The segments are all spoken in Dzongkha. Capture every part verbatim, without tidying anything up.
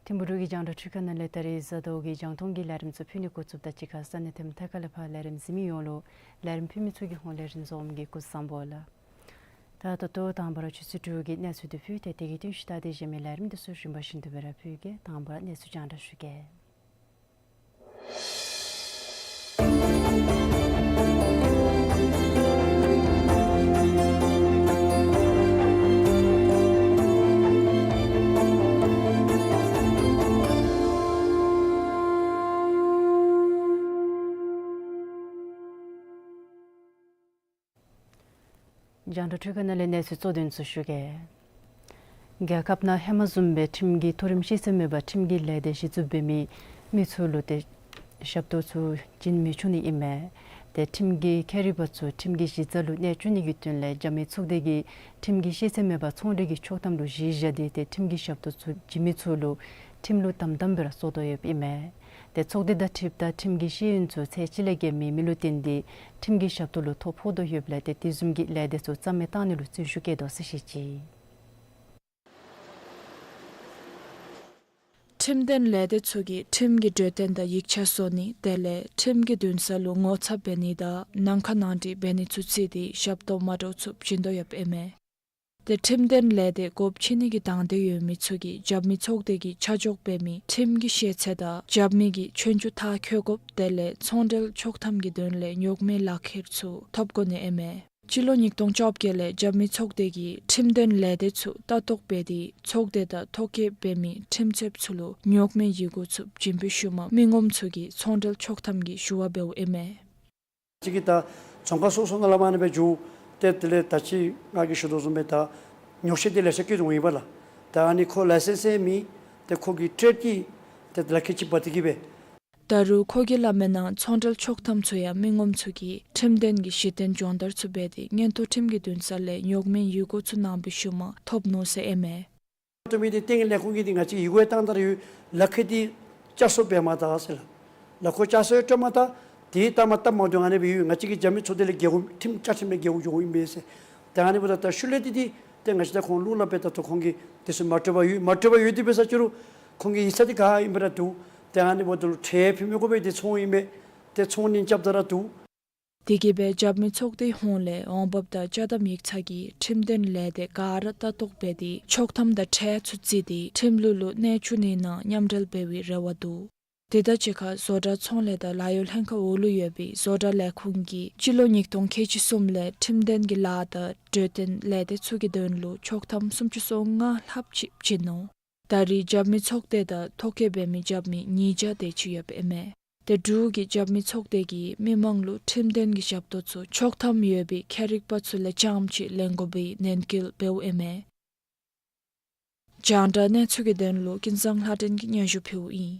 ཐིམ་ཕུག་འབྲུག་གི་རྒྱང་བསྒྲགས་འཕྲུལ་ཁང་ནང་ལས་ད་རིས་གཟའ་ཟླཝ་གི་རྒྱང་མཐོང་གི་ལས་རིམ་ཚུ་ཕུལ་ནི་འགོ་བཙུགསཔ་དང་གཅིག་ཁར་ས་གནས་དེ་མཐའ་ཁ་ལས་ཕར་ལས་རིམ་གཟིགས་མི་ཡོངས་ལུ་ལས་རིམ་ཕུལ་མི་ཚུ་གི་ཧོངས་ལས་རིམ་བཟུམ་གྱི་སྐུ་གཟུགས་བཟང་པོ་ལགས། ད་ད་ལྟོ་དང་པ་ར་ཆུ་ཚོད་དྲུག་གི་གནས་ཚུལ་འདི་ཕུལ་ཏེ་དེ་གི་རྟིང་ཤུལ་ད་དེ་གཞན་མི་ལས་རིམ་འདི་ཚུ་རིམ་པ་བཞིན་དུ་སྦེ་ར་ཕུལ་གེ། དང་པ་ར་གནས་ཚུལ་རྒྱང་བསྒྲགས་ཞུ་གེ། རྒྱང་བསྒྲགས་འཕྲུལ་ཁང་ནང་ལས་གནས་ཚུལ་གཙོ་དོན་ཚུ་ཞུ་གེ། རྒྱལ་ཁབ་ནང་ཧེ་མ་བཟུམ་སྦེ་ཁྲིམས་ཀྱི་མཐོ་རིམ་ཤེས་ཚད་མེད་པར་ཁྲིམས་ཀྱི་ལས་སྡེ་གཞི་བཙུགས་འབད་མི་མི་ཚུ་ལུ་ཏེ་ཞབས་ཏོག་ཚུ་བྱིན་མི་ཚུགས་ནི་ཨིན་མས། ཏེ་ཁྲིམས་ཀྱི་མཁས་རིག་པ་ཚུ་ཁྲིམས་ཀྱི་གཞི་རྩ་ལུ་གནས་བཅུག་ནི་གི་དོན་ལས་རྒྱབ་མི་ཚོགས་སྡེ་གིས་ཁྲིམས་ཀྱི་ཤེས་ཚད་མེད་པར་ཚོང་འབྲེལ་གྱི་ཆོག་ཐམ་ལུ་གཞི་བཞག་སྟེ་ཏེ་ཁྲིམས་ཀྱི་ཞབས་ཏོག་ཚུ་བྱིན་མི་ཚུ་ལུ་ཁྲིམས་ལུ་དམ་དམ་སྦེ་ར་སོར་དོ་ཡོདཔ་ཨིན་མས། ཏེ་ཚོགས་སྡེ་དང་འཁྲིལཝ་ད་ཁྲིམས་ཀྱི་ཤེས་ཡོན་ཚུ་ཚད་ཅིག་ལས་བརྒལ་མི་མི་ལུ་བརྟེན་ཏེ་ཁྲིམས་ཀྱི་ཞབས་ཏོག་ལུ་ཐོ་ཕོག་དོ་ཡོདཔ་ལས་ཏེ་དེ་བཟུམ་གྱི་ལས་སྡེ་ཚུ་རྩ་མེད་བཏང་ནི་ལུ་བརྩོན་ཤུགས་བསྐྱེད་དོ་ཟེར་བཤད་ཅི། ཁྲིམས་དོན་ལས་སྡེ་ཚུ་གིས་ཁྲིམས་ཀྱི་གྲོས་དོན་དང་ཡིག་ཆ་བཟོ་ནི་དེ་ལས་ཁྲིམས་ཀྱི་འདུན་ས་ལུ་ངོ་ཚབ་འབད་ནི་དང་ནང་ཁ་ནང་འགྲིག་འབད་ནི་ཚུ་བརྩིས་ཏེ་ཞབས་ཏོག་མ་འདྲཝ་ཚུ་བྱིན་དོ་ཡོདཔ་ཨིན་མས། ཏེ་ཁྲིམས་དོན་ལས་སྡེ་སྒོ་ཕྱེ་ནི་གི་དང་འདོད་ཡོད་མི་ཚུ་གིས་རྒྱབ་མི་ཚོགས་སྡེ་གིས་ཆ་འཇོག་འབད་མི་ཁྲིམས་ཀྱི་ཤེས་ཚད་དང་རྒྱབ་མི་གིས་ཆོས་རྒྱུགས་མཐར་འཁྱོལ་དགོཔ་དེ་ལས་ཚོང་འབྲེལ་ཆོག་ཐམ་གྱི་དོན་ལས་རྙོག་མེད་ལག་ཁྱེར་ཚུ་ཐོབ་དགོ་ནི་ཨིན་མས། སྤྱི་ལོ་ཉིས་སྟོང་བཅོ་བརྒྱད་ལས་རྒྱབ་མི་ཚོགས་སྡེ་གིས་ཁྲིམས་དོན་ལས་སྡེ་ཚུ་ལྟ་རྟོག་འབད་དེ་ཚོགས་སྡེ་དང་ཐོ་བཀོད་འབད་མི་ཁྲིམས་རྩོདཔ་ཚུ་ལུ་རྙོག་མེད་ཡི་གུ་ཚུ་བྱིན་པའི་ཤུལ་མ་མི་ངོམ་ཚུ་གིས་ཚོང་འབྲེལ་ཆོག་ཐམ་གྱི་ཞུ་བ་འབདཝ་ཨིན་མས། ཅིག་གིས་ད་རྫོང་ཁག་སོ་སོ་ནང་ལས་མར་ཨ་ནི་སྦེ་འགྱོ་སྟེ་དེ་ལས་ད་ཅི་ང་གིས་ཞུ་དོ་བཟུམ་སྦེ་ད་ཉོག་བཤད་འདི་ལེ་ཤ་སྐྱེ་འོང་ཡི་པ་ལགས། ད་ཨ་ནི་ཁོ་ལའི་སེནསི་ཡང་མེད། ཏེ་ཁོ་གི་ཊེཌ་ཀྱི་ཏེ་ལག་ཁྱེར་ཅིག་འབག་སྟེ་གིས་སྦེ། ད་རུང་ཁོ་གིས་སླབ་མིའི་ནང་ཚོང་འབྲེལ་ཆོག་ཐམ་ཚུ་ཡང་མི་ངོམ་ཚུ་གིས་ཁྲིམས་དོན་གྱི་གཞི་རྟེན་སྦྱོང་བརྡར་ཚུ་འབད་དེ་མངོན་མཐོ་ཁྲིམས་ཀྱི་འདུན་ས་ལས་རྙོག་མེད་ཡི་གུ་ཚུ་གནང་བའི་ཤུལ་མ་ཐོབ་ནུག་ཟེར་ཨིན་མས། ཏེ་མི་འདི་ཏེ་ལས་ཁུངས་ཀྱིས་འདི་ང་བཅས་ཡི་གུ་ཡང་བཏང་ད་ར་ཡོད། ལག་ཁྱེར་འདི་བསྐྱར་བཟོ་འབད་མ་ད་ཟེར་ལགས། ལག་ཁྱེར་བསྐྱར་བཟོ་ཡང་སྤྲོད་མ་ད། དེ་བཏང་མ་བཏངམ་འདི་ཨ་ནི་སྦེ་ཡོད། ང་བཅས་ཀྱི་རྒྱབ་མི་ཚོགས་སྡེ་ལས་འགལཝ་ཁྲིམས་བཅའ་ཁྲིམས་ལས་འགལཝ་འགྱོཝ་ཨིན་པས་ཟེར། ཏེ་ཨ་ནི་འབདཝ་ད་ད་ཤུལ་ལས་འདི་འདི་ཏེ་ང་བཅས་ད་ཁོང་ལུ་སླབ་སྦེ་ད་ལྟོ་ཁོང་གིས་དེ་ཚུ་མ་སྤྲོད་པར་ཡོད། མ་སྤྲོད་པར་ཡོད། དེ་འབད་ས་ཅི་རུང་ཁོང་གི་ཡིག་ཚང་འདི་ག་ཨིན་པ་ར་འདུག། ཏེ་ཨ་ནི་འབདཝ་ད་ལུ་ཁྲལ་ཕུལ་མི་དགོ་པའི་འདི་ཚོང་ཨིན་མས། ཏེ་ཚོང་ནི་རྐྱབ་ད་ར་འདུག། དེ་གིས་སྦེ་རྒྱབ་མི་ཚོགས་སྡེའི་ཧོངས་ལས་འོང་འབབ་དང་ཅ་དམ་ཡིག་ཚང་གིས་ཁྲིམས་དོན་ལས་སྡེ་ག་ར་ལྟ་རྟོག་འབད་དེ་ཆོག་ཐམ་དང་ཁྲལ་ཚུ་བརྩིས་ཏེ་ཁྲིམས་ལུགས་ལུ་གནས་བཅུག་ནིའི་ནང་མཉམ་འབྲེལ་འབད་བའི་རེ་བ་འདུག། དེ་དང་གཅིག་ཁར་བཟོ་གྲྭ་ཚོང་ལས་དང་ལཱ་གཡོག་ལྷན་ཁག་འོག་ལུ་ཡོད་པའི་བཟོ་གྲྭ་ལས་ཁུངས་ཀྱིས་སྤྱི་ལོ་ཉིས་སྟོང་ཁལ་གཅིག་གསུམ་ལས་ཁྲིམས་དོན་གྱི་ལཱ་དང་གྲོས་དོན་ལས་སྡེ་ཚུ་གི་དོན་ལུ་ཆོག་ཐམ་སུམ་ཅུ་སོ་ལྔ་ལྷགཔ་ཅིག་བྱིན་ནུག། ད་རེས་རྒྱབ་མི་ཚོགས་སྡེ་དང་ཐོ་བཀོད་འབད་མི་རྒྱབ་མི་ཉིས་བརྒྱ་དེ་ཅིག་ཡོདཔ་ཨིན་མས། ཏེ་འབྲུག་གི་རྒྱབ་མི་ཚོགས་སྡེ་གིས་མི་མང་ལུ་ཁྲིམས་དོན་གྱི་ཞབས་ཏོག་ཚུ་ཆོག་ཐམ་ཡོད་པའི་མཁས་རིག་པ་ཚུ་ལས་རྐྱངམ་ཅིག་ལེན་དགོ་པའི་ནན་སྐུལ་འབདཝ་ཨིན་མས། རྒྱང་བསྒྲགས་གནས་ཚུལ་གྱི་དོན་ལུ་ཀུན་བཟང་ལྷ་སྒྲོན་གྱིས་སྙན་ཞུ་ཕུལཝ་ཨིན།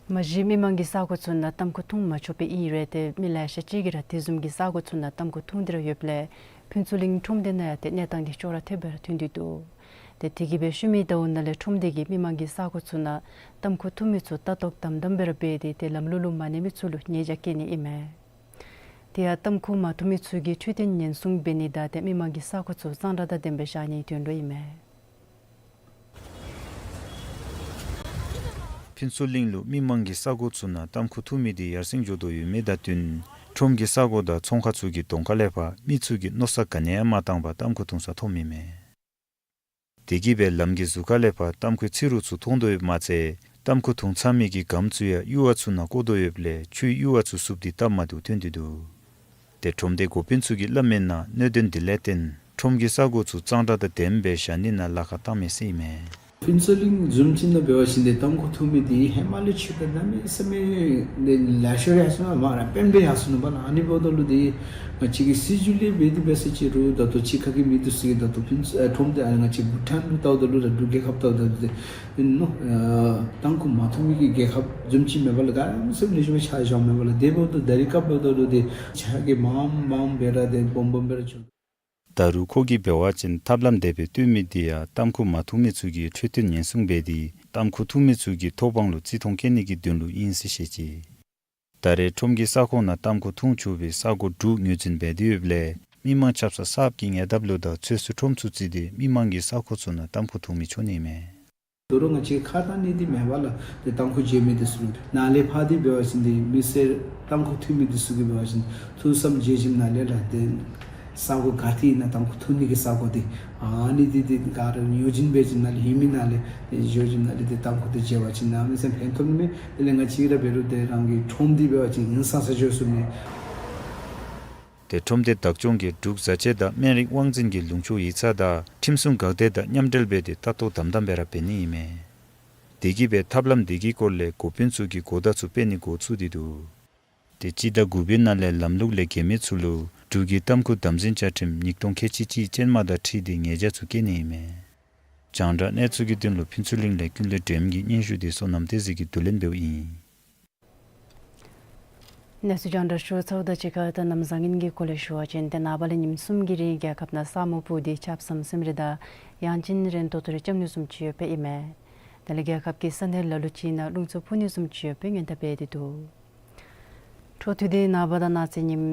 མ་གཞི་མི་མང་གི་ས་གོ་ཚུ་ནང་ཏམ་ཁུ་འཐུང་མ་ཆོགཔ་ཨིན་རུང་ཏེ་མི་ལེ་ཤ་ཅིག་གིས་ར་དེ་བཟུམ་གྱི་ས་གོ་ཚུ་ནང་ཏམ་ཁུ་འཐུང་སྟེ་ར་ཡོདཔ་ལས་ཕུན་ཚོགས་གླིང་ཁྲོམ་སྡེ་ནང་ཡང་ཏེ་གནས་སྟངས་འདི་ཅོག་ར་འཐདཔ་སྦེ་ར་ཐོན་ཏེ་འདུག། ཏེ་དེ་གིས་སྦེ་ཤུལ་མའི་ཟླཝ་ནང་ལས་ཁྲོམ་སྡེ་གིས་མི་མང་གི་ས་གོ་ཚུ་ནང་ཏམ་ཁུ་འཐུང་མི་ཚུ་ལྟ་རྟོག་དམ་དམ་སྦེ་ར་འབད་དེ་ཏེ་ལམ་ལུགས་ལུ་མ་གནས་མི་ཚུ་ལུ་ཉེས་བྱ་བཀལ་ནི་ཨིན་མས། དེ་ཡང་ཏམ་ཁུ་མ་འཐུང་མི་ཚུ་གི་འཕྲོད་བསྟེན་ཉེན་སྲུང་འབད་ནི་དང་ཏེ་མི་མང་གི་ས་གོ་ཚུ་གཙང་སྦྲ་དང་ལྡནམ་སྦེ་བཞག་ནིའི་དོན་ལུ་ཨིན་མས། ཕུན་ཚོགས་གླིང་ལུ་མི་མང་གི་ས་གོ་ཚུ་ནང་ཏམ་ཁུ་འཐུང་མི་འདི་ཡར་སེང་འགྱོ་དོ་ཡོད་མི་དང་བསྟུན་ཁྲོམ་གྱི་ས་གོ་དང་ཚོང་ཁང་ཚུ་གི་གདོང་ཁ་ལས་ཕར་མི་ཚུ་གིས་མནོ་བསམ་ག་ནི་ཡང་མ་བཏང་པར་ཏམ་ཁུ་འཐུང་ས་མཐོངམ་ཨིན་མས། དེ་གིས་སྦེ་ལམ་གྱི་ཟུར་ཁ་ལས་ཕར་ཏམ་ཁུའི་ཚིག་རུ་ཚུ་མཐོང་དོ་ཡོདཔ་མ་ཚད་ཏམ་ཁུ་འཐུང་ཚར་མི་གི་སྒམ་ཚུ་ཡང་ཡུར་བ་ཚུ་ནང་བཀོ་དོ་ཡོདཔ་ལས་ཆུའི་ཡུར་བ་ཚུ་བསུབ་སྟེ་བཏབ་མ་བཏུབ་ཐོན་ཏེ་འདུག། ཏེ་ཁྲོམ་སྡེ་འགོ་དཔོན་ཚུ་གིས་སླབ་མིའི་ནང་གནད་དོན་འདི་ལས་བརྟེན་ཁྲོམ་གྱི་ས་གོ་ཚུ་གཙང་སྦྲ་དང་ལྡནམ་སྦེ་བཞག་ནི་ནང་ལཱ་ཁག་བཏང་མི་ཟེར་ཨིན་མས། ཕུན་ཚོགས་གླིང་བཟུམ་ཅིག་ནང་འབད་བ་ཅིན་ཏེ་ཏམ་ཁུ་འཐུང་མི་འདི་ཧེ་མ་ལས་ཕྱི་ཁར་གནམ་མེད་ས་མེད་ལེ་ཤ་ཡར་སོང་ནུག་མ་ར་དཔེ་འབད་ཡར་སོང་ནུག་པ་ལགས། ཨ་ནི་འབདཝ་ད་ལུ་ཏེ་ང་བཅས་ཀྱི་སྲིད་བྱུས་ལས་འབད་དེ་འབད་ས་ཅིག་རུང་ད་ལྟོ་ཕྱི་ཁ་གི་མི་འདི་ཚུ་གིས་ད་ལྟོ་ཕུན་ཚོགས་ཨེ་ཁྲོམ་སྡེ་ཨ་ང་བཅས་བྷུ་ཊཱན་ལུ་བལྟཝ་ད་ལུ་ར་འབྲུག་རྒྱལ་ཁབ་བལྟཝ་ད་ལུ་ཏེ་ཨིན་ནོ། ཨ་ཏམ་ཁུ་མ་འཐུང་མི་གི་རྒྱལ་ཁབ་བཟུམ་ཅིག་མེད་པ་ལགས། ག་ར་སེམས་ལེགས་ཤོམ་ཆགས་བཞགཔ་མས་པ་ལགས། དེ་འབདཝ་ད་ད་རིས་སྐབས་འབདཝ་ད་ལུ་ཏེ་ཕྱི་ཁ་གི་མངམ་མངམ་སྦེ་ར་ཏེ་སྦོམ་སྦོམ་སྦེ་ར་བྱུང་། ད་རུང་ཁོ་གིས་འབད་བ་ཅིན་ཐབས་ལམ་དེ་སྦེ་བཏོན་མི་འདི་ཡང་ཏམ་ཁུ་མ་འཐུང་མི་ཚུ་གི་འཕྲོད་བསྟེན་ཉེན་སྲུང་འབད་དེ་ཏམ་ཁུ་འཐུང་མི་ཚུ་གི་ཐོབ་དབང་ལུ་བརྩི་མཐོང་བསྐྱེད་ནི་གི་དོན་ལུ་ཨིན་ཟེར་བཤད་ཅི། ད་རེས་ཁྲོམ་གྱི་ས་ཁོངས་ནང་ཏམ་ཁུ་འཐུང་ཆོག་པའི་ས་གོ་དྲུག་ངོས་འཛིན་འབད་དེ་ཡོདཔ་ལས་མི་མང་ཆབ་གསང་གསརཔ་གི་ཉེ་འདབས་ལུ་དང་ཚོད་བསྲེ་ཁྲོམ་ཚུ་བརྩིས་ཏེ་མི་མང་གི་ས་གོ་ཚུ་ནང་ཏམ་ཁུ་འཐུང་མི་ཆོག་ནི་མས། ད་རུང་ང་བཅས་ཁ་གཏང་ནི་འདི་མེད་པ་ལགས། ཏེ་ཏམ་ཁུ་བརྗེ་མི་འདི་ཚུ་ནང་ལས་ཕར་འདི་འབད་བ་ཅིན་ཏེ་མི་སེར་ཏམ་ཁུ་འཐུང་མི་འདི་ཚུ་གིས་འབད་བ་ཅིན་ཐུགས་བསམ་བཞེས་ཞིནམ་ལས་ར་ཏེ་ས་གོ་ག་ཏེ་ཨིན་ན་ཏམ་ཁུ་འཐུང་ནི་གི་ས་གོ་འདི་ཨ་ནི་འདི་ཏེ་ག་ར་ངོས་འཛིན་འབད་ཞིནམ་ལས་ཧེ་མའི་ནང་ལས་ཏེ་འགྱོ་ཞིནམ་ལས་ཏེ་ཏམ་ཁུ་འདི་བརྗེ་བ་ཅིན་གནམ་མེད་ས་མེད་ཕན་ཐོགས་ནི་མས། དེ་ལས་ང་བཅས་ར་འབད་རུང་ཏེ་རང་གི་ཁྲོམ་འདི་འབད་བ་ཅིན་ཧིང་སངས་ས་འགྱོ་ཚུགས་ནི། ཏེ་ཁྲོམ་སྡེ་བདག་སྐྱོང་གིས་འབྲུག་བཟའ་ཆས་དང་སྨན་རིགས་དབང་འཛིན་གྱི་ལུང་ཕྱོགས་ཡིག་ཚང་དང་ཁྲིམས་སྲུང་འགག་སྡེ་དང་མཉམ་འབྲེལ་འབད་དེ་ལྟ་རྟོག་དམ་དམ་སྦེ་ར་འབད་ནི་ཨིན་མས། དེ་གིས་སྦེ་ཐབས་ལམ་འདི་གི་སྐོར་ལས་འགོ་དཔོན་ཚུ་གིས་གོ་བརྡ་ཚུ་སྤེལ་ནི་འགོ་བཙུགས་ཏེ་འདུག། ཏེ་སྤྱི་ཟླ་དགུ་པའི་ནང་ལས་ལམ་ལུགས་ལས་འགལ་མི་ཚུ་ལུ་འབྲུག་གི་ཏམ་ཁུ་དམ་འཛིན་བཅའ་ཁྲིམས་ཉིས་སྟོང་ཁལ་གཅིག་གཅིག་ཅན་མ་དང་འཁྲིལ་ཏེ་ཉེས་བྱ་ཚུ་བཀལ་ནི་ཨིན་མས། རྒྱང་བསྒྲགས་གནས་ཚུལ་གྱི་དོན་ལུ་ཕུན་ཚོགས་གླིང་ལས་ཀུན་ལེགས་སྒྲོལམ་གྱི་སྙན་ཞུ་འདི་བསོད་ནམས་བསྟན་འཛིན་གྱིས་བསྡུ་ལེན་འབདཝ་ཨིན། གནས་ཚུལ་རྒྱང་བསྒྲགས་ཞུ་ཚརཝ་དང་གཅིག་ཁར་ད་གནམ་བཟང་ངན་གྱི་སྐོར་ལས་ཞུ་བ་ཅིན་ཏེ་ནངས་པ་ལས་ཉིནམ་གསུམ་གྱི་རིང་རྒྱལ་ཁབ་ནང་ས་སྨུག་སྤུབས་ཏེ་ཆརཔ་ཟམ་ཟིམ་རེ་དང་ཡང་ཅིན་རན་ཏོག་ཏོ་རེ་རྐྱབ་ནི་བཟུམ་ཅིག་ཡོདཔ་ཨིན་མས། དེ་ལས་རྒྱལ་ཁབ་ཀྱི་ས་གནས་ལ་ལུ་ཅིག་ནང་རླུང་འཚུབ་འཕུ་ནི་བཟུམ་ཅིག་ཡོདཔ་སྔོན་བརྡ་འབད་དེ་འདུག། འཕྲོ་མཐུད་དེ་ནངས་པ་དང་གནངས་ཚེ་ཉིནམ་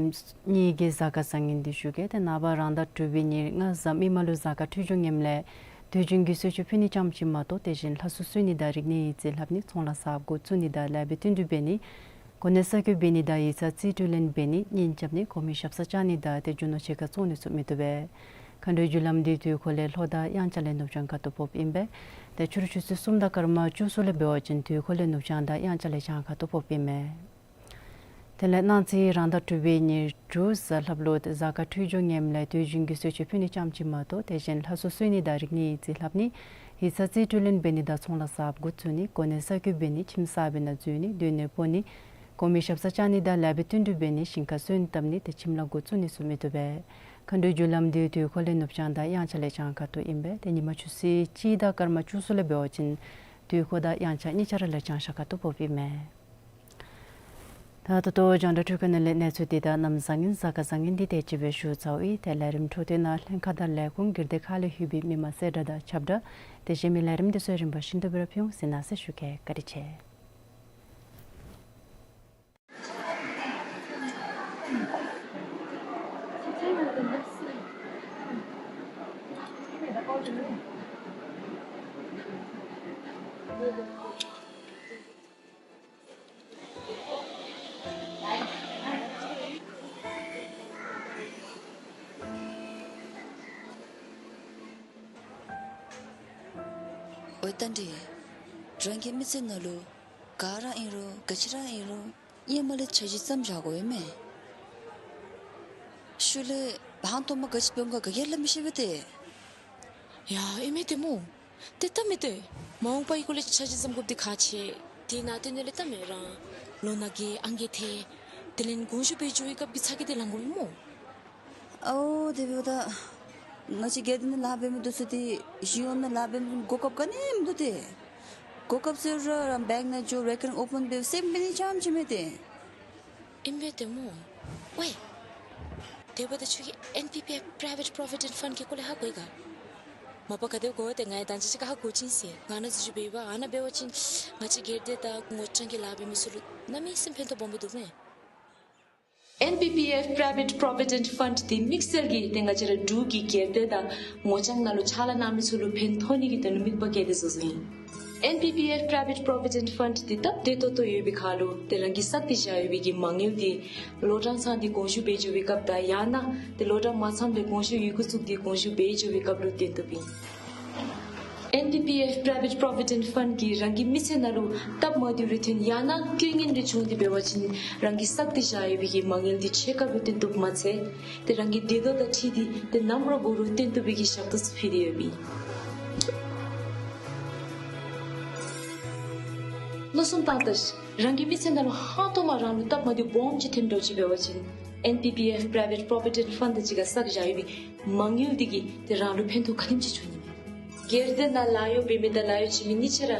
གཉིས་ཀྱི་གཟའ་སྐར་བཟང་ངན་འདི་ཞུ་གེ། ཏེ་ནངས་པ་རང་ཟླ་དྲུག་པའི་ཉེར་ལྔ་གཟའ་མིག་དམར་ལུ་གཟའ་སྐར་འཕྲོད་སྦྱོར་ངནམ་ལས་དུས་རྒྱུན་གྱི་གསོལ་མཆོད་ཕུལ་ནི་ཙམ་ཅིག་མ་གཏོགས་དེ་བཞིན་ལྷ་གསོལ་གསོལ་ནི་དང་རིག་གནས་ཡིག་རྩིས་ལྷབ་ནི་ཚོང་ལཱ་གསརཔ་འགོ་བཙུགས་ནི་དང་ལེགས་པའི་བསྟུན་གྲོས་འབད་ནི་གོ་གནས་གསར་བསྐོ་འབད་ནི་དང་ཡིག་ཚང་རྩིས་སྤྲོད་ལེན་འབད་ནི་གཉེན་རྐྱབ་ནི་གོང་མའི་ཞབས་སར་བཅར་ནི་དང་ཏེ་རྒྱུ་ནོར་ཕྱི་ཁར་བཙོང་ནི་ཚུ་མི་བཏུབ་པས། མཁའ་འགྲོའི་རྒྱུ་ལམ་འདི་དུས་འཁོར་ལས་ལྷོ་དང་དབྱངས་འཆར་ལས་ནུབ་བྱང་ཁ་ཐུག་ཕོགཔ་ཨིན་པས། ཏེ་ཕྱི་རུ་ཆུ་ཚོད་གསུམ་དང་སྐར་མ་བཅུ་གསུམ་ལས་འབད་བ་ཅིན་དུས་འཁོར་ལས་ནུབ་བྱང་དང་དབྱངས་འཆར་ལས་བྱང་ཁ་ཐུག་ཕོགཔ་ཨིན་མས། དེ་ལས་གནངས་ཚེ་རང་ཟླ་དྲུག་པའི་ཉེར་དྲུག་གཟའ་ལྷགཔ་ལུ་གཟའ་སྐར་འཕྲོད་སྦྱོར་ངནམ་ལས་དུས་རྒྱུན་གྱི་གསོལ་མཆོད་ཕུལ་ནི་ཙམ་ཅིག་མ་གཏོགས་དེ་བཞིན་ལྷ་གསོལ་གསོལ་ནི་དང་རིག་གནས་ཡིག་རྩིས་ལྷབ་ནི་ཡིག་ཚང་རྩིས་སྤྲོད་ལེན་འབད་ནི་དང་ཚོང་ལཱ་གསརཔ་འགོ་བཙུགས་ནི་གོ་གནས་གསར་བསྐོ་འབད་ནི་ཁྱིམ་གསར་པའི་ནང་འཛུལ་ནི་སྡོད་གནས་སྤོ་ནི་གོང་མའི་ཞབས་སར་བཅར་ནི་དང་ལེགས་པའི་བསྟུན་གྲོས་འབད་ནི་ཞིང་ཁར་སོན་བཏབ་ནི་ཏེ་ཁྱིམ་ལཱ་འགོ་བཙུགས་ནི་ཚུ་མི་བཏུབ་པས། མཁའ་འགྲོའི་རྒྱུ་ལམ་འདི་དུས་འཁོར་ལས་ནུབ་བྱང་དང་དབྱངས་འཆར་ལས་བྱང་ཁ་ཐུག་ཨིན་པས། ཏེ་ཉིན་མ་ཆུ་ཚོད་གཅིག་དང་སྐར་མ་བཅུ་གསུམ་ལས་འབད་བ་ཅིན་དུས་འཁོར་དང་དབྱངས་འཆར་གཉིས་ཆ་ར་ལས་བྱང་ཤར་ཁ་ཐུག་ཕོགཔ་ཨིན་མས། ད་ད་ལྟོ་རྒྱང་བསྒྲགས་འཕྲུལ་ཁང་ནང་ལས་གནས་ཚུལ་འདི་དང་གནམ་བཟང་ངན་གཟའ་སྐར་བཟང་ངན་འདི་དེ་ཅིག་སྦེ་ཞུ་ཚརཝ་ཨིན། ཏེ་ལས་རིམ་འཕྲོ་མཐུད་ནང་ལྷན་ཁག་དང་ལས་ཁུངས་སྒེར་སྡེ་ཁག་ལས་ལྷོད་པའི་མི་མང་གསལ་བསྒྲགས་དང་ཁྱབ་བསྒྲགས་དེ་བཞིན་མི་ལས་རིམ་འདི་ཚུ་རིམ་པ་བཞིན་དུ་སྦེ་ར་ཕུལ་འོང་ཟེར་གནང་ཟེར་ཞུ་གེ། བཀའ་དྲིན་ཆེ། འོ་ད་འདི་རང་གི་མི་ཚེ་ནང་ལུ་ག་ར་ཨིན་རུང་ག་ཅི་ར་ཨིན་རུང་ཧེ་མ་ལས་འཆར་གཞི་བརྩམས་བཞག་དགོ་ཨིན་མས། ཤུལ་ལས་བང་ཐོག་མ་ག་ཅི་འབད་འོང་ག་ག་གིས་སླབ་མི་ཤེས་པས་ཏེ། ཡ་ཨིན་མས་ཏེ་སྨོ། ཏེ་ད་མི་ཏེ་མ་འོངས་པའི་སྐོར་ལས་འཆར་གཞི་བརྩམ་དགོཔ་འདི་ཁག་ཆེ། དེ་ནང་དེ་ནང་ལས་ད་མི་རང་ལོ་ན་རྒས་ཨང་རྒས་ཐལ། དེ་ལས་དགོངས་ཞུ་འབད་འགྱོ་བའི་སྐབས་ཀྱི་ཚ་གྱང་འདི་ལང་དགོ་པས་སྨོ། ཨའོ་དེ་འབདཝ་ད་ང་བཅས་སྒེར་སྡེ་ནང་ལཱ་འབད་མི་འདི་ཚུ་ཏེ་གཞུང་གཡོག་ནང་ལཱ་འབད་མི་གོ་སྐབས་ག་ནི་མིན་འདུག་ཏེ། གོ་སྐབས་ཚུ་ར་རང་བེངཀ་ནང་འགྱོ་རེ་ཀརིང་ཨོ་པེན་འབདཝ་ཟེར་མི་ནི་ཙམ་ཅིག་མས་ཏེ། ཨིན་པས་ཏེ་སྨོ། ཝའི། དེ་འབདཝ་ད་ཁྱོད་ཀྱིས་ཨེན་པི་པི་ཨེཕ་Private Provident Fund གི་སྐོར་ལས་ཧ་གོ་ཡི་ག། མ་པ་ག་དེ་གོ་ཏེ་ང་ཡང་ད་ཅི་ཅིག་ཁར་ཧ་གོ་ཅི་ཟེར། ང་ནཱ་འཛུལ་འགྱོ་འབད་བ་ཨ་ནཱ་འབད་བ་ཅིན་ང་བཅས་སྒེར་སྡེ་དང་ངོ་རྐྱང་གི་ལཱ་འབད་མི་ཚུ་ལུ་གནམ་མེད་ས་མེད་ཕན་ཐོགས་སྦོམ་སྦེ་འདུག་མས། ཨེན་པི་པི་ཨེཕ་Private Provident Fund འདི་དམིགས་བསལ་གྱིས་ཏེ་ང་བཅས་ར་འབྲུག་གི་སྒེར་སྡེ་དང་ངོ་རྐྱང་ནང་ལུ་ཕྱག་ལཱ་གནང་མི་ཚུ་ལུ་ཕན་ཐོགས་ནི་གི་དོན་ལུ་དམིགས་པ་བསྐྱེད་དེ་བཟོ་བཟོཝ་ཨིན། ཨེན་པི་པི་ཨེཕ་Private Provident Fund འདི་སྟབས་བདེ་ཏོག་ཏོ་ཡོད་པའི་ཁར་ལུ་ཏེ་རང་གིས་བསགས་ཏེ་བཞག་ཡོད་པའི་གི་མ་དངུལ་འདི་ལོ་གྲངས་ཚང་སྟེ་དགོངས་ཞུ་འབད་འགྱོ་བའི་སྐབས་དང་ཡང་ན་ཏེ་ལོ་གྲངས་མ་ཚངམ་ལས་དགོངས་ཞུ་ཡི་གུ་བཙུགས་ཏེ་དགོངས་ཞུ་འབད་འགྱོ་བའི་སྐབས་ལུ་བཏོན་བཏུབ་ཨིན། ཨེན་པི་པི་ཨེཕ་Private Provident Fund གིས་རང་གི་མི་ཚེ་ནང་ལུ་སྟབས་མ་བདེཝ་རེ་ཐོན་ཡང་ན་རྐྱེན་ངན་རེ་བྱུང་སྟེ་འབད་བ་ཅིན་རང་གིས་བསགས་ཏེ་བཞག་ཡོད་པའི་གི་མ་དངུལ་འདི་ཕྱེད་ཀ་སྦེ་བཏོན་བཏུབ་མ་ཚད་ཏེ་རང་གི་འདོད་ཐོག་དང་འཁྲིལ་ཏེ་ཏེ་ནམ་ར་འབད་རུང་བཏོན་བཏུབ་པའི་གི་ཞབས་ཏོག་ཚུ་ཕུལ་ཏེ་ཡོདཔ་ཨིན། མནོ་བསམ་བཏང་ད་ཤིག། རང་གི་མི་ཚེ་ནང་ལུ་ཧང་སྟོང་མ་རང་ལུ་སྟབས་མ་བདེཝ་སྦོམ་ཅིག་ཐོནམ་འདྲཝ་ཅིག་འབད་བ་ཅིན་ཨེན་པི་པི་ཨེཕ་Private Provident Fund དང་གཅིག་ཁར་བསགས་བཞག་ཡོད་པའི་མ་དངུལ་འདི་གིས་ཏེ་རང་ལུ་ཕན་ཐོགས་ག་དེམ་ཅིག་འབྱུང་ནི་མས། སྒེར་སྡེ་ནང་ལཱ་གཡོག་འབད་མི་དང་ལཱ་གཡོག་བྱིན་མི་གཉིས་ཆ་ར་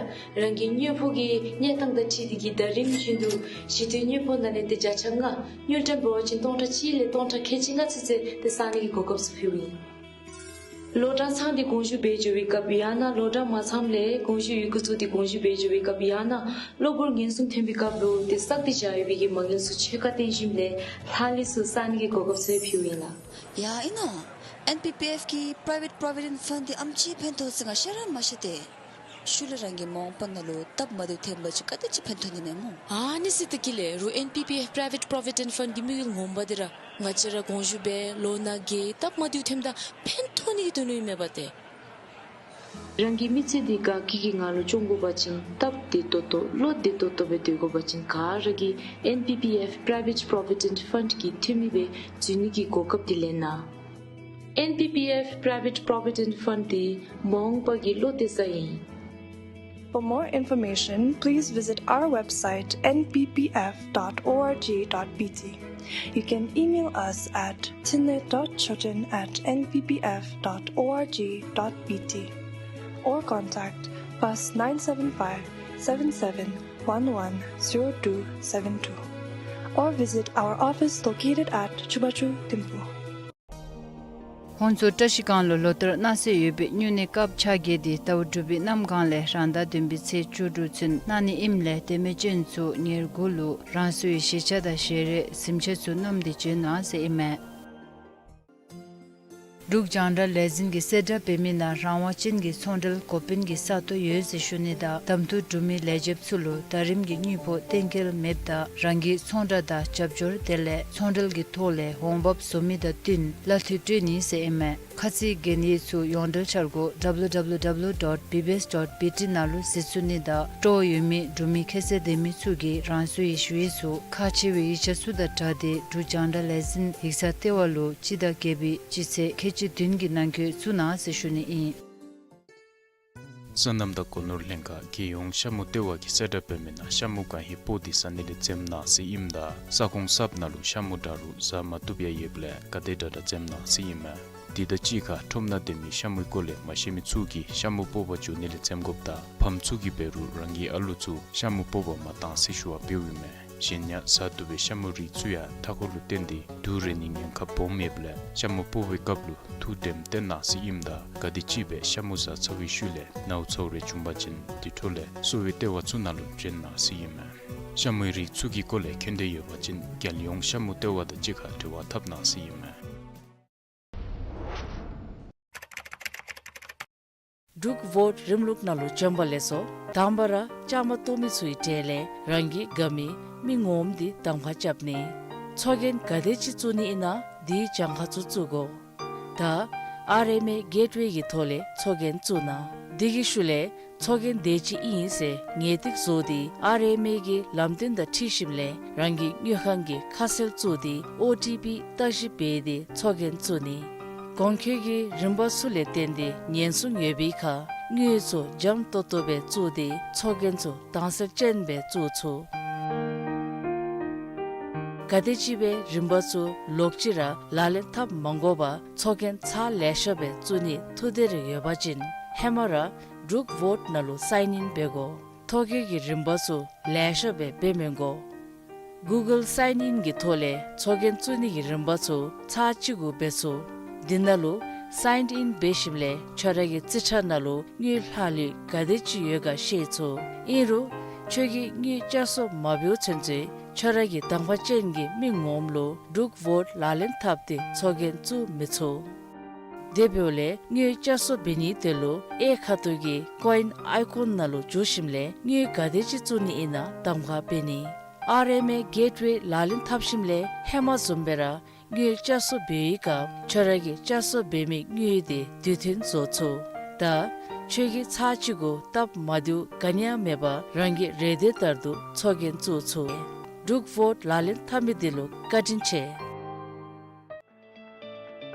རང་གི་དངུལ་ཕོགས་ཀྱི་གནས་སྟངས་དང་འཁྲིལ་ཏེ་གིས་ཟླ་རིམ་བཞིན་དུ་ཞི་དུལ་དངུལ་ཕོགས་ནང་ལས་ཏེ་བརྒྱ་ཆ་ལྔ་དངུལ་ཀྲམ་འབད་བ་ཅིན་སྟོང་ཕྲག་གཅིག་ལས་སྟོང་ཕྲག་ཁལ་གཅིག་ལྔ་ཚུན་ཚོད་ཏེ་བསག་ནི་གི་གོ་སྐབས་ཚུ་ཕུལཝ་ཨིན། ལོ་གྲངས་ཚང་སྟེ་དགོངས་ཞུ་འབད་འགྱོ་བའི་སྐབས་ཡང་ན་ལོ་གྲངས་མ་ཚངམ་ལས་དགོངས་ཞུ་ཡི་གུ་བཙུགས་ཏེ་དགོངས་ཞུ་འབད་འགྱོ་བའི་སྐབས་ཡང་ན་གློ་བུར་ངན་སོང་ཐོན་པའི་སྐབས་ལུ་ཏེ་བསགས་ཏེ་བཞག་ཡོད་པའི་གི་མ་དངུལ་ཚུ་ཕྱེད་ཀ་བཏོན་ཞིནམ་ལས་ལྷག་ལུས་ཚུ་བསག་ནི་གི་གོ་སྐབས་ཚུ་ཕུལཝ་ཨིན་ལགས། ཡ་ཨིན་ནོ། ཨེན་པི་པི་ཨེཕ་གི་Private Provident Fund འདི་ཨམ་ཅིག་ཕན་ཐོགས་ཟེར་ང་ཤེས་ར་མ་ཤེས་ཏེ། ཤུལ་ལས་རང་གི་མ་འོངས་པ་ནང་ལུ་སྟབས་མ་བདེཝ་ཐོན་པ་ཅིན་ག་དེམ་ཅིག་ཕན་ཐོགས་ནི་མས་སྨོ། ཨ་ནི་ཟེར་ད་གི་ལས་རུང་ཨེན་པི་པི་ཨེཕ་Private Provident Fund གི་དམིགས་ཡུལ་ངོ་མ་འདི་ར་ང་བཅས་ར་དགོངས་ཞུ་འབད་ལོ་ནང་གི་སྟབས་མ་བདེཝ་ཐོནམ་ད་ཕན་ཐོགས་ནི་གི་དོན་ལུ་ཨིན་མས་པ་ཏེ། རང་གི་མི་ཚེ་འདི་དགའ་སྐྱིད་ཀྱི་ངང་ལུ་སྐྱོང་དགོ་པ་ཅིན་སྟབས་བདེ་ཏོག་ཏོ་བློ་བདེ་ཏོག་ཏོ་སྦེ་སྡོད་དགོ་པ་ཅིན་ག་ར་གིས་ཨེན་པི་པི་ཨེཕ་Private Provident Fund གི་འཐུས་མི་སྦེ་འཛུལ་ནི་གི་གོ་སྐབས་འདི་ལེན་གནང་། ཨེན་པི་པི་ཨེཕ་Private Provident Fund འདི་མ་འོངས་པ་གི་བློ་གཏད་ས་ཨིན། For more information, please visit our website N P P F dot org dot B T. You can email us at chinle dot choten at N P P F dot org dot B T or contact plus nine seven five seven seven one one zero two seven two or visit our office located at Chubachu Thimphu. ཁོང་ཚོ་བཀྲ་ཤིས་སྒང་ལུ་ལོ་ལྟར་གནང་སྲོལ་ཡོད་པའི་སྨྱུང་གནས་སྐབས་ཆ་བརྒྱད་འདི་ཟླཝ་དྲུག་པའི་གནམ་གང་ལས་རང་ཟླ་བདུན་པའི་ཚེས་བཅུ་དྲུག་ཚུན་གནང་ནི་ཨིནམ་ལས་དད་མོས་ཅན་ཚུ་ཉེར་དགུ་ལུ་རང་སོའི་གཞིས་ཆགས་དང་ཞལ་རས་གཟིམ་ཆས་ཚུ་བསྣམས་ཏེ་བྱོན་གནང་ཟེར་ཨིན་མས། འབྲུག་རྒྱང་བསྒྲགས་ལས་འཛིན་གྱིས་གསལ་བསྒྲགས་འབད་མི་ནང་རང་དབང་ཅན་གྱི་ཚོང་འབྲེལ་འགོ་དཔོན་གྱི་ས་སྟོང་ཡོད་ཟེར་ཞུ་ནི་དང་གདམ་འཐུ་གྲུབ་མི་ལས་བྱེདཔ་ཚུ་ལུ་ཟླ་རིམ་གྱི་དངུལ་ཕོགས་གཏན་འཁེལ་མེདཔ་ད་རང་གི་ཚོང་བསྒྲགས་དང་རྒྱབ་སྐྱོར་དེ་ལས་ཚོང་འབྲེལ་གྱི་ཐོག་ལས་འོང་འབབ་བཟོ་མི་དང་བསྟུན་གླ་འཐུས་སྤྲོད་ནི་ཟེར་ཨིན་མས། ཁ་ཚིག་གན་ཡིག་ཚུ་ཡོངས་འབྲེལ་འཆར་སྒོ་W W W dot B B S dot B T ནང་ལུ་གཟིགས་ཚུགས་ནི་དང་སྤྲོ་བ་ཡོད་མི་འབྲུག་མི་ཁྱད་ཚད་ལྡན་མི་ཚུ་གིས་རང་སོའི་ཞུ་ཡིག་ཚུ་ཁག་ཆེ་བའི་ཡིག་ཆ་ཚུ་དང་སྦྲགས་ཏེ་འབྲུག་རྒྱང་བསྒྲགས་ལས་འཛིན་ཡིག་ཚང་ལྟེ་བ་ལུ་སྤྱི་ཟླ་བརྒྱད་པའི་སྤྱི་ཚེས་ཁལ་གཅིག་བདུན་གྱི་ནང་འཁོད་བཙུགས་གནང་ཟེར་ཞུ་ནི་ཨིན། སོ་ནམ་དང་སྒོ་ནོར་ལྷན་ཁག་རྒྱལ་ཡོངས་ཤ་མུ་ལྟེ་བ་གིས་གསལ་བསྒྲགས་འབད་མི་ནང་ཤ་མུ་གང་ཧེ་སྤོག་སྟེ་ཟ་ནི་ལས་འཛེམ་གནང་ཟེར་ཨིནམ་ད་ས་ཁོངས་གསརཔ་ནང་ལུ་ཤ་མུ་དྲག་རུང་ཟ་མ་བཏུབ་ཡང་ཡོདཔ་ལས་ག་དེ་དྲག་དྲག་འཛེམ་གནང་ཟེར་ཨིན་མས། དེ་དང་གཅིག་ཁར་ཁྲོམ་ནང་སྡོད་མི་ཤ་མུའི་སྐོར་ལས་མ་ཤེས་མི་ཚུ་གིས་ཤ་མུ་སྤོག་པར་འགྱོ་ནི་ལས་འཛེམ་དགོཔ་དང་ཕམ་ཚུ་གིས་འབད་རུང་རང་གི་ཨ་ལུ་ཚུ་ཤ་མུ་སྤོག་པར་མ་གཏང་ཟེར་ཞུ་བ་འབདཝ་ཨིན་མས། གཞན་ཡང་ཟ་བཏུབ་པའི་ཤ་མུ་རིགས་ཚུ་ཡང་མཐའ་འཁོར་ལུ་བརྟེན་ཏེ་དུག་རེག་ནིའི་ཉེན་ཁ་སྦོམ་ཡོདཔ་ལས་ཤ་མུ་སྤོག་པའི་སྐབས་ལུ་ཐུགས་དྲནམ་བཏོན་གནང་ཟེར་ཨིནམ་ད་ག་དེམ་ཅིག་སྦེ་ཤ་མུ་ཟ་ཚར་བའི་ཤུལ་ལས་ནཝ་ཚཝ་རེ་བྱུང་པ་ཅིན་དེ་འཕྲོ་ལས་གསོ་བའི་ལྟེ་བ་ཚུ་ནང་ལུ་བྱོན་གནང་ཟེར་ཨིན་མས། ཤ་མུའི་རིགས་ཚུ་གི་སྐོར་ལས་མཁྱེན་འདོད་ཡོད་པ་ཅིན་རྒྱལ་ཡོངས་ཤ་མུ་ལྟེ་བ་དང་གཅིག་ཁར་འབྲེལ་བ་འཐབ་གནང་ཟེར་ཨིན་མས། འབྲུག་ཝོཊ་རིམ་ལུགས་ནང་ལུ་བྱོན་པ་ལེགས་སོ། དང་པ་ར་བཅའ་མར་གཏོགས་མི་ཚུའི་གྲས་ལས་རང་གི་དགའ་མི་མི་ངོམ་འདི་གདམ་ཁ་རྐྱབ་ནི། ཚོགས་རྒྱན་ག་དེ་ཅིག་བཙུགས་ནི་ཨིན་ན་དེའི་གྱངས་ཁ་ཚུ་བཙུགས་དགོ། ད་ཨར་ཨེམ་ཨེ་གེཊ་ཝེ་གི་ཐོག་ལས་ཚོགས་རྒྱན་བཙུགས་གནང་། དེ་གི་ཤུལ་ལས་ཚོགས་རྒྱན་དེ་ཅིག་ཨིན་ཟེར་ངེས་ཏིག་བཟོ་སྟེ་ཨར་ཨེམ་ཨེ་གི་ལམ་སྟོན་དང་འཁྲིལ་ཞིནམ་ལས་རང་གི་དངུལ་ཁང་གི་ཁ་གསལ་བཙུགས་ཏེ་ཨོ་ཊི་པི་བརྟག་ཞིབ་འབད་དེ་ཚོགས་རྒྱན་བཙུགས་ནི། གོང་འཁོད་ཀྱི་རིམ་པ་ཚུ་ལས་བརྟེན་ཏེ་ཉེན་སྲུང་ཡོད་པའི་ཁར་དངུལ་ཚུ་འཇམ་ཏོག་ཏོ་སྦེ་བཙུགས་ཏེ་ཚོགས་རྒྱན་ཚུ་དྭངས་གསལ་ཅན་སྦེ་བཙུགས་ཚུགས། ག་དེམ་ཅིག་སྦེ་རིམ་པ་ཚུ་ལོག་ཅི་ར་ལག་ལེན་འཐབ་མ་དགོ་པར་ཚོགས་རྒྱན་ཚར་ལེ་ཤ་སྦེ་བཙུགས་ནི་ཐུགས་འདོད་རེ་ཡོད་པ་ཅིན་ཧེ་མ་ར་འབྲུག་ཝོཊ་ནང་ལུ་སའིན་ཨིན་འབད་དགོ། ཐོ་བཀོད་ཀྱི་རིམ་པ་ཚུ་ལེ་ཤ་སྦེ་འབད་མི་དགོ། གུ་གཱལ་སའིན་ཨིན་གྱི་ཐོག་ལས་ཚོགས་རྒྱན་བཙུགས་ནི་གི་རིམ་པ་ཚུ་ཚར་གཅིག་གུ་འབད་ཚུགས། དེ་ནང་ལུ་སའིན་ཨིན་འབད་ཞིནམ་ལས་ཁྱོད་ར་གི་རྩིས་ཁྲ་ནང་ལུ་དངུལ་ལྷག་ལུས་ག་དེ་ཅིག་ཡོད་ག་ཤེས་ཚུགས། ཨིན་རུང་ཁྱོད་ཀྱིས་དངུལ་བསྐྱར་གསོ་མ་འབདཝ་ཚུན་ཚོད་ཁྱོད་ར་གི་དང་པ་ཅན་གྱི་མི་ངོམ་ལུ་འབྲུག་ཝོཊ་ལག་ལེན་འཐབ་སྟེ་ཚོགས་རྒྱན་བཙུགས་མི་ཚུགས། དེ་འབདཝ་ལས་དངུལ་བསྐྱར་གསོ་འབད་ནིའི་དོན་ལུ་གཡས་ཁ་ཐུག་གི་ཀོ་ཨིན་ཨའི་ཀོན་ནང་ལུ་འཛུལ་ཞིནམ་ལས་དངུལ་ག་དེ་ཅིག་བཙུགས་ནི་ཨིན་ན་གདམ་ཁ་འབད་ནི། ཨར་ཨེམ་ཨེ་གེཊ་ཝེ་ལག་ལེན་འཐབ་ཞིནམ་ལས་ཧེ་མ་བཟུམ་སྦེ་ར་དངུལ་བསྐྱར་གསོ་འབད་བའི་སྐབས་ཁྱོད་ར་གིས་བསྐྱར་གསོ་འབད་མི་དངུལ་དེ་དུས་མཐུན་བཟོ་ཚུགས། ད་ཁྱོད་ཀྱིས་ཚར་གཅིག་གུ་སྟབས་མ་བདེཝ་ག་ནི་ཡང་མེད་པར་རང་གི་རེ་འདོད་ལྟར་དུ་ཚོགས་རྒྱན་བཙུགས་ཚུགས། འབྲུག་ཝོཊ་ལག་ལེན་འཐབ་མི་དེ་ལུ་བཀའ་དྲིན་ཆེ།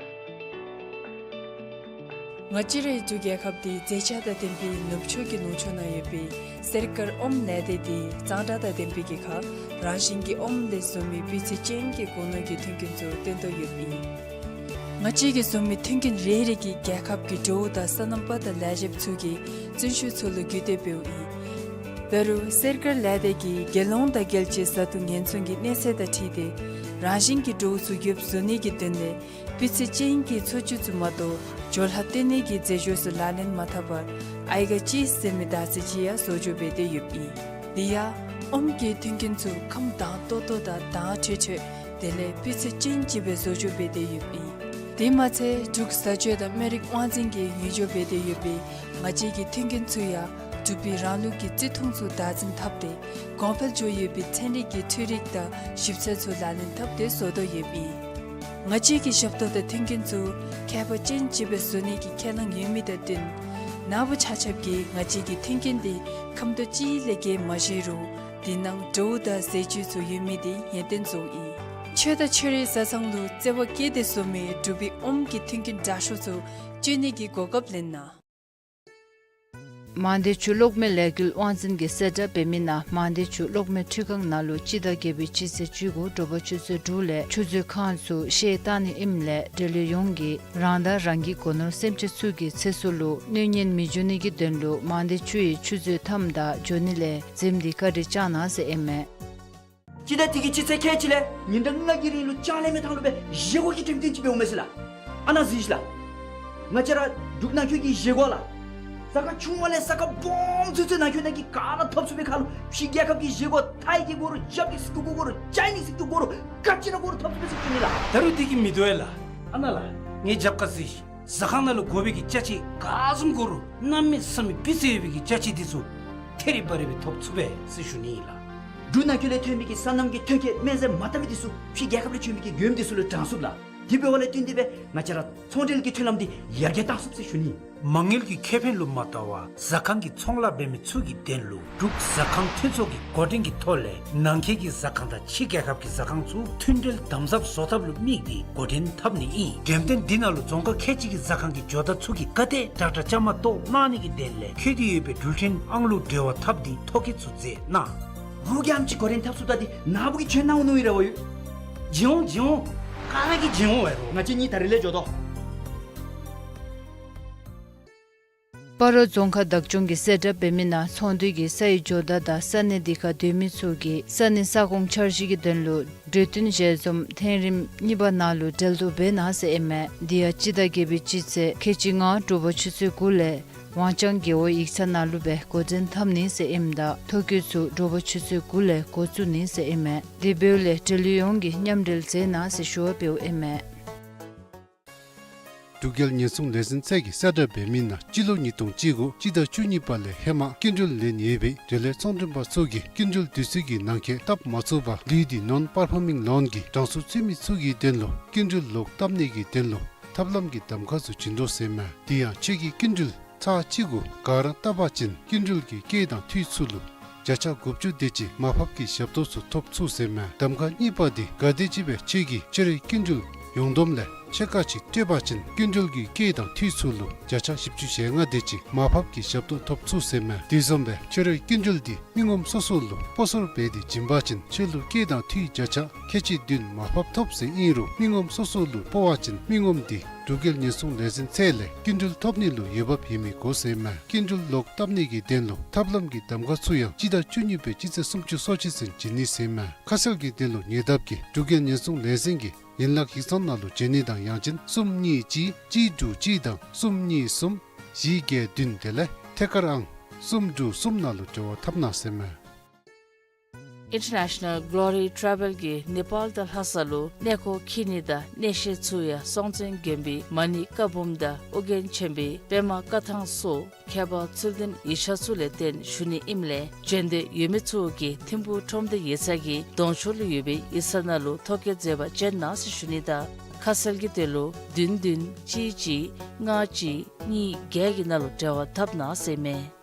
ང་བཅས་རའི་འབྲུག་རྒྱལ་ཁབ་འདི་མཛེས་ཆ་དང་ལྡན་པའི་ནུབ་ཕྱོགས་ཀྱི་ལུང་ཕྱོགས་ནང་ཡོད་པའི་གསེར་དཀར་ཨོམ་ལས་སྡེ་འདི་གཙང་སྦྲ་དང་ལྡན་པའི་གི་ཁར་རང་བཞིན་གྱི་ཨོམ་ལས་བཟོ་མི་སྤུས་ཚད་ཅན་གྱི་སྒོ་ནོར་གྱི་མཐུན་རྐྱེན་ཚུ་བཏོན་དོ་ཡོདཔ་ཨིན། ང་བཅས་ཀྱིས་བཟོ་མི་མཐུན་རྐྱེན་རེ་རེ་གིས་རྒྱལ་ཁབ་ཀྱི་འབྲོག་བུ་དང་སོ་ནམ་པ་དང་ལས་བྱེདཔ་ཚུ་གི་བརྩོན་ཤུགས་ཚུ་ལུ་བརྒྱུད་དེ་འབདཝ་ཨིན། འབད་རུང་གསེར་དཀར་ལས་སྡེ་གིས་རྒྱལ་ཡོངས་དང་རྒྱལ་སྤྱིའི་བཟའ་བཏུང་ཉེན་སྲུང་གི་གནས་ཚད་དང་འཁྲིལ་ཏེ་རང་བཞིན་གྱི་འབྲོག་བུ་ཚུ་ཡོདཔ་བཟོ་ནི་གི་དོན་ལས་སྤུས་ཚད་ཅན་གྱི་འཚོ་བཅུད་ཚུ་མ་གཏོགས་སྦྱོར་ལྷག་བཏོན་ནི་གི་རྫས་སྦྱོར་ཚུ་ལག་ལེན་མ་འཐབ་པར་ཨའི་ག་ཅིས་ཟེར་མི་དར་ཚིལ་ཅིག་ཡང་བཟོ་བཅོས་འབད་དེ་ཡོདཔ་ཨིན། དེ་ཡང་ཨོམ་གྱི་མཐུན་རྐྱེན་ཚུ་ཁམས་དྭངས་ཏོག་ཏོ་དང་དྭངས་འཕྲོས་འཕྲོས་དེ་ལས་སྤུས་ཚད་ཅན་ཅིག་སྦེ་བཟོ་བཅོས་འབད་དེ་ཡོདཔ་ཨིན། དེ་མ་ཚད་འབྲུག་བཟའ་སྤྱོད་དང་སྨན་རིགས་དབང་འཛིན་གྱིས་ངོས་སྦྱོར་འབད་དེ་ཡོད་པའི་ང་བཅས་ཀྱི་མཐུན་རྐྱེན་ཚུ་ཡང་འབྲུག་པའི་རང་ལུགས་ཀྱི་བརྩི་མཐོང་ཚུ་བདག་འཛིན་འཐབ་སྟེ་གོང་འཕེལ་འགྱོ་ཡོད་པའི་ཚན་རིག་གི་འཕྲུལ་རིག་དང་ཞིབ་འཚོལ་ཚུ་ལག་ལེན་འཐབ་སྟེ་བཟོ་དོ་ཡོདཔ་ཨིན། ང་བཅས་ཀྱི་ཞབས་ཏོག་དང་མཐུན་རྐྱེན་ཚུ་ཁྱད་པར་ཅན་ཅིག་སྦེ་བཟོ་ནི་གི་ཁས་བླངས་ཡོད་མི་དང་བསྟུན་ནཱ་བུ་ཆ་ཁྱབ་ཀྱིས་ང་བཅས་ཀྱི་མཐུན་རྐྱེན་འདི་ཁམས་དོག་ཅིག་ལས་བརྒལ་མ་བཞེས་རུང་དེ་ནང་འབྲོག་བུ་དང་ཟས་བཅུད་ཚུ་ཡོད་མི་དེ་ངེས་གཏན་བཟོཝ་ཨིན། ཆོས་དང་ཆོས་རའི་བཟའ་ཚང་ལུ་བརྩེ་བ་བསྐྱེད་དེ་བཟོ་མི་འབྲུག་པའི་ཨོམ་གྱི་མཐུན་རྐྱེན་དྲག་ཤོས་ཚུ་སྤྱོད་ནི་གི་གོ་སྐབས་ལེན་གནང་། མང་སྡེ་ཆུ་གློག་མེ་ལས་འགུལ་དབང་འཛིན་གྱིས་གསལ་བསྒྲགས་འབད་མི་ནང་མང་སྡེ་ཆུ་གློག་མེ་འཕྲུལ་ཁང་ནང་ལུ་སྤྱི་ཟླ་བརྒྱད་པའི་སྤྱི་ཚེས་བཅུ་དགུ་དྲོ་པ་ཆུ་ཚོད་དྲུག་ལས་ཆུ་མཛོད་ཁང་ཚུ་ཕྱེ་བཏང་ནི་ཨིནམ་ལས་འབྲེལ་ཡོད་ཡོངས་ཀྱིས་རང་དང་རང་གི་སྒོ་ནོར་སེམས་ཅན་ཚུ་གི་ཚེ་སྲོག་ལུ་གནོད་ཉེན་མི་འབྱུང་ནི་གི་དོན་ལུ་མང་སྡེ་ཆུ་ཡི་ཆུ་མཛོད་མཐའམ་བདའ་འགྱོ་ནི་ལས་འཛེམ་སྟེ་བཀའ་དྲིན་བསྐྱང་གནང་ཟེར་ཨིན་མས། སྤྱི་ཟླ་འདི་གི་སྤྱི་ཚེས་ཁལ་གཅིག་ལས་ཉིན་གྲངས་ལྔ་གི་རིང་ལུ་ལྕང་གླིང་མའི་ཐང་ལུ་སྦེ་བཞེས་སྒོ་གི་འགྲེམས་སྟོན་ཅིག་འབདཝ་མས་ཟེར་ལགས། ཨ་ནཱ་གཟིགས་ཤིག་ལགས། ང་བཅས་ར་འབྲུག་ནང་འཁོད་ཀྱི་བཞེས་སྒོ་ལགས། ས་ཁ་ཆུང་བ་ལས་ས་ཁ་སྦོམ་ཚུན་ཚོད་ནང་འཁོད་ནང་གི་ག་ར་འཐབ་ཚུགས་པའི་ཁར་ལུ་ཕྱི་རྒྱལ་ཁབ་ཀྱི་བཞེས་སྒོ་ཐའི་གི་དགོ་རུང་རྒྱབ་ཀྱི་སི་ཀུ་གུ་དགོ་རུང་ཅའི་ནིས་སི་ཀུ་གུ་དགོ་རུང་ག་ཅི་ར་དགོ་རུང་འཐབ་ཚུགས་པས་ཟེར་ཞུ་ནི་ལགས། ད་རུང་འདི་གིས་མི་དོ་བས་ལགས། ཨ་ནཱ་ལགས། ངེའི་རྒྱབ་ཁར་གཟིགས་ཤིག། ཟ་ཁང་ནང་ལུ་དགོ་པའི་གི་ཅ་ཆས་ག་བཟུམ་དགོ་རུང་གནམ་མེད་ས་མེད་སྤུས་ཚད་ཡོད་པའི་གི་ཅ་ཆས་འདི་ཚུ་ཐེ་རི་བ་རི་སྦེ་ཐོབ་ཚུགས་པས་ཟེར་ཞུ་ནི་ཨིན་ལགས། འབྲུག་ནང་འཁོད་ལས་ཐོན་མི་གི་སོ་ནམ་གྱི་ཐོན་སྐྱེད་སྨན་རྫས་མ་བཏབ་མི་འདི་ཚུ་ཕྱི་རྒྱལ་ཁབ་ལས་བྱོན་མི་གི་མགྱོནམ་འདི་ཚུ་ལུ་དྲང་ཚུགས་ལགས། དེ་འབདཝ་ལས་བརྟེན་ཏེ་སྦེ་ང་བཅས་ར་ཚོང་འབྲེལ་གྱི་མཐུན་ལམ་འདི་ཡར་རྒྱས་བཏང་ཚུགས་ཟེར་ཞུ་ནི། མ་དངུལ་གྱི་ཁེ་ཕན་ལུ་མ་བལྟ་བར་ཟ་ཁང་གི་ཚོང་ལཱ་འབད་མི་ཚུ་གི་དོན་ལུ་འབྲུག་ཟ་ཁང་མཐུན་ཚོགས་ཀྱི་འགོ་འདྲེན་གྱི་ཐོག་ལས་ནང་འཁོད་ཀྱི་ཟ་ཁང་དང་ཕྱི་རྒྱལ་ཁབ་ཀྱི་ཟ་ཁང་ཚུ་མཐུན་འབྲེལ་དམ་ཟབ་བཟོ་ཐབས་ལུ་དམིགས་ཏེ་འགོ་འདྲེན་འཐབ་ནི་ཨིན། འགྲེམས་སྟོན་འདི་ནང་ལུ་རྫོང་ཁག་ཁལ་གཅིག་གི་ཟ་ཁང་གི་ཇོ་བདག་ཚུ་གིས་ག་དེ་དྲག་དྲག་བཅའ་མར་གཏོགས་གནང་ནི་གི་དོན་ལས་འཁོད་དེ་ཡོད་པའི་འགྲུལ་འཕྲིན་ཨང་གླུ་འབྲེལ་བ་འཐབ་སྟེ་ཐོ་བཀོད་ཚུ་མཛད་གནང་། རོགས་ཀྱིས་ཨམ་ཅིག་འགོ་འདྲེན་འཐབ་ཚུགས་ད་འདི་ནཱ་བུ་གིས་བྱོན་གནང་འོང་མནོ་ཡི་ར་བ་ཡོད། བྱོན་འོང་བྱོན་འོང་། ག་ར་གིས་བྱོན་འོང་བས་རོགས། ང་བཅས་གཉིས་ད་རིས་ལས་འགྱོ་དོ། སྤ་རོ་རྫོང་ཁག་བདག་སྐྱོང་གིས་གསལ་བསྒྲགས་འབད་མི་ནང་ཚོང་འདུས་ཀྱི་སའི་ཇོ་བདག་དང་ས་གནས་འདི་ཁར་སྡོད་མི་ཚུ་གིས་ས་གནས་ས་ཁོངས་འཆར་གཞི་གི་དོན་ལུ་གྲོས་བསྟུན་ཞལ་འཛོམས་ཐེངས་རིམ་གཉིས་པ་ནང་ལུ་འབྲེལ་གཏོགས་འབད་གནང་ཟེར་ཨིན་མས། འདི་ཡང་སྤྱི་ཟླ་བརྒྱད་པའི་སྤྱི་ཚེས་ཁལ་གཅིག་ལྔ་དྲོ་པ་ཆུ་ཚོད་དགུ་ལས་ཝང་ལྕང་རྒེད་འོག་ཡིག་ཚང་ནང་ལུ་སྦེ་འགོ་འདྲེན་འཐབ་ནི་ཟེར་ཨིནམ་ད་ཐོ་བཀོད་ཚུ་དྲོ་པ་ཆུ་ཚོད་དགུ་ལས་འགོ་བཙུགས་ནི་ཟེར་ཨིན་མས། དེ་འབདཝ་ལས་འབྲེལ་ཡོད་ཡོངས་ཀྱིས་མཉམ་འབྲེལ་མཛད་གནང་ཟེར་ཞུ་བ་འབདཝ་ཨིན་མས། འབྲུག་རྒྱལ་ཉེན་སྲུང་ལས་འཛིན་ཚད་ཀྱིས་གསལ་བསྒྲགས་འབད་མི་ནང་སྤྱི་ལོ་ཉིས་སྟོང་བཅུ་དགུ་སྤྱི་ཟླ་བཅུ་གཉིས་པ་ལས་ཧེ་མ་སྐྱིན་འགྲུལ་ལེན་ཡོད་པའི་འབྲེལ་ཡོད་ཚོང་མགྲོན་པ་ཚུ་གིས་སྐྱིན་འགྲུལ་དུས་ཚོད་ཀྱི་ནང་འཁོད་བཏབ་མ་ཚུགས་པར་ལུས་ཏེ་non-performing loan གྱི་གྲངས་སུ་ཚུད་མི་ཚུ་གི་དོན་ལུ་སྐྱིན་འགྲུལ་ལོག་བཏབ་ནི་གི་དོན་ལུ་ཐབས་ལམ་གྱི་གདམ་ཁ་ཚུ་བྱིན་དོ་ཟེར་མས། དེ་ཡང་ཁྱོད་ཀྱིས་སྐྱིན་འགྲུལ་ཚར་གཅིག་གུ་ག་ར་བཏབ་པ་ཅིན་སྐྱིན་འགྲུལ་གྱི་སྐྱེད་དང་འཐུས་ཚུ་ལུ་བརྒྱ་ཆ་དགུ་བཅུ་དེ་ཅིག་མར་ཕབ་ཀྱི་ཞབས་ཏོག་ཚུ་ཐོབ་ཚུགས་ཟེར་མས། གདམ་ཁ་གཉིས་པ་འདི་ག་དེམ་ཅིག་སྦེ་ཁྱོད་ཀྱིས་ཁྱོད་རའི་སྐྱིན་འགྲུལ་ཡོངས་བསྡོམས་ལས་ ཕྱེད་ཀ་ཅིག་སྤྲོད་པ་ཅིན་སྐྱིན་འགྲུལ་གྱི་སྐྱེད་དང་འཐུས་ཚུ་ལུ་བརྒྱ་ཆ་བཞི་བཅུ་ཞེ་ལྔ་དེ་ཅིག་མར་ཕབ་ཀྱི་ཞབས་ཏོག་ཐོབ་ཚུགས་ཟེར་མས། དེ་བཟུམ་སྦེ་ཁྱོད་རའི་སྐྱིན་འགྲུལ་འདི་མི་ངོམ་སོ་སོ་ལུ་སྤོ་སོར་འབད་དེ་བྱིན་པ་ཅིན་ཁྱོད་ལུ་སྐྱེད་དང་འཐུས་བརྒྱ་ཆ་ཁལ་གཅིག་བདུན་མར་ཕབ་ཐོབ་ཟེར་ཨིན་རུང་མི་ངོམ་སོ་སོ་ལུ་སྤོ་བ་ཅིན་མི་ངོམ་འདི་འབྲུག་རྒྱལ་ཉེན་སྲུང་ལས་འཛིན་ཚད་ལས་སྐྱིན་འགྲུལ་ཐོབ་ནི་ལུ་འོས་འབབ་ཡོད་མི་དགོ་ཟེར་མས། སྐྱིན་འགྲུལ་ལོག་བཏབ་ནི་གི་དོན་ལུ་ཐབས་ལམ་གྱི་གདམ་ཁ་ཚུ་ཡང་སྤྱི་ཟླ་བཅུ་གཉིས་པའི་སྤྱི་ཚེས་སུམ་ཅུ་སོ་གཅིག་ཚུན་བྱིན་ནི་ཟེར་མས། ཁ་གསལ་གྱི་དོན་ལུ་ཉེ་འདབས་ཀྱི་འབྲུག་རྒྱལ་ཉེན་སྲུང་ལས་འཛིན་གྱི་ཡན་ལག་ཡིག་ཚང་ནང་ལུ་བྱོན་ནི་དང་ཡང་ཅིན་གསུམ་གཉིས་གཅིག་གཅིག་དྲུག་གཅིག་དང་གསུམ་གཉིས་གསུམ་བཞི་བརྒྱད་བདུན་དེ་ལས་ཐད་ཀར་ཨང་གསུམ་དྲུག་གསུམ་ནང་ལུ་འབྲེལ་བ་འཐབ་གནང་ཟེར་མས། International Glory Travel གིས་ནེ་པཱལ་དང་ལྷ་ས་ལུ་གནས་སྐོར་འཁྱིད་ནི་དང་གནས་བཤད་ཚུ་ཡང་སྲོང་བཙན་དགོན་པའི་མ་ཎི་བཀའ་འབུམ་དང་ཨོ་རྒྱན་ཆེན་པོའི་པདྨ་བཀའ་ཐང་སོགས་ཁྱད་པར་ཚུལ་ལྡན་ཡིག་ཆ་ཚུ་ལས་བརྟེན་ཞུ་ནི་ཨིནམ་ལས་བྱོན་འདོད་ཡོད་མི་ཚུ་གིས་ཐིམ་ཕུག་ཁྲོམ་སྡེ་ཡིག་ཚང་གི་གདོང་ཕྱོགས་ལུ་ཡོད་པའི་ཡིག་ཚང་ནང་ལུ་ཐོ་བཀོད་མཛད་པར་བྱོན་གནང་ཟེར་ཞུ་ནི་དང་ཁ་གསལ་གྱི་དོན་ལུ་བདུན་བདུན་གཅིག་གཅིག་ལྔ་གཅིག་གཉིས་བརྒྱད་ཀྱི་ནང་ལུ་འབྲེལ་བ་འཐབ་གནང་ཟེར་མས།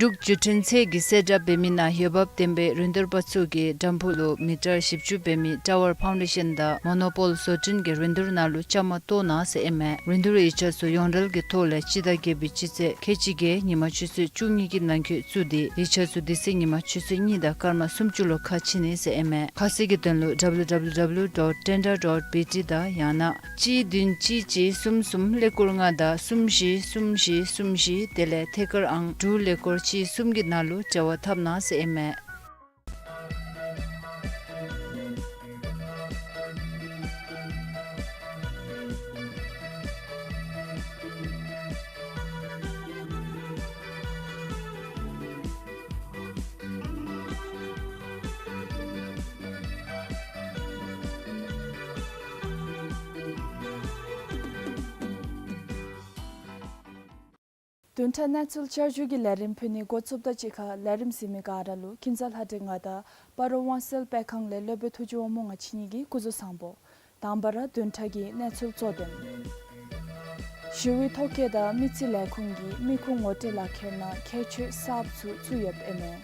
འབྲུག་བརྒྱུད་འཕྲིན་ཚད་ཀྱི་གསལ་བསྒྲགས་འབད་མི་ནང་འོས་འབབ་ལྡན་པའི་རིན་བསྡུར་པ་ཚུ་གིས་དྲམ་ཕུག་ལུ་མི་ཊར་བཞི་བཅུ་འབད་མི་ཊ་ཝར་ཕའུན་ཌེ་ཤཱན་དང་མོ་ནོ་པོལ་བཟོ་སྐྲུན་གྱི་རིན་བསྡུར་ནང་ལུ་བཅའ་མར་གཏོགས་གནང་ཟེར་ཨིན་མས། རིན་བསྡུར་ཡིག་ཆ་ཚུ་ཡོངས་འབྲེལ་གྱི་ཐོག་ལས་སྤྱི་ཟླ་བརྒྱད་པའི་སྤྱི་ཚེས་ཁལ་གཅིག་བརྒྱད་ཉིན་མ་ཆུ་ཚོད་བཅུ་གཉིས་ཀྱི་ནང་འཁོད་བཙུགས་ཏེ་ཡིག་ཆ་ཚུ་དེ་ཚེ་ཉིན་མ་ཆུ་ཚོད་གཉིས་དང་སྐར་མ་སུམ་ཅུ་ལུ་ཁ་ཕྱེ་ནི་ཟེར་ཨིན་མས། ཁ་གསལ་གྱི་དོན་ལུ་W W W dot tenda dot B T དང་ཡང་ན་གཅིག་བདུན་གཅིག་གཅིག་གསུམ་གསུམ་ཀླད་ཀོར་ལྔ་དང་གསུམ་བཞི་གསུམ་བཞི་གསུམ་བཞི་དེ་ལས་ཐད་ཀར་ཨང་དྲུག་ཀླད་ཀོར་གཅིག་གསུམ་གྱི་ནང་ལུ་འབྲེལ་བ་འཐབ་གནང་ཟེར་ཨིན་མས། བདུན་ཕྲག་གནས་ཚུལ་བསྐྱར་ཞུ་གི་ལས་རིམ་ཕུལ་ནི་འགོ་བཙུགསཔ་ད་གཅིག་ཁར་ལས་རིམ་གཟིགས་མི་ག་ར་ལུ་ཁྱིམ་བཟའ་ལྷ་འདྲེ་ང་དང་སྤ་རོ་དབང་གསལ་དཔེ་ཁང་ལས་སློབ་དཔོན་ཐུགས་རྗེ་དབང་མོ་ང་བཅས་གཉིས་ཀྱིས་སྐུ་གཟུགས་བཟང་པོ། དང་པ་ར་བདུན་ཕྲག་གི་གནས་ཚུལ་གཙོ་དོན། ཞི་བའི་ཐོ་བཀོད་དང་མི་རྩིས་ལས་ཁུངས་ཀྱིས་མི་ཁུངས་ངོ་སྤྲོད་ལག་ཁྱེར་ནང་ཁྱད་ཆོས་གསརཔ་ཚུ་བཙུགས་ཡོདཔ་ཨིན་མས།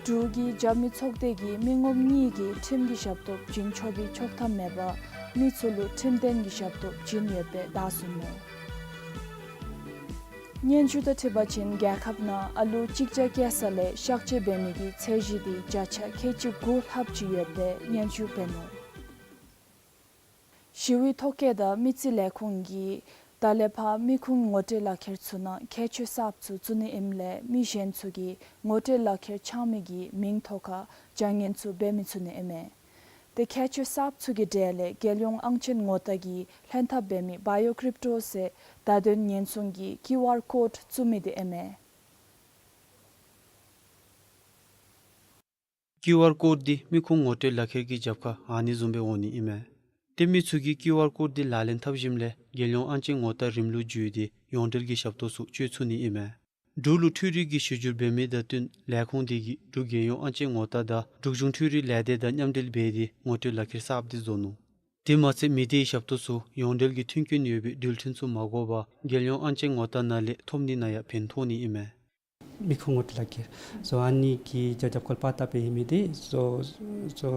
འབྲུག་གི་རྒྱབ་མི་ཚོགས་སྡེ་གིས་མི་ངོམ་གཉིས་ཀྱིས་ཁྲིམས་ཀྱི་ཞབས་ཏོག་བྱིན་ཆོག་པའི་ཆོག་ཐམ་མེད་པར་མི་ཚུ་ལུ་ཁྲིམས་དོན་གྱི་ཞབས་ཏོག་བྱིན་ཡོདཔ་སྦེ་བདའ་ཟུན་ནུག། སྙན་ཞུ་དང་འཁྲིལ་བ་ཅིན་རྒྱལ་ཁབ་ནང་ཨ་ལུ་གཅིག་བརྒྱ་བཀལ་ས་ལས་གཤག་བཅོས་འབད་མི་གི་ཚད་གཞི་དེ་བརྒྱ་ཆ་ཁལ་གཅིག་དགུ་ལྷགཔ་ཅིག་ཡོདཔ་སྦེ་སྙན་ཞུ་འབད་ནུག། ཞི་བའི་ཐོ་བཀོད་དང་མི་རྩིས་ལས་ཁུངས་ཀྱིས་ད་ལས་ཕར་མི་ཁུངས་ངོ་སྤྲོད་ལག་ཁྱེར་ཚུ་ནང་ཁྱད་ཆོས་གསརཔ་ཚུ་བཙུགས་ནི་ཨིནམ་ལས་མི་གཞན་ཚུ་གིས་ངོ་སྤྲོད་ལག་ཁྱེར་འཆང་མི་གི་མིང་ཐོག་ཁར་བྱ་ངན་ཚུ་འབད་མི་ཚུགས་ནི་ཨིན་མས། དེ་ཁྱད་ཆོས་གསརཔ་ཚུ་གི་གྲས་ལས་རྒྱལ་ཡོངས་ཨང་ཅན་ངོ་རྟགས་ཀྱི་ལྷན་ཐབས་འབད་མི་བ་ཡོ་ཀྲིབ་ཊོ་ཟེར་བརྡ་དོན་ཉེན་སྲུང་གི་ཀིའུ་ཨར་ཀོཌ་བཙུགས་མི་དེ་ཨིན་མས། ཀིའུ་ཨར་ཀོཌ་འདི་མི་ཁུངས་ངོ་སྤྲོད་ལག་ཁྱེར་གྱི་རྒྱབ་ཁར་ཨ་ནི་བཟུམ་སྦེ་འོང་ནི་ཨིན་མས། ཏེ་མི་ཚུ་གིས་ཀིའུ་ཨར་ཀོཌ་འདི་ལག་ལེན་འཐབ་ཞིནམ་ལས་རྒྱལ་ཡོངས་ཨང་ཅན་ངོ་རྟགས་རིམ་ལུགས་བརྒྱུད་དེ་ཡོངས་འབྲེལ་གྱི་ཞབས་ཏོག་ཚུ་སྤྱོད་ཚུགས་ནི་ཨིན་མས། འབྲུག་ལུ་འཕྲུལ་རིག་གི་གཞི་བསྒྱུར་འབད་མི་དང་བསྟུན་ལས་ཁུངས་དེ་གིས་འབྲུག་རྒྱལ་ཡོངས་ཨང་ཅན་ངོ་རྟགས་དང་འབྲུག་གཞུང་འཕྲུལ་རིག་ལས་སྡེ་དང་མཉམ་འབྲེལ་འབད་དེ་ངོ་སྤྲོད་ལག་ཁྱེར་གསརཔ་དེ་བཟོ་ནུག། དེ་མ་ཚད་མི་སྡེའི་ཞབས་ཏོག་ཚུ་ཡོངས་འབྲེལ་གྱི་མཐུན་རྐྱེན་ཡོད་པའི་འགྲུལ་འཕྲིན་ཚུ་མ་དགོ་པར་རྒྱལ་ཡོངས་ཨང་ཅན་ངོ་རྟགས་ནང་ལས་ཐོབ་ནི་ནང་ཡང་ཕན་ཐོགས་ནི་ཨིན་མས། མི་ཁུངས་ངོ་སྤྲོད་ལག་ཁྱེར་སོ་ཨ་ནི་གི་རྒྱབ་རྒྱབ་ཁར་པར་བཏབ་སྦེ་ཨིན་མི་དེ་སོ་སོ་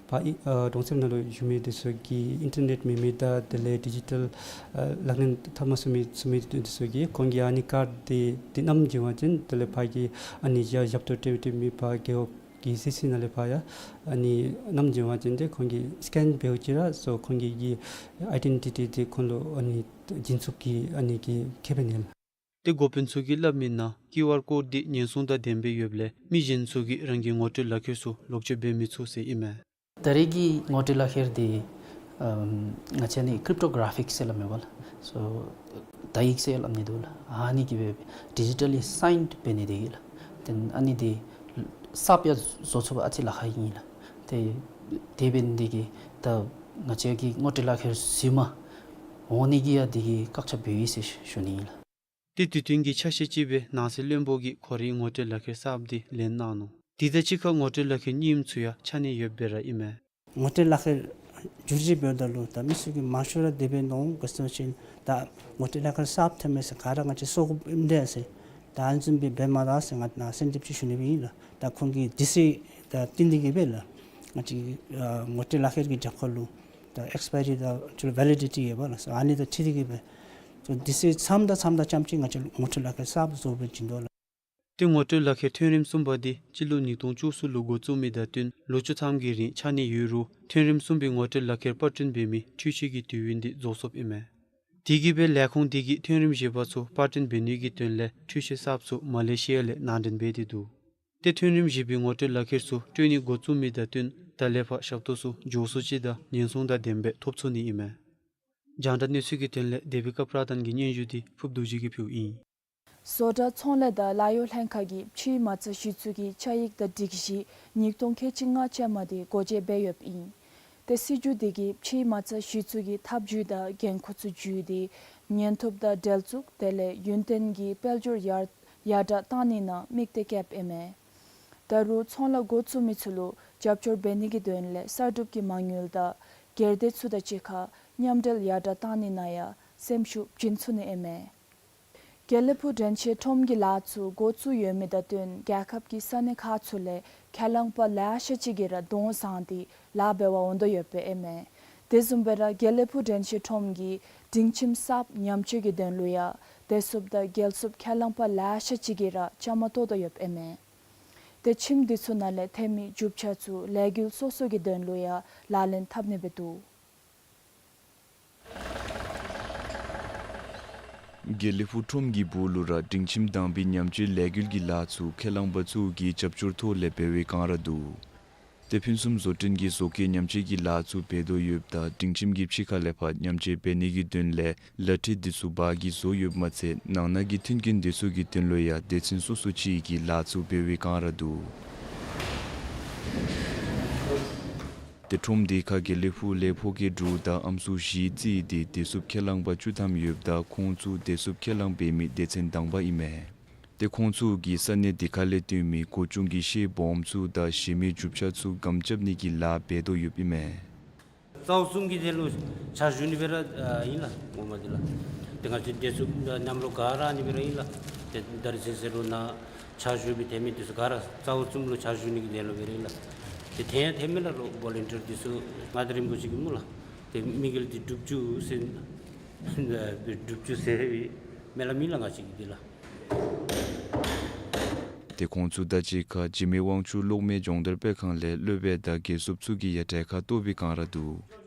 ཕར་ཨིན་ཨ་གྲོང་གསེབ་ནང་ལུ་བཞུགས་མི་དེ་ཚུ་གིས་ཨིན་ཊར་ནེཊ་མེད་མི་དང་དེ་ལས་ཌི་ཇི་ཊལ་ཨ་ལག་ལེན་འཐབ་མ་ཚུགས་མི་ཚུགས་མི་དེ་ཚུ་གིས་ཁོང་གིས་ཨ་ནི་ཀཱཌ་དེ་དེ་བསྣམས་བྱོན་པ་ཅིན་དེ་ལས་ཕར་གྱི་ཨ་ནི་ཡར་ཞབས་ཏོག་སྤྲོད་སྤྲོད་མི་ཕར་རྒེད་འོག་གི་སི་སི་ནང་ལས་ཕར་ཡར་ཨ་ནི་བསྣམས་བྱོན་པ་ཅིན་དེ་ཁོང་གིས་སི་ཀེན་འབད་བ་ཅིན་ར་སོ་ཁོང་གི་གི་ཨའི་ཌེན་ཊི་ཊི་དེ་ཁོང་ལུ་ཨ་ནི་བྱིན་ཚུགས་ཀྱི་ཨ་ནི་གི་ཁེ་ཕན་ཡོད། ཏེ་འགོ་དཔོན་ཚུ་གིས་སླབ་མིའི་ནང་ཀིའུ་ཨར་ཀོཌ་འདི་ཉེན་སྲུང་དང་ལྡནམ་སྦེ་ཡོདཔ་ལས་མི་གཞན་ཚུ་གིས་རང་གི་ངོ་སྤྲོད་ལག་ཁྱེར་ཚུ་ལོག་སྤྱོད་འབད་མི་ཚུགས་ཟེར་ཨིན་མས། ད་རེས་ཀྱི་ངོ་སྤྲོད་ལག་ཁྱེར་འདི་ཨམ་ང་བཅས་ནི་ཀྲིབ་ཊོ་གར་ཕིག་ཟེར་སླབ་མས་པ་ལགས། སོ་ད་ཡིག་ཟེར་སླབ་ནི་འདུག་ལགས། ཨ་ནི་གིས་སྦེ་ཌི་ཇི་ཊལ་ལི་སའིནཌ་འབད་ནི་འདི་ལགས། ཏེ་ཨ་ནི་འདི་གསརཔ་ཡང་བཟོ་ཚུགས་པར་ཨ་ཙི་ལཱ་ཁག་ཨིན་ལགས། ཏེ་དེ་འབད་ནི་འདི་གིས་ད་ང་བཅས་ཀྱི་ངོ་སྤྲོད་ལག་ཁྱེར་རྫུན་མ་འོང་ནི་གི་ཡང་འདི་གིས་བཀག་ཆ་འབད་ཡི་ཟེར་ཞུ་ནི་ཨིན་ལགས། ཏེ་དུས་མཐུན་གྱི་ཆ་ཤས་ཅིག་སྦེ་ནང་སྲིད་བློན་པོ་གིས་ཁོ་རའི་ངོ་སྤྲོད་ལག་ཁྱེར་གསརཔ་འདི་ལེན་གནང་ནུག། དེ་དང་གཅིག་ཁར་ངོ་སྤྲོད་ལག་ཁྱེར་རྙིངམ་ཚུ་ཡང་ཆགས་ནི་ཡོདཔ་སྦེ་ར་ཨིན་མས། ངོ་སྤྲོད་ལག་ཁྱེར་བསྒྱུར་བཅོས་འབདཝ་ད་ལུ་ད་མི་ཚུ་གིས་མང་ཤོས་ར་དེ་སྦེ་མནོ་འོང་། ག་ཅི་སྨོ་ཟེར་བ་ཅིན་ད་ངོ་སྤྲོད་ལག་ཁྱེར་གསརཔ་ཐོན་མས་ཟེར་ག་ར་ང་བཅས་བཟོ་དགོཔ་ཨིནམ་འདྲས་ཟེར། ད་ཨ་ནི་བཟུམ་སྦེ་འབད་མ་ད་ཟེར་ང་ནཱ་སེམས་འདྲིཝ་ཅིག་ཞུ་ནི་སྦེ་ཨིན་ལགས། ད་ཁོང་གིས་དེ་ཚེ་ ད་བརྟེན་ཏེ་གིས་སྦེ་ལགས་ང་བཅས་ཨ་ངོ་སྤྲོད་ལག་ཁྱེར་གྱི་རྒྱབ་ཁ་ལུ་ད་ཨེགསི་པའི་རི་དང་ཅིག་ལུ་ཝེ་ལི་ཌི་ཊི་ཡོདཔ་ལགས། ཨ་ནི་དང་འཁྲིལ་ཏེ་གིས་སྦེ་ད་དུས་ཚོད་མཚམས་དང་མཚམས་དང་ཙམ་ཅིག་ང་བཅས་ངོ་སྤྲོད་ལག་ཁྱེར་གསརཔ་བཟོ་སྦེ་བྱིན་དོ་ལགས། ཏེ་ངོ་སྤྲོད་ལག་ཁྱེར་ཐོན་རིམ་གསུམ་པ་འདི་སྤྱི་ལོ་ཉིས་སྟོང་བཅུ་གསུམ་ལུ་འགོ་བཙུགས་མི་དང་བསྟུན་ལོ་བཅུ་ཐམ་གྱི་རིང་ཆགས་ནི་ཡོད་རུང་ཐོན་རིམ་གསུམ་པའི་ངོ་སྤྲོད་ལག་ཁྱེར་པར་སྐྲུན་འབད་མི་འཕྲུལ་ཆས་ཀྱི་དུས་ཡུན་འདི་རྫོགས་སོཔ་ཨིན་མས། དེ་གིས་སྦེ་ལས་ཁུངས་འདི་གིས་ཐོན་རིམ་བཞི་པ་ཚུ་པར་སྐྲུན་འབད་ནི་གི་དོན་ལས་འཕྲུལ་ཆས་གསརཔ་ཚུ་མ་ལེ་ཤི་ཡ་ལས་ནང་འདྲེན་འབད་དེ་འདུག། ཏེ་ཐོན་རིམ་བཞི་པའི་ངོ་སྤྲོད་ལག་ཁྱེར་ཚུ་སྤྲོད་ནི་འགོ་བཙུགས་མི་དང་བསྟུན་ད་ལས་ཕར་ཞབས་ཏོག་ཚུ་མགྱོགས་སུ་ཅིག་དང་ཉེན་སྲུང་དང་ལྡནམ་སྦེ་ཐོབ་ཚུགས་ནི་ཨིན་མས། རྒྱང་བསྒྲགས་གནས་ཚུལ་གྱི་དོན་ལས་དེ་བི་ཀ་པྲ་དཱན་གྱི་སྙན་ཞུ་འདི་ཕུབ་རྡོ་རྗེ་གིས་ཕུལཝ་ཨིན། བཟོ་གྲྭ་ཚོང་ལས་དང་ལཱ་གཡོག་ལྷན་ཁག་གིས་ཕྱིའི་མ་རྩ་གཞི་བཙུགས་ཀྱི་ཅ་ཡིག་དང་སྒྲིག་གཞི་ཉིས་སྟོང་ཁལ་གཅིག་ལྔ་ཅན་མ་དེ་སྒོ་འབྱེད་འབད་ཡོདཔ་ཨིན། ཏེ་སྲིད་བྱུས་དེ་གིས་ཕྱིའི་མ་རྩ་གཞི་བཙུགས་ཀྱི་ཐབས་བྱུས་དང་འགན་ཁུར་ཚུ་བརྒྱུད་དེ་ཉེན་ཐོབ་དང་འབྲེལ་འཛུགས་དེ་ལས་ཡུན་བརྟན་གྱི་དཔལ་འབྱོར་ཡར་ཡར་དྲག་བཏང་ནི་ནང་དམིགས་གཏད་བསྐྱེདཔ་ཨིན་མས། ད་རུང་ཚོང་ལཱ་འགོ་བཙུགས་མི་ཚུ་ལུ་རྒྱབ་སྐྱོར་འབད་ནི་གི་དོན་ལས་གསར་སྒྲུབ་ཀྱི་མ་དངུལ་དང་སྒེར་སྡེ་ཚུ་དང་གཅིག་ཁར་མཉམ་འབྲེལ་ཡར་དྲག་བཏང་ནི་ནང་ཡང་སེམས་ཤུགས་བྱིན་ཚུགས་ནི་ཨིན་མས། དགེ་ལེགས་ཕུག་དྲན་ཤེས་ཁྲོམ་གྱི་ལཱ་ཚུ་འགོ་བཙུགས་ཡོད་མི་དང་བསྟུན་རྒྱལ་ཁབ་ཀྱི་ས་གནས་ཁག་ཚུ་ལས་ཁས་བླངས་པ་ལེ་ཤ་ཅིག་གིས་ར་གདོང་བཟུང་སྟེ་ལཱ་འབད་བར་འོང་དོ་ཡོདཔ་ཨིན་མས། དེ་བཟུམ་སྦེ་ར་དགེ་ལེགས་ཕུག་དྲན་ཤེས་ཁྲོམ་གྱི་སྒྲིང་ཁྱིམ་གསརཔ་ཉམས་བཅོས་ཀྱི་དོན་ལུ་ཡང་བདེ་སྲུངཔ་དང་འགན་སྲུངཔ་ཁས་བླངས་པ་ལེ་ཤ་ཅིག་གིས་ར་བཅའ་མར་གཏོགས་དོ་ཡོདཔ་ཨིན་མས། ཏེ་ཁྱིམ་འདི་ཚུ་ནང་ལས་ཐོན་མི་རྒྱུ་ཆ་ཚུ་ལས་འགུལ་སོ་སོ་གི་དོན་ལུ་ཡང་ལག་ལེན་འཐབ་ནི་སྦེ་འདུག། དགེ་ལེགས་ཕུག་ཁྲོམ་གྱི་སྦུག་ལུ་ར་སྒྲིང་ཁྱིམ་དང་པའི་ཉམས་བཅོས་ལས་འགུལ་གྱི་ལཱ་ཚུ་ཁས་བླངས་པ་ཚུ་གི་རྒྱབ་སྐྱོར་ཐོག་ལས་འབད་བའི་བསྒང་ར་འདུག། ཏེ་ཕུན་སུམ་བཟོ་སྐྲུན་གྱི་བཟོ་བཀོད་ཉམས་བཅོས་ཀྱི་ལཱ་ཚུ་འབད་དོ་ཡོདཔ་ད་སྒྲིང་ཁྱིམ་གྱི་ཕྱི་ཁ་ལས་ཕར་ཉམས་བཅོས་འབད་ནི་གི་དོན་ལས་ལག་ཁྲི་འདི་ཚུ་བར་གྱི་བཟོ་ཡོདཔ་མ་ཚད་ནང་ན་གི་མཐུན་རྐྱེན་འདི་ཚུ་གི་དོན་ལུ་ཡང་སྡེ་ཚན་སོ་སོ་ཅིག་གིས་ལཱ་ཚུ་འབད་བའི་བསྒང་ར་འདུག། ཏེ་ཁྲོམ་འདི་ཁར་དགེ་ལེགས་ཕུག་ལས་ཕོ་སྐྱེས་དྲུག་དང་ཨམ་སྲུ་བཞི་བརྩིས་ཏེ་བདེ་སྲུངཔ་ཁས་བླངས་པ་བཅུ་ཐམ་ཡོདཔ་ད་ཁོང་ཚུ་བདེ་སྲུངཔ་ཁས་བླངས་འབད་མི་སྡེ་ཚན་དང་པ་ཨིན་མས། ཏེ་ཁོང་ཚུ་གིས་ས་གནས་འདི་ཁ་ལས་ཐོན་མི་གོ་ཆུང་གི་ཤེལ་སྦོམ་ཚུ་དང་གཞན་མི་རྒྱུ་ཆ་ཚུ་སྒམ་རྐྱབ་ནི་གི་ལཱ་འབད་དོ་ཡོདཔ་ཨིན་མས། རྩ་བ་གསུམ་གྱི་དོན་ལུ་ཕྱག་ཞུ་ནི་སྦེ་ར་ཨ་ཨིན་ལགས། ངོ་མ་འདི་ལགས། ཏེ་ང་བཅས་བདེ་སྲུངཔ་གནམ་ལོ་ག་ར་ཨ་ནི་སྦེ་ར་ཨིན་ལགས། ཏེ་ད་རིས་ཚེ་ཟེར་རུང་ནཱ་ཕྱག་ཞུ་བའི་ཐོན་མི་འདི་ཚུ་ག་ར་རྩ་བ་གསུམ་ལུ་ཕྱག་ཞུ་ནི་གི་དོན་ལུ་སྦེ་ར་ཨིན་ལགས། ཏེ་ཐོན་ཡང་ཐོན་མས་ལགས། རོགས་བོ་ལན་ཊིར་འདི་ཚུ་མངའ་བདག་རིན་པོ་ཆེ་གིས་སྨོ་ལགས། ཏེ་དམིགས་ཡུལ་འདི་སྒྲུབ་བཅུག་ཟེར་སྒྲུབ་བཅུག་ཟེར་བའི་སྨོན་ལམ་ཨིན་ལགས་ང་བཅས་ཀྱི་འདི་ལགས། ཏེ་ཁོང་ཚུ་དང་གཅིག་ཁར་འཇིགས་མེད་དབང་ཕྱུག་གློག་མེ་སྦྱོང་བརྡར་སྤེལ་ཁང་ལས་སློབ་དཔོན་དང་དགེ་སྲུངཔ་ཚུ་གིས་ཡང་གྲལ་ཁར་གཏོགས་པའི་བསྒང་ར་འདུག།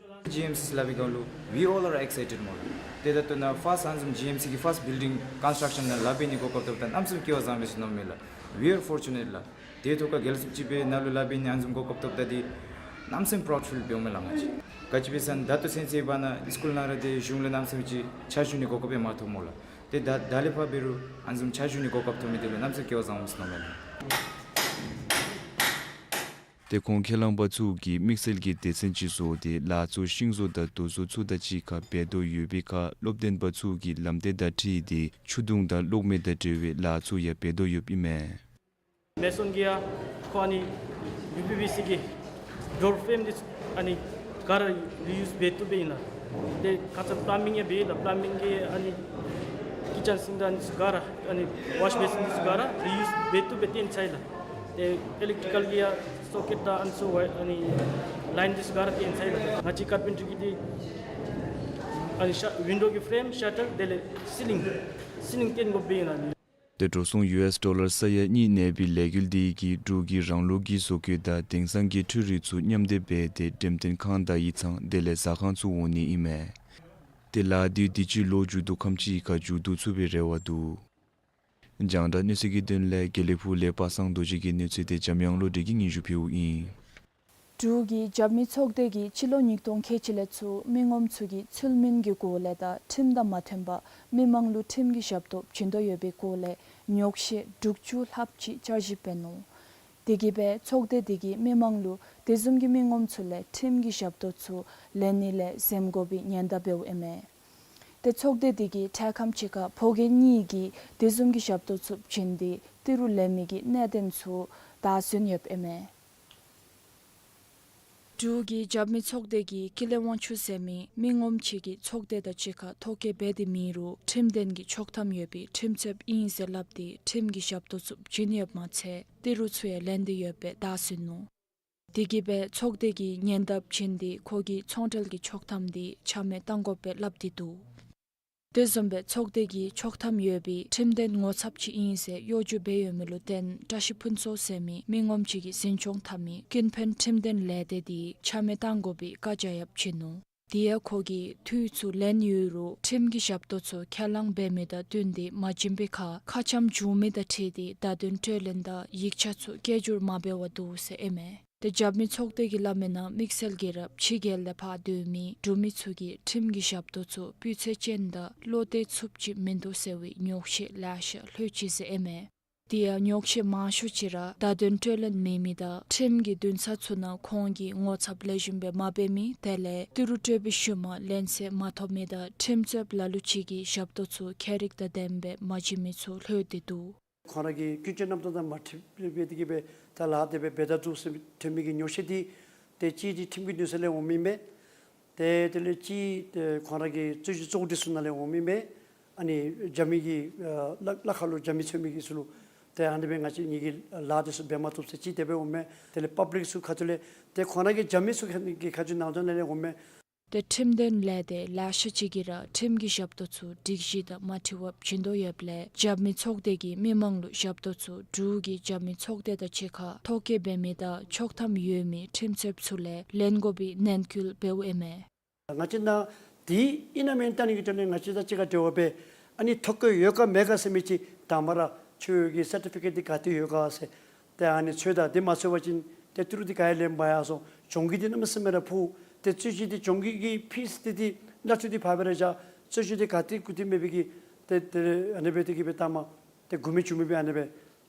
ཇི་ཨེམ་སི་སླབ་པའི་བསྒང་ལུ་we all are excited སྨོ་ལགས། ཏེ་ད་ལྟོ་ནཱ་ཕརསཊ་ཨ་ནི་བཟུམ་ཇི་ཨེམ་སི་གི་ཕརསཊ་བིལ་ཌིང་ཀོན་སི་ཊརཀ་ཤཱན་ནང་ལཱ་འབད་ནི་གོ་སྐབས་ཐོབ་ད་གནམ་མེད་ས་མེད་སྐལ་བ་བཟང་པས་ཟེར་མནོཝ་མས་ལགས། We are fortunate ལགས། དེ་ཐོག་ཁར་དགེ་སློང་ཅིག་སྦེ་ནཱ་ལུ་ལཱ་འབད་ནི་ཨ་ནི་བཟུམ་གོ་སྐབས་ཐོབ་ད་འདི་གནམ་མེད་ས་མེད་པ་རའུཌ་ཕིལ་འབདཝ་མས་ལགས་ང་བཅས། ག་ཅི་སྦེ་ཟེར་ན་ད་ལྟོ་ཚུན་ཚོད་འབད་ན་སི་ཀུལ་ནང་ར་ཏེ་གཞུང་ལས་གནམ་མེད་ས་མེད་ཅིག་ཕྱག་ཞུ་ནི་གོ་སྐབས་ཡང་མ་ཐོབ་སྨོ་ལགས། ཏེ་ད་ད་ལས་ཕར་འབད་རུང་ཨ་ནི་བཟུམ་ཕྱག་ཞུ་ནི་གོ་སྐབས་ཐོབ་མི་འདི་ལུ་གནམ་མེད་ས་མེད་སྐལ་བ་བཟང་པོ་ཟེར་མནོཝ་མས་ལགས། ཏེ་ཁོང་ཁས་བླངས་པ་ཚུ་གིས་དམིགས་བསལ་གྱི་སྡེ་ཚན་ཅིག་བཟོ་སྟེ་ལཱ་ཚུ་ཤིང་བཟོ་དང་རྡོ་བཟོ་ཚུ་དང་གཅིག་ཁར་འབད་དོ་ཡོད་པའི་ཁར་སློབ་སྟོན་པ་ཚུ་གིས་ལམ་སྟོན་དང་འཁྲིལ་ཏེ་ཆུ་དུང་དང་གློག་མེ་དང་འབྲེལ་བའི་ལཱ་ཚུ་ཡང་འབད་དོ་ཡོདཔ་ཨིན་མས། མེ་སོན་གྱིས་ཡང་ཁོང་ཨ་ནི་ཡུ་པི་བི་སི་གི་ཌོར་ཕྲེམ་འདི་ཚུ་ཨ་ནི་ག་ར་རི་ཡུསི་འབད་བཏུབ་སྦེ་ཨིན་ལགས། ཏེ་ཁ་ཙ་པ་ལམ་མིང་ཡང་འབད་ཡི་ལགས། པ་ལམ་མིང་གི་ཨ་ནི་ཀི་ཅན་སིང་ཀ་ཨ་ནི་ཚུ་ག་ར་ཨ་ནི་ཝཱཤ་བེ་སིན་འདི་ཚུ་ག་ར་རི་ཡུསི་འབད་བཏུབ་སྦེ་བཏོན་ཚར་ཡི་ལགས། ཏེ་ཨི་ལེག་ཊི་རི་ཀལ་གྱི་ཡང་སོ་ཀེཊ་དང་ཨ་ནི་ཚུ་ཝའི་ཨ་ནི་ལའིན་འདི་ཚུ་ག་ར་བཏོན་ཚར་ཡི་ལགས། ང་བཅས་ཀར་པེན་ཊར་གྱིས་འདི་ཨ་ནི་ཤ་ཝིན་ཌོ་གི་ཕྲེམ་ཤ་ཊར་དེ་ལས་སི་ལིང་སི་ལིང་བཏོན་དགོཔ་སྦེ་ཨིན་ལགས། ཏེ་འགྲོ་སོང་ཡུ་ཨེསི་ཌོ་ལར་ས་ཡ་གཉིས་གནས་པའི་ལས་འགུལ་འདི་གིས་འབྲུག་གི་རང་ལུགས་ཀྱི་བཟོ་བཀོད་དང་དེང་སང་གི་འཕྲུལ་རིག་ཚུ་མཉམ་སྡེབ་འབད་དེ་འགྲེམས་སྟོན་ཁང་དང་ཡིག་ཚང་དེ་ལས་ཟ་ཁང་ཚུ་འོང་ནི་ཨིན་མས། ཏེ་ལཱ་འདི་དུས་ཅི་ལོ་མཇུག་བསྡུ་ཁམས་ཅིག་ཁར་མཇུག་བསྡུ་ཚུགས་པའི་རེ་བ་འདུག། རྒྱང་བསྒྲགས་གནས་ཚུལ་གྱི་དོན་ལས་དགེ་ལེགས་ཕུག་ལས་པ་སངས་རྡོ་རྗེ་གི་གནས་ཚུལ་དེ་འཇམ་དབྱངས་བློ་གྲོས་ཀྱིས་སྙན་ཞུ་ཕུལཝ་ཨིན། འབྲུག་གི་རྒྱབ་མི་ཚོགས་སྡེ་གིས་སྤྱི་ལོ་ཉིས་སྟོང་ཁལ་གཅིག་ལས་ཚུར་མི་ངོམ་ཚུ་གིས་ཚུལ་མིན་གྱི་སྒོ་ལས་དང་ཁྲིམས་དང་མ་མཐུན་པར་མི་མང་ལུ་ཁྲིམས་ཀྱི་ཞབས་ཏོག་བྱིན་དོ་ཡོད་པའི་སྐོར་ལས་ཉོགས་བཤད་དྲུག་ཅུ་ལྷགཔ་ཅིག་བསྐྱར་ཞིབ་འབད་ནུག། དེ་གིས་སྦེ་ཚོགས་སྡེ་དེ་གིས་མི་མང་ལུ་དེ་བཟུམ་གྱི་མི་ངོམ་ཚུ་ལས་ཁྲིམས་ཀྱི་ཞབས་ཏོག་ཚུ་ལེན་ནི་ལས་འཛེམ་དགོ་པའི་ཉེན་བརྡ་འབདཝ་ཨིན་མས། ཏེ་ཚོགས་སྡེ་དེ་གིས་འཕྲལ་ཁམས་ཅིག་ཁར་ཕོ་རྒྱས་གཉིས་ཀྱིས་དེ་བཟུམ་གྱི་ཞབས་ཏོག་ཚུ་བྱིན་ཏེ་ཏི་རུ་ལེན་མི་གི་གནད་དོན་ཚུ་བདའ་ཟུན་ཡོདཔ་ཨིན་མས། འབྲུག་གི་རྒྱབ་མི་ཚོགས་སྡེ་གིས་ཀུན་ལེགས་དབང་ཕྱུག་ཟེར་མི་མི་ངོམ་ཅིག་གིས་ཚོགས་སྡེ་དང་གཅིག་ཁར་ཐོ་བཀོད་འབད་དེ་མེད་རུང་ཁྲིམས་དོན་གྱི་ཆོག་ཐམ་ཡོད་པའི་ཁྲིམས་རྩོདཔ་ཨིན་ཟེར་སླབ་སྟེ་ཁྲིམས་ཀྱི་ཞབས་ཏོག་ཚུ་བྱིན་ཡོདཔ་མ་ཚད་ཏི་རུ་ཚུ་ཡང་ལེན་ཏེ་ཡོདཔ་སྦེ་བདའ་ཟུན་ནུག། དེ་གིས་སྦེ་ཚོགས་སྡེ་གིས་ཉེན་བརྡ་བྱིན་ཏེ་ཁོ་གི་ཚོང་འབྲེལ་གྱི་ཆོག་ཐམ་དེ་ཆ་མེད་གཏང་དགོ་པའི་སླབ་སྟེ་འདུག། དེ་བཟུམ་སྦེ་ཚོགས་སྡེ་གི་ཆོག་ཐམ་ཡོད་པའི་ཁྲིམས་དོན་ངོ་ཚབ་ཅིག་ཨིན་ཟེར་གཡོ་སྒྱུ་འབད་ཡོད་མི་ལུ་བརྟེན་བཀྲ་ཤིས་ཕུན་ཚོགས་ཟེར་མི་མི་ངོམ་ཅིག་གིས་འཛིན་སྐྱོང་འཐབ་མི་ཀུན་ཕན་ཁྲིམས་དོན་ལས་སྡེ་དེ་ཆ་མེད་གཏང་དགོ་པའི་བཀའ་རྒྱ་ཡང་བྱིན་ནུག། དེ་ཡང་ཁོ་གིས་འཐུས་ཚུ་ལེན་ཡོད་རུང་ཁྲིམས་ཀྱི་ཞབས་ཏོག་ཚུ་ཁས་བླངས་འབད་མི་དང་བསྟུན་ཏེ་མ་བྱིན་པའི་ཁར་ཁ་འཆམ་བྱུང་མི་དང་འཁྲིལ་ཏེ་བརྡ་དོན་སྤྲོད་ལེན་དང་ཡིག་ཆ་ཚུ་སྐད་སྒྱུར་མ་འབད་བར་འདུག་ཟེར་ཨིན་མས། དེ་རྒྱབ་མི་ཚོགས་སྡེ་གིས་སླབ་མིའི་ནང་དམིགས་བསལ་གྱིས་ར་ཕྱི་རྒྱལ་ལས་ཕར་སྡོད་མི་འབྲུག་མི་ཚུ་གིས་ཁྲིམས་ཀྱི་ཞབས་ཏོག་ཚུ་སྤུས་ཚད་ཅན་དང་བློ་གཏད་ཚུགསཔ་ཅིག་མིན་འདུག་ཟེར་བའི་ཉོགས་བཤད་ལེ་ཤ་ལྷོད་ཅི་ཟེར་ཨིན་མས། དེ་ཡང་ཉོགས་བཤད་མང་ཤོས་ཅིག་ར་བརྡ་དོན་སྤྲོད་ལེན་མེད་མི་དང་ཁྲིམས་ཀྱི་འདུན་ས་ཚུ་ནང་ཁོང་གི་ངོ་ཚབ་ལེགས་ཤོམ་སྦེ་མ་འབད་མི་དེ་ལས་ཏི་རུ་སྤྲོད་པའི་ཤུལ་མ་ལེན་ཚད་མ་ཐོབ་མི་དང་ཁྲིམས་རྩོདཔ་ལ་ལུ་ཅིག་གིས་ཞབས་ཏོག་ཚུ་ཁྱད་རིག་དང་ལྡནམ་སྦེ་མ་བྱིན་མི་ཚུ་ལྷོད་དེ་འདུག། ཁོང་ར་གི་ཀུན་སྤྱོད་རྣམ་གྲངས་དང་མ་འཁྲིལ་བའི་དེ་གིས་སྦེ་ད་ལཱ་དེ་སྦེ་འབད་དོ་འདུག་ཟེར་ཐོན་མི་གི་ཉོགས་བཤད་དེ་ཏེ་གཅིག་དེ་ཁྲིམས་ཀྱི་འདུན་ས་ལས་འོང་མི་མས། ཏེ་དེ་ལས་གཅིག་ཏེ་ཁོང་ར་གི་རྩོད་གཞི་བཙུགས་སྒྲིག་ཚུ་ནང་ལས་འོང་མི་མས། ཨ་ནི་རྒྱབ་མི་གི་ཨ་ལ་ལ་ཁ་ལུ་རྒྱབ་མི་འཚོལ་མི་གི་ཚུ་ལུ་ཏེ་ཨ་ནི་སྦེ་ང་བཅས་ངེ་གི་ལཱ་དེ་ཚུ་འབད་མ་བཏུབ་ཟེར་གཅིག་དེ་སྦེ་འོང་མས། དེ་ལས་པབ་ལིཀ་ཚུ་ཁ་ཐུག་ལས་ཏེ་ཁོང་ར་གི་རྒྱབ་མི་ཚུ་གི་ཁ་ཐུག་ནང་དོན་ལས་འོང་མས། ཏེ་ཁྲིམས་དོན་ལས་སྡེ་ལེ་ཤ་ཅིག་གིས་ར་ཁྲིམས་ཀྱི་ཞབས་ཏོག་ཚུ་སྒྲིག་གཞི་དང་མ་འཁྲིལ་བར་བྱིན་དོ་ཡོདཔ་ལས་རྒྱབ་མི་ཚོགས་སྡེ་གིས་མི་མང་ལུ་ཞབས་ཏོག་ཚུ་འབྲུག་གི་རྒྱབ་མི་ཚོགས་སྡེ་དང་གཅིག་ཁར་ཐོ་བཀོད་འབད་མི་དང་ཆོག་ཐམ་ཡོད་མི་ཁྲིམས་རྩོདཔ་ཚུ་ལས་ལེན་དགོ་པའི་ནན་སྐུལ་འབདཝ་ཨིན་མས། ང་བཅས་ནང་དེ་ཨིན་ན་མེན་ན་བལྟ་ནི་གི་དོན་ལས་ང་བཅས་དང་གཅིག་ཁར་འབྲེལ་བ་འབད། ཨ་ནི་ཐོ་བཀོད་ཡོད་ག་མེད་ག་ཟེར་མི་ཅིག་དང་པ་ར་ཁྱོད་ཀྱི་སར་ཊི་ཕི་ཀེཊ་འདི་ག་ཏེ་ཡོད་ག་ཟེར། ཏེ་ཨ་ནི་འཚོལ་ད་འདི་མ་འཚོལ་བ་ཅིན་ཏེ་ཏི་རུ་འདི་ག་ཡང་ལེན་མ་ཡར་སོང་། གྱོང་གུད་འདི་གནམ་མེད་ས་མེད་ར་ཕོག། ཏེ་རྩོད་གཞི་འདི་གྱོང་གུད་ཀྱི་ཕིས་འདི་འདི་གནས་ཚུལ་འདི་ཕར་སྦེ་ར་བཞག། རྩོད་གཞི་འདི་ག་ཏེ་གུ་ཏེ་མེད་པའི་གི་ཏེ་ཏེ་ཨ་ནི་སྦེ་ཏེ་གི་སྦེ་ད་མ་ཏེ་མགུ་མི་འཆུ་མི་སྦེ་ཨ་ནི་སྦེ་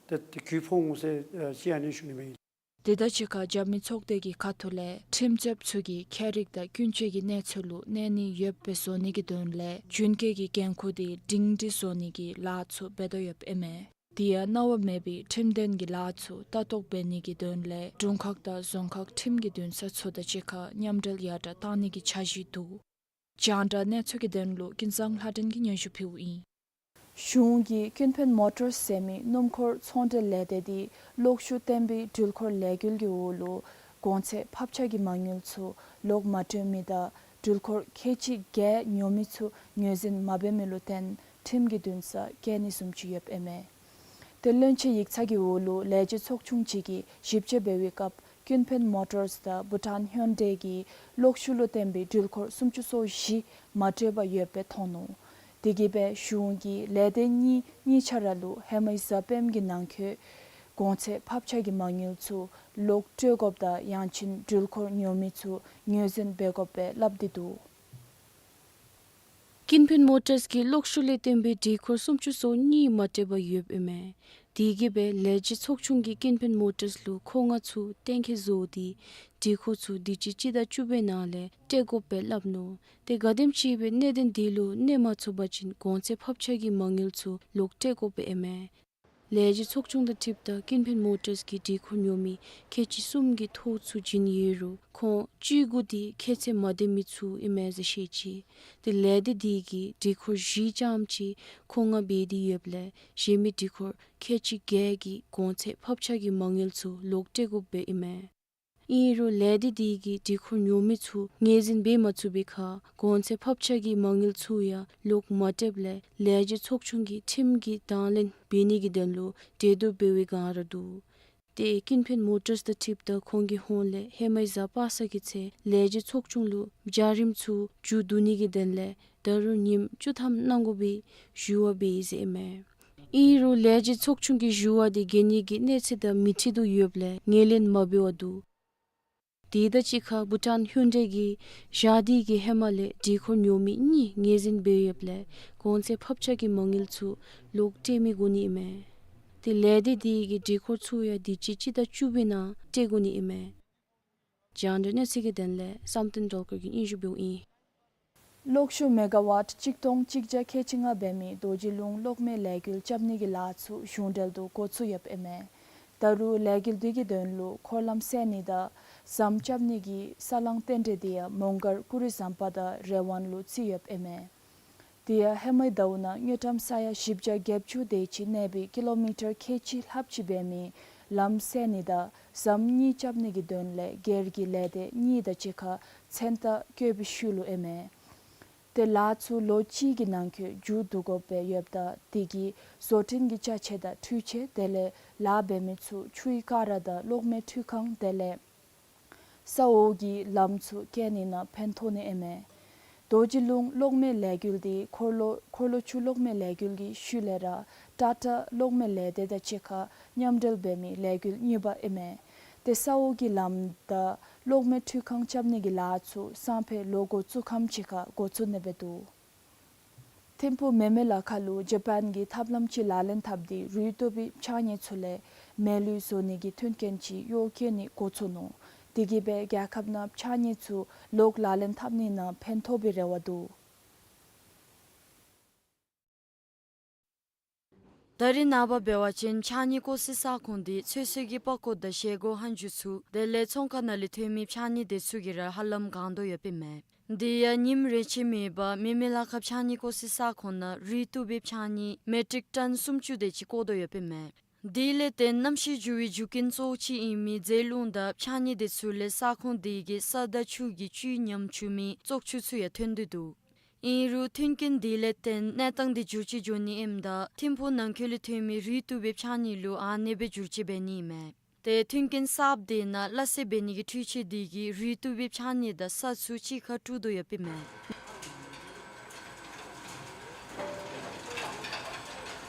ཏེ་ཏེ་གྱོང་ཕོག་འོང་ཟེར་ཨ་ཅིག་ཨ་ནི་ཞུ་ནི་མས། དེ་དང་གཅིག་ཁར་རྒྱབ་མི་ཚོགས་སྡེ་གི་ཁ་ཐུག་ལས་ཁྲིམས་རྩོདཔ་ཚུ་གི་ཁྱད་རིག་དང་ཀུན་སྤྱོད་ཀྱི་གནས་ཚུལ་ལུ་གནས་ནི་ཡོདཔ་སྦེ་བཟོ་ནི་གི་དོན་ལས་རྒྱུན་སྐྱོང་གི་འགན་ཁུར་དེ་སྒྲིང་སྒྲི་བཟོ་ནི་གི་ལཱ་ཚུ་འབད་དོ་ཡོདཔ་ཨིན་མས། དེ་ཡང་གནང་བ་མེད་པའི་ཁྲིམས་དོན་གྱི་ལཱ་ཚུ་ལྟ་རྟོག་འབད་ནི་གི་དོན་ལས་དྲུང་ཁག་དང་རྫོང་ཁག་ཁྲིམས་ཀྱི་འདུན་ས་ཚུ་དང་གཅིག་ཁར་མཉམ་འབྲེལ་ཡར་དྲག་གཏང་ནི་གི་འཆར་གཞི་འདུག། རྒྱང་བསྒྲགས་གནས་ཚུལ་གྱི་དོན་ལུ་ཀུན་བཟང་ལྷ་སྒྲོན་གྱིས་སྙན་ཞུ་ཕུལཝ་ཨིན། གཞུང་གིས་ཀུན་ཕན་མོ་ཊརས་ཟེར་མི་སྣུམ་འཁོར་ཚོང་འབྲེལ་ལས་སྡེ་འདི་གློག་ཤུགས་ལྡན་པའི་འགྲུལ་འཁོར་ལས་འགུལ་གྱི་འོག་ལུ་གོང་ཚད་ཕབ་ཆག་གི་མ་དངུལ་ཚུ་ལོག་མ་སྤྲོད་མི་དང་འགྲུལ་འཁོར་ཁལ་གཅིག་བརྒྱད་ཉོ་མི་ཚུ་ངོས་འཛིན་མ་འབད་མི་ལུ་བརྟེན་ཁྲིམས་ཀྱི་འདུན་ས་བཀལ་ནི་བཟུམ་ཅིག་ཡོདཔ་ཨིན་མས། ཏེ་བློན་ཆེན་ཡིག་ཚང་གི་འོག་ལུ་ལས་བྱེད་ཚོགས་ཆུང་ཅིག་གིས་ཞིབ་དཔྱད་འབད་བའི་སྐབས་ཀུན་ཕན་མོ་ཊརས་དང་བྷུ་ཊཱན་ཧིའུན་ཌའེ་གིས་གློག་ཤུགས་ལུ་བརྟེན་པའི་འགྲུལ་འཁོར་སུམ་ཅུ་སོ་བཞི་མ་སྤྲོད་པར་ཡོདཔ་སྦེ་མཐོང་ནུག། དེ་གིས་སྦེ་གཞུང་གིས་ལས་སྡེ་གཉིས་གཉིས་ཆ་ར་ལུ་ཧེ་མའི་གཟའ་སྤེནམ་གྱི་ནང་འཁོད་གོང་ཚད་ཕབ་ཆག་གི་མ་དངུལ་ཚུ་ལོག་སྤྲོད་དགོཔ་དང་ཡང་ཅིན་འགྲུལ་འཁོར་ཉོ་མི་ཚུ་ངོས་འཛིན་འབད་དགོཔ་སྦེ་སླབ་སྟེ་འདུག། ཀུན་ཕན་མོ་ཊརས་ཀྱིས་གློག་ཤུགས་ལས་བརྟེན་པའི་འགྲུལ་འཁོར་སུམ་ཅུ་སོ་གཉིས་མ་སྤྲོད་པར་ཡོདཔ་ཨིན་མས། དེ་གིས་སྦེ་ལས་བྱེད་ཚོགས་ཆུང་གིས་ཀུན་ཕན་མོ་ཊརས་ལུ་མཁོ་མངགས་ཚུ་གཏན་འཁེལ་བཟོ་སྟེ་འགྲུལ་འཁོར་ཚུ་དུས་ཅི་སྤྱི་ཟླ་བཅུ་པའི་ནང་ལས་སྤྲོད་དགོཔ་སྦེ་སླབ་ནུག། ཏེ་ག་དེམ་ཅིག་སྦེ་གནད་དོན་དེ་ལུ་གནས་མ་ཚུགས་པ་ཅིན་གོང་ཚད་ཕབ་ཆག་གི་མ་དངུལ་ཚུ་ལོག་སྤྲོད་དགོཔ་སྦེ་ཨིན་མས། ལས་བྱེད་ཚོགས་ཆུང་དང་འཁྲིལཝ་ད་ཀུན་ཕན་མོ་ཊརས་ཀྱིས་འགྲུལ་འཁོར་ཉོ་མི་ཁལ་གཅིག་གསུམ་གྱི་ཐོ་ཚུ་བྱིན་ཡོད་རུང་ཁོང་བཅུ་དགུ་དེ་ཁྱད་ཚད་མ་ལྡན་མི་ཚུ་ཨིན་མས་ཟེར་བཤད་ཅི། ཏེ་ལས་སྡེ་དེ་གིས་འགྲུལ་འཁོར་བཞི་ཙམ་ཅིག་མཁོ་མངགས་འབད་དེ་ཡོདཔ་ལས་གཞན་མི་འགྲུལ་འཁོར་ཁལ་གཅིག་བརྒྱད་ཀྱི་གོང་ཚད་ཕབ་ཆག་གི་མ་དངུལ་ཚུ་ལོག་སྤྲོད་དགོཔ་སྦེ་ཨིན་མས། ཨིན་རུང་ལས་སྡེ་དེ་གིས་འགྲུལ་འཁོར་ཉོ་མི་ཚུ་ངོས་འཛིན་འབད་མ་ཚུགས་པའི་ཁར་གོང་ཚད་ཕབ་ཆག་གི་མ་དངུལ་ཚུ་ཡང་ལོག་མ་སྤྲོདཔ་ལས་ལས་བྱེད་ཚོགས་ཆུང་གིས་ཁྲིམས་ཀྱི་དང་ལེན་འབད་ནི་གི་དོན་ལུ་གྲོས་བསྡུར་འབད་བའི་བསྒང་ར་འདུག། ཏེ་ཀུན་ཕན་མོ་ཊརས་དང་འཁྲིལཝ་ད་ཁོང་གི་ཧོངས་ལས་ཧེ་མའི་གཟའ་པ་སངས་ཀྱི་ཚེ་ལས་བྱེད་ཚོགས་ཆུང་ལུ་བྱ་རིམ་ཚུ་མཇུག་བསྡུ་ནི་གི་དོན་ལས་ད་རུང་ཉིནམ་བཅུ་ཐམ་གནང་དགོ་པའི་ཞུ་བ་འབད་ཡི་ཟེར་ཨིན་མས། ཨིན་རུང་ལས་བྱེད་ཚོགས་ཆུང་གི་ཞུ་བ་དེ་གན་ཡིག་གི་གནས་ཚད་དང་མི་འཁྲིལ་དོ་ཡོདཔ་ལས་ངོས་ལེན་མ་འབད་བར་འདུག། དེ་དང་གཅིག་ཁར་བྷུ་ཊཱན་ཧིའུན་ཌའེ་གིས་ཞག་དེ་གི་ཧེ་མ་ལས་འགྲུལ་འཁོར་ཉོ་མི་གཉིས་ངོས་འཛིན་འབད་ཡོདཔ་ལས་གོང་ཚད་ཕབ་ཆག་གི་མ་དངུལ་ཚུ་ལོག་སྤྲོད་མི་དགོ་ནི་ཨིན་མས། ཏེ་ལས་སྡེ་དེ་གིས་འགྲུལ་འཁོར་ཚུ་ཡང་དུས་ཅི་སྤྱི་ཟླ་བཅུ་པའི་ནང་སྤྲོད་དགོ་ནི་ཨིན་མས། རྒྱང་བསྒྲགས་གནས་ཚུལ་གྱི་དོན་ལས་བསམ་གཏན་སྒྲོལ་དཀར་གྱིས་སྙན་ཞུ་འབདཝ་ཨིན། གློག་ཤུགས་མེ་ག་ཝཊ་གཅིག་སྟོང་གཅིག་བརྒྱ་ཁལ་གཅིག་ལྔ་འབད་མི་རྡོ་རྗེ་ལུང་གློག་མེ་ལས་འགུལ་རྐྱབ་ནི་གི་ལཱ་ཚུ་གཞུང་འབྲེལ་དུ་འགོ་བཙུགས་ཡོདཔ་ཨིན་མས། ད་རུང་ལས་འགུལ་དེ་གི་དོན་ལུ་འཁོར་ལམ་སེལ་ནི་དང་ཟམ་རྐྱབ་ནི་གི་ས་བསླང་རྟེན་འབྲེལ་དེ་ཡང་མོང་སྒར་ཀུ་རི་ཟམ་པ་དང་རི་ཝང་ལུ་བརྩིས་ཡོདཔ་ཨིན་མས། དེ་ཡང་ཧེ་མའི་ཟླཝ་ནང་དངུལ་ཀྲམ་ས་ཡ་བཞི་བརྒྱ་བརྒྱད་ཅུ་དེ་ཅིག་གནས་པའི་ཀི་ལོ་མི་ཊར་ཁལ་གཅིག་ལྷགཔ་ཅིག་འབད་མི་ ལམ་སེལ་ནི་དང་ཟམ་གཉིས་རྐྱབ་ནི་གི་དོན་ལས་སྒེར་གྱི་ལས་སྡེ་གཉིས་དང་གཅིག་ཁར་མཚན་རྟགས་བཀོད་པའི་ཤུལ་ལུ་ཨིན་མས། ཏེ་ལཱ་ཚུ་ལོ་གཅིག་གི་ནང་འཁོད་མཇུག་བསྡུ་དགོཔ་སྦེ་ཡོདཔ་ད་དེ་གིས་བཟོ་སྐྲུན་གྱི་ཅ་ཆས་དང་འཕྲུལ་ཆས་དེ་ལས་ལཱ་འབད་མི་ཚུ་ཆུའི་ཀ་ར་དང་གློག་མེ་འཕྲུལ་ཁང་དེ་ལས་ས་འོག་གི་ལམ་ཚུ་བཀལ་ནི་ནང་ཕན་ཐོགས་ནི་ཨིན་མས། རྡོ་རྗེ་ལུང་གློག་མེ་ལས་འགུལ་འདི་འཁོར་ལོ་འཁོར་ལོ་ཆུ་གློག་མེ་ལས་འགུལ་གྱི་ཤུལ་ལས་ར་ཊ་ཊ་གློག་མེ་ལས་སྡེ་དང་གཅིག་ཁར་མཉམ་འབྲེལ་འབད་མི་ལས་འགུལ་གཉིས་པ་ཨིན་མས། ཏེ་ས་འོག་གི་ལམ་དང་གློག་མེ་འཕྲུལ་ཁང་རྐྱབ་ནི་གི་ལཱ་ཚུ་སང་ཕོད་ལོ་འགོ་བཙུགས་ཁམས་ཅིག་ཁར་འགོ་བཙུགས་ནི་སྦེ་འདུག། ཐིམ་ཕུག་མེ་མེ་ལ་ཁ་ལུ་ཇ་པཱན་གྱི་ཐབས་ལམ་ཅིག་ལག་ལེན་འཐབ་སྟེ་རུལ་བཏུབ་པའི་ཕྱགས་སྙིགས་ཚུ་ལས་མེ་ལུད་བཟོ་ནི་གི་མཐུན་རྐྱེན་ཅིག་གཡོག་བཀོལ་ནི་འགོ་བཙུགས་ནུག། དེ་གིས་སྦེ་རྒྱལ་ཁབ་ནང་ཕྱགས་སྙིགས་ཚུ་ལོག་ལག་ལེན་འཐབ་ནི་ནང་ཕན་ཐོགས་པའི་རེ་བ་འདུག། ད་རེས་ནངས་པ་འབད་བ་ཅིན་ཕྱགས་སྙིགས་བཀོག་སའི་ས་ཁོངས་འདི་ཚོད་བསྲེ་གི་པགས་ཀོ་དང་བཞེས་སྒོ་ཧན་ཇུ་ཚུ་དེ་ལས་ཚོང་ཁང་ནང་ལས་ཐོན་མི་ཕྱགས་སྙིགས་དེ་ཚུ་གིས་ར་ཧ་ལམ་གང་དོ་ཡོདཔ་ཨིན་མས། དེ་ཡང་ཉིནམ་རེ་ཆད་མེད་པར་མེ་མེ་ལ་ཁ་ཕྱགས་སྙིགས་བཀོག་སའི་ས་ཁོངས་ནང་རུལ་བཏུབ་པའི་ཕྱགས་སྙིགས་མེ་ཊིག་ཊཱན་སུམ་ཅུ་དེ་ཅིག་བཀོག་དོ་ཡོདཔ་ཨིན་མས། དེ་ལས་བརྟེན་གནམ་གཤིས་འགྱུར་བའི་རྒྱུ་རྐྱེན་གཙོ་བོ་ཅིག་ཨིན་མི་རྫས་རླུང་དང་ཕྱགས་སྙིགས་དེ་ཚུ་ལས་ས་ཁོངས་དེ་གི་ས་དང་ཆུ་གི་བཅུད་ཉམས་བཅུག་མི་བཙོག་ཆུ་ཚུ་ཡང་ཐོན་ཏེ་འདུག། ཨིན་རུང་མཐུན་རྐྱེན་དེ་ལས་བརྟེན་གནས་སྟངས་དེ་འགྱུར་བཅོས་འགྱོ་ནི་ཨིནམ་ད་ཐིམ་ཕུག་ནང་འཁོད་ལས་ཐོན་མི་རུལ་བཏུབ་པའི་ཕྱགས་སྙིགས་ལུ་ཨ་ནེ་སྦེ་འགྱུར་བཅོས་འབད་ནི་ཨིན་མས། ཏེ་མཐུན་རྐྱེན་གསརཔ་དེ་ནང་སླ་བསྲེ་འབད་ནི་གི་འཕྲུལ་ཆས་དེ་གིས་རུལ་བཏུབ་པའི་ཕྱགས་སྙིགས་དང་ས་ཚུ་གཅིག་ཁར་དཀྲུག་དོ་ཡོདཔ་ཨིན་མས།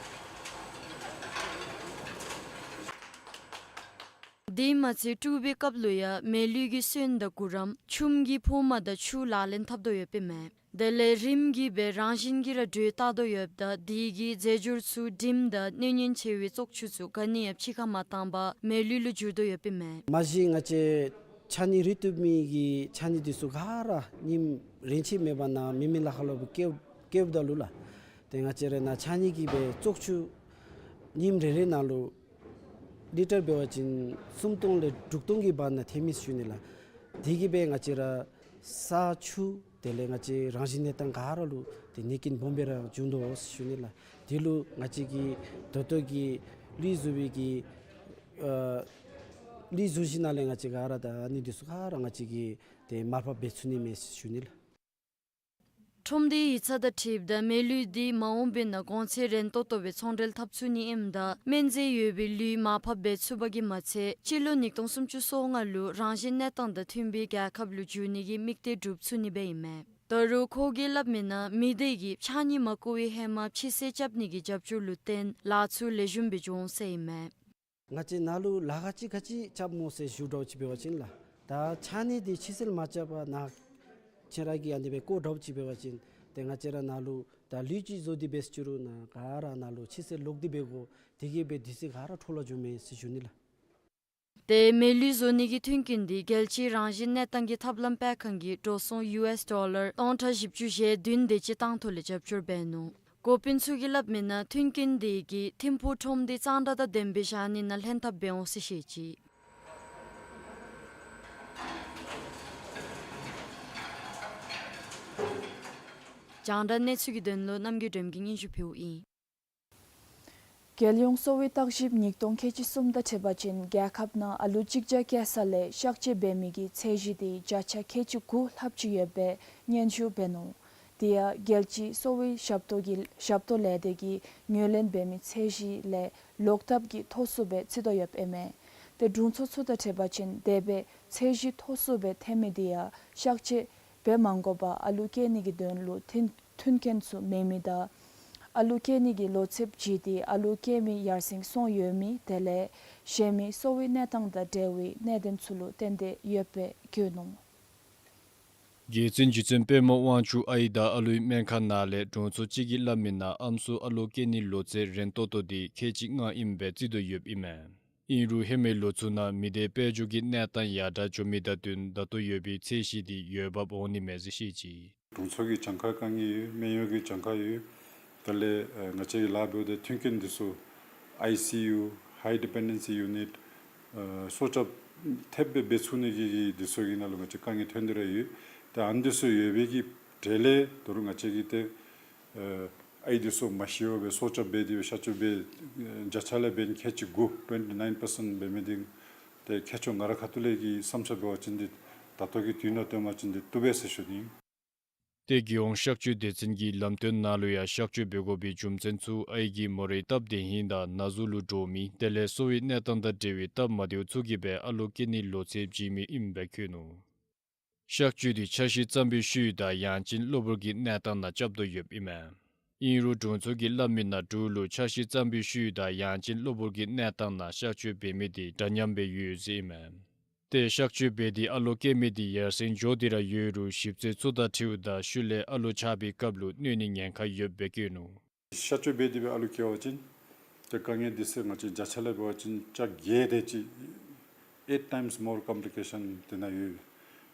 དེ་མ་ཚད་དཀྲུག་པའི་སྐབས་ལུ་ཡང་མེ་ལུད་ཀྱི་སོན་དང་གུ་རམ་ཆུམ་གྱི་ཕོཝ་མ་དང་ཆུ་ལག་ལེན་འཐབ་དོ་ཡོདཔ་ཨིན་མས། དེ་ལས་རིམ་གྱིས་སྦེ་རང་བཞིན་གྱིས་ར་དྲོད་བཏང་དོ་ཡོདཔ་ད་དེ་གིས་རྫས་སྦྱོར་ཚུ་དྲིམ་དང་གནོད་ཉེན་ཆེ་བའི་བཙོག་ཆུ་ཚུ་ག་ནི་ཡང་ཕྱི་ཁར་མ་བཏང་པར་མེ་ལུད་ལུ་འགྱུར་དོ་ཡོདཔ་ཨིན་མས། མ་གཞི་ང་བཅས་ཕྱགས་སྙིགས་རུལ་བཏུབ་མི་གི་ཕྱགས་སྙིགས་དེ་ཚུ་ག་ར་ཉིནམ་རེ་ཆད་མེད་པར་ནཱ་མེ་མེ་ལ་ཁ་ལུ་བཀལཝ་བཀལཝ་ད་ལུ་ལགས། ཏེ་ང་བཅས་ར་ནཱ་ཕྱགས་སྙིགས་ཀྱི་སྦེ་བཙོག་ཆུ་ཉིནམ་རེ་རེ་ནང་ལུ་ལི་ཊར་འབད་བ་ཅིན་སུམ་སྟོང་ལས་དྲུག་སྟོང་གི་བར་ན་ཐོན་མི་ཟེར་ཞུ་ནི་ལགས། དེ་གིས་སྦེ་ང་བཅས་ར་ས་ཆུ་དེ་ལས་ང་བཅས་རང་བཞིན་གནས་སྟངས་ག་ར་ལུ་ཏེ་གནོད་རྐྱེན་སྦོམ་སྦེ་ར་འབྱུང་དོ་ཟེར་ཞུ་ནི་ལགས། དེ་ལུ་ང་བཅས་ཀྱིས་ད་ལྟོ་གི་ལུད་བཟོ་བའི་གི་ཨ་ལུད་བཟོ་ཞིནམ་ལས་ང་བཅས་ག་ར་ད་ཨ་ནི་དེ་ཚུ་ག་ར་ང་བཅས་ཀྱིས་ཏེ་མར་ཕབ་འབད་ཚུགས་ནི་མས་ཟེར་ཞུ་ནི་ལགས། ཁྲོམ་སྡེའི་ཡིག་ཚང་དང་འཁྲིལཝ་ད་མེ་ལུད་འདི་མ་འོངས་པའི་ནང་གོང་ཚད་རན་ཏོག་ཏོ་སྦེ་ཚོང་འབྲེལ་འཐབ་ཚུགས་ནི་ཨིནམ་ད་སྨན་རྫས་ཡོད་པའི་ལུད་མར་ཕབ་འབད་ཚུགས་པ་གིས་མ་ཚད་སྤྱི་ལོ་ཉིས་སྟོང་སུམ་ཅུ་སོ་ལྔ་ལུ་རང་བཞིན་གནས་སྟངས་དང་མཐུན་པའི་རྒྱལ་ཁབ་ལུ་འགྱུར་ནི་གི་དམིགས་གཏད་སྒྲུབ་ཚུགས་ནི་སྦེ་ཨིན་མས། ད་རུང་ཁོ་གིས་སླབ་མིའི་ནང་མི་སྡེ་གིས་ཕྱགས་སྙིགས་མ་བཀོག་པའི་ཧེ་མ་ཕྱི་སེལ་རྐྱབ་ནི་གི་རྒྱབ་སྐྱོར་ལུ་བརྟེན་ལཱ་ཚུ་ལེགས་ཤོམ་སྦེ་འགྱོ་འོང་ཟེར་ཨིན་མས། ང་བཅས་ནཱ་ལུ་ལཱ་ཁག་ཅིག་ག་ཅི་རྐྱབ་སྨོ་ཟེར་ཞུ་དྲགས་ཅིག་འབད་བ་ཅིན་ལགས། ད་ཕྱགས་སྙིགས་འདི་ཕྱི་སེལ་མ་རྐྱབ་པར་ནཱ་ཁྱེད་ར་གིས་ཨ་ནི་སྦེ་བཀོ་དྲགས་ཅིག་འབད་བ་ཅིན་ཏེ་ང་བཅས་ར་ནཱ་ལུ་ད་ལུད་ཅིག་བཟོ་སྟེ་འབད་ཟེར་ཞུ་རུང་ནཱ་ག་ར་ནཱ་ལུ་ཕྱི་སེལ་ལོག་སྟེ་འབད་དགོ། དེ་གིས་སྦེ་དུས་ཚོད་ག་ར་འཕྲོ་བརླག་འགྱོཝ་མས་ཟེར་ཞུ་ནི་ལགས། ཏེ་མེ་ལུད་བཟོ་ནི་གི་མཐུན་རྐྱེན་འདི་རྒྱལ་སྤྱིའི་རང་བཞིན་གནས་སྟངས་ཀྱི་ཐབས་ལམ་སྤེལ་ཁང་གིས་འགྲོ་སོང་ཡུ་ཨེསི་ཌོ་ལར་སྟོང་ཕྲག་བཞི་བཅུ་ཞེ་བདུན་དེ་ཅིག་བཏང་ཐོག་ལས་རྒྱབ་སྐྱོར་འབད་ནུག། འགོ་དཔོན་ཚུ་གིས་སླབ་མིའི་ནང་མཐུན་རྐྱེན་དེ་གིས་ཐིམ་ཕུག་ཁྲོམ་སྡེ་གཙང་སྦྲ་དང་ལྡནམ་སྦེ་བཞག་ནི་ནང་ལྷན་ཐབས་འབད་འོང་ཟེར་བཤད་ཅི། རྒྱང་བསྒྲགས་གནས་ཚུལ་གྱི་དོན་ལུ་རྣམ་རྒྱལ་སྒྲོལམ་གྱིས་སྙན་ཞུ་ཕུལཝ་ཨིན། རྒྱལ་ཡོངས་གསོ་བའི་བརྟག་ཞིབ་ཉིས་སྟོང་ཁལ་གཅིག་གསུམ་དང་འཁྲིལ་བ་ཅིན་རྒྱལ་ཁབ་ནང་ཨ་ལུ་གཅིག་བརྒྱ་བཀལ་ས་ལས་གཤག་བཅོས་འབད་མི་གི་ཚད་གཞི་དེ་བརྒྱ་ཆ་ཁལ་གཅིག་དགུ་ལྷགཔ་ཅིག་ཡོད་པའི་སྙན་ཞུ་འབད་ནུག། དེ་ཡང་རྒྱལ་སྤྱིའི་གསོ་བའི་ཞབས་ཏོག་གི་ཞབས་ཏོག་ལས་སྡེ་གིས་ངོས་ལེན་འབད་མི་ཚད་གཞི་ལས་ལོག་ལྟབ་ཀྱིས་མཐོ་སུ་སྦེ་རྩིས་དོ་ཡོདཔ་ཨིན་མས། ཏེ་དྲུང་འཚོ་ཚུ་དང་འཁྲིལ་བ་ཅིན་དེ་སྦེ་ཚད་གཞི་མཐོ་སུ་སྦེ་ཐོན་མི་དེ་ཡང་གཤག་བཅོས་འབད་མ་དགོ་པར་ཨ་ལུ་སྐྱེ་ནི་གི་དོན་ལུ་མཐུན་མཐུན་རྐྱེན་ཚུ་མེད་མི་དང་ཨ་ལུ་སྐྱེ་ནི་གི་ལོ་ཚད་བརྗེས་ཏེ་ཨ་ལུ་སྐྱེ་མི་ཡར་སེང་སོང་ཡོད་མི་དེ་ལས་གཞན་མི་གསོ་བའི་གནས་སྟངས་དང་འབྲེལ་བའི་གནད་དོན་ཚུ་ལུ་བརྟེན་ཏེ་ཡོདཔ་སྦེ་བཀོད་ནུག། རྒྱལ་བཙུན་རྗེ་བཙུན་པདྨ་དབང་ཕྱུག་ཨའི་དང་ཨ་ལུའི་སྨན་ཁང་ནང་ལས་དྲུང་འཚོ་གཅིག་གིས་སླབ་མིའི་ནང་ཨམ་སྲུ་ཨ་ལུ་སྐྱེ་ནིའི་ལོ་ཚད་རན་ཏོག་ཏོ་དེ་ཁལ་གཅིག་ལྔ་ཨིནམ་སྦེ་རྩིས་དོ་ཡོདཔ་ཨིན་མས། ཨིན་རུང་ཧེ་མའི་ལོ་ཚུ་ནང་མི་སྡེ་དཔལ་འབྱོར་གྱི་གནས་སྟངས་ཡར་དྲག་འགྱོ་མི་དང་བསྟུན་ད་ལྟོ་ཡོད་པའི་ཚད་གཞི་དེ་ཡོདཔ་འོང་ནི་མས་ཟེར་བཤད་ཅི། དྲུང་འཚོ་གི་གྱངས་ཁ་དཀའ་ངལ་ཡོད། སྨན་གཡོག་གི་གྱངས་ཁ་ཡོད། དེ་ལས་ཨ་ང་བཅས་ཀྱིས་ལཱ་འབདཝ་ད་མཐུན་རྐྱེན་དེ་ཚུ་ཨའི་སི་ཡུ་High Dependency Unit ཨ་སྲོག་སྐྱབས་ཐེབས་སྦེ་འབད་ཚུགས་ནི་གི་གི་དེ་ཚུ་གི་ནང་ལུ་ང་བཅས་དཀའ་ངལ་ཐོན་ཏེ་ར་ཡོད། ཏེ་ཨ་ནི་དེ་ཚུ་ཡོད་པའི་གི་གྲས་ལས་ད་རུང་ང་བཅས་ཀྱིས་ཏེ་ཨ་ ཨའི་འདི་ཚུ་མ་ཤི་བར་སྦེ་སྲོག་སྐྱབས་འབད་དེ་གཤག་བཅོས་འབད་བརྒྱ་ཆ་ལས་འབདན་ཁལ་གཅིག་དགུ་twenty nine percent འབད་མི་འདི་ཏེ་ཁྱད་ཆོས་ང་རའི་ཁ་ཐུག་ལས་ཀྱི་བསམ་འཆར་འབད་བ་ཅིན་འདི་ད་ལྟོ་གི་དུས་ནང་སྟོནམ་ཅིན་འདི་བཏུབ་པས་ཟེར་ཞུ་ནི་ཨིན། ཏེ་རྒྱལ་ཡོངས་གཤག་བཅོས་སྡེ་ཚན་གྱི་ལམ་སྟོན་ནང་ལུ་ཡང་གཤག་བཅོས་འབད་དགོ་པའི་རྒྱུ་མཚན་ཚུ་ཨའི་གིས་མོ་རའི་སྟབས་བདེ་ཧིང་དང་ན་ཟུག་ལུ་འདྲོག་མི་དེ་ལས་གསོ་བའི་གནས་སྟངས་དང་འབྲེལ་བའི་སྟབས་མ་བདེཝ་ཚུ་གིས་སྦེ་ཨ་ལོ་སྐྱེ་ནི་ལོ་ཚད་བརྗེད་མི་ཨིནམ་སྦེ་བཀོད་ནུག། གཤག་བཅོས་འདི་འཆར་གཞི་བརྩམ་པའི་ཤུལ་དང་ཡང་ཅིན་གློ་བུར་གྱི་གནས་སྟངས་ནང་རྐྱབ་དོ་ཡོདཔ་ཨིན་མས། ཨིན་རུང་དྲུང་འཚོ་གིས་སླབ་མི་ནང་འབྲུག་ལུ་འཆར་གཞི་བརྩམ་པའི་ཤུལ་དང་ཡང་ཅིན་གློ་བུར་གྱི་གནས་སྟངས་ནང་གཤག་བཅོས་འབད་མི་འདི་འདྲ་མཉམ་སྦེ་ཡོད་ཟེར་ཨིན་མས། ཏེ་གཤག་བཅོས་འབད་དེ་ཨ་ལོ་སྐྱེ་མི་འདི་ཡར་སེང་འགྱོ་སྟེ་ར་ཡོད་རུང་ཞིབ་འཚོལ་ཚུ་དང་འཁྲིལཝ་ད་ཤུལ་ལས་ཨ་ལོ་ཆགས་པའི་སྐབས་ལུ་གནོད་ནིའི་ཉེན་ཁ་ཡོདཔ་སྦེ་བཀོད་ནུག། གཤག་བཅོས་འབད་དེ་སྦེ་ཨ་ལོ་སྐྱེ་བ་ཅིན་ཏེ་དཀའ་ངལ་འདི་ཚུ་ང་བཅས་བརྒྱ་ཆ་ལས་འབད་བ་ཅིན་བརྒྱ་དེ་ཅིག eight times more complication དེ་ནང་ཡོད།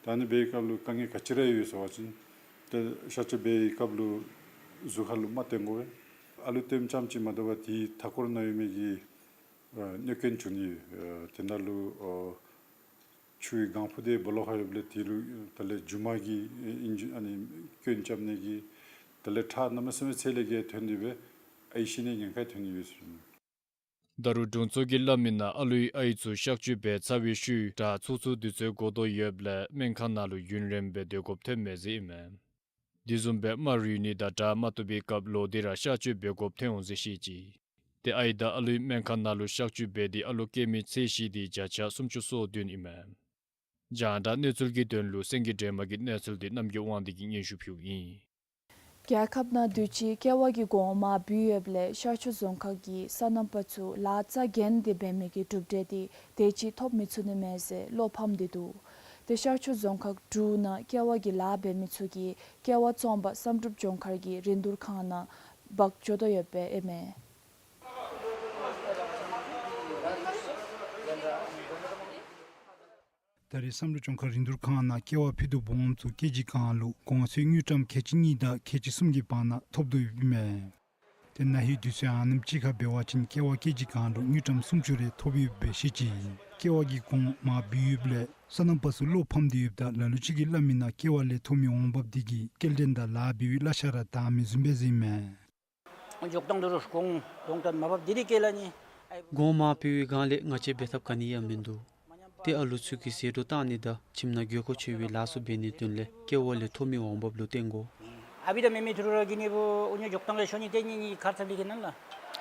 ད་ཨ་ནི་འབད་བའི་སྐབས་ལུ་དཀའ་ངལ་ག་ཅི་ར་ཡོད་ཟེར་བ་ཅིན་ཏེ་གཤག་བཅོས་འབད་བའི་སྐབས་ལུ་གཟུགས་ཁར་ལུ་རྨ་བཏོན་དགོ་པས། ཨ་ལོ་བཏོནམ་ཙམ་ཅིག་མ་དོ་བར་དེའི་མཐའ་འཁོར་ནང་ཡོད་མི་གི་ཨ་གནོད་སྐྱོན་འབྱུང་ནི་ཡོད། ཨ་དེ་ནང་ལུ་ཨ་ཆུའི་གང་ཕུ་དེ་སྦོ་ལོགས་ཁར་ཡོདཔ་ལས་དེ་ལུ་དེ་ལས་རྒྱུ་མ་གི་ཨིན་ཨ་ནི་སྐྱོན་རྐྱབ་ནི་གི་དེ་ལས་ཁྲག་གནམ་མེད་ས་མེད་ཚད་ལས་བརྒལ་ཐོན་ཏེ་སྦེ་ཨའི་ཤི་ནིའི་ཉེན་ཁ་ཐོན་ནི་ཡོད་ཟེར་ཞུ་ནི། ད་རུང་དྲུང་འཚོ་གིས་སླབ་མི་ནང་ཨ་ལོའི་ཨའི་ཚུ་གཤག་བཅོས་འབད་ཚར་བའི་ཤུལ་དྲག་ཚུགས་ཚུགས་དུས་ཚོད་འགོར་དོ་ཡོདཔ་ལས་སྨན་ཁང་ནང་ལུ་ཡུན་རིངམོ་སྦེ་སྡོད་དགོཔ་ཐོན་མས་ཟེར་ཨིན་མས། དེ་བཟུམ་སྦེ་རྨ་རུལ་ནི་དང་དྲག་མ་བཏུབ་པའི་སྐབས་ལོག་སྟེ་ར་གཤག་བཅོས་འབད་དགོཔ་ཐོན་འོང་ཟེར་བཤད་ཅི། ཏེ་ཨའི་དང་ཨ་ལོའི་སྨན་ཁང་ནང་ལུ་གཤག་བཅོས་འབད་དེ་ཨ་ལོ་སྐྱེ་མི་ཚད་གཞི་འདི་བརྒྱ་ཆ་སུམ་ཅུ་སོ་བདུན་ཨིན་མས། རྒྱང་བསྒྲགས་གནས་ཚུལ་གྱི་དོན་ལུ་སེང་གེ་སྒྲོལ་མ་གི་གནས་ཚུལ་འདི་རྣམ་རྒྱལ་དབང་འདུས་ཀྱིས་སྙན་ཞུ་ཕུལཝ་ཨིན། རྒྱལ་ཁབ་ནང་དུས་ཅི་ཀེ་བ་གི་གོང་མར་བུད་ཡོདཔ་ལས་ཤར་ཕྱོགས་རྫོང་ཁག་གི་སོ་ནམ་པ་ཚུ་ལཱ་རྩ་འགེངས་ཏེ་འབད་མི་གི་གྲུབ་འབྲས་འདི་དེ་ཅིག་ཐོབ་མི་ཚུགས་ནི་མས་ཟེར་བློ་ཕམ་སྟེ་འདུག། ཏེ་ཤར་ཕྱོགས་རྫོང་ཁག་དྲུག་ནང་ཀེ་བ་གི་ལཱ་འབད་མི་ཚུ་གིས་ཀེ་བ་བཙོང་པར་བསམ་གྲུབ་ལྗོངས་མཁར་གྱི་རིན་བསྡུར་ཁང་ནང་འབག་འགྱོ་དོ་ཡོདཔ་ཨིན་མས། ད་རེས་བསམ་གྲུབ་ལྗོངས་མཁར་རིན་བསྡུར་ཁང་ནང་ཀེ་བ་ཕུད་རྡོག་སྦོམ་ཚུ་ཀེ་ཇི་གང་ལུ་གོང་ཚད་དངུལ་ཀྲམ་ཁལ་གཅིག་གཉིས་དང་ཁལ་གཅིག་གསུམ་གྱི་བར་ན་ཐོབ་དོ་ཡོདཔ་ཨིན་མས། ཏེ་ན་ཧིང་དུས་ཚོད་ཨ་ནེམ་ཅིག་ཁར་འབད་བ་ཅིན་ཀེ་བ་ཀེ་ཇི་གང་ལུ་དངུལ་ཀྲམ་སུམ་ཅུ་རེ་ཐོབ་ཡོདཔ་སྦེ་བཤད་ཅི། ཀེ་བ་གི་གོང་མར་བུད་ཡོདཔ་ལས་སོ་ནམ་པ་ཚུ་བློ་ཕམ་སྟེ་ཡོདཔ་ད་ལ་ལུ་ཅིག་གིས་སླབ་མི་ནང་ཀེ་བ་ལས་ཐོབ་མི་འོང་འབབ་འདི་གིས་སྐྱེལ་འདྲེན་དང་ལཱ་འབད་བའི་གླ་ཆ་ར་དྲག་མི་བཟུམ་སྦེ་ཟེར་ཨིན་མས། འཇོག་ཐངས་དེ་རུང་གོང་གོང་དང་མར་བབས་དེ་རེ་བསྐྱལ་ལ་ནི། གོང་མར་བུད་པའི་སྒང་ལས་ང་བཅས་འབད་ཐབས་ག་ནི་ཡང་མིན་འདུག། ཏེ་ཨ་ལུ་ཚུ་གི་ཟད་འགྲོ་བཏང་ནི་དང་ཁྱིམ་ནང་དགོས་མཁོ་ཆེ་བའི་ལཱ་ཚུ་འབད་ནིའི་དོན་ལས་ཀེ་བ་ལས་ཐོབ་མི་འོང་འབབ་ལུ་བརྟེན་དགོ། ཨ་བི་དང་མེ་མེ་ཐུ་རུ་ར་གི་ནི་བུ་ཨུ་ཉོ་འཇོག་ཐངས་ལས་ཤོ་ནི་ཏེ་ནི་ནི་ཁར་ཚབ་ལི་གི་ནན་ལ།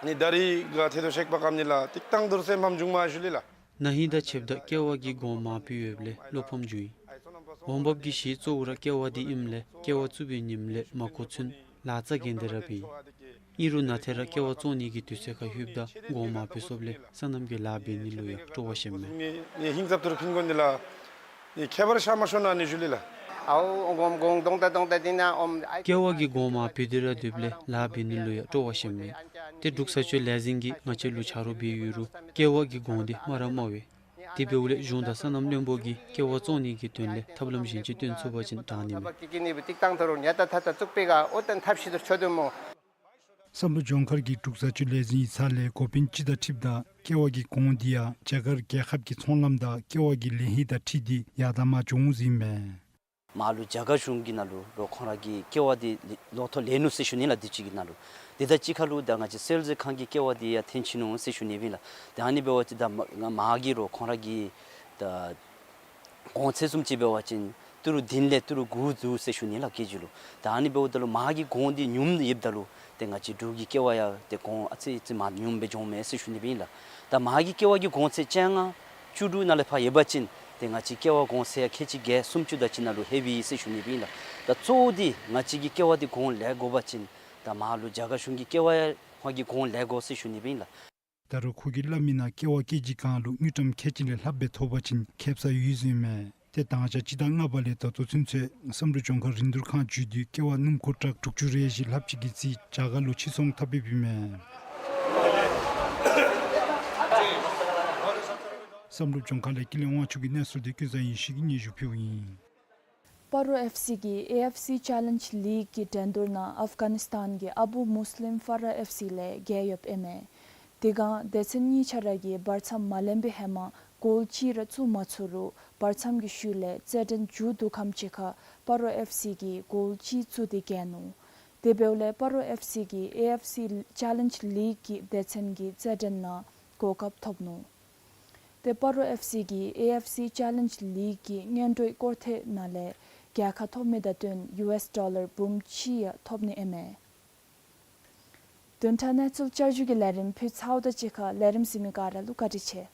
ནི་ད་རིས་ག་ཐེ་དོ་ཤེག་པ་ཀམ་ནི་ལ་ཏིག་ཏང་དུར་སེམས་ཕམ་འབྱུང་མ་ཞུ་ལི་ལ། ན་ཧིང་དང་ཕྱདཔ་ད་ཀེ་བ་གི་གོང་མར་བུད་ཡོདཔ་ལས་བློ་ཕམ་འབྱུང་ཡི། འོང་འབབ་ཀྱི་གཞི་གཙོ་བོ་ར་ཀེ་བ་འདི་ཨིནམ་ལས་ཀེ་བ་བཙུགས་པའི་ཉིནམ་ལས་མ་འགོ་ཚུན་ལཱ་རྩ་འགེངས་ཏེ་ར་འབད་ཡི། ཨིན་རུང་ན་ཐེ་ར་ཀེ་བ་བཙོང་ནི་གི་དུས་ཚོད་ཁར་ལྷོདཔ་ད་གོང་མར་བུད་སོཔ་ལས་སོ་ནམ་གྱི་ལཱ་འབད་ནི་ལུ་ཡང་སྤྲོ་བ་ཞནམ་མས། ནི་ཧིང་ཚབ་ཏུ་རུ་ཕིན་དགོ་ནི་ལ་ནི་ཁྱད་པར་ཤར་མ་ཤོར་ན་ནི་ཞུ་ལི་ལ། ཨའོ་གོང་གོང་དོང་ཏ་དོང་ཏ་འདི་ན་ཨོམ་ཨའི་ཀེ་བ་གི་གོང་མར་བུད་དེ་ར་སྡོདཔ་ལས་ལཱ་འབད་ནི་ལུ་ཡང་སྤྲོ་བ་ཞནམ་མས། ཏེ་འབྲུག་བཟའ་སྤྱོད་ལས་འཛིན་གྱིས་ང་བཅས་ལུ་ཆ་རོགས་འབད་ཡོད་རུང་ཀེ་བ་གི་གོང་འདི་དམའ་ར་དམའ་བས། དེ་འབདཝ་ལས་གཞུང་དང་སོ་ནམ་བློན་པོ་གིས་ཀེ་བ་བཙོང་ནི་གི་དོན་ལས་ཐབས་ལམ་གཞན་ཅིག་སྟོན་ཚུགས་པ་ཅིན་དྲག་ནི་མས། ཏིག་ཏང་ཐོ་རུང་ཉ་ཏ་ཐ་ཏ་བཙུགས་པེ་ག་ཨོ་ཏན་ཐབས་ཤེས་དུ་ཆོ་དོ་མོ། བསམ་གྲུབ་ལྗོངས་མཁར་གྱི་འབྲུག་བཟའ་སྤྱོད་ལས་འཛིན་ཡིག་ཚང་ལས་འགོ་དཔོན་སྤྱི་དང་འཁྲིལཝ་ད་ཀེ་བ་གི་གོང་འདི་ཡང་རྒྱ་གར་རྒྱལ་ཁབ་ཀྱི་ཚོང་ལམ་དང་ཀེ་བ་གི་ལེན་ཧིང་དང་འཁྲིལ་ཏེ་ཡར་དང་མར་འགྱོ་འོང་ཟེར་ཨིན་མས། མར་ལུ་རྒྱ་གར་གཞུང་གི་ནང་ལུ་རོགས་ཁོང་ར་གིས་ཀེ་བ་འདི་ལོ་ཐོག་ལེན་ནུག་ཟེར་ཞུ་ནི་ལགས། དུས་ཅི་གི་ནང་ལུ་དེ་དང་གཅིག་ཁར་ལུ་ད་ང་བཅས་སེལ་ཟེར་ཁང་གི་ཀེ་བ་འདི་ཡང་འཐོན་ཅི་ནུག་ཟེར་ཞུ་ནི་སྦེ་ཨིན་ལགས། ད་ཨ་ནི་འབད་བ་ཅིན་ད་མ་མར་གྱི་རོགས་ཁོང་ར་གི་ད་གོང་ཚད་བཟུམ་ཅིག་འབད་བ་ཅིན་ཏི་རུ་བདུན་ལས་ཏི་རུ་དགུ་འདུག་ཟེར་ཞུ་ནི་ལགས་ཀེ་ཇི་ལུ། ད་ཨ་ནི་འབདཝ་ད་ལུ་མར་གྱི་གོང་འདི་ཉུངམ་ཡོདཔ་ད་ལུ་ཏེ་ང་བཅས་འབྲུག་གི་ཀེ་བ་ཡང་ཏེ་གོང་ཨ་ཙི་ཙི་མར་ཉུངམ་སྦེ་འགྱོཝ་མས་ཟེར་ཞུ་ནི་སྦེ་ཨིན་ལགས། ད་མར་གྱི་ཀེ་བ་གི་གོང་ཚད་བཅོ་ལྔ་བཅུ་དྲུག་ནང་ལས་ཕར་ཡོད་པ་ཅིན་ཏེ་ང་བཅས་ཀེ་བ་གོང་ཚད་ཡང་ཁལ་གཅིག་བརྒྱད་སུམ་ཅུ་དེ་ཅིག་ནང་ལུ་ལྷོད་པས་ཟེར་ཞུ་ནི་སྦེ་ཨིན་ལགས། ད་གཙོ་བོ་འདི་ང་བཅས་ཀྱི་ཀེ་བ་འདི་གོང་ལེན་དགོ་པ་ཅིན་ད་མར་ལུ་རྒྱ་གར་གཞུང་གི་ཀེ་བ་ཡང་ཁོང་གིས་གོང་ལེན་དགོ་ཟེར་ཞུ་ནི་སྦེ་ཨིན་ལགས། ད་རུང་ཁོ་གིས་སླབ་མི་ནང་ཀེ་བ་ཀེ་ཇི་གང་ལུ་དངུལ་ཀྲམ་ཁལ་གཅིག་ལས་ལྷགཔ་སྦེ་ཐོབ་པ་ཅིན་ཁེ་སང་ཡོད་ཟེར་ཨིན་མས། ཏེ་དང་ཞག་སྤྱི་ཟླ་ལྔ་པ་ལས་ད་ལྟོ་ཚུན་ཚོད་བསམ་གྲུབ་ལྗོངས་མཁར་རིན་བསྡུར་ཁང་བརྒྱུད་དེ་ཀེ་བ་སྣུམ་འཁོར་ཊཱག་དྲུག་ཅུ་རེ་བཞི་ལྷགཔ་ཅིག་གི་རྩིས་རྒྱ་གར་ལུ་ཕྱིར་ཚོང་འཐབ་འབདཝ་ཨིན་མས། བསམ་གྲུབ་ལྗོངས་མཁར་ལས་ཀུན་ལེགས་དབང་ཕྱུག་གི་གནས་ཚུལ་འདི་ཀུན་བཟང་ཡེ་ཤེས་ཀྱིས་སྙན་ཞུ་ཕུལཝ་ཨིན། སྤ་རོ་ཨེཕ་སི་གིས་ཨེ་ཨེཕ་སི་ཅེ་ལེནཇ་ལིག་གི་འགྲན་བསྡུར་ནང་ཨབ་གྷ་ནི་སི་ཐན་གྱི་ཨ་བུ་མུས་ལིམ་ཕ་ར་ཨེཕ་སི་ལས་རྒྱལ་ཡོདཔ་ཨིན་མས། དེ་སྒང་སྡེ་ཚན་གཉིས་ཆ་ར་གིས་བར་མཚམས་མ་ལེན་པའི་ཧེ་མ་གོལ་གཅིག་ར་བཙུགས་མ་ཚུགས་རུང་བར་མཚམས་ཀྱི་ཤུལ་ལས་རྩེད་འགྲན་མཇུག་བསྡུ་ཁམས་ཅིག་ཁར་སྤ་རོ་ཨེཕ་སི་གིས་གོལ་གཅིག་བཙུགས་ཏེ་རྒྱལ་ནུག། དེ་འབདཝ་ལས་སྤ་རོ་ཨེཕ་སི་གིས་ཨེ་ཨེཕ་སི་ཅེ་ལེནཇ་ལིག་གི་སྡེ་ཚན་གྱི་རྩེད་འགྲན་ནང་གོ་སྐབས་ཐོབ་ནུག། ཏེ་སྤ་རོ་ཨེཕ་སི་གིས་ཨེ་ཨེཕ་སི་ཅེ་ལེནཇ་ལིག་གི་སྔོན་འགྲོའི་སྐོར་ཐེངས་ནང་ལས་རྒྱལ་ཁ་ཐོབ་མི་དང་བསྟུན་ཡུ་ཨེསི་ཌོ་ལར་འབུམ་གཅིག་ཡང་ཐོབ་ནི་ཨིན་མས། བདུན་ཕྲག་གནས་ཚུལ་བསྐྱར་ཞུ་གི་ལས་རིམ་ཕུལ་ཚརཝ་དང་གཅིག་ཁར་ལས་རིམ་གཟིགས་མི་ག་ར་ལུ་བཀའ་དྲིན་ཆེ།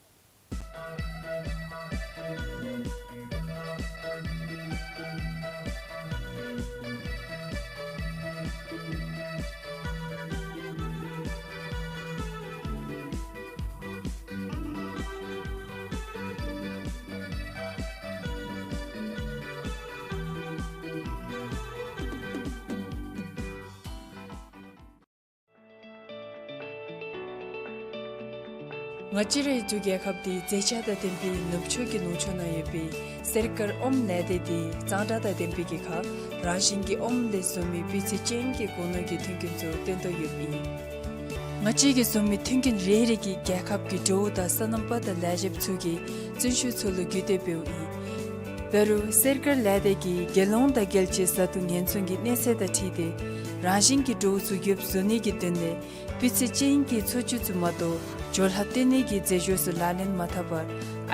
ང་བཅས་རའི་འབྲུག་རྒྱལ་ཁབ་འདི་མཛེས་ཆ་དང་ལྡན་པའི་ནུབ་ཕྱོགས་ཀྱི་ལུང་ཕྱོགས་ནང་ཡོད་པའི་གསེར་དཀར་ཨོམ་ལས་སྡེ་འདི་གཙང་སྦྲ་དང་ལྡན་པའི་གི་ཁར་རང་བཞིན་གྱི་ཨོམ་ལས་བཟོ་མི་སྤུས་ཚད་ཅན་གྱི་སྒོ་ནོར་གྱི་མཐུན་རྐྱེན་ཚུ་སྟོན་དོ་ཡོདཔ་ཨིན། ང་བཅས་ཀྱིས་བཟོ་མི་མཐུན་རྐྱེན་རེ་རེ་གིས་རྒྱལ་ཁབ་ཀྱི་འབྲུག་དང་སོ་ནམ་པ་དང་ལས་བྱེདཔ་ཚུ་གི་བརྩོན་ཤུགས་ཚུ་ལུ་བརྒྱུད་དེ་འབདཝ་ཨིན། འབད་རུང་གསེར་དཀར་ལས་སྡེ་གིས་རྒྱལ་ཡོངས་དང་རྒྱལ་སྤྱིའི་བཟའ་འཐུང་ཉེན་སྲུང་གི་གནས་ཚད་དང་འཁྲིལ་ཏེ་རང་བཞིན་གྱི་འབྲུག་ཚུ་རྒྱུ་བཟོ་ནི་གི་དོན་ལས་སྤུས་ཚད་ཅན་གྱི་འཚོ་བཅུད་ཚུ་མ་གཏོགས་སྦྱོར་ལྷག་བཏོན་ནི་གི་རྫས་སྦྱོར་ཚུ་ལག་ལེན་མ་འཐབ་པར་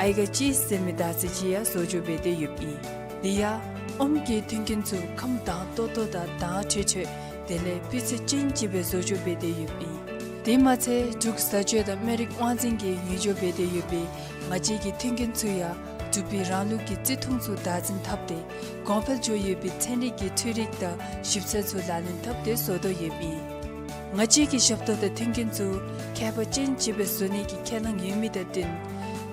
ཨའི་ག་ཅིས་ཟེར་མི་དར་ཚིལ་ཅིག་ཡང་བཟོ་བཅོས་འབད་དེ་ཡོདཔ་ཨིན། དེ་ཡང་ཨོམ་གྱི་མཐུན་རྐྱེན་ཚུ་ཁམས་དྭངས་ཏོག་ཏོ་དང་དྭངས་འཕྲོས་འཕྲོས་དེ་ལས་སྤུས་ཚད་ཅན་ཅིག་སྦེ་བཟོ་བཅོས་འབད་དེ་ཡོདཔ་ཨིན། དེ་མ་ཚད་འབྲུག་བཟའ་སྤྱོད་དང་སྨན་རིགས་དབང་འཛིན་གྱིས་ཡུན་འཇོག་འབད་དེ་ཡོད་པའི་ང་བཅས་ཀྱི་མཐུན་རྐྱེན་ཚུ་ཡང་འབྲུག་པའི་རང་ལུགས་ཀྱི་བརྩི་མཐོང་ཚུ་བདག་འཛིན་འཐབ་སྟེ་གོང་འཕེལ་འགྱོ་ཡོད་པའི་ཚན་རིག་གི་འཕྲུལ་རིག་དང་ཞིབ་འཚོལ་ཚུ་ལག་ལེན་འཐབ་སྟེ་བཟོ་དོ་ཡོདཔ་ཨིན། ང་བཅས་ཀྱི་ཞབས་ཏོག་དང་མཐུན་རྐྱེན་ཚུ་ཁྱད་པར་ཅན་ཅིག་སྦེ་བཟོ་ནི་གི་ཁས་བླངས་ཡོད་མི་དང་བསྟུན་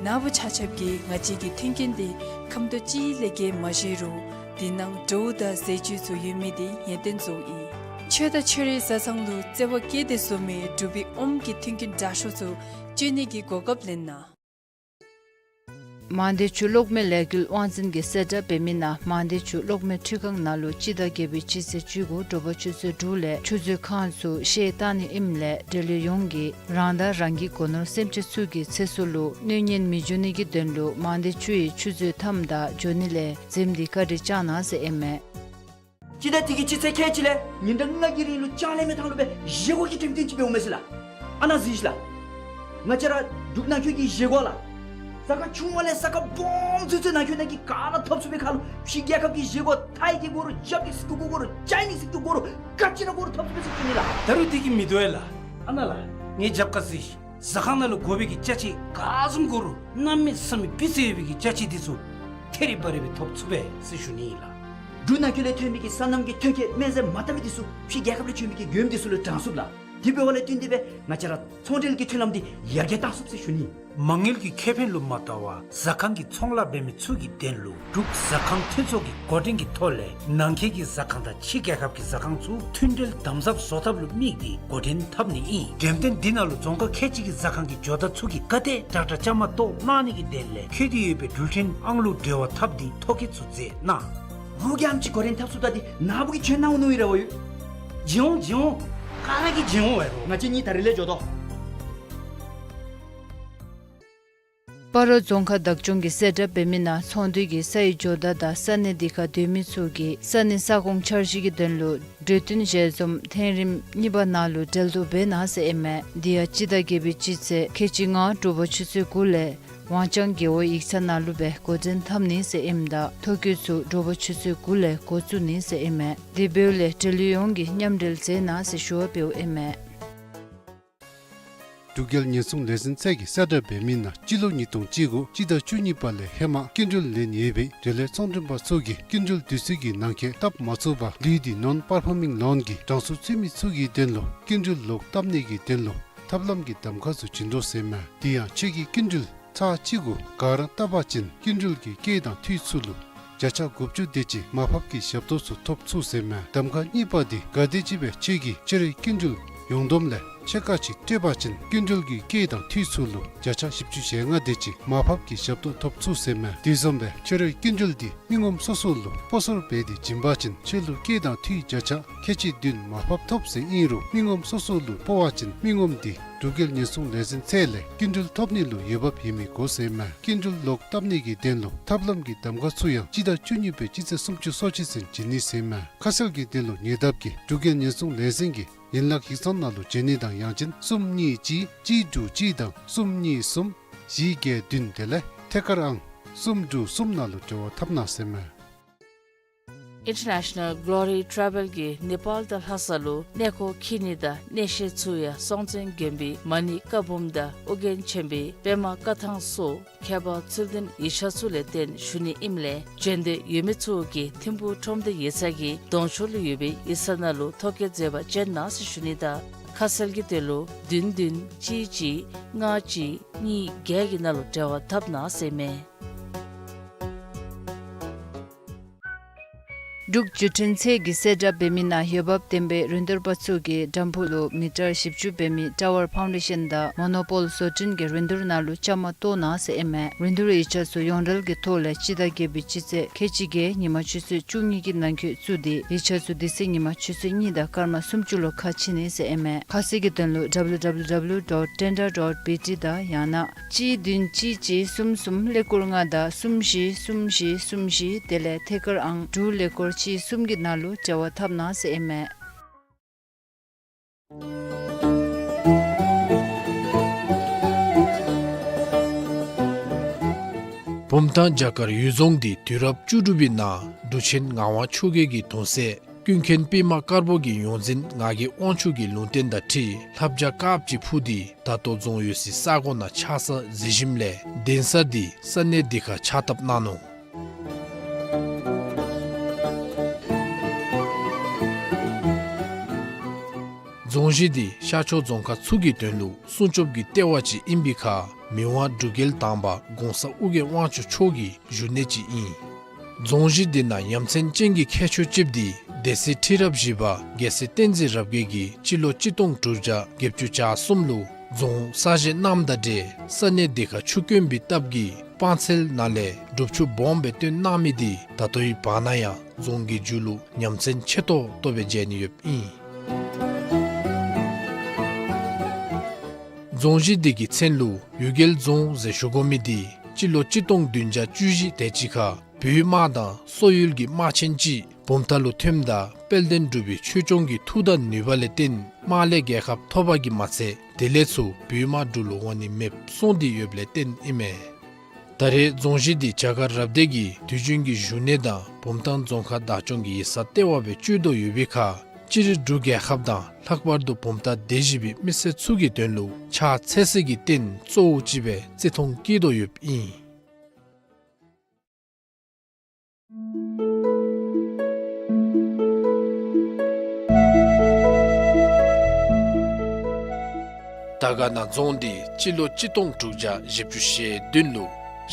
ནཱ་བུ་ཆ་ཁྱབ་ཀྱིས་ང་བཅས་ཀྱི་མཐུན་རྐྱེན་འདི་ཁམ་དོ་ཅིག་ལས་བརྒལ་མ་བཞེས་རུང་དེ་ནང་བྲོཝ་དང་ཟས་བཅུད་ཚུ་ཡོད་མི་འདི་ཡོན་ཏན་བཟོཝ་ཨིན། ཆོས་དང་ཆོས་རའི་བཟའ་ཚང་ལུ་བརྩེ་བ་བསྐྱེད་དེ་བཟོ་མི་འབྲུག་པའི་ཨོམ་གྱི་མཐུན་རྐྱེན་དྲག་ཤོས་ཚུ་སྤྱོད་ནི་གི་གོ་སྐབས་ལེན་གནང་། མང་སྡེ་ཆུ་གློག་མེ་ལས་འགུལ་དབང་འཛིན་གྱིས་གསལ་བསྒྲགས་འབད་མི་ནང་མང་སྡེ་ཆུ་གློག་མེ་འཕྲུལ་ཁང་ནང་ལུ་སྤྱི་ཟླ་བརྒྱད་པའི་སྤྱི་ཚེས་བཅུ་དགུ་དྲོ་པ་ཆུ་ཚོད་དྲུག་ལས་ཆུ་མཛོད་ཁང་ཚུ་བཤལ་བཏང་ནི་ཨིནམ་ལས་འབྲེལ་ཡོད་ཡོངས་ཀྱིས་རང་དང་རང་གི་སྒོ་ནོར་སེམས་ཅན་ཚུ་གི་ཚེ་སྲོག་ལུ་གནོད་ཉེན་མི་འབྱུང་ནི་གི་དོན་ལུ་མང་སྡེ་ཆུ་ཡི་ཆུ་མཛོད་ཐམ་དང་འགྱོ་ནི་ལས་འཛེམ་སྟེ་བཀའ་དྲིན་བསྐྱང་གནང་ཟེར་ཨིན་མས། སྤྱི་ཟླ་འདི་གི་སྤྱི་ཚེས་ཁལ་གཅིག་ལས་ཉིན་གྲངས་ལྔ་གི་རིང་ལུ་ལྕང་གླིང་མའི་ཐང་ལུ་སྦེ་བཞེས་སྒོ་གི་འགྲེམས་སྟོན་ཅིག་འབདཝ་མས་ཟེར་ལགས། ཨ་ནཱ་གཟིགས་ཤིག་ལགས། ང་བཅས་ར་འབྲུག་ནང་འཁོད་ཀྱི་བཞེས་སྒོ་ལགས། ས་ཁ་ཆུང་བ་ལས་ས་ཁ་སྦོམ་ཚུན་ཚོད་ནང་འཁོད་ནང་གི་ག་ར་འཐབ་ཚུགས་པའི་ཁར་ལུ་ཕྱི་རྒྱལ་ཁབ་ཀྱི་བཞེས་སྒོ་ཐའི་གི་དགོ་རུང་ཇབ་ཀྱི་ཟེར་གྱི་དགོ་རུང་ཅའི་ནིས་ཟེར་གྱི་དགོ་རུང་ག་ཅི་ར་དགོ་རུང་འཐབ་ཚུགས་པས་ཟེར་ཞུ་ནི་ལགས། ད་རུང་འདི་གིས་མི་དོ་བས་ལགས། ཨ་ནཱ་ལགས། ངེའི་རྒྱབ་ཁར་གཟིགས་ཤིག། ཟ་ཁང་ནང་ལུ་དགོ་པའི་གི་ཅ་ཆས་ག་བཟུམ་དགོ་རུང་གནམ་མེད་ས་མེད་སྤུས་ཚད་ཡོད་པའི་གི་ཅ་ཆས་འདི་ཚུ་ཐེ་རི་བ་རི་སྦེ་ཐོབ་ཚུགས་པས་ཟེར་ཞུ་ནི་ཨིན་ལགས། འབྲུག་ནང་འཁོད་ལས་ཐོན་མི་གི་སོ་ནམ་གྱི་ཐོན་སྐྱེད་སྨན་རྫས་མ་བཏབ་མི་འདི་ཚུ་ཕྱི་རྒྱལ་ཁབ་ལས་བྱོན་མི་གི་མགྱོནམ་འདི་ཚུ་ལུ་དྲང་ཚུགས་ལགས། དེ་འབདཝ་ལས་བརྟེན་ཏེ་སྦེ་ང་བཅས་ར་ཚོང་འབྲེལ་གྱི་མཐུན་ལམ་འདི་ཡར་རྒྱས་བཏང་ཚུགས་ཟེར་ཞུ་ནི། མ་དངུལ་གྱི་ཁེ་ཕན་ལུ་མ་བལྟ་བར་ཟ་ཁང་གི་ཚོང་ལཱ་འབད་མི་ཚུ་གི་དོན་ལུ་འབྲུག་ཟ་ཁང་མཐུན་ཚོགས་ཀྱི་འགོ་འདྲེན་གྱི་ཐོག་ལས་ནང་འཁོད་ཀྱི་ཟ་ཁང་དང་ཕྱི་རྒྱལ་ཁབ་ཀྱི་ཟ་ཁང་ཚུ་མཐུན་འབྲེལ་དམ་ཟབ་བཟོ་ཐབས་ལུ་དམིགས་ཏེ་འགོ་འདྲེན་འཐབ་ནི་ཨིན། འགྲེམས་སྟོན་འདི་ནང་ལུ་རྫོང་ཁག་ཁལ་གཅིག་གི་ཟ་ཁང་གི་ཇོ་བདག་ཚུ་གིས་ག་དེ་དྲག་དྲག་བཅའ་མར་གཏོགས་གནང་ནི་གི་དོན་ལས་འཁོད་དེ་ཡོད་པའི་འགྲུལ་འཕྲིན་ཨང་གླུ་འབྲེལ་བ་འཐབ་སྟེ་ཐོ་བཀོད་ཚུ་མཛད་གནང་། འུ་གི་ཨམ་ཅིག་གོ་རིན་ཐབས་སུ་བལྟ་སྟེ་ནཱ་བུ་གིས་བྱོན་གནང་འོང་མནོ་ཡི་ར་བ་ཡོད། བྱོན་འོང་བྱོན་འོང་། ག་ར་གིས་བྱོན་འོང་བས་རོ། ང་བཅས་གཉིས་ད་རིས་ལས་འགྱོ་དོ། སྤ་རོ་རྫོང་ཁག་བདག་སྐྱོང་གིས་གསལ་བསྒྲགས་འབད་མི་ནང་ཚོང་འདུས་ཀྱི་སའི་ཇོ་བདག་དང་ས་གནས་འདི་ཁར་སྡོད་མི་ཚུ་གིས་ས་གནས་ས་ཁོངས་འཆར་གཞི་གི་དོན་ལུ་གྲོས་བསྟུན་ཞལ་འཛོམས་ཐེངས་རིམ་གཉིས་པ་ནང་ལུ་གྲལ་བསྡུར་འབད་གནང་ཟེར་ཨིན་མས། འདི་ཡང་སྤྱི་ཟླ་བརྒྱད་པའི་སྤྱི་ཚེས་ཁལ་གཅིག་ལྔ་དྲོ་པ་ཆུ་ཚོད་དགུ་ལས་ཝང་ཅང་རྒེད་འོག་ཡིག་ཚང་ནང་ལུ་སྦེ་འགོ་འདྲེན་འཐབ་ནི་ཟེར་ཨིནམ་ད་ཐོ་བཀོད་ཚུ་དྲོ་པ་ཆུ་ཚོད་དགུ་ལས་འགོ་བཙུགས་ནི་ཟེར་ཨིན་མས། དེ་འབདཝ་ལས་འབྲེལ་ཡོད་ཡོངས་ཀྱིས་མཉམ་འབྲེལ་མཛད་གནང་ཟེར་ཞུ་བ་འབདཝ་ཨིན་མས། འབྲུག་རྒྱལ་ཉེན་སྲུང་ལས་འཛིན་ཚད་ཀྱིས་གསལ་བསྒྲགས་འབད་མི་ནང་སྤྱི་ལོ་ཉིས་སྟོང་བཅུ་དགུ་སྤྱི་ཟླ་བཅུ་གཉིས་པ་ལས་ཧེ་མ་སྐྱིན་འགྲུལ་ལེན་ཡོད་པའི་འབྲེལ་ཡོད་ཚོང་མགྲོན་པ་ཚུ་གིས་སྐྱིན་འགྲུལ་དུས་ཚོད་ཀྱི་ནང་འཁོད་བཏབ་མ་ཚུགས་པར་ལུས་འདི་ནོན་པར་ཕོར་མིང་ལོན་གྱི་གྲངས་སུ་ཚུད་མི་ཚུ་གི་དོན་ལུ་སྐྱིན་འགྲུལ་ལོག་བཏབ་ནི་གི་དོན་ལུ་ཐབས་ལམ་གྱི་གདམ་ཁ་ཚུ་བྱིན་དོ་ཟེར་མས། དེ་ཡང་ཁྱོད་ཀྱིས་སྐྱིན་འགྲུལ་ཚར་གཅིག་གུ་ག་ར་བཏབ་པ་ཅིན་སྐྱིན་འགྲུལ་གྱི་སྐྱེད་དང་འཐུས་ཚུ་ལུ་བརྒྱ་ཆ་དགུ་བཅུ་དེ་ཅིག་མར་ཕབ་ཀྱི་ཞབས་ཏོག་ཚུ་ཐོབ་ཚུགས་ཟེར་མས། གདམ་ཁ་གཉིས་པ་འདི་ག་དེམ་ཅིག་སྦེ་ཁྱོད་ཀྱིས་ཁྱོད་རའི་སྐྱིན་འགྲུལ་ཡོངས་བསྡོམས་ལས་ཕྱེད་ཀ་ཅིག་སྤྲོད་པ་ཅིན་སྐྱིན་འགྲུལ་གྱི་སྐྱེད་དང་འཐུས་ཚུ་ལུ་བརྒྱ་ཆ་བཞི་བཅུ་ཞེ་ལྔ་དེ་ཅིག་མར་ཕབ་ཀྱི་ཞབས་ཏོག་ཐོབ་ཚུགས་ཟེར་མས། དེ་བཟུམ་སྦེ་ཁྱོད་རའི་སྐྱིན་འགྲུལ་འདི་མི་ངོམ་སོ་སོ་ལུ་སྤོ་སོར་འབད་དེ་བྱིན་པ་ཅིན་ཁྱོད་ལུ་སྐྱེད་དང་འཐུས་བརྒྱ་ཆ་ཁལ་གཅིག་བདུན་མར་ཕབ་ཐོབ་ཟེར་ཨིན་རུང་མི་ངོམ་སོ་སོ་ལུ་སྤོ་བ་ཅིན་མི་ངོམ་འདི་ འབྲུག་རྒྱལ་ཉེན་སྲུང་ལས་འཛིན་ཚད་ལས་སྐྱིན་འགྲུལ་ཐོབ་ནི་ལུ་འོས་འབབ་ཡོད་མི་དགོ་ཟེར་མས། སྐྱིན་འགྲུལ་ལོག་བཏབ་ནི་གི་དོན་ལུ་ཐབས་ལམ་གྱི་གདམ་ཁ་ཚུ་ཡང་སྤྱི་ཟླ་བཅུ་གཉིས་པའི་སྤྱི་ཚེས་སུམ་ཅུ་སོ་གཅིག་ཚུན་བྱིན་ནི་ཟེར་མས། ཁ་གསལ་གྱི་དོན་ལུ་ཉེ་འདབས་ཀྱི་འབྲུག་རྒྱལ་ཉེན་སྲུང་ལས་འཛིན་གྱི་ཡན་ལག་ཡིག་ཚང་ནང་ལུ་བྱོན་ནི་དང་ཡང་ཅིན་གསུམ་གཉིས་གཅིག་གཅིག་དྲུག་གཅིག་དང་གསུམ་གཉིས་གསུམ་བཞི་བརྒྱད་བདུན་དེ་ལས་ཐད་ཀར་ཨང་གསུམ་དྲུག་གསུམ་ནང་ལུ་འབྲེལ་བ་འཐབ་གནང་ཟེར་མས། International Glory Travel གིས་ནེ་པཱལ་དང་ལྷ་ས་ལུ་གནས་སྐོར་འཁྱིད་ནི་དང་གནས་བཤད་ཚུ་ཡང་སྲོང་བཙན་དགོན་པའི་མ་ཎི་བཀའ་འབུམ་དང་ཨོ་རྒྱན་ཆེན་པོའི་པདྨ་བཀའ་ཐང་སོགས་ཁྱད་པར་ཚུལ་ལྡན་ཡིག་ཆ་ཚུ་ལས་བརྟེན་ཞུ་ནི་ཨིནམ་ལས་བྱོན་འདོད་ཡོད་མི་ཚུ་གིས་ཐིམ་ཕུག་ཁྲོམ་སྡེ་ཡིག་ཚང་གི་གདོང་ཕྱོགས་ལུ་ཡོད་པའི་ཡིག་ཚང་ནང་ལུ་ཐོ་བཀོད་མཛད་པར་བཅར་གནང་ཟེར་ཞུ་ནི་དང་ཁ་གསལ་གྱི་དོན་ལུ་བདུན་བདུན་གཅིག་གཅིག་ལྔ་གཅིག་གཉིས་བརྒྱད་ཀྱི་ནང་ལུ་འབྲེལ་བ་འཐབ་གནང་ཟེར་མས། འབྲུག་བརྒྱུད་འཕྲིན་ཚད་ཀྱི་གསལ་བསྒྲགས་འབད་མི་ནང་འོས་འབབ་ལྡན་པའི་རིན་བསྡུར་པ་ཚུ་གིས་དམ་ཕུག་ལུ་མི་ཊར་བཞི་བཅུ་འབད་མི་ཊ་ཝར་ཕའུན་ཌེ་ཤན་དང་མོ་ནོ་པོལ་བཟོ་སྐྲུན་གྱི་རིན་བསྡུར་ནང་ལུ་བཅའ་མར་གཏོགས་གནང་ཟེར་ཨིན་མས། རིན་བསྡུར་ཡིག་ཆ་ཚུ་ཡོངས་འབྲེལ་གྱི་ཐོག་ལས་སྤྱི་ཟླ་བརྒྱད་པའི་སྤྱི་ཚེས་ཁལ་གཅིག་བརྒྱད་ཉིན་མ་ཆུ་ཚོད་བཅུ་གཉིས་ཀྱི་ནང་འཁོད་བཙུགས་ཏེ་ཡིག་ཆ་ཚུ་དེ་ཚེ་ཉིན་མ་ཆུ་ཚོད་གཉིས་དང་སྐར་མ་སུམ་ཅུ་ལུ་ཁ་ཕྱེ་ནི་ཟེར་ཨིན་མས། ཁ་གསལ་གྱི་དོན་ལུ་ཌབ་ལུ་ཌབ་ལུ་ཌབ་ལུ་ཌོཊ་ཊེན་ཌར་ཌོཊ་བི་ཊི་དང་ཡང་ན་གཅིག་བདུན་གཅིག་གཅིག་གསུམ་གསུམ་ཀླད་ཀོར་ལྔ་དང་གསུམ་བཞི་གསུམ་བཞི་གསུམ་བཞི་དེ་ལས་ཐད་ཀར་ཨང་དྲུག་ཀླད་ཀོར་གཅིག་གསུམ་གྱི་ནང་ལུ་འབྲེལ་བ་འཐབ་གནང་ཟེར་ཨིན་མས། བུམ་ཐང་བྱ་དཀར་ཡུལ་རྫོང་འདི་དུས་རབས་བཅུ་དྲུག་པའི་ནང་འབྲུག་ཆེན་ངག་དབང་ཆོས་རྒྱལ་གྱི་གདུང་སྲས་ཀུན་མཁྱེན་པདྨ་དཀར་པོ་གི་ཡོངས་འཛིན་ངག་གི་དབང་ཕྱུག་གི་ལུང་བསྟན་དང་འཁྲིལ་ལྷ་བྱ་དཀརཔོ་ཅིག་འཕུར་ཏེ་ད་ལྟོ་རྫོང་ཡོད་སའི་ས་གོ་ནང་ཆགས་ས་གཟིགས་ཞིནམ་ལས་གདན་ས་འདི་ས་གནས་འདི་ཁར་ཕྱག་བཏབ་གནང་ནུག། རྫོང་གཞི་འདི་ཤར་ཕྱོགས་རྫོང་ཁག་ཚུ་གི་དོན་ལུ་སྲུང་སྐྱོབ་ཀྱི་ལྟེ་བ་ཅིག་ཨིན་པའི་ཁར་མི་དབང་འབྲུག་རྒྱལ་དང་པ་གོང་ས་ཨོ་རྒྱན་དབང་ཕྱུག་མཆོག་གི་བཞུགས་གནས་ཅིག་ཨིན། རྫོང་གཞི་འདི་ནང་ཡ་མཚན་ཅན་གྱི་ཁྱད་ཆོས་ཅིག་འདི་སྡེ་སྲིད་ཁྲི་རབས་བཞི་པ་རྒྱལ་སྲས་བསྟན་འཛིན་རབ་རྒྱས་ཀྱིས་སྤྱི་ལོ་གཅིག་སྟོང་དྲུག་བརྒྱ་བརྒྱད་ཅུ་གྱ་གསུམ་ལུ་རྫོང་གསར་བཞེངས་གནངམ་དང་འབྲེལ་ས་གནས་འདི་ཁར་ཆུ་དཀོན་པའི་སྟབས་ཀྱིས་སྤང་ཚལ་ནང་ལས་སྒྲུབ་ཆུ་སྦོམ་སྦེ་བཏོན་གནང་མི་འདི་ད་ལྟོའི་བར་ན་ཡང་རྫོང་གི་མཇུག་ལུ་ཉམས་མཚར་ཆེ་ཏོག་ཏོ་སྦེ་མཇལ་ནི་ཡོདཔ་ཨིན། རྫོང་གཞི་འདི་གི་མཚན་ལུ་གཡུལ་རྒྱལ་རྫོང་ཟེར་ཞུ་དགོ་མི་འདི་སྤྱི་ལོ་གཅིག་སྟོང་བདུན་བརྒྱ་བཅུ་བཞི་དེ་ཅིག་ཁར་བོད་དམག་དང་སོག་ཡུལ་གྱི་དམག་ཆེན་ཅིག་བུམ་ཐང་ལུ་ཐོནམ་ད་དཔལ་ལྡན་འབྲུག་པའི་ཆོས་སྐྱོང་གི་མཐུ་དང་ནུས་པ་ལས་བརྟེན་དམག་ལས་རྒྱལ་ཁ་ཐོབ་པ་གིས་མ་ཚད་དེ་ལས་ཚུར་བོད་དམག་འབྲུག་ལུ་འོང་ནི་མེདཔ་སོང་སྟེ་ཡོདཔ་ལས་བརྟེན་ཨིན་མས། ད་རེས་རྫོང་གཞི་འདི་བྱ་དཀར་རབ་སྡེ་གི་དུས་རྒྱུན་གྱི་བཞུགས་གནས་དང་བུམ་ཐང་རྫོང་ཁག་བདག་སྐྱོང་གི་ཡིག་ཚང་ལྟེ་བ་སྦེ་སྤྱོད་དོ་ཡོད་པའི་ཁར་སྤྱིར་འབྲུག་རྒྱལ་ཁབ་དང་ལྷག་པར་དུ་བུམ་ཐང་སྡེ་བཞི་པའི་མི་སེར་ཚུ་གི་དོན་ལུ་ཕྱག་འཚལ་ས་གི་རྟེན་གཙོ་བོ་ཅིག་སྦེ་བརྩི་མཐོང་བསྐྱེད་དོ་ཡོདཔ་ཨིན། དར་དཀར་ན་རྫོང་འདི་སྤྱི་ལོ་གཅིག་སྟོང་དྲུག་བརྒྱ་བཞི་བཅུ་ཞེ་བདུན་ལུ་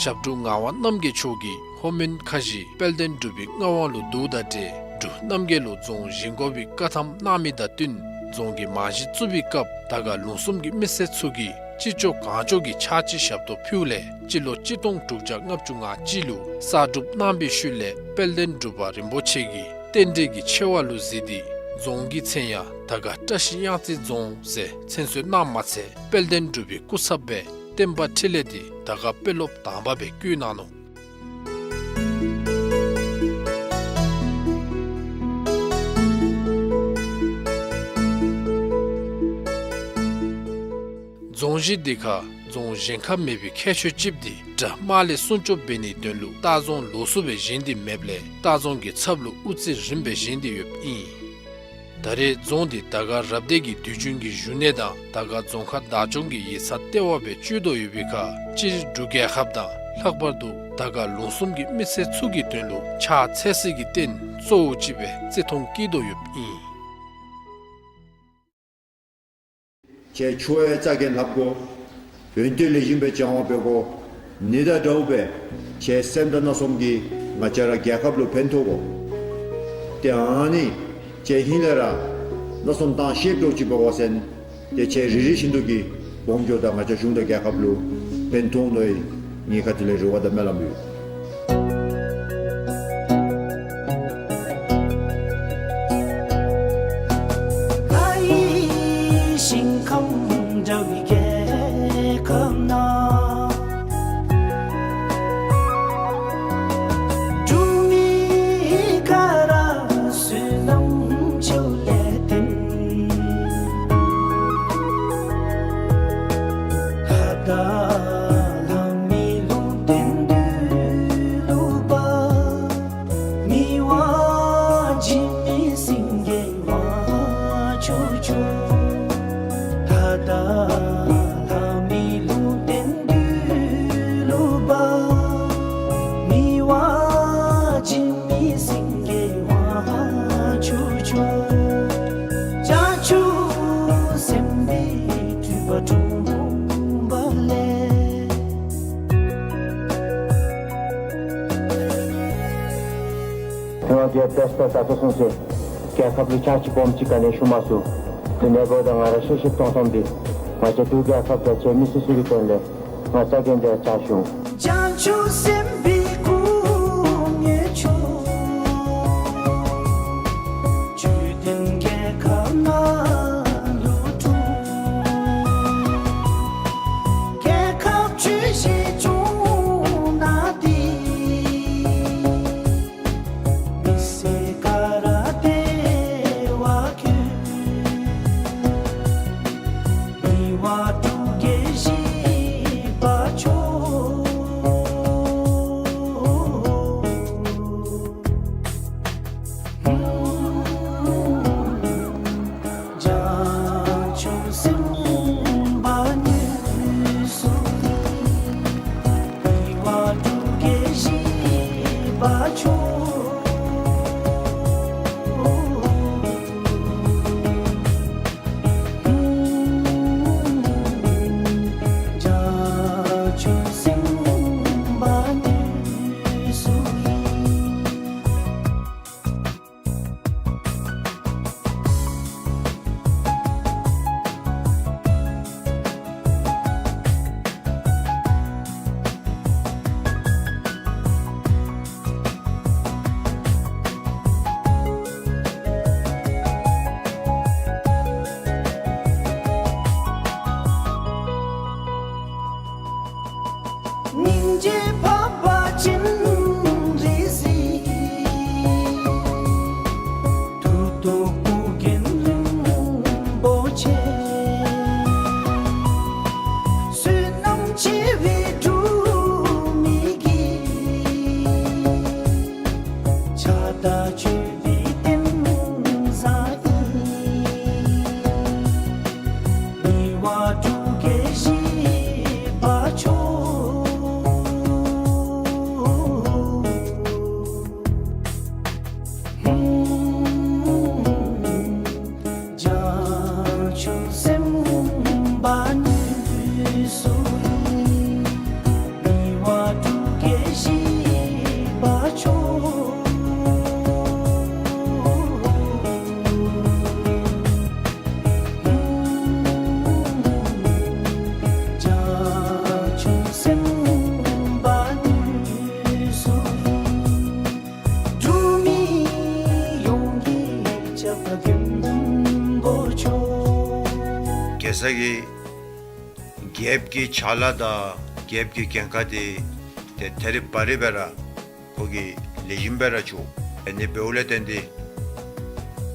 ཞབས་དྲུང་ངག་དབང་རྣམ་རྒྱལ་མཆོག་གིས་ལྷོ་མོན་ཁ་བཞི་དཔལ་ལྡན་འབྲུག་པའི་མངའ་དབང་ལུ་བསྡུཝ་དང་འབྲེལ་འབྲུག་རྣམ་རྒྱལ་ལུ་རྫོང་བཞེངས་དགོ་པའི་བཀའ་ཐམ་གནང་མི་དང་བསྟུན་རྫོང་གི་རྨང་གཞི་བཙུགས་པའི་སྐབས་དར་དཀར་ལུང་གསུམ་གྱི་མི་སེར་ཚུ་གིས་ཅི་ལྕོགས་གང་ལྕོགས་ཀྱིས་ཕྱག་ཕྱི་ཞབས་ཏོག་ཕུལཝ་ལས་སྤྱི་ལོ་གཅིག་སྟོང་དྲུག་བརྒྱ་ལྔ་བཅུ་ང་གཅིག་ལུ་གསར་སྒྲུབ་གནང་པའི་ཤུལ་ལས་དཔལ་ལྡན་འབྲུག་པ་རིན་པོ་ཆེ་གིས་རྟེན་འབྲེལ་གྱི་ཆེ་བ་ལུ་གཟིགས་ཏེ་རྫོང་གི་མཚན་ཡང་དར་དཀར་བཀྲ་ཤིས་གཡང་རྩེ་རྫོང་ཟེར་མཚན་གསོལ་གནངམ་མ་ཚད་དཔལ་ལྡན་འབྲུག་པའི་སྐུ་ཚབ་སྦེ་བསྟན་པ་འཕྲིན་ལས་འདི་དར་དཀར་དཔོན་སློབ་དང་པ་སྦེ་བསྐོས་གནང་ནུག། རྫོང་གཞི་འདི་ཁར་རྫོང་གཞན་ཁར་མེད་པའི་ཁྱད་ཆོས་ཅིག་འདི་དགྲ་དམག་ལས་སྲུང་སྐྱོབ་འབད་ནིའི་དོན་ལུ་ལྟ་རྫོང་ལོགས་སུ་སྦེ་བཞེངས་ཏེ་མེདཔ་ལས་ལྟ་རྫོང་གི་ཚབ་ལུ་དབུ་རྩེ་རིངམ་སྦེ་བཞེངས་ཏེ་ཡོདཔ་ཨིན། ད་རེས་རྫོང་འདི་དར་དཀར་རབ་སྡེ་གི་དུས་རྒྱུན་གྱི་བཞུགས་གནས་དང་དར་དཀར་རྫོང་ཁག་བདག་སྐྱོང་གི་ཡིག་ཚང་ལྟེ་བ་སྦེ་སྤྱོད་དོ་ཡོད་པའི་ཁར་སྤྱིར་འབྲུག་རྒྱལ་ཁབ་དང་ལྷག་པར་དུ་དར་དཀར་ལུང་གསུམ་གྱི་མི་སེར་ཚུ་གི་དོན་ལུ་ཕྱག་འཚལ་ས་གི་རྟེན་གཙོ་བོ་ཅིག་སྦེ་བརྩི་མཐོང་བསྐྱེད་དོ་ཡོདཔ་ཨིན། ཁྱེད་ཆོས་ཡང་རྩ་འགེངས་ལྷབ་དགོ། བོན་སྟོད་ལེགས་ཤོམ་སྦེ་སྦྱང་བ་འབད་དགོ། ནི་དང་འདྲཝ་སྦེ་ཁྱེད་སེམས་དང་སྣ་གསུམ་གྱིས་ང་བཅས་ར་རྒྱལ་ཁབ་ལུ་ཕན་ཐོགས་དགོ། ཏེ་ཨ་ནི་ཁྱེད་ཧིང་ལས་ར་མནོ་བསམ་བཏང་ཤེསཔ་ཅིག་འབད་དགོ་ཟེར། ཏེ་ཁྱེད་རེ་རེ་བཞིན་དུ་གིས་སྦོམ་འགྱོཝ་ད་ང་བཅས་གཞུང་དང་རྒྱལ་ཁབ་ལུ་ཕན་ཐོགས་ནི་ཨིན། ངེའི་ཁ་ཐུག་ལས་རེ་བ་དང་སྨོན་ལམ་ཡོད། ལྷ་ཡི་ཞིང་ཁམས་འདྲ་བའི་ དེ་བ་གི་བཀྲ་ཤིས་ད་ལྟོ་སོང་ཚེ་རྒྱལ་ཁབ་ལུ་ཕྱག་ཕྱི་སྦོམ་ཅིག་ག་ནི་ཞུ་མ་ཚུགས། དེ་ནས་འབདཝ་ད་ང་ར་ཤེས་ཤེས་མཐོང་མཐོང་སྦེ་ང་བཅས་འབྲུག་རྒྱལ་ཁབ་དང་ཁྱད་མི་སྲིད་ཚུ་གི་དོན་ལས་ང་རྩ་འགེངས་ཏེ་ཕྱག་ཞུ་འོང་། རྒྱལ་ས་གི་རྒྱལཔོ་གི་ཕྱག་ལཱ་དང་རྒྱལཔོ་གི་འགན་ཁག་འདི་ཏེ་ཐད་རི་བ་རི་སྦེ་ར་ཁོ་གིས་ལེགས་ཤོམ་སྦེ་ར་ཚུགས། ཨ་ནི་འབདཝ་ལས་བརྟེན་ཏེ་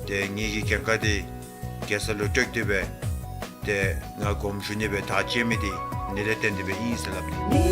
ཏེ་ངེ་གི་འགན་ཁག་འདི་རྒྱལ་ས་ལུ་སྤྲོད་དེ་སྦེ་ཏེ་ང་དགོངསམ་ཞུ་ནི་སྦེ་ཐག་བཅད་མི་འདི་ཨ་ནི་ལས་བརྟེན་ཏེ་སྦེ་ཨིན་ཟེར་སླབ་ནི།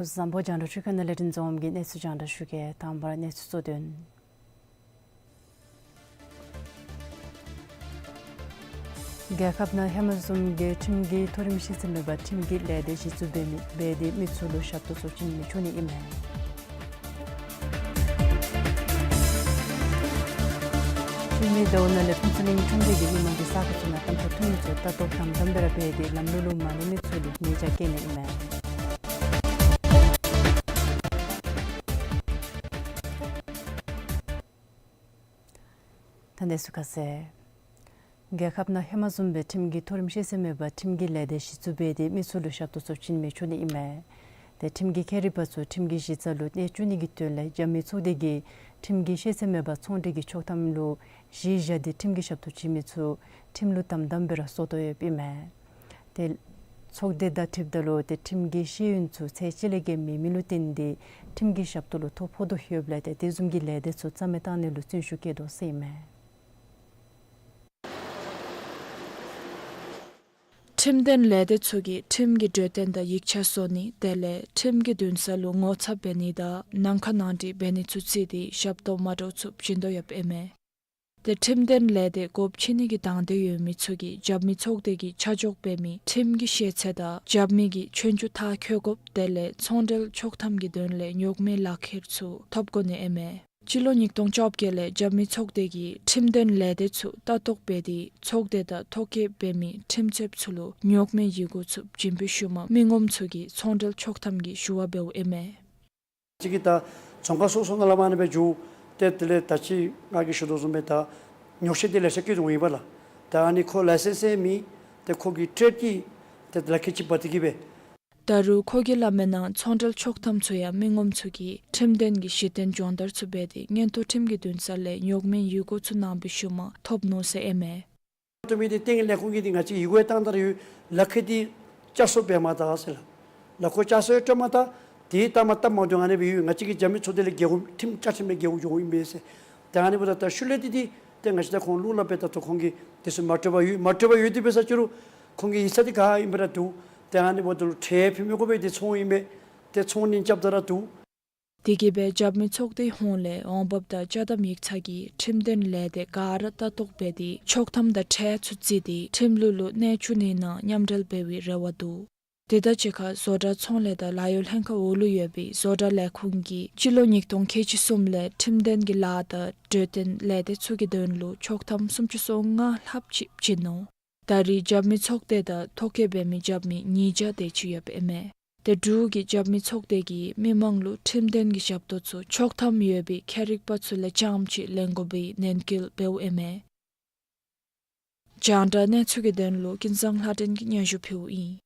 སྐུ་གཟུགས་བཟང་པོ། རྒྱང་བསྒྲགས་ཚོགས་ཁང་ནང་ལས་རིན་འཛོམས་ཀྱིས་གནས་ཚུལ་རྒྱང་བསྒྲགས་ཞུ་གེ། དང་པ་ར་གནས་ཚུལ་གཙོ་དོན། རྒྱལ་ཁབ་ནང་ཧེ་མ་བཟུམ་གྱི་ཁྲིམས་ཀྱི་མཐོ་རིམ་ཤེས་ཚད་མེད་པར་ཁྲིམས་ཀྱི་ལས་སྡེ་གཞི་བཙུགས་འབད་མི་འབད་དེ་མི་ཚུ་ལུ་ཞབས་ཏོག་ཚུ་བྱིན་མི་ཆོག་ནི་ཨིན་མས། ཤུལ་མའི་ཟླཝ་ནང་ལས་ཕུན་ཚོགས་གླིང་ཁྲོམ་སྡེ་གིས་མི་མང་གི་ས་གོ་ཚུ་ནང་ཏམ་ཁུ་འཐུང་མི་ཚུ་ལྟ་རྟོག་དམ་དམ་སྦེ་ར་འབད་དེ་ལམ་ལུགས་ལུ་མ་གནས་མི་ཚུ་ལུ་ཉེས་བྱ་བཀལ་ནི་ཨིན་མས། ད་ལས་ཚུ་ཁ་གསལ། རྒྱལ་ཁབ་ནང་ཧེ་མ་བཟུམ་སྦེ་ཁྲིམས་ཀྱི་མཐོ་རིམ་ཤེས་ཚད་མེད་པར་ཁྲིམས་ཀྱི་ལས་སྡེ་གཞི་བཙུགས་འབད་དེ་མི་ཚུ་ལུ་ཞབས་ཏོག་ཚུ་བྱིན་མི་ཆོག་ནི་ཨིན་མས། ཏེ་ཁྲིམས་ཀྱི་ཁྱད་རིག་པ་ཚུ་ཁྲིམས་ཀྱི་གཞི་རྩ་ལུ་གནས་བཅུག་ནི་གི་དོན་ལས་རྒྱབ་མི་ཚོགས་སྡེ་གིས་ཁྲིམས་ཀྱི་ཤེས་ཚད་མེད་པར་ཚོང་འབྲེལ་གྱི་ཆོག་ཐམ་ལུ་གཞི་བཞག་སྟེ་ཁྲིམས་ཀྱི་ཞབས་ཏོག་བྱིན་མི་ཚུ་ཁྲིམས་ལུགས་དམ་དམ་སྦེ་ར་སོར་གཏོད་ཡོདཔ་ཨིན་མས། ཏེ་ཚོགས་སྡེ་དང་འཁྲིལཝ་ད་ལུ་ཏེ་ཁྲིམས་ཀྱི་ཤེས་ཡོན་ཚུ་ཚད་གཅིག་ལས་བརྒལ་མེད་མི་ལུ་བརྟེན་ཏེ་ཁྲིམས་ཀྱི་ཞབས་ཏོག་ལུ་ཐོ་ཕོག་དོ་ཡོདཔ་ལས་ཏེ་དེ་བཟུམ་གྱི་ལས་སྡེ་ཚུ་རྩ་མེད་བཏང་ནི་ལུ་བརྩོན་ཤུགས་བསྐྱེད་དོ་ཟེར་ཨིན་མས། ཁྲིམས་དོན་ལས་སྡེ་ཚུ་གིས་ཁྲིམས་ཀྱི་གྲོས་དོན་དང་ཡིག་ཆ་བཟོ་ནི་དེ་ལས་ཁྲིམས་ཀྱི་འདུན་ས་ལུ་ངོ་ཚབ་འབད་ནི་དང་ནང་ཁ་ནང་འགྲིག་འབད་ནི་ཚུ་བརྩིས་ཏེ་ཞབས་ཏོག་མ་འདྲཝ་ཚུ་བྱིན་དོ་ཡོདཔ་ཨིན་མས། ཏེ་ཁྲིམས་དོན་ལས་སྡེ་སྒོ་ཕྱེ་ནི་གི་དང་འདོད་ཡོད་མི་ཚུ་གིས་རྒྱབ་མི་ཚོགས་སྡེ་གིས་ཆ་འཇོག་འབད་མི་ཁྲིམས་ཀྱི་ཤེས་ཚད་དང་རྒྱབ་མི་གིས་ཆོས་རྒྱུགས་མཐར་འཁྱོལ་དགོཔ་དེ་ལས་ཚོང་འབྲེལ་ཆོག་ཐམ་གྱི་དོན་ལས་རྙོག་མེད་ལག་ཁྱེར་ཚུ་ཐོབ་དགོ་ནི་ཨིན་མས། སྤྱི་ལོ་ཉིས་སྟོང་བཅོ་བརྒྱད་ལས་རྒྱབ་མི་ཚོགས་སྡེ་གིས་ཁྲིམས་དོན་ལས་སྡེ་ཚུ་ལྟ་རྟོག་འབད་དེ་ཚོགས་སྡེ་དང་ཐོ་བཀོད་འབད་མི་ཁྲིམས་རྩོདཔ་ཚུ་ལུ་རྙོག་མེད་ཡི་གུ་ཚུ་བྱིན་པའི་ཤུལ་མ་མི་ངོམ་ཚུ་གིས་ཚོང་འབྲེལ་ཆོག་ཐམ་གྱི་ཞུ་བ་འབདཝ་ཨིན་མས། གཅིག་གིས་ད་ཚོང་ཁང་སོ་སོ་ནང་ལས་མར་ཨ་ནི་སྦེ་འགྱོ་སྟེ་དེ་ལས་ད་ཅི་ང་གིས་ཞུ་དོ་བཟུམ་སྦེ་ད་ཉོག་བཤད་འདི་ལེ་ཤ་སྐྱེ་འོང་ཡི་པ་ལགས། ད་ཨ་ནི་ཁོ་ལའི་སེནསི་ཡང་མེད། ཏེ་ཁོ་གི་ཊེཌ་ཀྱི་ཏེ་ལག་ཁྱེར་ཅིག་འབག་སྟེ་གིས་སྦེ། ད་རུང་ཁོ་གིས་སླབ་མིའི་ནང་ཚོང་འབྲེལ་ཆོག་ཐམ་ཚུ་ཡང་མི་ངོམ་ཚུ་གིས་ཁྲིམས་དོན་གྱི་གཞི་རྟེན་སྦྱོང་བརྡར་ཚུ་འབད་དེ་མངོན་མཐོ་ཁྲིམས་ཀྱི་འདུན་ས་ལས་རྙོག་མེད་ཡི་གུ་ཚུ་གནང་པའི་ཤུལ་མ་ཐོབ་ནུག་ཟེར་ཨིན་མས། ཏེ་མི་འདི་སྟེང་ལས་ཁུངས་ཀྱིས་འདི་ང་བཅས་ཡི་གུ་ཡང་བཏང་ད་ར་ཡོད། ལག་ཁྱེར་འདི་བསྐྱར་གསོ་འབད་མ་ད་ཟེར་ལགས། ལག་ཁྱེར་བསྐྱར་གསོ་ཡང་སྤྲོད་མ་ད། དེ་ལྟ་མ་སྟབས་མ་བདེཝ་ཨ་ནི་སྦེ་ཡོད། ང་བཅས་ཀྱི་རྒྱབ་མི་ཚོགས་སྡེ་ལས་རྒྱལ་སྒོ་ཁྲིམས་བཅའ་ཁྲིམས་ལས་རྒྱལ་སྒོ་འགྱོཝ་ཨིན་པས་ཟེར། ཏེ་ཨ་ནི་འབདཝ་ད་ད་ཤུལ་ལས་འདི་འདི་ཏེ་ང་བཅས་ད་ཁོང་ལུ་སླབ་པས། ད་ལྟོ་ཁོང་གིས་དེ་ཚུ་མ་སྤྲོད་པར་ཡོད། མ་སྤྲོད་པར་ཡོད་དེ་འབད་ས་ཅི་རུང་ཁོང་གི་ཡིག་ཚང་འདི་ག་ཨིན་པ་ར་འདུག། ཏེ་ཨ་ནི་འབདཝ་ད་ལུ་ཁྲལ་ཕུལ་མི་དགོ་པས། འདི་ཚོང་ཨིན་པས། ཏེ་ཚོང་གཉེན་རྐྱབ་ད་ར་འདུག། དེ་གིས་སྦེ་རྒྱབ་མི་ཚོགས་སྡེའི་ཧོངས་ལས་འོང་འབབ་དང་ཅ་དམ་ཡིག་ཚང་གིས་ཁྲིམས་དོན་ལས་སྡེ་ག་ར་ལྟ་རྟོག་འབད་དེ་ཆོག་ཐམ་དང་ཁྲལ་ཚུ་བརྩིས་ཏེ་ཁྲིམས་ལུགས་ལུ་གནས་བཅུག་ནི་ནང་མཉམ་འབྲེལ་འབད་བའི་རེ་བ་འདུག། དེ་དང་གཅིག་ཁར་བཟོ་གྲྭ་ཚོང་ལས་དང་ལཱ་གཡོག་ལྷན་ཁག་འོག་ལུ་ཡོད་པའི་བཟོ་གྲྭ་ལས་ཁུངས་ཀྱིས་སྤྱི་ལོ་ཉིས་སྟོང་ཁལ་གཅིག་གསུམ་ལས་ཁྲིམས་དོན་གྱི་ལཱ་དང་གྲོས་དོན་ལས་སྡེ་ཚུ་གི་དོན་ལུ་ཆོག་ཐམ་སུམ་ཅུ་སོ་ལྔ་ལྷགཔ་ཅིག་བྱིན་ནུག། ད་རེས་རྒྱབ་མི་ཚོགས་སྡེ་དང་ཐོ་བཀོད་འབད་མི་རྒྱབ་མི་ཉིས་བརྒྱ་དེ་ཅིག་ཡོདཔ་ཨིན་མས། ཏེ་འབྲུག་གི་རྒྱབ་མི་ཚོགས་སྡེ་གིས་མི་མང་ལུ་ཁྲིམས་དོན་གྱི་ཞབས་ཏོག་ཚུ་ཆོག་ཐམ་ཡོད་པའི་ཁྱད་རིག་པ་ཚུ་ལས་རྐྱངམ་ཅིག་ལེན་དགོ་པའི་ནན་སྐུལ་འབདཝ་ཨིན་མས། རྒྱང་བསྒྲགས་གནས་ཚུལ་གྱི་དོན་ལུ་ཀུན་བཟང་ལྷ་སྒྲོན་གྱིས་སྙན་ཞུ་ཕུལཝ་ཨིན།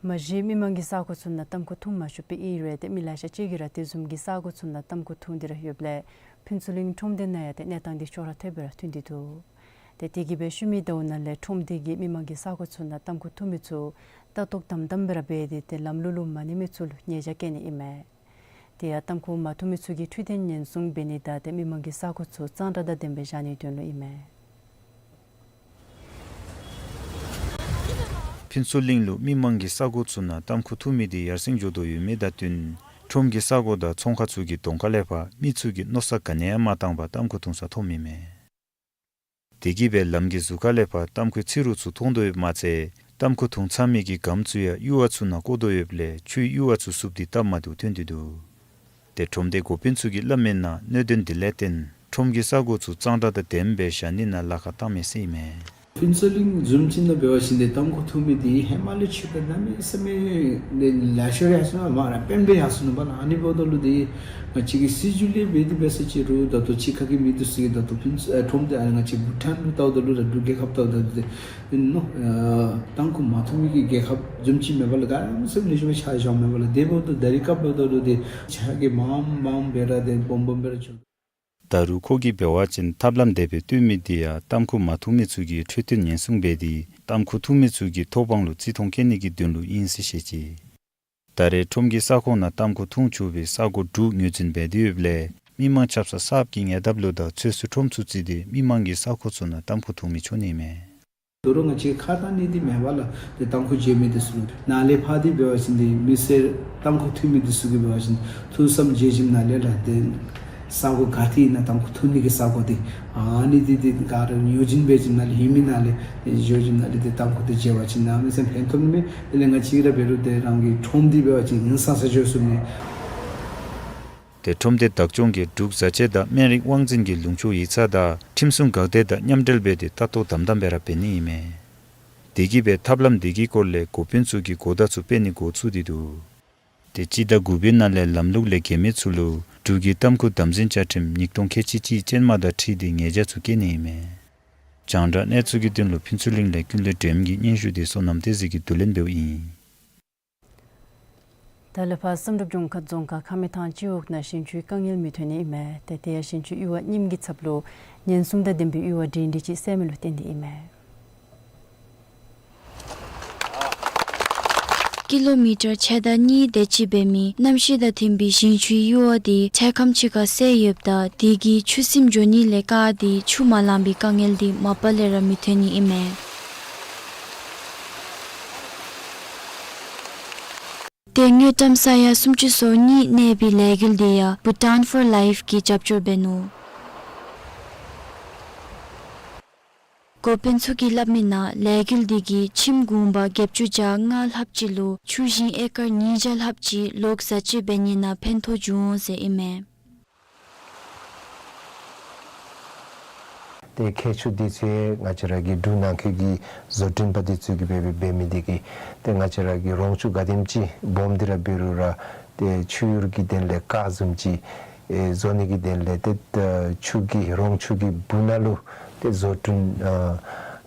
མ་གཞི་མི་མང་གི་ས་གོ་ཚུ་ནང་ཏམ་ཁུ་འཐུང་མ་ཆོགཔ་ཨིན་རུང་ཏེ་མི་ལེ་ཤ་ཅིག་གིས་ར་དེ་བཟུམ་གྱི་ས་གོ་ཚུ་ནང་ཏམ་ཁུ་འཐུང་སྟེ་ར་ཡོདཔ་ལས་ཕུན་ཚོགས་གླིང་ཁྲོམ་སྡེ་ནང་ཡང་ཏེ་གནས་སྟངས་འདི་ཤོག་ར་ཐེབས་སྦེ་ར་ཐོན་ཏེ་འདུག། ཏེ་དེ་གིས་སྦེ་ཤུལ་མའི་ཟླཝ་ནང་ལས་ཁྲོམ་སྡེ་གིས་མི་མང་གི་ས་གོ་ཚུ་ནང་ཏམ་ཁུ་འཐུང་མི་ཚུ་ལྟ་རྟོག་དམ་དམ་སྦེ་ར་འབད་དེ་ཏེ་ལམ་ལུགས་ལུ་མ་གནས་མི་ཚུ་ལུ་ཉེས་བྱ་བཀལ་ནི་ཨིན་མས། དེ་ཡང་ཏམ་ཁུ་མ་འཐུང་མི་ཚུ་གི་འཕྲོད་བསྟེན་ཉེན་སྲུང་འབད་ནི་དང་ཏེ་མི་མང་གི་ས་གོ་ཚུ་གཙང་སྦྲ་དང་ལྡནམ་སྦེ་བཞག་ནིའི་དོན་ལུ་ཨིན་མས། ཕུན་ཚོགས་གླིང་ལུ་མི་མང་གི་ས་གོ་ཚུ་ནང་ཏམ་ཁུ་འཐུང་མི་འདི་ཡར་སེང་འགྱོ་དོ་ཡོད་མི་དང་བསྟུན་ཁྲོམ་གྱི་ས་གོ་དང་ཚོང་ཁང་ཚུ་གི་གདོང་ཁ་ལས་ཕར་མི་ཚུ་གིས་མནོ་བསམ་ག་ནི་ཡང་མ་བཏང་པར་ཏམ་ཁུ་འཐུང་ས་མཐོངམ་ཨིན་མས། དེ་གིས་སྦེ་ལམ་གྱི་ཟུར་ཁ་ལས་ཕར་ཏམ་ཁུའི་ཚིག་རོ་ཚུ་མཐོང་དོ་ཡོདཔ་མ་ཚད་ཏམ་ཁུ་འཐུང་ཚར་མི་གི་སྒམ་ཚུ་ཡང་གཡུར་བ་ཚུ་ནང་བཀོ་དོ་ཡོདཔ་ལས་ཆུའི་གཡུར་བ་ཚུ་བསུབ་སྟེ་བཏབ་མ་བཏུབ་ཐོན་ཏེ་འདུག། ཏེ་ཁྲོམ་སྡེ་འགོ་དཔོན་ཚུ་གིས་སླབ་མིའི་ནང་གནད་དོན་འདི་ལས་བརྟེན་ཁྲོམ་གྱི་ས་གོ་ཚུ་གཙང་སྦྲ་དང་ལྡནམ་སྦེ་བཞག་ནི་ནང་ལཱ་ཁག་བཏངམ་མས་ཟེར་ཨིན་མས། ཕུན་ཚོགས་གླིང་བཟུམ་ཅིག་ནང་འབད་བ་ཅིན་ཏེ་ཏམ་ཁུ་འཐུང་མི་འདི་ཧེ་མ་ལས་ཕྱི་ཁར་གནམ་མེད་ས་མེད་ལེ་ཤ་ར་ཡར་སོང་ནུག་མ་ར་དཔེ་སྦེ་ཡར་སོང་ནུག་པ་ལགས། ཨ་ནི་འབདཝ་ད་ལུ་འདི་ང་བཅས་ཀྱི་སྲིད་བྱུས་ལས་འབད་དེ་འབད་ས་ཅི་རུང་ད་ལྟོ་ཕྱི་ཁ་གི་མི་འདི་ཚུ་གིས་ད་ལྟོ་ཕུན་ཚོགས་ཨ་ཁྲོམ་སྡེ་ཨ་ང་བཅས་བྷུ་ཊཱན་ལུ་བལྟཝ་ད་ལུ་ར་འབྲུག་རྒྱལ་ཁབ་བལྟཝ་ད་ལུ་འདི་ཨིན་ནོ། ཨ་ཏམ་ཁུ་མ་འཐུང་མི་གི་རྒྱལ་ཁབ་བཟུམ་ཅིག་མེན་པ་ལགས། ག་ཡང་སེམས་ལེགས་ཤོམ་ཆ་བཞག་མེན་པ་ལགས། དེ་འབདཝ་ད་ད་རེས་སྐབས་འབདཝ་ད་ལུ་འདི་ཆ་གིས་མངམ་མངམ་སྦེ་ར་འདི་སྦོམ་སྦོམ་སྦེ་ར་འགྱོ། ད་རུང་ཁོ་གིས་འབད་བ་ཅིན་ཐབས་ལམ་དེ་སྦེ་བཏོན་མི་འདི་ཡང་ཏམ་ཁུ་མ་འཐུང་མི་ཚུ་གི་འཕྲོད་བསྟེན་ཉེན་སྲུང་འབད་དེ་ཏམ་ཁུ་འཐུང་མི་ཚུ་གི་ཐོབ་དབང་ལུ་བརྩི་མཐོང་བསྐྱེད་ནི་གི་དོན་ལུ་ཨིན་ཟེར་བཤད་ཅི། ད་རེས་ཁྲོམ་གྱི་ས་ཁོངས་ནང་ཏམ་ཁུ་འཐུང་ཆོག་པའི་ས་གོ་དྲུག་ངོས་འཛིན་འབད་དེ་ཡོདཔ་ལས་མི་མང་ཆབ་གསང་གསརཔ་གི་ཉེ་འདབས་ལུ་དང་ཚོད་བསྲེ་ཁྲོམ་ཚུ་བརྩིས་ཏེ་མི་མང་གི་ས་གོ་ཚུ་ནང་ཏམ་ཁུ་འཐུང་མི་ཆོག་ནི་མས། དོ་རུང་ང་བཅས་ཁ་གཏང་ནི་འདི་མེད་པ་ལགས། ཏེ་ཏམ་ཁུ་བརྗེ་མི་འདི་ཚུ་ནཱ་ལས་ཕར་འདི་འབད་བ་ཅིན་འདི་མི་སེར་ཏམ་ཁུ་འཐུང་མི་འདི་ཚུ་གིས་འབད་བ་ཅིན་ཐུགས་བསམ་བཞེས་བཞིནམ་ནཱ་ལས་ར་ཏེ་ ས་གོ་ག་ཏེ་ཨིན་ན་ཏམ་ཁུ་ཐོན་ནི་གི་ས་གོ་འདི་ཨ་ནི་འདི་འདི་ག་ར་ཡོ་ཇིན་འབད་བ་ཅིན་ནཱ་ལས་ཧེ་མའི་ནང་ལས་ཡོ་ཇིན་ནཱ་ལས་འདི་ཏམ་ཁུ་འདི་བརྗེ་བ་ཅིན་གནམ་མེད་ས་མེད་ཕན་ཐོགས་ནི་མས། དེ་ལས་ང་བཅས་ར་འབད་རུང་དེ་རང་གི་ཁྲོམ་འདི་འབད་བ་ཅིན་ཨིན་ས་ས་འགྱོ་ཚུགས་ནི། དེ་ཁྲོམ་སྡེ་བདག་སྐྱོང་གིས་འབྲུག་བཟའ་ཆས་དང་སྨན་རིགས་དབང་འཛིན་གྱི་ལུང་ཕྱོགས་ཡིག་ཚང་དང་ཁྲིམས་སྲུང་འགག་སྡེ་དང་མཉམ་འབྲེལ་འབད་དེ་ལྟ་རྟོག་དམ་དམ་སྦེ་ར་འབད་ནི་ཨིན་མས། དེ་གིས་སྦེ་ཐབས་ལམ་དེ་གི་སྐོར་ལས་འགོ་དཔོན་ཚུ་གིས་གོ་བརྡ་ཚུ་སྤེལ་ནི་འགོ་བཙུགས་ཏེ་འདུག། དེ་སྤྱི་ཟླ་དགུ་པའི་ནང་ལས་ལམ་ལུགས་ལས་འགལ་མི་ཚུ་ལུ་འབྲུག་གི་ཏམ་ཁུ་དམ་འཛིན་བཅའ་ཁྲིམས་ཉིས་སྟོང་ཁལ་གཅིག་གཅིག་ཅན་མ་དང་འཁྲིལ་ཏེ་ཉེས་བྱ་ཚུ་བཀལ་ནི་ཨིན་མས། རྒྱང་བསྒྲགས་གནས་ཚུལ་གྱི་དོན་ལུ་ཕུན་ཚོགས་གླིང་ལས་ཀུན་ལེགས་སྒྲོལམ་གྱི་སྙན་ཞུ་དེ་བསོད་ནམས་བསྟན་འཛིན་གྱིས་བསྡུ་ལེན་འབདཝ་ཨིན། ད་ལས་ཕར་བསམ་གྲུབ་ལྗོངས་མཁར་རྫོང་ཁག་ཁ་སྨད་ཐང་སྤྱི་འོག་ནང་ཞིང་ཆུའི་དཀའ་ངལ་མི་ཐོན་ནི་ཨིན་མས། ཏེ་དེ་ཡང་ཞིང་ཆུའི་གཡུར་བ་རྙིངམ་གྱི་ཚབ་ལུ་ཉེན་སྲུང་དང་ལྡན་པའི་གཡུར་བ་སྒྲིང་སྒྲིང་ཅིག་བསལ་མི་ལུ་བརྟེན་ཏེ་ཨིན་མས། ཀི་ལོ་མི་ཊར་ཕྱེད་དང་གཉིས་དེ་ཅིག་འབད་མི་གནམ་གཤིས་དང་མཐུན་པའི་ཞིང་ཆུའི་གཡུར་བ་དེ་ཕྱེད་ཀམ་ཅིག་ཁར་བསལ་ཡོདཔ་ད་དེ་གིས་ཆུ་སིམ་འགྱོ་ནི་ལས་བཀག་སྟེ་ཆུ་མ་ལང་པའི་དཀའ་ངལ་དེ་མ་པ་ལས་ར་མི་ཐོན་ནི་ཨིན་མས། དེ་སྔོན་ཊམ་ས་ཡ་སུམ་ཅུ་སོ་གཉིས་གནས་པའི་ལས་འགུལ་དེ་ཡང་བྷུ་ཊཱན་ཕོར་ལའིཕ་གིས་རྒྱབ་སྐྱོར་འབད་ནུག། འགོ་དཔོན་ཚུ་གིས་སླབ་མི་ནང་ལས་འགུལ་དེ་གིས་ཁྱིམ་གུང་པ་བརྒྱད་ཅུ་གྱ་ལྔ་ལྷགཔ་ཅིག་ལུ་ཆུ་ཞིང་ཨེ་ཀར་ཉིས་བརྒྱ་ལྷགཔ་ཅིག་ལོག་བཟའ་སྤྱོད་འབད་ནི་ནང་ཕན་ཐོགས་འབྱུང་འོང་ཟེར་ཨིན་མས། ཏེ་ཁྱད་ཆོས་འདི་ཚུ་ང་བཅས་ར་གི་འབྲུག་ནང་འཁོད་ཀྱི་བཟོ་སྐྲུན་པ་འདི་ཚུ་གིས་འབད་འབད་འབད་མི་འདི་གིས་ཏེ་ང་བཅས་ར་གི་རོང་ཆུ་ག་དེམ་ཅིག་སྦོམ་འདི་ར་འབད་རུང་ར་ཏེ་ཆུ་གཡུར་གྱི་དོན་ལས་ཀ་བཟུམ་ཅིག་ཨེ་བཟོ་ནི་གི་དོན་ལས་ཏེ་ཆུ་གི་རོང་ཆུ་གི་སྦུག་ན་ལུ་ཏེ་བཟོ་སྐྲུན་ཨ་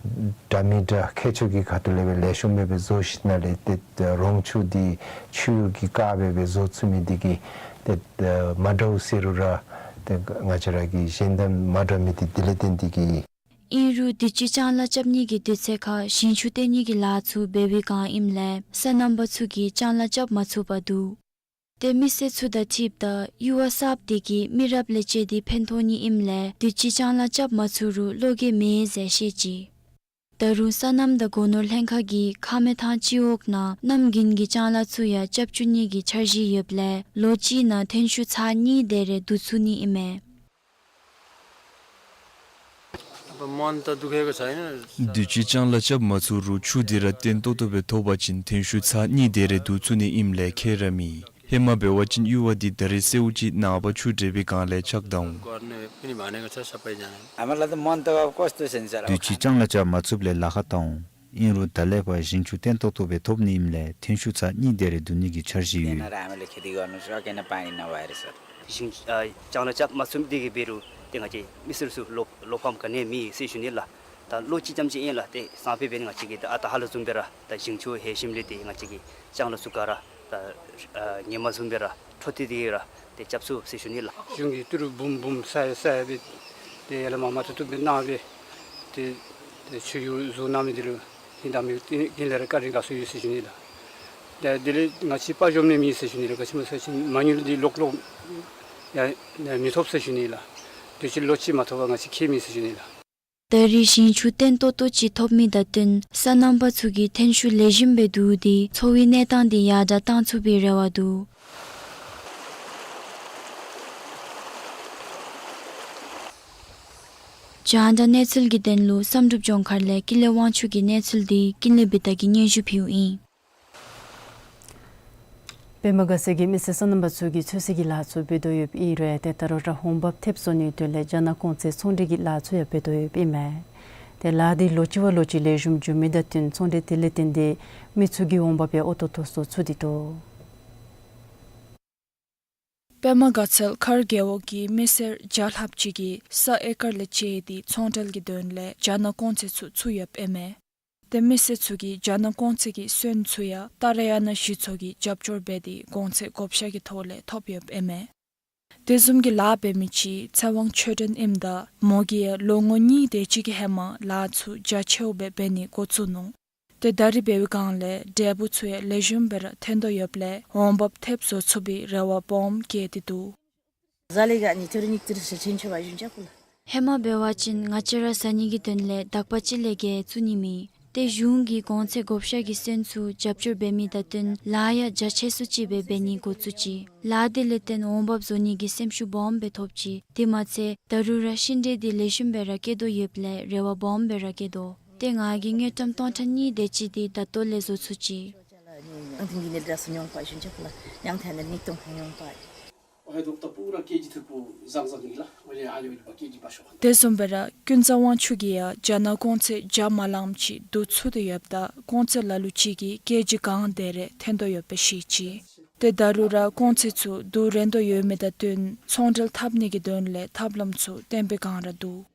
འདྲ་མི་འདྲ་ཁྱད་ཆོས་ཀྱི་ཁ་ཐུག་ལས་སྦེ་ལེགས་ཤོམ་སྦེ་སྦེ་བཟོ་ཞིནམ་ལས་ཏེ་རོང་ཆུ་འདི་ཆུ་གཡུར་གྱི་ཀ་སྦེ་སྦེ་བཟོ་ཚུགས་མི་འདི་གིས་ཏེ་མ་འདྲཝ་ཟེར་རུང་ར་ཏེ་ང་བཅས་ར་གི་གཞན་དང་མ་འདྲ་མི་འདི་དེ་ལས་བརྟེན་ཏེ་གིས། ཨིན་རུང་དུས་ཅི་ལྕང་ལཱ་རྐྱབ་ནི་གི་དུས་ཚོད་ཁར་ཞིང་ཆུ་བཏོན་ནི་གི་ལཱ་ཚུ་འབད་བའི་བསྒང་ཨིནམ་ལས་སོ་ནམ་པ་ཚུ་གིས་ལྕང་ལཱ་རྐྱབ་མ་ཚུགས་པར་འདུག། ཏེ་མི་སེར་ཚུ་དང་འཁྲིལཝ་ད་གཡུར་བ་གསརཔ་དེ་གིས་མི་རབས་ལས་བཅད་དེ་ཕན་ཐོགས་ནི་ཨིནམ་ལས་དུས་ཅི་ལྕང་ལཱ་རྐྱབ་མ་ཚུགས་རུང་བློ་འགྱོད་མེད་ཟེར་བཤད་ཅི། ད་རུང་སོ་ནམ་དང་སྒོ་ནོར་ལྷན་ཁག་གིས་ཁ་སྨད་ཐང་སྤྱི་འོག་ནང་གནམ་དགུན་གྱི་ལྕང་ལཱ་ཚུ་ཡང་རྐྱབ་བཅུག་ནི་གི་འཆར་གཞི་ཡོདཔ་ལས་ལོ་གཅིག་ནང་ཐོན་ཤུགས་ཚར་གཉིས་དེ་རེ་བསྡུ་ཚུགས་ནི་ཨིན་མས། དུས་ཅི་ལྕང་ལཱ་རྐྱབ་མ་ཚུགས་རུང་ཆུ་དེ་ར་བརྟན་ཏོག་ཏོ་སྦེ་ཐོབ་པ་ཅིན་ཐོན་ཤུགས་ཚར་གཉིས་དེ་རེ་བསྡུ་ཚུགས་ནི་ཨིནམ་ལས་ཁྱད་ར་མེད། ཧེ་མ་འབད་བ་ཅིན་གཡུར་བ་འདི་ད་རེས་སེརཝ་ཅིག་ནངས་པ་ཆུ་འདྲེས་པའི་བསྒང་ལས་ཆག་ད་འོང་། དུས་ཅི་ལྕང་ལཱ་རྐྱབ་མ་ཚུགསཔ་ལས་ལཱ་ཁག་ད་འོང་། ཨིན་རུང་ད་ལས་ཕར་ཞིང་ཆུ་བརྟན་ཏོག་ཏོ་སྦེ་ཐོབ་ནི་ཨིནམ་ལས་ཐོན་ཤུགས་ཚར་གཉིས་དེ་རེ་བསྡུ་ནི་གི་འཆར་གཞི་ཡོད། ཞིང་ཨ་ལྕང་ལཱ་རྐྱབ་མ་ཚུགསཔ་འདི་གིས་འབད་རུང་ཏེ་ང་བཅས་མི་སེར་ཚུ་བློ་བློ་ཕམ་ག་ནི་ཡང་མེད་ཟེར་ཞུ་ནི་ལགས། ད་ལོ་གཅིག་ཙམ་ཅིག་ཨིན་ལགས། ཏེ་སང་ཕོད་འབད་ནི་ང་བཅས་ཀྱིས་ད་ཨ་རྟག་ཧ་ལུགས་བཟུམ་སྦེ་ར་ད་ཞིང་ཆུ་ལྷོད་ཞིནམ་ལས་ཏེ་ང་བཅས་ཀྱི་ལྕང་ལཱ་ཚུ་ག་ར་ད་ཨ་ཧེ་མ་བཟུམ་སྦེ་ར་འཕྲོ་མཐུད་དེ་ར་ཏེ་རྐྱབ་ཚུགས་ཟེར་ཞུ་ནི་ལགས། གཞུང་གིས་ཏི་རུ་འབུམ་འབུམ་ས་ཡ་ས་ཡ་སྦེ་ཏེ་ཡར་ལས་མར་མ་ཐུབ་ཐུབ་སྦེ་གནང་སྦེ་ཏེ་ཏེ་ཆུ་གཡུར་བཟོ་གནང་མི་འདི་ལུ་ཧིང་དང་མི་ཀུན་ལས་ར་བཀའ་དྲིན་དགའ་ཚོར་ཡོད་ཟེར་ཞུ་ནི་ལགས། ཏེ་དེ་ལས་ང་བཅས་དཔའ་ཞུམ་ནི་མེད་ཟེར་ཞུ་ནི་ལགས། ག་ཅི་སྨོ་ཟེར་བ་ཅིན་མ་དངུལ་འདི་ལོག་ལོག་ཡང་མི་ཐོབ་ཟེར་ཞུ་ནི་ལགས། དུས་ཅི་ལོ་གཅིག་མ་ཐོབ་པར་ང་བཅས་ཁྱད་མེད་ཟེར་ཞུ་ནི་ལགས། ད་རེས་ཞིང་ཆུ་བརྟན་ཏོག་ཏོ་ཅིག་ཐོབ་མི་དང་བསྟུན་སོ་ནམ་པ་ཚུ་གིས་ཐོན་ཤུགས་ལེགས་ཤོམ་སྦེ་བསྡུ་སྟེ་འཚོ་བའི་གནས་སྟངས་དེ་ཡར་དྲག་གཏང་ཚུགས་པའི་རེ་བ་འདུག། རྒྱང་བསྒྲགས་གནས་ཚུལ་གྱི་དོན་ལུ་བསམ་གྲུབ་ལྗོངས་མཁར་ལས་ཀུན་ལེགས་དབང་ཕྱུག་གི་གནས་ཚུལ་དེ་ཀུན་ལེགས་བི་ཏ་གིས་སྙན་ཞུ་ཕུལཝ་ཨིན། པདྨ་དགའ་ཚལ་གྱི་མི་སེར་སོ་ནམ་པ་ཚུ་གིས་ཚོད་བསྲེ་གི་ལཱ་ཚུ་འབད་དོ་ཡོདཔ་ཨིན་རུང་ཏེ་ད་རུང་ར་འོང་འབབ་ཐེབས་བཟོ་ནིའི་དོན་ལས་རྒྱ་ནག་གོང་ཚད་ཚོང་འབྲེལ་གྱི་ལཱ་ཚུ་ཡང་འབད་དོ་ཡོདཔ་ཨིན་མས། ཏེ་ལཱ་འདི་ལོ་གཅིག་བ་ལོ་གཅིག་ལེགས་ཤོམ་འགྱོ་མི་དང་བསྟུན་ཚོང་འབྲེལ་དེ་ལས་བརྟེན་ཏེ་མི་ཚུ་གི་འོང་འབབ་ཡང་ཨོ་ཏོ་ཏོ་སོར་ཚུད་དེ་འདུག། པདྨ་དགའ་ཚལ་མཁར་རྒེད་འོག་གི་མི་སེར་བརྒྱ་ལྷགཔ་ཅིག་གིས་ས་ཨེ་ཀར་ལས་བཅད་དེ་ཚོང་འབྲེལ་གྱི་དོན་ལས་རྒྱ་ནག་གོང་ཚད་ཚུ་ཚུད་ཡོདཔ་ཨིན་མས། ཏེ་མི་སེར་ཚུ་གིས་རྒྱ་ནག་གོང་ཚད་ཀྱི་སོན་ཚུ་ཡང་ཏཱ་ར་ཡ་ན་གཞི་ཚོགས་ཀྱིས་རྒྱབ་སྐྱོར་འབད་དེ་གོང་ཚད་བགོ་བཤའ་གི་ཐོག་ལས་ཐོབ་ཡོདཔ་ཨིན་མས། དེ་བཟུམ་གྱི་ལཱ་འབད་མི་ཅིག་ཚེ་དབང་ཆོས་སྒྲོན་ཨིནམ་ད་མོ་གིས་ཡང་ལོ་ངོ་གཉིས་དེ་ཅིག་གི་ཧེ་མ་ལཱ་ཚུ་རྒྱ་ཆེཝ་སྦེ་འབད་ནི་འགོ་བཙུགས་ནུག། ཏེ་ད་རེས་འབད་བའི་བསྒང་ལས་འབྲས་བུ་ཚུ་ཡང་ལེགས་ཤོམ་སྦེ་ར་ཐོན་དོ་ཡོདཔ་ལས་འོང་འབབ་ཐེབས་བཟོ་ཚུགས་པའི་རེ་བ་སྦོམ་བསྐྱེད་དེ་འདུག། ཧེ་མ་འབད་བ་ཅིན་ང་བཅས་ར་ཟ་ནི་གི་དོན་ལས་དག་པ་ཅིག་ལས་བརྒལ་བཙུགས་ནི་མེད། ཏེ་གཞུང་གིས་གོང་ཚད་བགོ་བཤའ་གི་སོན་ཚུ་རྒྱབ་སྐྱོར་འབད་མི་དང་བསྟུན་ལཱ་ཡང་རྒྱ་ཆེ་སུ་ཅིག་སྦེ་འབད་ནི་འགོ་བཙུགས་ཅི། ལཱ་དེ་ལས་བརྟེན་འོང་འབབ་བཟོ་ནི་གི་སེམས་ཤུགས་སྦོམ་སྦེ་ཐོབ་ཅི། དེ་མ་ཚད་ད་རུང་ར་ཤིང་འབྲས་དེ་ལེགས་ཤོམ་སྦེ་ར་སྐྱེ་དོ་ཡོདཔ་ལས་རེ་བ་སྦོམ་སྦེ་ར་བསྐྱེད་དོ། ཏེ་ང་གིས་དངུལ་ཀྲམ་སྟོང་ཕྲག་གཉིས་དེ་ཅིག་དེ་ད་ལྟོ་ལས་བཟོ་ཚུགས་ཅི། དེ་བཟུམ་སྦེ་ར་ཀུན་བཟང་དབང་ཕྱུག་གིས་ཡང་རྒྱ་ནག་གོང་ཚད་རྒྱ་མ་ལངམ་ཅིག་བསྡུ་ཚུགས་ཏེ་ཡོདཔ་ད་གོང་ཚད་ལ་ལུ་ཅིག་གིས་ཀེ་ཇི་གང་དེ་རེ་འཐོན་དོ་ཡོདཔ་སྦེ་བཤད་ཅི། ཏེ་ད་རུང་ར་གོང་ཚད་ཚུ་བསྡུ་རན་དོ་ཡོད་མི་དང་བསྟུན་ཚོང་འབྲེལ་འཐབ་ནི་གི་དོན་ལས་ཐབས་ལམ་ཚུ་བཏོན་པའི་བསྒང་ར་འདུག།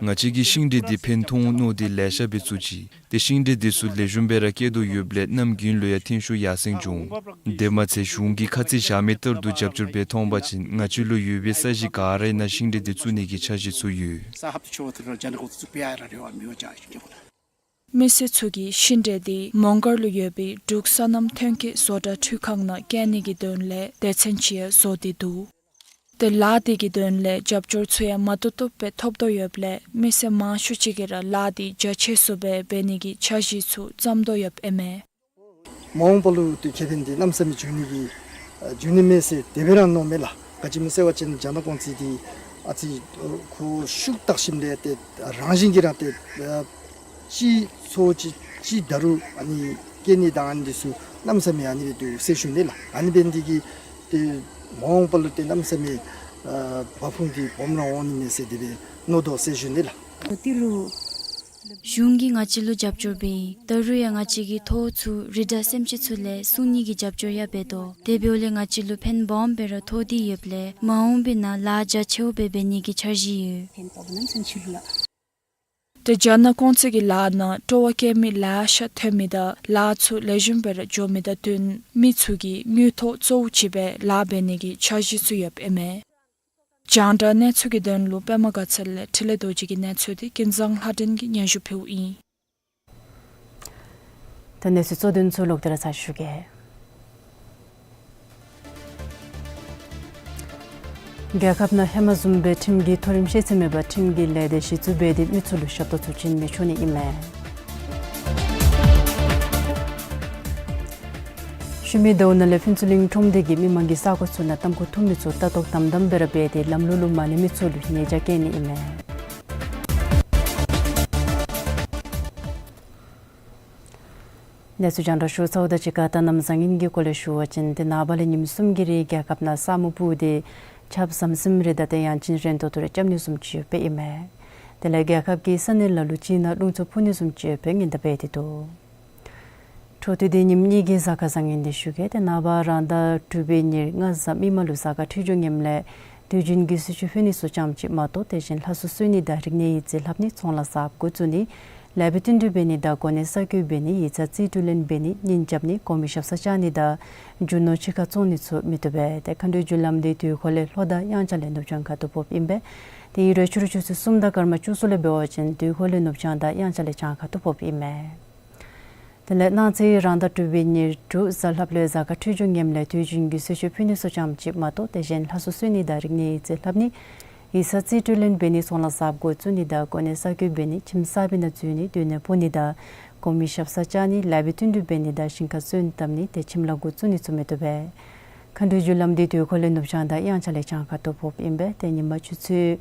ང་བཅས་ཀྱིས་ཤིང་འབྲས་འདི་ཕན་ཐོགས་འོང་མནོ་སྟེ་ལེ་ཤ་སྦེ་བཙུགས་ཅི། ཏེ་ཤིང་འབྲས་འདི་ཚུ་ལེགས་ཤོམ་སྦེ་ར་སྐྱེ་དོ་ཡོདཔ་ལས་གནམ་དགུན་ལུ་ཡང་ཐོན་ཤུགས་ཡར་སེང་འགྱོ་འོང་། དེ་མ་ཚད་གཞུང་གིས་ཁ་ཚིག་བཞག་མི་ལྟར་དུ་རྒྱབ་སྐྱོར་འབད་ཐོན་པ་ཅིན་ང་བཅས་ལུ་ཡོད་པའི་ས་གཞི་ག་རའི་ནང་ཤིང་འབྲས་འདི་བཙུགས་ནི་གི་འཆར་གཞི་ཚུ་ཡོད། མི་སེར་ཚུ་གིས་ཤིང་འབྲས་འདི་མོང་སྒར་ལུ་ཡོད་པའི་འབྲུག་སོ་ནམ་ཐོན་སྐྱེད་བཟོ་གྲྭ་འཕྲུལ་ཁང་ནང་བཀལ་ནི་གི་དོན་ལས་སྡེ་ཚན་ཅིག་ཡང་བཟོ་སྟེ་འདུག། ཏེ་ལཱ་འདི་གི་དོན་ལས་རྒྱབ་སྐྱོར་ཚུ་ཡང་མ་ཏོག་ཏོ་སྦེ་ཐོབ་དོ་ཡོདཔ་ལས་མི་སེར་མང་ཤོས་ཅིག་གིས་ར་ལཱ་འདི་རྒྱ་ཆེ་སུ་སྦེ་འབད་ནི་གི་འཆར་གཞི་ཚུ་བརྩམ་དོ་ཡོདཔ་ཨིན་མས། མ་འོངས་པ་ལུ་ཏེ་ཁེ་ཕན་འདི་གནམ་མེད་ས་མེད་འབྱུང་ནི་གི་ཨ་འབྱུང་ནི་མས་ཟེར་དེ་སྦེ་ར་མནོཝ་མས་ལགས། ག་ཅི་སྨོ་ཟེར་བ་ཅིན་རྒྱ་ནག་གོང་ཚད་འདི་ཨ་ཙི་ཁོ་ཤུགས་བཏགས་ཞིནམ་ལས་ཏེ་རང་བཞིན་གྱིས་ར་ཏེ་ཨ་ཅིག་ཚོ་ཅིག་ཅིག་ད་རུང་ཨ་ནི་སྐྱེ་ནི་དང་ཨ་ནི་འདི་ཚུ་གནམ་མེད་ས་མེད་ཨ་ནི་སྦེ་འདུག་ཟེར་ཞུ་ནི་ལགས། ཨ་ནི་འབད་ནི་འདི་གིས་ཏེ་མ་འོངས་པ་ལུ་ཏེ་གནམ་མེད་ས་མེད་ཨ་འབབ་ཁུངས་འདི་སྦོམ་ར་འོང་ནི་མས་ཟེར་དེ་སྦེ་མནོ་དོ་ཟེར་ཞུ་ནི་ལགས། གཞུང་གིས་ང་བཅས་ལུ་རྒྱབ་སྐྱོར་འབད་ཡི། ད་རུང་ཡང་ང་བཅས་ཀྱིས་ཐོག་ཚུ་རི་དྭགས་སེམས་ཅན་ཚུ་ལས་སྲུང་ནི་གི་རྒྱབ་སྐྱོར་ཡང་འབད་དོ། དེ་འབདཝ་ལས་ང་བཅས་ལུ་ཕན་སྦོམ་སྦེ་ར་ཐོགས་ཏེ་ཡོདཔ་ལས་མ་འོངས་པའི་ནང་ལཱ་རྒྱ་ཆེཝ་སྦེ་འབད་ནི་གི་འཆར་གཞི་ཡོད། ཏེ་རྒྱ་ནག་གོང་ཚད་ཀྱི་ལཱ་ནང་སྤྲོ་བ་བསྐྱེད་མི་ལེ་ཤ་ཐོན་མི་དང་ལཱ་ཚུ་ལེགས་ཤོམ་སྦེ་ར་འགྱོ་མི་དང་བསྟུན་མི་ཚུ་གིས་དངུལ་ཐོག་གཙོ་བོ་ཅིག་སྦེ་ལཱ་འབད་ནི་གི་འཆར་གཞི་ཚུ་ཡོདཔ་ཨིན་མས། རྒྱང་བསྒྲགས་གནས་ཚུལ་གྱི་དོན་ལུ་པདྨ་དགའ་ཚལ་ལས་འཕྲིན་ལས་རྡོ་རྗེ་གི་གནས་ཚུལ་འདི་ཀུན་བཟང་ལྷ་སྒྲོན་གྱིས་སྙན་ཞུ་ཕུལཝ་ཨིན། ད་གནས་ཚུལ་གཙོ་དོན་ཚུ་ལོག་སྟེ་ར་ཚར་ཞུ་གེ། རྒྱལ་ཁབ་ནང་ཧེ་མ་བཟུམ་སྦེ་ཁྲིམས་ཀྱི་མཐོ་རིམ་ཤེས་ཚད་མེད་པར་ཁྲིམས་ཀྱི་ལས་སྡེ་གཞི་བཙུགས་འབད་དེ་མི་ཚུ་ལུ་ཞབས་ཏོག་ཚུ་བྱིན་མི་ཆོག་ནི་ཨིན་མས། ཤུལ་མའི་ཟླཝ་ནང་ལས་ཕུན་ཚོགས་གླིང་ཁྲོམ་སྡེ་གིས་མི་མང་གི་ས་གོ་ཚུ་ནང་ཏམ་ཁུ་འཐུང་མི་ཚུ་ལྟ་རྟོག་དམ་དམ་སྦེ་ར་འབད་དེ་ལམ་ལུགས་ལུ་མ་གནས་མི་ཚུ་ལུ་ཉེས་བྱ་བཀལ་ནི་ཨིན་མས། གནས་ཚུལ་རྒྱང་བསྒྲགས་ཞུ་ཚརཝ་དང་གཅིག་ཁར་ད་གནམ་བཟང་ངན་གྱི་སྐོར་ལས་ཞུ་བ་ཅིན་ཏེ་ནངས་པ་ལས་ཉིནམ་གསུམ་གྱི་རིང་རྒྱལ་ཁབ་ནང་ས་སྨུག་སྤུབས་ཏེ་ཆརཔ་ཟམ་ཟིམ་རེ་དང་ཏེ་ཡང་ཅིན་རན་ཏོག་ཏོ་རེ་རྐྱབ་ནི་བཟུམ་ཅིག་ཡོདཔ་ཨིན་མས། དེ་ལས་རྒྱལ་ཁབ་ཀྱི་ས་གནས་ལ་ལུ་ཅིག་ནང་རླུང་འཚུབ་འཕུ་ནི་བཟུམ་ཅིག་ཡོདཔ་སྔོན་བརྡ་འབད་དེ་འདུག། འཕྲོ་མཐུད་དེ་ཉིནམ་གཉིས་ཀྱི་གཟའ་སྐར་བཟང་ངན་འདི་ཞུ་གེ། ཏེ་ནངས་པ་རང་ཟླ་དྲུག་པའི་ཉེར་ལྔ་གཟའ་མིག་དམར་ལུ་གཟའ་སྐར་འཕྲོད་སྦྱོར་ངནམ་ལས་དུས་རྒྱུན་གྱི་གསོལ་མཆོད་ཕུལ་ནི་ཚུ་ཙམ་ཅིག་མ་གཏོགས་དེ་བཞིན་ལྷ་གསོལ་གསོལ་ནི་དང་རིག་གནས་ཡིག་རྩིས་ལྷབ་ནི་ཚོང་ལཱ་གསརཔ་འགོ་བཙུགས་ནི་ལེགས་པའི་བསྟུན་གྲོས་འབད་ནི་དང་གོ་གནས་གསར་བསྐོ་འབད་ནི་ཡིག་ཚང་རྩིས་སྤྲོད་ལེན་འབད་ནི་གཉེན་རྐྱབ་ནི་གོང་མའི་ཞབས་སར་བཅར་ནི་དང་རྒྱུ་ནོར་ཕྱི་ཁར་བཙོང་ནི་ཚུ་མི་བཏུབ་པས། ཏེ་མཁའ་འགྲོའི་རྒྱུ་ལམ་འདི་དུས་འཁོར་ལས་ལྷོ་དང་དབྱངས་འཆར་ལས་ནུབ་བྱང་ཁ་ཐུག་ཕོགཔ་ཨིན་པས། ཏེ་ཡེ་རེ་ཕྱི་རུ་ཆུ་ཚོད་གསུམ་དང་སྐར་མ་བཅུ་གསུམ་ལས་འབད་བ་ཅིན་དུས་འཁོར་ལས་ནུབ་བྱང་དང་དབྱངས་འཆར་ལས་བྱང་ཁ་ཐུག་ཕོགཔ་ཨིན་མས། དེ་ལས་གནངས་ཚེ་རང་ཟླ་དྲུག་པའི་ཉེར་དྲུག་གཟའ་ལྷགཔ་ལུ་གཟའ་སྐར་འཕྲོད་སྦྱོར་ངནམ་ལས་དུས་རྒྱུན་གྱི་གསོལ་མཆོད་ཕུལ་ནི་ཚུ་ཙམ་ཅིག་མ་གཏོགས་དེ་བཞིན་ལྷ་གསོལ་གསོལ་ནི་དང་རིག་གནས་ཡིག་རྩིས་ལྷབ་ནི་ཡིག་ཚང་རྩིས་སྤྲོད་ལེན་འབད་ནི་ཚོང་ལཱ་གསརཔ་འགོ་བཙུགས་ནི་དང་གོ་གནས་གསར་བསྐོ་འབད་ནི་ཁྱིམ་གསར་པའི་ནང་འཛུལ་ནི་སྡོད་གནས་སྤོ་ནི་དང་གོང་མའི་ཞབས་སར་བཅར་ནི་ལེགས་པའི་བསྟུན་གྲོས་འབད་ནི་དང་ཞིང་ཁར་སོན་བཏབ་ནི་ཏེ་ཁྱིམ་ལཱ་འགོ་བཙུགས་ནི་ཚུ་མི་བཏུབ་པས། མཁའ་འགྲོའི་རྒྱུ་ལམ་འདི་དུས་འཁོར་ལས་ནུབ་བྱང་དང་དབྱངས་འཆར་ལས་བྱང་ཁ་ཐུག་ཕོགཔ་ཨིན་པས། ཏེ་ཉིན་མ་ཆུ་ཚོད་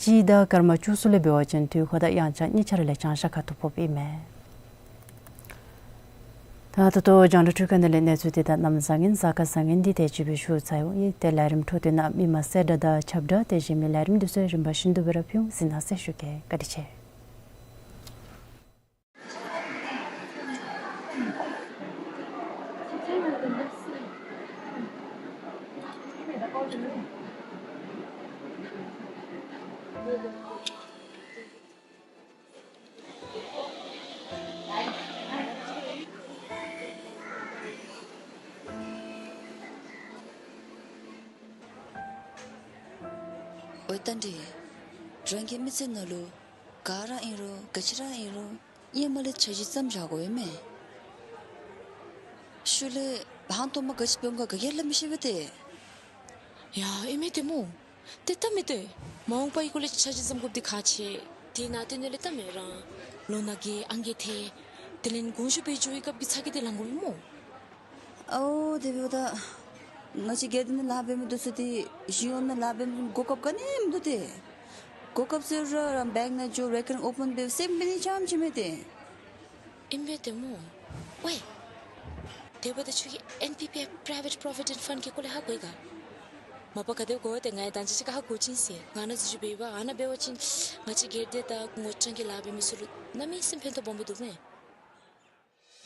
གཅིག་དང་སྐར་མ་བཅུ་གསུམ་ལས་འབད་བ་ཅིན་དུས་འཁོར་དང་དབྱངས་འཆར་གཉིས་ཆ་ར་ལས་བྱང་ཤར་ཁ་ཐུག་ཕོགཔ་ཨིན་མས། ད་ད་ལྟོ་རྒྱང་བསྒྲགས་འཕྲུལ་ཁང་ནང་ལས་གནས་ཚུལ་འདི་དང་གནམ་བཟང་ངན་གཟའ་སྐར་བཟང་ངན་འདི་དེ་ཅིག་སྦེ་ཞུ་ཚར་ཡི། ཏེ་ལས་རིམ་འཕྲོ་མཐུད་ནང་མི་མང་གསལ་བསྒྲགས་དང་ཁྱབ་བསྒྲགས་དེ་བཞིན་མི་ལས་རིམ་འདི་ཚུ་རིམ་པ་བཞིན་དུ་སྦེ་ར་ཕུལ་འོང་གཟིགས་གནང་ཟེར་ཞུ་གེ། བཀའ་དྲིན་ཆེ། འོ་ད་འདི་རང་གི་མི་ཚེ་ནང་ལུ་ག་ར་ཨིན་རུང་ག་ཅི་ར་ཨིན་རུང་ཧེ་མ་ལས་འཆར་གཞི་བརྩམ་བཞག་དགོ་ཡོད་མས། ཤུལ་ལས་ཧང་སྟོང་མ་ག་ཅི་འབད་འོང་ག་ག་གིས་སླབ་མི་ཤེས་པས་ཏེ། ཡ་ཨིན་མས་ཏེ་སྨོ། ཏེ་ད་མེད་ཏེ། མ་འོངས་པའི་སྐོར་ལས་འཆར་གཞི་བརྩམ་དགོཔ་འདི་ཁག་ཆེ། དེ་ནང་དོན་ལས་ད་མེད་རང་ལོ་ན་རྒས་ཨང་རྒས་ཐལ། དེ་ལས་དགོངས་ཞུ་འབད་འགྱོ་བའི་སྐབས་ཀྱི་ཚ་གྱང་འདི་ལང་དགོ་པས་སྨོ། ཨའོ་དེ་འབདཝ་ད་ང་བཅས་སྒེར་སྡེ་ནང་ལཱ་འབད་མི་འདི་ཚུ་ཏེ་གཞུང་ནང་ལཱ་འབད་མི་གོ་སྐབས་ག་ནི་མིན་འདུག་སྟེ། གོ་སྐབས་ཟེར་རུང་རང་བེངཀ་ནང་འགྱོ་རེ་ཀརིང་ཨོ་པཱན་འབད་སེམས་འབད་ནི་རྐྱངམ་ཅིག་མེད་དེ། ཨིན་པས་ཏེ་སྨོ། ཝའི། དེ་འབདཝ་ད་ཁྱོད་ཀྱིས་ཨེན་པི་པི་ཨེཕ་པྲའི་ཝེཊ་པྲོ་བི་ཌེནཊ་ཕཱནཌ་གི་སྐོར་ལས་ཧ་གོ་ཡི་ག། མ་པ་ག་དེ་གོ་སྟེ་ང་ཡང་ད་ཅི་ཅིག་ཁར་ཧ་གོ་ཅི་ཟེར། ང་ནཱ་འཛུལ་ཞུགས་འབད་བ་ཨ་ནཱ་འབད་བ་ཅིན་ང་བཅས་སྒེར་སྡེ་དང་ངོ་རྐྱང་གི་ལཱ་འབད་མི་ཚུ་ལུ་གནམ་མེད་ས་མེད་ཕན་ཐོགས་སྦོམ་སྦེ་འདུག་མས།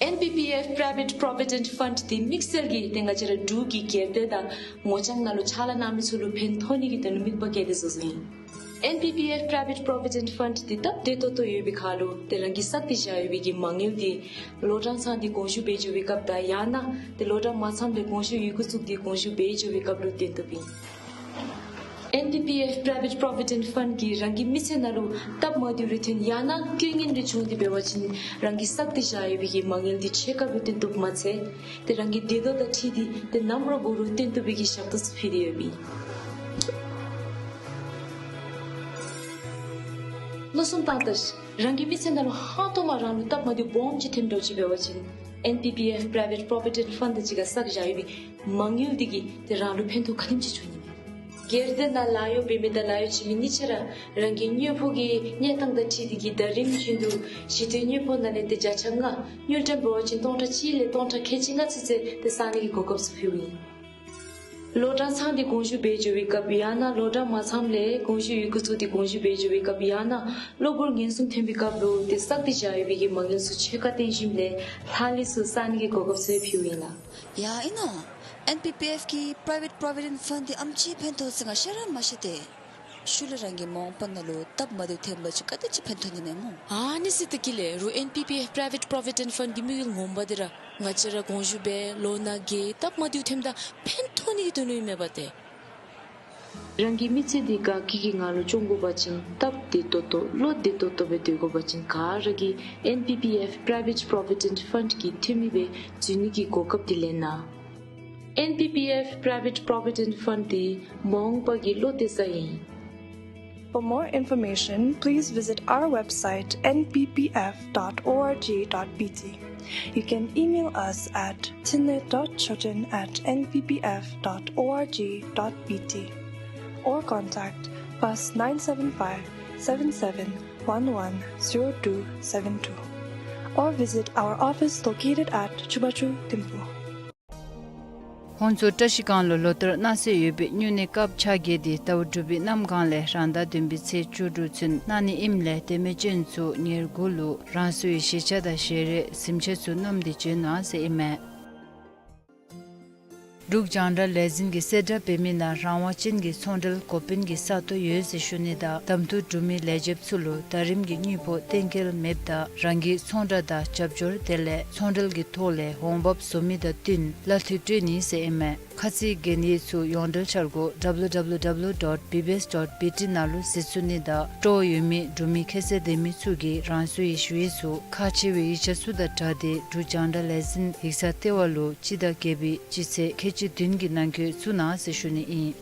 ཨེན་པི་པི་ཨེཕ་པྲའི་ཝེཊ་པྲོ་བི་ཌེནཊ་ཕཱནཌ་འདི་དམིགས་བསལ་གྱིས་ཏེ་ང་བཅས་ར་འབྲུག་གི་སྒེར་སྡེ་དང་ངོ་རྐྱང་ནང་ལུ་ཕྱག་ལཱ་གནང་མི་ཚུ་ལུ་ཕན་ཐོགས་ནི་གི་དོན་ལུ་དམིགས་པ་བསྐྱེད་དེ་བཟོ་བཟོཝ་ཨིན། ཨེན་པི་པི་ཨེཕ་པྲའི་ཝེཊ་པྲོ་བི་ཌེནཊ་ཕཱནཌ་འདི་སྟབས་བདེ་ཏོག་ཏོ་ཡོད་པའི་ཁར་ལུ་ཏེ་རང་གིས་བསགས་ཏེ་བཞག་ཡོད་པའི་གི་མ་དངུལ་འདི་ལོ་གྲངས་ཚང་སྟེ་དགོངས་ཞུ་འབད་འགྱོ་བའི་སྐབས་དང་ཡང་ན་ཏེ་ལོ་གྲངས་མ་ཚངམ་ལས་དགོངས་ཞུ་ཡི་གུ་བཙུགས་ཏེ་དགོངས་ཞུ་འབད་འགྱོ་བའི་སྐབས་ལུ་བཏོན་བཏུབ་ཨིན། ཨེན་པི་པི་ཨེཕ་པྲའི་ཝེཊ་པྲོ་བི་ཌེནཊ་ཕཱནཌ་གིས་རང་གི་མི་ཚེ་ནང་ལུ་སྟབས་མ་བདེཝ་རེ་ཐོན་ཡང་ན་རྐྱེན་ངན་རེ་བྱུང་སྟེ་འབད་བ་ཅིན་རང་གིས་བསགས་ཏེ་བཞག་ཡོད་པའི་གི་མ་དངུལ་འདི་ཕྱེད་ཀ་སྦེ་བཏོན་བཏུབ་མ་ཚད་ཏེ་རང་གི་འདོད་ཐོག་དང་འཁྲིལ་ཏེ་ཏེ་ནམ་ར་འབད་རུང་བཏོན་བཏུབ་པའི་གི་ཞབས་ཏོག་ཚུ་ཕུལ་ཏེ་ཡོདཔ་ཨིན། བློ་བཟུང་བཏང་ད་ཤིག། རང་གི་མི་ཚེ་ནང་ལུ་ཧང་སྟོང་མ་རང་ལུ་སྟབས་མ་བདེཝ་སྦོམ་ཅིག་ཐོནམ་འདྲཝ་ཅིག་འབད་བ་ཅིན་ཨེན་པི་པི་ཨེཕ་པྲའི་ཝེཊ་པྲོ་བི་ཌེནཊ་ཕཱནཌ་དང་གཅིག་ཁར་བསགས་བཞག་ཡོད་པའི་མ་དངུལ་འདི་གིས་ཏེ་རང་ལུ་ཕན་ཐོགས་ག་དེམ་ཅིག་འབྱུང་ནི་མས། སྒེར་སྡེ་ནང་ལཱ་གཡོག་འབད་མི་དང་ལཱ་གཡོག་བྱིན་མི་གཉིས་ཆ་ར་རང་གི་དངུལ་ཕོགས་ཀྱི་གནས་སྟངས་དང་འཁྲིལ་ཏེ་གིས་ཟླ་རིམ་བཞིན་དུ་གཞི་རྟེན་དངུལ་ཕོགས་ནང་ལས་ཏེ་བརྒྱ་ཆ་ལྔ་དངུལ་ཀྲམ་འབད་བ་ཅིན་སྟོང་ཕྲག་གཅིག་ལས་སྟོང་ཕྲག་ཁལ་གཅིག་ལྔ་ཚུན་ཚོད་ཏེ་བསག་ནི་གི་གོ་སྐབས་ཚུ་ཕུལཝ་ཨིན། ལོ་གྲངས་ཚང་སྟེ་དགོངས་ཞུ་འབད་འགྱོ་བའི་སྐབས་ཡང་ན་ལོ་གྲངས་མ་ཚངམ་ལས་དགོངས་ཞུ་ཡི་གུ་བཙུགས་ཏེ་དགོངས་ཞུ་འབད་འགྱོ་བའི་སྐབས་ཡང་ན་གློ་བུར་ངན་སོང་ཐོན་པའི་སྐབས་ལུ་ཏེ་བསགས་ཏེ་བཞག་ཡོད་པའི་གི་མ་དངུལ་ཚུ་ཕྱེད་ཀ་བཏོན་ཞིནམ་ལས་ལྷག་ལུས་ཚུ་བསག་ནི་གི་གོ་སྐབས་ཚུ་ཕུལཝ་ཨིན་ལགས། ཡ་ཨིན་ནོ། ཨེན་པི་པི་ཨེཕ་གི་པྲའི་ཝེཊ་པྲོ་བི་ཌེནཊ་ཕཱནཌ་འདི་ཨེམ་ཅིག་ཕན་ཐོགས་ཟེར་ང་ཤེས་ར་མ་ཤེས་ཏེ། ཤུལ་ལས་རང་གི་མ་འོངས་པ་ནང་ལུ་སྟབས་མ་བདེཝ་ཐོན་པ་ཅིན་ག་དེམ་ཅིག་ཕན་ཐོགས་ནི་མས་སྨོ། ཨ་ནི་ཟེར་ད་གི་ལས་རུང་ཨེན་པི་པི་ཨེཕ་པྲའི་ཝེཊ་པྲོ་བི་ཌེནཊ་ཕཱནཌ་གི་དམིགས་ཡུལ་ངོ་མ་འདི་ར་ང་བཅས་ར་དགོངས་ཞུ་འབད་ལོ་ན་རྒས་སྟབས་མ་བདེཝ་ཐོནམ་ད་ཕན་ཐོགས་ནི་གི་དོན་ལུ་ཨིན་མས་པ་ཏེ། རང་གི་མི་ཚེ་འདི་དགའ་སྐྱིད་ཀྱི་ངང་ལུ་སྐྱོང་དགོ་པ་ཅིན་སྟབས་བདེ་ཏོག་ཏོ་བློ་བདེ་ཏོག་ཏོ་སྦེ་སྡོད་དགོ་པ་ཅིན་ག་ར་གིས་ཨེན་པི་པི་ཨེཕ་པྲའི་ཝེཊ་པྲོ་བི་ཌེནཊ་ཕཱནཌ་གི་འཐུས་མི་སྦེ་འཛུལ་ནི་གི་གོ་སྐབས་འདི་ལེན་གནང་། ཨེན་པི་པི་ཨེཕ་པྲའི་ཝེཊ་པྲོ་བི་ཌེནཊ་ཕཱནཌ་འདི་མ་འོངས་པ་གི་བློ་གཏད་ས་ཨིན། For more information, please visit our website N P P F dot org dot B T. You can email us at tinle dot choten at N P P F dot org dot B T or contact plus nine seven five, seven seven one one, zero two seven two or visit our office located at Chubachu Thimphu. ཁོང་ཚོ་བཀྲ་ཤིས་སྒང་ལུ་ལོ་ལྟར་གནང་སྲོལ་ཡོད་པའི་སྨྱུང་གནས་སྐབས་ཆ་བརྒྱད་འདི་ཟླཝ་དྲུག་པའི་གནམ་གང་ལས་རང་ཟླ་བདུན་པའི་ཚེས་བཅུ་དྲུག་ཚུན་གནང་ནི་ཨིནམ་ལས་བདེ་སྨོན་ཅན་ཚུ་ཉེར་དགུ་ལུ་རང་སོའི་བཞེས་ཆ་དང་ཞལ་རས་གཟིམ་ཆས་ཚུ་བསྣམས་ཏེ་བྱོན་གནང་ཟེར་ཨིན་མས། འབྲུག་རྒྱང་བསྒྲགས་ལས་འཛིན་གྱིས་གསལ་བསྒྲགས་འབད་མི་ནང་རང་དབང་ཅན་གྱི་ཚོང་འབྲེལ་འགོ་དཔོན་གྱི་ས་སྟོང་ཡོད་ཟེར་ཞུ་ནི་དང་གདམ་འཐུ་གྲུབ་མི་ལས་བྱེདཔ་ཚུ་ལུ་ཟླ་རིམ་གྱི་དངུལ་ཕོགས་གཏན་འཁེལ་མེདཔ་དང་རང་གི་ཚོང་བསྒྲགས་དང་རྒྱབ་སྐྱོར་དེ་ལས་ཚོང་འབྲེལ་གྱི་ཐོག་ལས་འོང་འབབ་བཟོ་མི་དང་བསྟུན་གླ་འཐུས་སྤྲོད་ནི་ཟེར་ཨིན་མས། ཁ་ཚིག་གན་ཡིག་ཚུ་ཡོངས་འབྲེལ་འཆར་སྒོ་W W W dot B B S dot B T ནང་ལུ་གཟིགས་ཚུགས་ནི་དང་སྤྲོ་བ་ཡོད་མི་འབྲུག་མི་ཁྱད་ཚད་ལྡན་མི་ཚུ་གིས་རང་སོའི་ཞུ་ཡིག་ཚུ་ཁག་ཆེ་བའི་ཡིག་ཆ་ཚུ་དང་སྦྲགས་ཏེ་འབྲུག་རྒྱང་བསྒྲགས་ལས་འཛིན་ཡིག་ཚང་ལྟེ་བ་ལུ་སྤྱི་ཟླ་བརྒྱད་པའི་སྤྱི་ཚེས་ཁལ་གཅིག་བདུན་གྱི་ནང་འཁོད་བཙུགས་གནང་ཟེར་ཞུ་ནི་ཨིན།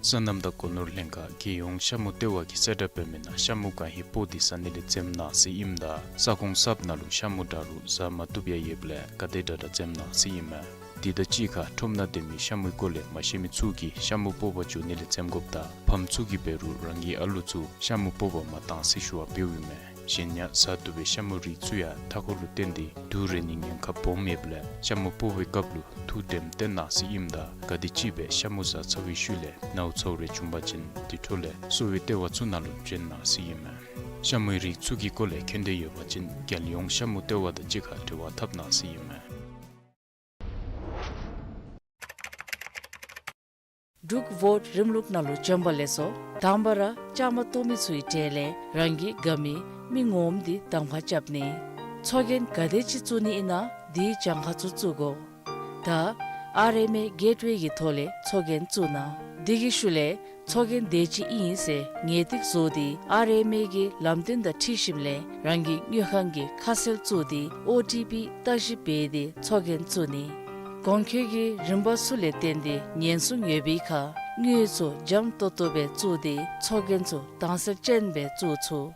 སོ་ནམ་དང་སྒོ་ནོར་ལྷན་ཁག་རྒྱལ་ཡོངས་ཤ་མུ་ལྟེ་བ་གིས་གསལ་བསྒྲགས་འབད་མི་ནང་ཤ་མུ་གང་ཧེ་པོ་འདི་ཟ་ནི་ལས་འཛེམ་གནང་ཟེར་ཨིནམ་ད་ས་ཁོངས་གསརཔ་ནང་ལུ་ཤ་མུ་དྲག་རུང་ཟ་མ་བཏུབ་ཡང་ཡོདཔ་ལས་ག་དེ་དྲག་དྲག་འཛེམ་གནང་ཟེར་ཨིན་མས། དེ་དང་གཅིག་ཁར་ཁྲོམ་ནང་སྡོད་མི་ཤ་མུའི་སྐོར་ལས་མ་ཤེས་མི་ཚུ་གིས་ཤ་མུ་སྤོག་པར་འགྱོ་ནི་ལས་འཛེམ་དགོཔ་དང་ཕམ་ཚུ་གིས་འབད་རུང་རང་གི་ཨ་ལུ་ཚུ་ཤ་མུ་སྤོག་པར་མ་གཏང་ཟེར་ཞུ་བ་འབདཝ་ཨིན་མས། གཞན་ཡང་ཟ་བཏུབ་པའི་ཤ་མུའི་རིགས་ཚུ་ཡང་མཐའ་འཁོར་ལུ་བརྟེན་ཏེ་དུག་རེག་ནིའི་ཉེན་ཁ་སྦོམ་ཡོདཔ་ལས་ཤ་མུ་སྤོག་པའི་སྐབས་ལུ་ཐུགས་དྲནམ་བཏོན་གནང་ཟེར་ཨིནམ་ད་ག་དེམ་ཅིག་སྦེ་ཤ་མུ་ཟ་ཚར་བའི་ཤུལ་ལས་ནཝ་ཚཝ་རེ་བྱུང་པ་ཅིན་དེ་འཕྲོ་ལས་གསོ་བའི་ལྟེ་བ་ཚུ་ནང་ལུ་བྱོན་གནང་ཟེར་ཨིན་མས། ཤ་མུའི་རིགས་ཚུ་གི་སྐོར་ལས་མཁྱེན་འདོད་ཡོད་པ་ཅིན་རྒྱལ་ཡོངས་ཤ་མུ་ལྟེ་བ་དང་གཅིག་ཁར་འབྲེལ་བ་འཐབ་གནང་ཟེར་ཨིན་མས། འབྲུག་བོཊ་རིམ་ལུགས་ནང་ལུ་བྱོན་པ་ལེགས་སོ། དང་པ་ར་བཅའ་མར་གཏོགས་མི་ཚུའི་གྲས་ལས་རང་གི་དགའ་མི་མི་ངོམ་འདི་གདམ་ཁ་རྐྱབ་ནི། ཚོགས་རྒྱན་ག་དེ་ཅིག་བཙུགས་ནི་ཨིན་ན་དེའི་གྱངས་ཁ་ཚུ་བཙུགས་དགོ། ད་ཨར་ཨེམ་ཨེ་གེཊ་ཝེ་གི་ཐོག་ལས་ཚོགས་རྒྱན་བཙུགས་གནང་། དེ་གི་ཤུལ་ལས་ཚོགས་རྒྱན་དེ་ཅིག་ཨིན་ཟེར་ངེས་ཏིག་བཟོ་སྟེ་ཨར་ཨེམ་ཨེ་གི་ལམ་སྟོན་དང་འཁྲིལ་ཞིནམ་ལས་རང་གི་དངུལ་ཁང་གི་ཁ་གསལ་བཙུགས་ཏེ་ཨོ་ཊི་པི་བརྟག་ཞིབ་འབད་དེ་ཚོགས་རྒྱན་བཙུགས་ནི། གོང་འཁོད་ཀྱི་རིམ་པ་ཚུ་ལས་བརྟེན་ཏེ་ཉེན་སྲུང་ཡོད་པའི་ཁར་ དངུལ་ཚུ་འཇམ་ཏོང་ཏོ་སྦེ་བཙུགས་ཏེ་ཚོགས་རྒྱན་ཚུ་དྭངས་གསལ་ཅན་སྦེ་བཙུགས་ཚུགས།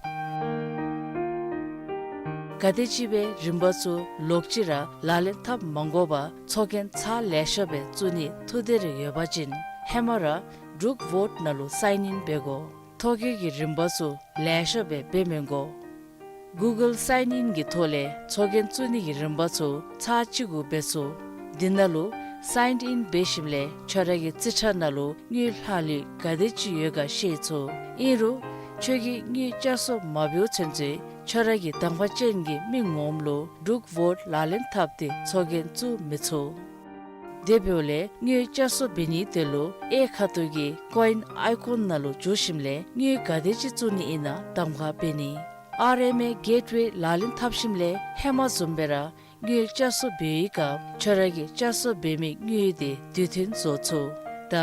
ག་དེམ་ཅིག་སྦེ་རིམ་པ་ཚུ་ལོག་ཅི་ར་ལག་ལེན་འཐབ་མ་དགོ་པར་ཚོགས་རྒྱན་ཚར་ལེ་ཤ་སྦེ་བཙུགས་ནི་ཐུགས་འདོད་རེ་ཡོད་པ་ཅིན་ཧེ་མ་ར་འབྲུག་ཝོཊ་ནང་ལུ་སའིན་ཨིན་འབད་དགོ། ཐོ་བཀོད་ཀྱི་རིམ་པ་ཚུ་ལེ་ཤ་སྦེ་འབད་མི་དགོ། གུ་གཱལ་སའིན་ཨིན་གྱི་ཐོག་ལས་ཚོགས་རྒྱན་བཙུགས་ནི་གི་རིམ་པ་ཚུ་ཚར་གཅིག་གུ་འབད་ཚུགས། འདི་ནང་ལུ་སའིན་ཨིན་འབད་ཞིནམ་ལས་ཁྱོད་ར་གི་རྩིས་ཁྲ་ནང་ལུ་དངུལ་ལྷག་ལུས་ག་དེམ་ཅིག་ཡོད་ག་ཤེས་ཚུགས། ཨིན་རུང་ཁྱོད་ཀྱིས་དངུལ་བསྐྱར་གསོ་མ་འབདཝ་ཚུན་ཚོད་ཁྱོད་ར་གི་དང་པ་ཅན་གྱི་མི་ངོམ་ལུ་འབྲུག་ཝོཊ་ལག་ལེན་འཐབ་སྟེ་ཚོགས་རྒྱན་བཙུགས་མི་ཚུགས། དེ་འབདཝ་ལས་དངུལ་བསྐྱར་གསོ་འབད་ནི་དེ་ལུ་གཡས་ཁ་ཐུག་གི་ཀོ་ཨིན་ཨའི་ཀོན་ནང་ལུ་འཛུལ་ཞིནམ་ལས་དངུལ་ག་དེམ་ཅིག་བཙུགས་ནི་ཨིན་ན་གདམ་ཁ་འབད་ནི། ཨར་ཨེམ་ཨེ་གེཊ་ཝེ་ལག་ལེན་འཐབ་ཞིནམ་ལས་ཧེ་མ་བཟུམ་སྦེ་ར་དངུལ་བསྐྱར་གསོ་འབད་བའི་སྐབས་ཁྱོད་ར་གིས་བསྐྱར་གསོ་འབད་མི་དངུལ་དེ་དུས་མཐུན་བཟོ་ཚུགས། ད་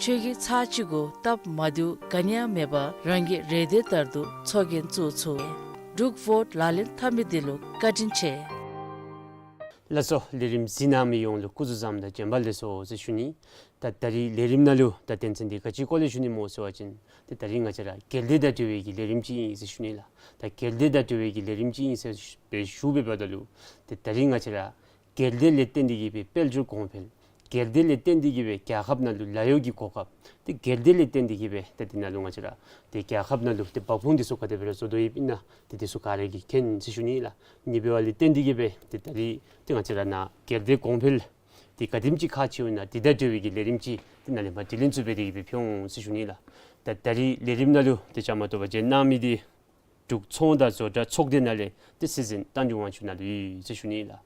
ཁྱོད་ཀྱིས་ཚར་གཅིག་གུ་སྟབས་མ་བདེཝ་ག་ནི་ཡང་མེད་པར་རང་གི་རེ་འདོད་ལྟར་དུ་ཚོགས་རྒྱན་བཙུགས་ཚུགས། འབྲུག་ཝོཊ་ལག་ལེན་འཐབ་མི་འདི་ལུ་བཀའ་དྲིན་ཆེ། ལགས་སོ། ལས་རིམ་གཟིགས་གནང་མི་ཡོངས་ལུ་སྐུ་གཟུགས་བཟང་དང་བྱོན་པ་ལེགས་སོ་ཟེར་ཞུ་ནི། ད་ད་རིས་ལས་རིམ་ནང་ལུ་ད་དོན་ཚན་འདི་ག་ཅིའི་སྐོར་ལས་ཞུ་ནི་སྨོ་ཟེར་བ་ཅིན་ཏེ་ད་རིས་ང་བཅས་ར་སྒེར་སྡེ་དང་འབྲེལ་བའི་གི་ལས་རིམ་ཅིག་ཨིན་ཟེར་ཞུ་ནི་ལགས། ད་སྒེར་སྡེ་དང་འབྲེལ་བའི་གི་ལས་རིམ་ཅིག་ཨིན་ཟེར་སྦེ་ཞུ་བའི་བར་ན་ལུ་ཏེ་ད་རིས་ང་བཅས་ར་སྒེར་སྡེ་ལས་བརྟེན་ཏེ་གིས་སྦེ་དཔལ་འབྱོར་གོང་འཕེལ། སྒེར་སྡེ་ལས་བརྟེན་ཏེ་གིས་སྦེ་རྒྱལ་ཁབ་ནང་ལུ་ལཱ་གཡོག་གི་གོ་སྐབས། ཏེ་སྒེར་སྡེ་ལས་བརྟེན་ཏེ་གིས་སྦེ་ཏེ་འདི་ནང་ལུ་ང་བཅས་ར་ཏེ་རྒྱལ་ཁབ་ནང་ལུ་ཏེ་འབབ་ཁུངས་འདི་ཚུ་ག་དེ་སྦེ་ར་བཟོ་དོ་ཡོདཔ་ཨིན་ན་ཏེ་འདི་ཚུ་ག་ར་གིས་མཁྱེན་ཟེར་ཞུ་ནི་ལགས། གཉིས་པ་ལས་བརྟེན་ཏེ་གིས་སྦེ་ཏེ་ད་རིས་ཏེ་ང་བཅས་ར་ནཱ་སྒེར་སྡེ་གོང་འཕེལ་འདི་ག་དེམ་ཅིག་ཁག་ཆེཝ་ཨིན་ན་འདི་དང་འབྲེལ་བའི་གི་ལས་རིམ་ཅིག་ཏེ་ནཱ་ལས་མར་དྲི་ལན་ཚུ་འབད་དེ་གིས་སྦེ་ཕུལ་འོང་ཟེར་ཞུ་ནི་ལགས། ད་ད་རིས་ལས་རིམ་ནང་ལུ་ཏེ་བཅའ་མར་གཏོགས་པར་བྱོན་གནང་མི་འདི་འབྲུག་ཚོང་དང་བཟོ་གྲྭ་ཚོགས་སྡེ་ནང་ལས་ཏེ་སྲིད་འཛིན་རྟ་མགྲིན་དབང་ཕྱུག་ནཱ་ལུ་ཡོད་ཟེར་ཞུ་ནི་ལགས།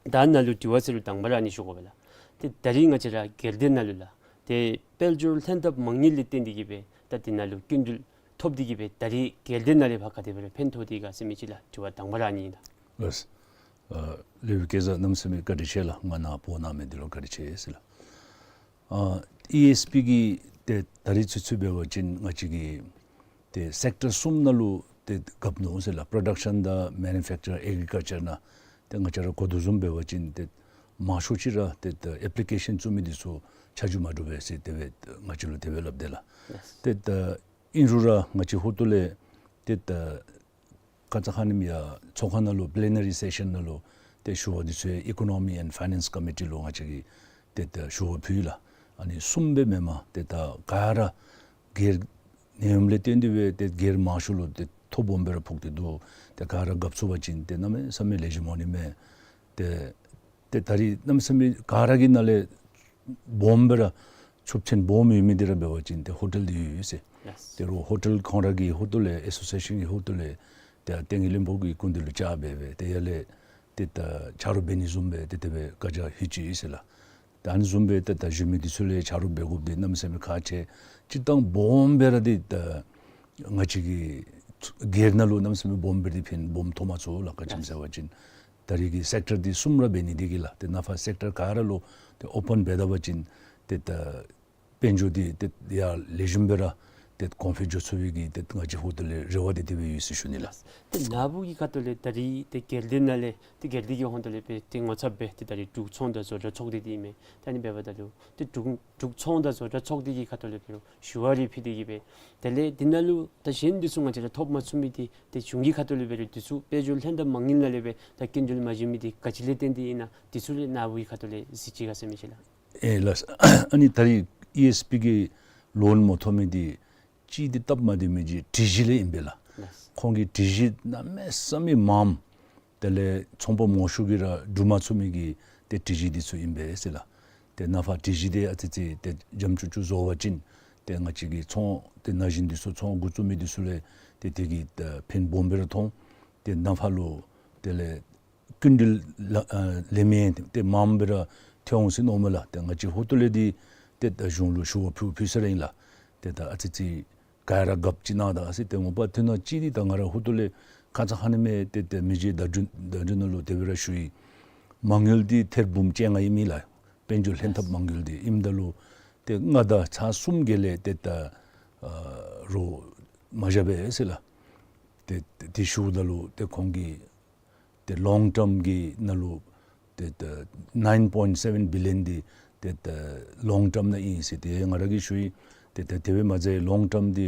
ད་ནཱ་ལུ་དྲི་བ་ཟེར་རུང་དང་པ་ར་ཨ་ནི་ཞུ་དགོ་པས་ལགས། ཏེ་ད་རིས་ང་བཅས་ར་སྒེར་སྡེ་ནང་ལུ་ལགས་ཏེ་དཔལ་འབྱོར་ལྷན་ཐབས་མ་དངུལ་ལས་བརྟེན་ཏེ་གིས་སྦེ་ད་འདི་ནང་ལུ་སྐྱིན་འགྲུལ་ཐོབ་སྟེ་གིས་སྦེ་ད་རིས་སྒེར་སྡེ་ནང་ལས་ཕར་ག་དེ་སྦེ་ར་ཕན་ཐོགས་ཏེ་ག་ཟེར་མི་ཅིག་ལགས། དྲི་བ་དང་པ་ར་ཨ་ནི་ཨིན་ལགས། ལགས། ཨ་ལས་རིམ་སྐལ་བཟང་གནམ་མེད་ས་མེད་བཀའ་དྲིན་ཆེ་ལགས། ང་ནཱ་འབོ་གནང་མི་འདི་ལུ་བཀའ་དྲིན་ཆེ་ཟེར་ལགས། ཨ་ཨི་ཨེསི་པི་གི་ཏེ་ད་རིས་ཚུན་ཚོད་འབད་བ་ཅིན་ང་བཅས་ཀྱི་ཏེ་སེཀ་ཊར་གསུམ་ནང་ལུ་ཏེ་རྒཔོ་ནུག་ཟེར་ལགས། པྲོ་ཌག་ཤཱན་དང་མེ་ནུ་ཕེཀ་ཅར་ཨེག་རི་ཀལ་ཅར་ནང་ཏེ་ང་བཅས་ར་གོ་དོ་བཟུམ་འབད་བ་ཅིན་ཏེ་མང་ཤོས་ཅིག་ར་ཏེ་ཏེ་ཨེཔ་ལི་ཀེ་ཤཱན་བཙུགས་མི་འདི་ཚུ་ཆ་འཇོག་མ་གྲུབ་པས་ཟེར་དེ་སྦེ་ང་བཅས་ལུ་དེ་སྦེ་སླབ་དེས་ལགས། ལགས། ཏེ་ད་ཨིན་རུང་ར་ང་བཅས་ཧོངས་ཏོ་ལས་ཏེ་ད་ཁ་ཙ་ཁ་ཉིནམ་ཡར་ཚོགས་ཁང་ནང་ལུ་པི་ལེ་ན་རི་སེ་ཤཱན་ནང་ལུ་ཏེ་ཞུ་བ་འདི་ཚུ་ཨི་ཀོ་ནོ་མི་ཨེནཌ་ཕའི་ནཱནསི་ཀོ་མི་ཊི་ལུ་ང་བཅས་ཀྱིས་ཏེ་ད་ཞུ་བ་ཕུལ་ཡི་ལགས། ཨ་ནི་གསུམ་སྦེ་མེན་པར་ཏེ་ད་ག་ར་སྒེར་ནད་ཡམས་ལས་བརྟེན་ཏེ་སྦེ་ཏེ་སྒེར་མང་ཤོས་ལུ་ཏེ་ཐོ་སྦོམ་སྦེ་ར་ཕོག་སྟེ་འདུག། ཏེ་ག་ར་རྒཔོ་ཚུགས་པ་ཅིན་ཏེ་གནམ་མེད་ས་མེད་ལེགས་ཤོམ་འོང་ནི་མས། ཏེ་ཏེ་ད་རིས་གནམ་མེད་ས་མེད་ག་ར་གི་ནང་ལས་སྦོམ་སྦེ་ར་ཕྱུགཔོ་ཆེན་སྦོམ་ཡོད་མི་འདི་ར་འབད་བ་ཅིན་ཏེ་ཧོ་ཊེལ་འདི་ཡོད་ཡོད་ཟེར། ལགས། ཏེ་རོགས་ཧོ་ཊེལ་ཁོང་ར་གི་ཧོངས་ཏོ་ལས་ཨེ་སོ་སི་ཨེ་ཤཱན་གྱི་ཧོངས་ཏོ་ལས་ཏེ་ཨ་བསྟན་རྒྱས་བློན་པོ་གི་སྐུ་མདུན་ལུ་བཅར་སྦེ་སྦེ་ཏེ་ཡར་ལས་ཏེ་ད་ཆ་རོགས་འབད་ནི་བཟུམ་སྦེ་ཏེ་དེ་སྦེ་བཀའ་རྒྱ་ཕུལ་ཅི་ཟེར་ལགས། ད་ཨ་ནི་བཟུམ་སྦེ་ཏེ་ད་བཞུགས་མི་འདི་ཚུ་ལས་ཆ་རོགས་འབད་དགོཔ་འདི་གནམ་མེད་ས་མེད་ཁག་ཆེ། སྤྱིར་བཏང་སྦོམ་སྦེ་ར་འདི་ད་ང་བཅས་ཀྱི་སྒེར་ནང་ལུ་གནམ་མེད་ས་མེད་སྦོམ་སྦེ་ར་འདི་ཕན་སྦོམ་ཐོབ་མ་ཚུགས་ལགས། ག་ཅི་སྨོ་ཟེར་བ་ཅིན་ད་རིས་ཀྱི་སེཀ་ཊར་འདི་གསུམ་ར་འབད་ནི་འདི་གིས་ལགས། ཏེ་ནཱ་ཕར་སེཀ་ཊར་ག་ར་ལུ་ཏེ་ཨོ་པཱན་འབད་ད་པ་ཅིན་ཏེ་ད་དཔལ་འབྱོར་འདི་ཏེ་ཡར་ལེགས་ཤོམ་སྦེ་ར་ཏེ་གོང་འཕེལ་འགྱོ་ཚུགས་པའི་གི་ཏེ་ང་བཅས་ཧོངས་ཏོ་ལས་རེ་བ་འདི་དེ་སྦེ་ཡོད་ཟེར་ཞུ་ནི་ལགས། ཏེ་ནཱ་བུ་གི་ཁ་ཐུག་ལས་ད་རིས་ཏེ་སྒེར་སྡེ་ནང་ལས་ཏེ་སྒེར་སྡེ་གི་ཧོངས་ཏོ་ལས་སྦེ་ཏེ་ངོ་ཚབ་སྦེ་ཏེ་ད་རིས་འབྲུག་ཚོང་དང་བཟོ་གྲྭ་ཚོགས་སྡེ་འདི་ཨིན་མས། ད་ཨ་ནི་འབདཝ་ད་ལུ་ཏེ་འབྲུག་འབྲུག་ཚོང་དང་བཟོ་གྲྭ་ཚོགས་སྡེ་གི་ཁ་ཐུག་ལས་འབད་རུང་ཞུ་བ་རེ་ཕུལ་ཏེ་གིས་སྦེ་དེ་ལས་འདི་ནང་ལུ་ད་གཞན་འདི་ཚུ་ང་བཅས་ར་ཐོབ་མ་ཚུགས་མི་འདི་ཏེ་གཞུང་གི་ཁ་ཐུག་ལས་འབད་རུང་འདི་ཚུ་དཔལ་འབྱོར་ལྷན་ཐབས་མ་དངུལ་ནང་ལས་སྦེ་ད་སྐྱིན་འགྲུལ་མ་བྱིན་མི་འདི་ག་ཅི་ལས་བརྟེན་ཏེ་ཨིན་ན་འདི་ཚུ་ལས་ནཱ་བུ་གི་ཁ་ཐུག་ལས་གཟིགས་ཅི་ག་ཟེར་མི་ཅིག་ལགས། ཨེ་ལགས། ཨ་ནི་ད་རིས་ཨི་ཨེསི་པི་གི་ལོན་མ་ཐོབ་མི་འདི་གཅིག་འདི་སྟབས་མ་བདེ་མི་འདི་སྒྲིག་གཞི་ལས་ཨིན་པས་ལགས། ལགས། ཁོང་གི་སྒྲིག་གཞི་གནམ་མེད་ས་མེད་མངམ། དེ་ལས་ཚོང་པ་མང་ཤོས་ཀྱིས་ར་འགྲུབ་མ་ཚུགས་མི་གི་ཏེ་སྒྲིག་གཞི་འདི་ཚུ་ཨིན་པས་ཟེར་ལགས། ཏེ་ནཱ་ཕར་སྒྲིག་གཞི་འདི་ཨ་ཙི་ཅིག་ཏེ་འཇམ་ཅུག་ཅུ་བཟོ་བ་ཅིན་ཏེ་ང་བཅས་ཀྱི་ཚོང་ཏེ་ན་གཞོན་འདི་ཚུ་ཚོང་འགོ་བཙུགས་མི་འདི་ཚུ་ལས་ཏེ་དེ་གིས་ཏེ་ཕན་སྦོམ་སྦེ་ར་ཐོགས། ཏེ་ནཱ་ཕར་ལུ་དེ་ལས་སྐྱིན་འགྲུལ་ལ་ཨ་ལེན་མི་ཏེ་མངམ་སྦེ་ར་ཐོན་འོང་ཟེར་མནོཝ་མས་ལགས། ཏེ་ང་བཅས་ཧོངས་ཏོ་ལས་འདི་ཏེ་ད་གཞུང་ལུ་ཞུ་བ་ཕུལ་ཕུལ་ས་ར་ཨིན་ལགས། ཏེ་ད་ཨ་ཙི་ཅིག་ག་ར་དགའཝ་ཅིག་གནང་ད་ཟེར། ཏེ་ངོ་མ་ཐོན་ནི་ཅིག་འདི་ད་ང་ར་ཧོངས་ཏོ་ལས་ཁ་ཙ་ཁ་ཉིནམ་ཏེ་ཏེ་མི་རྗེ་ཟླ་སྒྲོན་ཟླ་སྒྲོན་ནང་ལུ་དེ་སྦེ་ར་ཞུ་ཡི། མ་དངུལ་འདི་ཐེར་འབུམ་བཅོ་ལྔ་ཨིན་མས་ལགས། དཔལ་འབྱོར་ལྷན་ཐབས་མ་དངུལ་འདི་ཨིནམ་ད་ལུ་ཏེ་ལྔ་དང་ཚར་གསུམ་གྱི་ལས་ཏེ་ད་ཨ་རོགས་མ་བཞག་པས་ཟེར་ལགས། ཏེ་དེ་ཞུཝ་ད་ལུ་ཏེ་ཁོང་གིས་ཏེ་ལོང་ཊརམ་གྱི་ནང་ལུ་ཏེ་ད་ནའིན་པོའིནཊ་སེ་བེན་བི་ལི་ཡོན་འདི་ཏེ་ ཏེ་ད་ལོང་ཊརམ་ནང་ཨིན་ཟེར་ཏེ་ང་ར་གིས་ཞུ་ཡི། ཏེ་ད་དེ་སྦེ་མ་ཚད་ལོང་ཊརམ་འདི་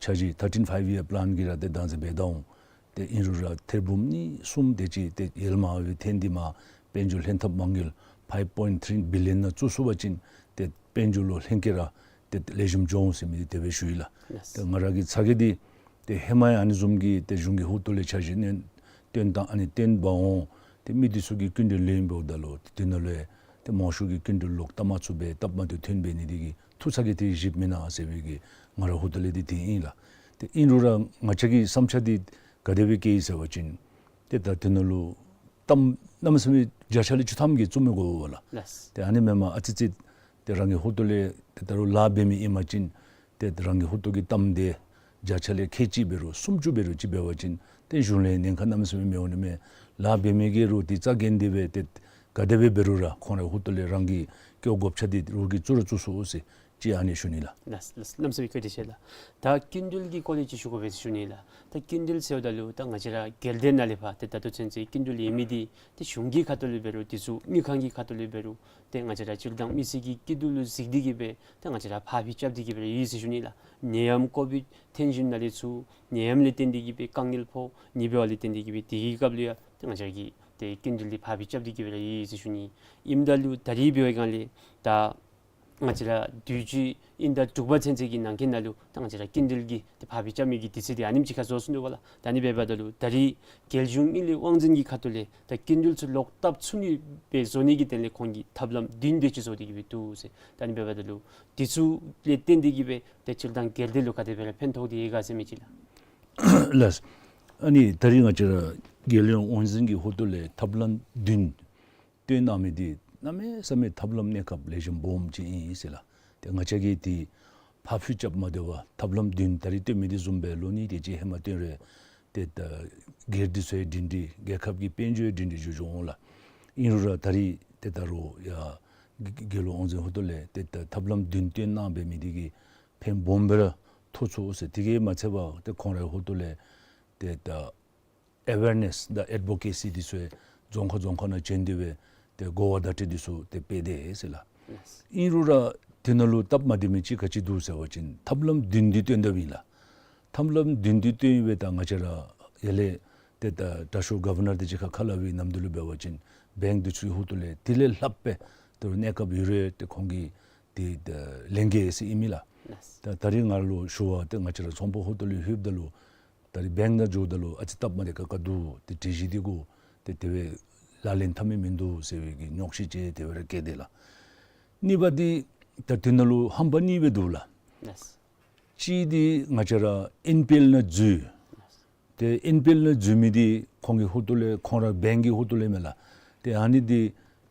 འཆར་གཞི་ཐར་ཊིན་ཕའིབ་ཡར་པི་ལཱན་གྱི་ར་ཏེ་བདག་འཛིན་འབད་ད་འོང་། ཏེ་ཨིན་རུང་ར་ཐེར་འབུམ་གཉིས་གསུམ་དེ་ཅིག་ཏེ་ཡར་ལས་མར་སྦེ་འཐེན་ཏེ་མར་དཔལ་འབྱོར་ལྷན་ཐབས་མ་དངུལ་ཕའིབ་པོའིནཊ་ཐིརི་བི་ལི་ཡོན་ནང་བཙུགས་ཚུགས་པ་ཅིན་ཏེ་དཔལ་འབྱོར་ལུ་ལྷན་སྐྱེས་ར་ཏེ་ལེགས་ཤོམ་འགྱོ་འོང་ཟེར་མི་དེ་སྦེ་ཞུ་ཡི་ལགས། ལགས། ཏེ་ང་ར་གི་ཚ་གྱང་འདི་ཏེ་ཧེ་མ་ཡང་ཨ་ནི་བཟུམ་གྱི་ཏེ་གཞུང་གི་ཧོངས་ལས་འཆར་གཞི་ནང་བཏོན་ད་ཨ་ནི་བཏོན་འབག་འོང་། ཏེ་མི་འདི་ཚུ་གིས་སྐྱིན་འགྲུལ་ལེན་འབདཝ་ད་ལུ་ཏེ་དེ་ནང་ལུ་ཡང་ཏེ་མང་ཤོས་ཀྱིས་སྐྱིན་འགྲུལ་ལོག་བཏབ་མ་ཚུགས་པར་སྟབས་མ་བདེཝ་ཐོན་འབད་ནི་དེ་གིས་ཐུགས་ཚ་གྱང་དེ་བཞེསཔ་མེན་ན་ཟེར་བའི་གི་ང་ར་ཧོངས་ལས་འདི་དེ་ཨིན་ལགས། ཏེ་ཨིན་རུང་ར་ང་བཅས་ཀྱི་བསམ་འཆར་འདི་ག་དེ་སྦེ་བསྐྱེད་ཡི་ཟེར་བ་ཅིན་ཏེ་ད་དེ་ནང་ལུ་གཏམ་གནམ་མེད་ས་མེད་བརྒྱ་ཆ་ལས་བཅུ་ཐམ་གྱིས་བཙུགས་མི་དགོ་པས་ལགས། ལགས། ཏེ་ཨ་ནི་མེན་པར་ཨ་ཙི་ཙི་ཏེ་རང་གི་ཧོངས་ལས་ཏེ་ད་རུང་ལཱ་འབད་མི་ཨིན་པ་ཅིན་ཏེ་རང་གི་ཧོངས་ཀྱི་གཏམ་དེ་བརྒྱ་ཆ་ལས་ཁལ་གཅིག་འབད་རུང་སུམ་ཅུ་འབད་རུང་ཅིག་འབད་བ་ཅིན་ཏེ་གཞུང་ལས་ཉེན་ཁ་གནམ་མེད་ས་མེད་མི་འོང་ནི་མས། ལཱ་འབད་མི་གིས་རུང་ཏེ་རྩ་འགེངས་ཏེ་སྦེ་ཏེ་ག་དེ་སྦེ་འབད་རུང་ར་ཁོང་རའི་ཧོངས་ལས་རང་གིས་སྐྱོ་དགོཔ་ཆགས་ཏེ་རོགས་ཀྱིས་བཙུགས་ར་བཙུགས་ཚུགས་ཟེར་ཅིག་ཨ་ནི་ཞུ་ནི་ལགས། ལགས་ལགས། གནམ་མེད་ས་མེད་བཀའ་དྲིན་ཆེ་ལགས། ད་སྐྱིན་འགྲུལ་གྱི་སྐོར་ལས་ཅིག་ཞུ་དགོ་པས་ཟེར་ཞུ་ནི་ལགས། ད་སྐྱིན་འགྲུལ་ཟེརཝ་ད་ལུ་ད་ང་བཅས་ར་སྒེར་སྡེ་ནང་ལས་ཕར་ཏེ་ད་ལྟོ་ཚུན་ཚོད་སྐྱིན་འགྲུལ་ལེན་མི་འདི་ཏེ་གཞུང་གི་ཁ་ཐུག་ལས་འབད་རུང་དེ་ཚུ་དངུལ་ཁང་གི་ཁ་ཐུག་ལས་འབད་རུང་ཏེ་ང་བཅས་ར་སྤྱིར་བཏང་མི་སེར་གྱི་སྐྱིད་སྡུག་ལུ་གཟིགས་ཏེ་གིས་སྦེ་ཏེ་ང་བཅས་ར་ཕར་འགྱངས་རྐྱབ་སྟེ་གིས་སྦེ་ར་ཡོད་ཟེར་ཞུ་ནི་ལགས། ནད་ཡམས་ཀོ་བིཌ་ཐེངས་བཞི་ནང་ལས་ཚུར་ནད་ཡམས་ལས་བརྟེན་ཏེ་གིས་སྦེ་དཀའ་ངལ་ཕོག་ནི་འབདཝ་ལས་བརྟེན་ཏེ་གིས་སྦེ་དེ་གི་སྐབས་ལུ་ཡང་ཏེ་ང་བཅས་ཀྱིས་ཏེ་སྐྱིན་འགྲུལ་འདི་ཕར་འགྱངས་རྐྱབ་སྟེ་གིས་སྦེ་ར་ཡོད་ཟེར་ཞུ་ནི། ཨིནམ་ད་ལུ་ད་རིས་འབད་བའི་སྒང་ལས་ད་ང་བཅས་ར་དུས་ཅི་ཨིན་ཟླ་དྲུག་པ་ཚུན་ཚོད་ཀྱི་ནང་འཁོད་ནང་ལུ་ད་ང་བཅས་ར་སྐྱིན་འགྲུལ་གྱི་ཏེ་ཕར་འགྱངས་རྐྱབ་མི་གི་དུས་ཚོད་འདི་ཨ་ནེམ་ཅིག་ཁར་རྫོགས་སོང་ནུག་པ་ལགས། ད་ཨ་ནི་འབདཝ་ད་ལུ་ད་རིས་རྒྱལ་གཞུང་དངུལ་ལས་དབང་འཛིན་གྱི་ཁ་ཐུག་ལས་ད་སྐྱིན་འགྲུལ་ཚུ་ལོག་བཏབ་ཚུགས་ནི་སྦེ་བཟོ་ནི་གི་དོན་ལས་ཁོང་གིས་ཐབས་ལམ་བདུན་དེ་ཅིག་བཟོ་སྟེ་གིས་སྦེ་འདུག་ཟེར། ད་ཨ་ནི་འབདཝ་ད་ལུ་དེ་ཚུ་ལས་བརྟེན་ཏེ་གིས་སྦེ་ཏེ་སྤྱིར་བཏང་སྒེར་སྡེ་ལུ་ག་དེ་སྦེ་ར་ཕན་ཐོགས་ཏེ་ཡོད་ག་ཟེར་མི་ཅིག་ལགས། ལགས། ཨ་ནི་ད་རིས་ང་བཅས་ར་རྒྱལ་ཡོངས་དབང་འཛིན་གྱི་ཧོངས་ལས་ཐབས་ལམ་བདུན་བཏོན་གནང་མི་འདི་གནམ་མེད་ས་མེད་ཐབས་ལམ་གནས་སྐབས་ལེགས་ཤོམ་སྦོམ་ཅིག་ཨིན་ཟེར་ལགས། ཏེ་ང་བཅས་ཀྱིས་འདི་ཕར་འགྱངས་རྐྱབ་མ་སྡོད་པར་ཐབས་ལམ་བདུན་ད་རིས་བཏོན་མི་འདི་བཟུམ་སྦེ་ལོ་གཉིས་དེ་ཅིག་ཧེ་མ་བཏོན་རུང་ཏེ་ད་སྒེར་སྡེ་ཚུའི་སྒྲིང་སྒྲི་རྒྱལ་ཁབ་ཀྱི་དཔལ་འབྱོར་སྒྲིང་སྒྲི་འགྱོ་འགྱོཝ་འོང་ལགས། ཨིན་རུང་ར་ད་རིས་ཏེ་ད་རུང་ཡང་རྒྱལ་ཡོངས་དབང་འཛིན་ཧོངས་ལས་ཏེ་ད་ཐབས་ལམ་བདུན་བཏོན་གནང་འབད་མི་འདི་གིས་ཕན་སྦོམ་སྦེ་ར་ཐོགས་ཚུགས་ཟེར། དེ་གིས་མ་ཚད་པར་ཏེ་ཁོང་རའི་ཧོངས་ལས་ཏེ་ད་ཨེ་ཝེར་ནེསི་དང་ཨེཌ་བོ་ཀེ་སི་འདི་ཚུ་རྫོང་ཁག་རྫོང་ཁག་ནང་བྱོན་ཏེ་སྦེ་ཏེ་གོ་བ་བརྡ་སྤྲོད་འདི་ཚུ་ཏེ་སྤེལ་ཏེ་ཟེར་ལགས། ཨིན་རུང་ར་དེ་ནང་ལུ་སྟབས་མ་བདེ་མི་ཅིག་ག་ཅི་འདུག་ཟེར་བ་ཅིན་ཐབས་ལམ་བདུན་འདི་བཏོན་དཔ་ཨིན་ལགས། ཐབས་ལམ་བདུན་འདི་བཏོན་སྦེ་ད་ང་བཅས་ར་ཡར་ལས་ཏེ་ད་དྲག་ཤོས་གོ་ཝར་ནར་འདི་ཅིག་ཁར་ཁ་སླབ་པའི་ནམ་དུས་ལུ་འབད་བ་ཅིན་བེངཀ་འདི་ཚུ་ཧོངས་ལས་དེ་ལས་ལྷགཔ་སྦེ་ད་རུང་གནས་སྐབས་ཡོད་རུང་ཏེ་ཁོང་གིས་ཏེ་ད་ལེན་གེ་ཟེར་ཨིན་མས་ལགས། ད་ད་རིས་ང་ལུ་ཞུ་བ་ཏེ་ང་བཅས་ར་ཚོང་པ་ཧོངས་ལས་ལྷོདཔ་ད་ལུ་ད་རིས་བེངཀ་ནང་འགྱོཝ་ད་ལུ་ཨ་ཙི་སྟབས་མ་བདེ་ཁག་ཁ་འདུག། ཏེ་སྒྲིག་གཞི་འདི་གུ་ཏེ་དེ་སྦེ་ལག་ལེན་འཐབ་མི་མིན་འདུག་ཟེར་བའི་གི་རྙོག་བཤད་ཅིག་དེ་སྦེ་ར་བཀལ་ཏེ་ལགས། གཉིས་པ་འདི་ད་དེ་ནང་ལུ་ཧམ་པ་གཉིས་སྦེ་འདུག་ལགས། ལགས། གཅིག་འདི་ང་བཅས་ར་ཨེན་པི་ཨེལ་ནང་འཛུལ། ཏེ་ཨེན་པི་ཨེལ་ནང་འཛུལ་མི་འདི་ཁོང་གི་ཧོངས་ལས་ཁོང་ར་བེངཀ་གི་ཧོངས་ལས་མས་ལགས། ཏེ་ཨ་ནི་འདི་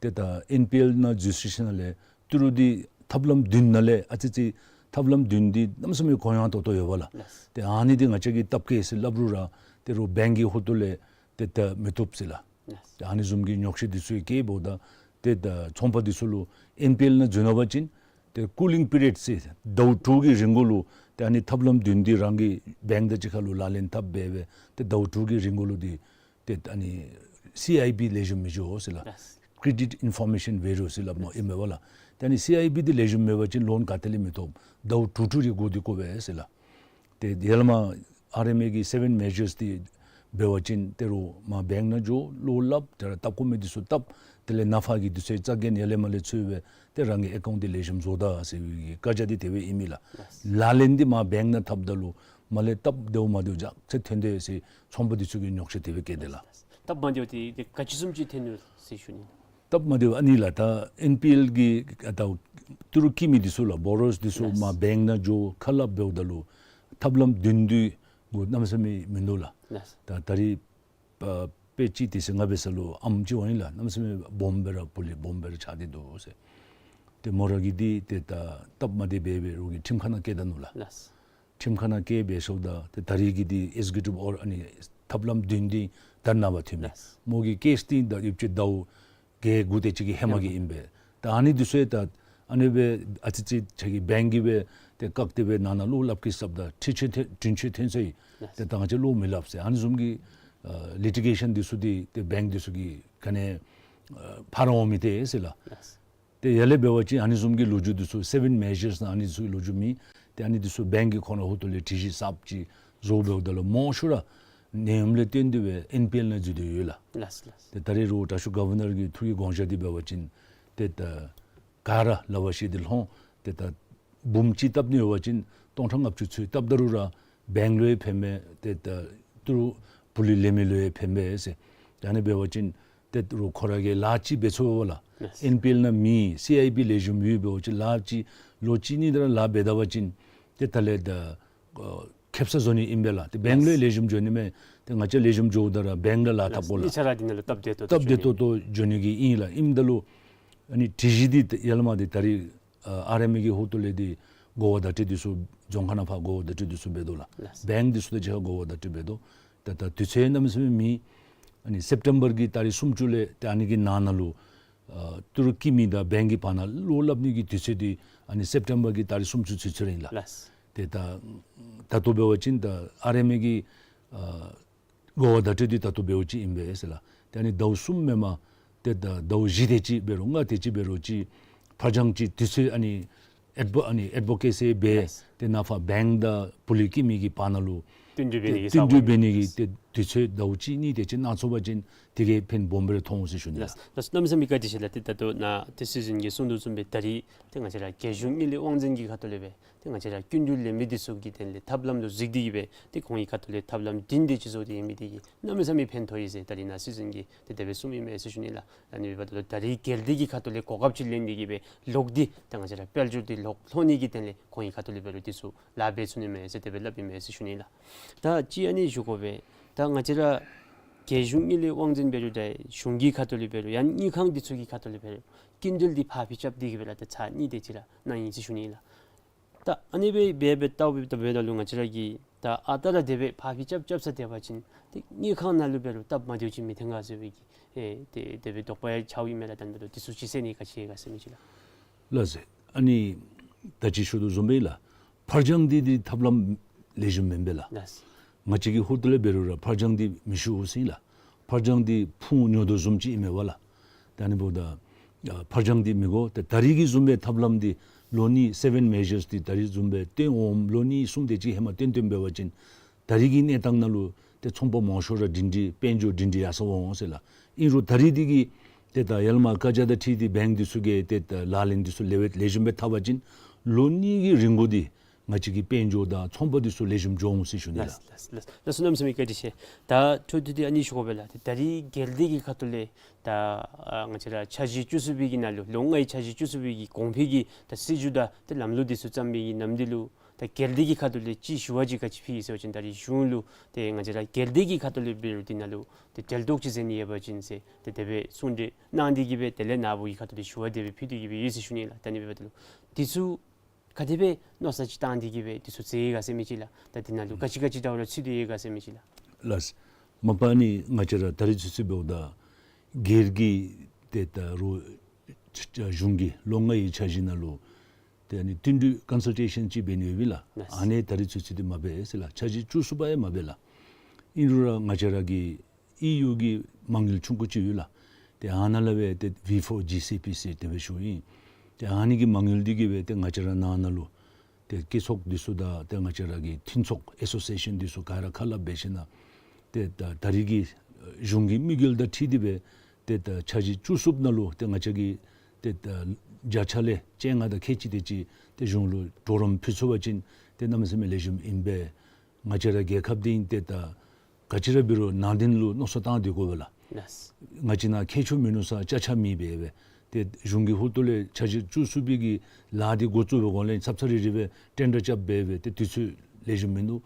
ཏེ་ད་ཨེན་པི་ཨེལ་ནང་འཛུལ་ཞིནམ་ལས་ཏི་རུ་འདི་ཐབས་ལམ་བདུན་ནང་ལས་ཨ་ཙི་ཙི་ཐབས་ལམ་བདུན་འདི་གནམ་མེད་ས་མེད་གུ་ཡངས་ཏོག་ཏོ་ཡོད་པས་ལགས། ལགས། ཏེ་ཨ་ནི་འདི་ང་བཅས་ཀྱིས་བཏབ་གེ་ཟེར་སླབ་རུང་ར་ཏི་རུ་བེངཀ་གི་ཧོངས་ལས་ཏེ་ད་མི་བཏུབ་ཟེར་ལགས། ལགས། ཏེ་ཨ་ནི་བཟུམ་གྱི་རྙོག་བཤད་འདི་ཚུ་བཀལཝ་ད་ཏེ་ད་ཚོང་པ་འདི་ཚུ་ལུ་ཨེན་པི་ཨེལ་ནང་འཛུལ་གནང་བ་ཅིན་ཏེ་ཀུ་ལིང་པི་རི་ཡོཌ་ཟེར་ཟླཝ་དྲུག་གི་རིང་གུ་ལུ་ཏེ་ཨ་ནི་ཐབས་ལམ་བདུན་འདི་རང་གི་བེངཀ་དང་གཅིག་ཁར་ལུ་ལག་ལེན་འཐབ་འབད་སྦེ་ཏེ་ཟླཝ་དྲུག་གི་རིང་གུ་ལུ་འདི་ཏེ་ཨ་ནི་སི་ཨའི་བི་ལེགས་ཤོམ་མི་འགྱོ་ཟེར་ལགས། ལགས། ཀེ་རེ་ཌིཊ་ཨིན་ཕོར་མེ་ཤཱན་བེ་རུ་ཟེར་སླབ་མས་ཨིན་མས་པ་ལགས། ཏེ་ཨ་ནི་སི་ཨའི་བི་འདི་ལེགས་ཤོམ་མེད་པ་ཅིན་ལོན་ག་ཏེ་ལས་མི་ཐོབ། ཟླཝ་དྲུག་དྲུག་རེ་སྒུག་སྟེ་དགོ་པས་ཟེར་ལགས། ཏེ་ཡར་ལས་མར་ཨར་ཨེམ་ཨེ་གི་སེ་བེན་མེ་ཇརསི་འདི་འབད་བ་ཅིན་ཏི་རུ་མར་བེངཀ་ནང་འགྱོ་བློ་སླབ་ཏེ་ར་བཏབ་དགོ་མི་འདི་ཚུ་བཏབ། དེ་ལས་ནཱ་ཕར་གྱི་འདི་ཚུ་རྩ་འགེངས་ཡར་ལས་མར་ལས་ཚུ་སྦེ་ཏེ་རང་གི་ཨེ་ཀའུནཊ་འདི་ལེགས་ཤོམ་བཟོ་ད་ཟེར་བའི་བཀའ་རྒྱ་འདི་དེ་སྦེ་ཨིན་མས་ལགས། ལགས། ལག་ལེན་འདི་མར་བེངཀ་ནང་འཐབ་ད་ལུ་མར་ལས་སྟབས་བདེཝ་མ་བདེཝ་ཡ་མཚན་ཐོན་དེས་ཟེར་ཚོང་པ་འདི་ཚུ་གིས་རྙོག་བཤད་དེ་སྦེ་བཀལ་ཏེ་ལགས། སྟབས་མ་བདེཝ་འདི་ཏེ་ག་ཅི་བཟུམ་ཅིག་ཐོན་ནུག་ཟེར་ཞུ་ནི། སྟབས་མ་བདེཝ་ཨ་ནི་ལགས། ད་ཨེན་པི་ཨེལ་གྱི་ཨ་ད་ཏི་རུ་བཀལ་མི་འདི་ཚུ་ལགས་བོ་རོ་ཡརསི་འདི་ཚུ་ལགས། མར་བེངཀ་ནང་འགྱོ་ཁ་སླབ་འབདཝ་ད་ལུ་ཐབས་ལམ་བདུན་འདི་གུ་གནམ་མེད་ས་མེད་མིན་འདུག་ལགས། ལགས། ད་ད་རིས་ཨ་དཔེ་ཅིག་ཏེ་ཟེར་ང་འབད་ས་ལུ་ཨམ་ཅིག་འོང་ཡི་ལགས། གནམ་མེད་ས་མེད་སྦོམ་སྦེ་ར་ཕུལ་ལས་སྦོམ་སྦེ་ར་ཆགས་ཏེ་འདུག་ཟེར། ཏེ་མོ་ར་གིས་འདི་ཏེ་ད་སྟབས་མ་བདེ་འབད་འབད་རོགས་ཀྱིས་ཁྲིམས་ཁང་ནང་བཀལ་ད་ནུག་ལགས། ལགས། ཁྲིམས་ཁང་ནང་བཀལ་འབད་ཤོརཝ་ད་ཏེ་ད་རིས་ཀྱི་འདི་ཨེག་ཛི་ཀིའུ་ཊིབ་ཨོར་ཨ་ནི་ཐབས་ལམ་བདུན་འདི་ད་ནངས་པ་ཐོན་མས། ལགས། མོ་གི་ཀེསི་འདི་ད་ཡོདཔ་ཅིག་ཟླཝ་བརྒྱད་དགུ་དེ་ཅིག་གི་ཧེ་མ་གི་ཨིན་པས། ད་ཨ་ནི་འདི་ཚུ་ཡང་ད་ཨ་ནི་སྦེ་ཨ་ཙི་ཙི་ཁྱོད་ཀྱིས་བེངཀ་གིས་སྦེ་ཏེ་བཀག་སྟེ་སྦེ་ནང་ན་བློ་སླབ་ཀྱི་ཟེརཝ་ད་འཁྲུན་ཆོད་ཐོན་འཁྲུན་ཆོད་ཐོན་སོ་ཡི། ལགས། ཏེ་ད་ང་བཅས་བློ་མི་སླབ་ཟེར། ཨ་ནི་བཟུམ་གྱི་ཨ་ལི་ཊི་གེ་ཤཱན་འདི་ཚུ་འདི་ཏེ་བེངཀ་འདི་ཚུ་གིས་ག་ནི་ཨ་ཕར་འོང་མི་སྟེར་ཟེར་ལགས། ལགས། ཏེ་ཡར་ལས་འབད་བ་ཅིན་ཨ་ནི་བཟུམ་གྱི་ལོ་རྒྱུས་འདི་ཚུ་སེ་བཱན་མེ་ཇརསི་ནང་ཨ་ནི་ཚུ་གི་ལོ་རྒྱུས་མེད། ཏེ་ཨ་ནི་འདི་ཚུ་བེངཀ་གི་ཁོ་ན་ཧོ་ཏོ་ལས་སྒྲིག་གཞི་གསརཔ་ཅིག་བཟོ་འབདཝ་ད་ལུ་མང་ཤོས་ར་ནད་ཡམས་ལས་བརྟེན་ཏེ་སྦེ་ཨེན་པི་ཨེལ་ནང་འཛུལ་ཏེ་ཡོད་ལགས། ལགས་ལགས། ཏེ་ད་རེས་རོགས་དྲག་ཤོས་གོ་ཝར་ནར་གྱི་ཐུགས་ཀྱི་དགོངས་བཞེད་འདི་འབད་བ་ཅིན་ཏེ་ད་ག་ར་སླབ་པ་ཤེས་ཏེ་ལྷོང་ཏེ་ད་འབུམ་གཅིག་བཏབ་ནི་ཡོད་པ་ཅིན་སྟོང་ཕྲག་ལྔ་བཅུ་ཚུན་བཏབ་ད་རུང་ར་བེངཀ་ལུ་ཡང་ཕན་པས། ཏེ་ད་ཏི་རུ་ཕུ་ལུ་ལེན་མི་ལུ་ཡང་ཕན་པས་ཟེར། ད་ཨ་ནི་འབད་བ་ཅིན་ཏེ་རོགས་ཁོ་ར་གིས་ལཱ་ཅིག་འབད་ཚུགས་པས་ལགས། ལགས། ཨེན་པི་ཨེལ་ནང་མེད་སི་ཨའི་པི་ལེགས་ཤོམ་ཡོད་པའི་ཕྱོགས་ལཱ་ཅིག་ལོ་གཅིག་གཉིས་དེ་ར་ལཱ་འབད་ད་པ་ཅིན་ཏེ་ད་ལས་ད་ཨ་ཁེབ་ས་བཟོ་ནི་ཨིན་པས་ལགས། ཏེ་བེངཀ་ལུ་ཡང་ལེགས་ཤོམ་འགྱོ་ནི་མས། ཏེ་ང་བཅས་ལེགས་ཤོམ་འགྱོཝ་ད་ར་བེངཀ་ལུ་ལཱ་འཐབ་དགོ་ལགས། གཉིས་ཆ་ར་འདི་ནང་ལུ་སྟབས་བདེ་ཏོག་ཏོ་སྟབས་བདེ་ཏོག་ཏོ་འགྱོ་ནི་གི་ཨིན་ལགས། ཨིནམ་ད་ལུ་ཨ་ནི་སྒྲིག་གཞི་འདི་ཡར་ལས་མར་འདི་ད་རེས་ཨ་ཨར་ཨེམ་ཨེ་གི་ཧོ་ཏོ་ལས་འདི་གོ་བ་བརྡ་སྤྲོད་འདི་ཚུ་རྫོང་ཁ་ནང་ཕར་གོ་བ་བརྡ་སྤྲོད་འདི་ཚུ་འབད་དོ་ལགས། ལགས། བེངཀ་འདི་ཚུ་དང་གཅིག་ཁར་གོ་བ་བརྡ་སྤྲོད་འབད་དོ། ད་ད་དུས་ཚོད་གནམ་མེད་ས་མེད་མེད། ཨ་ནི་སེབ་ཊེམ་བར་གྱི་ཏ་རིག་སུམ་ཅུ་ལས་ཏེ་ཨ་ནི་གི་ནང་ན་ལུ་ཨ་ཏི་རུ་སྐྱིད་མི་དང་བེངཀ་གི་བར་ན་བློ་སླབ་ནི་གི་དུས་ཚོད་འདི་ཨ་ནི་སེབ་ཊེམ་བར་གྱི་ཏ་རིག་སུམ་ཅུ་ཚུན་ཚོད་ར་ཨིན་ལགས། ལགས། ཏེ་ད་ད་ལྟོ་འབད་བ་ཅིན་ད་ཨར་ཨེམ་ཨེ་གི་ཨ་གོ་བ་བརྡ་སྤྲོད་འདི་ད་ལྟོ་འབདཝ་ཅིག་ཨིན་པས་ཟེར་ལགས། ཏེ་ཨ་ནི་ཟླཝ་གསུམ་མེན་པར་ཏེ་ད་ཟླཝ་བཞི་དེ་ཅིག་འབད་རུང་ལྔ་དེ་ཅིག་འབད་རུང་ཅིག་ཕར་འགྱངས་ཅིག་དུས་ཚོད་ཨ་ནི་ཨེཌ་བོ་ཨ་ནི་ཨེཌ་བོ་ཀེ་སི་འབད། ལགས། ཏེ་ནཱ་ཕར་བེངཀ་དང་ཕུ་ལུ་སྐྱིད་མི་གི་བར་ན་ལུ་བསྟུན་གྲོས་འབད་ནི་གི་བསྟུན་གྲོས་འབད་ནི་གི་ཏེ་དུས་ཚོད་ཟླཝ་གཅིག་གཉིས་དེ་ཅིག་གནང་ཚུགས་པ་ཅིན་དེ་གིས་ཕན་སྦོམ་སྦེ་ར་མཐོང་འོང་ཟེར་ཞུ་ནི་ལགས། ལགས། ལགས་སོ། གནམ་མེད་ས་མེད་བཀའ་དྲིན་ཆེ་ལགས། ཏེ་ད་ལྟོ་ནཱ་ཏེ་སྲིད་གཞུང་གིས་གསུང་དོ་བཟུམ་སྦེ་ད་རེས་ཏེ་ང་བཅས་ར་རྒྱལ་གཞུང་དངུལ་ལས་དབང་འཛིན་གྱི་ཁ་ཐུག་ལས་སྦེ་ཏེ་ང་བཅས་ར་སྐྱིན་འགྲུལ་ལེན་མི་འདི་ཚུ་གི་དོན་ལས་ཐབས་ལམ་ལུ་གཟིགས་ཏེ་གིས་སྦེ་ཏེ་ཁོང་གི་ཁ་ཐུག་ལས་ཐབས་ལམ་བདུན་དེ་ཅིག་བཟོ་སྟེ་ཡོད་མི་དེ་གིས་གནམ་མེད་ས་མེད་ཕན་ཐོགས་ཡི་ཟེར་ད་རེས་ནཱ་སྲིད་གཞུང་གིས་ཏེ་དེ་སྦེ་གསུངམ་ཨིན་མས་ཟེར་ཞུ་ནི་ལགས། ཨ་ནི་འབདཝ་ད་ད་རེས་རྒྱལ་སྡེ་གི་ཁ་ཐུག་ལས་གོ་སྐབས་ཅིག་ལེན་ཏེ་གིས་སྦེ་ལོག་སྟེ་ད་ང་བཅས་ར་དཔལ་འབྱོར་འདི་ལོག་ལྷོད་ནི་གི་དོན་ལས་ཁོང་གི་ཁ་ཐུག་ལས་འབད་རུང་འདི་ཚུ་ལཱ་འབད་ཚུགས་ནི་མས་ཟེར་དེ་སྦེ་སླབ་ཨིན་མས་ཟེར་ཞུ་ནི་ལགས། ད་ཅི་ཨ་ནི་ཞུ་དགོ་པས། ད་ང་བཅས་ར་རྒྱལ་གཞུང་དངུལ་ལས་དབང་འཛིན་འབད་རུང་ད་གཞུང་གི་ཁ་ཐུག་ལས་འབད་རུང་ཡང་དངུལ་ཁང་འདི་ཚུ་གི་ཁ་ཐུག་ལས་འབད་རུང་སྐྱིན་འགྲུལ་འདི་ཕར་འཕུལ་རྐྱབ་སྟེ་གིས་སྦེ་ལགས་ད་ཚར་གཉིས་དེ་ཅིག་ར་གནང་ཡི་ཟེར་ཞུ་ནི་ལགས། ད་ཨ་ནི་སྦེ་འབད་འབདཝ་ད་འབདཝ་ད་ལུ་ང་བཅས་ར་གིས་ད་ཨ་རྟག་ར་དེ་སྦེ་ཕར་འཕུལ་རྐྱབ་རྐྱབ་ས་དེ་འབད་བ་ཅིན་ཏེ་དངུལ་ཁང་ནང་ལུ་འབད་རུང་སྟབས་མ་བདེཝ་ཅིག་མི་འཐོན་ག་ཟེར་བའི་གི་ཨེ་ཏེ་དེ་སྦེ་དོགས་པ་ཡང་ཆགས་ཡི་མས་ལགས། ད་འབདཝ་ད་འདི་ཚུ་ཅིག་སེལ་ནི་ག་ཅི་ཡོད་ག་ཟེར་མི་ཅིག་ལགས། ལགས་སོ། ཨ་ནི་ད་ཅི་ཞུ་དོ་བཟུམ་སྦེ་ལགས། ཕར་འགྱངས་འདི་འདི་ཐབས་ལམ་ལེགས་ཤོམ་མེན་པས་ལགས། ལགས། ང་བཅས་ཀྱི་ཧོར་ཏོ་ལས་འབད་རུང་ར་ཕར་འགྱངས་འདི་མི་ཞུ་འོང་ཟེར་ཨིན་ལགས། ཕར་འགྱངས་འདི་ཕུང་ཉོ་དོ་བཟུམ་ཅིག་ཨིན་མས་པ་ལགས། ད་ཨ་ནི་འབདཝ་ད་ཨ་ཕར་འགྱངས་འདི་མི་དགོ། ཏེ་ད་རེས་ཀྱི་བཟུམ་སྦེ་ཐབས་ལམ་འདི་ལོ་གཉིས་སེ་བཱན་མེ་ཇརསི་འདི་ད་རེས་བཟུམ་སྦེ་བཏོན་འོངམ་ལོ་གཉིས་གསུམ་དེ་ཅིག་ཧེ་མ་བཏོན་བཏོན་འབད་བ་ཅིན་ད་རེས་ཀྱི་གནས་སྟངས་ནང་ལུ་ཏེ་ཚོང་པ་མང་ཤོས་ར་སྒྲིང་སྒྲིང་དཔལ་འབྱོར་སྒྲིང་སྒྲིང་ཡར་སོང་འོང་ཟེར་ལགས། ཨིན་རུང་ད་རེས་འདི་གིས་ཏེ་ད་ཡར་ལས་མར་བཀའ་རྒྱ་དང་འཁྲིལ་ཏེ་བེངཀ་འདི་ཚུ་གིས་ཏེ་ད་ལག་ལེན་འདི་ཚུ་ལེགས་སྦེ་ལེགས་ཤོམ་སྦེ་འཐབ་པ་ཅིན་ལོ་གཉིས་ཀྱི་རིང་འགོར་འདི་ང་བཅས་ཀྱི་དཔལ་འབྱོར་དང་ཚོང་པ་འདི་ཚུ་ལེགས་ཤོམ་འགྱོ་འོང་ཟེར་ཞུ་ནི་ལགས། ལགས་ལགས་ལགས། ལགས་སོ། གནམ་མེད་ས་མེད་བཀའ་དྲིན་ཆེ། ད་འཕྲོ་མཐུད་དེ་ཨ་ནི་ཞུ་དགོ་པས་ལགས། ད་རེས་རྒྱལ་སྡེ་གི་ཁ་ཐུག་ལས་ད་ཨ་ང་བཅས་ར་འཆར་གཞི་བཅུ་གསུམ་པའི་གི་ནང་ལུ་ལོ་ལྔའི་འཆར་གཞི་བཅུ་གསུམ་པའི་གི་གོང་འཕེལ་གྱི་ད་སྲིད་བྱུས་དང་ད་ལམ་ལུགས་འདི་ཚུ་བརྩམས་པའི་གི་ནམ་དུས་ལུ་ད་རྒྱལ་སྡེ་གི་ཁ་ཐུག་ལས་ཅིག་ཞུ་བ་ཅིག་ག་ཅི་ཕུལ་ཡི་ཟེར་བ་ཅིན་ད་རེས་གཞུང་ལུ་ཏེ་ང་བཅས་ར་རྒྱལ་སྡེ་གི་ཁ་ཐུག་ལས་འབད་རུང་འདི་ནང་ལུ་ཏེ་འབྲེལ་གཏོགས་ཅིག་མཛད་ནི་ཡོད་པ་ཅིན་ཟེར་ཏེ་དེ་སྦེ་གསུང་གྲོས་གནང་སྟེ་གིས་སྦེ་དེ་ལས་ནཱ་བུ་གི་ཁ་ཐུག་ལས་ཞུ་བ་དེ་སྦེ་ཕུལ་ཏེ་གིས་སྦེ་ཡོད་ཟེར་ཞུ་ནི་ལགས། ད་ཨ་ནི་འབདཝ་ད་ལུ་འདི་ཚུ་ག་དེ་སྦེ་མནོ་བསམ་ཅིག་བཏང་སྟེ་གིས་སྦེ་འདི་ཚུ་མཛད་ཡི་ག་ཟེར་མི་ཅིག་ལགས། ད་འདི་ནང་ལུ་ག་ཅི་ག་ཅི་འདྲཝ་ར་ཚུད་དེ་ཡོད་ག་ཟེར་མི་ཅིག་ལགས། ལགས། མ་པ་ནི་ང་བཅས་ར་ད་རེས་ཚུན་ཚོད་འབདཝ་ད་སྒེར་གྱི་ཏེ་ད་རུང་གཞུང་གི་ལོ་ལྔའི་འཆར་གཞི་ནང་ལུ་ཏེ་ཨ་ནི་བསྟུན་གྲོས་ཀོན་སཱལ་ཊེ་ཤཱན་ཅིག་འབད་ནི་ཡོད་པས་ལགས། ལགས། ཨ་ནི་ད་རེས་ཚུན་ཚོད་འདི་མ་འབད་ཟེར་ལགས། འཆར་གཞི་བཅུ་གསུམ་པ་ཡང་མ་འབད་ལགས། ཨིན་རུང་ར་ང་བཅས་ར་གི་ཨི་ཡུ་གི་མ་དངུལ་ཆུང་ཀུ་ཅིག་ཡོད་ལགས། ཏེ་ཨ་ནཱ་ལས་སྦེ་ཏེ་ཝི་ཕོར་ཇི་སི་པི་ཟེར་དེ་སྦེ་ཞུཝ་ཨིན། ཏེ་ཨ་ནི་གི་མ་དངུལ་འདི་གིས་སྦེ་ཏེ་ང་བཅས་ར་ནང་ན་ལུ་ཏེ་སྐྱེད་ཚོགས་འདི་ཚུ་དང་ཏེ་ང་བཅས་ར་གི་མཐུན་ཚོགས་ཨེ་སོ་སི་ཨེ་ཤཱན་འདི་ཚུ་ག་ར་ཁ་སླབ་འབད་ཞིནམ་ཏེ་ད་ད་རེས་ཀྱི་གཞུང་གི་དམིགས་ཡུལ་དང་འཁྲིལ་ཏེ་སྦེ་ཏེ་ད་འཆར་གཞི་བཅུ་གསུམ་ནང་ལུ་ཏེ་ང་བཅས་ཀྱི་ཏེ་ད་བརྒྱ་ཆ་ལས་བཅོ་ལྔ་དང་ཁལ་གཅིག་དེ་ཅིག་ཏེ་གཞུང་ལུ་གྲོགས་རམ་ཕུལ་ཚུགས་པ་ཅིན་ཏེ་གནམ་མེད་ས་མེད་ལེགས་ཤོམ་ཨིན་པས། ང་བཅས་ར་རྒྱལ་ཁབ་འདི་ཨིན་ཏེ་ད་ག་ཅི་ར་འབད་རུང་ནང་དོན་ལུ་མནོ་བསམ་བཏང་སྟེ་དགོ་པས་ལགས། ལགས། ང་བཅས་ནཱ་ཁྱད་ཆོས་མིན་ནུག་ཟེར་ཅ་ཆ་མེད་པས་སྦེ། ཏེ་གཞུང་གི་ཧོངས་ལས་འཆར་གཞི་བཅུ་གསུམ་པའི་གི་ལཱ་འདི་འགོ་བཙུགས་པའི་གོང་ལས་ཚབ་ཚབ་རེ་རེ་སྦེ་ཊེན་ཌར་རྐྱབ་སྦེ་སྦེ་ཏེ་དུས་ཚོད་ལེགས་ཤོམ་མིན་ནུག།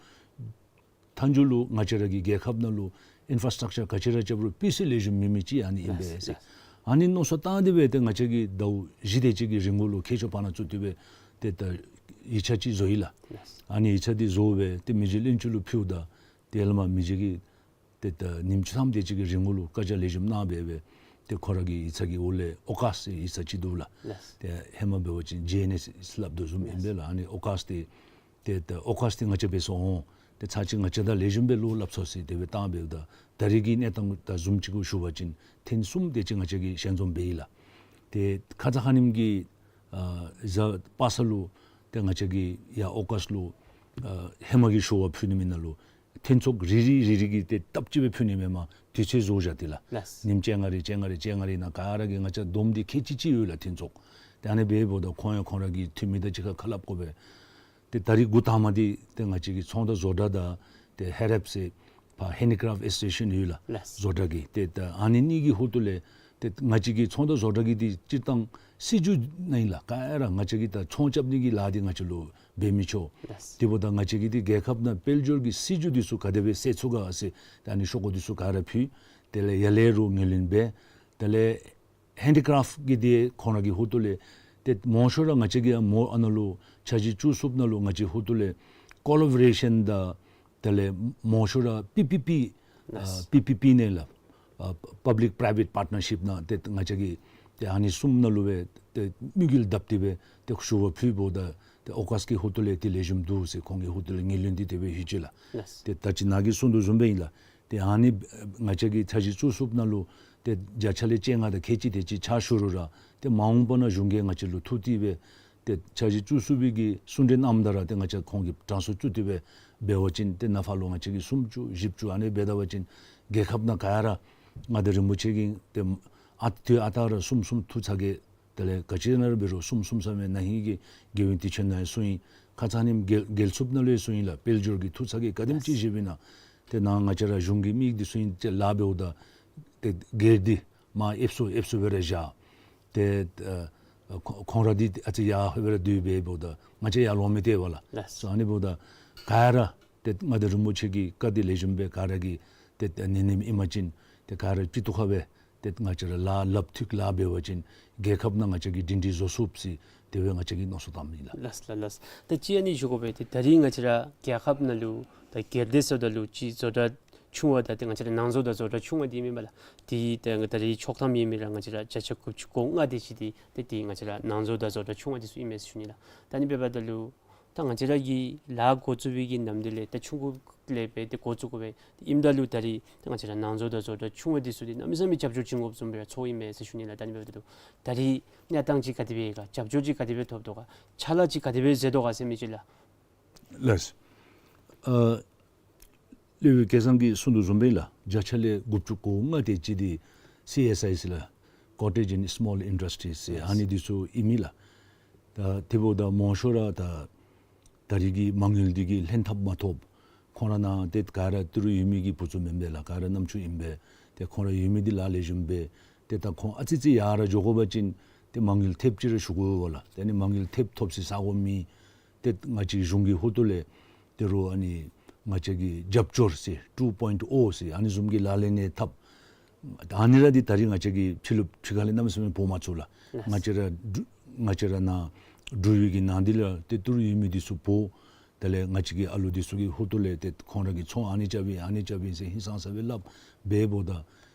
མཐའ་མཇུག་ལུ་ང་བཅས་ར་གི་རྒྱལ་ཁབ་ནང་ལུ་ཨིན་ཕ་ར་སི་ཊག་ཅར་ག་ཅི་ར་རྐྱབ་རུང་སྤུས་ཚད་ལེགས་ཤོམ་མེད་མི་ཅིག་ཨ་ནི་ཨིན་པས་ཟེར། ལགས། ཨ་ནི་མནོ་བསམ་བཏང་སྟེ་སྦེ་ཏེ་ང་བཅས་ཀྱིས་ཟླཝ་བཞི་དེ་ཅིག་གི་རིང་ལུ་ཁྱད་ཆོས་བར་ན་བཙུགས་ཏེ་སྦེ་ཏེ་ད་ཡིག་ཆ་ཅིག་བཟོ་ཡི་ལགས། ལགས། ཨ་ནི་ཡིག་ཆ་འདི་བཟོ་སྦེ་ཏེ་མི་རྗེ་བློན་ཆེན་ལུ་ཕུལཝ་ད་ཏེ་ཡར་ལས་མར་མི་རྗེ་གིས་ཏེ་ད་ཉིནམ་བཅུ་ཐམ་དེ་ཅིག་གི་རིང་ལུ་བཀའ་རྒྱ་ལེགས་ཤོམ་གནང་སྦེ་སྦེ་ཏེ་ཁོ་ར་གི་ཡིག་ཚང་གི་འོག་ལས་ཨོ་ཀཱསི་ཡིག་ཚང་ཅིག་འདུག་ལགས། ལགས། ཏེ་ཧེ་མ་འབད་བ་ཅིན་ཇེ་ཨེན་ཨེསི་སླབ་དོ་བཟུམ་ཨིན་པས་ལགས། ཨ་ནི་ཨོ་ཀཱསི་འདི་ཏེ་ད་ཨོ་ཀཱསི་འདི་ང་བཅས་འབད་སོང་། ཏེ་ཚར་གཅིག་ང་བཅས་དང་ལེགས་ཤོམ་སྦེ་བློ་སླབ་ཚུགས་ཟེར་དེ་སྦེ་བཏང་སྦེ་ད་ད་རེས་ཀྱི་གནས་སྟངས་དང་བཟུམ་ཅིག་གུ་ཞུ་བ་ཅིན་ཐེངས་གསུམ་དེ་ཅིག་ང་བཅས་ཀྱིས་ཞལ་འཛོམས་འབད་ཡི་ལགས། ཏེ་ཁ་ཙ་ཁ་ཉིནམ་གི་ཨ་གཟའ་པ་སངས་ལུ་ཏེ་ང་བཅས་ཀྱིས་ཡར་ཨོ་ཀཱསཊ་ལུ་ཨ་ཧེ་མ་གི་ཞུ་བ་ཕུལ་ནི་མི་ནང་ལུ་ཐོན་ཚོགས་རེ་རེ་རེ་རེ་གིས་ཏེ་སྟབས་གཅིག་སྦེ་ཕུལ་ནི་མེན་པར་དུས་ཚོད་བཟོ་བཞག་སྟེ་ལགས། ལགས། ཉིནམ་བཅོ་ལྔ་རེ་བཅོ་ལྔ་རེ་བཅོ་ལྔ་རེ་ནང་ག་ར་གིས་ང་བཅས་བསྡོམས་ཏེ་ཁལ་གཅིག་གཅིག་ཡོད་ལགས་ཐོན་ཚོགས། ཏེ་ཨ་ནི་འབདཝ་ད་ཁོང་ཡང་ཁོང་ར་གི་འཐུས་མི་དང་གཅིག་ཁར་ཁ་སླབ་དགོ་པས། ཏེ་ད་རིས་འགོ་དང་པ་འདི་ཏེ་ང་བཅས་ཀྱི་ཚོང་དང་བཟོ་གྲྭ་དང་ཏེ་ཧེ་རེབ་ཟེར་ཕར་ཧེན་ཌི་ཀ་རེཕཊ་ཨེ་སོ་སི་ཨེ་ཤཱན་ཡོད་ལགས། ལགས། བཟོ་གྲྭ་གི་ཏེ་ད་ཨ་ནི་གཉིས་ཀྱི་ཧོངས་ལས་ཏེ་ང་བཅས་ཀྱི་ཚོང་དང་བཟོ་གྲྭ་གི་འདི་སྤྱིར་བཏང་སྲིད་བྱུས་ནང་ཨིན་ལགས། ག་ར་ང་བཅས་ཀྱིས་ད་ཚོང་རྐྱབ་ནི་གི་ལཱ་འདི་ང་བཅས་ལུ་འབད་མི་ཆོག། ལགས། དེ་འབདཝ་ད་ང་བཅས་ཀྱིས་འདི་རྒྱལ་ཁབ་ནང་དཔལ་འབྱོར་གྱི་སྲིད་བྱུས་འདི་ཚུ་ག་དེ་སྦེ་སེལ་ཚུགས་ག་ཟེར་ད་ཨ་ནི་ཤོག་གུ་འདི་ཚུ་ག་ར་ཕུལ། དེ་ལས་ཡར་ལས་རུང་ངོས་ལེན་འབད། དེ་ལས་ཧེན་ཌི་ཀ་རེཕཊ་གི་འདི་ཁོང་ར་གི་ཧོངས་ལས་ཏེ་མང་ཤོས་ར་ང་བཅས་ཀྱིས་མོ་ཨ་ནཱ་ལུ་འཆར་གཞི་བཅུ་གསུམ་ནང་ལུ་ང་བཅས་ཧོངས་ལས་ཀོ་ལ་བོ་རེ་ཤཱན་དང་དེ་ལས་མང་ཤོས་ར་པི་པི་པི་ཨ་ལགས། པི་པི་པི་ནང་ལགས། ཨ་པབ་ལིཀ་པྲའི་ཝེཊ་པར་ཊ་ནར་ཤིཔ་ནང་ཏེ་ང་བཅས་ཀྱིས་ཏེ་ཨ་ནི་གསུམ་ནང་ལུ་སྦེ་ཏེ་དམིགས་ཡུལ་བཏབ་སྟེ་སྦེ་ཏེ་ཞུ་བ་ཕུལཝ་ད་ཏེ་ཨོ་ཀཱསཊ་ཀྱི་ཧོངས་ལས་ཏེ་ལེགས་ཤོམ་འདུག་ཟེར་ཁོང་གི་ཧོངས་ལས་ངོས་ལེན་འདི་དེ་སྦེ་ཡོད་ཅི་ལགས། ལགས། ཏེ་ད་ཅི་ནཱ་གིས་གསུངས་དོ་བཟུམ་སྦེ་ཨིན་ལགས། ཏེ་ཨ་ནི་ང་བཅས་ཀྱི་འཆར་གཞི་བཅུ་གསུམ་ནང་ལུ་ཏེ་བརྒྱ་ཆ་ལས་བཅོ་ལྔ་དང་ཁལ་གཅིག་དེ་ཅིག་ཕྱག་ཞུ་རུང་ར་ཏེ་མ་འོངས་པ་ནང་གཞུང་གིས་ང་བཅས་ལུ་ཐུགས་གཏད་སྦེ་ཏེ་འཆར་གཞི་བཅུ་གསུམ་པའི་གི་གསུང་གྲོས་གནངམ་ད་ར་ཏེ་ང་བཅས་ཁོང་གིས་དྲང་སྲོང་བཙུགས་ཏེ་སྦེ་འབད་བ་ཅིན་ཏེ་ནངས་པ་ལུ་ང་བཅས་ཀྱིས་སུམ་ཅུ་བཞི་བཅུ་ཨ་ནི་འབད་ད་པ་ཅིན་རྒྱལ་ཁབ་ནང་ག་ར་མངའ་བདག་རིན་པོ་ཆེ་གིས་ཏེ་ཨ་ཏི་ཨ་རྟག་ར་གསུམ་གསུམ་ཐུགས་ཚ་གྱང་དེ་ལས་ག་ཅི་ནང་ར་འབད་རུང་གསུམ་གསུམ་ཟེར་མི་ནང་ཧིང་གི་དགེ་འདུན་སྡེ་ཚུ་ནང་ཡང་གསུངས་ཡི། ཁ་ཙ་ཉིནམ་རྒྱལ་རྒྱལ་ཚབ་ནང་ལུ་ཡང་གསུངས་ཡི་ལགས། དཔལ་འབྱོར་གྱི་ཐུགས་ཚ་གྱང་ག་དེམ་ཅིག་བཞེས་པས་ན་ཏེ་ནཱ་ང་བཅས་ར་གཞུང་གི་མི་འདི་ཚུ་ཡང་ཅིག་ལཱ་འབདཝ་ད་ཏེ་སྒེར་འདི་མར་ཨེབ་སོ་ཨེབ་སོ་སྦེ་ར་བཞག། ཏེ་ཨ་ཁོ་ཁོང་ར་འདི་ཨ་ཙི་ཡར་སྦེ་ར་སྡོད་འབདཝ་ད་ང་བཅས་ཡར་ལོང་མི་སྟེར་བས་ལགས། ལགས། སོ་ཨ་ནི་འབདཝ་ད་ག་ར་ཏེ་མངའ་བདག་རིན་པོ་ཆེ་གི་བཀའ་འདི་ལེགས་ཤོམ་སྦེ་ག་ར་གིས་ཏེ་ཏེ་ཉན་ནི་ཨིན་པ་ཅིན་ཏེ་ག་ར་སྤྱི་ཏོག་ཁར་སྦེ་ཏེ་ང་བཅས་ར་ལཱ་ལགཔ་ཐུག་ལཱ་འབད་བ་ཅིན་རྒྱལ་ཁབ་ནང་ང་བཅས་ཀྱིས་སྒྲིང་སྒྲིང་བཟོ་ཚུགས་ཟེར་དེ་སྦེ་ང་བཅས་ཀྱིས་མནོ་བསམ་བཏངམ་ཨིན་ལགས། ལགས་ལགས་ལགས། ད་ཅི་ཨ་ནི་ཞུ་དགོ་པས། ཏེ་ད་རིས་ང་བཅས་ར་རྒྱལ་ཁབ་ནང་ལུ་ད་སྒེར་སྡེ་ཟེརཝ་ད་ལུ་ཅིག་བཟོ་གྲྭ་ཆུང་བ་དང་ཏེ་ང་བཅས་ར་ནང་བཟོ་དང་བཟོ་གྲྭ་ཆུང་བ་འདི་ཨིན་པས་ལགས། དེ་ད་ད་རིས་ཆོག་ཐམ་ཨིན་མི་ར་ང་བཅས་ར་བརྒྱ་ཆ་དགུ་བཅུ་གོ་ལྔ་དེ་ཅིག་འདི་ཏེ་དེ་ང་བཅས་ར་ནང་བཟོ་དང་བཟོ་གྲྭ་ཆུང་བ་འདི་ཚུ་ཨིན་མས་ཟེར་ཞུ་ནི་ལགས། ད་ཨ་ནི་འབདཝ་ད་ལུ་ད་ང་བཅས་ར་གི་ལཱ་འགོ་བཙུགས་པའི་གི་ནམ་དུས་ལས་ད་ཆུང་ཀུ་ལས་འབད་དེ་འགོ་བཙུགས་དགོ་པས། ཨིནམ་ད་ལུ་ད་རིས་ད་ང་བཅས་ར་ནང་བཟོ་དང་བཟོ་གྲྭ་ཆུང་བ་འདི་ཚུ་འདི་གནམ་མེད་ས་མེད་རྒྱབ་སྐྱོར་བྱིན་དགོཔ་བཟུམ་སྦེ་ར་ཚོརཝ་ཨིན་མས་ཟེར་ཞུ་ནི་ལགས། ད་ཨ་ནི་འབདཝ་ད་ལུ་ད་རིས་གནས་སྟངས་ཅིག་ག་དེ་སྦེ་ཡོད་ག། རྒྱབ་སྐྱོར་ཅིག་ག་དེ་སྦེ་ཐོབ་དོ་ག། ཕྱག་ལཱ་ཅིག་ག་དེ་སྦེ་མཛད་དོ་ག་ཟེར་མི་ཅིག་ལགས། ལགས། ཨ་སློབ་དཔོན་སྐལ་བཟང་གིས་གསུངས་དོ་བཟུམ་སྦེ་ལགས། བརྒྱ་ཆ་ལས་དགུ་བཅུ་གོ་ལྔ་དེ་ཅིག་འདི་སི་ཨེསི་ཨའི་ཟེར་ལགས། Cottage and Small Industries ཟེར། ལགས། ཨ་ནི་འདི་ཚུ་ཨིན་མས་ལགས། ད་དེ་འབདཝ་ད་མང་ཤོས་ར་ད་ད་རིས་ཀྱི་མ་དངུལ་འདི་གིས་ལྷན་ཐབས་མ་ཐོབ། ཁོང་ར་ནང་ཏེ་ག་ར་ཏི་རུ་ཡོད་མི་གི་བུ་ཚུ་མེན་པས་ལགས། ག་ར་རྣམ་ཅོ་ཨིན་པས། ཏེ་ཁོང་ར་ཡོད་མི་འདི་ལཱ་ལེགས་ཤོམ་འབད། ཏེ་ད་ཁོང་ཨ་ཙི་ཙི་ཡར་ར་འགྱོ་དགོ་པ་ཅིན་ཏེ་མ་དངུལ་ཐེབས་ཅིག་ར་ཞུ་དགོ་པས་ལགས། ཏེ་ཨ་ནི་མ་དངུལ་ཐེབས་ཐོབ་སའི་ས་གོ་མེད། ཏེ་ང་བཅས་གཞུང་གི་ཧོངས་ལས་ཏི་རུ་ཨ་ནི་ང་བཅས་ཀྱི་རྒྱབ་སྐྱོར་ཟེར་ཊུ་པོའིནཊ་ཨོ་ཟེར་ཨ་ནི་བཟུམ་གྱི་ལག་ལེན་ནང་ཐབས། ཨ་ནི་ར་འདི་ད་རིས་ང་བཅས་ཀྱིས་ཕྱི་ལུ་ཕྱི་ཁ་ལས་གནམ་མེད་ས་མེད་འབོ་མ་ཚུགས་ལགས། ལགས། ང་བཅས་ར་འབྲུག་ང་བཅས་ར་ནཱ་འབྲུག་ཡུལ་གྱི་ནང་འདི་ལུ་ཏེ་ཏི་རུ་ཡོད་མི་འདི་ཚུ་འབོ། དེ་ལས་ང་བཅས་ཀྱི་ཨ་ལུ་འདི་ཚུ་གི་ཧོངས་ལས་ཏེ་ཁོང་ར་གིས་ཚོང་ཨ་ནི་རྐྱབ་ཨིན་ཨ་ནི་རྐྱབ་ཨིན་ཟེར་ཧིང་སངས་ས་སྦེ་སླབ་འབདཝ་ད་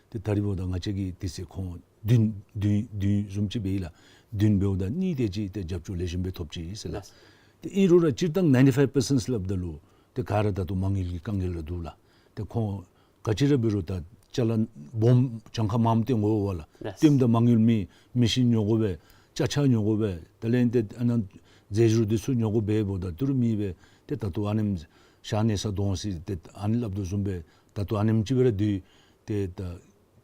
ཏེ་ད་རིས་འབདཝ་ད་ང་བཅས་ཀྱིས་དེ་ཚུ་ཁོང་བདུན་བདུན་བདུན་བཟུམ་ཅིག་འབད་ཡི་ལགས། བདུན་འབདཝ་ད་གཉིས་དེ་ཅིག་ཏེ་རྒྱབ་སྐྱོར་ལེགས་ཤོམ་སྦེ་ཐོབ་ཅི་ཟེར་ལགས། ལགས། ཏེ་ཨིན་རུང་ར་སྤྱིར་བཏང་ནའིན་ཊི་ཕའིབ་པར་སེནཊ་སླབ་ད་ལུ་ཏེ་ག་ར་ད་ལྟོ་མ་དངུལ་གྱི་དཀའ་ངལ་ར་འདུག་ལགས། ཏེ་ཁོང་ག་ཅི་ར་འབད་རུང་ད་ཅ་ལ་སྦོམ་གྱངས་ཁ་མངམ་སྟོན་དགོ་པས་ལགས། ལགས། སྟོནམ་ད་མ་དངུལ་མེད། མེ་ཤིན་ཉོ་དགོ་པས། ཅ་ཆས་ཉོ་དགོ་པས། དེ་ལས་ཏེ་ཨ་ནཱ་རྫས་སྦྱོར་འདི་ཚུ་ཉོ་དགོ་པས། འབདཝ་ད་ཏི་རུ་མེད་པས། ཏེ་ད་ལྟོ་ཨ་ནེམ་ཤ་གནས་ས་དོང་ཟེར་ཏེ་ཨ་ནི་སླབ་དོ་བཟུམ་སྦེ་ད་ལྟོ་ཨ་ནེམ་ཅིག་སྦེ་ར་སྡོད། ཏེ་ད་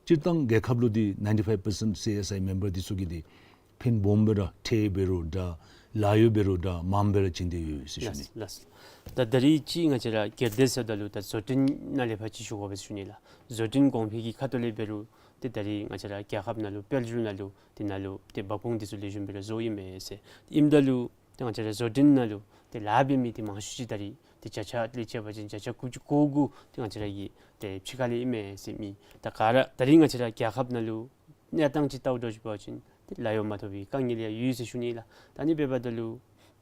སྤྱིར་བཏང་རྒྱལ་ཁབ་ལུ་འདི་ནའིན་ཊི་ཕའིབ་པར་སེནཊ་སི་ཨེསི་ཨའི་མེམ་བར་འདི་ཚུ་གིས་འདི་ཕན་སྦོམ་སྦེ་ར་ཁྲལ་འབད་རུང་འདྲ་ལཱ་གཡོག་འབད་རུང་འདྲ་མངམ་སྦེ་ར་བྱིན་ཏེ་ཡོད་ཟེར་ཞུ་ནི། ལགས་ལགས། ད་ད་རིས་ཅིག་ང་བཅས་ར་སྒེར་སྡེ་ཟེརཝ་ད་ལུ་ད་བཟོ་སྐྲུན་ནང་ལས་ཕར་ཅིག་ཞུ་དགོ་པས་ཟེར་ཞུ་ནི་ལགས། བཟོ་སྐྲུན་གོང་འཕེལ་གྱི་ཁ་ཐུག་ལས་འབད་རུང་ཏེ་ད་རིས་ང་བཅས་ར་རྒྱལ་ཁབ་ནང་ལུ་དཔལ་འབྱོར་ནང་ལུ་ཏེ་ནཱ་ལུ་ཏེ་འབབ་ཁུངས་འདི་ཚུ་ལེགས་ཤོམ་སྦེ་ར་བཟོ་ཡི་མས་ཟེར། ཨིནམ་ད་ལུ་ཏེ་ང་བཅས་ར་བཟོ་སྐྲུན་ནང་ལུ་ཏེ་ལཱ་འབད་མི་འདི་མང་ཤོས་ཅིག་ད་རིས་ཏེ་བརྒྱ་ཆ་ལས་བྱས་པ་ཅིན་བརྒྱ་ཆ་དགུ་བཅུ་གོ་དགུ་ཏེ་ང་བཅས་ར་གི་ཏེ་ཕྱི་ཁ་ལས་ཨིན་མས་ཟེར་མི། ད་ག་ར་ད་རིས་ང་བཅས་ར་རྒྱལ་ཁབ་ནང་ལུ་གནས་སྟངས་ཅིག་བལྟཝ་ད་ཅིག་འབད་བ་ཅིན་ཏེ་ལཱ་གཡོག་མ་ཐོབ་པའི་དཀའ་ངལ་ཡང་ཡོད་ཟེར་ཞུ་ནི་ལགས། ད་ཨ་ནི་འབདཝ་ད་ལུ་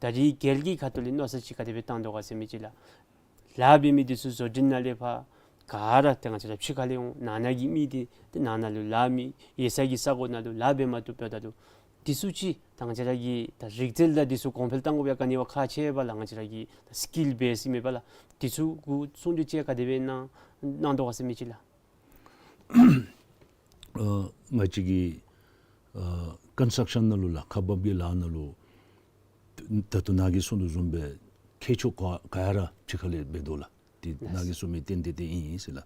ད་རིས་རྒྱལ་གྱི་ཁ་ཐུག་ལས་མནོ་བསམ་ཅིག་ག་དེ་སྦེ་བཏང་དོ་ག་ཟེར་མི་ཅིག་ལགས། ལཱ་འབད་མི་འདི་ཚུ་བཟོ་སྐྲུན་ནང་ལས་ཕར་ག་ར་ཏེ་ང་བཅས་ར་ཕྱི་ཁ་ལས་འོང་ནང་ན་གི་མི་འདི་ཏེ་ནང་ན་ལུ་ལཱ་མེད། ཡོད་ས་གི་ས་གོ་ནང་ལུ་ལཱ་འབད་མ་བཏུབ་འབདཝ་ད་ལུ་འདི་ཚུ་ཅིག་ད་ང་བཅས་ར་གི་ད་རིག་རྩལ་དང་འདི་ཚུ་གོང་འཕེལ་གཏང་དགོ་པའི་ག་ནི་བ་ཁག་ཆེ་བས་ལགས། ང་བཅས་ར་གི་ད་སི་ཀིལ་བེསི་ཨིན་མས་པ་ལགས། འདི་ཚུ་གུ་ཚོང་འབྲེལ་ཅིག་ག་དེ་སྦེ་གནང་གནང་དོ་ག་ཟེར་མི་ཅིག་ལགས། ཨ་ང་བཅས་ཀྱི་ཨ་ག་ ཀོན་སི་ཊྲག་ཤཱན་ནང་ལུ་ལགས་ཁ་འབབ་ཀྱི་ལཱ་ནང་ལུ་ད་ལྟོ་ནཱ་གིས་གསུངས་དོ་བཟུམ་སྦེ་ཁྱད་ཆོས་ག་ག་ཡ་ར་ཕྱི་ཁ་ལས་འབད་དོ་ལགས། ཏེ་ནཱ་གིས་གསུངས་མི་ཏན་ཏན་ཏན་ཨིན་ཟེར་ལགས།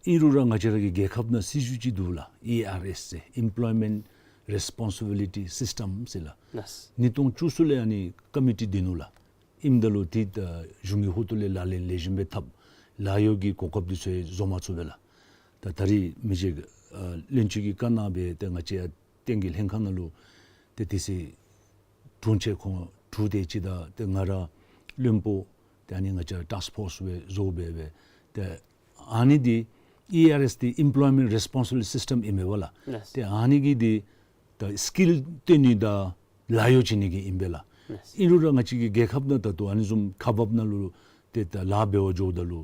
ཨིན་རུང་ར་ང་བཅས་ར་གི་རྒྱལ་ཁབ་ནང་སྲིད་བྱུས་ཅིག་འདུག་ལགས། ཨི་ཨར་ཨེསི་ཟེར། Employment Responsibility System ཟེར་ལགས། ལགས། ཉིས་སྟོང་བཅུ་གསུམ་ལས་ཨ་ནི་ཀོ་མི་ཊི་འདི་ནུག་ལགས། ཨིནམ་ད་ལུ་ཏེ་ད་གཞུང་གི་ཧོངས་ཏོ་ལས་ལག་ལེན་ལེགས་ཤོམ་སྦེ་འཐབ། ལཱ་གཡོག་གི་གོ་སྐབས་འདི་ཚུ་བཟོ་མ་ཚུགས་པས་ལགས། ད་ད་རིས་མི་རྗེ་ཨ་བློན་ཆེན་གྱིས་བཀའ་གནང་སྦེ་ཏེ་ང་བཅས་ཡར་བསྟན་རྒྱས་ལྷན་ཁག་ནང་ལུ་ཏེ་དེ་ཚེ་དྲུང་ཆེན་ཁོང་དྲུག་དེ་ཅིག་དང་ཏེ་ང་ར་བློན་པོ་ཏེ་ཨ་ནི་ང་བཅས་ཊཱསཀ་ཕོརསི་སྦེ་བཟོ་སྦེ་སྦེ་ཏེ་ཨ་ནི་འདི་ཨི་ཨར་ཨེསི་འདི་Employment Responsibility System ཨིན་མས་པ་ལགས། ལགས། ཏེ་ཨ་ནི་གི་འདི་ད་སི་ཀིལ་སྟོན་ནི་དང་ལཱ་གཡོག་བྱིན་ནི་གི་ཨིན་པས་ལགས། ལགས། ཨིན་རུང་ར་ང་བཅས་ཀྱི་རྒྱལ་ཁབ་ནང་ད་ལྟོ་ཨ་ནི་བཟུམ་ཁ་འབབ་ནང་ལུ་ཏེ་ད་ལཱ་འབད་བར་འགྱོཝ་ད་ལུ་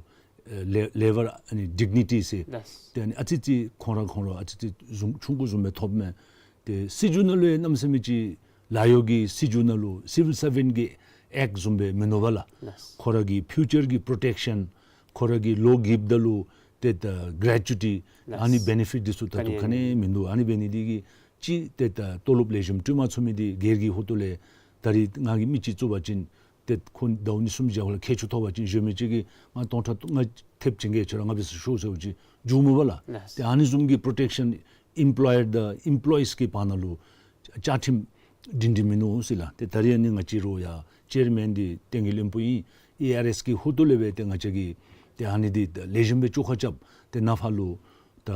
ཨེ་ལེ་ལེ་བར་ཨ་ནི་ཌིག་ནི་ཊི་ཟེར། ལགས། ཏེ་ཨ་ནི་ཨ་ཙི་ཙི་ཁོང་ར་ཁོང་ར་ཨ་ཙི་ཙི་བཟུམ་ཆུང་ཀུ་བཟུམ་སྦེ་ཐོབ་མས། ཏེ་སྲིད་བྱུས་ནང་ལུ་ཡང་གནམ་མེད་ས་མེད་ཅིག་ལཱ་གཡོག་གི་སྲིད་བྱུས་ནང་ལུ་སི་བིལ་སར་བེནཊ་གི་ཨེཀཊ་བཟུམ་སྦེ་མིན་ནུག་པ་ལགས། ལགས། ཁོ་ར་གི་ཕིའུ་ཅར་གྱི་པྲོ་ཊེཀ་ཤཱན་ཁོ་ར་གི་ལོ་རྒསཔ་ད་ལུ་ཏེ་ད་གྲེ་ཅུ་ཊི་ལགས། ཨ་ནི་བེ་ནི་ཕིཊ་འདི་ཚུ་ད་ལྟོ་ག་ནི་ཡང་མིན་འདུག། ཨ་ནི་འབད་ནི་འདི་གིས་ཅིག་ཏེ་ད་ཏོ་ལོབ་ལེགས་ཤོམ་སྤྲོད་མ་ཚུགས་མི་འདི་སྒེར་གྱི་ཧོངས་ཏོ་ལས་ད་རིས་ང་གིས་མི་ཅིག་བཙུགས་པ་ཅིན་ཏེ་ཁོང་ཟླཝ་གཉིས་གསུམ་བཞག་ལས་ཁྱད་ཆོས་ཐོབ་པ་ཅིན་གཞན་མི་ཅིག་གིས་ང་སྟོང་ཕྲག་ལྔ་ཐེབས་བྱིན་གེ་ཁྱོད་ར་ང་འབད་སར་ཤོག་ཟེར་བ་ཅིན་འགྱོཝ་མས་པ་ལགས། ལགས། ཏེ་ཨ་ནི་བཟུམ་གྱི་པྲོ་ཊེཀ་ཤཱན་ཨེམ་པ་ལོ་ཡར་དང་ཨེམ་པ་ལོ་ཡིས་ཀྱི་བར་ན་ལུ་བཅའ་ཁྲིམས་སྒྲིང་སྒྲིང་མིན་ནུག་ཟེར་ལགས། ཏེ་ད་རིས་ཨ་ནི་ང་བཅས་ར་ཡར་ཅེར་མེན་འདི་བསྟན་རྒྱས་བློན་པོ་ཨིན། ཨི་ཨར་ཨེསི་གི་ཧོངས་ཏོ་ལས་སྦེ་ཏེ་ང་བཅས་ཀྱིས་ཏེ་ཨ་ནི་འདི་ལེགས་ཤོམ་སྦེ་བཅོ་ཁ་རྐྱབ། ཏེ་ནཱ་ཕར་ལུ་ད་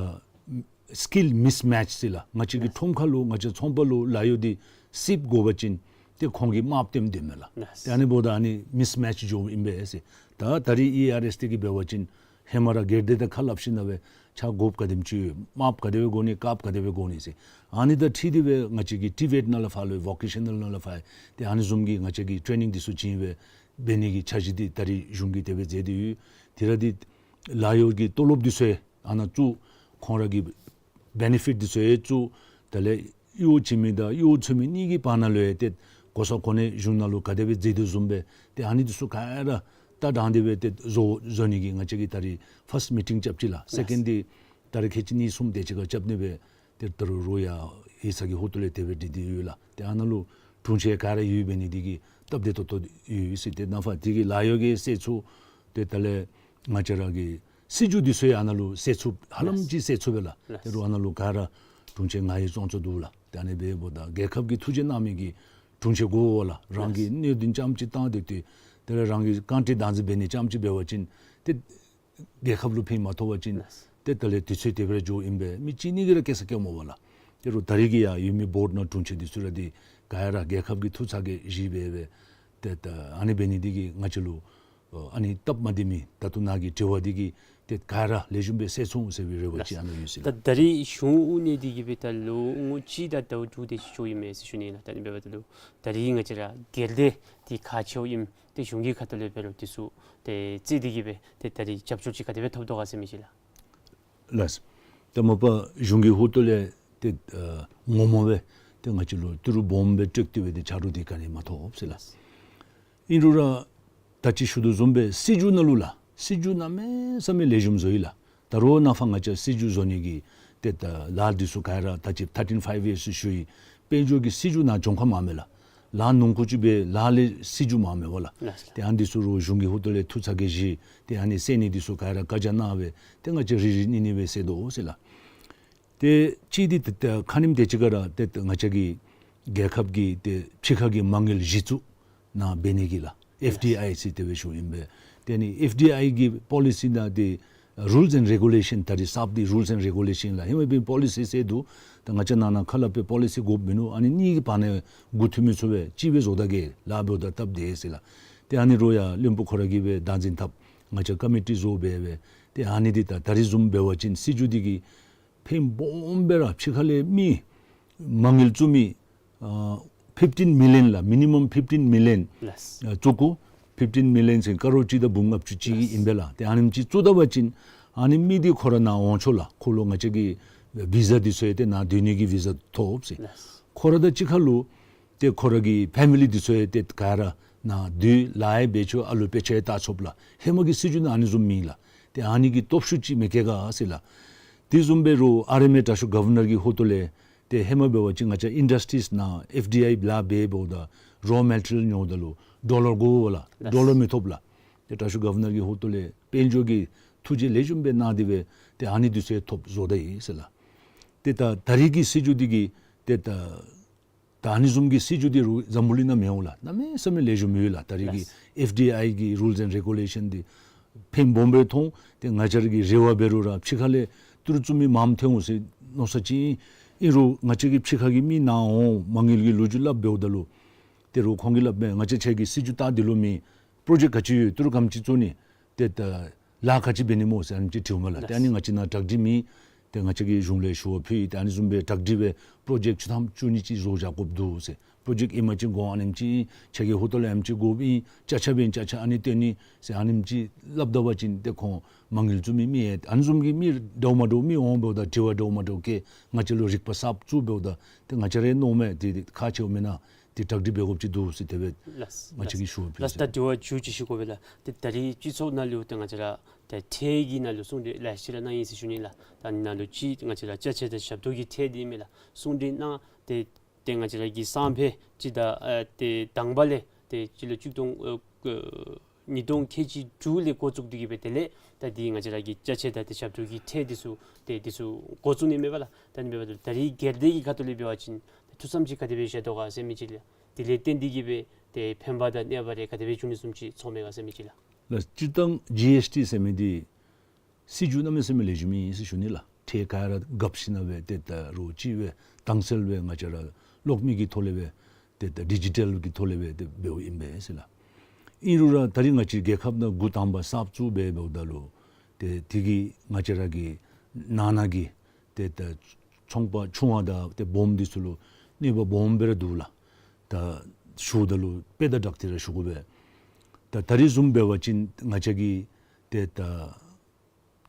སི་ཀིལ་མིསི་མེཆ་ཟེར་ལགས། ང་བཅས་ཀྱི་ཁྲོམ་ཁ་ལུ་ང་བཅས་ཚོང་པ་ལུ་ལཱ་གཡོག་འདི་སིབ་དགོ་པ་ཅིན་ཏེ་ཁོང་གིས་དམའཝ་སྟོནམ་སྡོདཔ་མས་ལགས། ལགས། ཏེ་ཨ་ནི་འབདཝ་ད་ཨ་ནི་མིསི་མེཆ་འགྱོཝ་ཨིན་པས་ཟེར། ད་ད་རིས་ཨི་ཨར་ཨེསི་འདི་གིས་འབད་བ་ཅིན་ཧེ་མ་ར་སྒེར་སྡེ་དང་ཁ་སླབ་ཞིནམ་ལས་ཆ་དགོཔ་ག་དེམ་ཅིག་ཡོད། དམའཝ་ག་དེ་སྦེ་དགོ་ནི་དཀརཔོ་ག་དེ་སྦེ་དགོ་ནི་ཟེར། ཨ་ནི་དང་འཁྲིལ་ཏེ་སྦེ་ང་བཅས་ཀྱིས་ཊི་བེཊ་ནང་ལས་ཕར་ལུ་བོ་ཀེ་ཤ་ནཱལ་ནང་ལས་ཕར་ཏེ་ཨ་ནི་བཟུམ་གྱི་ང་བཅས་ཀྱིས་ཊེ་ནིང་འདི་ཚུ་བྱིན་སྦེ་འབད་ནི་གི་འཆར་གཞི་འདི་ད་རིས་གཞུང་གིས་དེ་སྦེ་མཛད་དེ་ཡོད། དེ་ར་འདི་ལཱ་གཡོག་གི་ཏོ་ལོབ་འདི་ཚུ་ཡང་ཨ་ནཱ་བཙུགས། ཁོང་ར་གི་བེ་ནི་ཕིཊ་འདི་ཚུ་ཡང་བཙུགས། དེ་ལས་གཡོག་བྱིན་མི་དང་གཡོག་འཚོལ་མི་གཉིས་ཀྱི་བར་ན་ལུ་ཡང་ཏེ་གོ་ས་གོ་གནས་གཞུང་ནང་ལུ་ག་དེ་སྦེ་མཛད་དོ་བཟུམ་སྦེ་ཏེ་ཨ་ནི་འདི་ཚུ་ག་ར་ད་དྲང་སྟེ་སྦེ་ཏེ་བཟོ་བཟོ་ནི་གི་ང་བཅས་ཀྱིས་ད་རིས་ཕཱསཊ་མི་ཊིང་རྐྱབ་ཅི་ལགས། སེ་ཀེནཌ་འདི་ད་རིས་ཁལ་གཅིག་གཉིས་གསུམ་དེ་ཅིག་ཁར་རྐྱབ་ནི་སྦེ་ཏེ་ད་རུང་རོགས་ཡར་ཡིག་ཚང་གི་ཧོངས་ཏོ་ལས་དེ་སྦེ་འདི་འདི་ཡོད་ལགས། ཏེ་ཨ་ནཱ་ལུ་དྲུང་ཆེན་ག་ར་ཡོད། འབད་ནི་འདི་གིས་སྟབས་བདེ་ཏོག་ཏོ་ཡོད་ཟེར། ཏེ་ནཱ་ཕར་འདི་གི་ལཱ་གཡོག་གི་སེལ་ཚུགས། ཏེ་དེ་ལས་ང་བཅས་ར་གི་སྲིད་བྱུས་འདི་ཚུ་ཡང་ཨ་ནཱ་ལུ་སེལ་ཚུགས། ཧ་ལམ་ཅིག་སེལ་ཚུགས་པས་ལགས། ལགས། ཏེ་རོགས་ཨ་ནཱ་ལུ་ག་ར་དྲུང་ཆེན་ང་ཡང་ཚོང་ཚོགས་འདུག་ལགས། ཏེ་ཨ་ནི་འབདཝ་ད་རྒྱལ་ཁབ་ཀྱིས་ཐུགས་རྗེ་གནང་མི་གི་དྲུང་ཆེན་དགོ་པས་ལགས། རང་གི་ལགས། གནད་དོན་རྐྱངམ་ཅིག་བཏང་སྟེ་ཏེ་དེ་ལས་རང་གི་རྐང་སྟེང་བདག་འཛིན་འབད་ནི་རྐྱངམ་ཅིག་འབད་བ་ཅིན་ཏེ་རྒྱལ་ཁབ་ལུ་ཕན་མ་ཐོགས་པ་ཅིན་ལགས། ཏེ་དེ་ལས་དུས་ཚོད་དེ་སྦེ་ར་འགྱོཝ་ཨིན་པས། མི་གཅིག་གཉིས་ཀྱིས་ར་སྐྱེལ་ས་སྐྱེལཝ་མས་པ་ལགས། ཏེ་རོགས་ད་རིས་ཀྱི་ཡར་ཡོད་མི་བོརཌ་ནང་དྲུང་ཆེན་འདི་ཚུ་ར་འདི་ག་ར་རྒྱལ་ཁབ་ཀྱི་ཐུགས་ཚ་གྱང་བཞེས་སྦེ་སྦེ་ཏེ་ད་ཨ་ནི་འབད་ནི་འདི་གིས་ང་བཅས་ལུ་ཨ་ནི་སྟབས་མ་བདེ་མི་ད་ལྟོ་ནཱ་གི་དྲི་བ་འདི་གིས་ཏེ་ག་ར་ལེགས་ཤོམ་སྦེ་སེལ་ཚུགས་འོང་ཟེར་བའི་རེ་བ་ཅིག་ཨ་ནཱ་ཡོད་ཟེར་ལགས། ད་ད་རིས་གཞུང་དབུ་བརྙེས་འདི་གིས་སྦེ་ད་ལོ་ངོ་གཅིག་དང་ཟླཝ་དྲུག་དེ་ཅིག་འགྱོཝ་ཨིན་མས་ཟེར་ཞུ་ནི་ལགས། ད་ཨ་ནི་འབདཝ་ད་ལུ་ད་རིས་ང་བཅས་ར་སྒེར་སྡེ་འདི་ག་ཅི་བ་ཨིནམ་ཏེ་གཞུང་གི་ཁ་ཐུག་ལས་འབད་རུང་འདི་ཚུ་ཏེ་རྩིས་འདི་གིས་སྦེ་ཏེ་ད་རིས་རྒྱབ་སྐྱོར་ཅིག་ག་དེ་སྦེ་ཐོབ་དོ་ག་ཟེར་མི་ཅིག་ལགས། ལགས། ཏེ་མ་པ་གཞུང་གི་ཧོངས་ཏོ་ལས་ཏེ་ཨ་ངོ་མ་སྦེ་ཏེ་ང་བཅས་ལུ་ཏི་རུ་སྦོམ་སྦེ་སྤྲོད་དེ་སྦེ་ཏེ་ཆ་རོགས་འདི་ག་ནི་མ་ཐོབ་ཟེར་ལགས། ཨིན་རུང་ར་ད་ཅི་ཞུ་དོ་བཟུམ་སྦེ་སྲིད་བྱུས་ནང་ལུ་ལགས། སྲིད་བྱུས་གནམ་མེད་ས་མེད་ལེགས་ཤོམ་བཟོ་ཡི་ལགས། ད་རུང་ནཱ་ཕར་ང་བཅས་སྲིད་བྱུས་བཟོ་ནི་གི་ཏེ་ད་ལཱ་འདི་ཚུ་ག་ར་ད་ཅི་ཐར་ཊིན་ཕའིབ་ཡརསི་ཟེར་ཞུ་ཡི། དཔལ་འབྱོར་གྱི་སྲིད་བྱུས་ནང་འཛོམས་ཁ་མ་མས་ལགས། ལཱ་ནང་འཁོད་ཅིག་སྦེ་ལཱ་ལས་སྲིད་བྱུས་མ་མས་པ་ལགས། ལགས། ཏེ་ཨ་ནི་འདི་ཚུ་རོགས་གཞུང་གི་ཧོངས་ཏོ་ལས་ཐུགས་ཚ་གྱང་བཞེས། ཏེ་ཨ་ནི་སེལ་ནི་འདི་ཚུ་ག་ར་བཀའ་རྒྱ་གནང་སྦེ་ཏེ་ང་བཅས་རེ་རེ་གཉིས་གཉིས་སྦེ་སེལ་དོ་ཟེར་ལགས། ཏེ་གཅིག་འདི་ཏེ་ཏེ་ཁ་ཉིནམ་དེ་ཅིག་ཁར་ར་ཏེ་ང་བཅས་ཀྱི་རྒྱལ་ཁབ་ཀྱི་ཏེ་ཕྱི་ཁ་གི་མ་དངུལ་གཞི་བཙུགས་ནང་འབད་ནི་གི་ལགས། ཨེཕ་ཌི་ཨའི་ཟེར་དེ་སྦེ་ཞུཝ་ཨིན་པས། ཏེ་ཨ་ནི་ཨེཕ་ཌི་ཨའི་གི་པོ་ལི་སི་ནང་ཏེ་རུལསི་ཨེནཌ་རེ་གུ་ལེ་ཤཱན་ད་རིས་གསརཔ་འདི་རུལསི་ཨེནཌ་རེ་གུ་ལེ་ཤཱན་ལགས། ཧེ་མ་འབད་པོ་ལི་སི་ཟེར་འདུག། ད་ང་བཅས་ནང་ན་ཁ་སླབ་པའི་པོ་ལི་སི་དགོཔ་མིན་ནུག། ཨ་ནི་གཉིས་ཀྱི་བར་ན་འགོ་མཐུད་མི་ཚུ་སྦེ་གཅིག་སྦེ་བཟོ་ད་གེ་ལཱ་འབདཝ་ད་སྟབས་བདེ་ཟེར་ལགས། ཏེ་ཨ་ནི་རོགས་ཡར་བློན་པོ་ཁོ་ར་གིས་སྦེ་བདག་འཛིན་འཐབ། ང་བཅས་ཀོ་མི་ཊི་བཟོ་སྦེ་སྦེ་ཏེ་ཨ་ནི་འདི་ད་ད་རིས་བཟུམ་འབད་བ་ཅིན་སྲིད་བྱུས་འདི་གིས་ཕན་སྦོམ་སྦེ་ར་ཕྱི་ཁ་ལས་མི་མ་དངུལ་བཙུགས་མི་ཨ་ཕིཕ་ཊིན་མི་ལི་ཡཱན་ལགས། མི་ནི་མམ་ཕིཕ་ཊིན་མི་ལི་ཡཱན་ལགས། ཨ་བཙུགས་དགོ། ཕིཕ་ཊིན་མི་ལི་ཡཱན་ཟེར་ཀ་རོར་གཅིག་དང་འབུམ་ལྔ་བཅུ་གཅིག་ཨིན་པས་ལགས། ཏེ་ཨ་ནེམ་ཅིག་བཙུགས་ད་པ་ཅིན་ཨ་ནི་མི་འདི་ཁོ་ར་ནཱ་འོང་ཆོག་ལགས། ཁོ་ལུ་ང་བཅས་ཀྱི་བི་ཟ་འདི་ཚུ་ཡང་ཏེ་ནཱ་སྡོད་ནི་གི་བི་ཟ་ཐོབ་ཟེར། ལགས། ཁོ་ར་དང་གཅིག་ཁར་ལུ་ཏེ་ཁོ་ར་གི་ཕེ་མི་ལི་འདི་ཚུ་ཡང་ཏེ་ག་ར་ནཱ་སྡོད་ལཱ་ཡང་འབད་ཆོག། ཨ་ལོ་དཔེ་ཆ་ཡང་བལྟ་ཆོག་ལགས། ཧེ་མ་གི་སྲིད་བྱུས་ནང་ཨ་ནི་བཟུམ་མེད་ལགས། ཏེ་ཨ་ནི་གི་སྟོབས་ཤུགས་ཅིག་མི་སྐྱེ་ག་ཟེར་ལགས། དེ་བཟུམ་སྦེ་རོགས་ཨར་ཨེམ་ཨེ་དྲག་ཤོས་གོ་ཝར་ནར་གྱི་ཧོངས་ཏོ་ལས་ ཏེ་ཧེ་མ་འབད་བ་ཅིན་ང་བཅས་ཨིན་ཌསི་ཊིསི་ནང་ཨེཕ་ཌི་ཨའི་ལཱ་འབད་འབདཝ་ད་རོ་མེ་ཊི་རི་ཡལ་ཉོཝ་ད་ལུ་ཌོ་ལར་དགོ་པས་ལགས། ལགས། ཌོ་ལར་མི་ཐོབ་ལགས། ཏེ་དྲག་ཤོས་གོ་ཝར་ནར་གྱི་ཧོངས་ཏོ་ལས་དཔལ་འབྱོར་གྱི་ཐུགས་རྗེ་ལེགས་ཤོམ་སྦེ་གནང་སྟེ་སྦེ་ཏེ་ཨ་ནི་འདི་ཚུ་ཡང་ཐོབ་བཟོ་ད་ཡི་ཟེར་ལགས། ཏེ་ད་ད་རེས་ཀྱི་སྲིད་བྱུས་འདི་གིས་ཏེ་ད་ད་ཨ་ནི་བཟུམ་གྱི་སྲིད་བྱུས་འདི་རུང་འཛམ་བུ་གླིང་ནང་མི་འོང་ལགས། གནམ་མེད་ས་མེད་ལེགས་ཤོམ་ཡོད་ལགས། ད་རེས་ཀྱི་ལགས། ཨེཕ་ཌི་ཨའི་གི་རུལས་ཨེནཌ་རེ་གུ་ལེ་ཤཱན་འདི་ཕན་སྦོམ་སྦེ་མཐོང་། ཏེ་ང་བཅས་ར་གི་རེ་བ་འབད་རུང་ར་ཕྱི་ཁ་ལས་ཏི་རུ་བཙུགས་མི་མངམ་ཐོན་འོང་ཟེར་མནོ་ས་ཅིག་ཨིན་རུང་ང་བཅས་ཀྱི་ཕྱི་ཁ་གི་མི་ནཱ་འོང་མ་དངུལ་གྱི་ལོ་རྒྱུས་སླབ་འབདཝ་ད་ལུ་ཏེ་རུང་ཁོང་གིས་སླབ་མས། ང་བཅས་ཁྱེད་ཀྱི་སྲིད་བྱུས་ལྟར་འདི་ལུ་མེད། པྲོ་ཇེཀཊ་ག་ཅི་ཡོད། ཏི་རུ་ག་དེམ་ཅིག་བཙུགས་ནི། ཏེ་ད་ལཱ་ག་ཅི་འབད་ནི་སྨོ་ཟེར་ཨ་ནེམ་ཅིག་དྲིཝ་མས་ལགས། ཏེ་ཨ་ནི་ང་བཅས་ནཱ་གྲ་སྒྲིག་མེད། ཏེ་ང་བཅས་ཀྱིས་གཞུང་ལས་ཞུ་བ་ཕུལ་ཡི། ཏེ་ཨ་ནི་བཟུམ་སྦེ་གྲ་སྒྲིག་སྦེ་པྲོ་ཇེཀཊ་བཅུ་ཐམ་བཅུ་གཉིས་ཅིག་བཟོ་བཞག་དགོཔ་འདུག་ཟེར། པྲོ་ཇེཀཊ་ཨིན་པ་ཅིན་གོང་ཨ་ནེམ་ཅིག་ཨིན། ཁྱེད་ཀྱི་ཧོངས་ཏོ་ལས་ཨ་ནེམ་ཅིག་དགོཔ་ཨིན། ཅ་ཆས་འབད་བ་ཅིན་ཅ་ཆས་ཨ་ནི་སྟོན་ནི་ཟེར་ཨ་ནེམ་ཅིག་སླབ་ད་པ་ཅིན་ཏེ་ཁོང་མ་དངུལ་བཙུགས་མི་མི་ཡང་ཨ་ནི་བཟུམ་གྱི་མི་འདྲཝ་མ་འདྲཝ་མི་འོང་འབདཝ་ད་དྲི་བ་འདྲཝ་མ་འདྲཝ་བཀོད། ང་བཅས་ལུ་རིག་པ་གསརཔ་བཙུགས་འབདཝ་ད་ཏེ་ང་བཅས་ར་མནོཝ་མས། ཏེ་ཁག་ཆེཝ་མེན་ན། ཏེ་གྲ་སྒྲིག་འབད་དགོཔ་ཅིག་འདུག་ཟེར་དེ་སྦེ་ལགས། ང་བཅས་ཀྱིས་ཞུ་བ་ཕུལ་ལགས། ཟེར། ད་དྲི་བ་མཇུག་ཅིག་ཞུ་དགོ་པས་ལགས། ཏེ་ད་རེས་སྤྱི་ཚོགས་ནང་ལུ་ཏེ་ང་བཅས་ར་ཏེ་ཁྲལ་གྱི་ནང་ལུ་གསུང་གྲོས་ལེ་ཤ་ར་གནང་ཡི་ཟེར་ཞུ་ནི་ལགས། ད་ཨ་ནི་ནང་ལུ་ཅིག་ང་བཅས་ར་ཅ་ཆས་དང་ཞབས་ཏོག་གི་ཁྲལ་འདི་ཨིན་མས་ལགས། གསུང་གྲོས་གནང་སྟེ་ཏེ་ང་བཅས་ར་གི་སང་ཕོད་ཅིག་ད་ཨ་ཏེ་དང་པ་ལས་ཏེ་སྤྱི་ལོ་ཆིག་སྟོང་ཨ་ཨ་ཉིས་སྟོང་ཁལ་གཅིག་དྲུག་ལས་འགོ་བཙུགས་ཏེ་གི་སྦེ་དེ་ལས་ད་འདི་ང་བཅས་ར་གི་ཅ་ཆས་དང་ཏེ་ཞབས་ཏོག་གི་ཁྲལ་འདི་ཚུ་ཏེ་འདི་ཚུ་འགོ་བཙུགས་ནི་མས་པ་ལགས། ད་ཨ་ནི་འབདཝ་ད་ད་རེས་སྒེར་སྡེ་གི་ཁ་ཐུག་ལས་འབད་བ་ཅིན་ཐུགས་བསམ་ཅིག་ག་དེ་སྦེ་བཞག་དོ་ག་ཟེར་མི་ཅིག་ལགས། དེ་ལས་བརྟེན་ཏེ་གི་སྦེ་ཏེ་ཕན་པ་དང་གནོད་པ་རེ་ག་དེ་སྦེ་འབྱུང་ནི་བཟུམ་ཅིག་ཚོར་མས་ག་ཟེར་མི་ཅིག་ལགས། ལགས། སྤྱིར་བཏང་ཇི་ཨེསི་ཊི་ཟེར་མི་འདི་སྲིད་བྱུས་གནམ་མེད་ས་མེད་ལེགས་ཤོམ་ཨིན་ཟེར་ཞུ་ནི་ལགས། ཁྲལ་ག་ར་བཀབ་ཞིནམ་ལས་ཏེ་ད་རུང་ཅིག་སྦེ་དྭངས་གསལ་སྦེ་ང་བཅས་ར་གློག་མེ་གི་ཐོག་ལས་སྦེ་ཏེ་ད་ཌི་ཇི་ཊལ་གྱི་ཐོག་ལས་སྦེ་ཏེ་འབདཝ་ཨིན་པས་ཟེར་ལགས། ཨིན་རུང་ར་ད་རེས་ང་བཅས་རྒྱལ་ཁབ་ནང་འགོ་དང་པ་གསརཔ་བཙུགས་འབད་འབདཝ་ད་ལུ་ཏེ་དེ་གིས་ང་བཅས་ར་གི་ནང་ན་གི་ཏེ་ད་ཚོང་པ་ཆུང་བ་དང་ཏེ་སྦོམ་འདི་ཚུ་ལུ་གནོད་པ་སྦོམ་སྦེ་ར་འདུག་ལགས། ད་ཞུཝ་ད་ལུ་དཔེ་དང་སྦྲགས་ཏེ་ར་ཞུ་དགོ་པས། ད་ད་རེས་བཟུམ་འབད་བ་ཅིན་ང་བཅས་ཀྱིས་ཏེ་ད་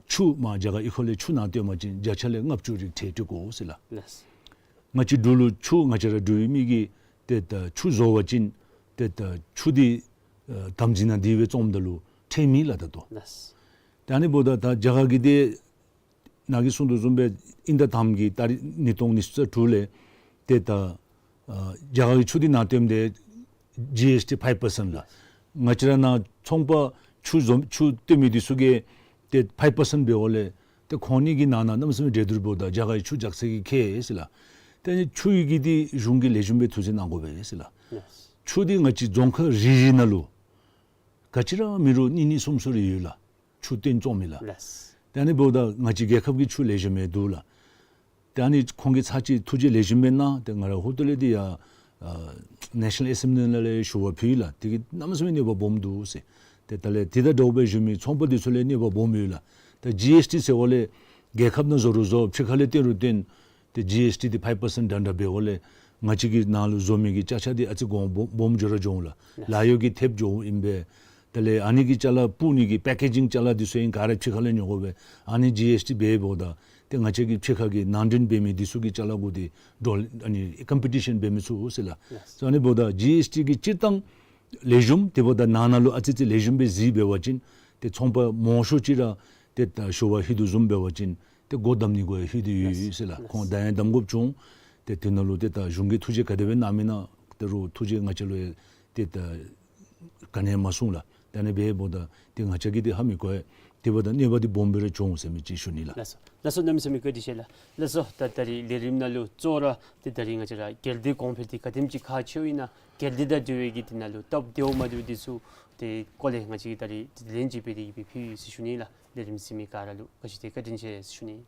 ཆུ་མར་རྒྱ་གར་གཡུས་ཁ་ལས་ཆུ་ནང་བཏོན་པ་ཅིན་བརྒྱ་ཆ་ལས་ལྔ་བཅུ་རེ་ཁྲལ་སྤྲོད་དགོ་ཟེར་ལགས། ལགས། ང་བཅས་འབྲུག་ལུ་ཆུ་ང་བཅས་ར་འབྲུག་པའི་མི་གིས་ཏེ་ད་ཆུ་བཟོ་བ་ཅིན་ཏེ་ད་ཆུ་འདི་ཨ་དམ་འཛིན་ནང་འདི་སྦེ་བཙུགསཔ་ད་ལུ་ཁྲལ་མེད་ལགས་ད་ལྟོ། ལགས། ད་ཨ་ནི་འབདཝ་ད་ད་རྒྱ་གར་གྱི་ཏེ་ནཱ་གིས་གསུང་དོ་བཟུམ་སྦེ་དབྱིན་ཟླ་དང་པ་གི་ཏ་རིག་ཉིས་སྟོང་ཉི་ཤུ་རྩ་དྲུག་ལས་ཏེ་ད་ཨ་རྒྱ་གར་གྱི་ཆུ་འདི་ནང་བཏོནམ་ད་ཇི་ཨེསི་ཊི་ཕའིབ་པར་སེནཊ་ལགས། ང་བཅས་ར་ནཱ་ཚོང་པ་ཆུ་བཟོ་ཆུ་བཏོན་མི་འདི་ཚུ་གིས་ཏེ་ཕའིབ་པར་སེནཊ་འབདཝ་ལས་ཏེ་ཁོང་གཉིས་ཀྱི་ནང་ན་གནམ་མེད་ས་མེད་འདྲེས་སྡུར་འབདཝ་ད་རྒྱ་གར་གྱི་ཆུ་རྒྱགས་ཚད་ཀྱིས་ཁེ་ཟེར་ལགས། ཏེ་ཨ་ནི་ཆུ་གི་འདི་གཞུང་གིས་ལེགས་ཤོམ་སྦེ་ཐུགས་རྗེ་གནང་དགོ་པས་ཟེར་ལགས། ལགས། ཆུ་འདི་ང་བཅས་རྫོང་ཁག་རེ་རེ་ནང་ལུ་ག་ཅི་ར་མེད་རུང་གཉིས་གཉིས་གསུམ་གསུམ་རེ་ཡོད་ལགས། ཆུ་བཏོན་བཙུགས་མི་ལགས། ལགས། ཏེ་ཨ་ནི་འབདཝ་ད་ང་བཅས་རྒྱལ་ཁབ་ཀྱི་ཆུ་ལེགས་ཤོམ་སྦེ་འདུག་ལགས། ཏེ་ཨ་ནི་ཁོང་གིས་ཚར་གཅིག་ཐུགས་རྗེ་ལེགས་ཤོམ་སྦེ་གནང་། ཏེ་ང་ར་ཧོངས་ཏོ་ལས་འདི་ཡར་ཨ་ནེ་ཤ་ནཱལ་ཨེ་སེམ་བི་ལི་ནང་ལས་ཞུ་བ་ཕུལ་ཡི་ལགས། དེ་གིས་གནམ་མེད་ས་མེད་གནོད་པ་སྦོམ་འདུག་ཟེར། ཏེ་ད་ལས་དེ་དང་འདྲཝ་སྦེ་བཞུགས་མི་ཚོང་པ་འདི་ཚུ་ལུ་གནོད་པ་སྦོམ་ཡོད་ལགས། ད་ཇི་ཨེསི་ཊི་ཟེརཝ་ལས་རྒྱལ་ཁབ་ནང་བཟོ་རུང་བཟོ་ཕྱི་ཁ་ལས་བཏོན་རུང་བཏོན་ཏེ་ཇི་ཨེསི་ཊི་འདི་ཕའིབ་པར་སེནཊ་འདྲན་འདྲ་འབདཝ་ལས་ང་བཅས་ཀྱི་ནང་ལུ་བཟོ་མི་གི་ཅ་ཆས་འདི་ཨ་ཙི་གོང་སྦོམ་སྦོམ་འགྱོ་ར་འགྱོ་འོང་ལགས། ལགས། ལཱ་གཡོག་གི་ཐེབས་འགྱོཝ་ཨིན་པས། དེ་ལས་ཨ་ནི་གི་ཅ་ལ་སྤུག་ནི་གི་པེ་ཀེ་ཇིང་ཅ་ལ་འདི་ཚུ་ཨིན་ག་ར་ཕྱི་ཁ་ལས་ཉོ་དགོ་པས། ཨ་ནི་ཇི་ཨེསི་ཊི་འབདཝ་ད་ཏེ་ང་བཅས་ཀྱི་ཕྱི་ཁ་གི་ནང་འདྲེན་འབད་མི་འདི་ཚུ་གི་ཅ་ལ་གུ་འདི་འགྲོ་ཨ་ནི་ཀམ་པི་ཊི་ཤཱན་འབད་མི་ཚུགས་ཟེར་ལགས། ལགས། སོ་ཨ་ནི་འབདཝ་ད་ཇི་ཨེསི་ཊི་གི་སྤྱིར་བཏང་ལེགས་ཤོམ་དེ་འབདཝ་ད་ནང་ན་ལུ་ཨ་ཙི་ཅིག་ལེགས་ཤོམ་སྦེ་གཟིགས་འབད་བ་ཅིན་ཏེ་ཚོང་པ་མང་ཤོས་ཅིག་ར་ཏེ་ད་ཞུ་བ་ཧིང་དུ་བཟུམ་འབད་བ་ཅིན་ཏེ་སྒོ་བསྡམ་ནི་གུ་ཡང་ཧིང་དུ་ཡོད་ཡོད་ཟེར་ལགས། ལགས། ཁོང་བསྡམ་ཡང་བསྡམ་དགོཔ་བྱུང་། ཏེ་དེ་ནང་ལུ་ཏེ་ད་གཞུང་གིས་ཐུགས་རྗེ་ག་དེ་སྦེ་གནང་མི་གནང་ད་རུང་ཐུགས་རྗེ་ང་བཅས་ལུ་ཡང་ཏེ་ད་ག་ནི་ཡང་མ་གསུངས་ལགས། ད་ཨ་ནི་འབདཝ་ད་ཏེ་ང་བཅས་ཀྱིས་འདི་ཧ་མི་གོ་ཡི། དེ་འབདཝ་ད་གནོད་པ་འདི་སྦོམ་སྦེ་ར་བྱུང་ཟེར་མི་ཅིག་ཞུ་ནི་ལགས། ལགས་སོ། ལགས་སོ། གནམ་མེད་ས་མེད་བཀའ་དྲིན་ཆེ་ལགས། ལགས་སོ། ད་ད་རིས་ལས་རིམ་ནང་ལུ་གཙོ་བོ་ར་ཏེ་ད་རིས་ང་བཅས་ར་སྒེར་སྡེ་གོང་འཕེལ་འདི་ག་དེམ་ཅིག་ཁག་ཆེཝ་ཨིན་ན་སྒེར་སྡེ་དང་འབྲེལ་བའི་གི་དེ་ནང་ལུ་སྟབས་བདེཝ་མ་བདེཝ་འདི་ཚུ་ཏེ་སྐོར་ལས་ང་བཅས་ཀྱིས་ད་རིས་ལན་ཅིག་སྤེལ་ཏེ་གི་སྦེ་ཕུལ་ཡི་ཟེར་ཞུ་ནི་ལགས། ལས་རིམ་གཟིགས་མི་ག་ར་ལུ་བཀའ་དྲིན་ཆེ་ཟེར་ཞུ་ནི།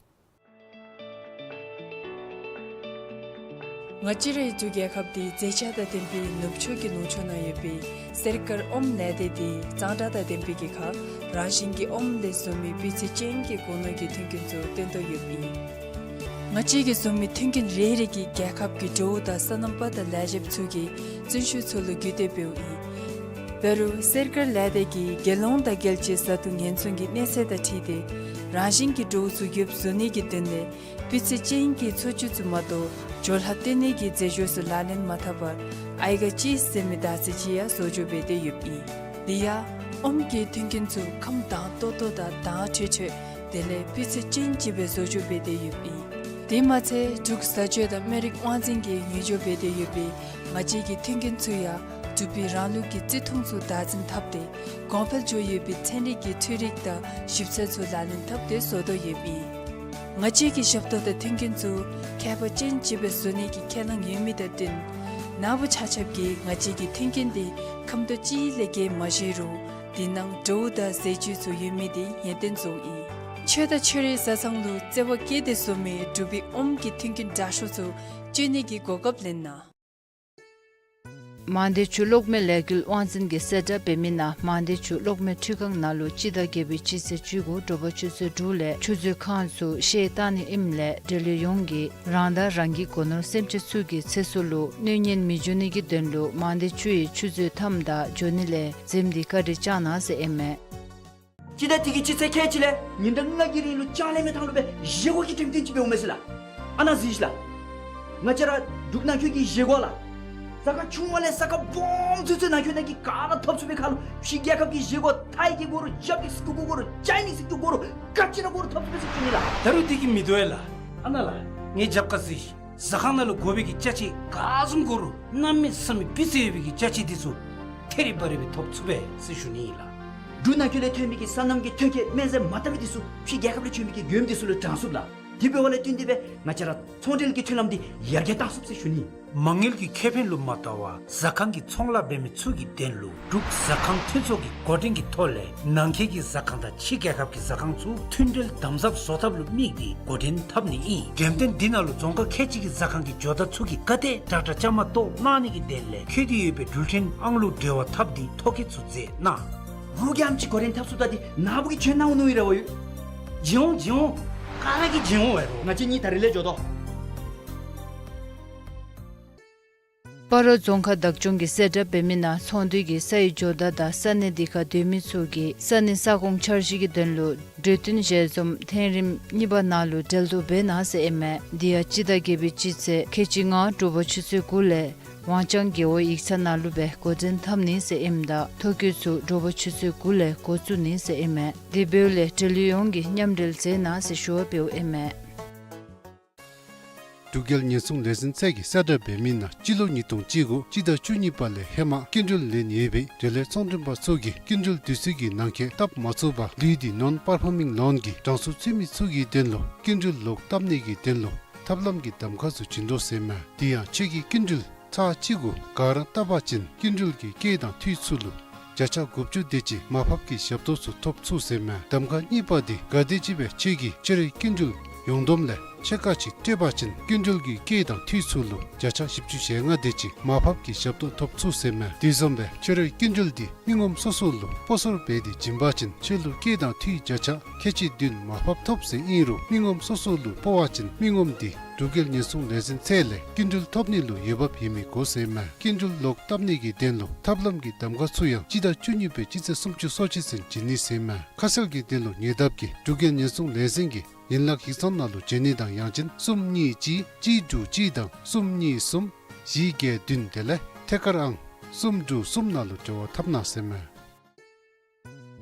ང་བཅས་རའི་འབྲུག་རྒྱལ་ཁབ་འདི་མཛེས་ཆས་དང་ལྡན་པའི་ནུབ་ཕྱོགས་ཀྱི་ལུང་ཕྱོགས་ན་ཡོད་པའི་གསེར་དཀར་ཨོམ་ལས་སྡེ་འདི་གཙང་སྦྲ་དང་ལྡན་པའི་གི་ཁར་རང་བཞིན་གྱི་ཨོམ་ལས་བཟོ་མི་སྤུས་ཚད་ཅན་གྱི་གོ་ནོར་གྱི་མཐུན་རྐྱེན་ཚུ་བཏོན་དོ་ཡོདཔ་ཨིན། ང་བཅས་ཀྱིས་བཟོ་མི་མཐུན་རྐྱེན་རེ་རེ་གིས་རྒྱལ་ཁབ་ཀྱི་འབྲོག་བུ་དང་སོ་ནམ་པ་དང་ལས་བྱེདཔ་ཚུ་གི་བརྩོན་ཤུགས་ཚུ་ལུ་བརྒྱུད་དེ་འབདཝ་ཨིན། འབད་རུང་གསེར་དཀར་ལས་སྡེ་གིས་རྒྱལ་ཡོངས་དང་རྒྱལ་སྤྱིའི་བཟའ་བཏུང་ཉེན་སྲུང་གི་གནས་ཚད་དང་འཁྲིལ་ཏེ་རང་བཞིན་གྱི་འབྲོག་བུ་ཚུ་ཡོདཔ་བཟོ་ནི་གི་དོན་ལས་སྤུས་ཚད་ཅན་གྱི་འཚོ་བཅུད་ཚུ་མ་གཏོགས་སྦྱོར་ལྷག་བཏོན་ནི་གི་རྫས་སྦྱོར་ཚུ་ལག་ལེན་མ་འཐབ་པར་ཨའི་ག་ཅིས་ཟེར་མི་དར་ཚིལ་ཅིག་ཡང་བཟོ་བཅོས་འབད་དེ་ཡོདཔ་ཨིན། དེ་ཡང་ཨོམ་གྱི་མཐུན་རྐྱེན་ཚུ་ཁམས་དྭངས་ཏོག་ཏོ་དང་དྭངས་འཕྲོས་འཕྲོས་དེ་ལས་སྤུས་ཚད་ཅན་ཅིག་སྦེ་བཟོ་བཅོས་འབད་དེ་ཡོདཔ་ཨིན། དེ་མ་ཚད་འབྲུག་བཟའ་སྤྱོད་དང་སྨན་རིགས་དབང་འཛིན་གྱིས་ངོས་སྦྱོར་འབད་དེ་ཡོད་པའི་ང་བཅས་ཀྱི་མཐུན་རྐྱེན་ཚུ་ཡང་འབྲུག་པའི་རང་ལུགས་ཀྱི་བརྩི་མཐོང་ཚུ་བདག་འཛིན་འཐབ་སྟེ་གོང་འཕེལ་འགྱོ་ཡོད་པའི་ཚན་རིག་གི་འཕྲུལ་རིག་དང་ཞིབ་འཚོལ་ཚུ་ལག་ལེན་འཐབ་སྟེ་བཟོ་དོ་ཡོདཔ་ཨིན། ང་བཅས་ཀྱི་ཞབས་ཏོག་དང་མཐུན་རྐྱེན་ཚུ་ཁྱད་པར་ཅན་ཅིག་སྦེ་བཟོ་ནི་གི་ཁས་བླངས་ཡོད་མི་དང་བསྟུན་ནཱ་བུ་ཆ་ཁྱབ་ཀྱིས་ང་བཅས་ཀྱི་མཐུན་རྐྱེན་འདི་ཁམ་དོ་ཅིག་ལས་བརྒལ་མ་བཞེས་རུང་དེ་ནང་བྲོཝ་དང་ཟས་བཅུད་ཚུ་ཡོད་མི་འདི་ཡོན་ཏན་བཟུང་ཨིན། ཆོས་དང་ཆོས་རིག་བཟའ་ཚང་ལུ་བརྩེ་བ་བསྐྱེད་དེ་བཟོ་མི་འབྲུག་པའི་ཨོམ་གྱི་མཐུན་རྐྱེན་དྲག་ཤོས་ཚུ་སྤྱོད་ནི་གི་གོ་སྐབས་ལེན་གནང་། མང་སྡེ་ཆུ་གློག་མེ་ལས་འགུལ་དབང་འཛིན་གྱིས་གསལ་བསྒྲགས་འབད་མི་ནང་མང་སྡེ་ཆུ་གློག་མེ་འཕྲུལ་ཁང་ནང་ལུ་སྤྱི་ཟླ་བརྒྱད་པའི་སྤྱི་ཚེས་བཅུ་དགུ་དྲོ་པ་ཆུ་ཚོད་དྲུག་ལས་ཆུ་མཛོད་ཁང་ཚུ་བཤལ་བཏང་ནི་ཨིནམ་ལས་འབྲེལ་ཡོད་ཡོངས་ཀྱིས་རང་དང་རང་གི་སྒོ་ནོར་སེམས་ཅན་ཚུ་གི་ཚེ་སྲོག་ལུ་གནོད་ཉེན་མི་འབྱུང་ནི་གི་དོན་ལུ་མང་སྡེ་ཆུ་ཡི་ཆུ་མཛོད་མཐའམ་དང་འགྱོ་ནི་ལས་འཛེམ་སྟེ་བཀའ་དྲིན་བསྐྱང་གནང་ཟེར་ཨིན་མས། སྤྱི་ཟླ་འདི་གི་སྤྱི་ཚེས་ཁལ་གཅིག་ལས་ཉིན་གྲངས་ལྔ་གི་རིང་ལུ་ལྕང་གླིང་མའི་ཐང་ལུ་སྦེ་བཞེས་སྒོ་གི་འགྲེམས་སྟོན་ཅིག་འབདཝ་མས་ཟེར་ལགས། ཨ་ནཱ་གཟིགས་ཤིག་ལགས། ང་བཅས་ར་འབྲུག་ནང་འཁོད་ཀྱི་བཞེས་སྒོ་ལགས། ས་ཁ་ཆུང་བ་ལས་ས་ཁ་སྦོམ་ཚུན་ཚོད་ནང་འཁོད་ནང་གི་ག་ར་ཐོབ་ཚུགས་པའི་ཁར་ལུ་ཕྱི་རྒྱལ་ཁབ་ཀྱི་བཞེས་སྒོ་ཐའི་གི་དགོ་རུང་ཇ་པ་ནིསི་གི་དགོ་རུང་ཅའི་ནིསི་གི་དགོ་རུང་ག་ཅི་ར་དགོ་རུང་ཐོབ་ཚུགས་པས་ཟེར་ཞུ་ནི་ལགས། ད་རུང་འདི་གིས་མི་དོ་བས་ལགས། ཨ་ནཱ་ལགས། ངེའི་རྒྱབ་ཁར་གཟིགས་ཤིག། ཟ་ཁང་ནང་ལུ་དགོ་པའི་གི་ཅ་ཆས་ག་བཟུམ་དགོ་རུང་གནམ་མེད་ས་མེད་སྦེ་ཚད་ཡོད་པའི་གི་ཅ་ཆས་འདི་ཚུ་ཐེ་རི་བ་རི་སྦེ་ཐོབ་ཚུགས་པས་ཟེར་ཞུ་ནི་ཨིན་ལགས། འབྲུག་ནང་འཁོད་ལས་ཐོན་མི་གི་སོ་ནམ་གྱི་ཐོན་སྐྱེད་སྨན་རྫས་མ་དག་པའི་འདི་ཚུ་ཕྱི་རྒྱལ་ཁབ་ལས་བྱོན་མི་གི་མགྱོནམ་འདི་ཚུ་ལུ་དྲང་ཚུགས་ལགས། དེ་འབདཝ་ལས་བསྟུན་ཏེ་སྦེ་ང་བཅས་ར་ཚོང་འབྲེལ་གྱི་མཐུན་ལམ་འདི་ཡར་རྒྱས་བཏང་ཚུགས་ཟེར་ཞུ་ནི། མ་དངུལ་གྱི་ཁེ་ཕན་ལུ་མ་བལྟ་བར་ཟ་ཁང་གི་ཚོང་ལཱ་འབད་མི་ཚུ་གི་དོན་ལུ་འབྲུག་ཟ་ཁང་མཐུན་ཚོགས་ཀྱི་འགོ་འདྲེན་གྱི་ཐོག་ལས་ནང་འཁོད་ཀྱི་ཟ་ཁང་དང་ཕྱི་རྒྱལ་ཁབ་ཀྱི་ཟ་ཁང་ཚུ་མཐུན་འབྲེལ་དམ་ཟབ་བཟོ་ཐབས་ལུ་དམིགས་ཏེ་འགོ་འདྲེན་འཐབ་ནི་ཨིན། འགྲེམས་སྟོན་འདི་ནང་ལུ་རྫོང་ཁག་ཁལ་གཅིག་གི་ཟ་ཁང་གི་ཇོ་བདག་ཚུ་གིས་ག་དེ་དྲག་དྲག་བཅའ་མར་གཏོགས་གནང་ནི་གི་དོན་ལས་འཁོད་དེ་ཡོད་པའི་འགྲུལ་འཕྲིན་ཨང་ལུ་འབྲེལ་བ་འཐབ་སྟེ་ཐོ་བཀོད་ཚུ་མཛད་གནང་། རོགས་ཀྱིས་ཨེམ་ཅིག་གོ་རིམ་འཐབ་ཚུགས་ད་འདི་ནཱ་བུ་གིས་བྱོན་གནང་འོང་ནི་ཡོད་ར་བ་ཡོད། བྱོན་འོང་བྱོན་འོང་། ག་ར་གིས་བྱོན་འོང་བས་རོགས། ང་བཅས་གཉིས་ད་རིས་ལས་འགྱོ་དོ། སྤ་རོ་རྫོང་ཁག་བདག་སྐྱོང་གིས་གསལ་བསྒྲགས་འབད་མི་ནང་ཚོང་འདུས་ཀྱི་ས་ཡི་ཇོ་བདག་དང་ས་གནས་འདི་ཁར་སྡོད་མི་ཚུ་གིས་ས་གནས་ས་ཁོངས་འཆར་གཞི་གི་དོན་ལུ་གྲོས་བསྟུན་ཞལ་འཛོམས་ཐེངས་རིམ་གཉིས་པ་ནང་ལུ་འབྲེལ་གཏོགས་འབད་གནང་ཟེར་ཨིན་མས། འདི་ཡང་སྤྱི་ཟླ་བརྒྱད་པའི་སྤྱི་ཚེས་ཁལ་གཅིག་ལྔ་དྲོ་པ་ཆུ་ཚོད་དགུ་ལས་ཝང་ཅང་རྒེད་འོག་ཡིག་ཚང་ནང་ལུ་སྦེ་འགོ་འདྲེན་འཐབ་ནི་ཟེར་ཨིནམ་ད་ཐོ་བཀོད་ཚུ་དྲོ་པ་ཆུ་ཚོད་དགུ་ལས་འགོ་བཙུགས་ནི་ཟེར་ཨིན་མས། དེ་འབདཝ་ལས་འབྲེལ་ཡོད་ཡོངས་ཀྱིས་མཉམ་འབྲེལ་མཛད་གནང་ཟེར་ཞུ་བ་འབདཝ་ཨིན་མས། འབྲུག་རྒྱལ་ཉེན་སྲུང་ལས་འཛིན་ཚད་ཀྱིས་གསལ་བསྒྲགས་འབད་མི་ནང་སྤྱི་ལོ་ཉིས་སྟོང་བཅུ་དགུ་སྤྱི་ཟླ་བཅུ་གཉིས་པ་ལས་ཧེ་མ་སྐྱིན་འགྲུལ་ལེན་ཡོད་པའི་འབྲེལ་ཡོད་ཚོང་མགྲོན་པ་ཚུ་གིས་སྐྱིན་འགྲུལ་དུས་ཚོད་ཀྱི་ནང་འཁོད་བཏབ་མ་ཚུགས་པར་ལུས་ཏེ་ནོན་པར་ཕོར་མིང་ལོན་གྱི་གྲངས་སུ་ཚུད་མི་ཚུ་གི་དོན་ལུ་སྐྱིན་འགྲུལ་ལོག་བཏབ་ནི་གི་དོན་ལུ་ཐབས་ལམ་གྱི་གདམ་ཁ་ཚུ་བྱིན་དོ་ཟེར་མས། དེ་ཡང་ཁྱོད་ཀྱིས་སྐྱིན་འགྲུལ་ཚར་གཅིག་གུ་ག་ར་བཏབ་པ་ཅིན་སྐྱིན་འགྲུལ་གྱི་སྐྱེད་དང་འཐུས་ཚུ་ལུ་བརྒྱ་ཆ་དགུ་བཅུ་དེ་ཅིག་མར་ཕབ་ཀྱི་ཞབས་ཏོག་ཚུ་ཐོབ་ཚུགས་ཟེར་མས། གདམ་ཁ་གཉིས་པ་འདི་ག་དེམ་ཅིག་སྦེ་ཁྱོད་ཀྱིས་ཁྱོད་རའི་སྐྱིན་འགྲུལ་ཡོངས་བསྡོམས་ལས་ཕྱེད་ཀ་ཅིག་སྤྲོད་པ་ཅིན་སྐྱིན་འགྲུལ་གྱི་སྐྱེད་དང་འཐུས་ཚུ་ལུ་བརྒྱ་ཆ་བཞི་བཅུ་ཞེ་ལྔ་དེ་ཅིག་མར་ཕབ་ཀྱི་ཞབས་ཏོག་ཐོབ་ཚུགས་ཟེར་མས། དེ་བཟུམ་སྦེ་ཁྱོད་རའི་སྐྱིན་འགྲུལ་འདི་མི་ངོམ་སོ་སོ་ལུ་སྤོ་སོར་འབད་དེ་བྱིན་པ་ཅིན་ཁྱོད་ལུ་སྐྱེད་དང་འཐུས་བརྒྱ་ཆ་ཁལ་གཅིག་བདུན་མར་ཕབ་ཐོབ་ཟེར་ཨིན་རུང་མི་ངོམ་སོ་སོ་ལུ་སྤོ་བ་ཅིན་མི་ངོམ་འདི་འབྲུག་རྒྱལ་ཉེན་སྲུང་ལས་འཛིན་ཚད་ལས་སྐྱིན་འགྲུལ་ཐོབ་ནི་ལུ་འོས་འབབ་ཡོད་མི་དགོ་ཟེར་མས། སྐྱིན་འགྲུལ་ལོག་བཏབ་ནི་གི་དོན་ལུ་ཐབས་ལམ་གྱི་གདམ་ཁ་ཚུ་ཡང་སྤྱི་ཟླ་བཅུ་གཉིས་པའི་སྤྱི་ཚེས་སུམ་ཅུ་སོ་གཅིག་ཚུན་བྱིན་ནི་ཟེར་མས། ཁ་གསལ་གྱི་དོན་ལུ་ཉེ་འདབས་ཀྱི་འབྲུག་རྒྱལ་ཉེན་སྲུང་ལས་འཛིན་གྱི་ཡན་ལག་ཡིག་ཚང་ནང་ལུ་བྱོན་ནི་དང་ཡང་ཅིན་གསུམ་གཉིས་གཅིག་གཅིག་དྲུག་གཅིག་དང་གསུམ་གཉིས་གསུམ་བཞི་བརྒྱད་བདུན་དེ་ལས་ཐད་ཀར་ཨང་གསུམ་དྲུག་གསུམ་ནང་ལུ་འབྲེལ་བ་འཐབ་གནང་ཟེར་མས།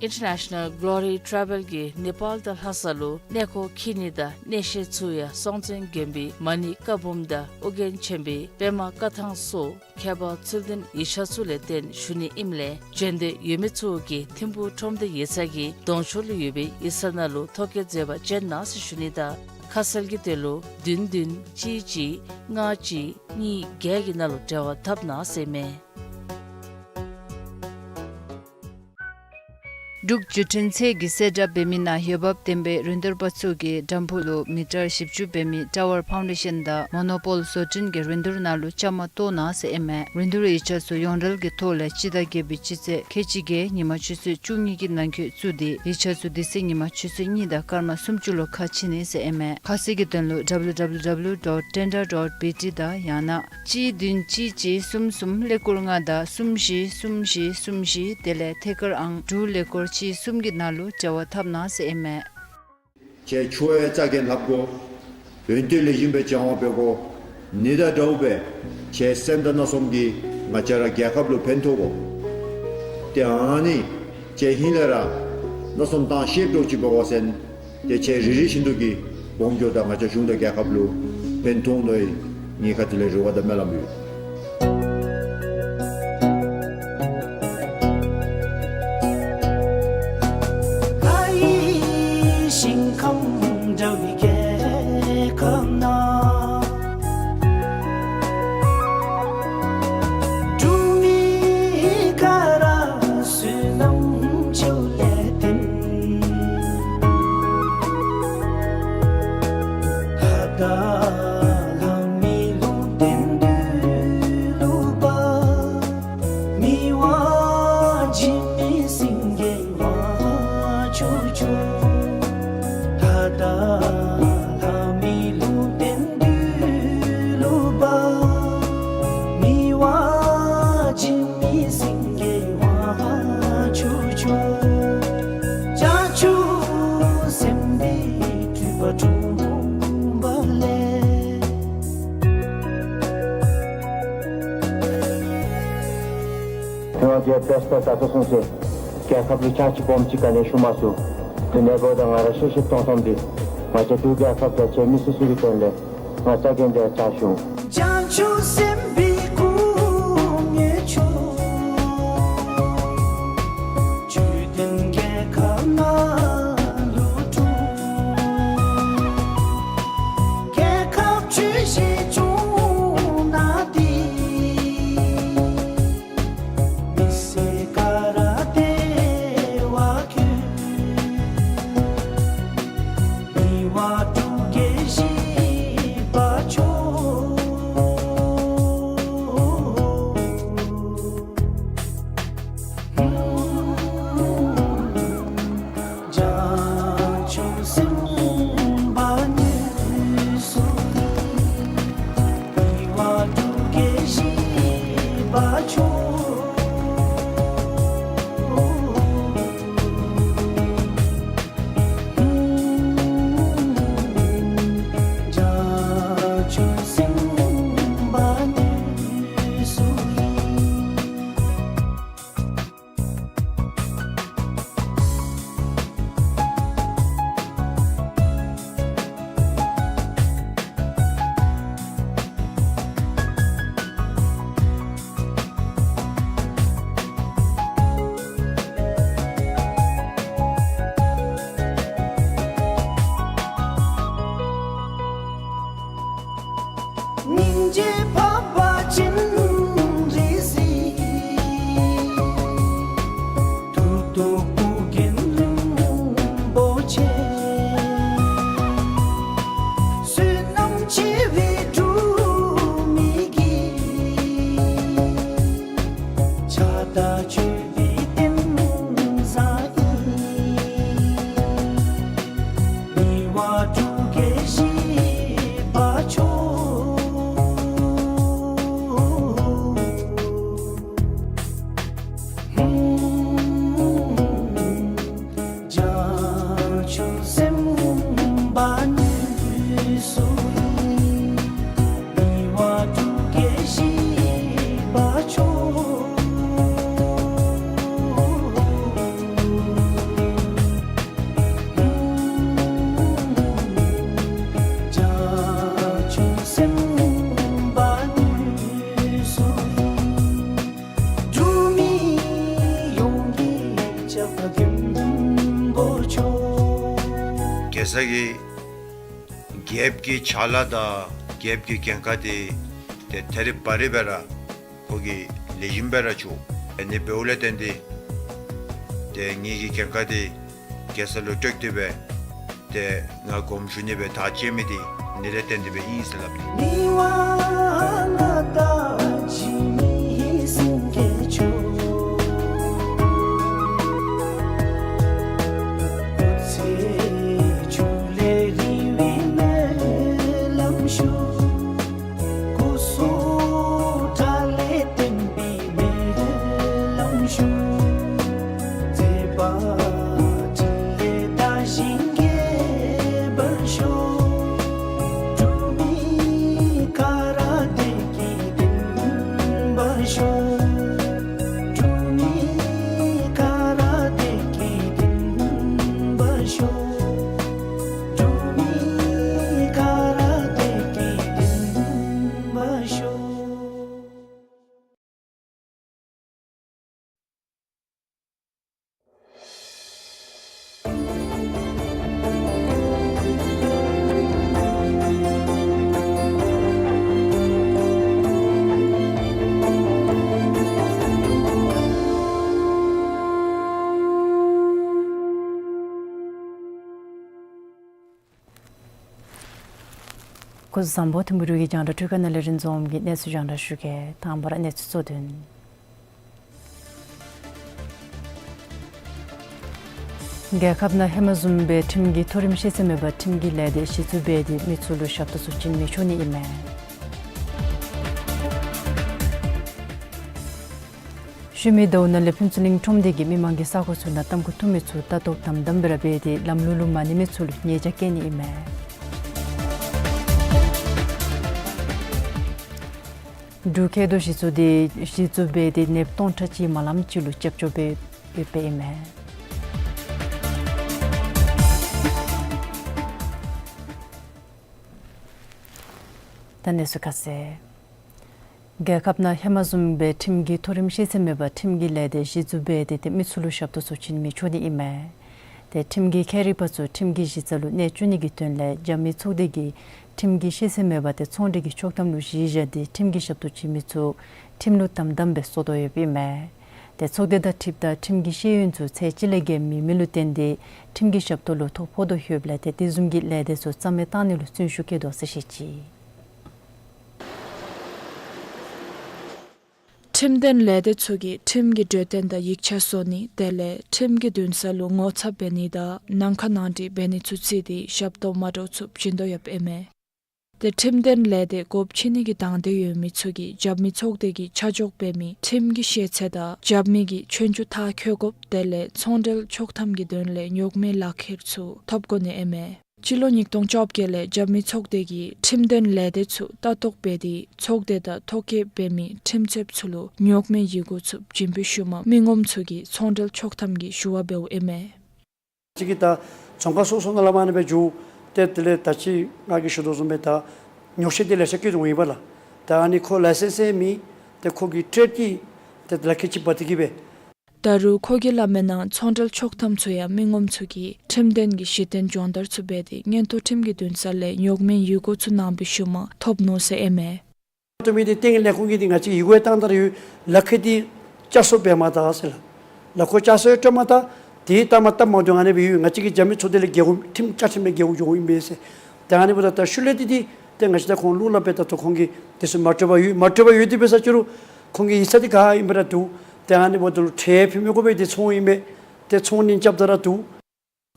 International Glory Travel གིས་ནེ་པཱལ་དང་ལྷ་ས་ལུ་གནས་སྐོར་འཁྱིད་ནི་དང་གནས་བཤད་ཚུ་ཡང་སྲོང་བཙན་དགོན་པའི་མ་ཎི་བཀའ་འབུམ་དང་ཨོ་རྒྱན་ཆེན་པོའི་པདྨ་བཀའ་ཐང་སོགས་ཁྱད་པར་ཚུལ་ལྡན་ཡིག་ཆ་ཚུ་ལས་བརྟེན་ཞུ་ནི་ཨིནམ་ལས་བྱོན་འདོད་ཡོད་མི་ཚུ་གིས་ཐིམ་ཕུག་ཁྲོམ་སྡེ་ཡིག་ཚང་གི་གདོང་ཕྱོགས་ལུ་ཡོད་པའི་ཡིག་ཚང་ནང་ལུ་ཐོ་བཀོད་མཛད་པར་བྱོན་གནང་ཟེར་ཞུ་ནི་དང་ཁ་གསལ་གྱི་དོན་ལུ་བདུན་བདུན་གཅིག་གཅིག་ལྔ་གཅིག་གཉིས་བརྒྱད་ཀྱི་ནང་ལུ་འབྲེལ་བ་འཐབ་གནང་ཟེར་མས། འབྲུག་བརྒྱུད་འཕྲིན་ཚད་ཀྱིས་གསལ་བསྒྲགས་འབད་མི་ནང་འོས་འབབ་ལྡན་པའི་རིན་བསྡུར་པ་ཚུ་གིས་དམ་ཕུ་ལུ་མི་ཊར་བཞི་བཅུ་འབད་མི་ཊ་ཝར་ཕའུན་ཌེ་ཤཱན་དང་མོ་ནོ་པོལ་བཟོ་སྐྲུན་གྱི་རིན་བསྡུར་ནང་ལུ་བཅའ་མར་གཏོགས་གནང་ཟེར་ཨིན་མས། རིན་བསྡུར་ཡིག་ཆ་ཚུ་ཡོངས་འབྲེལ་གྱི་ཐོག་ལས་སྤྱི་ཟླ་བརྒྱད་པའི་སྤྱི་ཚེས་ཁལ་གཅིག་བརྒྱད་ཉིན་མ་ཆུ་ཚོད་བཅུ་གཉིས་ཀྱི་ནང་འཁོད་བཙུགས་ཏེ་ཡིག་ཆ་ཚུ་དེ་ཚེ་ཉིན་མ་ཆུ་ཚོད་གཉིས་དང་སྐར་མ་སུམ་ཅུ་ལུ་ཁ་ཕྱེ་ནི་ཟེར་ཨིན་མས། ཁ་གསལ་གྱི་དོན་ལུ་ཌབ་ལུ་ཌབ་ལུ་ཌོཊ་ཊེན་ཌར་ཌོཊ་བི་ཊི་དང་ཡང་ན་གཅིག་བདུན་གཅིག་གཅིག་གསུམ་གསུམ་ཀླད་ཀོར་ལྔ་དང་གསུམ་བཞི་གསུམ་བཞི་གསུམ་བཞི་དེ་ལས་ཐད་ཀར་ཨང་དྲུག་ཀླད་ཀོར་གཅིག་གསུམ་གྱི་ནང་ལུ་འབྲེལ་བ་འཐབ་གནང་ཟེར་ཨིན་མས། ཁྱེད་ཆོས་ཡང་རྩ་འགེངས་ལྷབ་དགོ། བོན་སྟོད་ལེགས་ཤོམ་སྦེ་སྦྱང་བ་འབད་དགོ། ནི་དང་དགྲ་བོ་སྦེ་ཁྱེད་སེམས་དང་རྣམ་གསུམ་གྱིས་ང་བཅས་ར་རྒྱལ་ཁབ་ལུ་ཕན་ཐོགས་དགོ། ཏེ་ཨ་ནི་ཁྱེད་ཧིང་ལས་ར་མནོ་བསམ་བཏང་ཤེསཔ་འདྲཝ་ཅིག་འབད་བ་ཅིན་ཏེ་ཁྱེད་རེ་རེ་བཞིན་དུ་གིས་ ཀོང་ཇོ་དང་ང་བཅས་གཞུང་དང་རྒྱལ་ཁབ་ལུ་ཕན་ཐོགས་དོ་ཡོད། ངེའི་ཁ་ཐུག་ལས་རེ་བ་དང་སྨོན་ལམ་ཡོད། ལྷ་ཡི་ཞིང་ཁམས་འདྲ་བའི་རྒྱལ་ཁབ་ན། འབྲུག་མི་ག་ར་བསོད་ནམས་ཆུ་ལས་བརྟེན། ད་ལྟ་ལྷ་མི་ལུང་བསྟན་འདུལ་ལུ་བབས། མི་དབང་འཇིགས་མེད་སེང་གེ་དབང་ཕྱུག་མཆོག། ད་ལྟ་ལྷ་མི་ལུང་བསྟན་འདུལ་ལུ་བབས། མི་དབང་འཇིགས་མེད་སེང་གེ་དབང་ཕྱུག་མཆོག། བྱང་ཆུབ་སེམས་དཔའི་སྤྲུལ་པ་འཁྲུངས་པ་ལས། དེ་ནང་རྒྱལ་པོ་དེ་ད་ལྟོ་སོང་ཚེ་རྒྱལ་ཁབ་ལུ་ཕྱག་ཕྱིད་སྦོམ་ཅིག་ག་ནི་ཞུ་མ་ཚུགས། དེ་ནང་འབདཝ་ད་ང་ར་ཤེས་ཤེས་མཐོང་མཐོངམ་འདི་ང་བཅས་འབྲུག་རྒྱལ་ཁབ་དང་ཁྱེད་མི་སེར་ཚུ་གི་དོན་ལས་ང་རྩ་འགེངས་ཏེ་ཕྱག་ཞུ། བྱང་ཆུབ་སེམས་དཔའི་སྐུ་དངོས་མཆོག། ཆོས་ལྡན་རྒྱལ་ཁབ་ནང་ལུ་འཁྲུངས། རྒྱལ་ཁབ་ཆོས་བཞིན་སྐྱོང་གནང་སྟེ། མི་སེར་ག་ར་བདེ་བ་འཁྱིལ། མི་དབང་འབྲུག་རྒྱལ་བཞི་པ་མཆོག། བྱང་ཆུབ་སེམས་དཔའ་དངོས་སུ་གཉེར། མི་དབང་འབྲུག་རྒྱལ་བཞི་པ་མཆོག། བྱང་ཆུབ་སེམས་དཔའ་དངོས་སུ་གཉེར། སྙིང་རྗེ་འཕགས་པ་སྤྱན་རས་གཟིགས། མཐུ་སྟོབས་སྐུ་རྒྱན་རིན་པོ་ཆེ། བསོད་ནམས་ཆེ་བའི་འབྲུག་མི་གི། ཕྱག་དང་མཆོད་པའི་རྟེན་བཟང་ཨིན། མི་དབང་འབྲུག་རྒྱལ་བཞི་པ་མཆོག། བྱང་ཆུབ་སེམས་དཔའ་དངོས་སུ་གཉེར། མི་དབང་འབྲུག་རྒྱལ་བཞི་པ་མཆོག། བྱང་ཆུབ་སེམས་དཔའ་དངོས་སུ་གཉེར། འབྲུག་མི་ཡོངས་ཀྱི་ཆགས་པ་མགོན་པོ་མཆོག། གེ་སར་གྱི་རྒྱལཔོ་གི་ཕྱག་ལཱ་དང་རྒྱལཔོ་གི་འགན་ཁག་འདི་ཏེ་ཐད་རི་བ་རི་སྦེ་ར་ཁོ་གིས་ལེགས་ཤོམ་སྦེ་ར་ཚུགས། ཨ་ནི་འབདཝ་ལས་བརྟེན་ཏེ་ཏེ་ངེ་གི་འགན་ཁག་འདི་གེ་སར་ལུ་སྤྲོད་དེ་སྦེ་ཏེ་ང་དགོངསམ་ཞུ་ནི་སྦེ་ཐག་བཅད་མི་འདི་ཨ་ནི་ལས་བརྟེན་ཏེ་སྦེ་ཨིན་ཟེར་སླབ་སྟེ། མི་དབང་མངའ་བདག་འཇིགས་མེད་སེང་གེ་མཆོག། སྐུ་ཚེ་ཕྱོགས་ལས་རིང་བའི་སྨོན་ལམ་ཞུ། སྐུ་གསུང་ཐུགས་ལས་བརྟན་པའི་སྨོན་ལམ་ཞུ། མཛད་པ་འཕྲིན་ལས་དར་ཞིང་རྒྱས་པར་ཤོག། འབྲུག་མི་ག་ར་བདེ་སྐྱིད་ལྡན་པར་ཤོག། འབྲུག་མི་ག་ར་བདེ་སྐྱིད་ལྡན་པར་ཤོག། འབྲུག་མི་ སྐུ་གཟུགས་བཟང་པོ། ཐིམ་ཕུག་འབྲུག་གི་རྒྱང་བསྒྲགས་སྒྲོག་ཁང་ནང་ལས་རིན་འཛོམས་ཀྱིས་གནས་ཚུལ་རྒྱང་བསྒྲགས་ཞུ་གེ། དང་པ་ར་གནས་ཚུལ་གཙོ་དོན། རྒྱལ་ཁབ་ནང་ཧེ་མ་བཟུམ་སྦེ་ཁྲིམས་ཀྱི་མཐོ་རིམ་ཤེས་ཚད་མེད་པར་ཁྲིམས་ཀྱི་ལས་སྡེ་གཞི་བཙུགས་འབད་དེ་མི་ཚུ་ལུ་ཞབས་ཏོག་ཚུ་བྱིན་མི་ཆོག་ནི་ཨིན་མས། ཤུལ་མའི་ཟླཝ་ནང་ལས་ཕུན་ཚོགས་གླིང་ཁྲོམ་སྡེ་གིས་མི་མང་གི་ས་གོ་ཚུ་ནང་ཏམ་ཁུ་འཐུང་མི་ཚུ་ལྟ་རྟོག་དམ་དམ་སྦེ་ར་འབད་དེ་ལམ་ལུགས་ལུ་མ་གནས་མི་ཚུ་ལུ་ཉེས་བྱ་བཀལ་ནི་ཨིན་མས། འབྲུག་མཁལ་རྡོ་གཞི་བཙུགས་འདི་གཞི་བཙུགས་འབད་དེ་ནདཔ་སྟོང་ཕྲག་གཅིག་མ་ལངམ་ཅིག་ལུ་རྒྱབ་སྐྱོར་འབད་ཡོདཔ་ཨིན་མས། ད་གནས་ཚུལ་ཁ་གསལ། རྒྱལ་ཁབ་ནང་ཧེ་མ་བཟུམ་སྦེ་ཁྲིམས་ཀྱི་མཐོ་རིམ་ཤེས་ཚད་མེད་པར་ཁྲིམས་ཀྱི་ལས་སྡེ་གཞི་བཙུགས་འབད་དེ་ཏེ་མི་ཚུ་ལུ་ཞབས་ཏོག་ཚུ་བྱིན་མི་ཆོག་ནི་ཨིན་མས། ཏེ་ཁྲིམས་ཀྱི་ཁྱད་རིག་པ་ཚུ་ཁྲིམས་ཀྱི་གཞི་རྩ་ལུ་གནས་བཅུག་ནི་གི་དོན་ལས་རྒྱབ་མི་ཚོགས་སྡེ་གིས་ཁྲིམས་ཀྱི་ཤེས་ཚད་མེད་པར་ཏེ་ཚོང་འབྲེལ་གྱི་ཆོག་ཐམ་ལུ་གཞི་བཞག་སྟེ་ཁྲིམས་ཀྱི་ཞབས་ཏོག་བྱིན་མི་ཚུ་ཁྲིམས་ལུགས་དམ་དམ་སྦེ་སོར་དོ་ཡོདཔ་ཨིན་མས། ཏེ་ཚོགས་སྡེ་དང་འཁྲིལཝ་ད་ཁྲིམས་ཀྱི་ཤེས་ཡོན་ཚུ་ཚད་གཅིག་ལས་བརྒལ་མེད་མི་ལུ་བརྟེན་ཏེ་ཁྲིམས་ཀྱི་ཞབས་ཏོག་ལུ་ཐོ་ཕོག་དོ་ཡོདཔ་ལས་ཏེ་དེ་བཟུམ་གྱི་ལས་སྡེ་ཚུ་རྩ་མེད་བཏང་ནི་ལུ་བརྩོན་ཤུགས་བསྐྱེད་དོ་ཟེར་བཤད་ཅི། ཁྲིམས་དོན་ལས་སྡེ་ཚུ་གིས་ཁྲིམས་ཀྱི་གྲོས་བསྟུན་དང་ཡིག་ཆ་བཟོ་ནི་དེ་ལས་ཁྲིམས་ཀྱི་འདུན་ས་ལུ་ངོ་ཚབ་འབད་ནི་དང་ནང་ཁ་ནང་འགྲིག་འབད་ནི་ཚུ་བརྩིས་ཏེ་ཞབས་ཏོག་མ་འདྲཝ་ཚུ་བྱིན་དོ་ཡོདཔ་ཨིན་མས། ཏེ་ཁྲིམས་དོན་ལས་སྡེ་སྒོ་ཕྱེ་ནི་གི་དང་འདོད་ཡོད་མི་ཚུ་གིས་རྒྱབ་མི་ཚོགས་སྡེ་གིས་ཆ་འཇོག་འབད་མི་ཁྲིམས་ཀྱི་ཤེས་ཚད་དང་རྒྱབ་མི་གི་ཆོས་རྒྱུགས་མཐར་འཁྱོལ་དགོཔ་དེ་ལས་ཚོང་འབྲེལ་ཆོག་ཐམ་གྱི་དོན་ལས་རྙོག་མེད་ལག་ཁྱེར་ཚུ་ཐོབ་དགོ་ནི་ཨིན་མས། སྤྱི་ལོ་ཉིས་སྟོང་བཅོ་བརྒྱད་ལས་རྒྱབ་མི་ཚོགས་སྡེ་གིས་ཁྲིམས་དོན་ལས་སྡེ་ཚུ་ལྟ་རྟོག་འབད་དེ་ཚོགས་སྡེ་དང་ཐོ་བཀོད་འབད་མི་ཁྲིམས་རྩོདཔ་ཚུ་ལུ་རྙོག་མེད་ཡི་གུ་ཚུ་བྱིན་པའི་ཤུལ་མ་མི་ངོམ་ཚུ་གིས་ཚོང་འབྲེལ་ཆོག་ཐམ་གྱི་ཞུ་བ་འབདཝ་ཨིན་མས། ཅིག་གིས་ད་ཚོང་ཁང་སོ་སོ་ནང་ལས་མར་ཨ་ནི་སྦེ་འགྱོ་སྟེ་དེ་ལས་ད་ཅི་ང་གིས་ཞུ་དོ་བཟུམ་སྦེ་ད་ཉོགས་བཤད་འདི་ལེ་ཤ་སྐྱེ་འོང་ཡི་པ་ལགས། ད་ཨ་ནི་ཁོ་ལའི་སེནསི་ཡང་མེད། ཏེ་ཁོ་གི་ཊེཌ་ཀྱི་ཏེ་ལག་ཁྱེར་ཅིག་འབག་སྟེ་གིས་སྦེ། ད་རུང་ཁོ་གིས་སླབ་མིའི་ནང་ཚོང་འབྲེལ་ཆོག་ཐམ་ཚུ་ཡང་མི་ངོམ་ཚུ་གིས་ཁྲིམས་དོན་གྱི་གཞི་རྟེན་སྦྱོང་བརྡར་ཚུ་འབད་དེ་མངོན་མཐོ་ཁྲིམས་ཀྱི་འདུན་ས་ལས་རྙོག་མེད་ཡི་གུ་ཚུ་གནང་བའི་ཤུལ་མ་ཐོབ་ནུག་ཟེར་ཨིན་མས། ཏེ་མི་འདི་ཏེ་ལས་ཁུངས་ཀྱི་འདི་ང་བཅས་ཡི་གུ་ཡང་བཏང་ད་ར་ཡོད། ལག་ཁྱེར་འདི་བསྐྱར་བཟོ་འབད་མ་ད་ཟེར་ལགས། ལག་ཁྱེར་བསྐྱར་བཟོ་ཡང་སྤྲོད་མ་ད། དེ་ལྟ་མ་ལྟ་མ་འདུག། ཨ་ནི་སྦེ་ཡོད། ང་བཅས་ཀྱི་རྒྱབ་མི་ཚོགས་སྡེ་ལས་འགལཝ་ཁྲིམས་བཅའ་ཁྲིམས་ལས་འགལཝ་འགྱོཝ་ཨིན་པས་ཟེར། ཏེ་ཨ་ནི་འབདཝ་ད་ད་ཤུལ་ལས་འདི་འདི་ཏེ་ང་བཅས་ད་ཁོང་ལུ་སླབ་སྦེ་ད་ལྟོ་ཁོང་གིས་དེ་ཚུ་མ་སྤྲོད་པར་ཡོད། མ་སྤྲོད་པར་ཡོད་དེ་འབད་ས་ཅི་རུང་ཁོང་གི་ཡིག་ཚང་འདི་ག་ཨིན་པ་ར་འདུག། ཏེ་ཨ་ནི་འབདཝ་ད་ལུ་ཁྲལ་ཕུལ་མི་དགོ་པའི་འདི་ཚོང་ཨིན་མས། ཏེ་ཚོང་ནི་རྐྱབ་ད་ར་འདུག།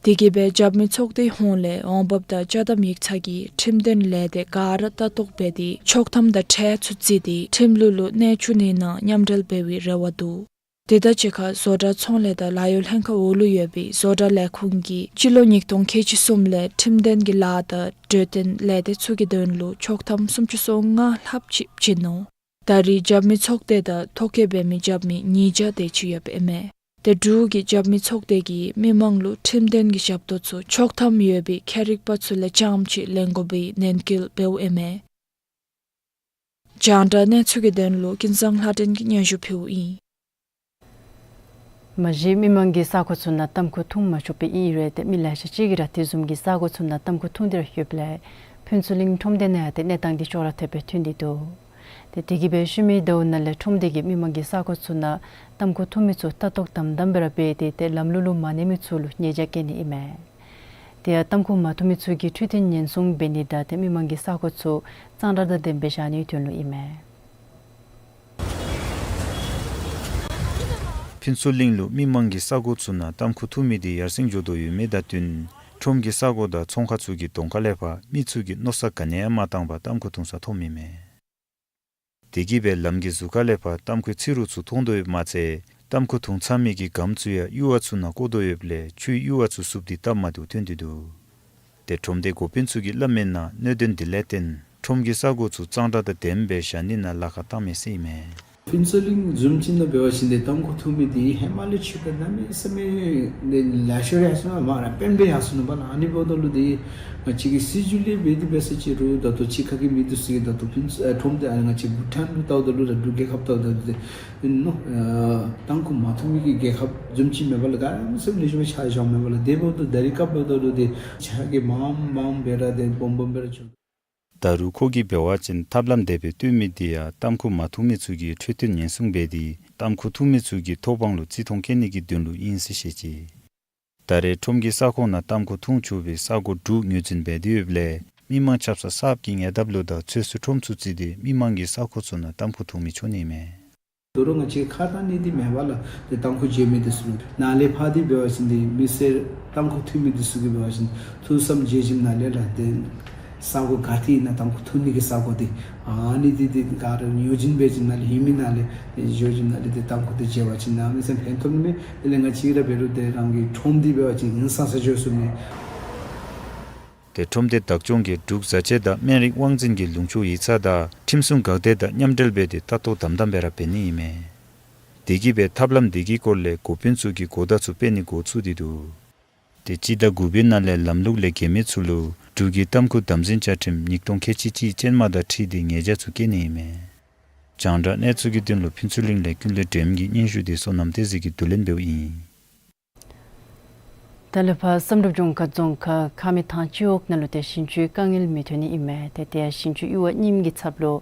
དེ་གིས་སྦེ་རྒྱབ་མི་ཚོགས་སྡེ་ཧོངས་ལས་འོང་འབབ་དང་ཅ་དམ་ཡིག་ཚང་གིས་ཁྲིམས་དོན་ལས་སྡེ་ག་ར་ལྟ་རྟོག་འབད་དེ་ཆོག་ཐམ་དང་ཁྲལ་ཚུ་བརྩིས་ཏེ་ཁྲིམས་ལུགས་ལུ་གནས་བཅུག་ནི་ནང་མཉམ་འབྲེལ་འབད་བའི་རེ་བ་འདུག། དེ་དང་གཅིག་ཁར་བཟོ་གྲྭ་ཚོང་ལས་དང་ལཱ་གཡོག་ལྷན་ཁག་འོག་ལུ་ཡོད་པའི་བཟོ་གྲྭ་ལས་ཁུངས་ཀྱིས་སྤྱི་ལོ་ཉིས་སྟོང་ཁལ་གཅིག་གསུམ་ལས་ཁྲིམས་དོན་གྱི་ལཱ་དང་གྲོས་དོན་ལས་སྡེ་ཚུ་གི་དོན་ལུ་ཆོག་ཐམ་སུམ་ཅུ་སོ་ལྔ་ལྷགཔ་ཅིག་བྱིན་ནུག། ད་རེས་རྒྱབ་མི་ཚོགས་སྡེ་དང་ཐོ་བཀོད་འབད་མི་རྒྱབ་མི་ཉིས་བརྒྱ་དེ་ཅིག་ཡོདཔ་ཨིན་མས། ཏེ་འབྲུག་གི་རྒྱབ་མི་ཚོགས་སྡེ་གིས་མི་མང་ལུ་ཁྲིམས་དོན་གྱི་ཞབས་ཏོག་ཚུ་ཆོག་ཐམ་ཡོད་པའི་ཁྱད་རིག་པ་ཚུ་ལས་རྐྱངམ་ཅིག་ལེན་དགོ་པའི་ནན་སྐུལ་འབདཝ་ཨིན་མས། རྒྱང་བསྒྲགས་གནས་ཚུལ་གྱི་དོན་ལུ་ཀུན་བཟང་ལྷ་སྒྲོན་གྱིས་སྙན་ཞུ་ཕུལཝ་ཨིན། མ་གཞི་མི་མང་གི་ས་གོ་ཚུ་ནང་ཏམ་ཁུ་འཐུང་མ་ཆོགཔ་ཨིན་རུང་ཏེ་མི་ལེ་ཤ་ཅིག་གིས་ར་དེ་བཟུམ་གྱི་ས་གོ་ཚུ་ནང་ཏམ་ཁུ་འཐུང་སྟེ་ར་ཡོདཔ་ལས་ཕུན་ཚོགས་གླིང་ཁྲོམ་སྡེ་ནང་ཡང་ཏེ་གནས་སྟངས་འདི་ཅོག་ར་འཐདཔ་སྦེ་ཐོན་ཏེ་འདུག། ཏེ་དེ་གིས་སྦེ་ཤུལ་མའི་ཟླཝ་ནང་ལས་ཁྲོམ་སྡེ་གིས་མི་མང་གི་ས་གོ་ཚུ་ནང་ཏམ་ཁུ་འཐུང་མི་ཚུ་ལྟ་རྟོག་དམ་དམ་སྦེ་ར་འབད་དེ་ཏེ་ལམ་ལུགས་ལུ་མ་གནས་མི་ཚུ་ལུ་ཉེས་བྱ་བཀལ་ནི་ཨིན་མས། དེ་ཡང་ཏམ་ཁུ་མ་འཐུང་མི་ཚུ་གི་འཕྲོད་བསྟེན་ཉེན་སྲུང་འབད་ནི་དང་ཏེ་མི་མང་གི་ས་གོ་ཚུ་གཙང་སྦྲ་དང་ལྡནམ་སྦེ་བཞག་ནིའི་དོན་ལུ་ཨིན་མས། ཕུན་ཚོགས་གླིང་ལུ་མི་མང་གི་ས་གོ་ཚུ་ནང་ཏམ་ཁུ་འཐུང་མི་འདི་ཡར་སེང་འགྱོ་དོ་ཡོད་མི་དང་བསྟུན་ཁྲོམ་གྱི་ས་གོ་དང་ཚོང་ཁང་ཚུ་གི་གདོང་ཁ་ལས་ཕར་མི་ཚུ་གིས་མནོ་བསམ་ག་ནི་ཡང་མ་བཏང་པར་ཏམ་ཁུ་འཐུང་ས་མཐོངམ་ཨིན་མས། དེ་གིས་སྦེ་ལམ་གྱི་ཟུར་ཁ་ལས་ཕར་ཏམ་ཁུའི་ཚིག་རུ་ཚུ་མཐོང་དོ་ཡོདཔ་མ་ཚད་ཏམ་ཁུ་འཐུང་ཚར་མི་གི་སྒམ་ཚུ་ཡང་གཡུར་བ་ཚུ་ནང་བཀོ་དོ་ཡོདཔ་ལས་ཆུའི་གཡུར་བ་ཚུ་བསུབས་ཏེ་བཏབ་མ་བཏུབ་ཐོན་ཏེ་འདུག། ཏེ་ཁྲོམ་སྡེ་འགོ་དཔོན་ཚུ་གིས་སླབ་མིའི་ནང་གནད་དོན་འདི་ལས་བརྟེན་ཁྲོམ་གྱི་ས་གོ་ཚུ་གཙང་སྦྲ་དང་ལྡནམ་སྦེ་བཞག་ནི་ནང་ལཱ་ཁག་བཏང་མས་ཟེར་ཨིན་མས། ཕུན་ཚོགས་གླིང་བཟུམ་ཅིག་ནང་འབད་བ་ཅིན་ཏེ་ཏམ་ཁུ་འཐུང་མི་འདི་ཧེ་མ་ལས་ཕྱི་ཁར་གནམ་མེད་ས་མེད་ལེ་ཤ་ར་ཡར་སོང་ནུག་མ་ར་དཔེ་འབད་ཡར་སོང་ནུག་པ་ལགས། ཨ་ནི་འབདཝ་ད་ལུ་འདི་ང་བཅས་ཀྱི་སྲིད་བྱུས་ལས་འབད་དེ་འབད་ས་ཅི་རུང་ད་ལྟོ་ཕྱི་ཁ་གི་མི་འདི་ཚུ་གིས་ད་ལྟོ་ཕུན་ཨ་ཁྲོམ་སྡེ་ཨ་ང་བཅས་བྷུ་ཊཱན་ལུ་བལྟཝ་ད་ལུ་ར་འབྲུག་རྒྱལ་ཁབ་བལྟཝ་ད་ལུ་འདི་ཨིན་ནོ། ཨ་ཏམ་ཁུ་མ་འཐུང་མི་གི་རྒྱལ་ཁབ་བཟུམ་ཅིག་མེན་པ་ལགས། ག་ར་མི་སེམས་ལེགས་ཤོམ་སྦེ་ཆ་བཞག་མེན་པ་ལགས། དེ་འབདཝ་ད་ད་རེས་སྐབས་འབདཝ་ད་ལུ་འདི་ཕྱི་ཁ་གི་མངམ་མངམ་སྦེ་ར་འདི་སྦོམ་སྦོམ་སྦེ་ར་བྱུང་། ད་རུང་ཁོ་གིས་འབད་བ་ཅིན་ཐབས་ལམ་དེ་སྦེ་བཏོན་མི་འདི་ཡང་ཏམ་ཁུ་མ་འཐུང་མི་ཚུ་གི་འཕྲོད་བསྟེན་ཉེན་སྲུང་འབད་དེ་ཏམ་ཁུ་འཐུང་མི་ཚུ་གི་ཐོབ་དབང་ལུ་བརྩི་མཐོང་བསྐྱེད་ནི་གི་དོན་ལུ་ཨིན་ཟེར་བཤད་ཅི། ད་རེས་ཁྲོམ་གྱི་ས་ཁོངས་ནང་ཏམ་ཁུ་འཐུང་ཆོག་པའི་ས་གོ་དྲུག་ངོས་འཛིན་འབད་དེ་ཡོདཔ་ལས་ མི་མང་ཆབ་གསང་གསརཔ་གི་ཉེ་འདབས་ལུ་དང་ཚོད་བསྲེ་ཁྲོམ་ཚུ་བརྩིས་ཏེ་མི་མང་གི་ས་གོ་ཚུ་ནང་ཏམ་ཁུ་འཐུང་མི་ཆོག་ནི་མས། ད་རུང་ང་བཅས་ཁ་གཏང་ནི་འདི་མེད་པས་ལགས། ཏེ་ཏམ་ཁུ་བརྗེ་མི་འདི་ཚུ་ནཱ་ལས་ཕར་འདི་འབད་བ་ཅིན་ཏེ་མི་སེར་ཏམ་ཁུ་འཐུང་མི་འདི་ཚུ་གིས་འབད་བ་ཅིན་ཐུགས་བསམ་བཞེས་ཞིནམ་ལས་ལགས། ཏེ་ས་གོ་ག་ཏེ་ཨིན་ན་ཏམ་ཁུ་འཐུང་ནི་གི་ས་གོ་འདི་ཨ་ནི་འདི་ཏེ་ག་ར་ཡོད་བཞིན་འབད་ཞིནམ་ལས་ཧེ་མའི་ནང་ལས་ཏེ་ཡོད་བཞིན་ལས་ཏེ་ཏམ་ཁུ་འདི་བརྗེ་བ་ཅིན་གནམ་མེད་ས་མེད་ཕན་ཐོགས་ནི་མས། དེ་ལས་ང་བཅས་ར་འབད་རུང་ཏེ་རང་གི་ཁྲོམ་འདི་འབད་བ་ཅིན་ཧིང་སངས་ས་འགྱོ་ཚུགས་ནི། ཏེ་ཁྲོམ་སྡེ་བདག་སྐྱོང་གིས་འབྲུག་བཟའ་ཆས་དང་སྨན་རིགས་དབང་འཛིན་གྱི་ལུང་ཕྱོགས་ཡིག་ཚང་དང་ཁྲིམས་སྲུང་འགག་སྡེ་དང་མཉམ་འབྲེལ་འབད་དེ་ལྟ་རྟོག་དམ་དམ་སྦེ་ར་འབད་ནི་ཨིན་མས། དེ་གིས་སྦེ་ཐབས་ལམ་དེ་གི་སྐོར་ལས་འགོ་དཔོན་ཚུ་གིས་གོ་བརྡ་ཚུ་སྤེལ་ནི་འགོ་བཙུགས་ཏེ་འདུག། ཏེ་སྤྱི་ཟླ་དགུ་པའི་ནང་ལས་ལམ་ལུགས་ལས་འགལ་མི་ཚུ་ལུ་འབྲུག་གི་ཏམ་ཁུ་དམ་འཛིན་བཅའ་ཁྲིམས་ཉིས་སྟོང་ཁལ་གཅིག་གཅིག་ཅན་མ་དང་འཁྲིལ་ཏེ་ཉེས་བྱ་ཚུ་བཀལ་ནི་ཨིན་མས། རྒྱང་བསྒྲགས་གནས་ཚུལ་གྱི་དོན་ལུ་ཕུན་ཚོགས་གླིང་ལས་ཀུན་ལེགས་སྒྲོལམ་གྱི་སྙན་ཞུ་འདི་བསོད་ནམས་བསྟན་འཛིན་གྱིས་བསྡུ་ལེན་འབདཝ་ཨིན། ད་ལས་ཕར་བསམ་གྲུབ་ལྗོངས་མཁར་རྫོང་ཁག་ཁ་མེ་ཐང་སྤྱི་འོག་ནང་ལུ་ཏེ་ཞིང་ཆུའི་དཀའ་ངལ་མི་ཐོན་ནི་ཨིན་མས། ཏེ་དེ་ཡང་ཞིང་ཆུ་གཡུར་བ་རྙིངམ་གྱི་ཚབ་ལུ་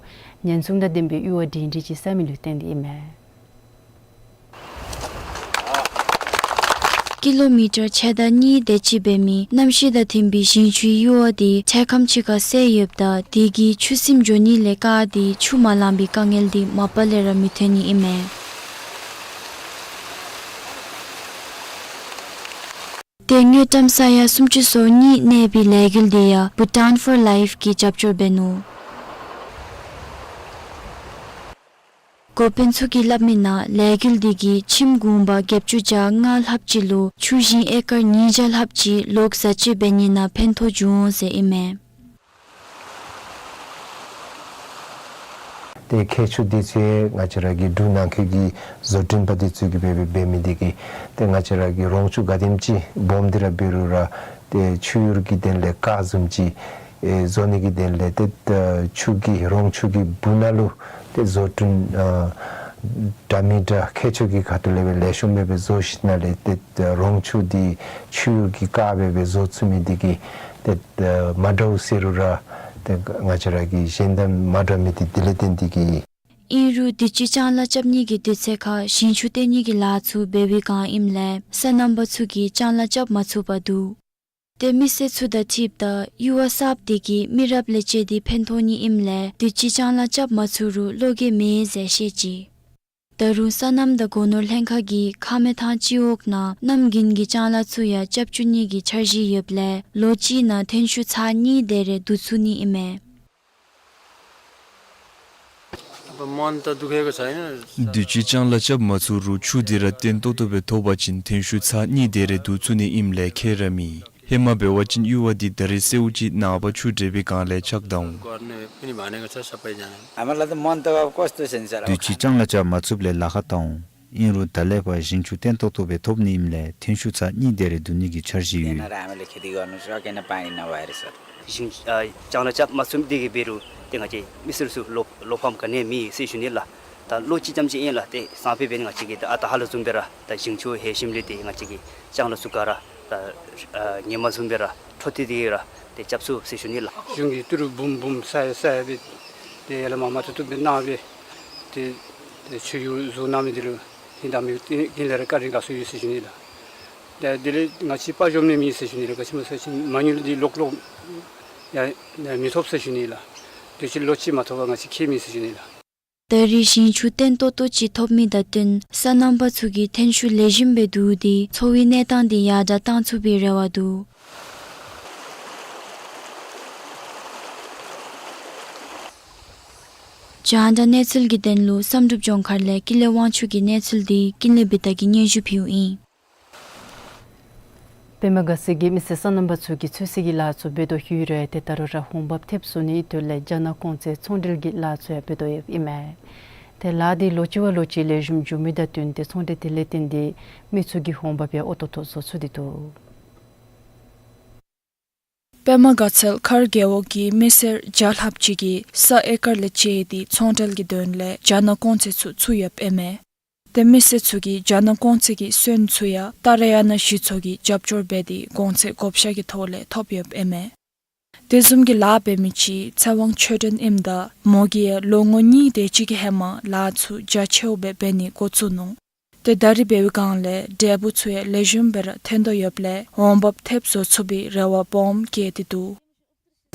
ཉེན་སྲུང་དང་ལྡན་པའི་གཡུར་བ་སྒྲིང་སྒྲིང་ཅིག་བསགས་མི་ལུ་བརྟེན་ཏེ་ཨིན་མས། ཀི་ལོ་མི་ཊར་ཕྱེད་དང་གཉིས་དེ་ཅིག་འབད་མི་གནམ་གཤིས་དང་མཐུན་པའི་ཞིང་ཆུའི་གཡུར་བ་འདི་ཕྱེད་ཀམ་ཅིག་ཁར་སེལ་ཡོདཔ་ད་དེ་གིས་ཆུ་སིམ་འགྱོ་ནི་ལས་བཀག་སྟེ་ཆུ་མ་ལང་པའི་དཀའ་ངལ་འདི་མ་པ་ལས་ར་མི་ཐོན་ནི་ཨིན་མས། ཏེ་དངུལ་ཀྲམ་ས་ཡ་སུམ་ཅུ་སོ་གཉིས་གནས་པའི་ལས་འགུལ་འདི་ཡང་Bhutan for Life གིས་རྒྱབ་སྐྱོར་འབད་ནུག། འགོ་དཔོན་ཚུ་གིས་སླབ་མི་ནང་ལས་འགུལ་འདི་གིས་ཁྱིམ་གུང་པ་བརྒྱད་ཅུ་གྱ་ལྔ་ལྷགཔ་ཅིག་ལུ་ཆུ་ཞིང་ཨེ་ཀར་ཉིས་བརྒྱ་ལྷགཔ་ཅིག་ལོག་བཟའ་སྤྱོད་འབད་ནི་ནང་ཕན་ཐོགས་འབྱུང་འོང་ཟེར་ཨིན་མས། ཏེ་ཁྱད་ཆོས་འདི་ཚུ་ང་བཅས་ར་གི་འབྲུག་ནང་འཁོད་ཀྱི་བཟོ་སྐྲུན་པ་འདི་ཚུ་གིས་འབད་འབད་འབད་མི་འདི་གིས་ཏེ་ང་བཅས་ར་གི་རོང་ཆུ་ག་དེམ་ཅིག་སྦོམ་སྟེ་ར་འབད་རུང་ར་ཏེ་ཆུ་གཡུར་གྱི་དོན་ལས་བཀག་བཟུམ་ཅིག་ཨེ་བཟོ་ནི་གི་དོན་ལས་ཏེ་ཆུ་གི་རོང་ཆུ་གི་སྦུག་ན་ལུ་ཏེ་བཟོ་སྐྲུན་ཨ་འདྲ་མི་འདྲ་ཁྱད་ཆོས་ཀྱི་ཁ་ཐུག་ལས་སྦེ་ལེགས་ཤོམ་སྦེ་སྦེ་བཟོ་ཞིནམ་ལས་ཏེ་རོང་ཆུ་འདི་ཆུ་གཡུར་གྱིས་བཀག་སྦེ་སྦེ་བཟོ་ཚུགས་མི་འདི་གིས་ཏེ་མ་འདྲཝ་ཟེར་རུང་ར་ཏེ་ང་བཅས་ར་གི་གཞན་དང་མ་འདྲ་མི་འདི་དེ་ལས་བརྟེན་ཏེ་གིས། ཨིན་རུང་དུས་ཅི་ལྕང་ལཱ་རྐྱབ་ནི་གི་དུས་ཚོད་ཁར་ཞིང་ཆུ་བཏོན་ནི་གི་ལཱ་ཚུ་འབད་བའི་བསྒང་ཨིནམ་ལས་སོ་ནམ་པ་ཚུ་གིས་ལྕང་ལཱ་རྐྱབ་མ་ཚུགས་པར་འདུག། ཏེ་མི་སེར་ཚུ་དང་འཁྲིལཝ་ད་གཡུར་བ་གསརཔ་འདི་གིས་མི་རབས་ལས་བཅད་དེ་ཕན་ཐོགས་ནི་ཨིནམ་ལས་དུས་ཅི་ལྕང་ལཱ་རྐྱབ་མ་ཚུགས་རུང་བློ་འགྱོད་མེད་ཟེར་བཤད་ཅི། ད་རུང་སོ་ནམ་དང་སྒོ་ནོར་ལྷན་ཁག་གིས་ཁ་མེ་ཐང་སྤྱི་འོག་ནང་གནམ་དགུན་གྱི་ལྕང་ལཱ་ཚུ་ཡང་རྐྱབ་བཅུག་ནི་གི་འཆར་གཞི་ཡོདཔ་ལས་ལོ་གཅིག་ནང་ཐོན་ཤུགས་ཚར་གཉིས་དེ་རེ་བསྡུ་ཚུགས་ནི་ཨིན་མས། དུས་ཅི་ལྕང་ལཱ་རྐྱབ་མ་ཚུགས་རུང་ཆུ་འདི་ར་བརྟན་ཏོག་ཏོ་སྦེ་ཐོབ་པ་ཅིན་ཐོན་ཤུགས་ཚར་གཉིས་དེ་རེ་བསྡུ་ཚུགས་ནི་ཨིནམ་ལས་ཁྱད་ར་མེད། ཧེ་མ་འབད་བ་ཅིན་གཡུར་བ་འདི་ད་རིས་སེརཝ་ཅིག་ནངས་པ་ཆུ་འདྲེས་པའི་བསྒང་ལས་ཆག་ད་འོང་། དུས་ཅི་ལྕང་ལཱ་རྐྱབ་མ་ཚུགསཔ་ལས་ལཱ་ཁག་བཏང་འོང་། ཨིན་རུང་ད་ལས་ཕར་ཞིང་ཆུ་བརྟན་ཏོག་ཏོ་སྦེ་ཐོབ་ནི་ཨིནམ་ལས་ཐོན་ཤུགས་ཚར་གཉིས་དེ་རེ་བསྡུ་ནི་གི་འཆར་གཞི་ཡོད། ཞིང་ཨ་ལྕང་ལཱ་རྐྱབ་མ་ཚུགསཔ་འདི་གིས་འབད་རུང་ཏེ་ང་བཅས་མི་སེར་ཚུ་བློ་བློ་ཕམ་ག་ནི་ཡང་མེད་ཟེར་ཞུ་ནི་ལགས། ད་ལོ་གཅིག་ཙམ་ཅིག་ཨིན་ལགས། ཏེ་སང་ཕོད་འབད་ནི་ང་བཅས་ཀྱིས་ད་ཨ་ད་ཧ་ལམ་བཟུམ་སྦེ་ར་ད་ཞིང་ཆུ་ལྷོད་ཞིནམ་ལས་ཏེ་ང་བཅས་ཀྱི་ལྕང་ལཱ་ཚུ་ག་ར་ད་ཨ་ཧེ་མ་བཟུམ་སྦེ་ར་འཕྲོ་མཐུད་དེ་ར་ཏེ་རྐྱབ་ཚུགས་ཟེར་ཞུ་ནི་ལགས། གཞུང་གིས་ཏི་རུ་འབུམ་འབུམ་ས་ཡ་ས་ཡ་སྦེ་ཏེ་ཡར་ལས་མར་མ་ཐུབ་ཐུབ་སྦེ་གནང་སྦེ་ཏེ་ཏེ་ཆུ་གཡུར་བཟོ་གནང་མི་འདི་ལུ་ཧིང་དང་མི་ཀུན་ལས་ར་བཀའ་དྲིན་དགའ་ཚོར་ཡོད་ཟེར་ཞུ་ནི་ལགས། ཏེ་དེ་ལས་ང་བཅས་དཔའ་འཇོམས་ནི་མེད་ཟེར་ཞུ་ནི་ལགས། ག་ཅི་སྨོ་ཟེར་བ་ཅིན་མ་དངུལ་འདི་ལོག་ལོག་ཡང་མི་ཐོབ་ཟེར་ཞུ་ནི་ལགས། དུས་ཅི་ལོ་གཅིག་མ་ཐོབ་པར་ང་བཅས་ཁྱད་མེད་ཟེར་ཞུ་ནི་ལགས། ད་རིས་ཞིང་ཆུ་བརྟན་ཏོག་ཏོ་ཅིག་ཐོབ་མི་དང་བསྟུན་སོ་ནམ་པ་ཚུ་གིས་ཐོན་ཤུགས་ལེགས་ཤོམ་སྦེ་བསྡུ་སྟེ་འཚོ་བའི་གནས་སྟངས་འདི་ཡར་དྲགས་གཏང་ཚུགས་པའི་རེ་བ་འདུག། རྒྱང་བསྒྲགས་གནས་ཚུལ་གྱི་དོན་ལུ་བསམ་གྲུབ་ལྗོངས་མཁར་ལས་ཀུན་ལེགས་དབང་ཕྱུག་གི་གནས་ཚུལ་འདི་ཀུན་ལེགས་བི་ཏ་གིས་སྙན་ཞུ་ཕུལཝ་ཨིན། པདྨ་དགའ་ཚལ་གྱི་མི་སེར་སོ་ནམ་པ་ཚུ་གིས་ཚོད་བསྲེ་གི་ལཱ་ཚུ་འབད་དོ་ཡོད་རུང་ཏེ་ད་རུང་ར་འོང་འབབ་ཐེབས་བཟོ་ནིའི་དོན་ལས་རྒྱ་ནག་གོང་ཚད་ཚོང་འབྲེལ་གྱི་ལཱ་ཚུ་ཡང་འབད་དོ་ཡོདཔ་ཨིན་མས། ཏེ་ལཱ་འདི་ལོ་གཅིག་བ་ལོ་གཅིག་ལེགས་ཤོམ་འགྱོ་མི་དང་བསྟུན་ཏེ་ཚོང་འབྲེལ་དེ་ལས་བརྟེན་ཏེ་མི་ཚུ་གི་འོང་འབབ་ཡང་འོས་ཏོག་ཏོ་བཟོ་ཚུགས་ཏེ་འདུག། པདྨ་དགའ་ཚལ་མཁར་རྒེད་འོག་གི་མི་སེར་བརྒྱ་ལྷགཔ་ཅིག་གིས་ས་ཨེ་ཀར་ལས་བཅད་དེ་ཚོང་འབྲེལ་གྱི་དོན་ལས་རྒྱ་ནག་གོང་ཚད་ཚུ་བཙུགས་ཡོདཔ་ཨིན་མས། ཏེ་མི་སེར་ཚུ་གིས་རྒྱ་ནག་གོང་ཚད་ཀྱི་སོན་ཚུ་ཡང་ཏ་ར་ཡ་ན་གཞི་ཚོགས་ཀྱིས་རྒྱབ་སྐྱོར་འབད་དེ་གོང་ཚད་བགོ་བཤའ་གི་ཐོག་ལས་ཐོབ་ཡོདཔ་ཨིན་མས། དེ་བཟུམ་གྱི་ལཱ་འབད་མི་ཅིག་ཚེ་དབང་ཆོས་སྒྲོན་ཨིནམ་ད་མོ་གིས་ཡང་ལོ་ངོ་གཉིས་དེ་ཅིག་གི་ཧེ་མ་ལཱ་ཚུ་རྒྱ་ཆེཝ་སྦེ་འབད་ནི་འགོ་བཙུགས་ནུག། ཏེ་ད་རིས་འབད་བའི་སྒང་ལས་འབྲས་བུ་ཚུ་ཡང་ལེགས་ཤོམ་སྦེ་ར་ཐོན་དོ་ཡོདཔ་ལས་འོང་འབབ་ཐེབས་བཟོ་ཚུགས་པའི་རེ་བ་སྦོམ་བསྐྱེད་དེ་འདུག།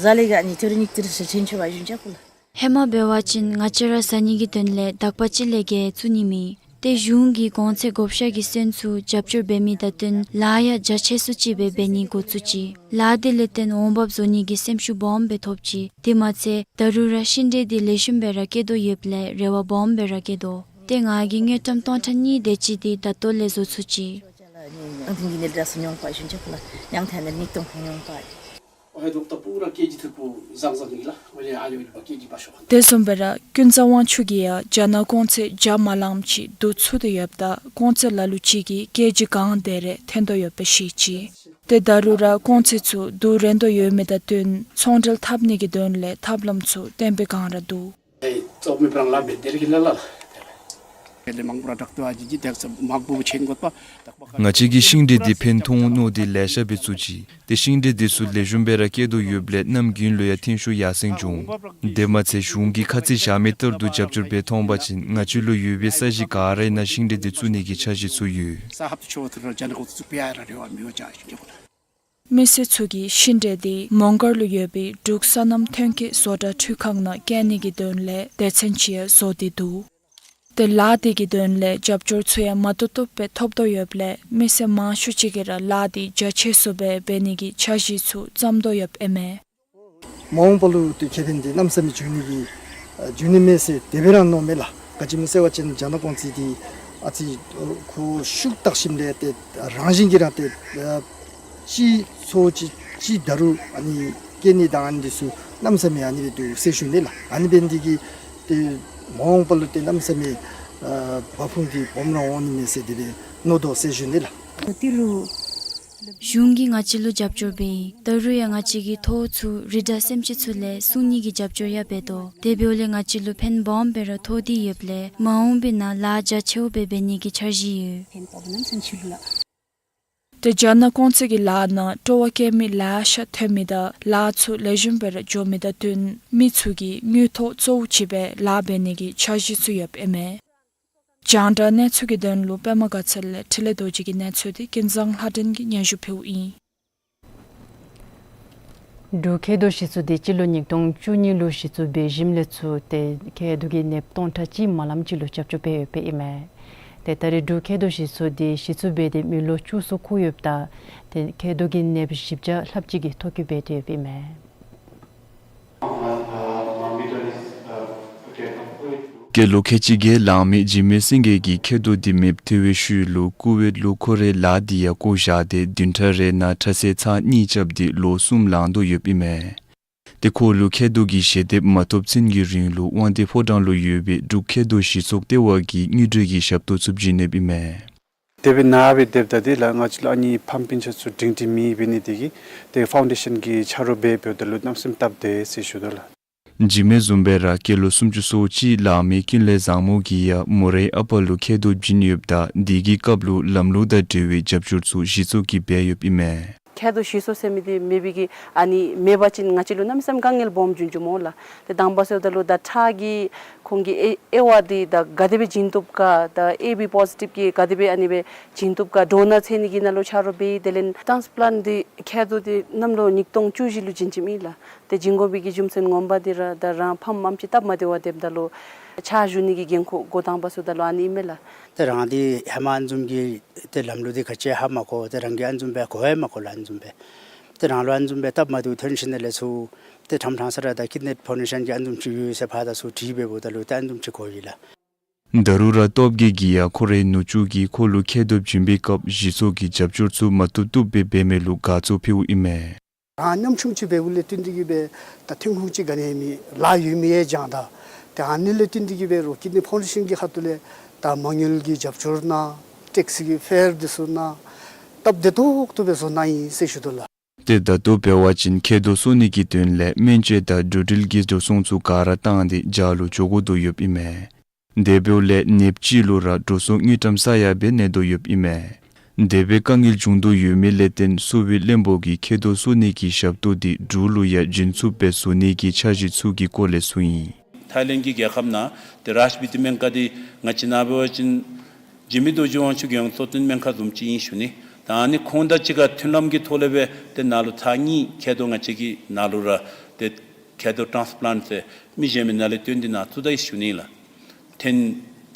ཧེ་མ་འབད་བ་ཅིན་ང་བཅས་ར་ཟ་ནི་གི་དོན་ལས་དག་པ་ཅིག་ལས་བརྒལ་བཙུགས་ནི་མེད། ཏེ་གཞུང་གིས་གོང་ཚད་བགོ་བཤའ་གི་སོན་ཚུ་རྒྱབ་སྐྱོར་འབད་མི་དང་བསྟུན་ལཱ་ཡང་རྒྱ་ཆེ་སུ་ཅིག་སྦེ་འབད་ནི་འགོ་བཙུགས་ཅི། ལཱ་དེ་ལས་བརྟེན་འོང་འབབ་བཟོ་ནི་གི་སེམས་ཤུགས་སྦོམ་སྦེ་ཐོབ་ཅི། དེ་མ་ཚད་ད་རུང་ར་ཤིང་འབྲས་འདི་ལེགས་ཤོམ་སྦེ་ར་སྐྱེ་དོ་ཡོདཔ་ལས་རེ་བ་སྦོམ་སྦེ་ར་བསྐྱེད་དོ། ཏེ་ང་གིས་དངུལ་ཀྲམ་སྟོང་ཕྲག་གཉིས་དེ་ཅིག་འདི་ད་ལྟོ་ལས་བཟོ་ཚུགས་ཅི། དེ་བཟུམ་སྦེ་ར་ཀུན་བཟང་དབང་ཕྱུག་གིས་ཡང་རྒྱ་ནག་གོང་ཚད་བརྒྱ་མ་ལངམ་ཅིག་བསྡུ་ཚུགས་ཏེ་ཡོདཔ་ད་གོང་ཚད་ལ་ལུ་ཅིག་གིས་ཀེ་ཇི་གང་དེ་རེ་འཐོན་དོ་ཡོདཔ་སྦེ་བཤད་ཅི། ཏེ་ད་རུང་ར་གོང་ཚད་ཚུ་བསྡུ་རན་དོ་ཡོད་མི་དང་བསྟུན་ཚོང་འབྲེལ་འཐབ་ནི་གི་དོན་ལས་ཐབས་ལམ་ཚུ་བསྟེན་པའི་བསྒང་ར་འདུག། ང་བཅས་ཀྱིས་ཤིང་འབྲས་འདི་ཕན་ཐོགས་འོང་མནོ་སྟེ་ལེ་ཤ་སྦེ་བཙུགས་ཅི། ཏེ་ཤིང་འབྲས་འདི་ཚུ་ལེགས་ཤོམ་སྦེ་ར་སྐྱེ་དོ་ཡོདཔ་ལས་གནམ་དགུན་ལུ་ཡང་ཐོན་ཤུགས་ཡར་སེང་འབྱུང་། དེ་མ་ཚད་གཞུང་གིས་ཁ་ཚིག་བཞག་མི་ལྟར་དུ་རྒྱབ་སྐྱོར་འབད་ཐོབ་པ་ཅིན་ང་བཅས་ལུ་ཡོད་པའི་ས་གཞི་ག་རའི་ནང་ཤིང་འབྲས་འདི་བཙུགས་ནི་གི་འཆར་གཞི་ཚུ་ཡོད། མི་སེར་ཚུ་གིས་ཤིང་འབྲས་འདི་མོང་སྒར་ལུ་ཡོད་པའི་འབྲུག་སོ་ནམ་ཐོན་སྐྱེད་བཟོ་གྲྭ་འཕྲུལ་ཁང་ནང་སྐྱེལ་ནི་གི་དོན་ལས་སྡེ་ཚན་ཅིག་ཡང་བཟོ་སྟེ་འདུག། ཏེ་ལཱ་འདི་གི་དོན་ལས་རྒྱབ་སྐྱོར་ཚུ་ཡང་མ་བཏུབ་བཏུབ་སྦེ་ཐོབ་དོ་ཡོདཔ་ལས་མི་སེར་མང་ཤོས་ཅིག་གིས་ར་ལཱ་འདི་རྒྱ་ཆེ་སུ་སྦེ་འབད་ནི་གི་འཆར་གཞི་ཚུ་བརྩམ་དོ་ཡོདཔ་ཨིན་མས། མ་འོངས་པ་ལུ་ཏེ་ཁེ་ཕན་འདི་གནམ་མེད་ས་མེད་འབྱུང་ནི་གི་ཨ་འབྱུང་ནི་མས་ཟེར་དེ་སྦེ་ར་མནོཝ་མས་ལགས། ག་ཅི་སྨོ་ཟེར་བ་ཅིན་རྒྱ་ནག་གོང་ཚད་འདི་ཨ་ཙི་ཁོ་ཤུགས་བཏགས་ཞིནམ་ལས་ཏེ་རང་བཞིན་གྱིས་ར་ཏེ་ཨ་ཅིག་ཚོ་ཅིག་ཅིག་ད་རུང་ཨ་ནི་སྐྱེ་ནི་དང་ཨ་ནི་འདི་ཚུ་གནམ་མེད་ས་མེད་ཨ་ནི་སྦེ་འདུག་ཟེར་ཞུ་ནི་ལགས། ཨ་ནི་འབད་ནི་འདི་གིས་ཏེ་མ་འོངས་པ་ལུ་ཏེ་གནམ་མེད་ས་མེད་ཨ་བ་ཕུང་འདི་སྦོམ་ར་འོང་ནི་མས་ཟེར་དེ་སྦེ་མནོ་དོ་ཟེར་ཞུ་ནི་ལགས། གཞུང་གིས་ང་བཅས་ལུ་རྒྱབ་སྐྱོར་འབད་ཡི། ད་རུང་ཡང་ང་བཅས་ཀྱིས་ཐོག་ཚུ་རི་དྭགས་སེམས་ཅན་ཚུ་ལས་སྲུང་ནི་གི་རྒྱབ་སྐྱོར་ཡང་འབད་དོ། དེ་འབདཝ་ལས་ང་བཅས་ལུ་ཕན་སྦོམ་སྦེ་ར་ཐོགས་ཏེ་ཡོདཔ་ལས་མ་འོངས་པའི་ནང་ལཱ་རྒྱ་ཆེཝ་སྦེ་འབད་ནི་གི་འཆར་གཞི་ཡོད། ཏེ་རྒྱ་ནག་གོང་ཚད་ཀྱི་ལཱ་ནང་སྤྲོ་བ་བསྐྱེད་མི་ལེ་ཤ་ཐོན་མི་དང་ལཱ་ཚུ་ལེགས་ཤོམ་སྦེ་ར་འགྱོ་མི་དང་བསྟུན་མི་ཚུ་གིས་དངུལ་ཐོག་གཙོ་བོ་ཅིག་སྦེ་ལཱ་འབད་ནི་གི་འཆར་གཞི་ཚུ་ཡོདཔ་ཨིན་མས། རྒྱང་བསྒྲགས་གནས་ཚུལ་གྱི་དོན་ལུ་པདྨ་དགའ་ཚལ་ལས་འཕྲིན་ལས་རྡོ་རྗེ་གི་གནས་ཚུལ་འདི་ཀུན་བཟང་ལྷ་སྒྲོན་གྱིས་སྙན་ཞུ་ཕུལཝ་ཨིན། འབྲུག་མཁལ་རྡོག་གཞི་བཙུགས་འདི་སྤྱི་ལོ་ཉིས་སྟོང་བཅུ་གཉིས་ལུ་གཞི་བཙུགས་འབད་ཞིནམ་ལས་ཚུར་ཏེ་མཁལ་རྡོག་གི་ནདཔ་སྟོང་ཕྲག་གཅིག་མ་ལངམ་ཅིག་ལུ་རྒྱབ་སྐྱོར་འབད་ཡོདཔ་ཨིན་མས། ཏེ་ད་རེས་འབྲུག་མཁལ་རྡོག་གཞི་བཙུགས་འདི་གཞི་བཙུགས་འབད་དེ་མི་ལོ་བཅུ་སོ་འཁོར་ཡོདཔ་ད་ཏེ་མཁལ་རྡོག་གི་ནདཔ་བཞི་བརྒྱ་ལྷགཔ་ཅིག་གིས་ཐོ་བཀོད་འབད་དེ་ཡོདཔ་ཨིན་མས། སྐྱེས་ལོ་ཁལ་གཅིག་བརྒྱད་ལང་མི་འཇིགས་མེད་སེང་གེ་གིས་མཁལ་རྡོག་འདི་མེདཔ་ཐལ་བའི་ཤུལ་ལུ་ཀུ་ཝེཊ་ལུ་ཁོ་རའི་ལཱ་འདི་ཡང་བཀོ་བཞག་སྟེ་བདུན་ཕྲག་རེ་ནང་ཁྲ་ཚད་ཚར་གཉིས་རྐྱབ་སྟེ་ལོ་གསུམ་ལང་དོ་ཡོདཔ་ཨིན་མས། ཏེ་ཁོ་ལུ་མཁལ་རྡོག་གི་ཞལ་འདེབས་མ་ཐོབ་ཚུན་གྱི་རིང་ལུ་དབང་འདུས་ཕོ་བྲང་ལུ་ཡོད་པའི་འབྲུག་མཁལ་རྡོག་གཞི་ཚོགས་ལྟེ་བ་གིས་དངུལ་འབྲེལ་གྱི་ཞབས་ཏོག་ཚུ་བྱིན་ཡོདཔ་ཨིན་མས། དེ་སྦེ་ནཱ་སྦེ་སྡོདཔ་ད་འདི་ལགས་ང་བཅས་ལུ་ཨ་ནི་ཕམ་པིན་ཆ་ཚུ་སྒྲིང་སྒྲིང་མེད་འབད་ནི་དེ་གིས་ཏེ་ཕའུན་ཌེ་ཤཱན་གྱི་ཆ་རོགས་འབད་འབདཝ་ད་ལུ་གནམ་མེད་ས་མེད་སྟབས་བདེ་ཟེར་ཞུ་དོ་ལགས། འཇིགས་མེད་བཟུམ་སྦེ་ར་སྐྱེས་ལོ་སུམ་ཅུ་སོ་གཅིག་ལང་མི་ཀུན་ལེགས་བཟང་མོ་གིས་ཡང་མོ་རའི་ཨ་པ་ལུ་མཁལ་རྡོག་བྱིན་ཡོདཔ་ད་དེ་གི་སྐབས་ལུ་ལམ་ལུགས་དང་འབྲེལ་བའི་རྒྱབ་སྐྱོར་ཚུ་གཞི་ཚོགས་ཀྱིས་འབད་ཡོདཔ་ཨིན་མས། མཁལ་རྡོག་གཞི་བཙུགས་ཟེར་མི་འདི་མེད་པའི་གི་ཨ་ནི་མེད་པ་ཅིན་ང་བཅས་ལུ་གནམ་མེད་ས་མེད་དཀའ་ངལ་སྦོམ་འབྱུང་འགྱོཝ་སྨོ་ལགས། ཏེ་དང་པ་ཟེརཝ་ད་ལུ་ད་ཁྲག་གི་ཁོང་གི་དབྱེ་དབྱེ་བ་འདི་ད་ག་དེ་སྦེ་བྱིན་བཏུབ་ག་ད་ཨེ་བི་པོ་ཟི་ཊིབ་ཀྱི་ག་དེ་སྦེ་ཨ་ནི་སྦེ་བྱིན་བཏུབ་ག་ཌོ་ནར་འཚོལ་ནི་གི་ནང་ལུ་ཆ་རོགས་འབད་ཡི། དེ་ལས་ཊཱན་སི་པི་ལཱནཊ་འདི་མཁལ་རྡོག་འདི་གནམ་ལོ་ཉིས་སྟོང་བཅུ་བཞི་ལུ་བྱིན་བྱིནམ་ཨིན་ལགས། ཏེ་བྱིན་དགོ་པའི་གི་རྒྱུ་མཚན་ངོ་མ་འདི་ར་ད་རང་ཕམ་ཨམ་ཅིག་སྟབས་མ་བདེ་བར་སྡོདཔ་ད་ལུ་ཕྱག་ཞུ་ནི་གི་འགན་ཁུར་འགོ་དང་པ་ཚུ་ད་ལུ་ཨ་ནི་ཨིན་མས་ལགས། ཏེ་རང་འདི་ཧེ་མ་ཨ་ནི་བཟུམ་གྱི་ཏེ་ལམ་ལུགས་འདི་ག་ཅི་ཧ་མ་གོ། ཏེ་རང་གིས་ཨ་ནི་བཟུམ་སྦེ་གོ་ཡང་མ་གོ་ལགས། ཨ་ནི་བཟུམ་སྦེ་ཏེ་རང་ལུ་ཨ་ནི་བཟུམ་སྦེ་སྟབས་མ་བདེཝ་ཐོན་ཞིནམ་ལས་ཚུར་ཏེ་ཕྲང་ཕྲང་ས་ར་ད་ཀིཌ་ནི་ཕའུན་ཌེ་ཤཱན་གྱིས་ཨ་ནི་བཟུམ་ཅིག་ཡོད་ཟེར་ཕར་དང་ཚུར་དྲི་འབདཝ་ད་ལུ་ཏེ་ཨ་ནི་བཟུམ་ཅིག་གོ་ཡི་ལགས། ད་རུང་ར་སྟོབས་རྒྱས་ཀྱིས་ཡང་ཁོ་རའི་ནུ་གཅུང་གིས་ཁོ་ལུ་མཁལ་རྡོག་བྱིན་པའི་སྐབས་གཞི་ཚོགས་ཀྱི་རྒྱབ་སྐྱོར་ཚུ་མ་བཏུབ་བཏུབ་སྦེ་འབད་མི་ལུ་དགའ་ཚོར་ཕུལཝ་ཨིན་མས། རང་ཉམ་ཆུང་ཅིག་འབདཝ་ལས་བརྟེན་ཏེ་གིས་སྦེ་ད་ཐོན་ཁུངས་ཅིག་ག་ནི་མེད། ལཱ་ཡོད་མི་ཡང་སྦྱང་ད། ཏེ་ཨ་ནི་ལས་བརྟེན་ཏེ་གིས་སྦེ་རོགས་ཀིཌ་ནི་ཕའུན་ཌེ་ཤཱན་གྱི་ཁ་ཐུག་ལས་ད་མ་དངུལ་གྱི་རྒྱབ་སྐྱོར་གནང་། ཊེགསི་གི་ཕེར་འདི་ཚུ་གནང་། སྟབས་བདེ་ཏོག་ཏོ་སྦེ་བཟོ་གནང་ཡི་ཟེར་ཞུ་དོ་ལགས། ཏེ་ད་ལྟོ་འབད་བ་ཅིན་མཁལ་རྡོག་གསོ་ནི་གི་དོན་ལས་སྨན་བཅོས་དང་འགྲོ་འགྲུལ་གྱི་འགྲོ་སོང་ཚུ་ག་ར་བཏང་སྟེ་རྒྱ་ལུ་འགྱོ་དགོ་དོ་ཡོདཔ་ཨིན་མས། དེ་འབདཝ་ལས་ནདཔ་ཅིག་ལུ་ར་འགྲོ་སོང་དངུལ་ཀྲམ་ས་ཡ་སྦེ་གནས་དོ་ཡོདཔ་ཨིན་མས། དེ་སྦེ་དཀའ་ངལ་བྱུང་དོ་ཡོད་མི་ལས་བརྟེན་གསོ་བའི་བློན་པོ་གིས་མཁལ་རྡོག་གསོ་ནི་གི་ཞབས་ཏོག་འདི་འབྲུག་ལུ་ཡང་བྱིན་ཚུགསཔ་སྦེ་བཟོ་ནི་གི་འཆར་གཞི་ཚུ་གི་སྐོར་ལས་གསུངས་ཡི། ཐའི་ལེནཌ་གི་རྒྱལ་ཁབ་ནང་ཏེ་རཱཇ་བི་ཏི་སྨན་ཁང་འདི་ང་བཅས་ནཱ་འབད་བ་ཅིན་འཇིགས་མེད་རྡོ་རྗེ་དབང་ཕྱུག་གི་གཙོ་བསྟེན་སྨན་ཁང་བཟུམ་ཅིག་ཨིན་ཞུ་ནི། ད་ཨ་ནི་ཁོང་དང་གཅིག་ཁར་མཐུན་ལམ་གྱི་ཐོག་ལས་སྦེ་ཏེ་ནཱ་ལུ་ཚར་གཉིས་མཁལ་རྡོག་ང་བཅས་ཀྱིས་ནཱ་ལུ་ར་ ཏེ་མཁལ་རྡོག་ཊཱནསི་པ་ལཱནཊ་ཟེར་མི་གཞན་མི་ནང་ལས་བཏོན་ཏེ་ནཱ་བཙུགས་ད་ཡི་ཟེར་ཞུ་ནི་ལགས། ཐེངས་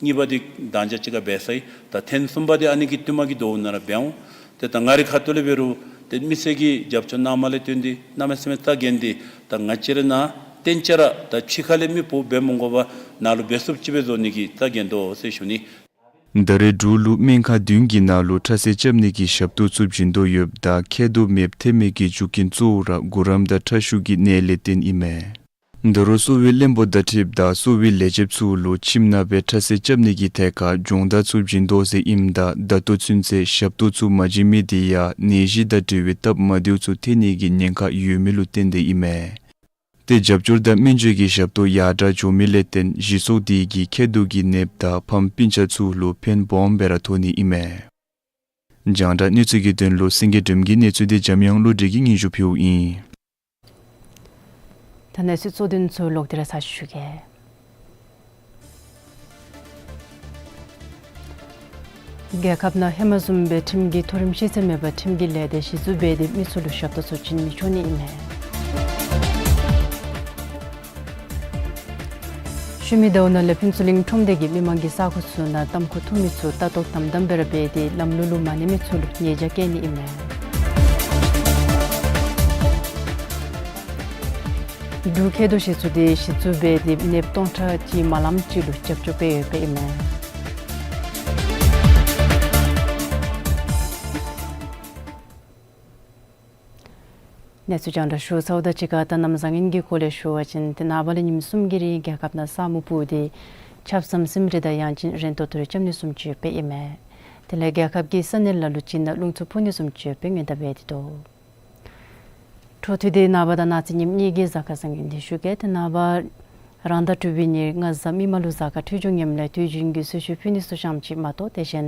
གཉིས་པ་འདི་དང་ཅ་གཅིག་ཁར་འབད་ཚར་ཡི། ད་ཐེངས་གསུམ་པ་འདི་ཨ་ནི་གི་ཐུན་མ་གི་དོ་ནང་ར་འབད་འོང་། ཏེ་ད་ང་རའི་ཁ་ཐུག་ལས་འབད་རུང་ཏེ་མི་སེར་གྱིས་རྒྱབ་སྐྱོར་གནངམ་ལས་བརྟེན་ཏེ་གནམ་མེད་ས་མེད་རྩ་འགེངས་ཏེ་ད་ང་བཅས་ར་ནཱ་གཏན་ཆ་ར་ད་ཕྱི་ཁ་ལས་མི་འབོ་འབད་མི་དགོ་པར་ནཱ་ལུ་འབད་ཚུགསཔ་ཅིག་སྦེ་བཟོ་ནི་གི་རྩ་འགེངས་དོ་ཟེར་ཞུ་ནི། ད་རེས་འབྲུག་ལུ་སྨན་ཁང་བདུན་གྱི་ནང་ལུ་ཁྲག་ཤེད་རྐྱབ་ནི་གི་ཞབས་ཏོག་ཚུ་བྱིན་དོ་ཡོདཔ་ད་མཁལ་རྡོག་མེདཔ་ཐེབས་མི་གི་རྒྱུ་རྐྱེན་གཙོ་བོ་ར་གུ་རམ་དང་ཁྲག་ཤུགས་ཀྱི་ནད་ལས་བརྟེན་ཨིན་མས། ད་རུང་གསོ་བའི་བློན་པོ་དང་འཁྲིལཝ་ད་གསོ་བའི་ལས་བྱེདཔ་ཚུ་ལུ་ཁྱིམ་ནང་སྦེ་ཁྲག་ཤེད་རྐྱབ་ནི་གི་ཐད་ཁར་སྦྱོང་བརྡར་ཚུ་བྱིན་དོ་ཟེར་ཨིནམ་ད་ད་ལྟོ་ཚུན་ཚོད་ཞབས་ཏོག་ཚུ་མ་བྱིན་མི་དེ་ཡང་ནད་གཞི་དང་འབྲེལ་བའི་སྟབས་མ་བདེཝ་ཚུ་ཐོན་ནི་གི་ཉེན་ཁ་ཡོད་མི་ལུ་བརྟེན་ཏེ་ཨིན་མས། ཏེ་རྒྱབ་སྐྱོར་དང་སྨན་བཅོས་ཀྱི་ཞབས་ཏོག་ཡར་དྲག་འགྱོ་མི་ལས་བརྟེན་གཞི་ཚོགས་དེ་གིས་མཁལ་རྡོག་གི་ནདཔ་དང་ཕམ་སྤུན་ཆ་ཚུ་ལུ་ཕན་སྦོམ་སྦེ་ར་ཐོགས་ནི་ཨིན་མས། རྒྱང་བསྒྲགས་གནས་ཚུལ་གྱི་དོན་ལུ་སེང་གེ་སྒྲོལམ་གྱི་གནས་ཚུལ་འདི་འཇམ་དབྱངས་བློ་གྲོས་ཀྱིས་སྙན་ཞུ་ཕུལཝ་ཨིན། ད་གནས་ཚུལ་གཙོ་དོན་ཚུ་ལོག་སྟེ་ར་ཚར་ཞུ་གེ། རྒྱལ་ཁབ་ནང་ཧེ་མ་བཟུམ་སྦེ་ཁྲིམས་ཀྱི་མཐོ་རིམ་ཤེས་ཚད་མེད་པར་ཁྲིམས་ཀྱི་ལས་སྡེ་གཞི་བཙུགས་འབད་དེ་མི་ཚུ་ལུ་ཞབས་ཏོག་ཚུ་བྱིན་མི་ཆོག་ནི་ཨིན་མས། ཤུལ་མའི་ཟླཝ་ནང་ལས་ཕུན་ཚོགས་གླིང་ཁྲོམ་སྡེ་གིས་མི་མང་གི་ས་གོ་ཚུ་ནང་ཏམ་ཁུ་འཐུང་མི་ཚུ་ལྟ་རྟོག་དམ་དམ་སྦེ་ར་འབད་དེ་ལམ་ལུགས་ལུ་མ་གནས་མི་ཚུ་ལུ་ཉེས་བྱ་བཀལ་ནི་ཨིན་མས། འབྲུག་མཁལ་རྡོག་གཞི་བཙུགས་འདི་གཞི་བཙུགས་འབད་དེ་ནདཔ་སྟོང་ཕྲག་གཅིག་མ་ལངམ་ཅིག་ལུ་རྒྱབ་སྐྱོར་འབད་ཡོདཔ་ཨིན་མས། གནས་ཚུལ་རྒྱང་བསྒྲགས་ཞུ་ཚརཝ་དང་གཅིག་ཁར་ད་གནམ་བཟང་ངན་གྱི་སྐོར་ལས་ཞུ་བ་ཅིན་ཏེ་ནངས་པ་ལས་ཉིནམ་གསུམ་གྱི་རིང་རྒྱལ་ཁབ་ནང་ས་སྨུག་སྤུབས་ཏེ་ཆརཔ་ཟམ་ཟིམ་རེ་དང་དབྱངས་ཅན་རེ་ཏོག་ཏོ་རེ་རྐྱབ་ནི་བཟུམ་ཅིག་ཡོདཔ་ཨིན་མས། དེ་ལས་རྒྱལ་ཁབ་ཀྱི་ས་གནས་ལ་ལུ་ཅིག་ནང་རླུང་འཚུབ་འཕུ་ནི་བཟུམ་ཅིག་ཡོདཔ་སྔོན་བརྡ་འབད་དེ་འདུག། འཕྲོ་མཐུད་དེ་ནངས་པ་དང་གནངས་ཚེ་ཉིནམ་གཉིས་ཀྱི་གཟའ་སྐར་བཟང་ངན་འདི་ཞུ་གེ། ཏེ་ནངས་པ་རང་ཟླ་དྲུག་པའི་ཉེར་ལྔ་གཟའ་མིག་དམར་ལུ་གཟའ་སྐར་འཕྲོད་སྦྱོར་ངནམ་ལས་དུས་རྒྱུན་གྱི་གསོལ་མཆོད་ཕུལ་ནི་ཚུ་ཙམ་ཅིག་མ་གཏོགས་དེ་བཞིན་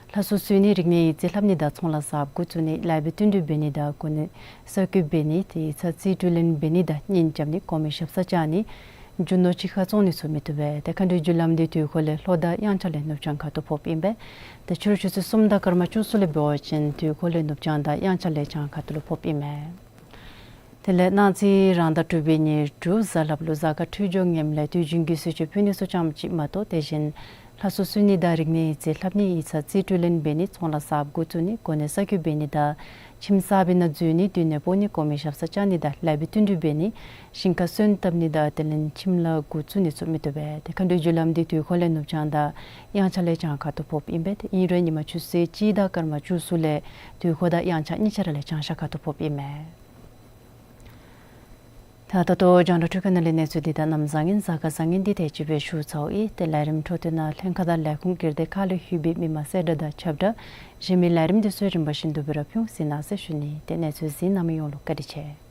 ལྷ་གསོལ་གསོལ་ནི་རིག་གནས་ཡིག་རྩིས་ལྷབ་ནི་དང་ཚོང་ལཱ་གསརཔ་འགོ་བཙུགས་ནི་ལེགས་པའི་བསྟུན་གྲོས་འབད་ནི་དང་གོ་གནས་གསར་བསྐོ་འབད་ནི་ཏེ་ཡིག་ཚང་རྩིས་སྤྲོད་ལེན་འབད་ནི་དང་གཉེན་རྐྱབ་ནི་གོང་མའི་ཞབས་སར་བཅར་ནི་རྒྱུ་ནོར་གཅིག་ཁར་བཙོང་ནི་ཚུ་མི་བཏུབ་པས། ཏེ་མཁའ་འགྲོའི་རྒྱུ་ལམ་འདི་དུས་འཁོར་ལས་ལྷོ་དང་དབྱངས་འཆར་ལས་ནུབ་བྱང་ཁ་ཐུག་ཕོགཔ་ཨིན་པས། ཏེ་ཕྱི་རུ་ཆུ་ཚོད་གསུམ་དང་སྐར་མ་བཅུ་གསུམ་ལས་འབད་བ་ཅིན་དུས་འཁོར་ལས་ནུབ་བྱང་དང་དབྱངས་འཆར་ལས་བྱང་ཁ་ཐུག་ལུ་ཕོགཔ་ཨིན་མས། དེ་ལས་གནངས་ཚེ་རང་ཟླ་དྲུག་པའི་ཉེར་དྲུག་གཟའ་ལྷགཔ་ལུ་གཟའ་སྐར་འཕྲོད་སྦྱོར་ངནམ་ལས་དུས་རྒྱུན་གྱི་གསོལ་མཆོད་ཕུལ་ནི་ཚུ་ཙམ་ཅིག་མ་གཏོགས་དེ་བཞིན་ལྷ་གསོལ་གསོལ་ནི་དང་རིག་གནས་ཡིག་རྩིས་ལྷབ་ནི་ཡིག་ཚང་རྩིས་སྤྲོད་ལེན་འབད་ནི་ཚོང་ལཱ་གསརཔ་འགོ་བཙུགས་ནི་གོ་གནས་གསར་བསྐོ་འབད་ནི་དང་ཁྱིམ་གསར་པའི་ནང་འཛུལ་ནི་སྡོད་གནས་སྤོ་ནི་གོང་མའི་ཞབས་སར་བཅར་ནི་དང་ལེགས་པའི་བསྟུན་གྲོས་འབད་ནི་ཞིང་ཁ་སོན་བཏབ་ནི་དང་དེ་ལས་ཁྱིམ་ལཱ་འགོ་བཙུགས་ནི་ཚུ་མི་བཏུབ་པས། ཏེ་མཁའ་འགྲོའི་རྒྱུ་ལམ་འདི་དུས་འཁོར་ལས་ནུབ་བྱང་དང་དབྱངས་འཆར་ལས་བྱང་ཁ་ཐུག་ཕོགཔ་ཨིན་པས། ཏེ་ཨིན་རུང་ཉིན་མ་ཆུ་ཚོད་གཅིག་དང་སྐར་མ་བཅུ་གསུམ་ལས་དུས་འཁོར་དང་དབྱངས་འཆར་གཉིས་ཆ་ར་ལས་བྱང་ཤར་ཁ་ཐུག་ཕོགཔ་ཨིན་མས། ད་ད་ལྟོ་རྒྱང་བསྒྲགས་འཕྲུལ་ཁང་ནང་ལས་གནས་ཚུལ་འདི་དང་གནམ་བཟང་ངན་གཟའ་སྐར་བཟང་ངན་འདི་དེ་ཅིག་སྦེ་ཞུ་ཚརཝ་ཨིན། ཏེ་ལས་རིམ་འཕྲོ་མཐུད་ནང་ལྷན་ཁག་དང་ལས་ཁུངས་སྒེར་སྡེ་ཁག་ལས་ལྷོད་པའི་མི་མང་གསལ་བསྒྲགས་དང་ཁྱབ་བསྒྲགས་གཞན་མི་ལས་རིམ་འདི་ཚུ་རིམ་པ་བཞིན་དུ་སྦེ་ར་ཕུལ་ཟེར་གནང་ཟེར་ཞུ་ནི། ཏེ་གནས་ཚུལ་གཟིགས་གནང་མི་ཡོངས་ལུ་བཀའ་དྲིན་ཆེ།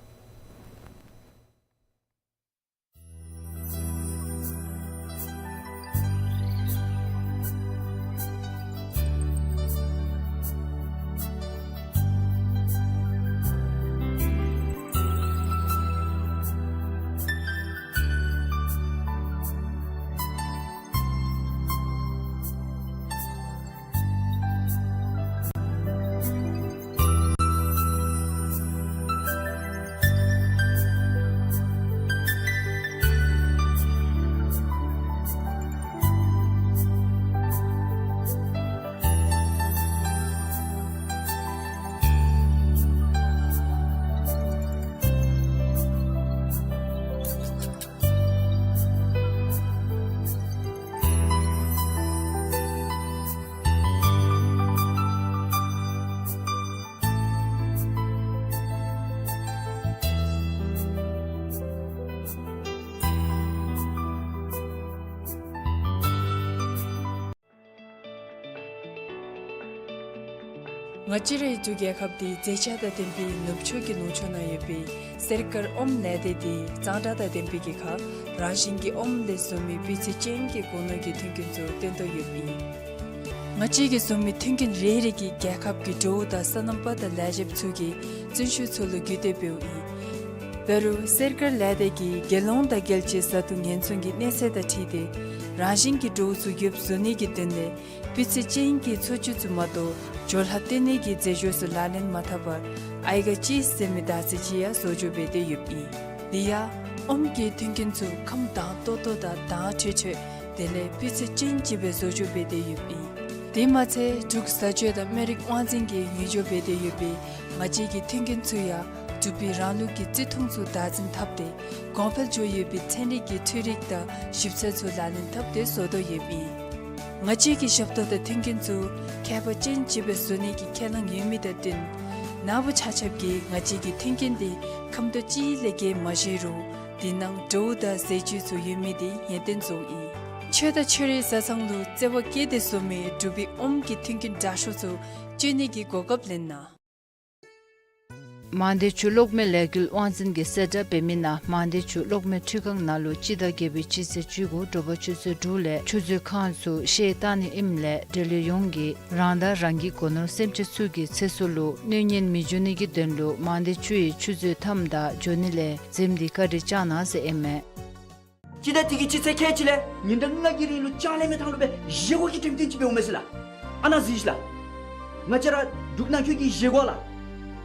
ང་བཅས་རའི་འབྲུག་རྒྱལ་ཁབ་འདི་མཛེས་ཆ་དང་ལྡན་པའི་ནུབ་ཕྱོགས་ཀྱི་ལུང་ཕྱོགས་ནང་ཡོད་པའི་གསེར་དཀར་ཨོམ་ལས་སྡེ་འདི་གཙང་སྦྲ་དང་ལྡན་པའི་གི་ཁར་རང་བཞིན་གྱི་ཨོམ་ལས་བཟོ་མི་སྤུས་ཚད་ཅན་གྱི་སྒོ་ནོར་གྱི་མཐུན་རྐྱེན་ཚུ་བཏོན་དོ་ཡོདཔ་ཨིན། ང་བཅས་ཀྱིས་བཟོ་མི་མཐུན་རྐྱེན་རེ་རེ་གིས་རྒྱལ་ཁབ་ཀྱི་འགྲོ་འོང་དང་སོ་ནམ་པ་དང་ལས་བྱེདཔ་ཚུ་གི་བརྩོན་ཤུགས་ཚུ་ལུ་བརྒྱུད་དེ་འབདཝ་ཨིན། འབད་རུང་གསེར་དཀར་ལས་སྡེ་གིས་རྒྱལ་ཡོངས་དང་རྒྱལ་སྤྱིའི་བཟའ་བཏུང་ཉེན་སྲུང་གི་གནས་ཚད་དང་འཁྲིལ་ཏེ་རང་བཞིན་གྱི་འགྲོ་འོང་ཚུ་ཡོདཔ་བཟོ་ནི་གི་དོན་ལས་སྤུས་ཚད་ཅན་གྱི་འཚོ་བཅུད་ཚུ་མ་གཏོགས་སྦྱོར་ལྷག་བཏོན་ནི་གི་རྫས་སྦྱོར་ཚུ་ལག་ལེན་མ་འཐབ་པར་ཨའི་ག་ཅིས་ཟེར་མི་དར་ཚིལ་ཅིག་ཡང་བཟོ་བཅོས་འབད་དེ་ཡོདཔ་ཨིན། དེ་ཡང་ཨོམ་གྱི་མཐུན་རྐྱེན་ཚུ་ཁམས་དྭངས་ཏོག་ཏོ་དང་དྭངས་འཕྲོས་འཕྲོས་དེ་ལས་སྤུས་ཚད་ཅན་ཅིག་སྦེ་བཟོ་བཅོས་འབད་དེ་ཡོདཔ་ཨིན། དེ་མ་ཚད་འབྲུག་བཟའ་སྤྱོད་དང་སྨན་རིགས་དབང་འཛིན་གྱིས་ངོས་སྦྱོར་འབད་དེ་ཡོད་པའི་ང་བཅས་ཀྱི་མཐུན་རྐྱེན་ཚུ་ཡང་འབྲུག་པའི་རང་ལུགས་ཀྱི་བརྩི་མཐོང་ཚུ་བདག་འཛིན་འཐབ་སྟེ་གོང་འཕེལ་འགྱོ་ཡོད་པའི་ཚན་རིག་གི་འཕྲུལ་རིག་དང་ཞིབ་འཚོལ་ཚུ་ལག་ལེན་འཐབ་སྟེ་བཟོ་དོ་ཡོདཔ་ཨིན། ང་བཅས་ཀྱི་ཞབས་ཏོག་དང་མཐུན་རྐྱེན་ཚུ་ཁྱད་པར་ཅན་ཅིག་སྦེ་བཟོ་ནི་གི་ཁས་བླངས་ཡོད་མི་དང་བསྟུན་ནཱ་བུ་ཆ་ཁྱབ་ཀྱིས་ང་བཅས་ཀྱི་མཐུན་རྐྱེན་འདི་ཁམ་ཏོ་ཅིག་ལས་བརྒལ་མ་བཞེས་རུང་དེ་ནང་བྲོཝ་དང་ཟས་བཅུད་ཚུ་ཡོད་མི་འདི་ངེས་གཏན་བཟོཝ་ཨིན། ཆོས་དང་ཆོས་རའི་བཟའ་ཚང་ལུ་བརྩེ་བ་བསྐྱེད་དེ་བཟོ་མི་འབྲུག་པའི་ཨོམ་གྱི་མཐུན་རྐྱེན་དྲག་ཤོས་ཚུ་སྤྱོད་ནི་གི་གོ་སྐབས་ལེན་གནང་། མང་སྡེ་ཆུ་གློག་མེ་ལས་འགུལ་དབང་འཛིན་གྱིས་གསལ་བསྒྲགས་འབད་མི་ནང་མང་སྡེ་ཆུ་གློག་མེ་འཕྲུལ་ཁང་ནང་ལུ་སྤྱི་ཟླ་བརྒྱད་པའི་སྤྱི་ཚེས་བཅུ་དགུ་དྲོ་པ་ཆུ་ཚོད་དྲུག་ལས་ཆུ་མཛོད་ཁང་ཚུ་བཤལ་བཏང་ནི་ཨིནམ་ལས་འབྲེལ་ཡོད་ཡོངས་ཀྱིས་རང་དང་རང་གི་སྒོ་ནོར་སེམས་ཅན་ཚུ་གི་ཚེ་སྲོག་ལུ་གནོད་ཉེན་མི་འབྱུང་ནི་གི་དོན་ལུ་མང་སྡེ་ཆུ་ཡི་ཆུ་མཛོད་མཐའམ་དང་འགྱོ་ནི་ལས་འཛེམ་སྟེ་བཀའ་དྲིན་བསྐྱང་གནང་ཟེར་ཨིན་མས། སྤྱི་ཟླ་འདི་གི་སྤྱི་ཚེས་ཁལ་གཅིག་ལས་ཉིན་གྲངས་ལྔ་གི་རིང་ལུ་ལྕང་གླིང་མའི་ཐང་ལུ་སྦེ་བཞེས་སྒོ་གི་འགྲེམས་སྟོན་ཅིག་འབདཝ་མས་ཟེར་ལགས། ཨ་ནཱ་གཟིགས་ཤིག་ལགས། ང་བཅས་ར་འབྲུག་ནང་འཁོད་ཀྱི་བཞེས་སྒོ་ལགས།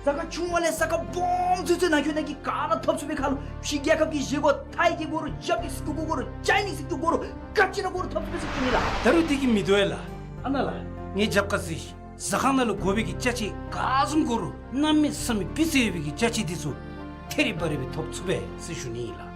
ས་ཁ་ཆུང་བ་ལས་ས་ཁ་སྦོམ་ཚུན་ཚོད་ནང་འཁོད་ནང་གི་ག་ར་ཐོབ་ཚུགས་པའི་ཁར་ལུ་ཕྱི་རྒྱལ་ཁབ་ཀྱི་བཞེས་སྒོ་ཐའི་གི་དགོ་རུང་རྒྱབ་ཀྱི་སི་ཀུ་གུ་དགོ་རུང་ཅའི་ནིས་སི་ཀུ་གུ་དགོ་རུང་ག་ཅི་ར་དགོ་རུང་ཐོབ་ཚུགས་པས་ཟེར་ཞུ་ནི་ལགས། ད་རུང་འདི་གིས་མི་དོ་བས་ལགས། ཨ་ནཱ་ལགས། ངེའི་རྒྱབ་ཁར་གཟིགས་ཤིག། ཟ་ཁང་ནང་ལུ་དགོ་པའི་གི་ཅ་ཆས་ག་བཟུམ་དགོ་རུང་གནམ་མེད་ས་མེད་སྤུས་ཚད་ཡོད་པའི་གི་ཅ་ཆས་འདི་ཚུ་ཐེ་རི་བ་རི་སྦེ་ཐོབ་ཚུགས་པས་ཟེར་ཞུ་ནི་ཨིན་ལགས།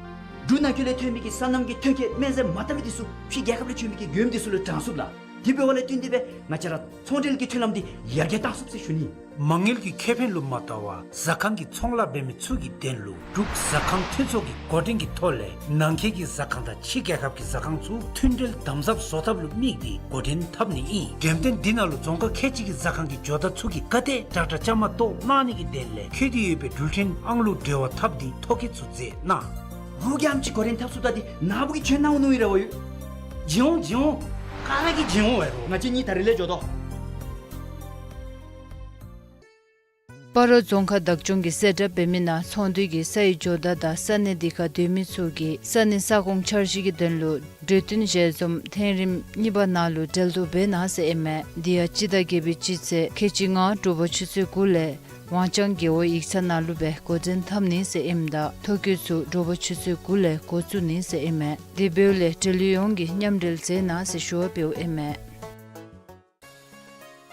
འབྲུག་ནང་འཁོད་ལས་ཐོན་མི་གི་སོ་ནམ་གྱི་ཐོན་སྐྱེད་སྨན་རྫས་མ་དག་པའི་འདི་ཚུ་ཕྱི་རྒྱལ་ཁབ་ལས་བྱོན་མི་གི་མགྱོནམ་འདི་ཚུ་ལུ་དྲང་ཚུགས་ལགས། དེ་འབདཝ་ལས་བརྟེན་ཏེ་སྦེ་ང་བཅས་ར་ཚོང་འབྲེལ་གྱི་མཐུན་ལམ་འདི་ཡར་རྒྱས་བཏང་ཚུགས་ཟེར་ཞུ་ནི། མ་དངུལ་གྱི་ཁེ་ཕན་ལུ་མ་བལྟ་བར་ཟ་ཁང་གི་ཚོང་ལཱ་འབད་མི་ཚུ་གི་དོན་ལུ་འབྲུག་ཟ་ཁང་མཐུན་ཚོགས་ཀྱི་འགོ་འདྲེན་གྱི་ཐོག་ལས་ནང་འཁོད་ཀྱི་ཟ་ཁང་དང་ཕྱི་རྒྱལ་ཁབ་ཀྱི་ཟ་ཁང་ཚུ་མཐུན་འབྲེལ་དམ་ཟབ་བཟོ་ཐབས་ལུ་དམིགས་ཏེ་འགོ་འདྲེན་འཐབ་ནི་ཨིན། འགྲེམས་སྟོན་འདི་ནང་ལུ་རྫོང་ཁག་ཁལ་གཅིག་གི་ཟ་ཁང་གི་ཇོ་བདག་ཚུ་གིས་ག་དེ་དྲག་དྲག་བཅའ་མར་གཏོགས་གནང་ནི་གི་དོན་ལས་འཁོད་དེ་ཡོད་པའི་འགྲུལ་འཕྲིན་ཨང་གླུ་འབྲེལ་བ་འཐབ་སྟེ་ཐོ་བཀོད་ཚུ་མཛད་གནང་། རོགས་ཀྱིས་ཨམ་ཅིག་འགོ་འདྲེན་འཐབ་ཚུགས་ད་འདི་ནཱ་བུ་གིས་བྱོན་གནང་འོང་མནོ་ཡི་ར་བ་ཡོད། བྱོན་འོང་བྱོན་འོང་། ག་ར་གིས་བྱོན་འོང་བས་རོགས། ང་བཅས་གཉིས་ད་རིས་ལས་འགྱོ་དོ། སྤ་རོ་རྫོང་ཁག་བདག་སྐྱོང་གིས་གསལ་བསྒྲགས་འབད་མི་ནང་ཚོང་འདུས་ཀྱིས་ས་ཡི་ཇོ་བདག་དང་ས་གནས་འདི་ཁར་སྡོད་མི་ཚུ་གིས་ས་གནས་ས་ཁོངས་འཆར་གཞི་གི་དོན་ལུ་གྲོས་བསྟུན་ཞལ་འཛོམས་ཐེངས་རིམ་གཉིས་པ་ནང་ལུ་འབྲེལ་གཏོགས་འབད་གནང་ཟེར་ཨིན་མས། འདི་ཡང་སྤྱི་ཟླ་བརྒྱད་པའི་སྤྱི་ཚེས་ཁལ་གཅིག་ལྔ་དྲོ་པ་ཆུ་ཚོད་དགུ་ལས་ཝང་ཅང་རྒེད་འོག་ཡིག་ཚང་ནང་ལུ་སྦེ་འགོ་འདྲེན་འཐབ་ནི་ཟེར་ཨིནམ་ད་ཐོ་བཀོད་ཚུ་དྲོ་པ་ཆུ་ཚོད་དགུ་ལས་འགོ་བཙུགས་ནི་ཟེར་ཨིན་མས། དེ་འབདཝ་ལས་འབྲེལ་ཡོད་ཡོངས་ཀྱིས་མཉམ་འབྲེལ་མཛད་གནང་ཟེར་ཞུ་བ་འབདཝ་ཨིན་མས།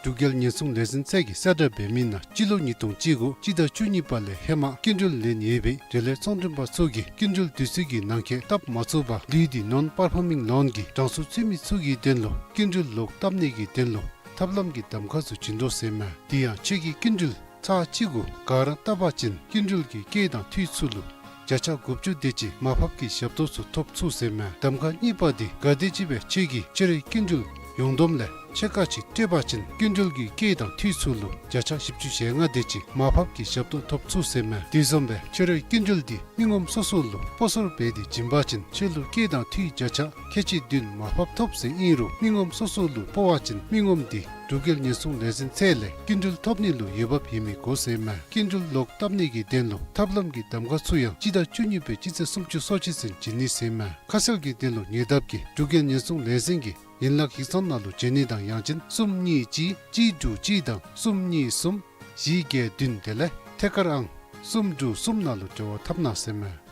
འབྲུག་རྒྱལ་ཉེན་སྲུང་ལས་འཛིན་ཚད་ཀྱིས་གསལ་བསྒྲགས་འབད་མི་ནང་སྤྱི་ལོ་ཉིས་སྟོང་བཅུ་དགུ་སྤྱི་ཟླ་བཅུ་གཉིས་པ་ལས་ཧེ་མ་སྐྱིན་འགྲུལ་ལེན་ཡོད་པའི་འབྲེལ་ཡོད་ཚོང་མགྲོན་པ་ཚུ་གིས་སྐྱིན་འགྲུལ་དུས་ཚོད་ཀྱི་ནང་འཁོད་བཏབ་མ་ཚུགས་པར་ལུས་ཏེ་ནོན་པར་ཕམ་མི་ལོན་གྱི་གྲངས་སུ་ཚུད་མི་ཚུ་གི་དོན་ལུ་སྐྱིན་འགྲུལ་ལོག་བཏབ་ནི་གི་དོན་ལུ་ཐབས་ལམ་གྱི་གདམ་ཁ་ཚུ་བྱིན་དོ་ཟེར་མས། དེ་ཡང་ཁྱོད་ཀྱིས་སྐྱིན་འགྲུལ་ཚར་གཅིག་གུ་ག་ར་བཏབ་པ་ཅིན་སྐྱིན་འགྲུལ་གྱི་སྐྱེད་དང་འཐུས་ཚུ་ལུ་བརྒྱ་ཆ་དགུ་བཅུ་དེ་ཅིག་མར་ཕབ་ཀྱི་ཞབས་ཏོག་ཚུ་ཐོབ་ཚུགས་ཟེར་མས། གདམ་ཁ་གཉིས་པ་འདི་ག་དེམ་ཅིག་སྦེ་ཁྱོད་ཀྱིས་ཁྱོད་རའི་སྐྱིན་འགྲུལ་ཡོངས་བསྡོམས་ལས་ཕྱེད་ཀ་ཅིག་སྤྲོད་པ་ཅིན་སྐྱིན་འགྲུལ་གྱི་སྐྱེད་དང་འཐུས་ཚུ་ལུ་བརྒྱ་ཆ་བཞི་བཅུ་ཞེ་ལྔ་དེ་ཅིག་མར་ཕབ་ཀྱི་ཞབས་ཏོག་ཐོབ་ཚུགས་ཟེར་མས། དེ་བཟུམ་སྦེ་ཁྱོད་རའི་སྐྱིན་འགྲུལ་འདི་མི་ངོམ་སོ་སོ་ལུ་སྤོ་སོར་འབད་དེ་བྱིན་པ་ཅིན་ཁྱོད་ལུ་སྐྱེད་དང་འཐུས་བརྒྱ་ཆ་ཁལ་གཅིག་བདུན་མར་ཕབ་ཐོབ་ཟེར་ཨིན་རུང་མི་ངོམ་སོ་སོ་ལུ་སྤོ་བ་ཅིན་མི་ངོམ་འདི་འབྲུག་རྒྱལ་ཉེན་སྲུང་ལས་འཛིན་ཚད་ལས་སྐྱིན་འགྲུལ་ཐོབ་ནི་ལུ་འོས་འབབ་ཡོད་མི་དགོ་ཟེར་མས། སྐྱིན་འགྲུལ་ལོག་བཏབ་ནི་གི་དོན་ལུ་ཐབས་ལམ་གྱི་གདམ་ཁ་ཚུ་ཡང་སྤྱི་ཟླ་བཅུ་གཉིས་པའི་སྤྱི་ཚེས་སུམ་ཅུ་སོ་གཅིག་ཚུན་བྱིན་ནི་ཟེར་མས། ཁ་གསལ་གྱི་དོན་ལུ་ཉེ་འདབས་ཀྱི་འབྲུག་རྒྱལ་ཉེན་སྲུང་ལས་འཛིན་གྱི་ཡན་ལག་ཡིག་ཚང་ནང་ལུ་བྱོན་ནི་དང་ཡང་ཅིན་གསུམ་གཉིས་གཅིག་གཅིག་དྲུག་གཅིག་དང་གསུམ་གཉིས་གསུམ་བཞི་བརྒྱད་བདུན་དེ་ལས་ཐད་ཀར་ཨང་གསུམ་དྲུག་གསུམ་ནང་ལུ་འབྲེལ་བ་འཐབ་གནང་ཟེར་མས།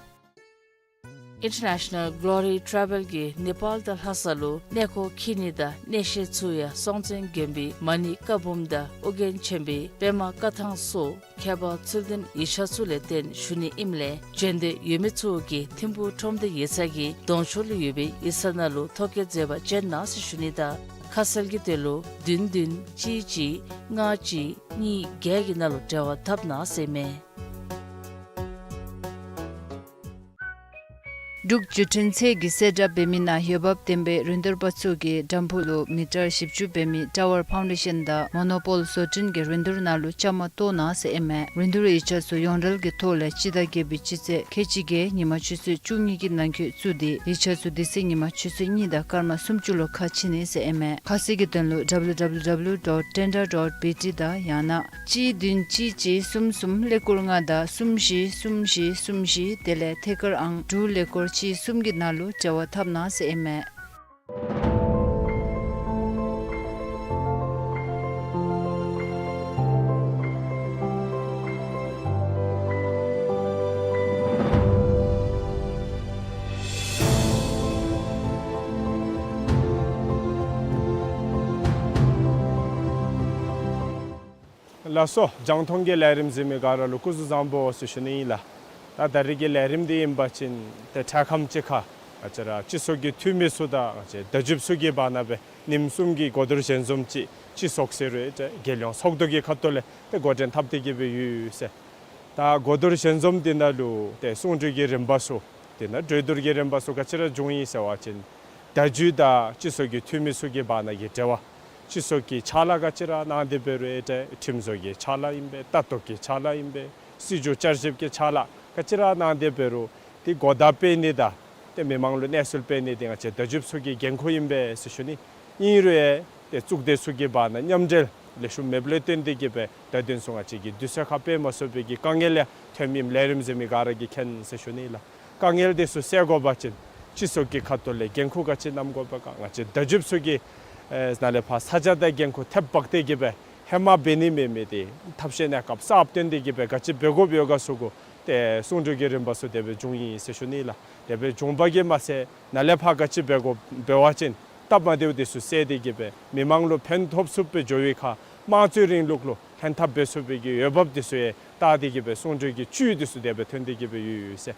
International Glory Travel གིས་ནེ་པཱལ་དང་ལྷ་ས་ལུ་གནས་སྐོར་འཁྱིད་ནི་དང་གནས་བཤད་ཚུ་ཡང་སྲོང་བཙན་དགོན་པའི་མ་ཎི་བཀའ་འབུམ་དང་ཨོ་རྒྱན་ཆེན་པོའི་པདྨ་བཀའ་ཐང་སོགས་ཁྱད་པར་ཚུལ་ལྡན་ཡིག་ཆ་ཚུ་ལས་བརྟེན་ཞུ་ནི་ཨིནམ་ལས་བྱོན་འདོད་ཡོད་མི་ཚུ་གིས་ཐིམ་ཕུག་ཁྲོམ་སྡེ་ཡིག་ཚང་གི་གདོང་ཕྱོགས་ལུ་ཡོད་པའི་ཡིག་ཚང་ནང་ལུ་ཐོ་བཀོད་མཛད་པར་བྱོན་གནང་ཟེར་ཞུ་ནི་དང་ཁ་གསལ་གྱི་དོན་ལུ་བདུན་བདུན་གཅིག་གཅིག་ལྔ་གཅིག་གཉིས་བརྒྱད་ཀྱི་ནང་ལུ་འབྲེལ་བ་འཐབ་གནང་ཟེར་མས། འབྲུག་བརྒྱུད་འཕྲིན་ཚད་ཀྱིས་གསལ་བསྒྲགས་འབད་མི་ནང་འོས་འབབ་ལྡན་པའི་རིན་བསྡུར་པ་ཚུ་གིས་དམ་ཕུ་ལུ་མི་ཊར་བཞི་བཅུ་འབད་མི་ཊ་ཝར་ཕའུན་ཌེ་ཤན་དང་མོ་ནོ་པོལ་བཟོ་སྐྲུན་གྱི་རིན་བསྡུར་ནང་ལུ་བཅའ་མར་གཏོགས་གནང་ཟེར་ཨིན་མས། རིན་བསྡུར་ཡིག་ཆ་ཚུ་ཡོངས་འབྲེལ་གྱི་ཐོག་ལས་སྤྱི་ཟླ་བརྒྱད་པའི་སྤྱི་ཚེས་ཁལ་གཅིག་བརྒྱད་ཉིན་མ་ཆུ་ཚོད་བཅུ་གཉིས་ཀྱི་ནང་འཁོད་བཙུགས་ཏེ་ཡིག་ཆ་ཚུ་དེ་ཚེ་ཉིན་མ་ཆུ་ཚོད་གཉིས་དང་སྐར་མ་སུམ་ཅུ་ལུ་ཁ་ཕྱེ་ནི་ཟེར་ཨིན་མས། ཁ་གསལ་གྱི་དོན་ལུ་ཌབ་ལུ་ཌབ་ལུ་ཌབ་ལུ་ཌོཊ་ཊེན་ཌར་ཌོཊ་བི་ཊི་དང་ཡང་ན་གཅིག་བདུན་གཅིག་གཅིག་གསུམ་གསུམ་ཀླད་ཀོར་ལྔ་དང་གསུམ་བཞི་གསུམ་བཞི་གསུམ་བཞི་དེ་ལས་ཐད་ཀར་ཨང་དྲུག་ཀླད་ཀོར་གཅིག་གསུམ་གྱི་ནང་ལུ་འབྲེལ་བ་འཐབ་གནང་ཟེར་ཨིན་མས། ལགས་སོ། རྒྱང་མཐོང་གི་ལས་རིམ་གཟིགས་མི་ག་ར་ལུ་སྐུ་གཟུགས་བཟང་པོ་ཟེར་ཞུ་ནི་ཨིན་ལགས། ད་ད་རིས་ཀྱི་ལས་རིམ་འདི་ཨིན་པ་ཅིན་ཏེ་འཕྲལ་ཁམས་ཅིག་ཁར་ང་བཅས་ར་སྤྱི་ཚོགས་ཀྱི་འཐུས་མི་ཚུ་དང་ང་བཅས་བརྡ་བརྒྱུདཔ་ཚུ་གི་བར་ན་སྦེ་ཉིནམ་གསུམ་གྱི་གོ་བསྡུར་ཞལ་འཛོམས་ཅིག་སྤྱི་ཚོགས་ཟེར་རུང་ཏེ་རྒྱལ་ཡོངས་ཚོགས་འདུ་གི་ཁ་ཐུག་ལས་ཏེ་འགོ་འདྲེན་འཐབ་སྟེ་གི་སྦེ་ཡོད་ཟེར། ད་གོ་བསྡུར་ཞལ་འཛོམས་འདི་ནང་ལུ་ཏེ་གསུང་གྲོས་ཀྱི་རིམ་པ་ཚུ་དེ་ནང་གྲོས་བསྡུར་གྱི་རིམ་པ་ཚུ་ག་ཅི་ར་བྱུང་ཡི་ཟེར་བ་ཅིན་བརྡ་བརྒྱུད་དང་སྤྱི་ཚོགས་ཀྱི་འཐུས་མི་ཚུ་གི་བར་ན་གི་འབྲེལ་བ། སྤྱི་ཚོགས་ཀྱི་ཕྱག་ལཱ་ག་ཅི་ར་གནང་སྟེ་འབད་རུང་ཨེ་ཏེ་ཁྲིམས་བཟོ་གི་ཕྱག་ལཱ་ཨིན་པས། ལྟ་རྟོག་གི་ཕྱག་ལཱ་ཨིན་པས། སྲིད་བྱུས་བསྐྱར་ཞིབ་ཀྱི་ཕྱག་ལཱ་ག་ཅི་ར་གནང་སྟེ་འབད་རུང་ཏེ་གོ་བརྡ་སྤེལ་ནི་དང་ཏེ་མི་མང་ལུ་གནས་ཚུལ་སྤེལ་ནི་འདི་ང་བཅས་བརྡ་བརྒྱུདཔ་ཚུ་གི་འགན་ཁུར་ཨིན་པས་ཟེར་ཞུ་ནི། ཨིན་རུང་ཨེ་ཏེ་གཙུག་སྡེ་ཚུ་གི་བར་ན་མཉམ་འབྲེལ་ལེགས་ཤོམ་མེདཔ་ལས་བརྟེན་ཏེ་གི་སྦེ་ད་དེ་ཚུ་ང་བཅས་ཀྱིས་དུས་ཚོད་ཁར་སྤེལ་མ་ཚུགས་པའི་གི་དཀའ་ངལ་ཡང་ཐོནམ་ཨིནམ་ལས་རིམ་གཟིགས་མི་ག་ར་གིས་མཁྱེན་ཟེར་ཞུ་ནི་ལགས། དཀའ་ངལ་དེ་ཚུ་སེལ་དགོ་པ་ཅིན་སྤྱི་ཚོགས་ཀྱི་ཁ་ཐུག་ལས་འགན་ཁུར་ག་ཅི་བསྣམ་དགོ་པས་ག་ང་བཅས་བརྡ་བརྒྱུདཔ་ཚུ་གིས་ཨེ་ནཱ་ལས་ཕར་ས་ཆ་དང་འགན་ཁུར་ཐེབས་འབག་སྟེ་གི་སྦེ་ཧེ་མ་འབད་ནི་མེད་མི་དེ་ཐབས་ཤེས་གནས་སྐབས་གསརཔ་བཏོན་ཏེ་གི་སྦེ་ག་ཅི་འབད་དགོཔ་ཡོད་ག་ཚུ་གུ་ཏེ་གསུང་གྲོས་ཀྱི་རིམ་པ་ཚུ་དེ་སྦེ་བྱུང་ཡི་ཟེར་ཞུ་ནི་ལགས། དེ་སྦེ་བྱུང་བ་གིས་མ་ཚད་ནཱ་ལས་ཕར་ག་ཅི་འབད་དགོཔ་འབད་བ་ཅིན་སྟབས་མ་བདེཝ་དེ་ཚུ་སེལ་ཏེ་གི་སྦེ་མི་མང་ལུ་ཕན་ཐོགས་ཚུགསཔ་སྦེ་འགྱོ་བའི་ཁར་དམངས་གཙོའི་རིང་ལུགས་ལུ་ཕན་ཐབས་འབད་ཚུགས་པའི་གི་འོས་འབབ་དེ་ཚུ་ཡང་བལྟ་སྟེ་གི་སྦེ་གསུང་གྲོས་ཀྱི་བཅུད་དེ་ཚུ་དེ་སྦེ་ཐོན་ཏེ་གི་སྦེ་ཡོད་ཡོད་ཟེར།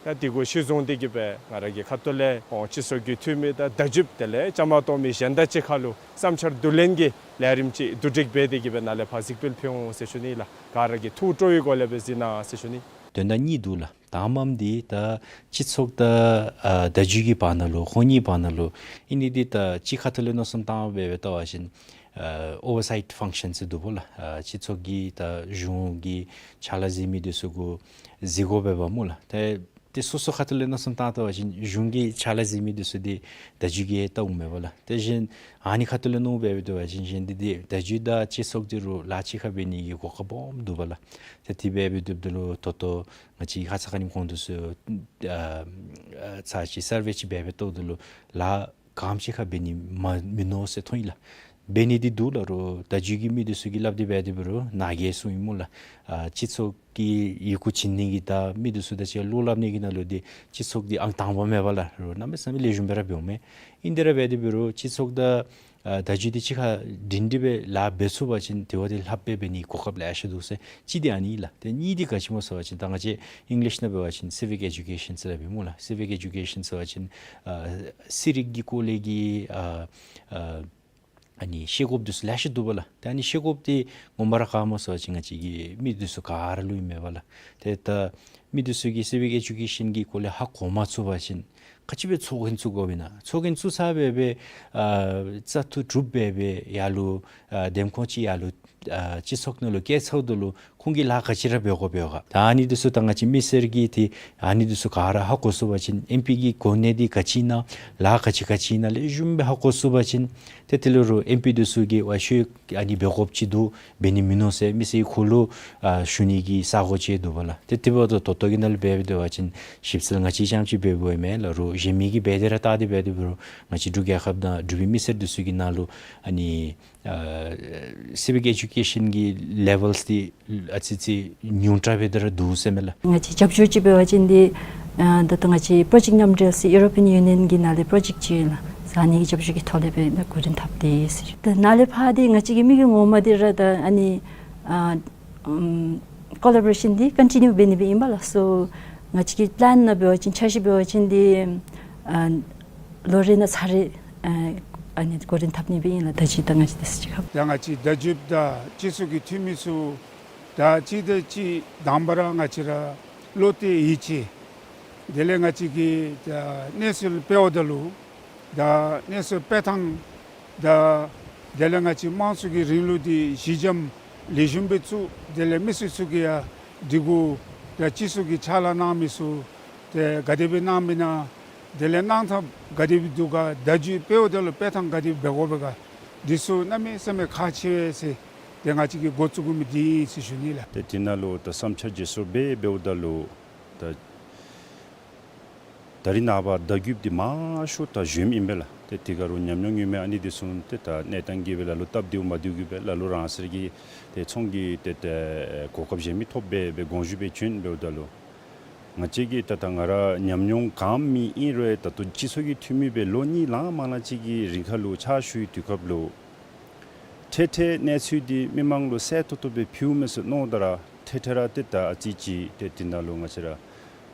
ད་དེ་གུ་གཞི་བཟུང་སྟེ་གི་སྦེ་ང་ར་གི་ཁ་ཐུག་ལས་ཁོང་སྤྱི་ཚོགས་ཀྱི་འཐུས་མི་དང་བརྡ་བརྒྱུདཔ་དེ་ལས་བཅའ་མར་གཏོགས་མི་གཞན་དང་གཅིག་ཁར་ལུ་བསམ་འཆར་བསྡུ་ལེན་གྱི་ལས་རིམ་ཅིག་བསྡུ་སྒྲིག་འབད་དེ་གི་སྦེ་ནཱ་ལས་ཕར་གཟིགས་འབུལ་ཕུལ་འོང་ཟེར་ཞུ་ནི་ལགས། ག་ར་གིས་ཐུགས་སྤྲོ་བའི་སྒོ་ལས་སྦེ་གཟིགས་གནང་ཟེར་ཞུ་ནི། དོན་དག་གཉིས་འདུག་ལགས། དང་པམ་འདི་ད་སྤྱི་ཚོགས་དང་ཨ་བརྡ་བརྒྱུད་ཀྱི་བར་ན་ལུ་ཁོང་གཉིས་བར་ན་ལུ་ཨིན་ནི་འདི་ད་སྤྱི་ཁ་ཐུག་ལས་མནོ་བསམ་བཏང་སྦེ་སྦེ་བལྟ་བ་ཅིན་ཨ་ཨོ་ཝར་སའིཊ་ཕང་ཤཱན་ཟེར་འདུག་པ་ལགས། ཨ་སྤྱི་ཚོགས་ཀྱི་ད་གཞུང་གི་ཕྱག་ལཱ་གཟིགས་མི་དེ་ཚུ་གུ་གཟིགས་དགོ་པས་པ་སྨོ་ལགས། ཏེ་ཏེ་སོ་སོ་ཁ་ཐུག་ལས་མནོ་བསམ་བཏང་བལྟ་བ་ཅིན་གཞུང་གི་ཕྱག་ལཱ་གཟིགས་མི་དེ་ཚུ་འདི་བརྡ་བརྒྱུད་ཀྱིས་བལྟ་འོང་མས་པ་ལགས། དེ་བཞིན་ཨ་ནི་ཁ་ཐུག་ལས་མནོ་སྦེ་སྦེ་བལྟ་བ་ཅིན་གཞན་འདི་འདི་བརྡ་བརྒྱུད་དང་སྤྱི་ཚོགས་འདི་རུ་ལཱ་གཅིག་ཁར་འབད་ནི་གི་གོ་སྐབས་སྦོམ་འདུག་པ་ལགས། ཏེ་དེ་སྦེ་འབད་སྡོདཔ་ད་ལུ་ད་ལྟོ་ང་བཅས་ཁ་ཙ་ཁ་ཉིནམ་གོང་དུ་སུ་ཨ་ཨ་ཚར་ཅིག་སར་ཝེ་ཅིག་འབད་སྦེ་བལྟཝ་ད་ལུ་ལཱ་ག་དེམ་ཅིག་ཁར་འབད་ནི་མ་མིན་ནུག་ཟེར་མཐོང་ཡི་ལགས། འབད་ནི་འདི་འདུག་ལགས། རོགས་བརྡ་བརྒྱུད་ཀྱི་མི་དེ་ཚུ་གིས་སླབ་སྟེ་འབད་དེ་འབད་རུང་ནཱ་གིས་གསུངས་ཡི་སྨོ་ལགས། ཨ་སྤྱི་ཚོགས་ཀྱི་ཡི་གུ་བྱིན་ནི་གི་དང་མི་དེ་ཚུ་དང་གཅིག་ཁར་བློ་སླབ་ནི་གི་ནང་ལུ་འདི་སྤྱི་ཚོགས་འདི་ཨང་དང་པ་མས་པ་ལགས། རོགས་གནམ་མེད་ས་མེད་ལེགས་ཤོམ་སྦེ་ར་འབདཝ་མས། ཨིན་དེ་ར་འབད་དེ་འབད་རུང་སྤྱི་ཚོགས་དང་ཨ་བརྡ་བརྒྱུད་འདི་གཅིག་ཁར་སྒྲིང་སྒྲི་སྦེ་ལཱ་འབད་ཚུགས་པ་ཅིན་དེ་བ་འདི་ལྷགཔ་སྦེ་འབད་ནི་གོ་སྐབས་ལེ་ཤ་འདུག་ཟེར། གཅིག་འདི་ཨ་ནི་ལགས། ཏེ་གཉིས་འདི་ག་ཅི་སྨོ་ཟེར་བ་ཅིན་ད་ང་བཅས་ཨིང་ལིཤ་ནང་འབད་བ་ཅིན་སི་བིག་ཨེ་ཌུ་ཀེ་ཤཱན་ཟེར་སླབ་ཨིན་སྨོ་ལགས། སི་བིག་ཨེ་ཌུ་ཀེ་ཤཱན་ཟེར་བ་ཅིན་ཨ་ཚན་རིག་གི་སྐོར་ལས་ཀྱི་ཨ་ཨ་ཨ་ནི་ཤེས་དགོཔ་དེ་ཚུ་ལེ་ཤ་འདུག་པ་ལགས། ཏེ་ཨ་ནི་ཤེས་དགོཔ་འདི་ངོ་མ་ར་ག་སྨོ་ཟེར་བ་ཅིན་ང་བཅས་ཀྱི་མི་དེ་ཚུ་ག་ར་ལུ་ཨིན་མས་པ་ལགས། ཏེ་ད་མི་དེ་ཚུ་གིས་སི་བིག་ཨེ་ཌུ་ཀེ་ཤཱན་གྱི་སྐོར་ལས་ཧ་གོ་མ་ཚུགས་པ་ཅིན་ག་ཅི་སྦེ་ཚོགས་རྒྱན་བཙུགས་དགོཔ་ཨིན་ན། ཚོགས་རྒྱན་བཙུགས་ཚར་སྦེ་སྦེ་ཨ་བཙག་འཐུ་གྲུབ་སྦེ་སྦེ་ཡར་ལུ་ཨ་འདེམས་ཁོངས་ཅིག་ཡར་ལུ་ཨ་སྤྱི་ཚོགས་ནང་ལུ་བསྐྱལ་ཚརཝ་ད་ལུ་ཁོང་གིས་ལཱ་ག་ཅི་ར་འབད་དགོཔ་ཡོད་ག། ད་ཨ་ནི་དེ་ཚུ་ད་ང་བཅས་མི་སེར་གྱིས་ཏེ་ཨ་ནི་དེ་ཚུ་ག་ར་ཧ་གོ་ཚུགས་པ་ཅིན་ཨེམ་པི་གི་གོ་གནས་འདི་ག་ཅི་ཨིན་ན་ལཱ་ག་ཅི་ག་ཅི་ཨིན་ན་ལེགས་ཤོམ་སྦེ་ཧ་གོ་ཚུགས་པ་ཅིན་ཏེ་དེ་ལུ་རོགས་ཨེམ་པི་དེ་ཚུ་གིས་ཝའི་ཤོ་ཨ་ནི་འབད་དགོཔ་ཅིག་འདུག་འབད་ནི་མིན་ནུག་ཟེར་མི་སེར་གྱི་ཁོག་ལུ་ཨ་ཞུ་ནི་གི་ས་སྒོ་ཅིག་འདུག་པ་ལགས། ཏེ་དེ་འབདཝ་ད་ད་ལྟོ་གི་ནང་ལུ་འབད་སྡོད་པ་ཅིན་ཞིབ་འཚོལ་ང་བཅས་རྐྱངམ་ཅིག་འབད་འབདཝ་མེན་ལགས། རོགས་གཞན་མི་གིས་འབད་དེ་ར་བལྟ་སྟེ་འབད་དེ་འབད་རུང་ང་བཅས་འབྲུག་རྒྱལ་ཁབ་ནང་འབྲུག་པའི་མི་སེར་དེ་ཚུ་གི་ནང་ལུ་ཨ་ནི་ཨ་སི་བིག་ཨེ་ཌུ་ཀེ་ཤཱན་གྱི་ལེ་ཝེལ་འདི་ཨ་ཙི་ཙི་ཉུང་དྲགས་སྦེ་དེ་ར་འདུག་ཟེར་མས་ལགས། ང་བཅས་རྒྱབ་སྐྱོར་ཅིག་འབད་བ་ཅིན་འདི་ཨ་ད་ལྟོ་ང་བཅས་པྲོ་ཇེཀཊ་མཉམ་འབྲེལ་ཟེར་ཡུ་རོ་པི་ཡན་ཡུ་ནི་ཡན་གྱི་ནང་ལས་པྲོ་ཇེཀཊ་ཅིག་ལགས། ཨ་ནི་གི་རྒྱབ་སྐྱོར་གྱི་ཐོག་ལས་སྦེ་ད་འགོ་འདྲེན་འཐབ་སྟེ་ཟེར། ད་ནཱ་ལས་ཕར་འདི་ང་བཅས་ཀྱི་དམིགས་ཡུལ་ངོ་མ་འདི་ར་ད་ཨ་ནི་ཨ་ཨམ་ཀོ་ལེ་བོ་རེ་ཤཱན་འདི་ཀོན་ཊི་ནིའུ་འབད་ནི་སྦེ་ཨིན་པ་ལགས། སོ་ང་བཅས་ཀྱི་པི་ལེན་ནང་འབད་བ་ཅིན་འཆར་གཞི་འབད་བ་ཅིན་འདི་ཨ་ལོ་རེ་ནང་ཚར་རེ་ཨ་ཨ་ནི་འགོ་འདྲེན་འཐབ་ནི་སྦེ་ཨིན་ལགས། ད་ཅི་ད་ང་བཅས་དེ་ཚུ་ཅིག་ཁར། ད་ང་བཅས་བརྡ་བརྒྱུདཔ་དང་སྤྱི་ཚོགས་ཀྱི་འཐུས་མི་ཚུ་ད་གཅིག་དང་གཅིག་དང་པ་ར་ང་བཅས་ར་བློ་གཏད་ཡིད་ཆེས། དེ་ལས་ང་བཅས་ཀྱིས་ད་གནས་ཚུལ་སྤེལཝ་ད་ལུ་ད་གནས་ཚུལ་སྤེལ་ཐངས་དང་དེ་ལས་ང་བཅས་དམངས་གཙོ་གི་རིང་ལུགས་འདི་གཞི་འགྱམ་ལེགས་ཤོམ་སྦེ་བཙུགས། དེ་ལས་མི་སེར་ཚུ་གིས་ཡང་འདི་གུ་ད་སྤྱི་ཚོགས་ཀྱི་ཕྱག་ལཱ་གནང་མི་ཚུ་ཏེ་ག་དེ་སྦེ་གནངམ་ཨིན་ན། དེ་ལས་གནང་ཐངས་ག་དེ་སྦེ་འདུག་ག། བརྡ་བརྒྱུད་སྤེལཝ་ད་ལུ་སྤེལ་ཐངས་ག་དེ་སྦེ་འབད་དགོ་པས་ག། འདི་ཚུ་གནམ་མེད་ས་མེད་ཁག་ཆེ་བས་ཟེར་ཏེ་ང་བཅས་ཀྱིས་འགོ་བཙུགས་དགོ་མི་འདི་ཨིན་ཟེར་ཞུ་ནི་ལགས། ཏེ་དེ་ནང་ལུ་ད་བསམ་འཆར་བརྗེ་སོར་འབད་འབདཝ་ད་ལུ་ད་ད་རིས་ནངས་པ་བརྡ་བརྒྱུདཔ་འདི་མང་ཤོས་ད་གཞོནམ་ཨིན་པས་ལགས། ཏེ་དེ་ག་རུང་ཉམས་མྱོང་ཡོད་མི་ཨ་ནི་དེ་ཚུ་ཏེ་ད་གནས་སྟངས་ཀྱིས་སྦེ་ལ་ལུ་སྟབས་བདེཝ་མ་བདེཝ་གིས་སྦེ་ལ་ལུ་རང་སོའི་གི་ཏེ་ཚོང་གི་ཏེ་ཏེ་གོ་སྐབས་གཞན་མི་ཐོབ་སྦེ་སྦེ་དགོངས་ཞུ་སྦེ་བྱོན་འབདཝ་ད་ལུ་ང་བཅས་ཀྱིས་ད་ད་ང་ར་ཉམས་མྱོང་གང་མེད་ཨིན་རུང་ད་ལྟོ་སྤྱི་ཚོགས་ཀྱི་འཐུས་མི་སྦེ་ལོ་གཉིས་ལང་མ་ལང་ཅིག་གི་རིང་ཁར་ལུ་ཕྱག་ཞུ་བའི་དུས་སྐབས་ལུ་ འཕྲལ་འཕྲལ་གནས་ཚུལ་འདི་མི་མང་ལུ་གསལ་ཏོག་ཏོ་སྦེ་ཕུལཝ་མས་ཟེར་མནོཝ་ད་ར་འཕྲལ་འཕྲལ་ར་ཏེ་ད་ཨ་ཙི་ཅིག་ཏེ་འདི་ནང་ལུ་ང་བཅས་ར་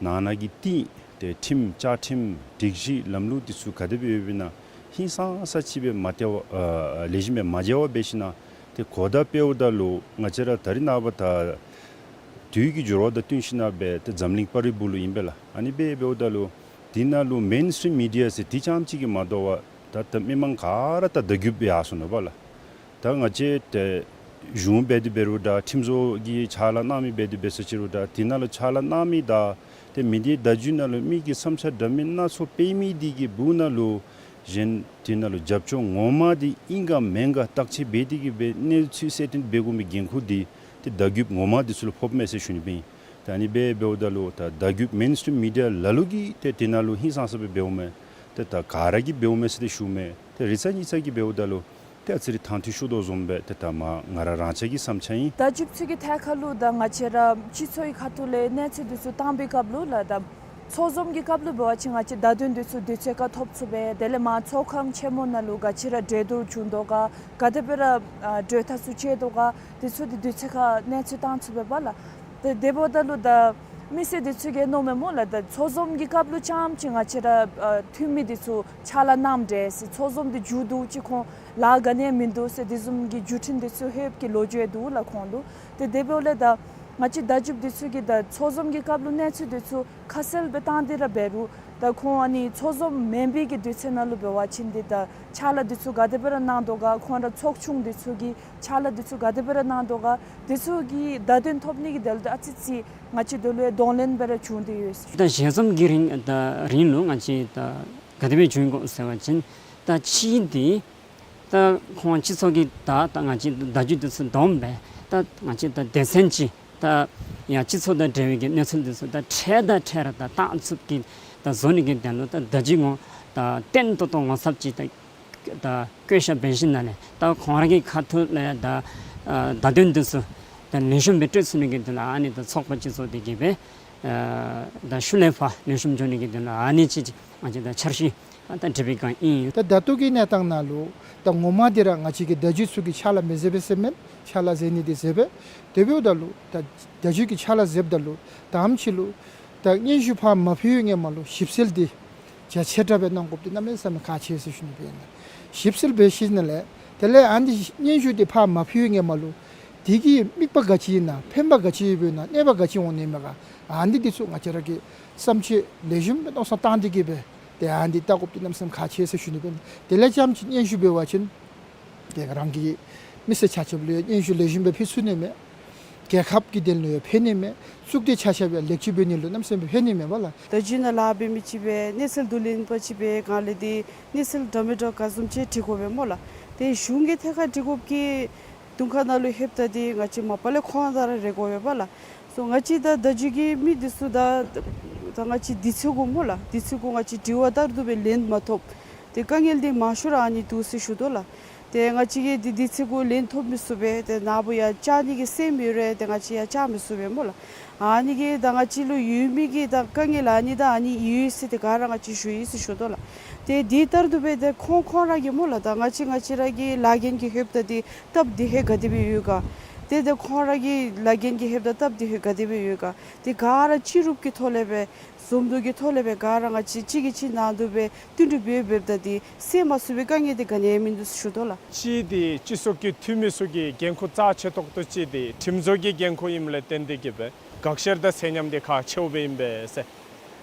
ནང་ན་གི་ཏེ་ཏེ་ཁྲིམས་བཅའ་ཁྲིམས་སྒྲིག་གཞི་ལམ་ལུགས་འདི་ཚུ་ག་དེ་སྦེ་ཡོདཔ་ཨིན་ན་ཧིང་སངས་ས་ཅིག་སྦེ་མ་བལྟ་བར་ཨ་ལེགས་ཤོམ་སྦེ་མ་མཇལ་བར་འབད་ཞིན་ན་ཏེ་གོ་བརྡ་སྤེལཝ་ད་ལུ་ང་བཅས་ར་ད་རིས་ནངས་པ་ད་དུས་ཀྱི་འགྱུར་བ་དང་བསྟུན་ཞིན་ན་སྦེ་ཏེ་འཛམ་གླིང་པར་རིས་བུ་ལུ་ཨིན་པས་ལགས། ཨ་ནི་སྦེ་འབདཝ་ད་ལུ་འདི་ནང་ལུ་མེན་སི་ཊིམ་མི་ཌི་ཡ་ཟེར་འདི་རྐྱངམ་ཅིག་གིས་མ་དོ་བར་ད་ད་མི་མང་ག་ར་ད་བརྡ་བརྒྱུདཔ་སྦེ་ཡར་སོང་ནུག་པ་ལགས། ད་ང་བཅས་ཏེ་གཞུང་འབད་དེ་འབད་རུང་འདྲ་ཁྲིམས་བཟོ་གི་ཕྱག་ལཱ་གནང་མི་འབད་དེ་འབད་ས་ཅིག་རུང་འདྲ་འདི་ནང་ལུ་ཕྱག་ལཱ་གནང་མི་དང་ཏེ་མི་སྡེ་བརྡ་བརྒྱུད་ནང་ལུ་མི་གི་བསམ་འཆར་འདྲ་མིན་སྣ་ཚོགས་སྤེལ་མི་འདི་གི་སྦུག་ནང་ལུ་གཞན་འདི་ནང་ལུ་རྒྱབ་སྐྱོར་ངོ་མ་འདི་ཨིན་ག་མེན་ག་བརྟག་དཔྱད་འབད་དེ་གི་སྦེ་གནས་ཚུལ་གསལ་སྟོན་འབད་དགོ་མི་འགན་ཁུར་འདི་ཏེ་བརྡ་བརྒྱུདཔ་ངོ་མ་འདི་ཚུ་ལུ་ཕོགཔ་མས་ཟེར་ཞུ་ནི་སྦེ་ཨིན། ད་ཨ་ནི་སྦེ་འབདཝ་ད་ལུ་ད་བརྡ་བརྒྱུད་མེན་སི་ཊིམ་མི་ཌི་ཡ་ལ་ལུ་གིས་ཏེ་འདི་ནང་ལུ་ཧིང་སངས་ས་སྦེ་འབདཝ་མས། ཏེ་ད་ག་ར་གིས་འབདཝ་མས་ཟེར་ཏེ་ཞུཝ་མས། ཏེ་རེ་ཚ་གཉིས་ཚ་གིས་འབདཝ་ད་ལུ་ཏེ་ཨ་ཙི་རེ་དང་འདོད་ཤོར་དོ་བཟུམ་སྦེ་ཏེ་ད་མ་ང་ར་རང་ཅག་གི་བསམ་འཆར་ཨིན། བརྡ་བརྒྱུདཔ་ཚུ་གི་ཐད་ཁར་ལུ་ད་ང་བཅས་ར་སྤྱི་ཚོགས་ཀྱི་ཁ་ཐུག་ལས་གནས་ཚུལ་འདི་ཚུ་བཏང་པའི་སྐབས་ལུ་ལགས་ད་ཚོགས་འཛོམས་ཀྱི་སྐབས་ལུ་འབད་བ་ཅིན་ང་བཅས་བརྡ་དོན་འདི་ཚུ་དུས་ཚོད་ཁར་ཐོབ་ཚུགས་པས། དེ་ལས་མར་ཚོགས་ཁང་ཆེན་མོ་ནང་ལུ་ག་ཅི་ར་གྲོས་བསྡུར་བྱུང་དོ་ག་ག་དེ་སྦེ་ར་ཨ་གྲོས་ཐག་ཚུ་བཅད་དོ་ག་འདི་ཚུ་འདི་དུས་ཚོད་ཁར་གནས་ཚུལ་བཏང་ཚུགས་པས་པ་ལགས། ཏེ་དེ་འབདཝ་ད་ལུ་ད་མི་སེར་འདི་ཚུ་གིས་མནོཝ་མས་སྨོ་ལགས། ད་ཚོགས་འཛོམས་ཀྱི་སྐབས་ལུ་རྐྱངམ་ཅིག་ང་བཅས་ར་ཨ་འཐུས་མི་འདི་ཚུ་ཕྱག་ལཱ་གནངམ་འདྲས་ཟེར། ཚོགས་འཛོམས་འདི་མཇུག་བསྡུ་ཅིག་ཁོང་ལཱ་ག་ནི་ཡང་མིན་འདུག་ཟེར་འདི་བཟུམ་གྱི་བརྒྱུད་འཕྲིན་འདི་ཚུ་ལྷོདཔ་གི་ལོ་རྒྱུས་འདུག་ལགས་ཁོང་ལུ། ཏེ་དེ་འབདཝ་ལས་ད་ང་བཅས་བརྡ་བརྒྱུདཔ་འདི་ཚུ་གིས་ད་ཚོགས་འཛོམས་ཀྱི་སྐབས་ལུ་གནས་ཚུལ་འདི་ཚུ་ཁ་གསལ་སྦེ་བཏང་སྟེ་ར་འབད་རུང་ད་ཁོང་ཨ་ནི་ཚོགས་འཛོམས་མེན་པའི་གི་དུས་ཚོད་ནང་ལུ་འབད་བ་ཅིན་འདི་ད་ཕྱག་ལཱ་འདི་ཚུ་ག་དེ་སྦེ་ར་གནང་དོ་ག་ཁོང་ར་ཚོགས་ཆུང་འདི་ཚུ་གིས་ཕྱག་ལཱ་འདི་ཚུ་ག་དེ་སྦེ་ར་གནང་དོ་ག་འདི་ཚུ་གི་བརྡ་དོན་ཐོབ་ནི་གི་དོན་ལུ་ད་ཨ་ཙི་ཙི་ང་བཅས་འདི་ལུ་གདོང་ལེན་སྦེ་ར་བྱུང་སྟེ་ཡོད། ད་ཞལ་འཛོམས་ཀྱི་རིང་ད་རིང་ལུ་ང་བཅས་ད་ག་དེ་སྦེ་བྱུང་ཡི་གོ་ཟེར་བ་ཅིན་ད་གཅིག་འདི་ད་ཁོང་སྤྱི་ཚོགས་ཀྱི་ད་ད་ང་བཅས་བརྡ་བརྒྱུད་འདི་ཚུ་བསྡོམས་སྦེ་ད་ང་བཅས་ད་སྡེ་ཚན་ཅིག་ད་ཡང་སྤྱི་ཚོགས་དང་འབྲེལ་བའི་གི་གནས་ཚུལ་འདི་ཚུ་ད་འཕྲལ་དང་འཕྲལ་ར་ད་བཏང་ཚུགས་ཀྱི་ད་བཟོ་ནི་གི་དོན་ལུ་ད་བརྡ་བརྒྱུད་ངོ་ད་བརྟན་ཏོག་ཏོ་ངོ་ཚབ་ཅིག་ད་ད་བཀོད་བཞག་འབད་ཞིནམ་ལས་ད་ཁོང་ར་གི་ཁ་ཐུག་ལས་ད་ཨ་བརྡ་དོན་འདི་ཚུ་ད་ལེགས་ཤོམ་སྦེ་སྤྲོད་ཚུགས་ནི་གི་དོན་ལུ་ཨ་ནི་ད་ཚོགས་པ་སྤྱི་ཚོགས་འདི་གིས་སྦེ་ཨ་ད་ཤུལ་ལས་ཕར་ལེགས་ཤོམ་འགྱོ་ནི་གི་དོན་ལུ་ཨ་ནི་ཅིག་ང་བཅས་ད་འཆར་གཞི་ཨ་ད་འབྲི་བའི་བསྒང་ཨིན། ད་ད་ལྟོ་གི་གནས་སྟངས་ནང་ལུ་ད་ངོ་མ་འདི་ར་ང་བཅས་ཀྱི་བརྡ་བརྒྱུད་ཚུ་གིས་ཕྱག་ལཱ་མི་མཛད་པས་ཟེར་མེན། ཕྱག་ལཱ་མཛད་ནི་འདི་མཛད་པས། དེ་འབདཝ་ད་ལུ་ད་བརྡ་བརྒྱུད་ཀྱིས་ཕྱག་ལཱ་མཛདཔ་ད་ལུ་ད་ཨམ་ཅིག་ལུ་ད་སྙན་ཞུ་ཕར་མ་ཕུལ་བའི་སྔོན་མ་ལུ་ཞིབ་འཚོལ་འདི་རྒྱ་ཆེ་དྲགས་སྦེ་གནང་དགོཔ་འདི་གནམ་མེད་ས་མེད་ཁག་ཆེ་ཟེར་ཞུ་ནི་སྦེ་ཨིན་ལགས། ཞིབ་འཚོལ་འབད་ཞིནམ་ལས་དེ་ལས་ཨ་ནི་སྙན་ཞུ་འདི་ཕར་མ་ཕུལ་བའི་སྔོན་མ་ལུ་དེ་གི་དམིགས་པ་ག་ཅི་ཨིན་ན་ཕན་པ་ག་ཅི་ཡོདཔ་ཨིན་ན་གནོད་པ་ག་ཅི་འོང་ནི་མས་ག་ཨ་ནི་འདི་ཚུ་ང་བཅས་ར་གིས་བསམ་ཚུལ་ལེགས་ཤོམ་སྦེ་མནོ་བསམ་བཏང་སྟེ་གི་སྦེ་ཏེ་ཨ་ནི་འདི་བལྟ་དགོཔ་འདི་གནམ་མེད་ས་མེད་ཁག་ཆེ་ཟེར་ཞུ་ནི་སྦེ་ཨིན། དེ་ལས་རྐྱངམ་ཅིག་སྙན་ཞུ་འབད་བ་ཅིན་ཏེ་རང་གི་མི་སེར་ཆ་ཁྱབ་ལུ་ཡང་སྙན་ཞུ་ལེགས་ཤོམ་སྦེ་ཕུལ་ཚུགས་ནི་མས། རྒྱལ་ཁབ་ཀྱི་དོན་ལུ་ཡང་ཕན་ནི་མས། གཙུག་སྡེ་ཆ་ཁྱབ་ཡང་ལེགས་བཅོས་འབད་ནི་ལུ་གནམ་མེད་ས་མེད་ཕན་ནི་མས་པ་ལགས། ད་རྒྱུན་ནང་ལཱ་འབད་མི་ཅིག་སྦེ་གནས་ཚུལ་བསྡུ་ལེན་པ་ཅིག་སྦེ་ག་ལས་འདི་གནས་ཚུལ་འདྲ་མི་འདྲ་ག་བཟུམ་ཅིག་འབྲི་དགོ་པས་སྨོ་ལགས། ཏེ་གཞུང་གི་ཐད་ཁར་འབྲི་དགོཔ་གི་དོན་ཁ་ནང་ལུ་ལྷོདཔ་ད་འདི་ང་བཅས་མ་པ་ལས་ཁོང་དང་ར་རེ་དགོ་པས་པ་ལགས། སོ་ང་བཅས་ད་བརྡ་བརྒྱུད་ཀྱི་མི་འདི་ཚུ་ད་ད་ང་བཅས་དུས་ཚོད་གུ་སྨོ་ལགས། དུས་ཚོད་གུ་ང་བཅས་དྲི་བ་བསྟར་དོ་སྦེ་ལན་མ་ཐོབ། ཏེ་དཀའ་ངལ་འདི་མང་ཤོས་ར་ཨ་ནི་འདུག་ཟེར་ཞུ་དོ་ལགས། ཏེ་ང་བཅས་ཀྱིས་འདི་དུས་ཚོད་གུ་ལན་ཐོབ་མི་ཚུགས་པས། ཏེ་ནཱ་བུ་ཡང་བཅར་ནི་གི་སེམས་ཡོད་རུང་ཏེ་ང་བཅས་ཡང་བཅར་མི་ཚུགས་པས་སྨོ་ལགས། ཨ་ནི་གིས་ད་ང་བཅས་ལུ་ཡོད་མི་གི་ད་དཀའ་ངལ་ཨ་ནི་ད་ཨ་ནི་ཡོད་ཟེར་ཏེ་ག་ར་ང་བཅས་ཞུ་ཡི་ཟེར་ཞུ་དོ་ལགས། ཏེ་འདི་ལྟར་དུ་སྦེ་ཏེ་ཁོང་ཁོང་ར་གིས་སྨོ་ལགས། ད་ང་བཅས་ང་བཅས་ར་གི་ལཱ་འགན་གྱི་ལྷོདཔ་ད་འདི་སྟབས་བདེ་ཧེ་ག་དེ་སྦེ་ཡོད་ག། ཏེ་ཏེ་ཁོང་ར་གི་ལཱ་འགན་གྱི་ལྷོདཔ་ད་སྟབས་བདེ་ཧེ་ག་དེ་སྦེ་ཡོད་ག། ཏེ་ག་ར་སྤྱི་རུབ་ཀྱི་ཐོག་ལས་སྦེ་འཛོམས་འདུ་གི་ཐོག་ལས་སྦེ་ག་ར་ང་བཅས་གཅིག་གིས་གཅིག་ནང་དུ་སྦེ་བསྟུན་གྲོས་འབད་འབདཝ་ད་འདི་སེལ་མ་ཚུགས་པའི་དཀའ་ངལ་འདི་ག་ནི་ཡང་མིན་འདུག་ཟེར་ཞུ་དོ་ལགས། གཅིག་འདི་སྤྱི་ཚོགས་ཀྱི་འཐུས་མི་ཚུ་གི་འགན་ཁུར་རྩ་ཆེ་ཏོག་ཏོ་ཅིག་འདི་ཁྲིམས་བཟོ་གི་འགན་ཁུར་ཨིནམ་ལས་བརྟེན་ཏེ་གི་སྦེ་དགག་བཤེར་དང་ཚད་མཉམ་འདི་ཁག་ཆེཝ་སྦེ་ཨིན་པས་ཟེར།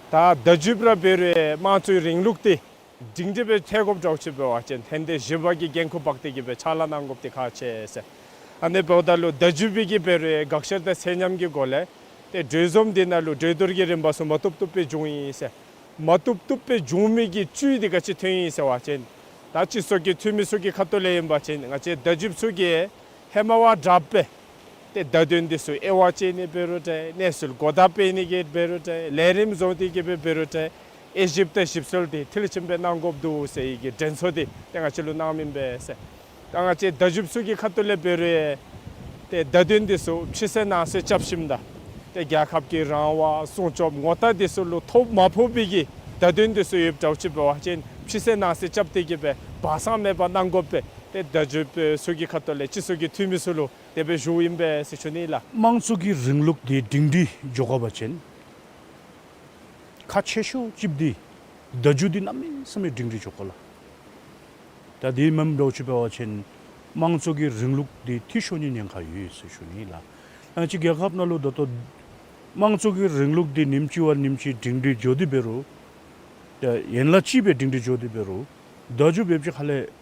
ད་བརྡ་བརྒྱུདཔ་ར་འབད་རུང་དམངས་གཙོའི་རིང་ལུགས་འདི་སྒྲིང་སྒྲི་སྦེ་འཐབ་དགོཔ་འདྲཝ་ཅིག་འབད་བ་ཅིན་ལྷན་སྡེ་བཞི་པ་གིས་འགན་ཁུར་འབག་སྟེ་གི་སྦེ་ཕྱག་ལཱ་གནང་དགོཔ་འདི་ཁག་ཆེ་ཟེར། ཨ་ནི་འབདཝ་ད་ལུ་བརྡ་བརྒྱུདཔ་གིས་འབད་རུང་དགག་བཤེར་དང་ཚད་མཉམ་གྱི་སྒོ་ལས་ཏེ་གྲོས་འཛོམས་འདི་ནང་ལུ་གྲོས་བསྡུར་གྱི་རིམ་པ་ཚུ་མ་བཏུབ་བཏུབ་སྦེ་བྱུང་ཡི་ཟེར། མ་བཏུབ་བཏུབ་སྦེ་བྱུང་མི་གི་བཅུད་འདི་ག་ཅི་ཐོན་ཡི་ཟེར་བ་ཅིན་ད་སྤྱི་ཚོགས་ཀྱི་འཐུས་མི་ཚུ་གི་ཁ་ཐུག་ལས་ཨིན་པ་ཅིན་ང་བཅས་བརྡ་བརྒྱུདཔ་ཚུ་གིས་ཧེ་མ་བ་དྲགཔ་སྦེ་ཏེ་བརྡ་དོན་འདི་ཚུ་དབྱེ་བ་དཔྱད་ནི་འབད་རུང་འདྲ། གནས་ཚུལ་གོ་བརྡ་སྤེལ་ནི་གི་འབད་རུང་འདྲ། ལས་རིམ་བཟོ་སྟེ་གི་སྦེ་འབད་རུང་འདྲ། དབྱེ་ཞིབ་དང་ཞིབ་འཚོལ་འདི་མཐིལ་ཕྱིན་སྦེ་གནང་དགོཔ་འདུག་ཟེར་བའི་གི་དྲན་གསོ་འདི་ཏེ་ང་བཅས་ལུ་གནངམ་ཨིན་པས་ཟེར། ད་ང་བཅས་བརྡ་བརྒྱུདཔ་ཚུ་གི་ཁ་ཐུག་ལས་འབད་རུང་ཏེ་བརྡ་དོན་འདི་ཚུ་ཕྱི་གསལ་ནང་གསལ་རྐྱབ་ཞིནམ་ད་ཏེ་རྒྱལ་ཁབ་ཀྱི་རང་དབང་སྲུང་སྐྱོབ་ངོ་རྟགས་འདི་ཚུ་ལུ་ཐོ་མ་ཕོག་པའི་གི་བརྡ་དོན་འདི་ཚུ་ཡོདཔ་འདྲཝ་ཅིག་འབད་བ་ཅིན་ཕྱི་གསལ་ནང་གསལ་རྐྱབ་སྟེ་གི་སྦེ་ སྦ་གསང་མེད་པར་གནང་དགོ་པས། ཏེ་བརྡ་བརྒྱུདཔ་ཚུ་གི་ཁ་ཐུག་ལས་སྤྱི་ཚོགས་ཀྱི་འཐུས་མི་ཚུ་ལུ་དེ་སྦེ་ཞུཝ་ཨིན་པས་ཟེར་ཞུ་ནི་ལགས། དམངས་གཙོ་གི་རིང་ལུགས་འདི་སྒྲིང་སྒྲི་འགྱོ་དགོ་པ་ཅིན་ཁག་ཆེ་ཤོས་ཅིག་འདི་བརྡ་བརྒྱུད་འདི་གནམ་མེད་ས་མེད་སྒྲིང་སྒྲི་འགྱོ་དགོ་ལགས། ད་འདི་མེནམ་འབད་བ་ཅིན་དམངས་གཙོ་གི་རིང་ལུགས་འདི་འཐུས་ཤོར་ནིའི་ཉེན་ཁ་ཡོད་ཟེར་ཞུ་ནི་ལགས། ང་བཅས་རྒྱལ་ཁབ་ནང་ལུ་ད་ལྟོ་དམངས་གཙོ་གི་རིང་ལུགས་འདི་ཉིནམ་གཅིག་བ་ཉིནམ་གཅིག་སྒྲིང་སྒྲི་འགྱོ་དེ་འབད་རུང་ད་ཡན་ལག་གཅིག་སྦེ་སྒྲིང་སྒྲི་འགྱོ་དེ་འབད་རུང་བརྡ་བརྒྱུད་འབད་བ་ཅིན་ཧ་ལས་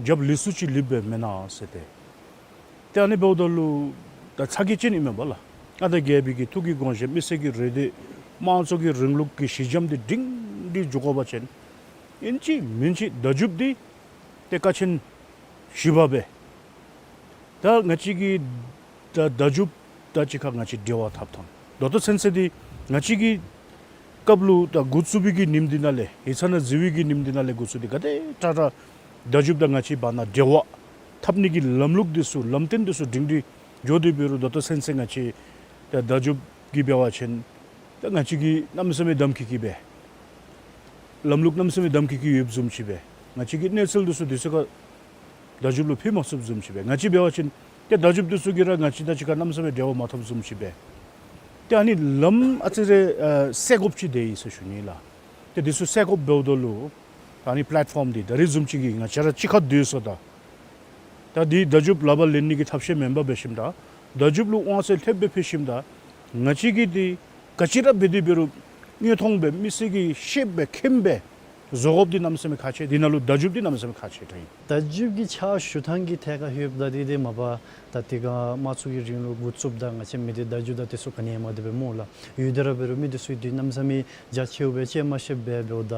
རྒྱབ་ལེགས་ཤོམ་ཅིག་ལེགསཔ་སྦེ་མེན་ན་ཟེར་ཏེ། ཏེ་ཨ་ནི་འབདཝ་ད་ལུ་ད་ཚ་གྱང་ཅན་ཨིན་མས་པ་ལགས། ཨ་ད་རྒྱལ་པོའི་གི་ཐུགས་ཀྱི་དགོངས་བཞེད་མི་སེར་གྱི་རེ་འདོད་དམངས་གཙོ་གི་རིང་ལུགས་ཀྱི་གཞི་འགྱམ་འདི་སྒྲིང་སྒྲི་འགྱོ་དགོ་པ་ཅིན་ཨིན་ཅི་མིན་ཅི་བརྡ་བརྒྱུད་འདི་ཏེ་ཀ་ཆེན་ཞི་བ་སྦེ་ད་ང་བཅས་ཀྱི་ད་བརྡ་བརྒྱུད་དང་གཅིག་ཁར་ང་བཅས་འབྲེལ་བ་འཐབ་ཐངས་ད་ལྟོ་ཚུན་ཚོད་འདི་ང་བཅས་ཀྱི་སྐབས་ལུ་ད་འགོ་བཙུགས་པའི་གི་ཉིནམ་འདི་ནང་ལས་ཡིག་ཚང་ནང་འཛུལ་བའི་གི་ཉིནམ་འདི་ནང་ལས་འགོ་བཙུགས་ཏེ་ག་དེ་དྲག་དྲག་བརྡ་བརྒྱུད་དང་ང་བཅས་བར་ན་འབྲེལ་བ་འཐབ་ནི་གི་ལམ་ལུགས་འདི་ཚུ་ལམ་སྟོན་འདི་ཚུ་སྒྲིང་སྒྲི་འགྱོ་དེ་འབད་རུང་ད་ལྟོ་ཚུན་ཚོད་ང་བཅས་ད་བརྡ་བརྒྱུད་ཀྱིས་འབད་བ་ཅིན་ད་ང་བཅས་ཀྱིས་གནམ་མེད་ས་མེད་གདམ་ཁ་གིས་སྦེ་ལམ་ལུགས་གནམ་མེད་ས་མེད་གདམ་ཁ་གིས་ཡོདཔ་བཟུམ་ཅིག་སྦེ་ང་བཅས་ཀྱི་གནས་ཚུལ་འདི་ཚུ་དུས་ཚོད་ཁར་བརྡ་བརྒྱུད་ལུ་ཕུལ་མ་ཚུགསཔ་བཟུམ་ཅིག་སྦེ་ང་བཅས་འབད་བ་ཅིན་ཏེ་བརྡ་བརྒྱུད་འདི་ཚུ་གིས་ར་ང་བཅས་དང་གཅིག་ཁར་གནམ་མེད་ས་མེད་འབྲེལ་བ་མ་འཐབཔ་བཟུམ་ཅིག་སྦེ། ཏེ་ཨ་ནི་ལམ་ཨ་ཙི་རེ་ཨ་སེལ་དགོཔ་ཅིག་འདི་ཨིན་ཟེར་ཞུ་ནི་ལགས། ཏེ་འདི་ཚུ་སེལ་དགོཔ་འབདཝ་ད་ལུ་ད་ཨ་ནི་པེ་ལེཊ་ཕོམ་འདི་ད་རེས་བཟུམ་ཅིག་གིས་ང་བཅས་ར་གཅིག་ཁར་སྡོད་སོ་ད། ད་འདི་བརྡ་བརྒྱུད་ལག་པར་ལེན་ནི་གི་ཐབས་ཤེས་མེདཔ་འབད་ཞིནམ་ད་བརྡ་བརྒྱུད་ལུ་དབང་ཚད་ལྷོདཔ་སྦེ་ཕུལ་ཞིནམ་ད་ང་བཅས་ཀྱིས་འདི་ག་ཅི་ར་འབད་དེ་འབད་རུང་དངོས་མཐོང་སྦེ་མི་སེར་གྱིས་ཤེསཔ་སྦེ་མཁྱེནམ་སྦེ་བཟོ་དགོཔ་འདི་གནམ་མེད་ས་མེད་ཁག་ཆེ། འདི་ནང་ལུ་བརྡ་བརྒྱུད་འདི་གནམ་མེད་ས་མེད་ཁག་ཆེ་དྲགས་ཨིན། བརྡ་བརྒྱུད་ཀྱི་ཕྱག་ཞུ་ཐངས་ཀྱི་ཐད་ཁར་ལྷོདཔ་ད་འདི་འདི་མ་པ་ད་དེ་སྒང་དམངས་གཙོ་གི་རིང་ལུགས་འགོ་བཙུགསཔ་ད་ང་བཅས་མི་སྡེ་བརྡ་བརྒྱུད་དང་དེ་ཚུ་ག་ནི་ཡང་མ་དེ་སྦེ་སྨོ་ལགས། ཡོད་དེ་ར་འབད་རུང་མི་དེ་ཚུ་འདི་གནམ་མེད་ས་མེད་རྒྱ་ཆེཝ་སྦེ་དཔྱད་མ་ཤེསཔ་སྦེ་འབདཝ་ད་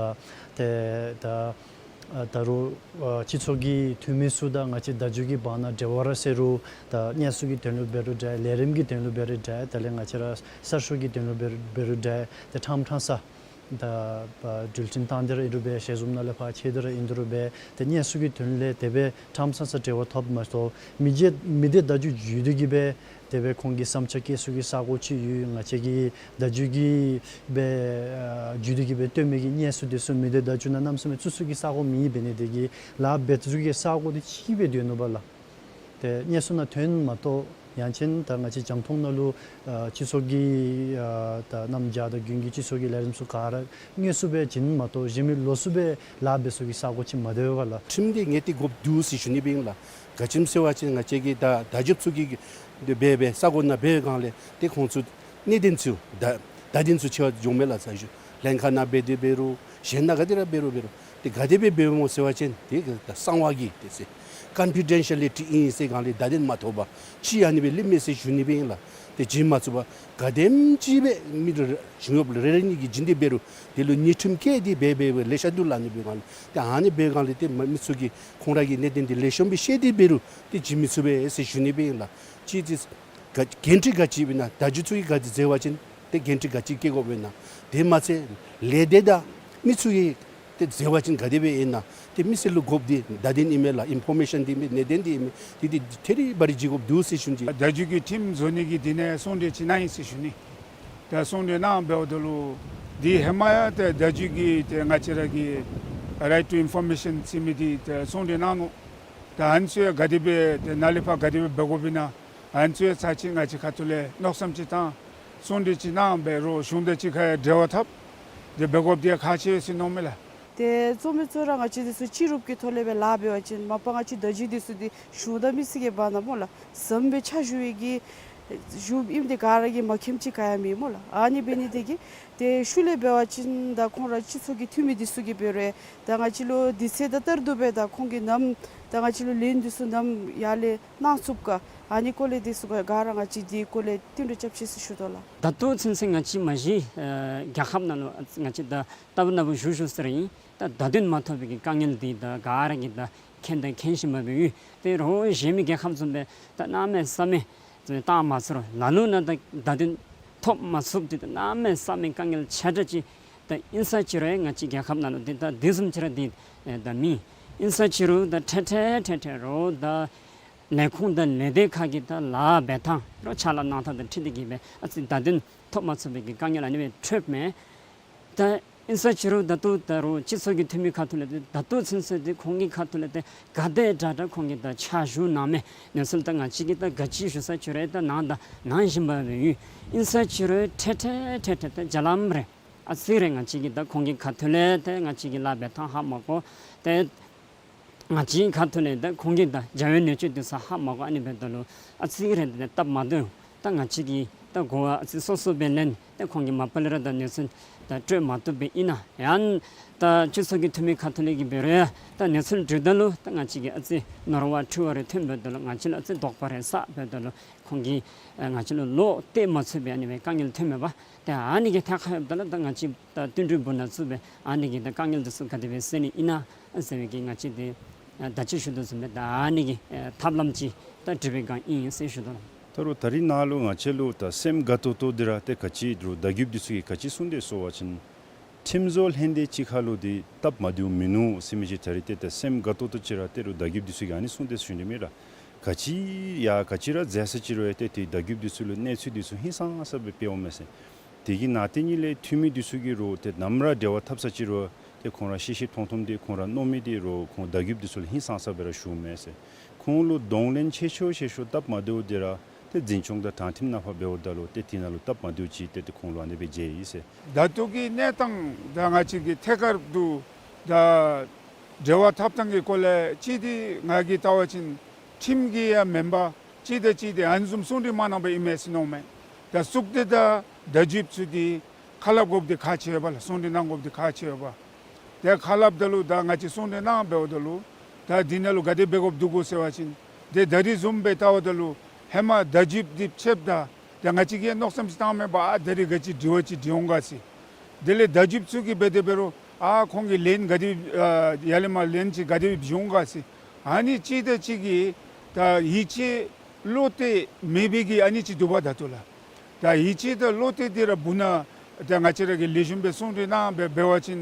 ཏེ་ད་ཨ་ད་རུང་ཨ་སྤྱི་ཚོགས་ཀྱི་འཐུས་མི་ཚུ་དང་ང་བཅས་བརྡ་བརྒྱུད་ཀྱི་བར་ན་འབྲེལ་བ་ར་ཟེར་རུང་ད་གནས་ཚུལ་གྱི་དོན་ལུ་འབད་རུང་འདྲ་ལས་རིམ་གྱི་དོན་ལུ་འབད་རུང་འདྲ་དེ་ལས་ང་བཅས་ར་གསར་ཤོག་གི་དོན་ལུ་འབད་རུང་འབད་རུང་འདྲ་ཏེ་ཕྲང་ཕྲང་ས་ད་ཨ་འགྲུལ་འཕྲིན་བཏང་སྟེ་ར་ཨིན་རུང་འབད་ཞལ་འཛོམས་ནང་ལས་ཕར་འཁྱིད་དེ་ར་ཨིན་རུང་འབད་ཏེ་གནས་ཚུལ་གྱི་དོན་ལས་དེ་སྦེ་ཕྲང་ཕྲང་ས་འབྲེལ་བ་འཐབ་མ་གཏོགས་མི་སྡེ་མི་སྡེ་བརྡ་བརྒྱུད་བརྒྱུད་དེ་གིས་སྦེ་དེ་སྦེ་ཁོང་གི་བསམ་འཆར་བཀོད་ས་གི་ས་གོ་ཅིག་ཡོད། ང་བཅས་ཀྱི་བརྡ་བརྒྱུད་ཀྱི་སྦེ་ཨ་བརྒྱུད་དེ་གིས་སྦེ་སྟོན་མི་གི་གནས་ཚུལ་དེ་ཚུ་མི་སྡེ་བརྡ་བརྒྱུད་ནང་གནམ་མེད་ས་མེད་བཙུགས་ས་གི་ས་གོ་མེད་པས། ཨ་ནི་དེ་གིས་ལཱ་འབད་ཚུགས་ས་གི་ས་གོ་དེ་ཅིག་སྦེ་སྡོད་ནུག་པ་ལགས། ཏེ་གནས་ཚུལ་ནང་ཐོན་མ་གཏོགས་ཡང་ཅིན་ད་ང་བཅས་རྒྱང་མཐོང་ནང་ལུ་ཨ་སྤྱི་ཚོགས་ཀྱི་ཨ་ད་གནམ་བྱཱར་དང་དགུན་གྱི་སྤྱི་ཚོགས་ཀྱི་ལས་རིམ་ཚུ་ག་ར་དངོས་སུ་སྦེ་བྱིན་མ་གཏོགས་གཞན་མི་ལོགས་སུ་སྦེ་ལཱ་འབད་ས་གི་ས་གོ་ཅིག་མ་སྡོད་པས་ལགས། ཁྲིམས་འདི་ངེས་ཏིག་དགོཔ་འདུག་ཟེར་ཞུ་ནི་སྦེ་ཨིན་ལགས། ག་ཅི་སྨོ་ཟེར་བ་ཅིན་ང་བཅས་ཀྱི་ད་བརྡ་བརྒྱུད་ཚུ་གིས་འདི་འབད་འབད་ས་གོ་ནང་འབད་བའི་སྒང་ལས་ཏེ་ཁོང་ཚུ་གནད་དོན་ཚུ་བརྡ་བརྡ་དོན་ཚུ་ཆེ་བ་འགྱོཝ་མས་ལགས། ས་ཞུ་ལྷན་ཁག་ནང་འབད་དེ་འབད་རུང་གཞན་ནང་ག་ཏེ་ར་འབད་རུང་འབད་རུང་ཏེ་ག་དེ་སྦེ་འབདཝ་སྨོ་ཟེར་བ་ཅིན་ཏེ་གསང་བ་གི་ཏེ་ཟེར་ཀོན་ཕི་ཌེན་ཤ་ལི་ཊི་ཨིན་ཟེར་སྒང་ལས་བརྡ་དོན་མ་ཐོབ་པར་ཅིག་ཨ་ནི་སྦེ་ལུས་མས་ཟེར་ཞུ་ནི་སྦེ་ཨིན་ལགས། ཏེ་བྱིན་མ་ཚུགས་པར་ག་དེམ་ཅིག་སྦེ་མི་རེ་བྱིན་ཡོདཔ་ལས་རེ་རེ་གཉིས་ཀྱིས་བྱིན་ཏེ་འབད་རུང་དེ་ལུ་ཉེས་ཁྲིམས་བཀལ་ཏེ་འབད་འབད་འབད་ལེ་ཤ་འདུག་ལགས། ཨ་ནི་འབད་སྒང་ལས་ཏེ་མ་མི་ཚུ་གིས་ཁོང་ར་གི་གནད་དོན་འདི་ལེགས་ཤོམ་སྦེ་ཤེས་ཏེ་འབད་རུང་ཏེ་བྱིན་མི་ཚུགས་པས་ཟེར་ཞུ་ནི་སྦེ་ཨིན་ལགས། ཅིག་ཏེ་ག་འགན་འཁྲི་ག་ཅི་ཨིན་ན་བརྡ་བརྒྱུད་ཚུ་གིས་ག་ཅི་མཛད་པ་ཅིན་ཏེ་འགན་འཁྲི་ག་ཅི་བཀལ་དགོཔ་ཨིན་ན། དེ་མ་ཚད་ལས་སྡེ་དང་མི་ཚུ་གིས་ཏེ་མཛད་པ་ཅིན་ག་དེ་སྦེ་ཨིན་ན། ཏེ་མི་སེར་ལུ་དགོཔ་འདི་བརྡ་དོན་ཨིན་མས་ལགས། ཨིན་ཕོར་མེ་ཤཱན་འདི་མས་གནད་དོན་འདི་ཨིན་མས། འདི་འདི་ཐད་རི་བ་རི་བྱིན་དགོཔ་འདུག་ཟེར་ཞུ་ནི། བརྡ་བརྒྱུད་ཀྱི་ཁྲིམས་བཟོ་ནི་གི་དེ་ནང་གསུང་གྲོས་ཅིག་གནང་ཡི་ཟེར་ཞུ་ནི། ད་གསུང་གྲོས་གནངམ་འབདཝ་ད་ལུ་འདི་ཧེ་མ་ཡང་ཏེ་བརྡ་བརྒྱུད་ཀྱི་ཏེ་ང་བཅས་ར་གི་རའིཊ་ཊུ་ཨིན་ཕོར་མེ་ཤཱན་ཟེར་མི་འདི་ཏེ་གསུང་གྲོས་གནང་ནུག། ད་ཨ་ནི་ཚུ་ཡང་ག་དེ་སྦེ་ཏེ་ནཱ་ལས་ཕར་ག་དེ་སྦེ་འབད་དགོཔ་ཨིན་ན། ཨ་ནི་ཚུ་ཡང་ཚར་གཅིག་ང་བཅས་ཁ་ཐུག་ལས་མནོ་བསམ་ཅིག་བཏང་གསུང་གྲོས་ཅིག་གནངམ་འབད་རུང་གཞུང་དང་གཅིག་ཁར་ཡང་འབྲེལ་བ་འཐབ་སྟེ་འབད་དགོཔ་འདི་ཡང་ཁག་ཆེ་ཟེར་མནོཝ་མས་ལགས། ཏེ་གཙོ་མི་གཙོ་བོ་ར་ང་བཅས་འདི་ཚུ་སྤྱི་རུབ་ཀྱི་ཐོག་ལས་སྦེ་ལཱ་འབད་བ་ཅིན་མ་པ་ང་བཅས་བརྡ་བརྒྱུད་འདི་ཚུ་འདི་གཞུང་དང་མི་སེར་གྱི་བར་ན་སྨོ་ལགས་ཟམ་སྦེ་ཕྱག་ཞུ་བའི་གི་ཞུཝ་ཨིནམ་འདི་ག་ར་གིས་མ་མཁྱེནམ་ཅིག་ག་ཡང་མེད་སྨོ་ལགས། ཨ་ནི་འབད་ནི་དེ་གིས་ཏེ་ཤུལ་ལས་འབད་བ་ཅིན་ད་ཁོང་ར་སྤྱི་ཚོགས་ཀྱི་འཐུས་མི་འདི་ཚུ་གིས་འབད་རུང་ད་ང་བཅས་ལུ་དུས་ཚོད་དང་ལྟར་དུ་སྦེ་ད་ཁོང་གིས་ནམ་ད་ང་བཅས་ལུ་ལན་འདི་ཚུ་ནམ་ཡར་ལས་གནང་ཚུགས་ག། ཨ་ནི་སྐོར་ལས་འདི་ཚུ་ག་ར་ང་བཅས་འདི་སྐོར་ལས་བསྟུན་གྲོས་རྐྱབ་ཅི་ཟེར་ཞུ་དོ་ལགས། ད་ལྟོ་ཚུན་ཚོད་ང་བཅས་མ་གཞི་ཨ་རྒྱལ་ཁབ་ནང་ལུ་ང་བཅས་ད་ལྟ་བུ་ན་བུ་བཞུགས་བཞུགས་ས་ར་ཨིན། ད་བརྡ་དོན་མ་ཐོབ་པའི་གི་དཀའ་ངལ་འདི་ད་ག་ར་གིས་ད་མཁྱེན་དང་མཁྱེན་བཞིན་པ་སྦེ་ཡོད། དེ་རོགས་གཞན་མི་རྒྱལ་ཁབ་བཟུམ་སྦེ་ད་གནམ་མེད་ས་མེད་བཏང་མ་ཚུགས་རུང་ལ་ལུ་ནང་ད་བརྡ་དོན་ཐོབ་མ་ཚུགསཔ་འདི་ད་གནམ་མེད་ས་མེད་དཀའ་ངལ་ཆེ་དྲགས་ཅིག་ད་ཨིན་ས་ཅི་རུང་ང་བཅས་རྒྱལ་ཁབ་ནང་ལུ་འདི་ད་དེ་བཟུམ་ཅིག་ར་འདི་ད་མེད། ཨིན་ས་ཅི་རུང་ད་འཕྲལ་འཕྲལ་འཕྲལ་འཕྲལ་རོགས་ད་ལས་ཁུངས་དང་ལས་སྡེ་ཁག་གི་ད་ལཱ་འབད་ཐངས་རོགས་ཕྱག་ལཱ་གནང་ཐངས་དང་འཁྲིལ་ཏེ་གིས་སྦེ་ཨ་ཙི་བརྡ་དོན་ཐོབ་མ་ཚུགས་པའི་གི་དཀའ་ངལ་ཨ་ནི་སྦེ་འཕྱད་མས། ད་ ཨིན་ས་ཅི་རུང་ད་ལྟོ་ད་རུང་སྤྱི་ཚོགས་ཀྱི་འཐུས་མི་ཁ་ཐུག་ལས་ཏེ་ད་ལྟོ་ཚུན་ཚོད་ཏེ་ཁོང་གི་ཁ་ཐུག་ལས་ཏེ་ག་དེ་དྲག་དྲག་ཁོང་གིས་ད་ཕྱག་ཞུ་གནང་མི་གནས་ཚུལ་ད་ང་བཅས་ཀྱིས་ད་ག་ཅི་ཞུ་ས་ཅི་རུང་ད་གནང་ད་གནང་བཞིན་པ་སྦེ་ཡོད། ཨིན་ས་ཅི་རུང་ཐད་ཐད་ཐད་ཐད་ད་རྒྱ་ལམ་རེ་ཨ་ཙི་རེ་ང་བཅས་ཀྱིས་ད་ཁོང་གི་ཁ་ཐུག་ལས་ཏེ་ང་བཅས་ཀྱིས་ལཱ་འབད་ཐངས་ཧ་མ་གོ། ཏེ་ང་བཅས་ཁ་ཐུག་ལས་ད་ཁོང་གིས་ད་འཇའ་འོད་ནུས་ཆེ་འདི་ཚུ་ཧ་མ་གོ། ཨ་ནི་འབདཝ་ད་ལུ་ཨ་ཙི་རེ་ད་སྟབས་མ་བདེཝ་ད་ང་བཅས་ཀྱིས་ད་གོ་བ་ཨ་ཙི་སོ་སོ་སྦེ་ལེན། ཏེ་ཁོང་གིས་མ་པ་ལས་ར་ད་གནས་ཚུལ་ད་སྤྲོད་མ་བཏུབ་པས། ཨིན་ན་ཡང་ད་སྤྱི་ཚོགས་ཀྱི་འཐུས་མི་ཁ་ཐུག་ལས་ཀྱིས་འབད་རུང་ཡང་ད་གནས་ཚུལ་དྲིཝ་ད་ལུ་ད་ང་བཅས་ཀྱིས་ཨ་ཙི་ནོར་བ་འཁྲུལ་བ་རེ་ཐོན་འབདཝ་ད་ལུ་ང་བཅས་ལུ་ཨ་ཙི་དོགས་པ་རེ་ཟ་འབདཝ་ད་ལུ་ཁོང་གིས་ཨ་ང་བཅས་ལུ་བློ་གཏད་མ་ཚུགས་པའི་ཨ་ནི་སྦེ་དཀའ་ངལ་ཐོན་མས་པ། ཏེ་ཨ་ནི་གི་ཐད་ཁར་ཡོདཔ་ད་ལུ་ད་ང་བཅས་ད་བསྟུན་གྲོས་འབུལ་ནི་ཚུ་སྦེ་ཨ་ནི་གི་ད་དཀའ་ངལ་འདི་ཚུ་ག་དེ་སྦེ་སེལ་ནི་ཨིན་ན་ཟེར་བའི་གི་ང་བཅས་ཏེ་ཨ་ད་ཅི་ཞུ་དོ་བཟུམ་སྦེ་ད་ཨ་ནི་གི་ཨེ་ཐབས་ལམ་ཅིག་ད་སྒྲིག་པའི་བསྒང་ཨིན་ཟེར་ཞུ་དོ་ལགས། ད་རུང་ད་རིས་ནཱ་ལུ་ང་བཅས་ལུ་ད་སེམས་དགའ་ཏོག་ཏོ་འདི་ར་ཏེ་ག་ཅི་རུང་བརྡ་བརྒྱུདཔ་འདི་ཚུ་གིས་ག་ཅི་གསུངས་དེས་ཟེར་བ་ཅིན་ཁྲིམས་བཟོ་ལྷན་སྡེ་ཅིག་ཁར་ལུ་འདི་སྟབས་མ་བདེཝ་མིན་ནུག་ཟེར་མི་ཅིག་ད་རིས་ཏེ་ད་སེམས་དགའ་ཏོག་ཏོ་ཅིག་ར་ཏེ་རུང་བརྡ་བརྒྱུདཔ་འདི་ཚུ་གིས་ཨ་ནི་གསུངས་དེས་ཟེར་ཞུ་ནི་མས་ལགས། ག་ཅི་ཡ་ག་ཅི་ར་མཛད་ས་ཅིག་རུང་ཡང་ཏེ་ཏེ་བརྡ་བརྒྱུདཔ་འདི་ཚུ་ལུ་གནས་ཚུལ་འདི་ཚུ་ཧིང་སངས་ས་སྦེ་སྤེལ་འོང་མས་ཟེར། དེ་གི་ནང་དེ་ཉིད་ལས་འཐུས་མི་འདི་ཚུ་གིས་རུང་ཏེ་ནམ་ར་འབྲེལ་བ་འཐབ་ས་ཅིག་རུང་ཏེ་ཁོང་ར་ཤེས་ཤེས་མཐོང་མཐོངམ་འདི་ཁོང་ར་མནོ་མི་འདི་རུང་ཁོང་བརྡ་བརྒྱུདཔ་འདི་ཚུ་ལུ་ཧིང་སངས་ས་སྦེ་ར་བཞུགས་མས་ཟེར། ཁོང་ལུ་གདོང་ལེན་ཆེ་ཤོས་ཆེ་ཤོས་སྟབས་མ་བདེཝ་འདི་ར་ཏེ་འཛིན་སྐྱོང་དང་དྲང་ཁྲིམས་ནང་ཕར་འབདཝ་ད་ལུ་ཏེ་དེ་ནང་ལུ་སྟབས་མ་བདེཝ་ཅིག་ཏེ་ཏེ་ཁོང་ལུ་ཨ་ནི་སྦེ་མཇལ་ཡི་ཟེར། ད་ལྟོ་གི་གནས་སྟངས་ད་ང་བཅས་ཀྱི་ཐད་ཀར་དུ་ད་འབྲེལ་བ་འཐབ་ཐངས་ཀྱི་སྐོར་ལས་ཅིག་འདི་ང་གིས་བལྟ་བ་ཅིན་ཁྲིམས་ཀྱིས་ཡང་མེན་པར་ཅིག་དང་ཅིག་འདི་ཨ་ནི་བཟུམ་གསུང་གྲོས་མ་གནང་པར་ཨིན་མས་ཟེར་མནོཝ་མས། ད་གཙུག་སྡེ་དང་བརྡ་བརྒྱུདཔ་ཚུ་འདི་ཁ་སླབ་དགོཔ་འདི་ཁག་ཆེ་བས་ལགས། གསུང་གྲོས་གནང་དགོཔ་འདི་ཁག་ཆེ་བས། ཏེ་ཁ་སླབ་ད་ལུ་ད་ང་བཅས་གསུང་གྲོས་གནང་འབདཝ་ད་ལུ་ད་འདི་ནང་ལུ་ག་དེ་འབད་དགོཔ་འདུག་གོ་ཟེར་བ་ཅིན་ཏེ་ད་རིས་བཟུམ་སྦེ་བལྟ་བ་ད་ལུ་ཧེ་མ་བརྡ་བརྒྱུདཔ་འདི་ཕྱདཔ་ད་ཏེ་ང་བཅས་ཀྱིས་མནོ་བསམ་ཅིག་བཏངམ་མས་པ། ཨ་ད་རིས་ག་ཅི་དྲི་བ་ཅིག་དྲི་འོང་ག་ཟེར། དེ་ལས་བརྡ་བརྒྱུདཔ་ཚུ་གིས་འབད་དེ་འབད་རུང་ཨ་ཁོང་གི་ལན་ག་དེ་ཨ་ཡར་ལས་མར་ལན་ཅིག་ག་དེ་སྦེ་འབྱུང་ག་ཟེར། ཨ་ནི་གཅིག་དང་གཅིག་གི་ད་ཡིད་ཆེས་བློ་གཏད་མེད་པའི་གི་ཨ་ནི་ཅིག་འདུག་པ། ད་ལྟོ་ལགས་ད་ཡིད་ཆེས་དང་བློ་གཏད་འདི་ར་བུ་ན་ད་ང་བཅས་ར་གིས་ལེགས་ཤོམ་སྦེ་གསུང་གྲོས་གནང་སྦེ་འབད་བ་ཅིན་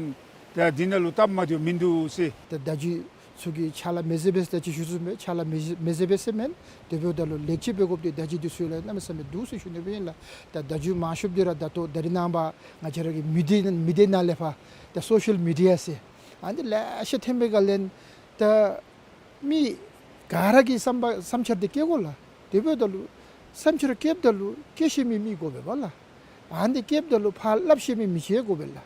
ད་འདི་ནང་ལུ་སྟབས་མ་བདེཝ་མིན་འདུག་ཟེར། ད་བརྡ་བརྒྱུད་ཚུ་གིས་ཕྱག་ལཱ་མི་མཛད་པས་ཟེར་ད་ཅི་ཞུ་ཚུགས་མས། ཕྱག་ལཱ་མི་མཛད་པས་ཟེར་མེན། དེ་འབདཝ་ད་ལུ་ལེགས་བཅོས་འབད་དགོཔ་འདི་བརྡ་བརྒྱུད་འདི་ཚུ་ལུ་གནམ་མེད་ས་མེད་འདུག་ཟེར་ཞུ་ནི་སྦེ་ཨིན་ལགས། ད་བརྡ་བརྒྱུད་མང་ཤོས་འདི་ར་ད་ལྟོ་ད་རིས་ནངས་པ་ང་བཅས་ར་གི་མི་སྡེ་མི་སྡེ་ནང་ལས་ཕར་ད་སོ་ཤལ་མི་ཌི་ཡ་ཟེར་ཨ་ནི་ལེ་ཤ་ཐོན་པའི་སྒང་ལས་ད་མི་ག་ར་གིས་བསམ་པ་བསམ་འཆར་འདི་བཀོད་དགོ་ལགས། དེ་འབདཝ་ད་ལུ་བསམ་འཆར་བཀོདཔ་ད་ལུ་བཀོད་ཤེས་མི་མི་དགོ་པས་པ་ལགས། ཨ་ནི་བཀོདཔ་ད་ལུ་ཕར་སླབ་ཤེས་མི་མི་ཅིག་དགོ་པས་ལགས།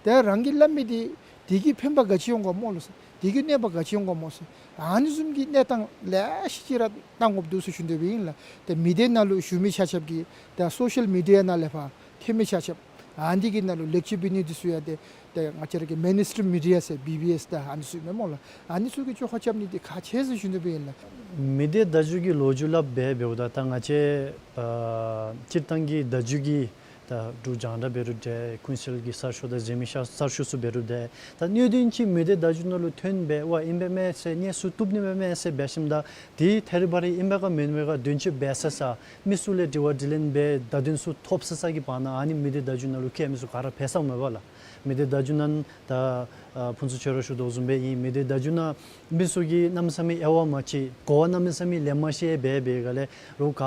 ཏེ་རང་གིས་སླབ་མི་འདི་དེ་གིས་ཕན་པ་ག་ཅི་འོང་ག་སྨོ་ལགས་ཟེར། དེ་གིས་གནོད་པ་ག་ཅི་འོང་ག་སྨོ་ཟེར། ཨ་ནི་བཟུམ་གྱི་གནས་སྟངས་ལེ་ཤ་ཅིག་ར་གནང་དགོཔ་འདུག་ཟེར་ཞུ་ནི་སྦེ་ཨིན་ལགས། ཏེ་མི་སྡེ་ནང་ལུ་བཞུགས་མི་ཆ་ཁྱབ་ཀྱིས་ད་སོ་ཤལ་མི་ཌི་ཡ་ནང་ལས་ཕར་ཐོན་མི་ཆ་ཁྱབ་ཨ་ནི་གི་ནང་ལུ་ལེགས་བཅོས་འབད་ནི་འདི་ཚུ་ཡང་ཏེ་ཏེ་ང་བཅས་ར་གི་མེན་སི་ཊིམ་མི་ཌི་ཡ་ཟེར་བི་བི་ཨེསི་དང་ཨ་ནི་ཚུ་ཨིན་མས་སྨོ་ལགས། ཨ་ནི་ཚུ་གིས་བཅོ་ཁ་རྐྱབ་ནི་འདི་ཁག་ཆེ་ཟེར་ཞུ་ནི་སྦེ་ཨིན་ལགས། མི་སྡེ་བརྡ་བརྒྱུད་ཀྱི་ལོ་རྒྱུས་སླབ་སྦེ་འབདཝ་ད་ད་ང་བཅས་ཨ་སྤྱིར་བཏང་གི་བརྡ་བརྒྱུད་ཀྱི་ད་འབྲུག་རྒྱང་བསྒྲགས་འབད་རུང་འདྲ་ཀུན་གསལ་གྱི་གསར་ཤོག་དང་གཟེངས་མི་གསར་ཤོག་ཚུ་འབད་རུང་འདྲ་ད་སྣོད་ལྡན་ཅིག་མི་སྡེ་བརྡ་བརྒྱུད་ནང་ལུ་ཐོན་སྦེ་ཝ་ཨིན་པས་མས་ཟེར་གནས་ཚུལ་བཏུབ་ནི་མས་མས་ཟེར་འབད་ཞིནམ་ད་དེ་ཐད་རི་བ་རི་ཨིན་པས་ག་མེན་པས་ག་དོན་གཅོད་འབད་ས་ས་མི་ཚུ་ལས་དྲི་བ་དྲིས་ལན་འབད་བརྡ་དོན་ཚུ་ཐོབ་ས་ས་གི་བར་ན་ཨ་ནི་མི་སྡེ་བརྡ་བརྒྱུད་ནང་ལུ་བཀལ་མི་ཚུ་ག་ར་འབད་ས་མས་པ་ལགས། མི་སྡེ་བརྡ་བརྒྱུད་ནང་ད་ཨ་ཕུན་ཚོགས་ཁྱོད་ར་ཞུ་དོ་བཟུམ་སྦེ་ཨིན། མི་སྡེ་བརྡ་བརྒྱུད་ནང་མི་ཚུ་གིས་གནམ་མེད་ས་མེད་དབྱེ་བ་མ་ཕྱེ་གོ་བ་གནམ་མེད་ས་མེད་ལེན་མ་ཤེས་སྦེ་འབད་སྒང་ལས་རོགས་ག་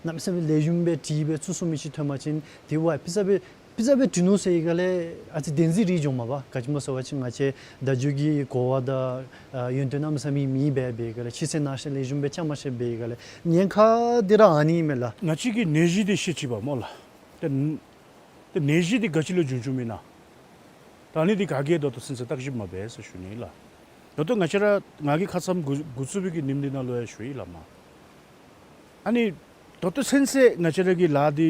གནམ་མེད་ས་མེད་ལེགས་ཤོམ་སྦེ་དྲིས་སྦེ་ཚུར་གསུང་མི་ཅིག་ཐོན་པ་ཅིན་དེ་ཝ་ཕི་ས་སྦེ་ཕི་ས་སྦེ་དྲིས་ནུག་ཟེར་སྒང་ལས་ཨ་ཙི་བདེན་འཛིན་རེ་འགྱོཝ་མས་པ། ག་ཅི་སྨོ་ཟེར་བ་ཅིན་ང་བཅས་བརྡ་བརྒྱུད་ཀྱི་གོ་བ་དང་ཨ་ཡོན་ཏན་གནམ་མེད་ས་མེད་མེད་སྦེ་འབད་སྒང་ལས་ཕྱི་གསལ་ནང་གསལ་ལེགས་ཤོམ་སྦེ་རྐྱབ་མ་ཤེས་སྦེ་སྒང་ལས་ཉེན་ཁ་འདི་ར་ཨ་ནི་ཨིན་མས་ལགས། ང་བཅས་ཀྱིས་ནད་གཞི་འདི་ཤེས་ཅི་པ་སྨོ་ལགས། ཏེ་ཏེ་ནད་གཞི་འདི་ག་ཅི་ལས་བྱུང་བྱུངམ་ཨིན་ན། ད་ཨ་ནི་འདི་ག་གིས་ད་ལྟོ་ཚུན་ཚོད་བརྟག་ཞིབ་མ་འབད་ཟེར་ཞུ་ནི་ལགས། ད་ལྟོ་ང་བཅས་ར་ང་གིས་ཁ་ཙ་འགོ་འགོ་བཙུགས་པའི་གི་ཉིནམ་འདི་ནང་ལུ་ཡང་ཞུ་ཡི་ལགས་མ། ཨ་ནི་ད་ལྟོ་ཚུན་ཚོད་ང་བཅས་ར་གིས་ལཱ་འདི་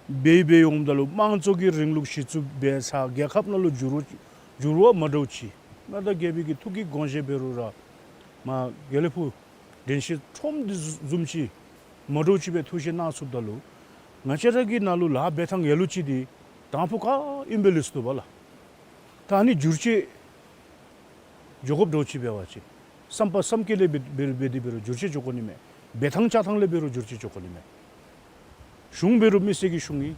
འབད་འབད་འོངམ་ད་ལུ་དམངས་གཙོ་གི་རིང་ལུགས་གཞི་བཙུགས་འབད་ས་རྒྱལ་ཁབ་ནང་ལུ་འགྱུར་འགྱུར་བ་མ་འདྲཝ་ཅིག་མངའ་བདག་རྒྱལ་པོའི་གི་ཐུགས་ཀྱི་དགོངས་བཞེད་འབད་རུང་ར་མ་དགེ་ལེགས་ཕུག་དྲན་ཤེས་ཁྲོམ་འདི་བཟུམ་ཅིག་མ་འདྲཝ་ཅིག་སྦེ་ཐུགས་བཞེད་གནང་ཚུགསཔ་ད་ལུ་ང་བཅས་ར་གི་ནང་ལུ་ལཱ་འབད་ཐངས་ཡ་ལུ་ཅིག་འདི་དང་ཕུ་ག་ཨིནམ་སྦེ་ལུས་སོ་བ་ལགས། ད་ཨ་ནི་བསྒྱུར་བཅོས་འགྱོ་དགོཔ་འདྲཝ་ཅིག་འབད་བ་ཅིན་བསམ་པ་བསམ་སྐྱེ་ལས་འབད་འབད་འབད་དེ་འབད་རུང་བསྒྱུར་བཅོས་འགྱོ་དགོ་ནི་མས། འབད་ཐངས་བཅའ་ཐངས་ལས་འབད་རུང་བསྒྱུར་བཅོས་འགྱོ་དགོ་ནི་མས། གཞུང་འབད་རུང་མི་སེར་གྱི་གཞུང་ཨིན།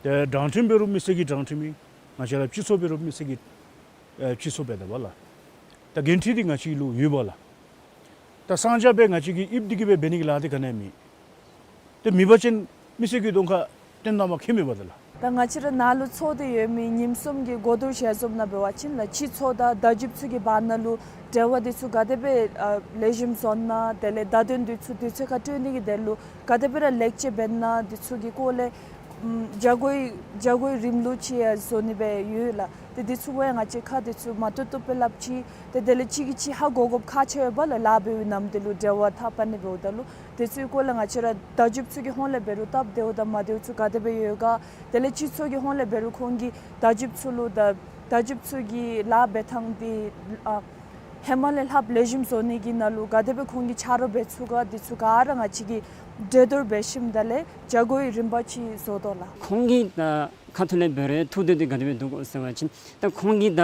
ཏེ་དྲང་ཁྲིམས་འབད་རུང་མི་སེར་གྱི་དྲང་ཁྲིམས་ཨིན། ང་བཅས་ར་སྤྱི་ཚོགས་འབད་རུང་མི་སེར་གྱི་ཨེ་སྤྱི་ཚོགས་འབད་དེ་བ་ལགས། ད་འགན་འཁྲི་འདི་ང་བཅས་ལུ་ཡོད་པ་ལགས། ད་གསང་རྒྱ་སྦེ་ང་བཅས་ཀྱི་ཡིབ་འདི་གིས་སྦེ་འབད་ནི་གི་ལཱ་འདི་ག་ནི་ཡང་མེད། ཏེ་མེད་པ་ཅིན་མི་སེར་གྱི་གདོང་ཁར་སྟོན་ད་མ་ཁེ་མེད་པ་ད་ལགས། ད་ང་བཅས་ར་ནཱ་ལུ་ཚོགས་ཏེ་ཡོད་མི་ཉིནམ་གསུམ་གྱི་གོ་བསྡུར་ཞལ་འཛོམས་ནང་འབད་བ་ཅིན་ལགས་སྤྱི་ཚོགས་དང་བརྡ་བརྒྱུདཔ་ཚུ་གི་བར་ན་ལུ་འབྲེལ་བ་འདི་ཚུ་ག་དེ་སྦེ་ཨ་ལེགས་ཤོམ་བཟོ་ན། དེ་ལས་བརྡ་དོན་འདི་ཚུ་དུས་ཚོད་ཁར་སྤྲོད་ནི་གི་དོན་ལུ་ག་དེ་སྦེ་ར་ལེགས་བཅོས་འབད་ན་འདི་ཚུ་གི་སྐོར་ལས་ཨམ་བྱ་སྒོའི་བྱ་སྒོའི་རིམ་ལུགས་ཅིག་ཡང་བཟོ་ནི་སྦེ་ཡོད་ལགས། ཏེ་འདི་ཚུ་ཡང་ང་བཅས་ཁར་འདི་ཚུ་མ་བཏུབ་བཏུབ་སྦེ་སླབ་ཅི། ཏེ་དེ་ལས་གཅིག་གིས་གཅིག་ཧ་གོ་དགོཔ་ཁག་ཆེ་བས་ལགས། ལཱ་འབད་བའི་ནམ་དུས་ལུ་འབྲེལ་བ་འཐབ་ཨ་ནི་འབདཝ་ད་ལུ་དེ་ཚུའི་སྐོར་ལས་ང་བཅས་ར་བརྡ་བརྒྱུདཔ་ཚུ་གི་ཧོངས་ལས་འབད་རུང་སྟབས་བདེཝ་དང་མ་བདེཝ་ཚུ་ག་དེ་སྦེ་ཡོད་ག། དེ་ལས་སྤྱི་ཚོགས་ཀྱི་ཧོངས་ལས་འབད་རུང་ཁོང་གིས་བརྡ་བརྒྱུདཔ་ཚུ་ལུ་ད་བརྡ་བརྒྱུདཔ་ཚུ་གི་ལཱ་འབད་ཐངས་འདི་ཨ་ཧེ་མ་ལས་ལྷགཔ་ལེགས་ཤོམ་བཟོ་ནི་གི་ནང་ལུ་ག་དེ་སྦེ་ཁོང་གིས་ཆ་རོགས་འབད་ཚུགས་ག། འདི་ཚུ་ག་ར་ང་བཅས་ཀྱིས་གྲོས་བསྡུར་འབད་ཞིནམ་ད་ལས་བྱ་སྒོའི་རིམ་པ་ཅིག་བཟོ་དོ་ལགས། ཁོང་གི་ད་ཁ་ཐུག་ལས་འབད་རུང་ཐུགས་འདོད་འདི་ག་དེ་སྦེ་འདུག་གོ་ཟེར་བ་ཅིན་ད་ཁོང་གི་ད་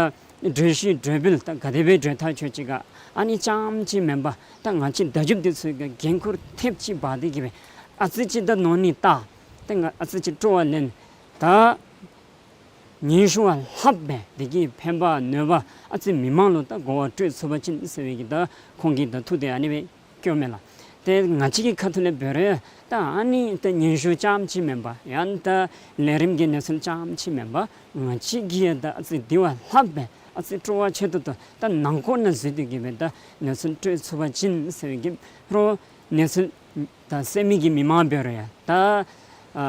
གྲོས་གཞི་གྲོས་འབུལ་ད་ག་དེ་སྦེ་གྲོས་ཐག་ཆོད་ཅི་ག། ཨ་ནི་རྐྱངམ་ཅིག་མེན་པར་ད་ང་བཅས་བརྡ་བརྒྱུདཔ་འདི་ཚུ་གིས་འགན་ཁུར་ཐེབས་ཅིག་འབག་སྟེ་གི་སྦེ་ཨ་ཙི་ཅིག་ད་ནོར་ནི་བལྟ། ད་ང་ཨ་ཙི་ཅིག་སྤྲོ་བ་ལེན། ད་སྙན་ཞུ་བ་ལྷགཔ་སྦེ་དེ་གིས་ཕན་པ་གནོད་པ་ཨ་ཙི་མི་མང་ལུ་ད་གོ་བ་སྤྲོད་ཚུགས་པ་ཅིན་ཟེར་བའི་གི་ད་ཁོང་གི་ད་ཐུགས་འདོད་ཨ་ནི་སྦེ་བསྐྱེདཔ་མས་ལགས། ཏེ་ང་བཅས་ཀྱི་ཁ་ཐུག་ལས་འབད་རུང་ད་ཨ་ནི་ད་སྙན་ཞུ་རྐྱངམ་ཅིག་མེན་པར་ཡང་ད་ལས་རིམ་གྱི་གནས་ཚུལ་རྐྱངམ་ཅིག་མེན་པར་ང་བཅས་ཀྱིས་ད་ཨ་ཙི་དེ་བ་ལྷགཔ་སྦེ་ཨ་ཙི་སྤྲོ་བ་ཆེ་ཏོག་ཏོ་ད་ནང་འཁོད་ནང་འཛུལ་ཏེ་གི་སྦེ་ད་གནས་ཚུལ་སྤྲོད་ཚུགས་པ་ཅིན་ཟེར་བའི་གི་རོགས་གནས་ཚུལ་ད་གསན་མི་གི་མི་མང་འབད་རུང་ཡང་ད་ཨ་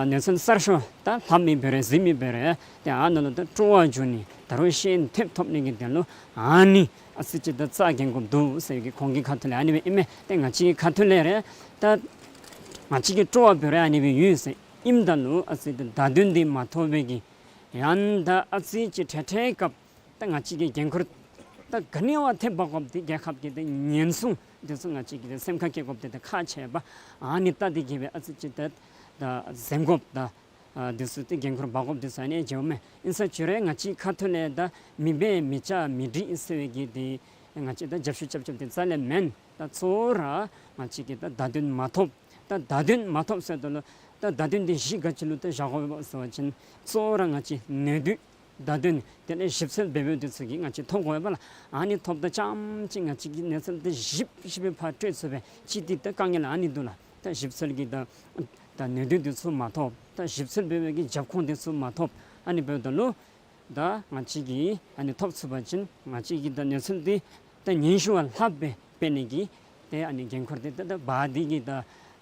གནས་ཚུལ་གསར་ཤོས་ད་ལྷབ་མི་འབད་རུང་གཟིགས་མི་འབད་རུང་ཡང་ཏེ་ཨ་ནཱ་ལུ་ད་སྤྲོ་བ་འབྱུང་ནི་ད་རུང་ཤེས་ཡོན་ཐེབས་ཐོབ་ནི་གི་དོན་ལུ་ཨ་ནི་ཨ་ཙི་ཅིག་ད་རྩ་འགེངས་དགོཔ་འདུག་ཟེར་གི་ཁོང་གི་ཁ་ཐུག་ལས་ཨ་ནི་སྦེ་ཨིན་མས། ཏེ་ང་བཅས་ཀྱི་ཁ་ཐུག་ལས་ར་ད་ང་བཅས་ཀྱི་སྤྲོ་བ་འབད་རུང་ཨ་ནི་སྦེ་ཡོད་ཟེར་ཨིནམ་ད་ལུ་ཨ་ཙི་ད་བརྡ་དོན་འདི་མ་ཐོབ་པའི་གི་ཡང་ད་ཨ་ཙི་ཅིག་འཕྲལ་འཕྲལ་སྐབས་ད་ང་བཅས་ཀྱི་འགན་ཁུར་ད་ག་ནི་བ་ཐེབས་འབག་དགོཔ་འདི་རྒྱལ་ཁབ་ཀྱི་ད་ཉེན་སྲུང་འདི་ཚུ་ང་བཅས་ཀྱི་ད་སེམས་ཁར་བསྐྱེད་དགོཔ་འདི་ད་ཁག་ཆེ་བས། ཨ་ནི་ད་འདི་གིས་སྦེ་ཨ་ཙི་ཅིག་ད་ད་འཛེམ་དགོཔ་ད་ཨ་འདི་ཚུ་ད་འགན་ཁུར་འབག་དགོཔ་འདི་ཚུ་ཨ་ནི་བྱུངམ་མས། ཨིན་ས་ཅི་རུང་ང་བཅས་ཁ་ཐུག་ལས་ད་མི་འབད་མི་བྱ་མི་འགྲིག་ཟེར་བའི་གི་འདི་ང་བཅས་ད་རྒྱབ་བཤུད་རྐྱབ་རྐྱབ་འདི་རྩ་ལས་མེན། ད་གཙོ་བོ་ར་ང་བཅས་ཀྱི་ད་བརྡ་དོན་མ་ཐོབ། ད་བརྡ་དོན་མ་ཐོབ་ཟེརཝ་ད་ལུ་ད་བརྡ་དོན་འདི་གཞི་ག་ཅི་ལུ་ད་བཞག་དགོ་པས་ཟེར་བ་ཅིན་གཙོ་བོ་ར་ང་བཅས་ནུས་མཐུ་བརྡ་དོན་དེ་ལས་ཞིབ་འཚོལ་འབད་འབདཝ་འདི་ཚུ་གིས་ང་བཅས་ཐོབ་དགོ་པས་ལགས། ཨ་ནི་ཐོབ་ད་རྐྱངམ་ཅིག་ང་བཅས་ཀྱིས་གནས་ཚུལ་འདི་ཞིབ་ཞིབ་སྦེ་ཕར་སྤྲོད་ཚུགས་པས། ཅིག་འདི་ད་དཀའ་ངལ་ཨ་ནི་འདུག་ལགས། ད་ཞིབ་འཚོལ་གྱི་ད་ད་ནུས་མཐུ་འདི་ཚུ་མ་ཐོབ། ད་ཞིབ་འཚོལ་འབད་བའི་གི་རྒྱབ་ཁུངས་འདི་ཚུ་མ་ཐོབ། ཨ་ནི་འབདཝ་ད་ལུ་ད་ང་བཅས་ཀྱིས་ཨ་ནི་ཐོབ་ཚུགས་པ་ཅིན་ང་བཅས་ཀྱིས་ད་གནས་ཚུལ་འདི་ད་སྙན་ཞུ་བ་ལྷགཔ་སྦེ་སྤེལ་ནི་གི་ཏེ་ཨ་ནི་འགན་ཁུར་འདི་ད་ད་འབག་སྟེ་གི་ད་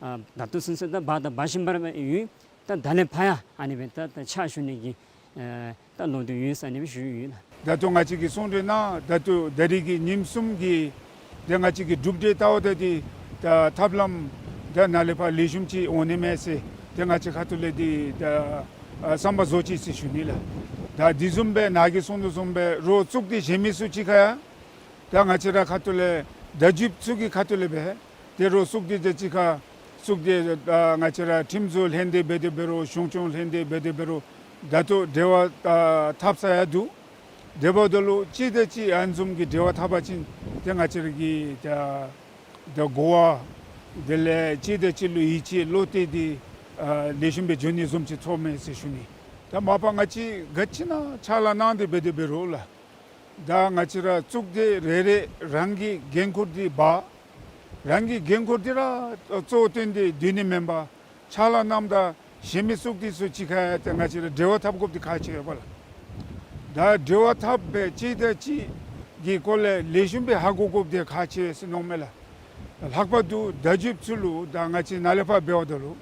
ཨ་ད་ལྟོ་ཚུན་ཚོད་ད་འབག་ད་འབག་བཞིན་པ་ར་ཡོད། ད་ད་ལས་ཕར་ཡང་ཨ་ནི་སྦེ་ད་ད་ཕྱག་ཞུ་ནི་གི་ཨེ་ད་ལོ་དུས་ཡོད་ཟེར་ཨ་ནི་སྦེ་ཞུ་ཡི་ལགས། ད་ལྟོ་ང་བཅས་ཀྱིས་གསུང་གྲོས་གནང་ད་ལྟོ་ད་རིས་ཀྱི་ཉིནམ་གསུམ་གྱི་ཏེ་ང་བཅས་ཀྱི་གྲུབ་འབྲས་ལྟཝ་ད་འདི་ད་ཐབས་ལམ་ད་ནཱ་ལས་ཕར་ལེགས་ཤོམ་ཅིག་འོང་ནི་མས་ཟེར་ཏེ་ང་བཅས་ཁ་ཐུག་ལས་འདི་ད་ཨ་བསམ་པ་བཟོ་ཅི་ཟེར་ཞུ་ནི་ལགས། ད་འདི་བཟུམ་སྦེ་ནཱ་གིས་གསུང་དོ་བཟུམ་སྦེ་རོགས་གཙུག་སྡེ་གཞན་མི་ཚུ་གཅིག་ཁར་ཡང་ད་ང་བཅས་ར་ཁ་ཐུག་ལས་བརྡ་བརྒྱུདཔ་ཚུ་གི་ཁ་ཐུག་ལས་སྦེ་ཏེ་རོགས་གཙུག་སྡེ་དེ་གཅིག་ཁར་གཙུག་སྡེ་ཨ་ང་བཅས་ར་ཁྲིམས་བཟོ་ལྷན་སྡེ་འབད་དེ་འབད་རུང་གཞུང་སྐྱོང་ལྷན་སྡེ་འབད་དེ་འབད་རུང་ད་ལྟོ་འབྲེལ་བ་ཨ་འཐབ་ས་ཡང་འདུག། དེ་འབདཝ་ད་ལུ་གཅིག་དང་གཅིག་ཨ་ནི་བཟུམ་གྱི་འབྲེལ་བ་འཐབ་པ་ཅིན་ཏེ་ང་བཅས་ར་གི་ད་ད་གོ་བ་དེ་ལས་གཅིག་དང་གཅིག་ལུ་ཡིད་ཆེས་བློ་གཏད་འདི་ཨ་ལེགས་ཤོམ་སྦེ་འབྱུང་ནི་བཟུམ་ཅིག་ཚོརཝ་མས་ཟེར་ཞུ་ནི། ད་མ་པ་ང་བཅས་ག་ཅི་ཨིན་ན་ཕྱག་ལཱ་གནང་སྟེ་འབད་དེ་འབད་རུང་ལགས། ད་ང་བཅས་ར་གཙུག་སྡེ་རེ་རེ་རང་གི་འགན་ཁུར་འདི་འབག། རང་གི་འགན་ཁུར་འདི་ར་གཙོ་བོ་བཏོན་ཏེ་སྡོད་ནི་མེན་པར་ཕྱག་ལཱ་གནངམ་ད་གཞན་མི་གཙུག་སྡེ་ཚུ་གཅིག་ཁར་ཡང་ཏེ་ང་བཅས་ར་འབྲེལ་བ་འཐབ་དགོཔ་འདི་ཁག་ཆེ་བས་ལགས། ད་འབྲེལ་བ་འཐབ་སྦེ་གཅིག་དང་གཅིག་གི་སྐོར་ལས་ལེགས་ཤོམ་སྦེ་ཧ་གོ་དགོཔ་འདི་ཁག་ཆེ་ཟེར་མནོཝ་མས་ལགས། ལྷག་པར་དུ་བརྡ་བརྒྱུདཔ་ཚུ་ལུ་ད་ང་བཅས་ནཱ་ལས་ཕར་འབདཝ་ད་ལུ་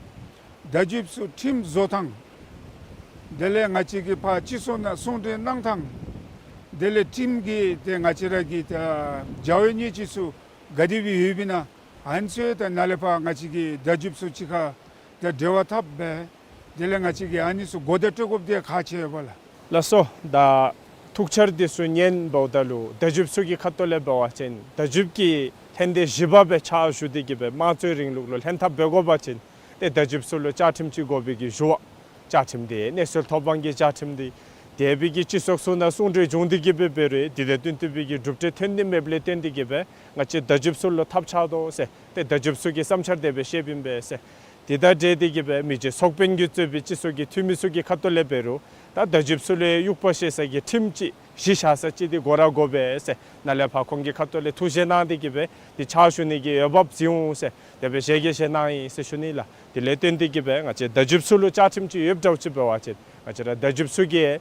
བརྡ་བརྒྱུདཔ་ཚུ་ཁྲིམས་བཟོ་ཐངས་དེ་ལས་ང་བཅས་ཀྱིས་ཕར་སྤྱི་ཚོགས་ནང་གསུང་གྲོས་གནང་ཐངས་དེ་ལས་ཁྲིམས་ཀྱི་ཏེ་ང་བཅས་ར་གི་ད་བྱ་བའི་སྣེ་ཁྲིད་ཚུ་ག་དེ་སྦེ་ཡོདཔ་ཨིན་ན་ཨ་ནི་ཚུ་ད་ནཱ་ལས་ཕར་ང་བཅས་ཀྱི་བརྡ་བརྒྱུདཔ་ཚུ་གཅིག་ཁར་ད་འབྲེལ་བ་འཐབ་སྦེ་དེ་ལས་ང་བཅས་ཀྱིས་ཨ་ནི་ཚུ་གོ་བརྡ་སྤྲོད་དགོཔ་འདི་ཁག་ཆེ་བས་ལགས། ལགས་སོ། ད་ཐུགས་འཆར་འདི་ཚུ་ཉན་འབདཝ་ད་ལུ་བརྡ་བརྒྱུདཔ་ཚུ་གི་ཁ་ཐུག་ལས་འབད་བ་ཅིན་བརྡ་བརྒྱུདཔ་ཀྱི་ལྷན་སྡེ་བཞི་པ་སྦེ་ཕྱག་ཞུ་སྟེ་གི་སྦེ་དམངས་གཙོའི་རིང་ལུགས་ལུ་ལྷན་ཐབས་འབད་དགོ་པ་ཅིན་ཏེ་བརྡ་བརྒྱུདཔ་ཚུ་ལུ་བཅའ་ཁྲིམས་ཅིག་དགོ་པའི་གི་ཞུ་བ། བཅའ་ཁྲིམས་འདི་གནས་ཚུལ་ཐོབ་དབང་གི་བཅའ་ཁྲིམས་འདི་དེ་སྦེ་གི་སྤྱི་ཚོགས་ཚུ་ནང་གསུང་གྲོས་བྱུང་སྟེ་གི་སྦེ་འབད་རུང་དེ་དང་བསྟུན་ཏེ་སྦེ་གི་གྲུབ་འབྲས་ཐོན་ནི་མེདཔ་ལས་བརྟེན་ཏེ་གི་སྦེ་ང་བཅས་བརྡ་བརྒྱུདཔ་ཚུ་ལུ་ཐབས་ཆག་དོ་ཟེར་ཏེ་བརྡ་བརྒྱུདཔ་ཚུ་གི་བསམ་འཆར་དེ་སྦེ་བཤདཔ་ཨིན་པས་ཟེར། དེ་དང་འབྲེལ་ཏེ་གི་སྦེ་མི་རྗེ་ཚོགས་དཔོན་གྱིས་གཙོས་པའི་སྤྱི་ཚོགས་ཀྱི་འཐུས་མི་ཚུ་གི་ཁ་ཐུག་ལས་འབད་རུང་ད་བརྡ་བརྒྱུདཔ་ཚུ་ལུ་དབྱུག་པ་བཞེས་ས་གི་ཁྲིམས་ཅིག་གཞི་བཞག་ས་ཅིག་འདི་དགོ་ར་དགོ་པས་ཟེར་ནཱ་ལས་ཕར་ཁོང་གི་ཁ་ཐུག་ལས་ཐུགས་བཞེད་གནང་སྟེ་གི་སྦེ་འདི་ཕྱག་ཞུ་ནི་གི་འོས་འབབ་བྱིན་འོང་ཟེར་དེ་སྦེ་ཞལ་གྱིས་བཞེས་གནང་ཡི་ཟེར་ཞུ་ནི་ལགས། དེ་ལས་བརྟེན་ཏེ་གི་སྦེ་ང་བཅས་བརྡ་བརྒྱུདཔ་ཚུ་ལུ་བཅའ་ཁྲིམས་ཅིག་ཡོདཔ་འདྲཝ་ཅིག་འབད་བ་ཅིན་ང་བཅས་ར་བརྡ་བརྒྱུདཔ་ཚུ་གིས་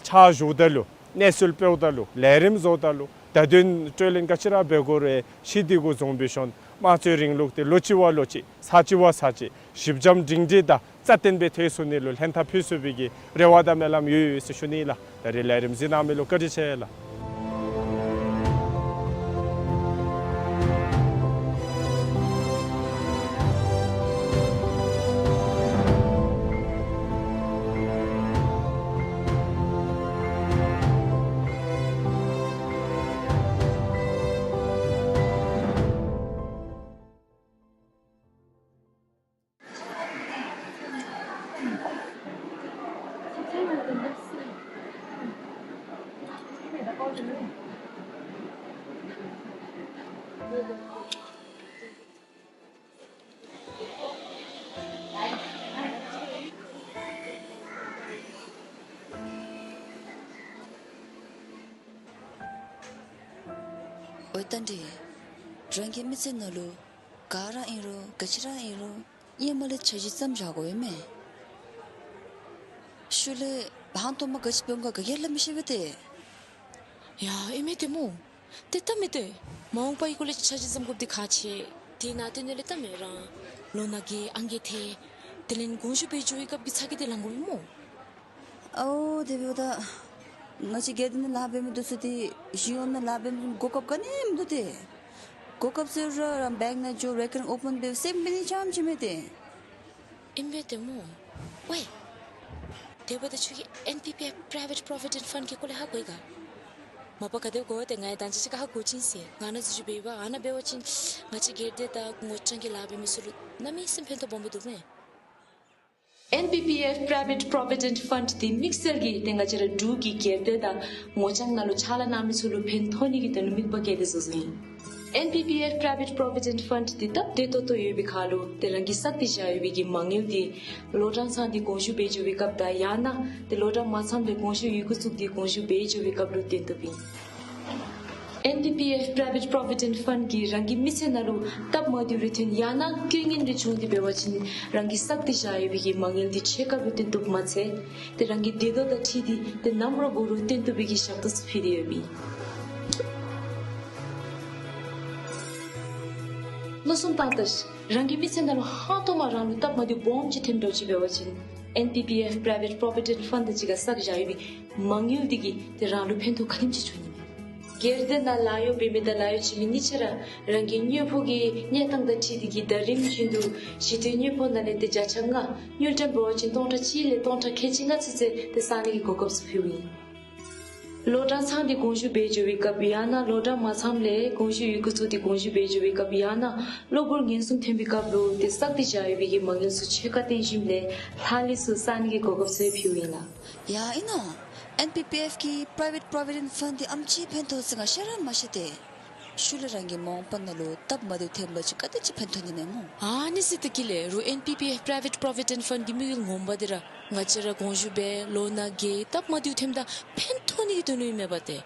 ཕྱག་ཞུཝ་ད་ལུ་གནས་ཚུལ་སྤེལཝ་ད་ལུ་ལས་རིམ་བཟོཝ་ད་ལུ་བརྡ་དོན་སྤྲོད་ལེན་ག་ཅི་ར་འབད་དགོ་རུང་ཤེས་ཏེ་གི་བཟུམ་སྦེ་ཞིནམ་དམངས་གཙོའི་རིང་ལུགས་འདི་ལོ་གཅིག་བ་ལོ་གཅིག་ཚར་གཅིག་བ་ཚར་གཅིག་ཞིབ་འཇམ་སྒྲིང་སྒྲི་དང་རྩ་བརྟན་སྦེ་ཐལ་ཚུགས་ནི་ལུ་ལྷན་ཐབས་ཕུལ་ཚུགས་པའི་གི་རེ་བ་དང་སྨོན་ལམ་ཡོད་ཡོད་ཟེར་ཞུ་ནི་ལགས། ད་རིས་ལས་རིམ་གཟིགས་གནང་མི་ལུ་བཀའ་དྲིན་ཆེ་ལགས། ཨོ་ད་འདི་རང་གི་མི་ཚེ་ནང་ལུ་ག་ར་ཨིན་རུང་ག་ཅི་ར་ཨིན་རུང་ཧེ་མ་ལས་འཆར་གཞི་བརྩམས་བཞག་དགོ་ཨིན་མས། ཤུལ་ལས་ཧང་སྟོང་མ་ག་ཅི་འབད་འོང་ག་ག་གིས་སླབ་མི་ཤེས་པས་ཏེ། ཡ་ཨིན་མས་ཏེ་སྨོ། ཏེ་ད་མི་ཏེ་མ་འོངས་པའི་སྐོར་ལས་འཆར་གཞི་བརྩམ་དགོཔ་འདི་ཁག་ཆེ། དེ་ནང་དོན་ལས་ད་མི་རང་ལོ་ན་རྒས་ཨང་རྒས་ཐལ། དེ་ལས་དགོངས་ཞུ་འབད་འགྱོ་བའི་སྐབས་ཀྱི་ཚ་གྱང་འདི་ལང་དགོ་པས་སྨོ། ཨའོ་དེ་འབདཝ་ད་ང་བཅས་སྒེར་སྡེ་ནང་ལཱ་འབད་མི་འདི་ཚུ་ཏེ་གཞུང་གཡོག་ནང་ལཱ་འབད་མི་གོ་སྐབས་ག་ནི་མིན་འདུག་ཏེ། གོ་སྐབས་ཟེར་རུང་རང་བེངཀ་ནང་འགྱོ་རེ་ཀརིང་ཨོ་པཱན་འབད་སེམས་འབད་ནི་ཙམ་ཅིག་མས་ཏེ། ཨིན་པས་ཏེ་སྨོ། ཝའི། དེ་འབདཝ་ད་ཁྱོད་ཀྱིས་ཨེན་པི་པི་ཨེཕ་Private Provident Fund གི་སྐོར་ལས་ཧ་གོ་ཡི་ག། མ་པ་ག་དེ་སྦེ་གོ་བ་ཏེ་ང་ཡང་ད་ཅི་ཅིག་ཁར་ཧ་གོ་བྱིན་ཟེར། ང་ནཱ་འཛུལ་ཞུགས་འབད་བ་ཨ་ནཱ་འབད་བ་ཅིན་ང་བཅས་སྒེར་སྡེ་དང་ངོ་རྐྱང་གི་ལཱ་འབད་མི་ཚུ་ལུ་གནམ་མེད་ས་མེད་ཕན་ཐོགས་སྦོམ་སྦེ་འདུག་མས། ཨེན་པི་པི་ཨེཕ་Private Provident Fund འདི་དམིགས་བསལ་གྱིས་ཏེ་ང་བཅས་ར་འབྲུག་གི་སྒེར་སྡེ་དང་ངོ་རྐྱང་ནང་ལུ་ཕྱག་ལཱ་གནང་མི་ཚུ་ལུ་ཕན་ཐོགས་ནི་གི་དོན་ལུ་དམིགས་པ་བསྐྱེད་དེ་བཟོ་བཟོཝ་ཨིན། ཨེན་པི་པི་ཨེཕ་Private Provident Fund འདི་སྟབས་བདེ་ཏོག་ཏོ་ཡོད་པའི་ཁར་ལུ་ཏེ་རང་གིས་བསགས་ཏེ་བཞག་ཡོད་པའི་གི་མ་དངུལ་འདི་ལོ་གྲངས་ཚང་སྟེ་དགོངས་ཞུ་འབད་འགྱོ་བའི་སྐབས་དང་ཡང་ན་ཏེ་ལོ་གྲངས་མ་ཚངམ་ལས་དགོངས་ཞུ་ཡི་གུ་བཙུགས་ཏེ་དགོངས་ཞུ་འབད་འགྱོ་བའི་སྐབས་ལུ་བཏོན་བཏུབ་ཨིན། ཨེན་པི་པི་ཨེཕ་Private Provident Fund གིས་རང་གི་མི་ཚེ་ནང་ལུ་སྟབས་མ་བདེཝ་རེ་ཐོན་ཡང་ན་རྐྱེན་ངན་རེ་བྱུང་སྟེ་འབད་བ་ཅིན་རང་གིས་བསགས་ཏེ་བཞག་ཡོད་པའི་གི་མ་དངུལ་འདི་ཕྱེད་ཀ་སྦེ་བཏོན་བཏུབ་མ་ཚད་ཏེ་རང་གི་བདེ་ཏོག་དང་འཁྲིལ་ཏེ་ཏེ་ནམ་ར་འབད་རུང་བཏོན་བཏུབ་པའི་གི་ཞབས་ཏོག་ཚུ་ཕུལ་ཏེ་ཡོདཔ་ཨིན། མནོ་བསམ་བཏང་ད་ཤིག། རང་གི་མི་ཚེ་ནང་ལུ་ཧང་སྟོང་མ་རང་ལུ་སྟབས་མ་བདེཝ་སྦོམ་ཅིག་ཐོནམ་འདྲཝ་ཅིག་འབད་བ་ཅིན་ཨེན་པི་པི་ཨེཕ་Private Provident Fund དང་གཅིག་ཁར་བསགས་བཞག་ཡོད་པའི་མ་དངུལ་འདི་གིས་ཏེ་རང་ལུ་ཕན་ཐོགས་ག་དེམ་ཅིག་འབྱུང་ནི་མས། སྒེར་སྡེ་ནང་ལཱ་གཡོག་འབད་མི་དང་ལཱ་གཡོག་བྱིན་མི་གཉིས་ཆ་ར་རང་གི་དངོས་པོ་གི་གནས་སྟངས་དང་འཁྲིལ་ཏེ་གིས་ཟླ་རིམ་བཞིན་དུ་ཞི་དུས་དངོས་པོ་ནང་ལས་ཏེ་བརྒྱ་ཆ་ལྔ་དངུལ་ཀྲམ་འབད་བ་ཅིན་སྟོང་ཕྲག་གཅིག་ལས་སྟོང་ཕྲག་ཁལ་གཅིག་ལྔ་ཚུན་ཚོད་ཏེ་བསག་ནི་གི་གོ་སྐབས་ཚུ་ཕུལཝ་ཨིན། ལོ་གྲངས་ཚང་སྟེ་དགོངས་ཞུ་འབད་འགྱོ་བའི་སྐབས་ཡང་ན་ལོ་གྲངས་མ་ཚངམ་ལས་དགོངས་ཞུ་ཡི་གུ་བཙུགས་ཏེ་དགོངས་ཞུ་འབད་འགྱོ་བའི་སྐབས་ཡང་ན་གློ་བུར་ངན་སོང་ཐོན་པའི་སྐབས་ལུ་ཏེ་བསགས་ཏེ་བཞག་ཡོད་པའི་གི་མ་དངུལ་ཚུ་ཕྱེད་ཀ་བཏོན་ཞིནམ་ལས་ལྷག་ལུས་ཚུ་བསག་ནི་གི་གོ་སྐབས་ཚུ་ཕུལཝ་ཨིན་ལགས། ཡ་ཨིན་ན། ཨེན་པི་པི་ཨེཕ་གི་Private Provident Fund འདི་ཨེམ་ཅིག་ཕན་ཐོགས་ཟེར་ང་ཤེས་ར་མ་ཤེས་ཏེ། ཤུལ་ལས་རང་གི་མ་འོངས་པ་ནང་ལུ་སྟབས་མ་བདེཝ་ཐོན་པ་ཅིན་ག་དེ་ཅིག་ཕན་ཐོགས་ནི་མས་སྨོ། ཨ་ནི་ཟེར་ཏེ་གི་ལས་རུང་ཨེན་པི་པི་ཨེཕ་Private Provident Fund གི་དམིགས་ཡུལ་ངོ་མ་འདི་ར་ང་བཅས་ར་དགོངས་ཞུ་འབད་ལོ་ན་རྒས་སྟབས་མ་བདེཝ་ཐོནམ་ད་ཕན་ཐོགས་ནི་གི་དོན་ལུ་ཨིན་མས་པ་ཏེ།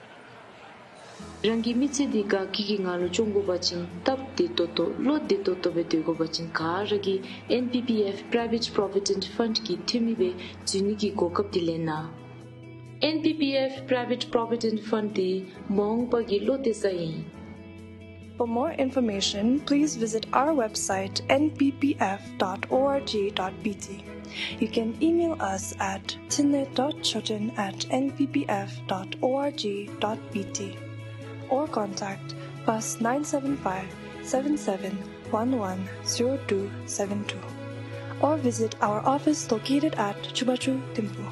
རང་གི་མི་ཚེ་འདི་དགའ་སྐྱིད་ཀྱི་ངང་ལུ་སྐྱོང་དགོ་པ་ཅིན་སྟབས་བདེ་ཏོག་ཏོ་བློ་བདེ་ཏོག་ཏོ་སྦེ་སྡོད་དགོ་པ་ཅིན་ག་ར་གིས་ཨེན་པི་པི་ཨེཕ་Private Provident Fund གི་འཐུས་མི་སྦེ་འཛུལ་ནི་གི་གོ་སྐབས་འདི་ལེན་གནང་། ཨེན་པི་པི་ཨེཕ་Private Provident Fund འདི་མ་འོངས་པ་གི་བློ་གཏད་ས་ཨིན། For more information, please visit our website N P P F dot org dot B T. You can email us at tinlet dot choten at N P P F dot org dot B T or contact plus nine seven five seven seven one one zero two seven two or visit our office located at Chubachu Thimphu.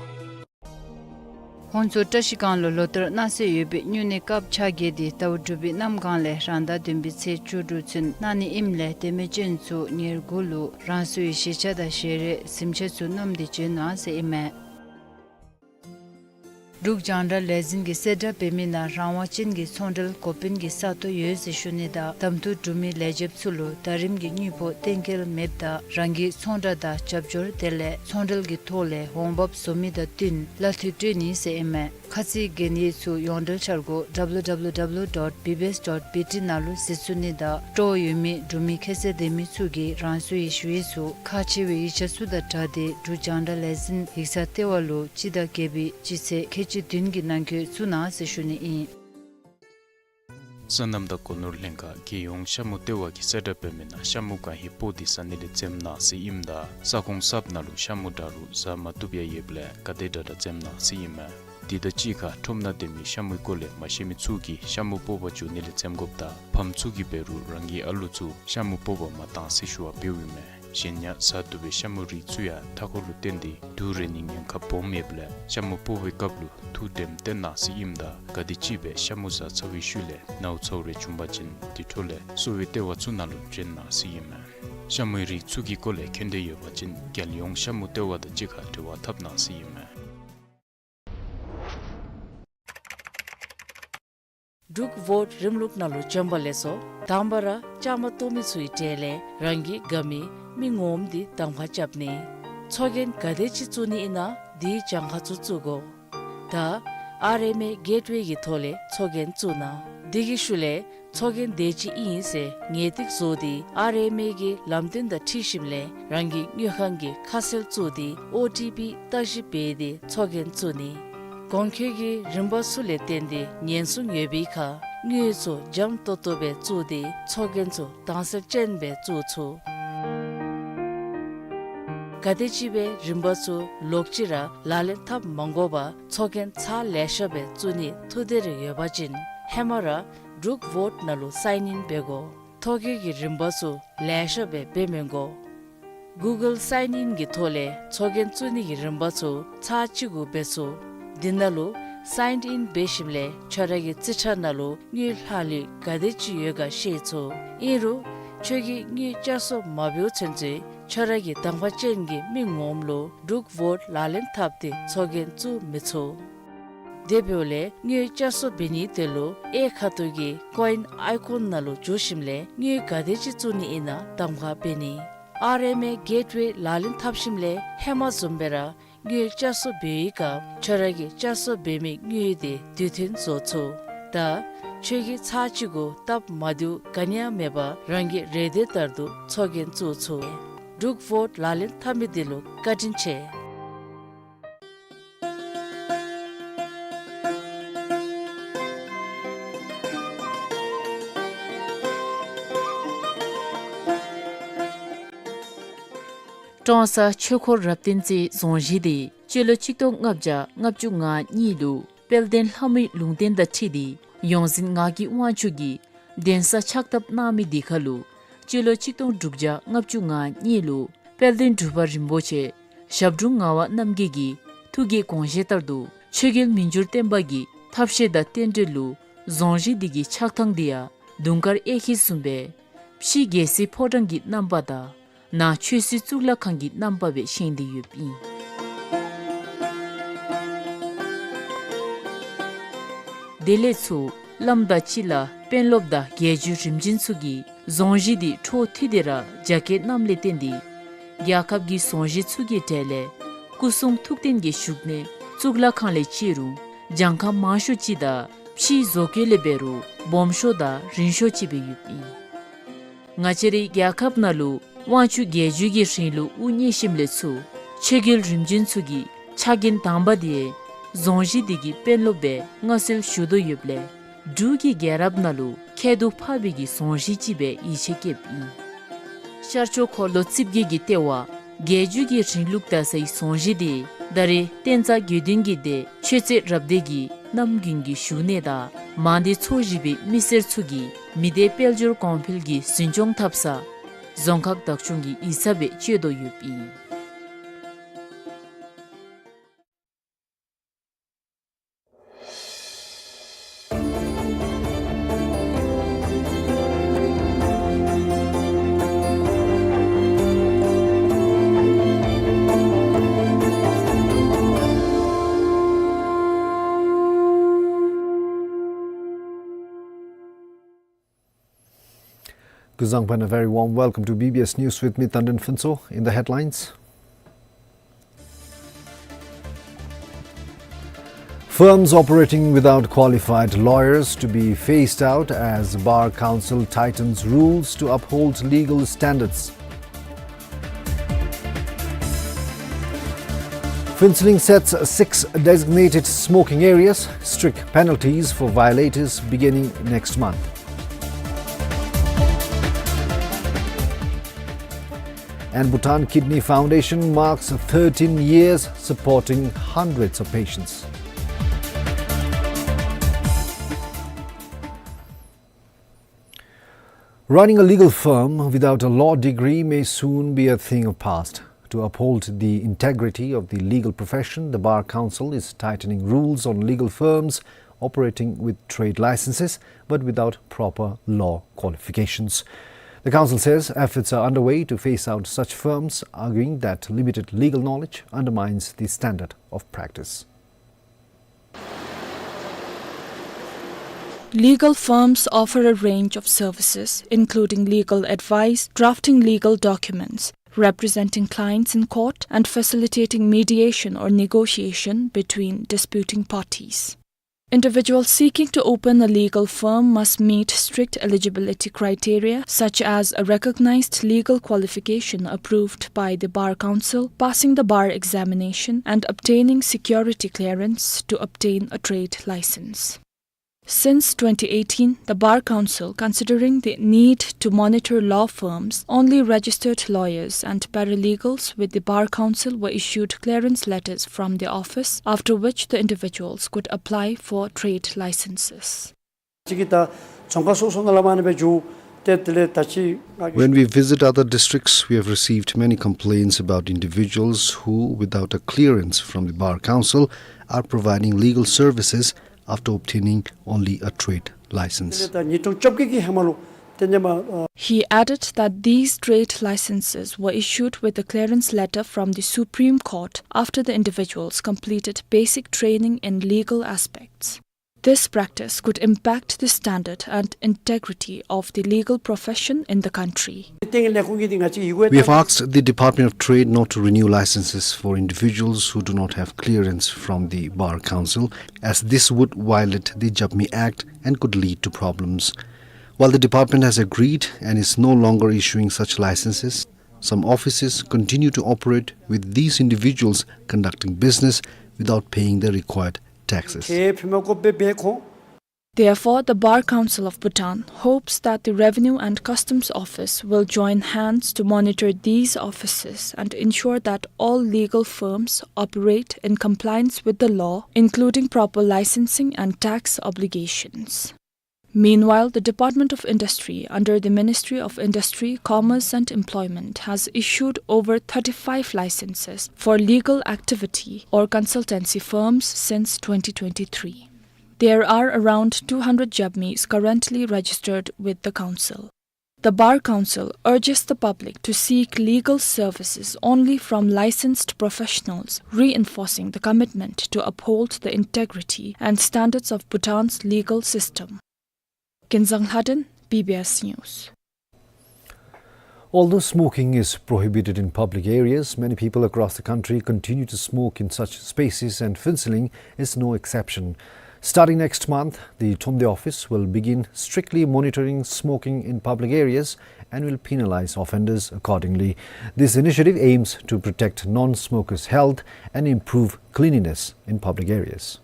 ཁོང་ཚོ་བཀྲ་ཤིས་སྒང་ལུ་ལོ་ལྟར་གནང་སྲོལ་ཡོད་པའི་སྨྱུང་གནས་སྐབས་ཆ་བརྒྱད་འདི་ཟླཝ་དྲུག་པའི་གནམ་གང་ལས་རང་ཟླ་བདུན་པའི་ཚེས་བཅུ་དྲུག་ཚུན་གནང་ནི་ཨིནམ་ལས་དད་མོས་ཅན་ཚུ་ཉེར་དགུ་ལུ་རང་སོའི་བཞེས་ཆ་དང་བཞེས་རས་གཟིམ་ཆས་ཚུ་བསྣམས་ཏེ་འབྱོན་གནང་ཟེར་ཨིན་མས། འབྲུག་རྒྱང་བསྒྲགས་ལས་འཛིན་གྱིས་གསལ་བསྒྲགས་འབད་མི་ནང་རང་དབང་ཅན་གྱི་ཚོང་འབྲེལ་འགོ་དཔོན་གྱི་ས་སྟོང་ཡོད་ཟེར་ཞུ་ནི་དང་གདམ་འཐུ་གྲུབ་མི་ལས་བྱེདཔ་ཚུ་ལུ་ཟླ་རིམ་གྱི་དངུལ་ཕོགས་གཏན་འཁེལ་མེདཔ་ད་རང་གིས་ཚོང་བསྒྲགས་དང་རྒྱབ་སྐྱོར་དེ་ལས་ཚོང་འབྲེལ་གྱི་ཐོག་ལས་འོང་འབབ་བཟོ་མི་དང་བསྟུན་གླ་འཐུས་སྤྲོད་ནི་ཟེར་ཨིན་མས། ཁ་ཚིག་གན་ཡིག་ཚུ་ཡོངས་འབྲེལ་འཆར་སྒོ་W W W dot B B S dot B T ནང་ལུ་གཟིགས་ཚུགས་ནི་དང་སྤྲོ་བ་ཡོད་མི་འབྲུག་མི་ཁྱད་ཚད་ལྡན་མི་ཚུ་གིས་རང་སོའི་ཞུ་ཡིག་ཚུ་ཁག་ཆེ་བའི་ཡིག་ཆ་ཚུ་དང་སྦྲགས་ཏེ་འབྲུག་རྒྱང་བསྒྲགས་ལས་འཛིན་ཡིག་ཚང་ལྟེ་བ་ལུ་སྤྱི་ཟླ་བརྒྱད་པའི་སྤྱི་ཚེས་ཁལ་གཅིག་བདུན་གྱི་ནང་འཁོད་བཙུགས་གནང་ཟེར་ཞུ་ནི་ཨིན། སོ་ནམ་དང་སྒོ་ནོར་ལྷན་ཁག་རྒྱལ་ཡོངས་ཤ་མུ་ལྟེ་བ་གིས་གསལ་བསྒྲགས་འབད་མི་ནང་ཤ་མུ་གང་ཧེ་སྤོག་སྟེ་ཟ་ནི་ལས་འཛེམ་གནང་ཟེར་ཨིནམ་ད་ས་ཁོངས་གསརཔ་ནང་ལུ་ཤ་མུ་འདྲ་རུང་ཟ་མ་བཏུབ་ཡང་ཡོདཔ་ལས་ག་དེ་དྲག་དྲག་འཛེམ་གནང་ཟེར་ཨིན་མས། དེ་དང་གཅིག་ཁར་ཁྲོམ་ནང་སྡོད་མི་ཤ་མུའི་སྐོར་ལས་མ་ཤེས་མི་ཚུ་གིས་ཤ་མུ་སྤོག་པར་འགྱོ་ནི་ལས་འཛེམ་དགོཔ་དང་ཕམ་ཚུ་གིས་འབད་རུང་རང་གི་ཨ་ལུ་ཚུ་ཤ་མུ་སྤོག་པར་མ་གཏང་ཟེར་ཞུ་བ་འབདཝ་ཨིན་མས། གཞན་ཡང་ཟ་བཏུབ་པའི་ཤ་མུའི་རིགས་ཚུ་ཡང་མཐའ་འཁོར་ལུ་བརྟེན་ཏེ་དུག་རེག་ནིའི་ཉེན་ཁ་སྦོམ་ཡོདཔ་ལས་ཤ་མུ་སྤོག་པའི་སྐབས་ལུ་ཐུགས་དྲནམ་བཏོན་གནང་ཟེར་ཨིནམ་ད་ག་དེམ་ཅིག་སྦེ་ཤ་མུ་ཟ་ཚར་བའི་ཤུལ་ལས་ནཝ་ཚཝ་རེ་བྱུང་པ་ཅིན་དེ་འཕྲོ་ལས་གསོ་བའི་ལྟེ་བ་ཚུ་ནང་ལུ་འདྲེན་གནང་ཟེར་ཨིན་མས། ཤ་མུའི་རིགས་ཚུ་གི་སྐོར་ལས་མཁྱེན་འདོད་ཡོད་པ་ཅིན་རྒྱལ་ཡོངས་ཤ་མུ་ལྟེ་བ་དང་གཅིག་ཁར་འབྲེལ་བ་འཐབ་གནང་ཟེར་ཨིན་མས། འབྲུག་བོཊ་རིམ་ལུགས་ནང་ལུ་བྱོན་པ་ལེགས་སོ། དང་པ་ར་བཅའ་མར་གཏོགས་མི་ཚུའི་གྲས་ལས་རང་གི་དགའ་མི་མི་ངོམ་འདི་གདམ་ཁ་རྐྱབ་ནི། ཚོགས་རྒྱན་ག་དེ་ཅིག་བཙུགས་ནི་ཨིན་ན་དེའི་གྱངས་ཁ་ཚུ་བཙུགས་དགོ། ད་ཨར་ཨེམ་ཨེ་གེཊ་ཝེ་གི་ཐོག་ལས་ཚོགས་རྒྱན་བཙུགས་གནང་། དེ་གི་ཤུལ་ལས་ཚོགས་རྒྱན་དེ་ཅིག་ཨིན་ཟེར་ངེས་ཏིག་བཟོ་སྟེ་ཨར་ཨེམ་ཨེ་གི་ལམ་སྟོན་དང་འཁྲིལ་ཞིནམ་ལས་རང་གི་དངུལ་ཁང་གི་ཁ་གསལ་བཙུགས་ཏེ་ཨོ་ཊི་པི་བརྟག་ཞིབ་འབད་དེ་ཚོགས་རྒྱན་བཙུགས་ནི། གོང་འཁོད་ཀྱི་རིམ་པ་ཚུ་ལས་བརྟེན་ཏེ་ཉེན་སྲུང་ཡོད་པའི་ཁར་དངུལ་ཚུ་འཇམ་ཏོག་ཏོ་སྦེ་བཙུགས་ཏེ་ཚོགས་རྒྱན་ཚུ་དྭངས་གསལ་ཅན་སྦེ་བཙུགས་ཚུགས། ག་དེམ་ཅིག་སྦེ་རིམ་པ་ཚུ་ལོག་ཅི་ར་ལག་ལེན་འཐབ་མ་དགོ་པར་ཚོགས་རྒྱན་ཚར་ལེ་ཤ་སྦེ་བཙུགས་ནི་ཐུགས་འདོད་རེ་ཡོད་པ་ཅིན་ཧེ་མ་ར་འབྲུག་བོཊ་ནང་ལུ་སའིན་ཨིན་འབད་དགོ། ཐོ་བཀོད་ཀྱི་རིམ་པ་ཚུ་ལེ་ཤ་སྦེ་འབད་མི་དགོ། གུ་གཱལ་སའིན་ཨིན་གྱི་ཐོག་ལས་ཚོགས་རྒྱན་བཙུགས་ནི་གི་རིམ་པ་ཚུ་ཚར་གཅིག་གུ་འབད་ཚུགས། དེ་ནང་ལུ་སའིན་ཨིན་འབད་ཞིནམ་ལས་ཁྱོད་ར་གི་རྩིས་ཁྲ་ནང་ལུ་དངུལ་ལྷག་ལུས་ག་དེ་ཅིག་ཡོད་ག་ཤེས་ཚུགས། ཨིན་རུང་ཁྱོད་ཀྱིས་དངུལ་བསྐྱར་གསོ་མ་འབདཝ་ཚུན་ཚོད་ཁྱོད་ར་གི་དང་པ་ཅན་གྱི་མི་ངོམ་ལུ་འབྲུག་བོཊ་ལག་ལེན་འཐབ་སྟེ་ཚོགས་རྒྱན་བཙུགས་མི་ཚུགས། དེ་འབདཝ་ལས་དངུལ་བསྐྱར་གསོ་འབད་ནི་དེ་ལུ་གཡས་ཁ་ཐུག་གི་ཀོ་ཨིན་ཨའི་ཀོན་ནང་ལུ་འཛུལ་ཞིནམ་ལས་དངུལ་ག་དེ་ཅིག་བཙུགས་ནི་ཨིན་ན་གདམ་ཁ་འབད་ནི། ཨར་ཨེམ་ཨེ་གེཊ་ཝེ་ལག་ལེན་འཐབ་ཞིནམ་ལས་ཧེ་མ་བཟུམ་སྦེ་ར་དངུལ་བསྐྱར་གསོ་འབད་བའི་སྐབས་ཁྱོད་ར་གིས་བསྐྱར་གསོ་འབད་མི་དངུལ་དེ་དུས་མཐུན་བཟོ་ཚུགས། ད་ཁྱོད་ཀྱིས་ཚར་གཅིག་གུ་སྟབས་མ་བདེཝ་ག་ནི་ཡང་མེད་པར་རང་གི་རེ་འདོད་ལྟར་དུ་ཚོགས་རྒྱན་བཙུགས་ཚུགས། འབྲུག་བོཊ་ལག་ལེན་འཐབ་མི་དེ་ལུ་བཀའ་དྲིན་ཆེ། ཀྲོང་གསར་ཆོས་འཁོར་རབ་བརྟན་རྩེའི་རྫོང་གཞིས་དེ་སྤྱི་ལོ་ཆིག་སྟོང་ལྔ་བརྒྱ་ལྔ་བཅུ་ང་གཉིས་ལུ་དཔལ་ལྡན་ལྷ་མོའི་ལུང་བསྟན་དང་འཁྲིལ་ཏེ་ཡོངས་འཛིན་ངག་གི་དབང་ཕྱུག་གིས་གདན་ས་ཕྱག་བཏབ་གནང་མི་དེ་ཁར་ལུ་སྤྱི་ལོ་ཆིག་སྟོང་དྲུག་བརྒྱ་ལྔ་བཅུ་ང་གཉིས་ལུ་དཔལ་ལྡན་འབྲུག་པ་རིན་པོ་ཆེ་ཞབས་དྲུང་ངག་དབང་རྣམ་རྒྱལ་གྱི་ཐུགས་ཀྱི་དགོངས་བཞེད་ལྟར་དུ་ཆོས་རྒྱལ་མི་འགྱུར་བརྟན་པ་གི་ཐབས་ཤེས་དང་རྟེན་འབྲེལ་ལུ་རྫོང་གཞིས་འདི་གི་ཆགས་ཐངས་འདི་ཡང་དུང་དཀར་གཡས་འཁྱིལ་བཟུམ་སྦེ་ཕྱི་རྒྱལ་སྲིད་ཕོ་བྲང་གི་རྣམ་པ་དང་ནང་ཆོས་སྲིད་གཙུག་ལག་ཁང་གི་རྣམ་པ་སྦེ་བཞེངས་ཏེ་ཡོདཔ་ཨིན། དེ་ལས་ཚུར་བླམ་དང་སྤྱི་བླ་དཔོན་སློབ་དང་རྒྱལ་བརྒྱུད་རིམ་བྱོན་ཚུ་གིས་རྫོང་གཞིས་འདི་འཕྲོ་མཐུད་དེ་ར་རྒྱ་སྐྱེད་གནངམ་ལས་བརྟེན་ཏེ་རྒྱལ་ཁབ་ཀྱི་རྫོང་གཞིས་ཚུ་གི་གྲས་ལས་སྐུ་གསུང་ཐུགས་རྟེན་གྱི་བཞུགས་གནས་གཙུག་ལག་ཁང་ལས་བཅད་རུང་གྱངས་ཁ་མང་ཤོས་ཅིག་དང་ཕྱིའི་བཟོ་བཀོད་ལས་འབད་རུང་སྦོམ་ཤོས་དང་རིང་ཤོས་ཅིག་སྦེ་ཡོདཔ་ཨིན། ང་བཅས་རའི་རྒྱལ་ཁབ་ནང་ལུ་དབང་ཕྱུག་རྒྱལ་བརྒྱུད་ཀྱི་རིང་ལུགས་དབུ་བརྙེས་ཞིནམ་ལས་ཚུར་ཆོས་རྒྱལ་རིམ་བྱོན་ཚུ་གི་ཕྱག་འགན་དང་པ་དེ་རྫོང་གཞིས་འདི་གི་དཔོན་སློབ་སྦེ་མངའ་གསོལ་ཞུ་དོ་ཡོདཔ་ལས་འབྲུག་གི་རྒྱལ་རབས་ནང་ལུ་ཁྱད་དུ་འཕགས་པའི་གི་རྫོང་གཞིས་ཅིག་སྦེ་ཡིད་ཆེས་བསྐྱེདཔ་ཨིན། ཤར་ཕྱོགས་འཁོར་ལོ་རྩིབས་བརྒྱད་ཀྱི་ལྟེ་བ་རྒྱལ་བརྒྱུད་ཀྱི་རིང་ལུགས་དར་སའི་རྫོང་གཞིས་དེ་ད་རེས་བསྟན་རྩ་དགེ་འདུན་གྱི་སྡེ་ཆོས་རྩེ་རབ་སྡེ་གི་རྣམ་རྒྱུན་གྱི་བཞུགས་གནས་དང་མང་སྡེ་ཚོ་བཞི་པའི་མི་སེར་ཚུ་གིས་མི་སྡེ་དཔལ་འབྱོར་གོང་འཕེལ་གྱི་འཛིན་སྐྱོང་འཐབ་ས་རྫོང་ཁག་བདག་སྐྱོང་གི་ཡིག་ཚང་སྦེ་སྤྱོད་དོ་ཡོདཔ་ཨིན། Kuzuzangpo and a very warm welcome to B B S News with me, Tandon Phuntsho. In the headlines, firms operating without qualified lawyers to be phased out as Bar Council tightens rules to uphold legal standards. Phuentsholing sets six designated smoking areas, strict penalties for violators beginning next month. And Bhutan Kidney Foundation marks thirteen years supporting hundreds of patients. Running a legal firm without a law degree may soon be a thing of past. To uphold the integrity of the legal profession, the Bar Council is tightening rules on legal firms operating with trade licenses but without proper law qualifications. The council says efforts are underway to phase out such firms, arguing that limited legal knowledge undermines the standard of practice. Legal firms offer a range of services, including legal advice, drafting legal documents, representing clients in court, and facilitating mediation or negotiation between disputing parties. Individuals seeking to open a legal firm must meet strict eligibility criteria, such as a recognized legal qualification approved by the Bar Council, passing the bar examination, and obtaining security clearance to obtain a trade license. Since twenty eighteen, the Bar Council, considering the need to monitor law firms, only registered lawyers and paralegals with the Bar Council were issued clearance letters from the office, after which the individuals could apply for trade licenses. ཅིག་གི་ད་ཚོང་ཁང་སོ་སོ་ནང་ལས་མར་ཨ་ནི་སྦེ་འགྱོ་སྟེ་དེ་ལས་ད་ཅི། When we visit other districts, we have received many complaints about individuals who, without a clearance from the Bar Council, are providing legal services after obtaining only a trade license. དེ་ལས་ད་ཉིས་སྟོང་བཅོ་བརྒྱད་ཀྱི་ཧེ་མ་ལུ་དེ་ནས་མར་ཨ། He added that these trade licenses were issued with a clearance letter from the Supreme Court after the individuals completed basic training in legal aspects. This practice could impact the standard and integrity of the legal profession in the country. We have asked the Department of Trade not to renew licenses for individuals who do not have clearance from the Bar Council, as this would violate the Jabmi Act and could lead to problems. While the department has agreed and is no longer issuing such licenses, some offices continue to operate with these individuals conducting business without paying the required taxes. Therefore, the Bar Council of Bhutan hopes that the Revenue and Customs Office will join hands to monitor these offices and ensure that all legal firms operate in compliance with the law, including proper licensing and tax obligations. Meanwhile, the Department of Industry under the Ministry of Industry, Commerce and Employment has issued over thirty-five licenses for legal activity or consultancy firms since twenty twenty-three. There are around two hundred Jabmis currently registered with the council. The Bar Council urges the public to seek legal services only from licensed professionals, reinforcing the commitment to uphold the integrity and standards of Bhutan's legal system. Kinzang Lhaden, B B S News. Although smoking is prohibited in public areas, many people across the country continue to smoke in such spaces, and Phuentsholing is no exception. Starting next month, the Thromde office will begin strictly monitoring smoking in public areas and will penalize offenders accordingly. This initiative aims to protect non-smokers' health and improve cleanliness in public areas.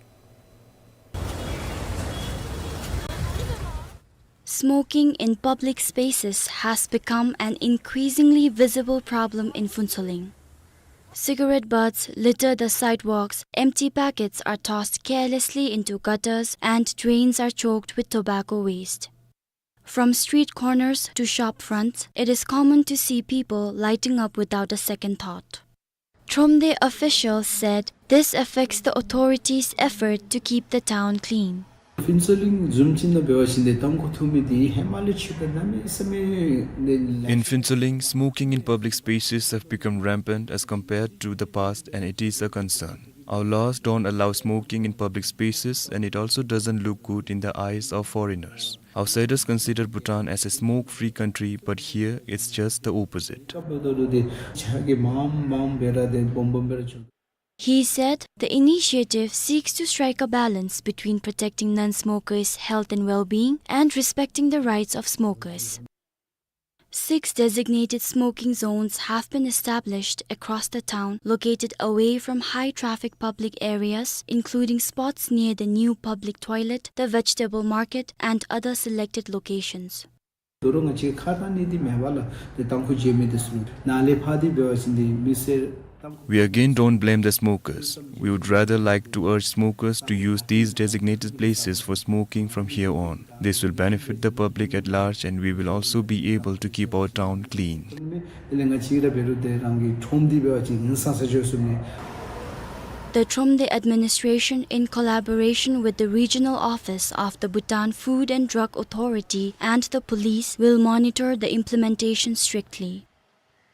Smoking in public spaces has become an increasingly visible problem in Phuentsholing. Cigarette butts litter the sidewalks, empty packets are tossed carelessly into gutters, and drains are choked with tobacco waste. From street corners to shop fronts, it is common to see people lighting up without a second thought. Thromde officials said this affects the authorities' effort to keep the town clean. ཕུན་ཚོགས་གླིང་བཟུམ་ཅིག་ནང་འབད་བ་ཅིན་ཏེ་གཏང་དགོ་ཐུག་མི་འདི་ཧེ་མ་ལས་ཕྱི་ད་གནམ་མེད་ས་མེད་ལས། In Phuentsholing, smoking in public spaces have become rampant as compared to the past, and it is a concern. Our laws don't allow smoking in public spaces, and it also doesn't look good in the eyes of foreigners. Outsiders consider Bhutan as a smoke-free country, but here it's just the opposite. He said the initiative seeks to strike a balance between protecting non-smokers' health and well-being and respecting the rights of smokers. Six designated smoking zones have been established across the town, located away from high-traffic public areas, including spots near the new public toilet, the vegetable market, and other selected locations. ད་རུང་ང་བཅས་ཁ་ཐང་ནི་འདི་མེད་པ་ལ་ཏེ་ཏམ་ཁུ་བརྗེ་མི་འདི་ཚུ་ནང་ལས་ཕར་འདི་འབད་བ་ཅིན་འདི་མི་སེར་ཏམ་ཁུ། We again don't blame the smokers. We would rather like to urge smokers to use these designated places for smoking from here on. This will benefit the public at large, and we will also be able to keep our town clean. དེ་ལས་ང་བཅས་ར་འབད་རུང་ཏེ་རང་གི་ཁྲོམ་འདི་འབད་བ་ཅིན་ཧིང་སངས་ས་འགྱོ་ཚུགས་ནི། The Thromde administration, in collaboration with the regional office of the Bhutan Food and Drug Authority and the police, will monitor the implementation strictly.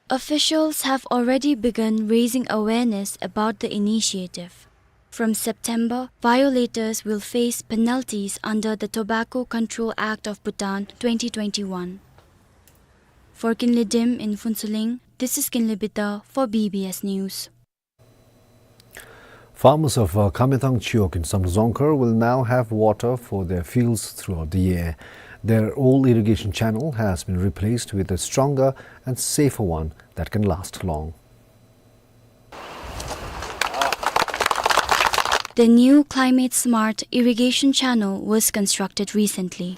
Officials have already begun raising awareness about the initiative. From September, violators will face penalties under the Tobacco Control Act of Bhutan twenty twenty-one. For Kinley Dim in Phuentsholing, this is Kinley Bida for B B S News. Farmers of, uh, Khamethang Chiwog in Samdrup Dzongkhar will now have water for their fields throughout the year. Their old irrigation channel has been replaced with a stronger and safer one that can last long. The new climate-smart irrigation channel was constructed recently.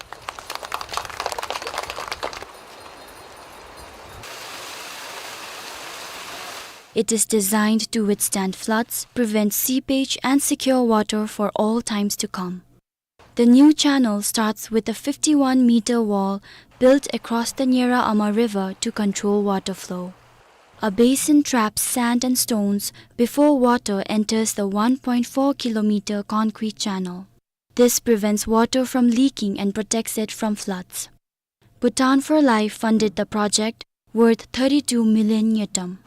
It is designed to withstand floods, prevent seepage, and secure water for all times to come. The new channel starts with a fifty-one meter wall built across the Nyera Ama River to control water flow. A basin traps sand and stones before water enters the one point four kilometer concrete channel. This prevents water from leaking and protects it from floods. Bhutan for Life funded the project, worth thirty-two million ngultrum.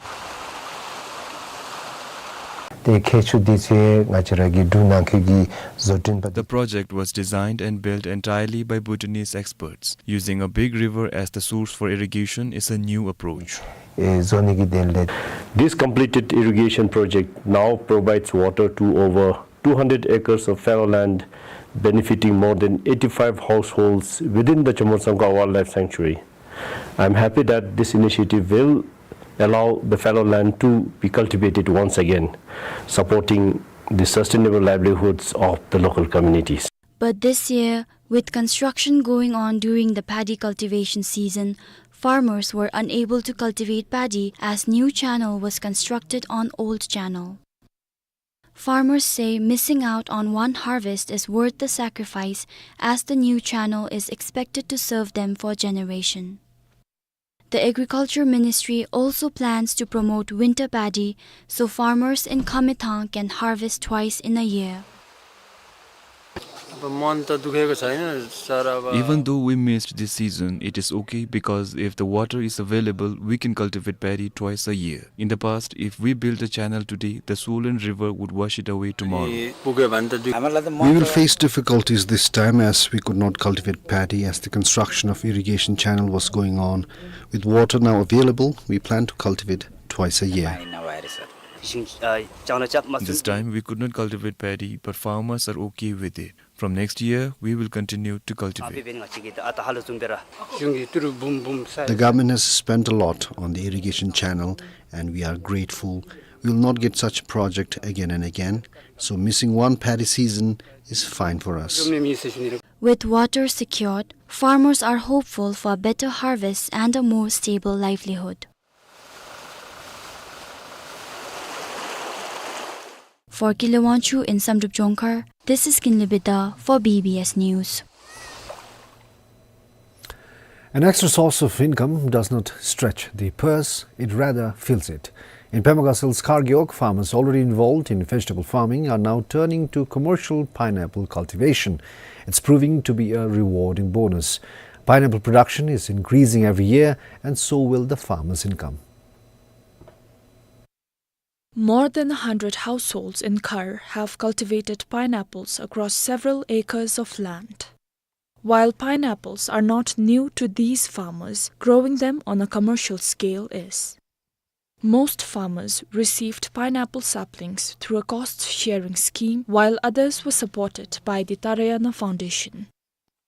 ཏེ་ཁྱད་ཆོས་འདི་ཚུ་ང་བཅས་ར་གི་འབྲུག་ནང་འཁོད་ཀྱི་བཟོ་སྐྲུན་པ། The project was designed and built entirely by Bhutanese experts. Using a big river as the source for irrigation is a new approach. ཨེ་བཟོ་ནི་གི་དོན་ལས། This completed irrigation project now provides water to over two hundred acres of fallow land, benefiting more than eighty-five households within the Chamortsangkhwa Wildlife Sanctuary. I'm happy that this initiative will allow the fallow land to be cultivated once again, supporting the sustainable livelihoods of the local communities. But this year, with construction going on during the paddy cultivation season, farmers were unable to cultivate paddy as new channel was constructed on old channel. Farmers say missing out on one harvest is worth the sacrifice, as the new channel is expected to serve them for generation. The Agriculture Ministry also plans to promote winter paddy, so farmers in Khamethang can harvest twice in a year. अब मन त दुखेको छैन, तर अब Even though we missed this season, it is okay, because if the water is available, we can cultivate paddy twice a year. In the past, if we build a channel today, the swollen river would wash it away tomorrow. पुग्यो भने त दुई We will face difficulties this time, as we could not cultivate paddy as the construction of irrigation channel was going on. With water now available, we plan to cultivate twice a year. This time, we could not cultivate paddy, but farmers are okay with it. From next year, we will continue to cultivate. The government has spent a lot on the irrigation channel, and we are grateful. We will not get such project again and again, so missing one paddy season is fine for us. With water secured, farmers are hopeful for better harvests and a more stable livelihood. For Kinley Wangchuk in Samdrup Dzongkhar, this is Kinley Bida for B B S News. An extra source of income does not stretch the purse, it rather fills it. In Pema Gas Hills Khargewog, farmers already involved in vegetable farming are now turning to commercial pineapple cultivation. It's proving to be a rewarding bonus. Pineapple production is increasing every year, and so will the farmers' income. More than a hundred households in Khar have cultivated pineapples across several acres of land. While pineapples are not new to these farmers, growing them on a commercial scale is. Most farmers received pineapple saplings through a cost-sharing scheme, while others were supported by the Tarayana Foundation.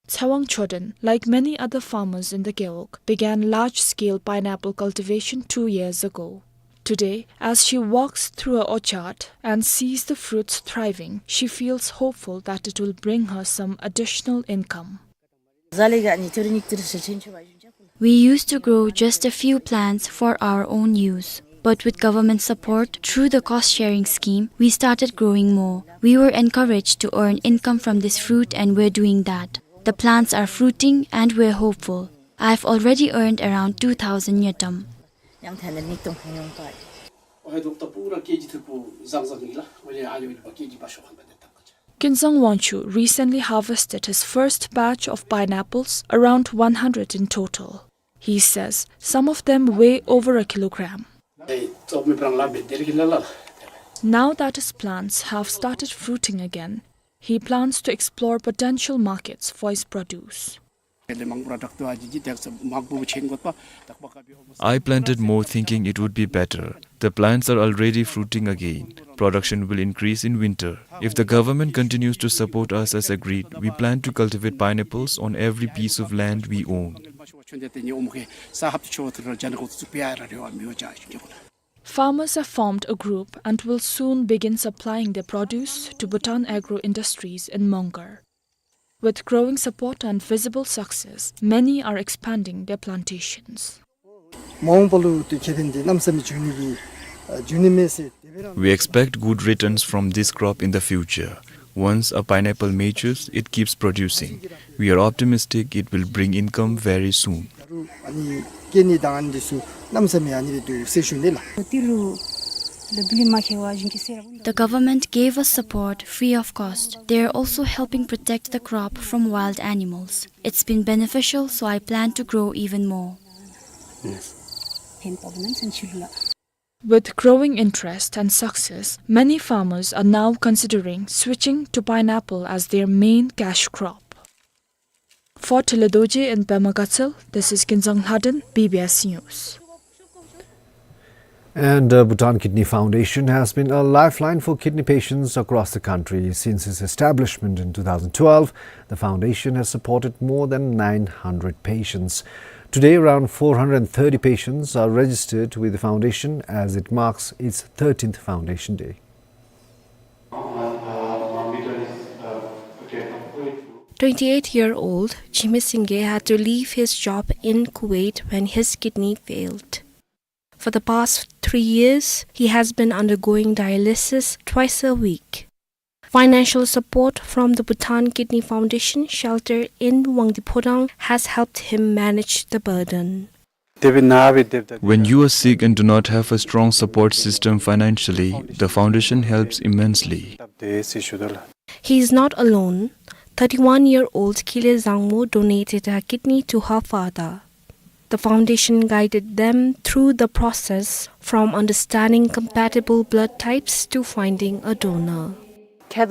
Tsewang Choden, like many other farmers in the Gewog, began large-scale pineapple cultivation two years ago. Today, as she walks through her orchard and sees the fruits thriving, she feels hopeful that it will bring her some additional income. We used to grow just a few plants for our own use, but with government support through the cost-sharing scheme, we started growing more. We were encouraged to earn income from this fruit, and we're doing that. The plants are fruiting and we're hopeful. I've already earned around two thousand ngultrum. Kinzang Wangchuk recently harvested his first batch of pineapples, around one hundred in total. He says some of them weigh over a kilogram. Now that his plants have started fruiting again, he plans to explore potential markets for his produce. I planted more thinking it would be better. The plants are already fruiting again. Production will increase in winter. If the government continues to support us as agreed, we plan to cultivate pineapples on every piece of land we own. Farmers have formed a group and will soon begin supplying their produce to Bhutan Agro Industries in Mongar. With growing support and visible success, many are expanding their plantations. We expect good returns from this crop in the future. Once a pineapple matures, it keeps producing. We are optimistic it will bring income very soon. The government gave us support free of cost. They are also helping protect the crop from wild animals. It's been beneficial, so I plan to grow even more. With growing interest and success, many farmers are now considering switching to pineapple as their main cash crop. For Tile Dorji in Pema Gatshel, this is Kinzang Lhaden, B B S News. And, uh, Bhutan Kidney Foundation has been a lifeline for kidney patients across the country. Since its establishment in two thousand twelve, the foundation has supported more than nine hundred patients. Today, around four hundred thirty patients are registered with the foundation as it marks its thirteenth foundation day. Twenty-eight-year-old Jimmy Singye had to leave his job in Kuwait when his kidney failed. For the past three years, he has been undergoing dialysis twice a week. Financial support from the Bhutan Kidney Foundation shelter in Wangdue Phodrang has helped him manage the burden. When you are sick and do not have a strong support system financially, the foundation helps immensely. He is not alone. Thirty-one-year-old Kile Zangmo donated her kidney to her father. The foundation guided them through the process, from understanding compatible blood types to finding a donor. If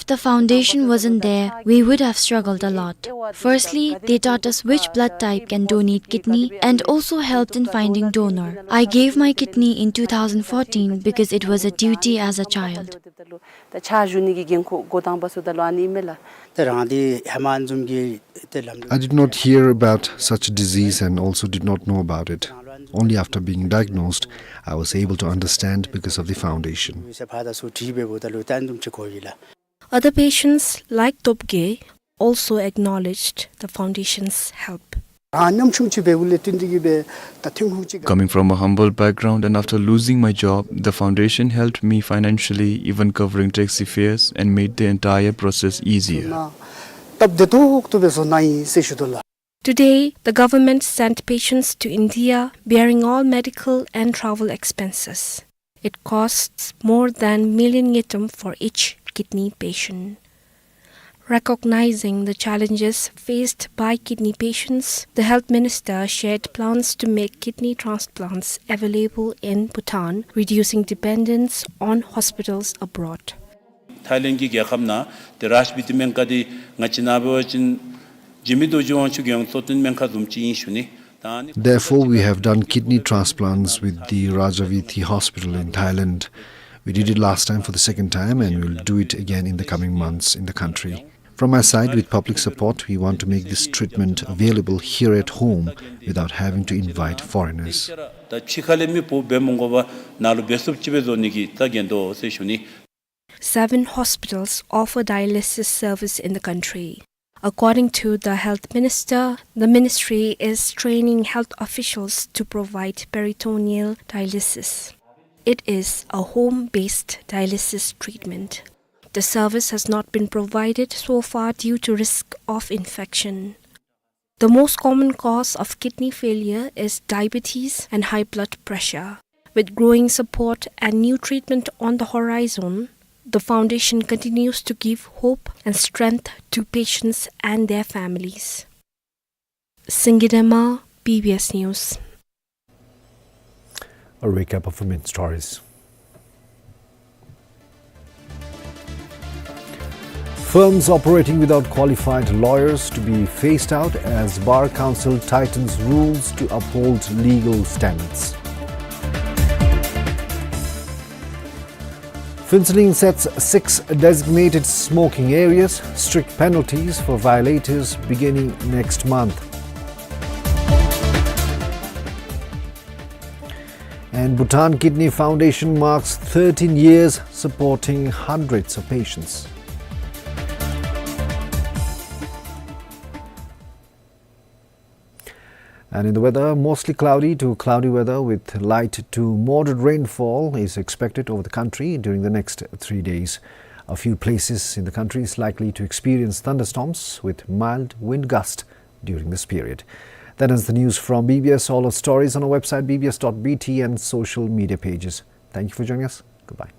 the foundation wasn't there, we would have struggled a lot. Firstly, they taught us which blood type can donate kidney and also helped in finding donor. I gave my kidney in two thousand fourteen because it was a duty as a child. I did not hear about such a disease and also did not know about it. Only after being diagnosed, I was able to understand because of the foundation. Other patients, like Topge, also acknowledged the foundation's help. Coming from a humble background and after losing my job, the foundation helped me financially, even covering taxi fares, and made the entire process easier. Today, the government sent patients to India, bearing all medical and travel expenses. It costs more than million ngultrum for each kidney patient. Recognizing the challenges faced by kidney patients, the health minister shared plans to make kidney transplants available in Bhutan, reducing dependence on hospitals abroad. ཐཱའི་ལེནཌ་གི་རྒྱལ་ཁབ་ནང་ཏེ་རཱཇ་བིད་ཏི་སྨན་ཁང་འདི་ང་བཅས་ནཱ་འབད་བ་ཅིན་འཇིགས་མེད་རྡོ་རྗེ་དབང་ཕྱུག་གི་གཙོ་བསྟེན་སྨན་ཁང་བཟུམ་ཅིག་ཨིན་ཞུ་ནི། ད་ཨ་ནི། Therefore, we have done kidney transplants with the Rajaviti Hospital in Thailand. We did it last time for the second time, and we'll do it again in the coming months in the country. From my side, with public support, we want to make this treatment available here at home without having to invite foreigners. ད་ཕྱི་ཁ་ལས་མི་འབོ་འབད་མི་དགོ་པར་ནཱ་ལུ་འབད་ཚུགསཔ་ཅིག་སྦེ་བཟོ་ནི་གི་ད་འགན་ཏོ་ཟེར་ཞུ་ནི། Seven hospitals offer dialysis service in the country. According to the health minister, the ministry is training health officials to provide peritoneal dialysis. It is a home-based dialysis treatment. The service has not been provided so far due to risk of infection. The most common cause of kidney failure is diabetes and high blood pressure. With growing support and new treatment on the horizon, the foundation continues to give hope and strength to patients and their families. Singye Dema, B B S News. A recap of the main stories. Firms operating without qualified lawyers to be phased out as Bar Council tightens rules to uphold legal standards. Phuentsholing sets six designated smoking areas, strict penalties for violators beginning next month. And Bhutan Kidney Foundation marks thirteen years supporting hundreds of patients. And in the weather, mostly cloudy to cloudy weather with light to moderate rainfall is expected over the country during the next three days. A few places in the country is likely to experience thunderstorms with mild wind gust during this period. That is the news from B B S. All our stories on our website, B B S dot B T, and social media pages. Thank you for joining us. Goodbye.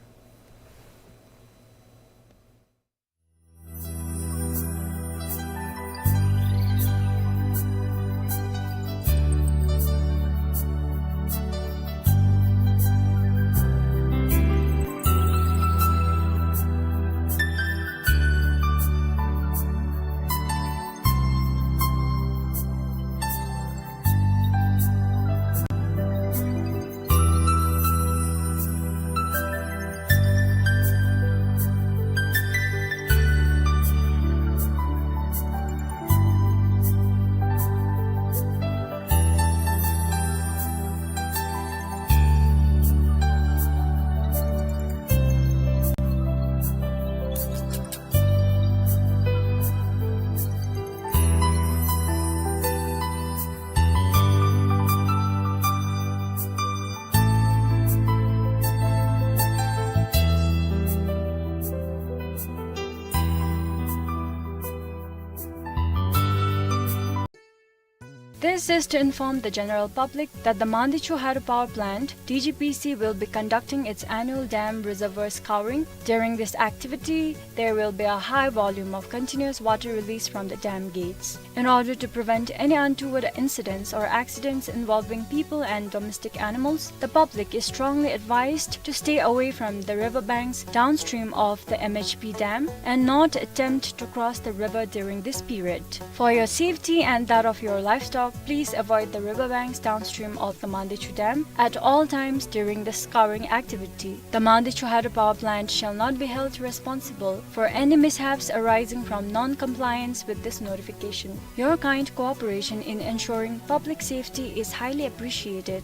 This is to inform the general public that the Mandichu Hydropower Plant, T G P C, will be conducting its annual dam reservoir scouring. During this activity, there will be a high volume of continuous water release from the dam gates. In order to prevent any untoward incidents or accidents involving people and domestic animals, the public is strongly advised to stay away from the river banks downstream of the M H P dam and not attempt to cross the river during this period. For your safety and that of your livestock, please avoid the river banks downstream of the Mandichu Dam at all times during the scouring activity. The Mandichu Hydropower Plant shall not be held responsible for any mishaps arising from non-compliance with this notification. Your kind cooperation in ensuring public safety is highly appreciated.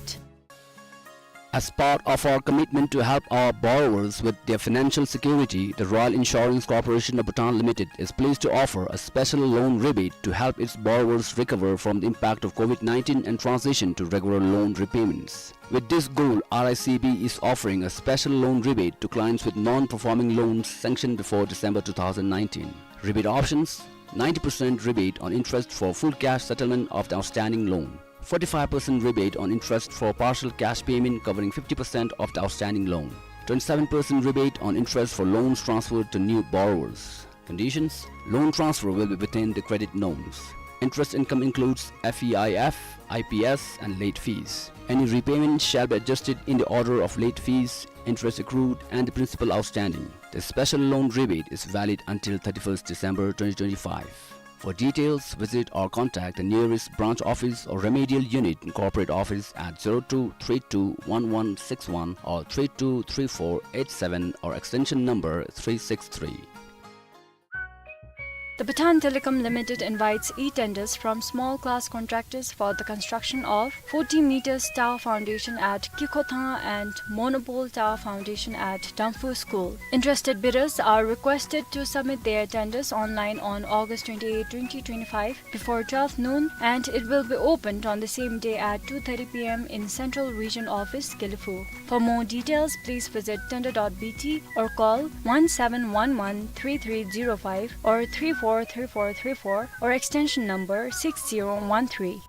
As part of our commitment to help our borrowers with their financial security, the Royal Insurance Corporation of Bhutan Limited is pleased to offer a special loan rebate to help its borrowers recover from the impact of COVID nineteen and transition to regular loan repayments. With this goal, R I C B is offering a special loan rebate to clients with non-performing loans sanctioned before December two thousand nineteen. Rebate options: ninety percent rebate on interest for full cash settlement of the outstanding loan, forty-five percent rebate on interest for partial cash payment covering fifty percent of the outstanding loan, twenty-seven percent rebate on interest for loans transferred to new borrowers. Conditions: loan transfer will be within the credit norms. Interest income includes F E I F, I P S, and late fees. Any repayment shall be adjusted in the order of late fees, interest accrued, and the principal outstanding. The special loan rebate is valid until thirty-first December twenty twenty-five. For details, visit or contact the nearest branch office or remedial unit in corporate office at zero two three two one one six one or three two three four eight seven or extension number three six three. The Bhutan Telecom Limited invites e-tenders from small class contractors for the construction of forty meters tower foundation at Kikhothang and monopole tower foundation at Damphu School. Interested bidders are requested to submit their tenders online on August twenty-eighth, twenty twenty-five, before twelve noon, and it will be opened on the same day at two thirty P M in Central Region Office, Gelephu. For more details, please visit tender dot B T or call one seven one one three three zero five or three four three four three four or extension number six zero one three.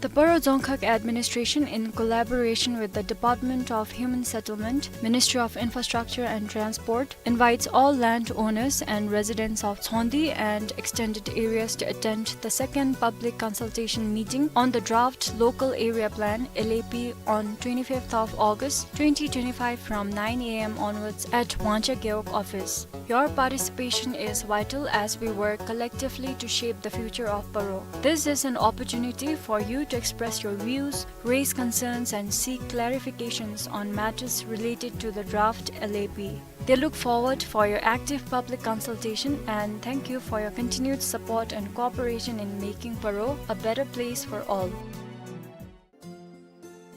The Paro Dzongkhag Administration, in collaboration with the Department of Human Settlement, Ministry of Infrastructure and Transport, invites all landowners and residents of Tsongdi and extended areas to attend the second public consultation meeting on the draft Local Area Plan, L A P, on twenty-fifth of August twenty twenty-five from nine A M onwards at Wangchea Gewog office. Your participation is vital as we work collectively to shape the future of Paro. This is an opportunity for you to express your views, raise concerns, and seek clarifications on matters related to the draft L A P. They look forward for your active public consultation and thank you for your continued support and cooperation in making Paro a better place for all.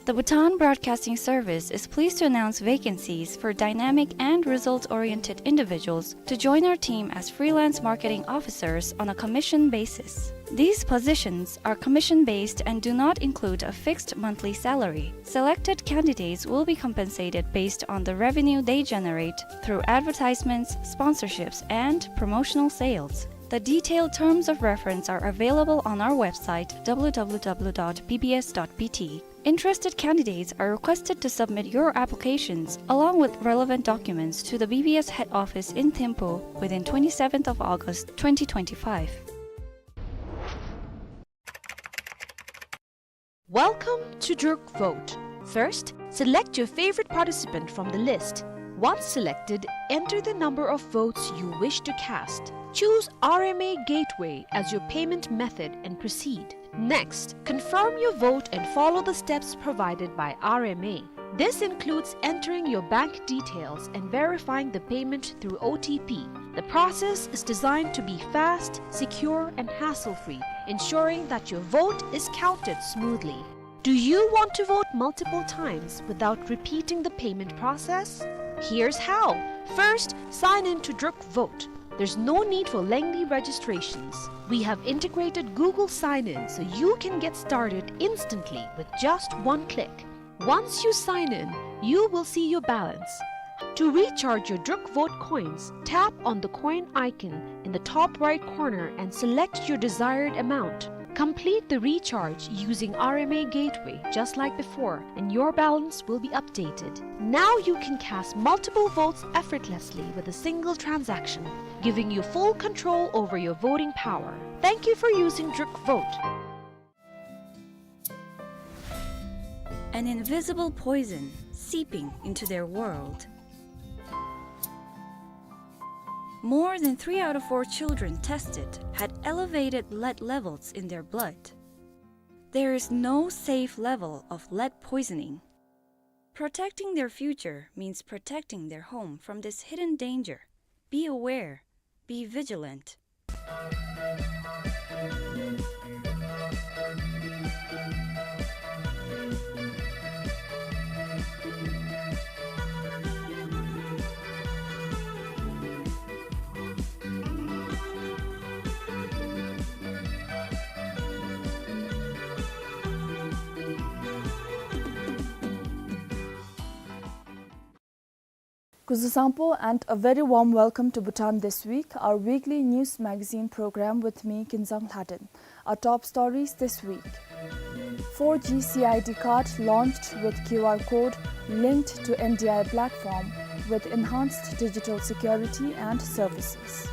The Bhutan Broadcasting Service is pleased to announce vacancies for dynamic and result-oriented individuals to join our team as freelance marketing officers on a commission basis. These positions are commission-based and do not include a fixed monthly salary. Selected candidates will be compensated based on the revenue they generate through advertisements, sponsorships, and promotional sales. The detailed terms of reference are available on our website, W W W dot B B S dot B T. Interested candidates are requested to submit your applications along with relevant documents to the B B S head office in Thimphu within twenty-seventh of August twenty twenty-five. Welcome to Druk Vote. First, select your favorite participant from the list. Once selected, enter the number of votes you wish to cast. Choose R M A Gateway as your payment method and proceed. Next, confirm your vote and follow the steps provided by R M A. This includes entering your bank details and verifying the payment through O T P. The process is designed to be fast, secure, and hassle-free, ensuring that your vote is counted smoothly. Do you want to vote multiple times without repeating the payment process? Here's how. First, sign in to Druk Vote. There's no need for lengthy registrations. We have integrated Google Sign-In so you can get started instantly with just one click. Once you sign in, you will see your balance. To recharge your Druk Vote coins, tap on the coin icon in the top right corner and select your desired amount. Complete the recharge using R M A Gateway just like before, and your balance will be updated. Now you can cast multiple votes effortlessly with a single transaction, giving you full control over your voting power. Thank you for using Druk Vote. An invisible poison seeping into their world. More than three out of four children tested had elevated lead levels in their blood. There is no safe level of lead poisoning. Protecting their future means protecting their home from this hidden danger. Be aware. Be vigilant. Kuzuzangpo and a very warm welcome to Bhutan This Week, our weekly news magazine program with me, Kinzang Lhaden. Our top stories this week. Four G C I D card launched with Q R code linked to N D I platform with enhanced digital security and services.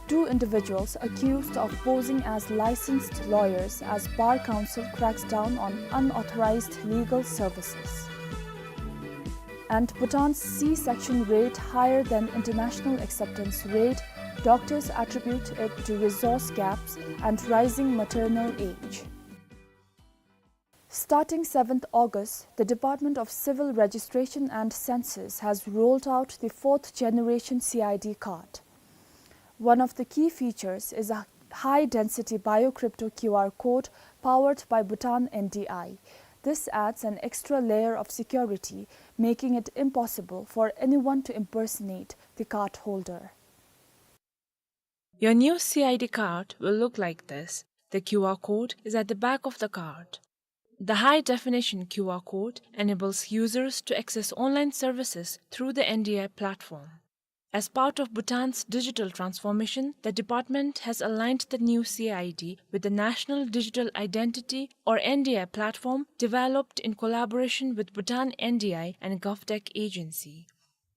Two individuals accused of posing as licensed lawyers as Bar Council cracks down on unauthorized legal services. And Bhutan's C-section rate higher than international acceptance rate, doctors attribute it to resource gaps and rising maternal age. Starting seventh August, the Department of Civil Registration and Census has rolled out the fourth generation C I D card. One of the key features is a high-density bio-crypto Q R code powered by Bhutan N D I. This adds an extra layer of security, making it impossible for anyone to impersonate the card holder. Your new C I D card will look like this. The Q R code is at the back of the card. The high-definition Q R code enables users to access online services through the N D I platform. As part of Bhutan's digital transformation, the department has aligned the new C I D with the National Digital Identity, or N D I, platform developed in collaboration with Bhutan N D I and GovTech Agency.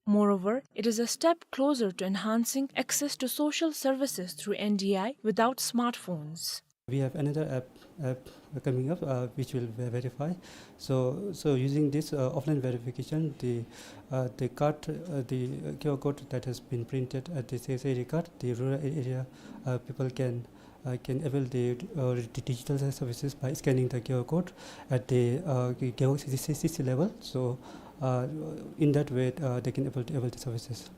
Moreover, it is a step closer to enhancing access to social services through N D I without smartphones. We have another app, app coming up, uh, which will ve-, verify. So, so using this, uh, offline verification, the, uh, the card, uh, the Q R code that has been printed at the C I D card, the rural area, uh, people can, uh, can avail the, uh, the digital services by scanning the Q R code at the, uh, Gewog C C level. So, uh, in that way, uh, they can able to avail the services.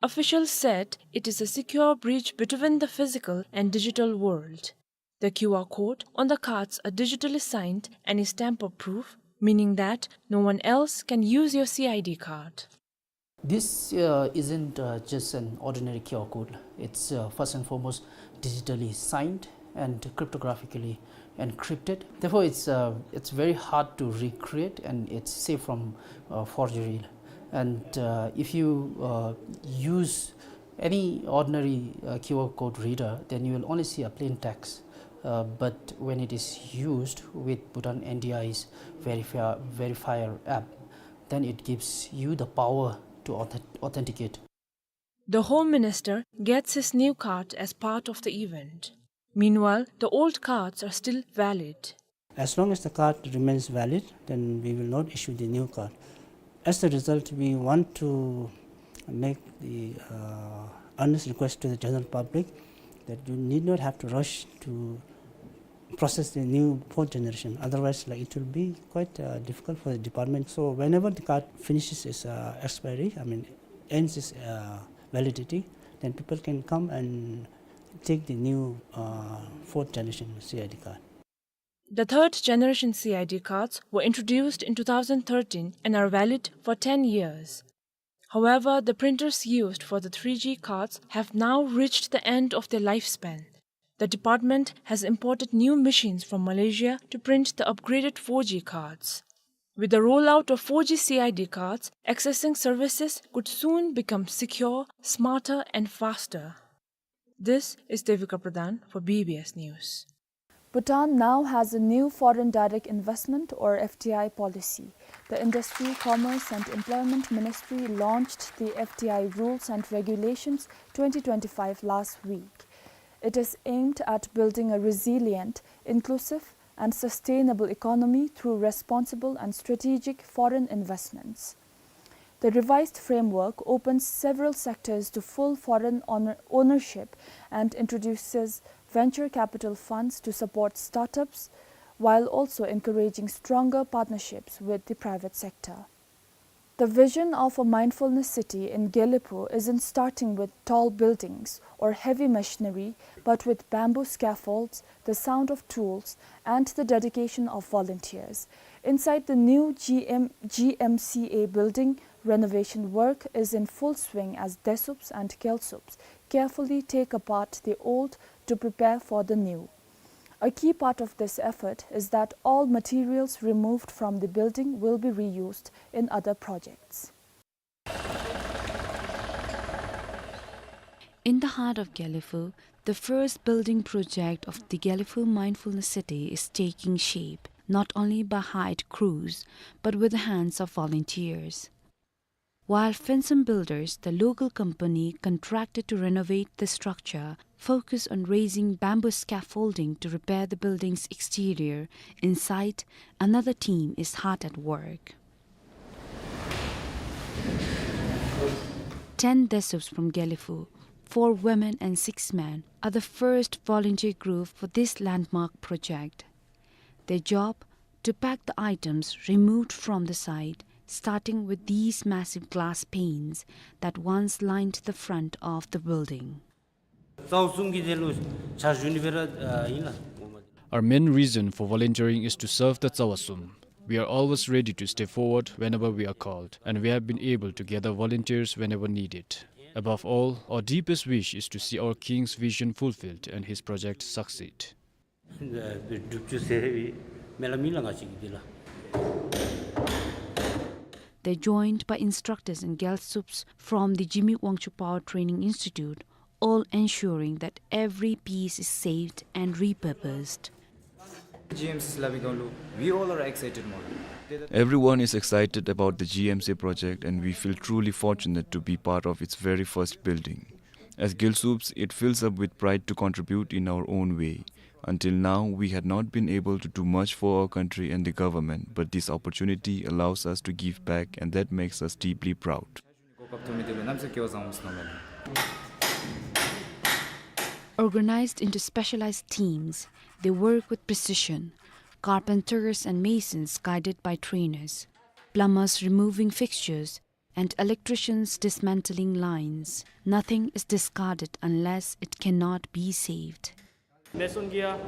Officials said it is a secure bridge between the physical and digital world. The Q R code on the cards are digitally signed and is tamper-proof, meaning that no one else can use your C I D card. This, uh, isn't, uh, just an ordinary Q R code. It's, uh, first and foremost digitally signed and cryptographically encrypted. Therefore, it's, uh, it's very hard to recreate, and it's safe from, uh, forgery. And, uh, if you, uh, use any ordinary, uh, Q R code reader, then you will only see a plain text. Uh, but when it is used with Bhutan N D I's verifi-, verifier app, then it gives you the power to authen-, authenticate. The Home Minister gets his new card as part of the event. Meanwhile, the old cards are still valid. As long as the card remains valid, then we will not issue the new card. As a result, we want to make the, uh, earnest request to the general public that you need not have to rush to process the new fourth generation. Otherwise, like, it will be quite, uh, difficult for the department. So whenever the card finishes its, uh, expiry, I mean, ends its, uh, validity, then people can come and take the new, uh, fourth generation C I D card. The third generation C I D cards were introduced in two thousand thirteen and are valid for ten years. However, the printers used for the three G cards have now reached the end of their lifespan. The department has imported new machines from Malaysia to print the upgraded four G cards. With the rollout of four G C I D cards, accessing services could soon become secure, smarter, and faster. This is Devika Pradhan for B B S News. Bhutan now has a new foreign direct investment, or F D I, policy. The Industry, Commerce and Employment Ministry launched the F D I Rules and Regulations twenty twenty-five last week. It is aimed at building a resilient, inclusive and sustainable economy through responsible and strategic foreign investments. The revised framework opens several sectors to full foreign owner-, ownership and introduces venture capital funds to support startups, while also encouraging stronger partnerships with the private sector. The vision of a mindfulness city in Gelephu isn't starting with tall buildings or heavy machinery, but with bamboo scaffolds, the sound of tools, and the dedication of volunteers. Inside the new G M, G M C A building, renovation work is in full swing as Desups and Kelsups carefully take apart the old to prepare for the new. A key part of this effort is that all materials removed from the building will be reused in other projects. In the heart of Gelephu, the first building project of the Gelephu Mindfulness City is taking shape, not only by hired crews, but with the hands of volunteers. While Fencem Builders, the local company contracted to renovate the structure, focused on raising bamboo scaffolding to repair the building's exterior, inside, another team is hard at work. Ten Desuups from Gelephu, four women and six men, are the first volunteer group for this landmark project. Their job: to pack the items removed from the site, starting with these massive glass panes that once lined the front of the building. རྩ་བ་གསུམ་གྱི་དེ་ལུ་ཕྱག་ཞུ་ནི་སྦེ་ར་ཨིན་ལགས། Our main reason for volunteering is to serve the རྩ་བ་གསུམ. We are always ready to step forward whenever we are called, and we have been able to gather volunteers whenever needed. Above all, our deepest wish is to see our king's vision fulfilled and his project succeed. སྒྲུབ་བཅུག་ཟེར་བའི་སྨོན་ལམ་ཨིན་ལགས་ང་བཅས་ཀྱི་འདི་ལགས། They're joined by instructors and Gyaltsubs from the Zhimikh Wangchuck Power Training Institute, all ensuring that every piece is saved and repurposed. G M C labi galu, we all are excited more. Everyone is excited about the G M C project, and we feel truly fortunate to be part of its very first building. As Gyaltsubs, it fills up with pride to contribute in our own way. Until now, we had not been able to do much for our country and the government, but this opportunity allows us to give back, and that makes us deeply proud. Organized into specialized teams, they work with precision. Carpenters and masons guided by trainers. Plumbers removing fixtures and electricians dismantling lines. Nothing is discarded unless it cannot be saved. Mason གིས་ཡང་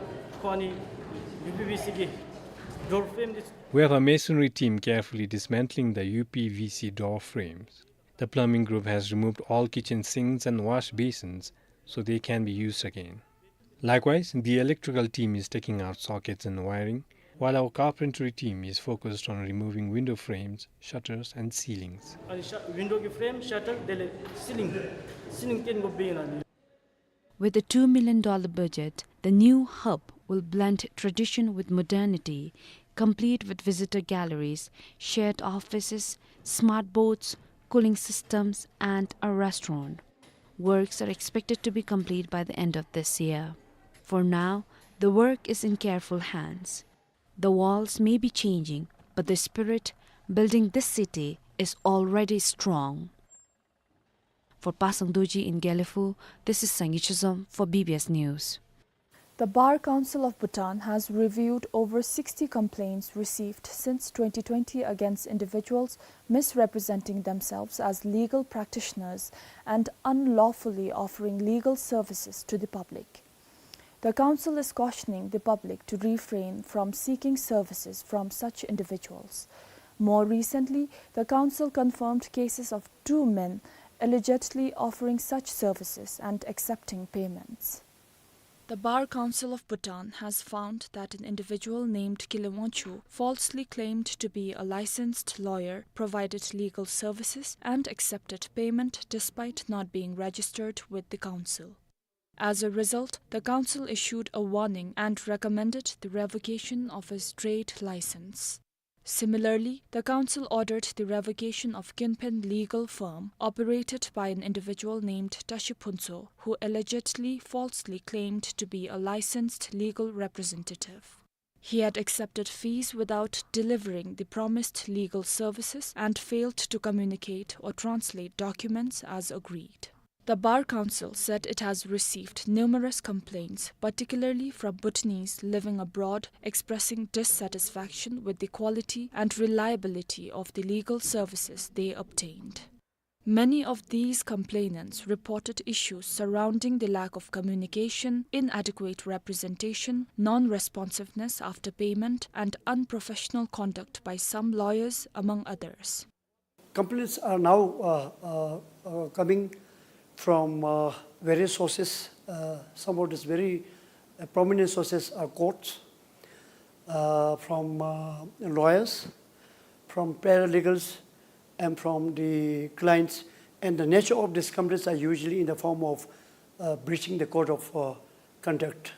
ཁོང་ནི་U P V C གི་door frame འདི། We have a masonry team carefully dismantling the U P V C door frames. The plumbing group has removed all kitchen sinks and wash basins so they can be used again. Likewise, the electrical team is taking out sockets and wiring, while our carpentry team is focused on removing window frames, shutters, and ceilings. ཨ་ནི་ཤ་window གི་frame, shutter དེ་ལས་ceiling, ceiling བརྟེན་དགོཔ་ཨིན་ལགས། With a two million dollar budget, the new hub will blend tradition with modernity, complete with visitor galleries, shared offices, smart boards, cooling systems, and a restaurant. Works are expected to be complete by the end of this year. For now, the work is in careful hands. The walls may be changing, but the spirit building this city is already strong. For Pasang Dorji in Gelephu, this is Sangay Chazom for B B S News. The Bar Council of Bhutan has reviewed over sixty complaints received since twenty twenty against individuals misrepresenting themselves as legal practitioners and unlawfully offering legal services to the public. The council is cautioning the public to refrain from seeking services from such individuals. More recently, the council confirmed cases of two men allegedly offering such services and accepting payments. The Bar Council of Bhutan has found that an individual named Kile Wangchuk falsely claimed to be a licensed lawyer, provided legal services, and accepted payment despite not being registered with the council. As a result, the council issued a warning and recommended the revocation of his trade license. Similarly, the council ordered the revocation of Kinpen Legal Firm, operated by an individual named Tashi Phuntsho, who allegedly falsely claimed to be a licensed legal representative. He had accepted fees without delivering the promised legal services and failed to communicate or translate documents as agreed. The Bar Council said it has received numerous complaints, particularly from Bhutanese living abroad, expressing dissatisfaction with the quality and reliability of the legal services they obtained. Many of these complainants reported issues surrounding the lack of communication, inadequate representation, non-responsiveness after payment, and unprofessional conduct by some lawyers, among others. Complaints are now, uh, uh, uh, coming from, uh, various sources. Uh, some of these very, uh, prominent sources are courts, uh, from, uh, lawyers, from paralegals, and from the clients. And the nature of these complaints are usually in the form of, uh, breaching the code of, uh, conduct.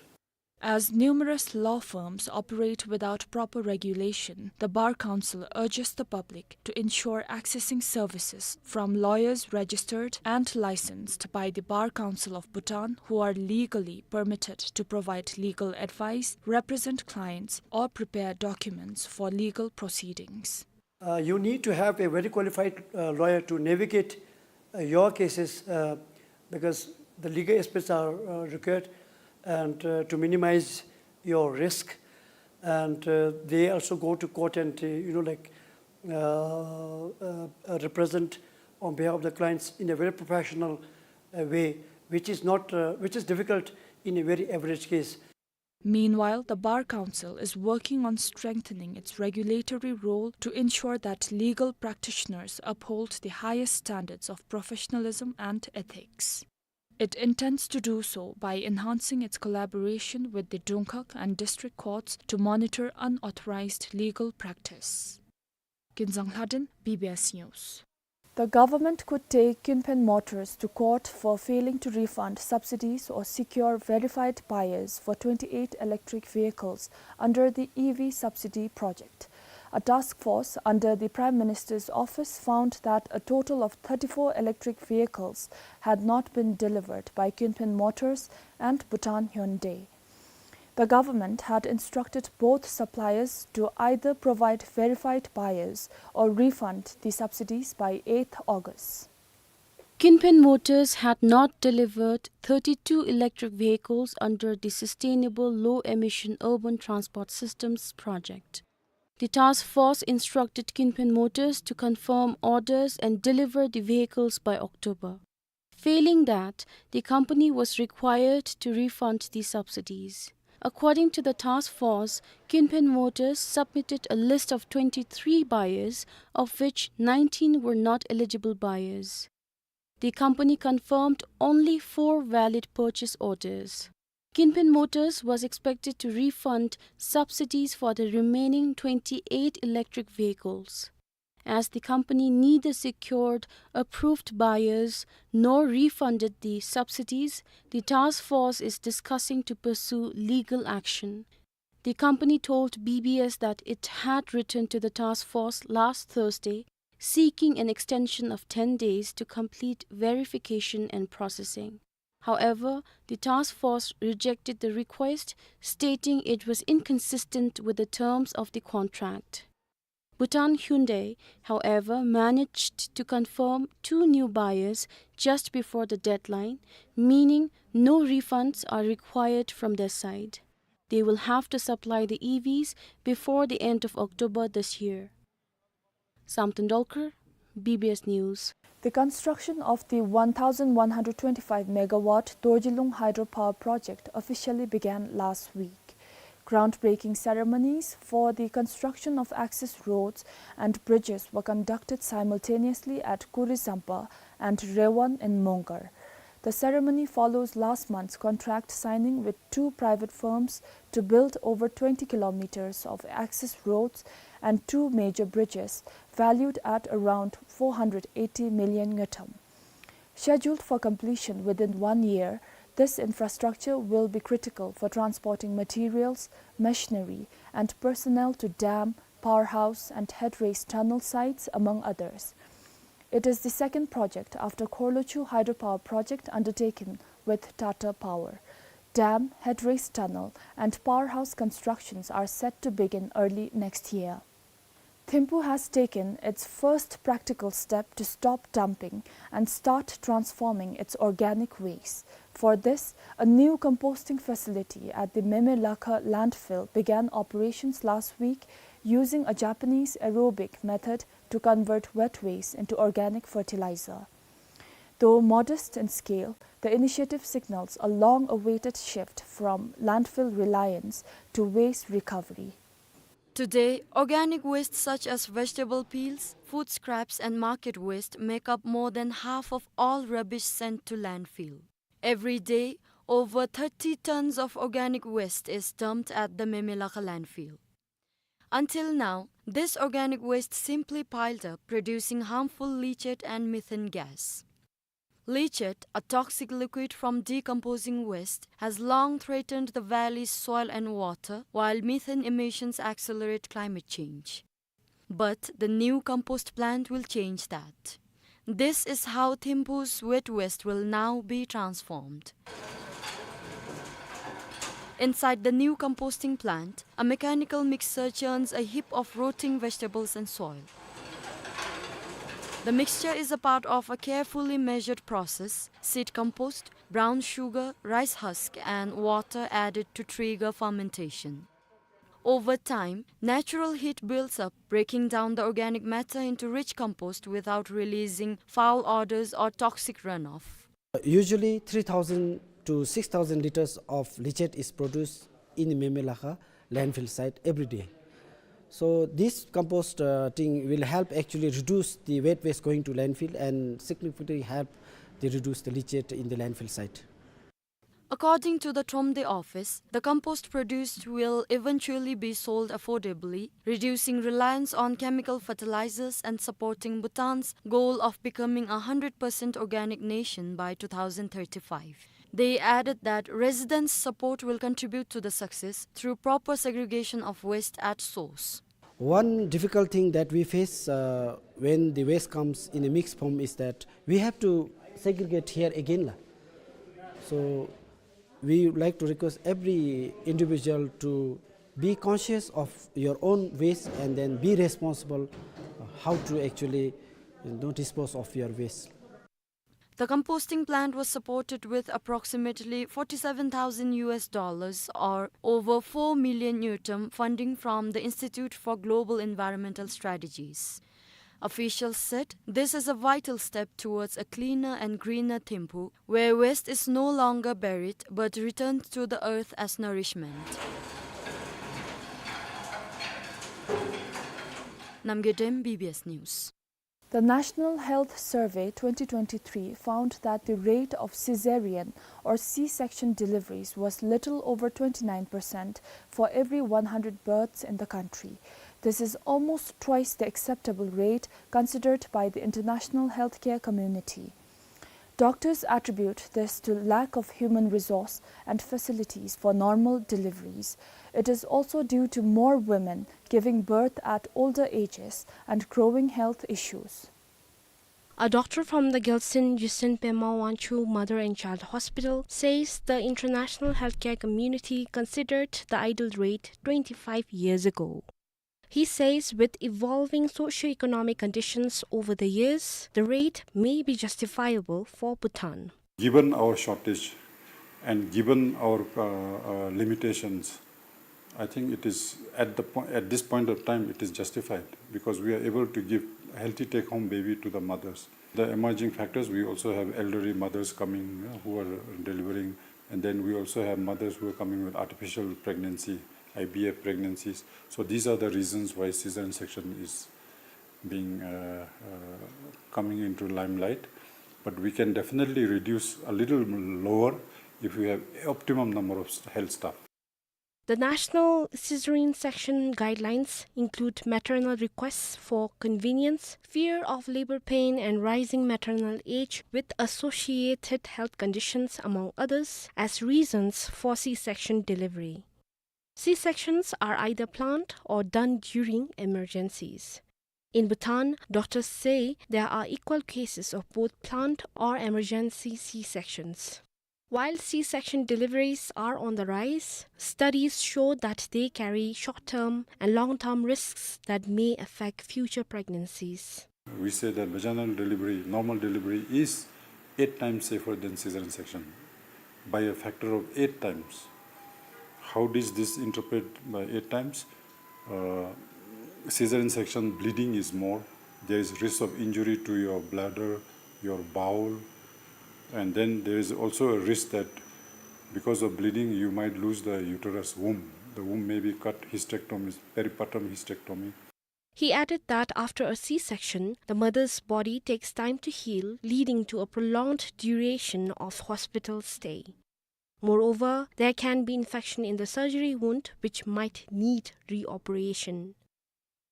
As numerous law firms operate without proper regulation, the Bar Council urges the public to ensure accessing services from lawyers registered and licensed by the Bar Council of Bhutan, who are legally permitted to provide legal advice, represent clients, or prepare documents for legal proceedings. Uh, you need to have a very qualified, uh, lawyer to navigate, uh, your cases, uh, because the legal experts are, uh, required and, uh, to minimize your risk. And, uh, they also go to court and, uh, you know, like, uh, uh, uh, represent on behalf of the clients in a very professional, uh, way, which is not, uh, which is difficult in a very average case. Meanwhile, the Bar Council is working on strengthening its regulatory role to ensure that legal practitioners uphold the highest standards of professionalism and ethics. It intends to do so by enhancing its collaboration with the Dungkhag and district courts to monitor unauthorized legal practice. Kinzang Lhaden, B B S News. The government could take Kunphen Motors to court for failing to refund subsidies or secure verified buyers for twenty-eight electric vehicles under the E V subsidy project. A task force under the Prime Minister's office found that a total of thirty-four electric vehicles had not been delivered by Kunphen Motors and Bhutan Hyundai. The government had instructed both suppliers to either provide verified buyers or refund the subsidies by eighth August. Kunphen Motors had not delivered thirty-two electric vehicles under the Sustainable Low Emission Urban Transport Systems project. The task force instructed Kunphen Motors to confirm orders and deliver the vehicles by October. Failing that, the company was required to refund the subsidies. According to the task force, Kunphen Motors submitted a list of twenty-three buyers, of which nineteen were not eligible buyers. The company confirmed only four valid purchase orders. Kunphen Motors was expected to refund subsidies for the remaining twenty-eight electric vehicles. As the company neither secured approved buyers nor refunded the subsidies, the task force is discussing to pursue legal action. The company told B B S that it had written to the task force last Thursday seeking an extension of ten days to complete verification and processing. However, the task force rejected the request, stating it was inconsistent with the terms of the contract. Bhutan Hyundai, however, managed to confirm two new buyers just before the deadline, meaning no refunds are required from their side. They will have to supply the E Vs before the end of October this year. Samten Dolkar, B B S News. The construction of the one thousand one hundred twenty-five megawatt Dorjilung hydropower project officially began last week. Groundbreaking ceremonies for the construction of access roads and bridges were conducted simultaneously at Kurizampa and Rewan in Mongar. The ceremony follows last month's contract signing with two private firms to build over twenty kilometers of access roads and two major bridges valued at around four hundred eighty million ngultrum. Scheduled for completion within one year, this infrastructure will be critical for transporting materials, machinery, and personnel to dam, powerhouse, and headrace tunnel sites, among others. It is the second project after Khorlochhu hydropower project undertaken with Tata Power. Dam, headrace tunnel, and powerhouse constructions are set to begin early next year. Thimphu has taken its first practical step to stop dumping and start transforming its organic waste. For this, a new composting facility at the Memelakha landfill began operations last week using a Japanese aerobic method to convert wet waste into organic fertilizer. Though modest in scale, the initiative signals a long-awaited shift from landfill reliance to waste recovery. Today, organic waste such as vegetable peels, food scraps, and market waste make up more than half of all rubbish sent to landfill. Every day, over thirty tons of organic waste is dumped at the Memelakha landfill. Until now, this organic waste simply piled up, producing harmful leachate and methane gas. Leachate, a toxic liquid from decomposing waste, has long threatened the valley's soil and water, while methane emissions accelerate climate change. But the new compost plant will change that. This is how Thimphu's wet waste will now be transformed. Inside the new composting plant, a mechanical mixer churns a heap of rotting vegetables and soil. The mixture is a part of a carefully measured process: seed compost, brown sugar, rice husk, and water added to trigger fermentation. Over time, natural heat builds up, breaking down the organic matter into rich compost without releasing foul odors or toxic runoff. Usually, three thousand to six thousand liters of leachate is produced in Memelakha landfill site every day. So this compost, uh, thing will help actually reduce the wet waste going to landfill and significantly help the reduce the leachate in the landfill site. According to the Thromde office, the compost produced will eventually be sold affordably, reducing reliance on chemical fertilizers and supporting Bhutan's goal of becoming a hundred percent organic nation by two thousand thirty-five. They added that residents' support will contribute to the success through proper segregation of waste at source. One difficult thing that we face, uh, when the waste comes in a mixed form is that we have to segregate here again, la. So we would like to request every individual to be conscious of your own waste and then be responsible, uh, how to actually, you know, dispose of your waste. The composting plant was supported with approximately forty-seven thousand U S dollars, or over four million ngultrum, funding from the Institute for Global Environmental Strategies. Officials said this is a vital step towards a cleaner and greener Thimphu, where waste is no longer buried but returned to the earth as nourishment. Namgay Dem, B B S News. The National Health Survey twenty twenty-three found that the rate of caesarean or C-section deliveries was little over twenty-nine percent for every one hundred births in the country. This is almost twice the acceptable rate considered by the international healthcare community. Doctors attribute this to lack of human resource and facilities for normal deliveries. It is also due to more women giving birth at older ages and growing health issues. A doctor from the Gyaltsuen Yesen Pema Wangchuk Mother and Child Hospital says the international healthcare community considered the idle rate twenty-five years ago. He says with evolving socio-economic conditions over the years, the rate may be justifiable for Bhutan. Given our shortage and given our, uh, uh, limitations, I think it is at the po-, at this point of time, it is justified because we are able to give healthy take-home baby to the mothers. The emerging factors, we also have elderly mothers coming, uh, who are delivering, and then we also have mothers who are coming with artificial pregnancy, I V F pregnancies. So these are the reasons why cesarean section is being, uh, uh, coming into limelight. But we can definitely reduce a little lower if we have optimum number of s-, health staff. The National Caesarean Section guidelines include maternal requests for convenience, fear of labor pain, and rising maternal age with associated health conditions, among others, as reasons for C-section delivery. C-sections are either planned or done during emergencies. In Bhutan, doctors say there are equal cases of both planned or emergency C-sections. While C-section deliveries are on the rise, studies show that they carry short-term and long-term risks that may affect future pregnancies. We say that vaginal delivery, normal delivery, is eight times safer than cesarean section by a factor of eight times. How is this interpreted by eight times? Uh, cesarean section bleeding is more. There is risk of injury to your bladder, your bowel, and then there is also a risk that because of bleeding, you might lose the uterus womb. The womb may be cut, hysterectomy, peripartum hysterectomy. He added that after a C-section, the mother's body takes time to heal, leading to a prolonged duration of hospital stay. Moreover, there can be infection in the surgery wound, which might need reoperation.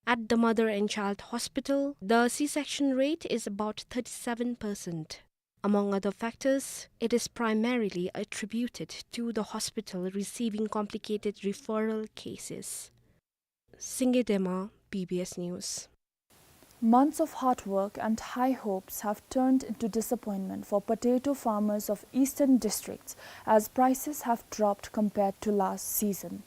At the Mother and Child Hospital, the C-section rate is about thirty-seven percent. Among other factors, it is primarily attributed to the hospital receiving complicated referral cases. Singye Dema, B B S News. Months of hard work and high hopes have turned into disappointment for potato farmers of eastern districts as prices have dropped compared to last season.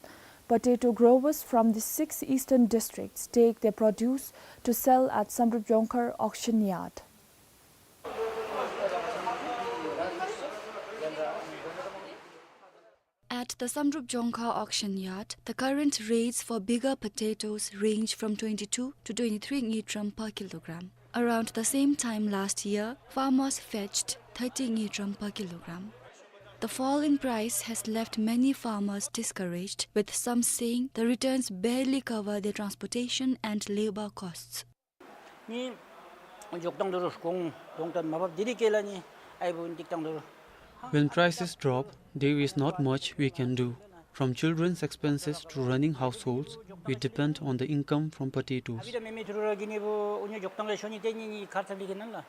Potato growers from the six eastern districts take their produce to sell at Samdrup Jongkhar auction yard. At the Samdrup Jongkhar auction yard, the current rates for bigger potatoes range from twenty-two to twenty-three ngultrum per kilogram. Around the same time last year, farmers fetched thirty ngultrum per kilogram. The fall in price has left many farmers discouraged, with some saying the returns barely cover their transportation and labor costs. ནི་འཇོག་ཐངས་དེ་རུ་གོང་གོང་ད་མ་བབས་དེ་རིགས་སྐོར་ལས་ནི་ཨའི་བུ་ཏིག་ཐང་དེ་རུ། When prices drop, there is not much we can do. From children's expenses to running households, we depend on the income from potatoes. ཨ་བི་ད་མེ་མེ་ཐུ་རུ་ར་གི་ནི་བུ་འུ་ཉོ་འཇོག་ཐངས་ལས་ཤོ་ནི་ཏེ་ནི་ནི་ཁར་ཚ་ལི་གི་ནང་ལ།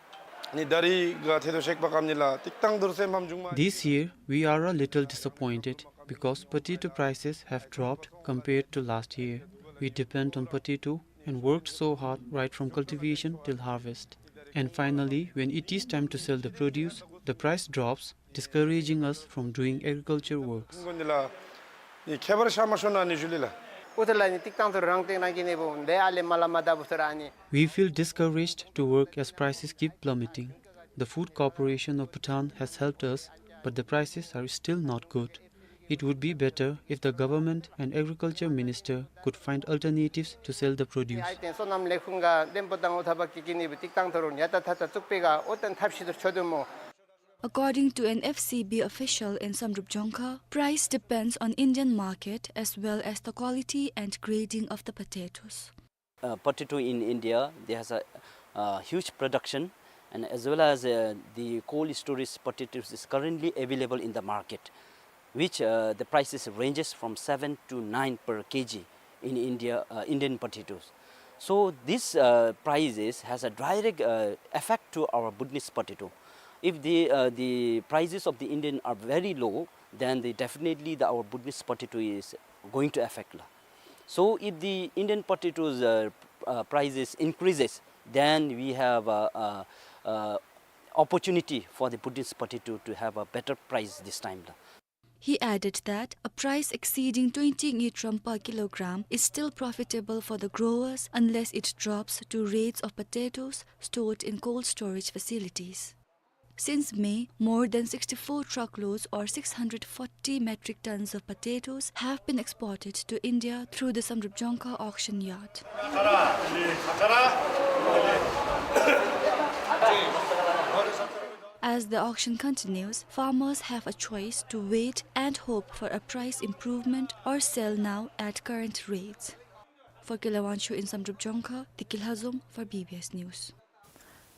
ནི་ད་རིས་ག་ཐེ་དོ་ཤེག་པ་ཀམ་ནི་ལ་ཏིག་ཐང་དེ་རུ་སེམས་ཕམ་བྱུང་མ། This year, we are a little disappointed because potato prices have dropped compared to last year. We depend on potato and worked so hard right from cultivation till harvest. And finally, when it is time to sell the produce, the price drops, discouraging us from doing agriculture works. ནི་ཁྱད་པར་ཤ་མ་ཤོ་ན་ནི་ཞུ་ལི་ལ། ཨུ་ཐ་ལ་ནི་ཏིག་ཐང་དེ་རུ་རང་སྟེང་རང་གི་ནི་བུ་འདི་ཨ་ལེ་མ་ལ་མ་ད་བུ་ཐ་ར་ནི། We feel discouraged to work as prices keep plummeting. The Food Corporation of Bhutan has helped us, but the prices are still not good. It would be better if the government and agriculture minister could find alternatives to sell the produce. ཨའི་ཏེན་སོ་ནམ་ལས་ཁུངས་ག་ལེན་པོ་དང་ཨོ་ཐ་བ་ཀི་ཀི་ནི་བུ་ཏིག་ཐང་དེ་རུ་ཡ་ད་ཐ་ཐ་ཙུག་པེ་ག་ཨོ་ཏན་ཐབས་ཤེས་དེ་ཆོ་དུ་མོ། According to an F C B official in Samdrup Jongkhar, price depends on Indian market as well as the quality and grading of the potatoes. Uh, potato in India, there has a, uh, huge production, and as well as, uh, the cold storage potatoes is currently available in the market, which, uh, the prices ranges from seven to nine per K G in India, uh, Indian potatoes. So this, uh, prices has a direct, uh, effect to our Bhutanese potato. If the, uh, the prices of the Indian are very low, then the, definitely the, our Bhutanese potato is going to affect la. So if the Indian potatoes, uh, uh, prices increases, then we have a, a, a opportunity for the Bhutanese potato to have a better price this time la. He added that a price exceeding twenty ngultrum per kilogram is still profitable for the growers unless it drops to rates of potatoes stored in cold storage facilities. Since May, more than sixty-four truckloads or six hundred forty metric tons of potatoes have been exported to India through the Samdrup Jongkhar auction yard. As the auction continues, farmers have a choice to wait and hope for a price improvement or sell now at current rates. For Kila Wangchuk in Samdrup Jongkhar, Diki Lhazom for B B S News.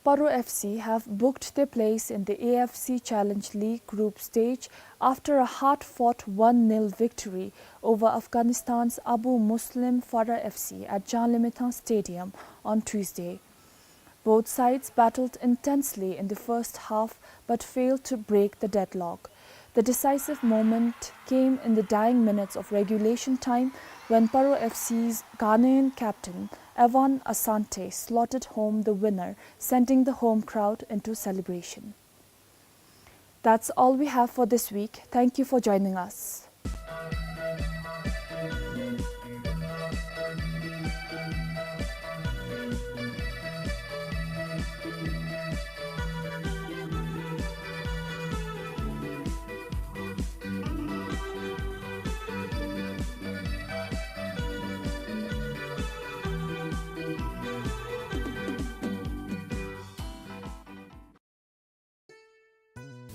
Paro F C have booked their place in the A F C Challenge League group stage after a hard-fought one nil victory over Afghanistan's Abu Muslim Farah F C at Janlymithang Stadium on Tuesday. Both sides battled intensely in the first half but failed to break the deadlock. The decisive moment came in the dying minutes of regulation time when Paro F C's Ghanaian captain Evan Asante slotted home the winner, sending the home crowd into celebration. That's all we have for this week. Thank you for joining us.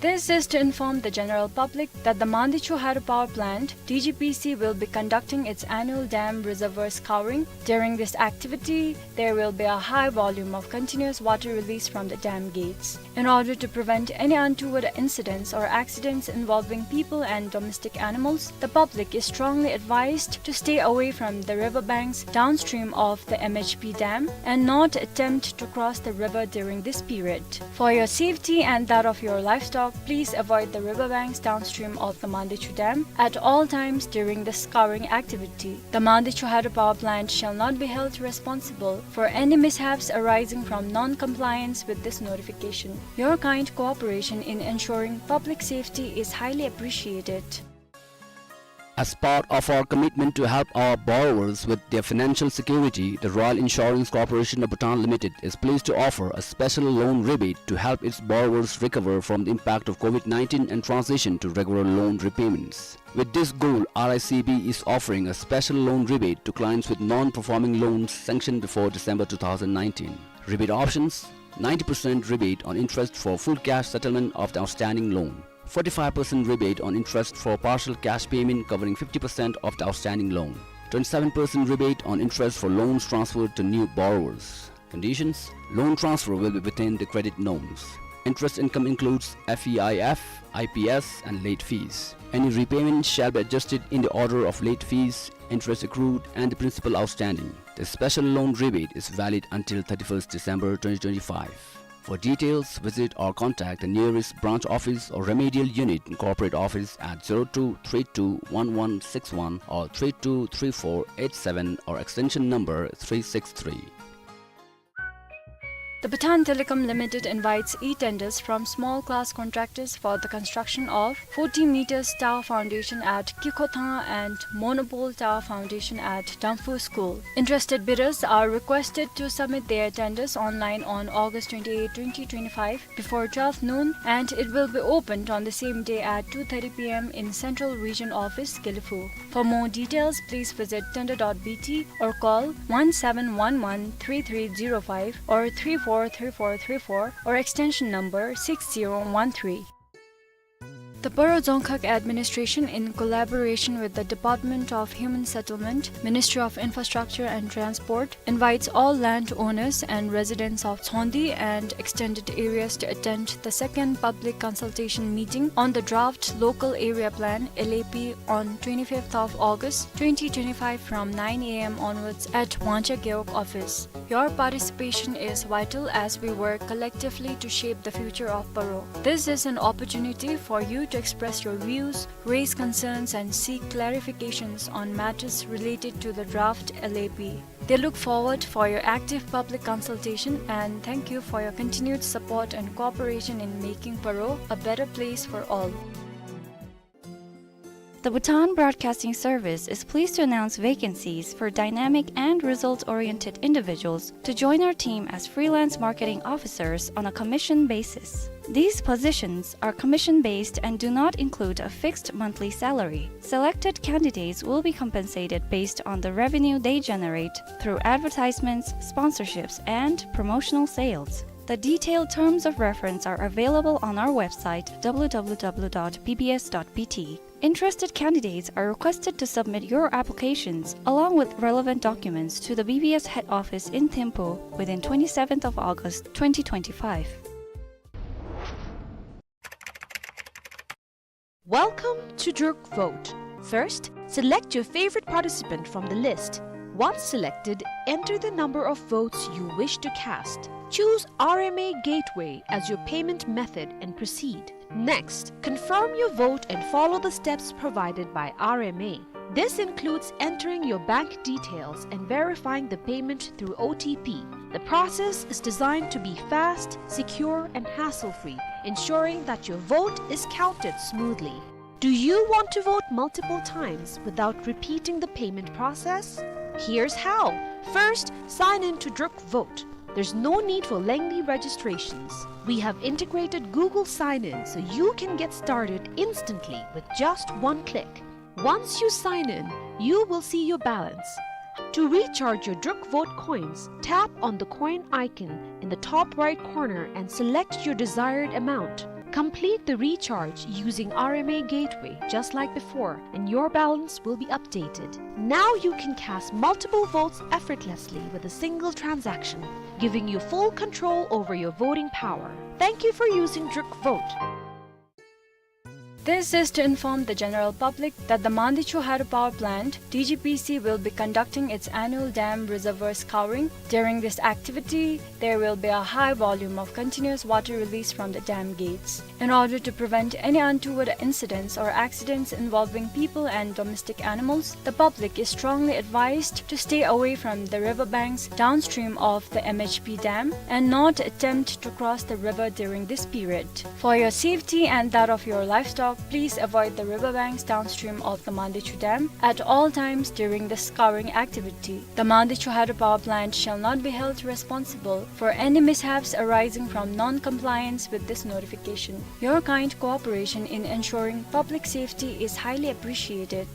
This is to inform the general public that the Mandichu Hydropower Plant, D G P C, will be conducting its annual dam reservoir scouring. During this activity, there will be a high volume of continuous water release from the dam gates. In order to prevent any untoward incidents or accidents involving people and domestic animals, the public is strongly advised to stay away from the river banks downstream of the M H P dam and not attempt to cross the river during this period. For your safety and that of your livestock, please avoid the river banks downstream of the Mandichu Dam at all times during the scouring activity. The Mandichu Hydropower Plant shall not be held responsible for any mishaps arising from non-compliance with this notification. Your kind cooperation in ensuring public safety is highly appreciated. As part of our commitment to help our borrowers with their financial security, the Royal Insurance Corporation of Bhutan Limited is pleased to offer a special loan rebate to help its borrowers recover from the impact of COVID nineteen and transition to regular loan repayments. With this goal, R I C B is offering a special loan rebate to clients with non-performing loans sanctioned before December two thousand nineteen. Rebate options: ninety percent rebate on interest for full cash settlement of the outstanding loan, forty-five percent rebate on interest for partial cash payment covering fifty percent of the outstanding loan, twenty-seven percent rebate on interest for loans transferred to new borrowers. Conditions: loan transfer will be within the credit norms. Interest income includes F E I F, I P S, and late fees. Any repayment shall be adjusted in the order of late fees, interest accrued, and the principal outstanding. The special loan rebate is valid until thirty-first December twenty twenty-five. For details, visit or contact the nearest branch office or remedial unit in corporate office at zero two three two one one six one or three two three four eight seven or extension number three six three. The Bhutan Telecom Limited invites e-tenders from small-class contractors for the construction of forty meters tower foundation at Kikhothang and monopole tower foundation at Damphu School. Interested bidders are requested to submit their tenders online on August twenty-eighth, twenty twenty-five, before twelve noon, and it will be opened on the same day at two thirty P M in Central Region Office, Gelephu. For more details, please visit tender dot B T or call one seven one one three three zero five or three four three four three four or extension number six zero one three. The Paro Dzongkhag Administration, in collaboration with the Department of Human Settlement, Ministry of Infrastructure and Transport, invites all landowners and residents of Tsongdi and extended areas to attend the second public consultation meeting on the draft Local Area Plan, L A P, on twenty-fifth of August twenty twenty-five from nine A M onwards at Wangcha Gewog office. Your participation is vital as we work collectively to shape the future of Paro. This is an opportunity for you to express your views, raise concerns, and seek clarifications on matters related to the draft L A P. They look forward for your active public consultation and thank you for your continued support and cooperation in making Paro a better place for all. The Bhutan Broadcasting Service is pleased to announce vacancies for dynamic and result-oriented individuals to join our team as freelance marketing officers on a commission basis. These positions are commission-based and do not include a fixed monthly salary. Selected candidates will be compensated based on the revenue they generate through advertisements, sponsorships, and promotional sales. The detailed terms of reference are available on our website, W W W dot B B S dot B T. Interested candidates are requested to submit your applications along with relevant documents to the B B S head office in Thimphu within twenty-seventh of August twenty twenty-five. Welcome to Druk Vote. First, select your favorite participant from the list. Once selected, enter the number of votes you wish to cast. Choose R M A Gateway as your payment method and proceed. Next, confirm your vote and follow the steps provided by R M A. This includes entering your bank details and verifying the payment through O T P. The process is designed to be fast, secure, and hassle-free, ensuring that your vote is counted smoothly. Do you want to vote multiple times without repeating the payment process? Here's how. First, sign in to Druk Vote. There's no need for lengthy registrations. We have integrated Google Sign-In so you can get started instantly with just one click. Once you sign in, you will see your balance. To recharge your Druk Vote coins, tap on the coin icon in the top right corner and select your desired amount. Complete the recharge using R M A Gateway just like before, and your balance will be updated. Now you can cast multiple votes effortlessly with a single transaction, giving you full control over your voting power. Thank you for using Druk Vote. This is to inform the general public that the Mandichu Hydropower Plant, D G P C, will be conducting its annual dam reservoir scouring. During this activity, there will be a high volume of continuous water release from the dam gates. In order to prevent any untoward incidents or accidents involving people and domestic animals, the public is strongly advised to stay away from the river banks downstream of the M H P dam and not attempt to cross the river during this period. For your safety and that of your livestock, please avoid the riverbanks downstream of the Mandichu Dam at all times during the scouring activity. The Mandichu Hydropower Plant shall not be held responsible for any mishaps arising from non-compliance with this notification. Your kind cooperation in ensuring public safety is highly appreciated.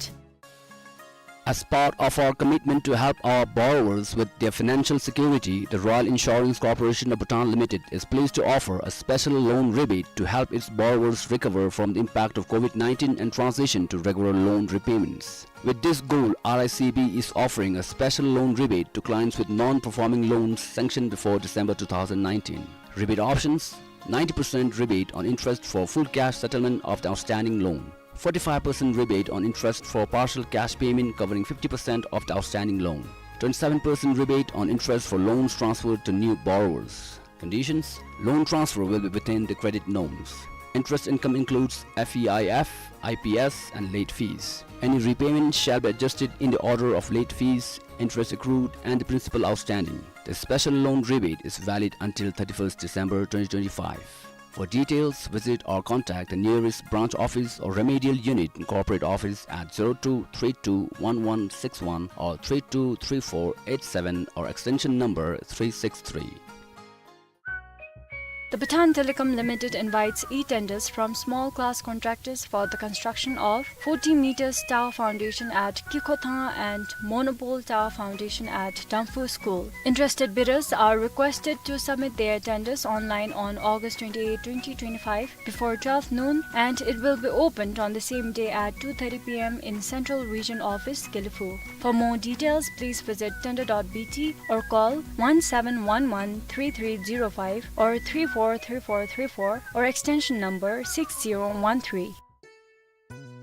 As part of our commitment to help our borrowers with their financial security, the Royal Insurance Corporation of Bhutan Limited is pleased to offer a special loan rebate to help its borrowers recover from the impact of COVID nineteen and transition to regular loan repayments. With this goal, R I C B is offering a special loan rebate to clients with non-performing loans sanctioned before December two thousand nineteen. Rebate options: ninety percent rebate on interest for full cash settlement of the outstanding loan, forty-five percent rebate on interest for partial cash payment covering fifty percent of the outstanding loan, twenty-seven percent rebate on interest for loans transferred to new borrowers. Conditions: loan transfer will be within the credit norms. Interest income includes F E I F, I P S, and late fees. Any repayment shall be adjusted in the order of late fees, interest accrued, and the principal outstanding. The special loan rebate is valid until thirty-first December twenty twenty-five. For details, visit or contact the nearest branch office or remedial unit in corporate office at zero two three two one one six one or three two three four eight seven or extension number three six three. The Bhutan Telecom Limited invites e-tenders from small class contractors for the construction of forty meters tower foundation at Kikhothang and monopole tower foundation at Damphu School. Interested bidders are requested to submit their tenders online on August twenty-eighth, twenty twenty-five, before twelve noon, and it will be opened on the same day at two thirty P M in Central Region Office, Gelephu. For more details, please visit tender dot B T or call one seven one one three three zero five or three four three four three four or extension number six zero one three.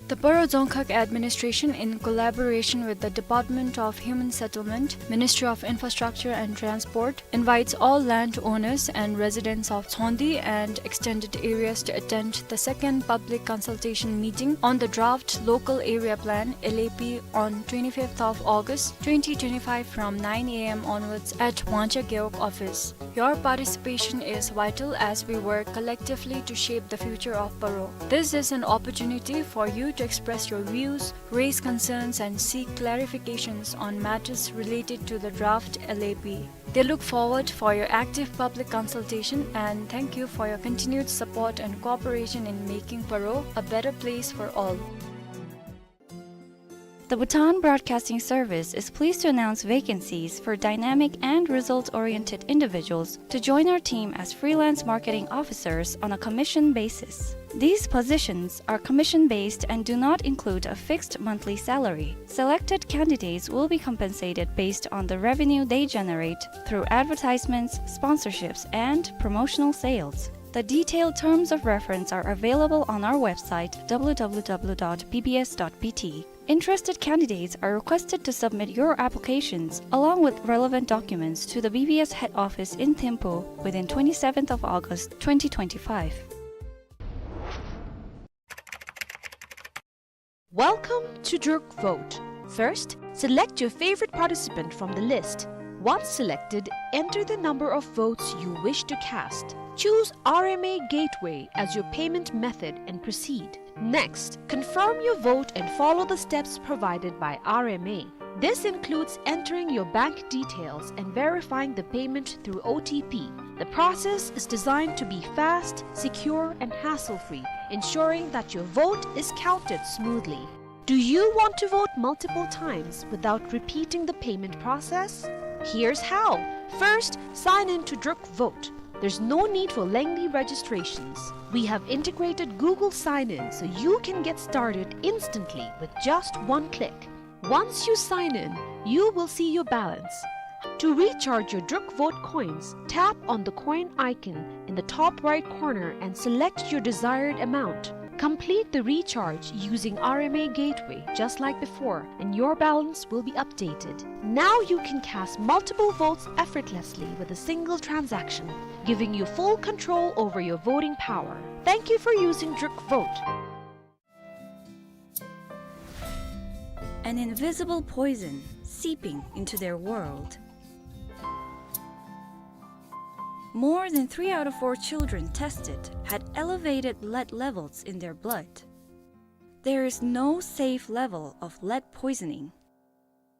The Paro Dzongkhag Administration, in collaboration with the Department of Human Settlement, Ministry of Infrastructure and Transport, invites all landowners and residents of Chhondi and extended areas to attend the second public consultation meeting on the draft Local Area Plan, L A P, on twenty-fifth of August twenty twenty-five from nine A M onwards at Wangcha Gewog office. Your participation is vital as we work collectively to shape the future of Paro. This is an opportunity for you to express your views, raise concerns, and seek clarifications on matters related to the draft L A P. They look forward for your active public consultation and thank you for your continued support and cooperation in making Paro a better place for all. The Bhutan Broadcasting Service is pleased to announce vacancies for dynamic and result-oriented individuals to join our team as freelance marketing officers on a commission basis. These positions are commission-based and do not include a fixed monthly salary. Selected candidates will be compensated based on the revenue they generate through advertisements, sponsorships, and promotional sales. The detailed terms of reference are available on our website, W W W dot B B S dot B T. Interested candidates are requested to submit your applications along with relevant documents to the B B S head office in Thimphu within twenty-seventh of August twenty twenty-five. Welcome to Druk Vote. First, select your favorite participant from the list. Once selected, enter the number of votes you wish to cast. Choose R M A Gateway as your payment method and proceed. Next, confirm your vote and follow the steps provided by R M A. This includes entering your bank details and verifying the payment through O T P. The process is designed to be fast, secure, and hassle-free, ensuring that your vote is counted smoothly. Do you want to vote multiple times without repeating the payment process? Here's how. First, sign in to Druk Vote. There's no need for lengthy registrations. We have integrated Google Sign-In so you can get started instantly with just one click. Once you sign in, you will see your balance. To recharge your Druk Vote coins, tap on the coin icon in the top right corner and select your desired amount. Complete the recharge using R M A Gateway just like before, and your balance will be updated. Now you can cast multiple votes effortlessly with a single transaction, giving you full control over your voting power. Thank you for using Druk Vote. An invisible poison seeping into their world. More than three out of four children tested had elevated lead levels in their blood. There is no safe level of lead poisoning.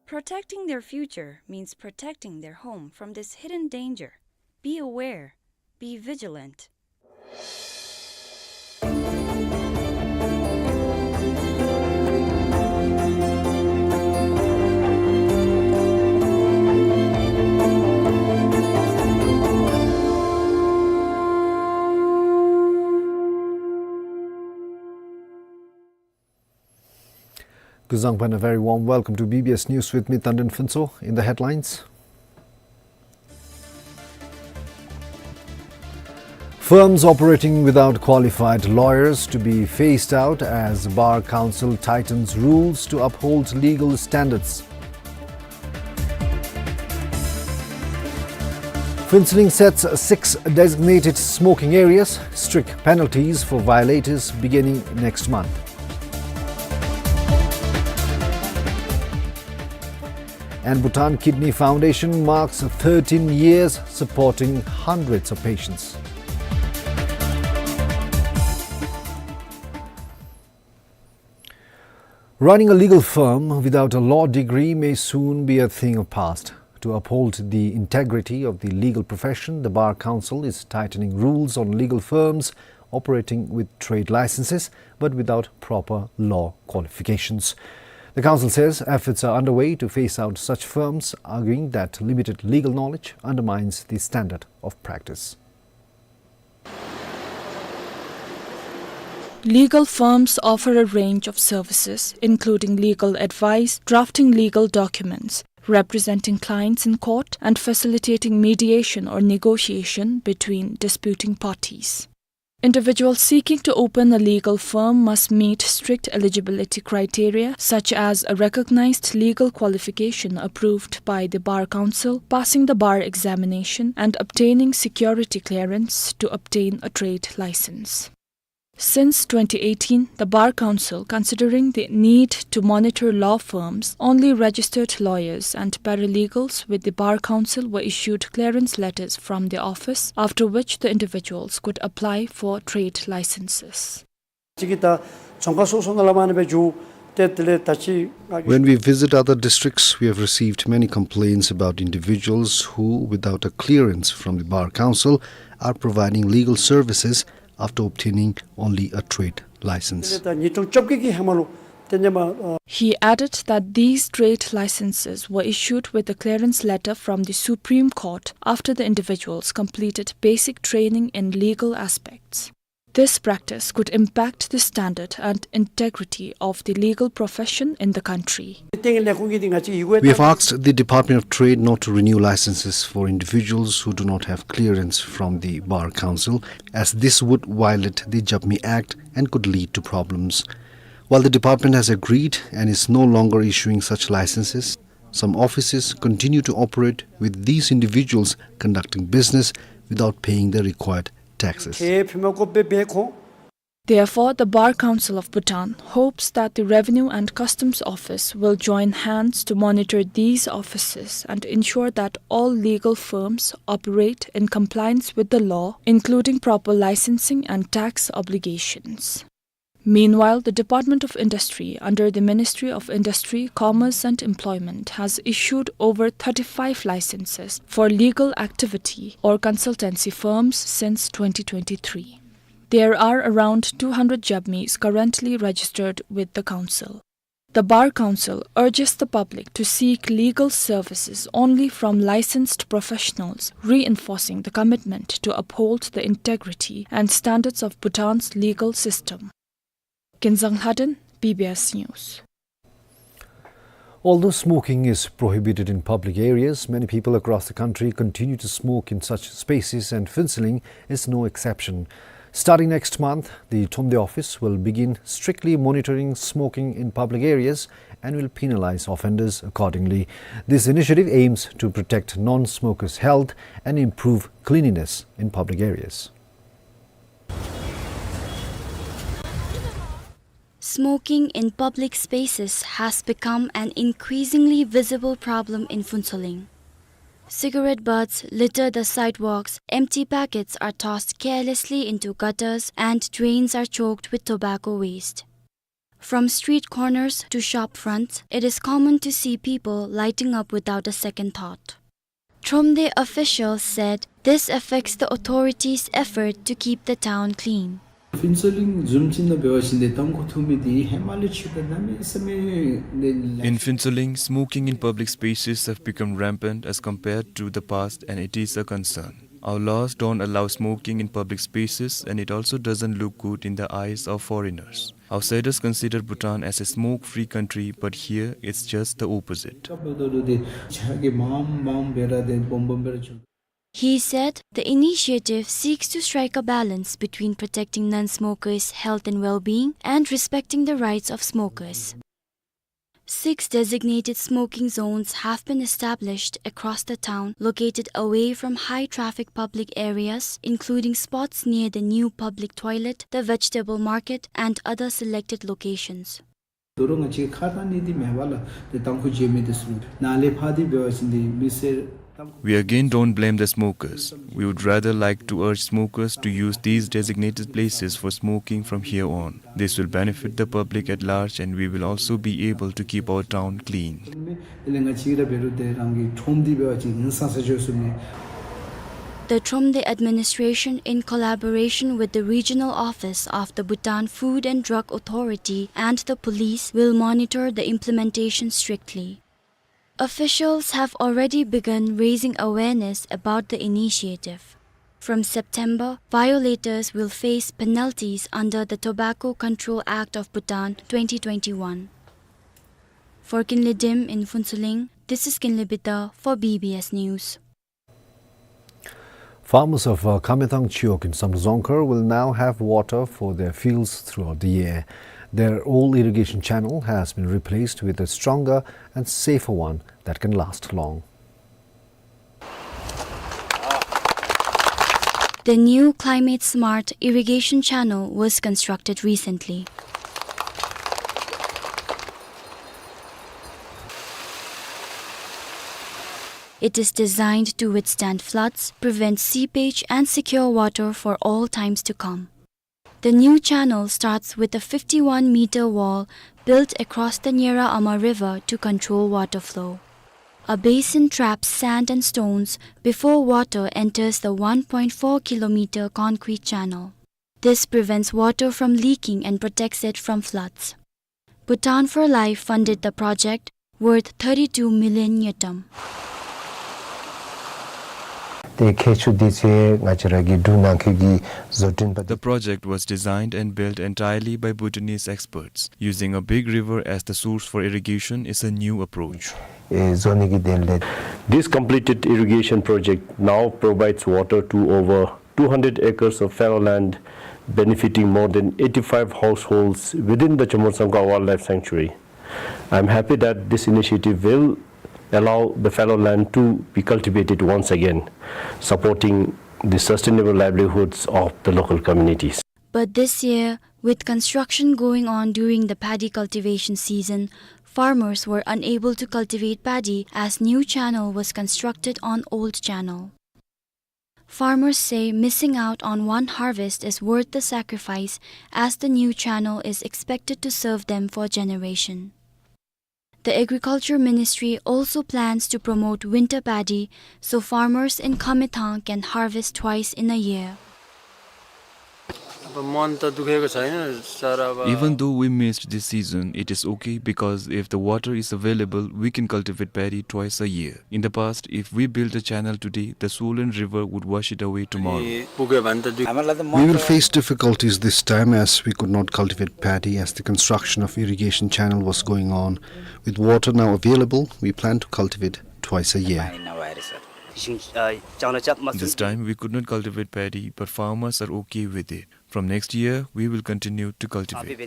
Protecting their future means protecting their home from this hidden danger. Be aware, be vigilant. Kuzuzangpo, a very warm welcome to B B S News with me, Tandon Phuntsho. In the headlines, firms operating without qualified lawyers to be phased out as Bar Council tightens rules to uphold legal standards. Phuentsholing sets six designated smoking areas, strict penalties for violators beginning next month. And Bhutan Kidney Foundation marks thirteen years supporting hundreds of patients. Running a legal firm without a law degree may soon be a thing of past. To uphold the integrity of the legal profession, the Bar Council is tightening rules on legal firms operating with trade licenses but without proper law qualifications. The council says efforts are underway to phase out such firms, arguing that limited legal knowledge undermines the standard of practice. Legal firms offer a range of services, including legal advice, drafting legal documents, representing clients in court, and facilitating mediation or negotiation between disputing parties. Individuals seeking to open a legal firm must meet strict eligibility criteria, such as a recognized legal qualification approved by the Bar Council, passing the bar examination, and obtaining security clearance to obtain a trade license. Since twenty eighteen, the Bar Council, considering the need to monitor law firms, only registered lawyers and paralegals with the Bar Council were issued clearance letters from the office, after which the individuals could apply for trade licenses. ཅིག་གི་ད་ཚོང་ཁང་སོ་སོ་ནང་ལས་མར་ཨ་ནི་སྦེ་འགྱོ་སྟེ་དེ་ལས་ད་ཅི། When we visit other districts, we have received many complaints about individuals who, without a clearance from the Bar Council, are providing legal services after obtaining only a trade license. དེ་ལས་ད་ཉིས་སྟོང་བཅོ་བརྒྱད་ཀྱི་ཧེ་མ་ལུ་དེ་ནས་མར་ཨ། He added that these trade licenses were issued with a clearance letter from the Supreme Court after the individuals completed basic training in legal aspects. This practice could impact the standard and integrity of the legal profession in the country. We have asked the Department of Trade not to renew licenses for individuals who do not have clearance from the Bar Council, as this would violate the Jabmi Act and could lead to problems. While the department has agreed and is no longer issuing such licenses, some offices continue to operate, with these individuals conducting business without paying the required taxes. Therefore, the Bar Council of Bhutan hopes that the Revenue and Customs Office will join hands to monitor these offices and ensure that all legal firms operate in compliance with the law, including proper licensing and tax obligations. Meanwhile, the Department of Industry under the Ministry of Industry, Commerce and Employment has issued over thirty-five licenses for legal activity or consultancy firms since twenty twenty-three. There are around two hundred Jabmis currently registered with the council. The Bar Council urges the public to seek legal services only from licensed professionals, reinforcing the commitment to uphold the integrity and standards of Bhutan's legal system. Kinzang Lhaden, B B S News. Although smoking is prohibited in public areas, many people across the country continue to smoke in such spaces, and Phuentsholing is no exception. Starting next month, the Thromde office will begin strictly monitoring smoking in public areas and will penalize offenders accordingly. This initiative aims to protect non-smokers' health and improve cleanliness in public areas. Smoking in public spaces has become an increasingly visible problem in Phuentsholing. Cigarette butts litter the sidewalks, empty packets are tossed carelessly into gutters, and drains are choked with tobacco waste. From street corners to shop fronts, it is common to see people lighting up without a second thought. Thromde officials said this affects the authorities' effort to keep the town clean. Phuentsholing བཟུམ་ཅིག་ནང་འབད་བ་ཅིན་ཏེ་ཏམ་ཁུ་འཐུང་མི་འདི་ཧེ་མ་ལས་ཆེ་བ་གནམ་མེད་ས་མེད་ལས། In Phuentsholing, smoking in public spaces have become rampant as compared to the past, and it is a concern. Our laws don't allow smoking in public spaces, and it also doesn't look good in the eyes of foreigners. Outsiders consider Bhutan as a smoke-free country, but here it's just the opposite. He said the initiative seeks to strike a balance between protecting non-smokers' health and well-being and respecting the rights of smokers. Six designated smoking zones have been established across the town, located away from high-traffic public areas, including spots near the new public toilet, the vegetable market, and other selected locations. ད་རུང་ང་བཅས་ཁ་གཏང་ནི་འདི་མེད་པ་ལགས། ཏེ་ཏམ་ཁུ་བརྗེ་མི་འདི་ཚུ་ནང་ལས་ཕར་འདི་འབད་བ་ཅིན་འདི་མི་སེར་ཏམ་ཁུ། We again don't blame the smokers. We would rather like to urge smokers to use these designated places for smoking from here on. This will benefit the public at large, and we will also be able to keep our town clean. དེ་ལས་ང་བཅས་ར་འབད་རུང་ཏེ་རང་གི་ཁྲོམ་འདི་འབད་བ་ཅིན་ཧིང་སངས་ས་ཅོག་ཚུགས་མས། The Thromde administration, in collaboration with the regional office of the Bhutan Food and Drug Authority and the police, will monitor the implementation strictly. Officials have already begun raising awareness about the initiative. From September, violators will face penalties under the Tobacco Control Act of Bhutan twenty twenty-one. For Kinley Dim in Phuentsholing, this is Kinley Bita for B B S News. Farmers of, uh, Khamethang Chiwog in Samdrup Dzongkhar will now have water for their fields throughout the year. Their old irrigation channel has been replaced with a stronger and safer one that can last long. The new climate-smart irrigation channel was constructed recently. It is designed to withstand floods, prevent seepage, and secure water for all times to come. The new channel starts with a fifty-one meter wall built across the Nyera Ama River to control water flow. A basin traps sand and stones before water enters the one point four kilometer concrete channel. This prevents water from leaking and protects it from floods. Bhutan for Life funded the project, worth thirty-two million ngultrum. ཏེ་ཁྱད་ཆོས་འདི་ཚུ་ང་བཅས་ར་གི་འབྲུག་ནང་འཁོད་ཀྱི་བཟོ་སྐྲུན་པ། The project was designed and built entirely by Bhutanese experts, using a big river as the source for irrigation is a new approach. ཨེ་བཟོ་ནི་གི་དོན་ལས། This completed irrigation project now provides water to over two hundred acres of fallow land, benefiting more than eighty-five households within the Chomo Dzongkhar Wildlife Sanctuary. I am happy that this initiative will allow the fallow land to be cultivated once again, supporting the sustainable livelihoods of the local communities. But this year, with construction going on during the paddy cultivation season, farmers were unable to cultivate paddy as new channel was constructed on old channel. Farmers say missing out on one harvest is worth the sacrifice, as the new channel is expected to serve them for generation. The Agriculture Ministry also plans to promote winter paddy, so farmers in Khamethang can harvest twice in a year. मन त दुखेको छैन, सारा अब Even though we missed this season, it is okay because if the water is available, we can cultivate paddy twice a year. In the past, if we build a channel today, the swollen river would wash it away tomorrow. पुग्यो भने त दुई We will face difficulties this time as we could not cultivate paddy as the construction of irrigation channel was going on. With water now available, we plan to cultivate twice a year. This time we could not cultivate paddy, but farmers are okay with it. From next year, we will continue to cultivate. The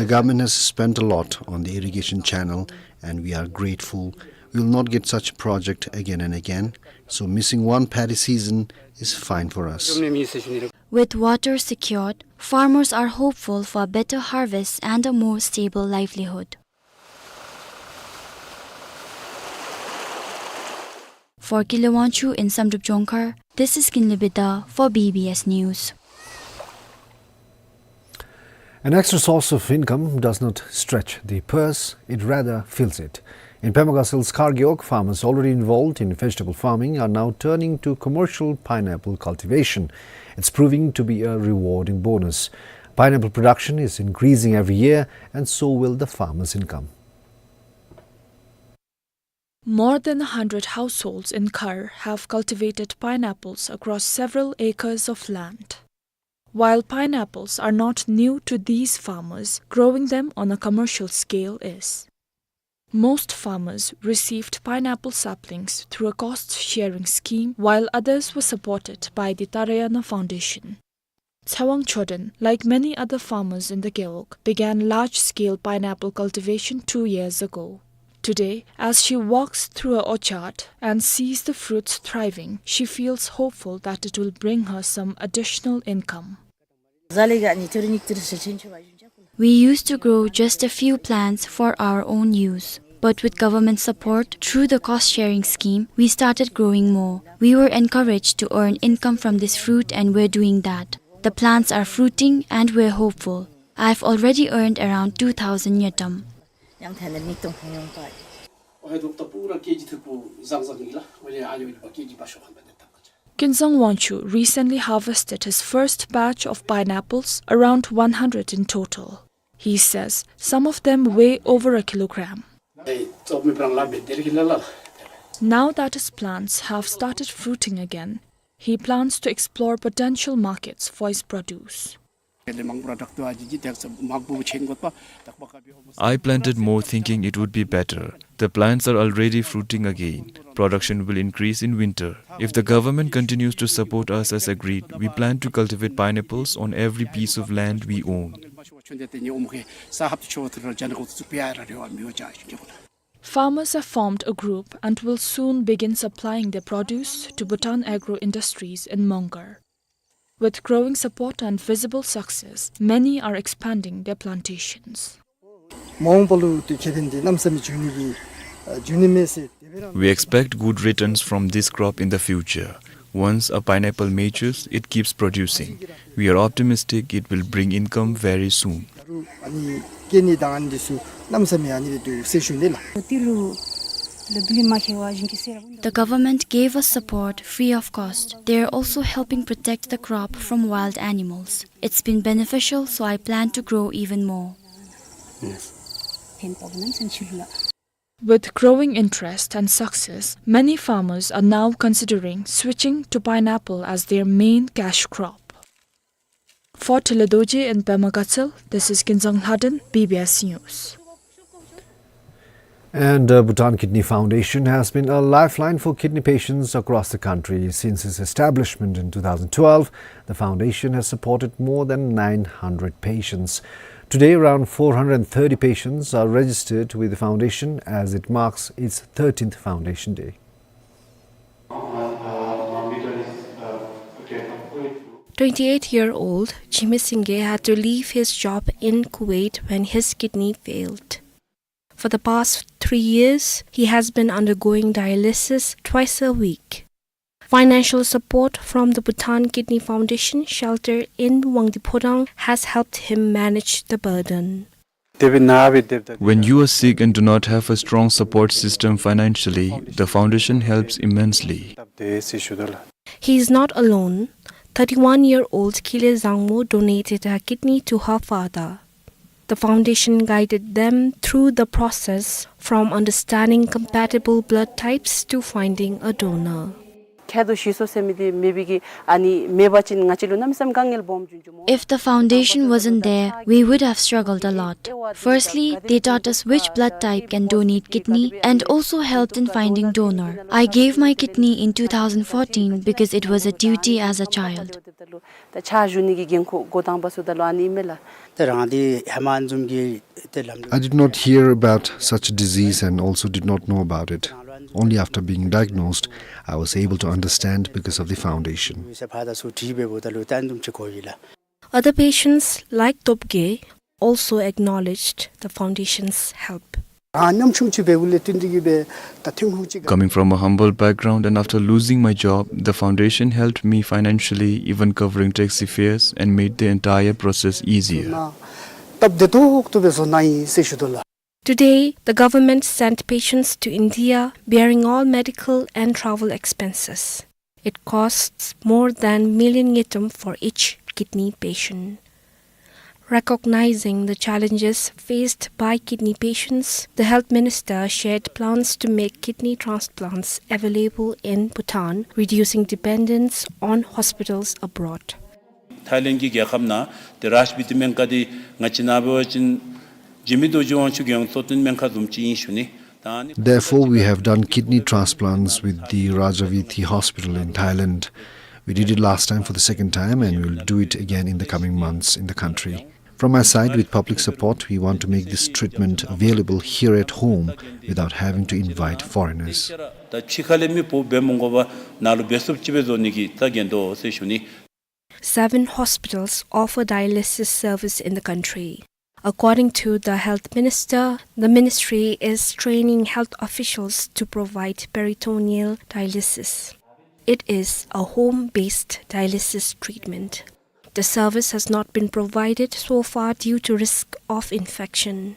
government has spent a lot on the irrigation channel, and we are grateful. We will not get such project again and again, so missing one paddy season is fine for us. With water secured, farmers are hopeful for better harvests and a more stable livelihood. For Kinley Wangchuk in Samdrup Jongkhar, this is Kinley Bida for B B S News. An extra source of income does not stretch the purse, it rather fills it. In Pema Gatsel's Khargewog, farmers already involved in vegetable farming are now turning to commercial pineapple cultivation. It's proving to be a rewarding bonus. Pineapple production is increasing every year, and so will the farmers' income. More than a hundred households in Khar have cultivated pineapples across several acres of land. While pineapples are not new to these farmers, growing them on a commercial scale is. Most farmers received pineapple saplings through a cost-sharing scheme, while others were supported by the Tarayana Foundation. Tsewang Choden, like many other farmers in the Gewog, began large-scale pineapple cultivation two years ago. Today, as she walks through her orchard and sees the fruits thriving, she feels hopeful that it will bring her some additional income. We used to grow just a few plants for our own use, but with government support through the cost-sharing scheme, we started growing more. We were encouraged to earn income from this fruit and we're doing that. The plants are fruiting and we're hopeful. I've already earned around two thousand ngultrum. Kinzang Wangchuk recently harvested his first batch of pineapples, around one hundred in total. He says some of them weigh over a kilogram. Now that his plants have started fruiting again, he plans to explore potential markets for his produce. I planted more thinking it would be better. The plants are already fruiting again. Production will increase in winter. If the government continues to support us as agreed, we plan to cultivate pineapples on every piece of land we own. Farmers have formed a group and will soon begin supplying their produce to Bhutan Agro Industries in Mongar. With growing support and visible success, many are expanding their plantations. We expect good returns from this crop in the future. Once a pineapple matures, it keeps producing. We are optimistic it will bring income very soon. The government gave us support free of cost. They are also helping protect the crop from wild animals. It's been beneficial, so I plan to grow even more. With growing interest and success, many farmers are now considering switching to pineapple as their main cash crop. For Tile Dorji in Pema Gatsel, this is Kinzang Lhaden, B B S News. And, uh, Bhutan Kidney Foundation has been a lifeline for kidney patients across the country. Since its establishment in two thousand twelve, the foundation has supported more than nine hundred patients. Today, around four hundred thirty patients are registered with the foundation as it marks its thirteenth foundation day. Twenty-eight-year-old Jimmy Singye had to leave his job in Kuwait when his kidney failed. For the past three years, he has been undergoing dialysis twice a week. Financial support from the Bhutan Kidney Foundation shelter in Wangdi Phodang has helped him manage the burden. When you are sick and do not have a strong support system financially, the foundation helps immensely. He is not alone. Thirty-one-year-old Khile Zangmo donated her kidney to her father. The foundation guided them through the process, from understanding compatible blood types to finding a donor. ཁྱད་དུ་ཞི་སོ་ཟེར་མི་འདི་མེད་པའི་གི་ཨ་ནི་མེད་པ་ཅིན་ང་བཅས་ལུ་གནམ་མེད་ས་མེད་དཀའ་ངལ་སྦོམ་བྱུང་བྱུངམ་མས། If the foundation wasn't there, we would have struggled a lot. Firstly, they taught us which blood type can donate kidney and also helped in finding donor. I gave my kidney in two thousand fourteen because it was a duty as a child. ད་ཕྱག་ཞུ་ནི་གི་འགན་ཁུར་འགོ་དང་པ་ཚུ་ད་ལུ་ཨ་ནི་ཨིན་མས་ལགས། ཏེ་རང་འདི་ཧེ་མ་འཛོམས་ཀྱི་ཏེ་ལམ། I did not hear about such a disease and also did not know about it. Only after being diagnosed, I was able to understand because of the foundation. ས་ཕར་དང་ཚུར་དྲི་བའི་བུ་ད་ལུ་ཏན་འཛོམས་ཅིག་གོ་ཡི་ལགས། Other patients like Topge also acknowledged the foundation's help. རང་ཉམ་ཆུང་ཅིག་འབདཝ་ལས་བརྟེན་ཏེ་གིས་སྦེ་ད་ཐུན་མོང་ཅིག Coming from a humble background and after losing my job, the foundation helped me financially, even covering taxi fares, and made the entire process easier. སྟབས་བདེ་ཏོག་ཏོ་སྦེ་བཟོ་གནང་ཡི་ཟེར་ཞུ་དོ་ལགས། Today, the government sent patients to India bearing all medical and travel expenses. It costs more than million ngultrum for each kidney patient. Recognizing the challenges faced by kidney patients, the health minister shared plans to make kidney transplants available in Bhutan, reducing dependence on hospitals abroad. ཐའི་ལེནཌ་གི་རྒྱལ་ཁབ་ནང་ཏེ་རཱཇ་བི་ཏི་སྨན་ཁང་འདི་ང་བཅས་ནཱ་འབད་བ་ཅིན་འཇིགས་མེད་རྡོ་རྗེ་དབང་ཕྱུག་གི་གཙོ་བསྟེན་སྨན་ཁང་བཟུམ་ཅིག་ཨིན་ཞུ་ནི། ད་ཨ་ནི། Therefore, we have done kidney transplants with the Rajaviti Hospital in Thailand. We did it last time for the second time, and we'll do it again in the coming months in the country. From my side, with public support, we want to make this treatment available here at home without having to invite foreigners. ད་ཕྱི་ཁ་ལས་མི་འབོ་འབད་མ་དགོ་པར་ནཱ་ལུ་འབད་ཚུགསཔ་ཅིག་སྦེ་བཟོ་ནི་གི་ད་འགན་ཏོག་ཟེར་ཞུ་ནི། Seven hospitals offer dialysis service in the country. According to the health minister, the ministry is training health officials to provide peritoneal dialysis. It is a home-based dialysis treatment. The service has not been provided so far due to risk of infection.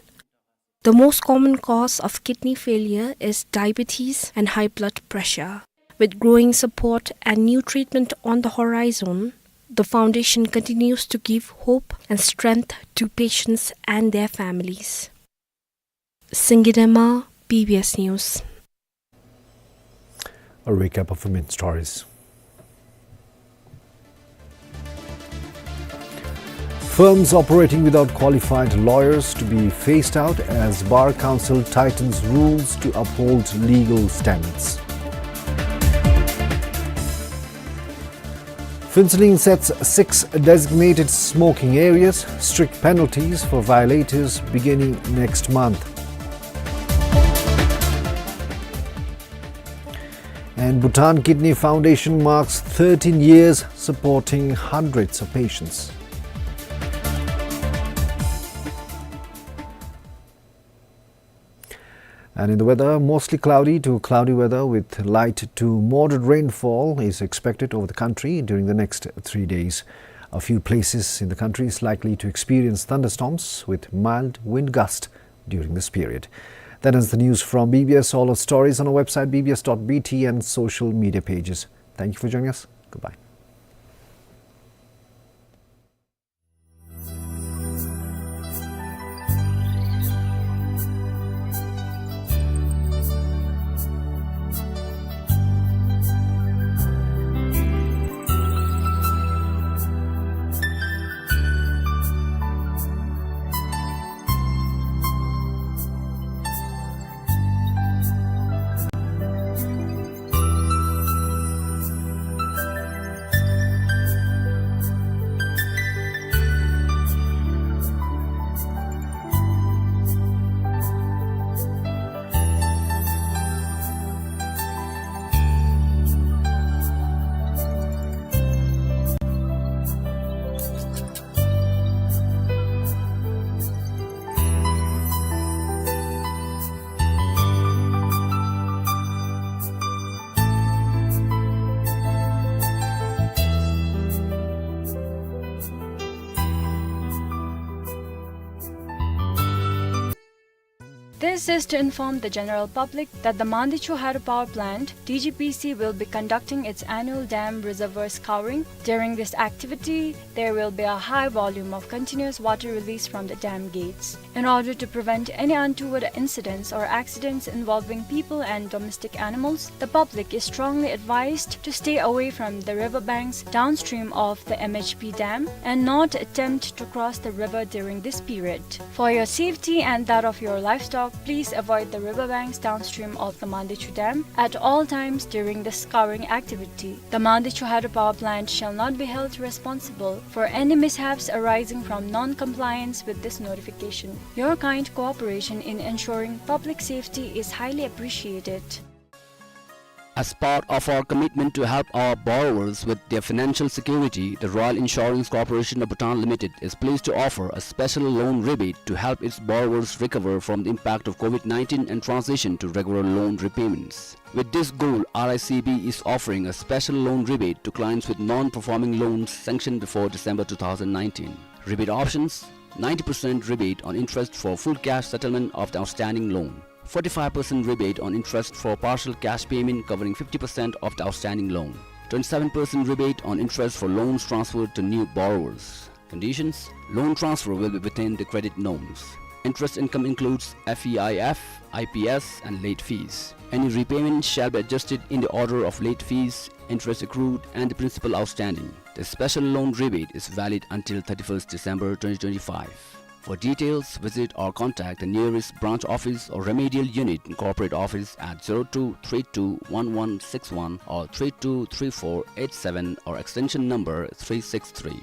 The most common cause of kidney failure is diabetes and high blood pressure. With growing support and new treatment on the horizon, the foundation continues to give hope and strength to patients and their families. Singye Dema, B B S News. A recap of the main stories. Firms operating without qualified lawyers to be phased out as Bar Council tightens rules to uphold legal standards. Phuentsholing sets six designated smoking areas, strict penalties for violators beginning next month. And Bhutan Kidney Foundation marks thirteen years supporting hundreds of patients. And in the weather, mostly cloudy to cloudy weather with light to moderate rainfall is expected over the country during the next three days. A few places in the country is likely to experience thunderstorms with mild wind gust during this period. That ends the news from B B S. All our stories on our website, B B S dot B T, and social media pages. Thank you for joining us. Goodbye. This is to inform the general public that the Mandichu Hydropower Plant, D G P C, will be conducting its annual dam reservoir scouring. During this activity, there will be a high volume of continuous water release from the dam gates. In order to prevent any untoward incidents or accidents involving people and domestic animals, the public is strongly advised to stay away from the river banks downstream of the M H P dam and not attempt to cross the river during this period. For your safety and that of your livestock, please avoid the river banks downstream of the Mandichu Dam at all times during the scouring activity. The Mandichu Hydropower Plant shall not be held responsible for any mishaps arising from non-compliance with this notification. Your kind cooperation in ensuring public safety is highly appreciated. As part of our commitment to help our borrowers with their financial security, the Royal Insurance Corporation of Bhutan Limited is pleased to offer a special loan rebate to help its borrowers recover from the impact of COVID nineteen and transition to regular loan repayments. With this goal, R I C B is offering a special loan rebate to clients with non-performing loans sanctioned before December two thousand nineteen. Rebate options: ninety percent rebate on interest for full cash settlement of the outstanding loan, forty-five percent rebate on interest for partial cash payment covering fifty percent of the outstanding loan, twenty-seven percent rebate on interest for loans transferred to new borrowers. Conditions: loan transfer will be within the credit norms. Interest income includes F E I F, I P S, and late fees. Any repayment shall be adjusted in the order of late fees, interest accrued, and the principal outstanding. The special loan rebate is valid until thirty-first December twenty twenty-five. For details, visit or contact the nearest branch office or remedial unit in corporate office at zero two three two one one six one or three two three four eight seven or extension number three six three.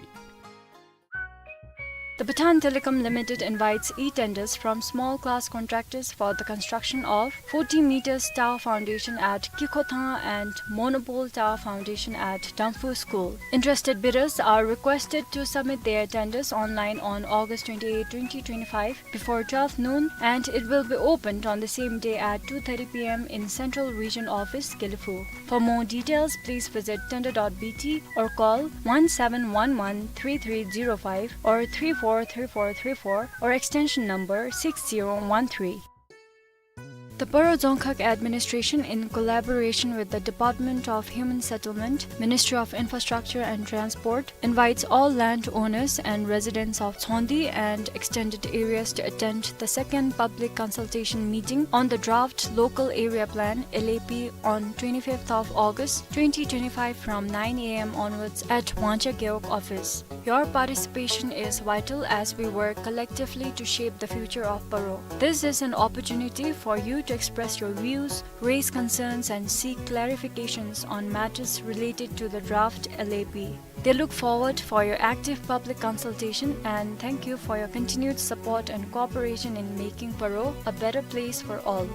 The Bhutan Telecom Limited invites e-tenders from small-class contractors for the construction of forty meters tower foundation at Kikhothang and monopole tower foundation at Damphu School. Interested bidders are requested to submit their tenders online on August twenty-eighth, twenty twenty-five, before twelve noon, and it will be opened on the same day at two thirty P M in Central Region Office, Gelephu. For more details, please visit tender dot B T or call one seven one one three three zero five or three four three four three four or extension number six zero one three. The Paro Dzongkhag Administration, in collaboration with the Department of Human Settlement, Ministry of Infrastructure and Transport, invites all landowners and residents of Chhondi and extended areas to attend the second public consultation meeting on the draft Local Area Plan, L A P, on twenty-fifth of August twenty twenty-five from nine A M onwards at Wangcha Gewog office. Your participation is vital as we work collectively to shape the future of Paro. This is an opportunity for you to express your views, raise concerns, and seek clarifications on matters related to the draft L A P. They look forward for your active public consultation and thank you for your continued support and cooperation in making Paro a better place for all.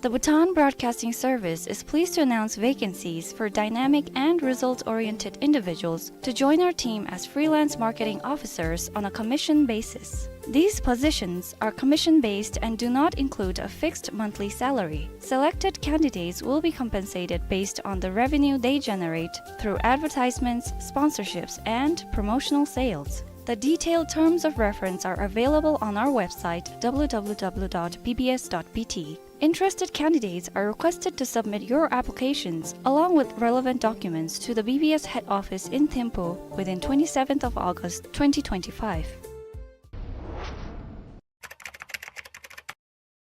The Bhutan Broadcasting Service is pleased to announce vacancies for dynamic and result-oriented individuals to join our team as freelance marketing officers on a commission basis. These positions are commission-based and do not include a fixed monthly salary. Selected candidates will be compensated based on the revenue they generate through advertisements, sponsorships, and promotional sales. The detailed terms of reference are available on our website, W W W dot B B S dot B T. Interested candidates are requested to submit your applications along with relevant documents to the B B S head office in Thimphu within twenty-seventh of August twenty twenty-five.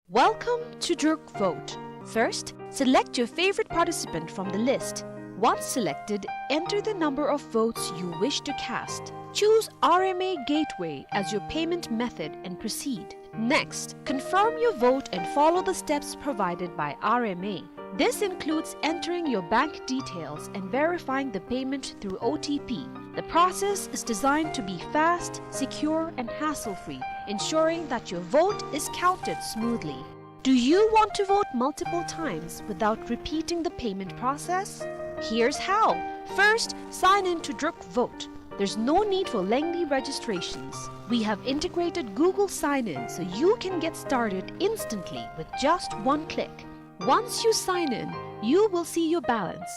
Welcome to Druk Vote. First, select your favorite participant from the list. Once selected, enter the number of votes you wish to cast. Choose R M A Gateway as your payment method and proceed. Next, confirm your vote and follow the steps provided by R M A. This includes entering your bank details and verifying the payment through O T P. The process is designed to be fast, secure, and hassle-free, ensuring that your vote is counted smoothly. Do you want to vote multiple times without repeating the payment process? Here's how. First, sign in to Druk Vote. There's no need for lengthy registrations. We have integrated Google Sign-In so you can get started instantly with just one click. Once you sign in, you will see your balance.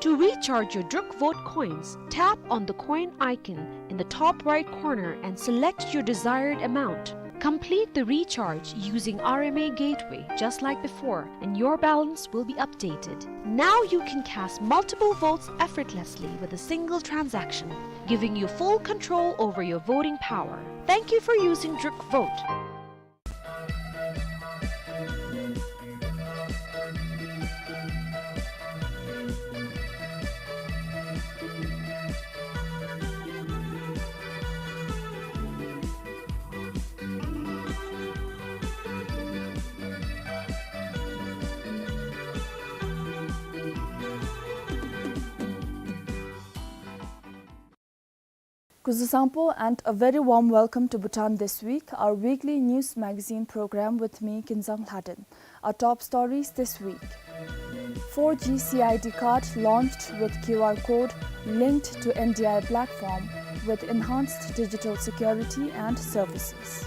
To recharge your Druk Vote coins, tap on the coin icon in the top right corner and select your desired amount. Complete the recharge using R M A Gateway just like before, and your balance will be updated. Now you can cast multiple votes effortlessly with a single transaction, giving you full control over your voting power. Thank you for using Druk Vote. Kuzuzangpo and a very warm welcome to Bhutan This Week, our weekly news magazine program with me, Kinzang Lhaden. Our top stories this week. Four G C I D card launched with Q R code linked to N D I platform with enhanced digital security and services.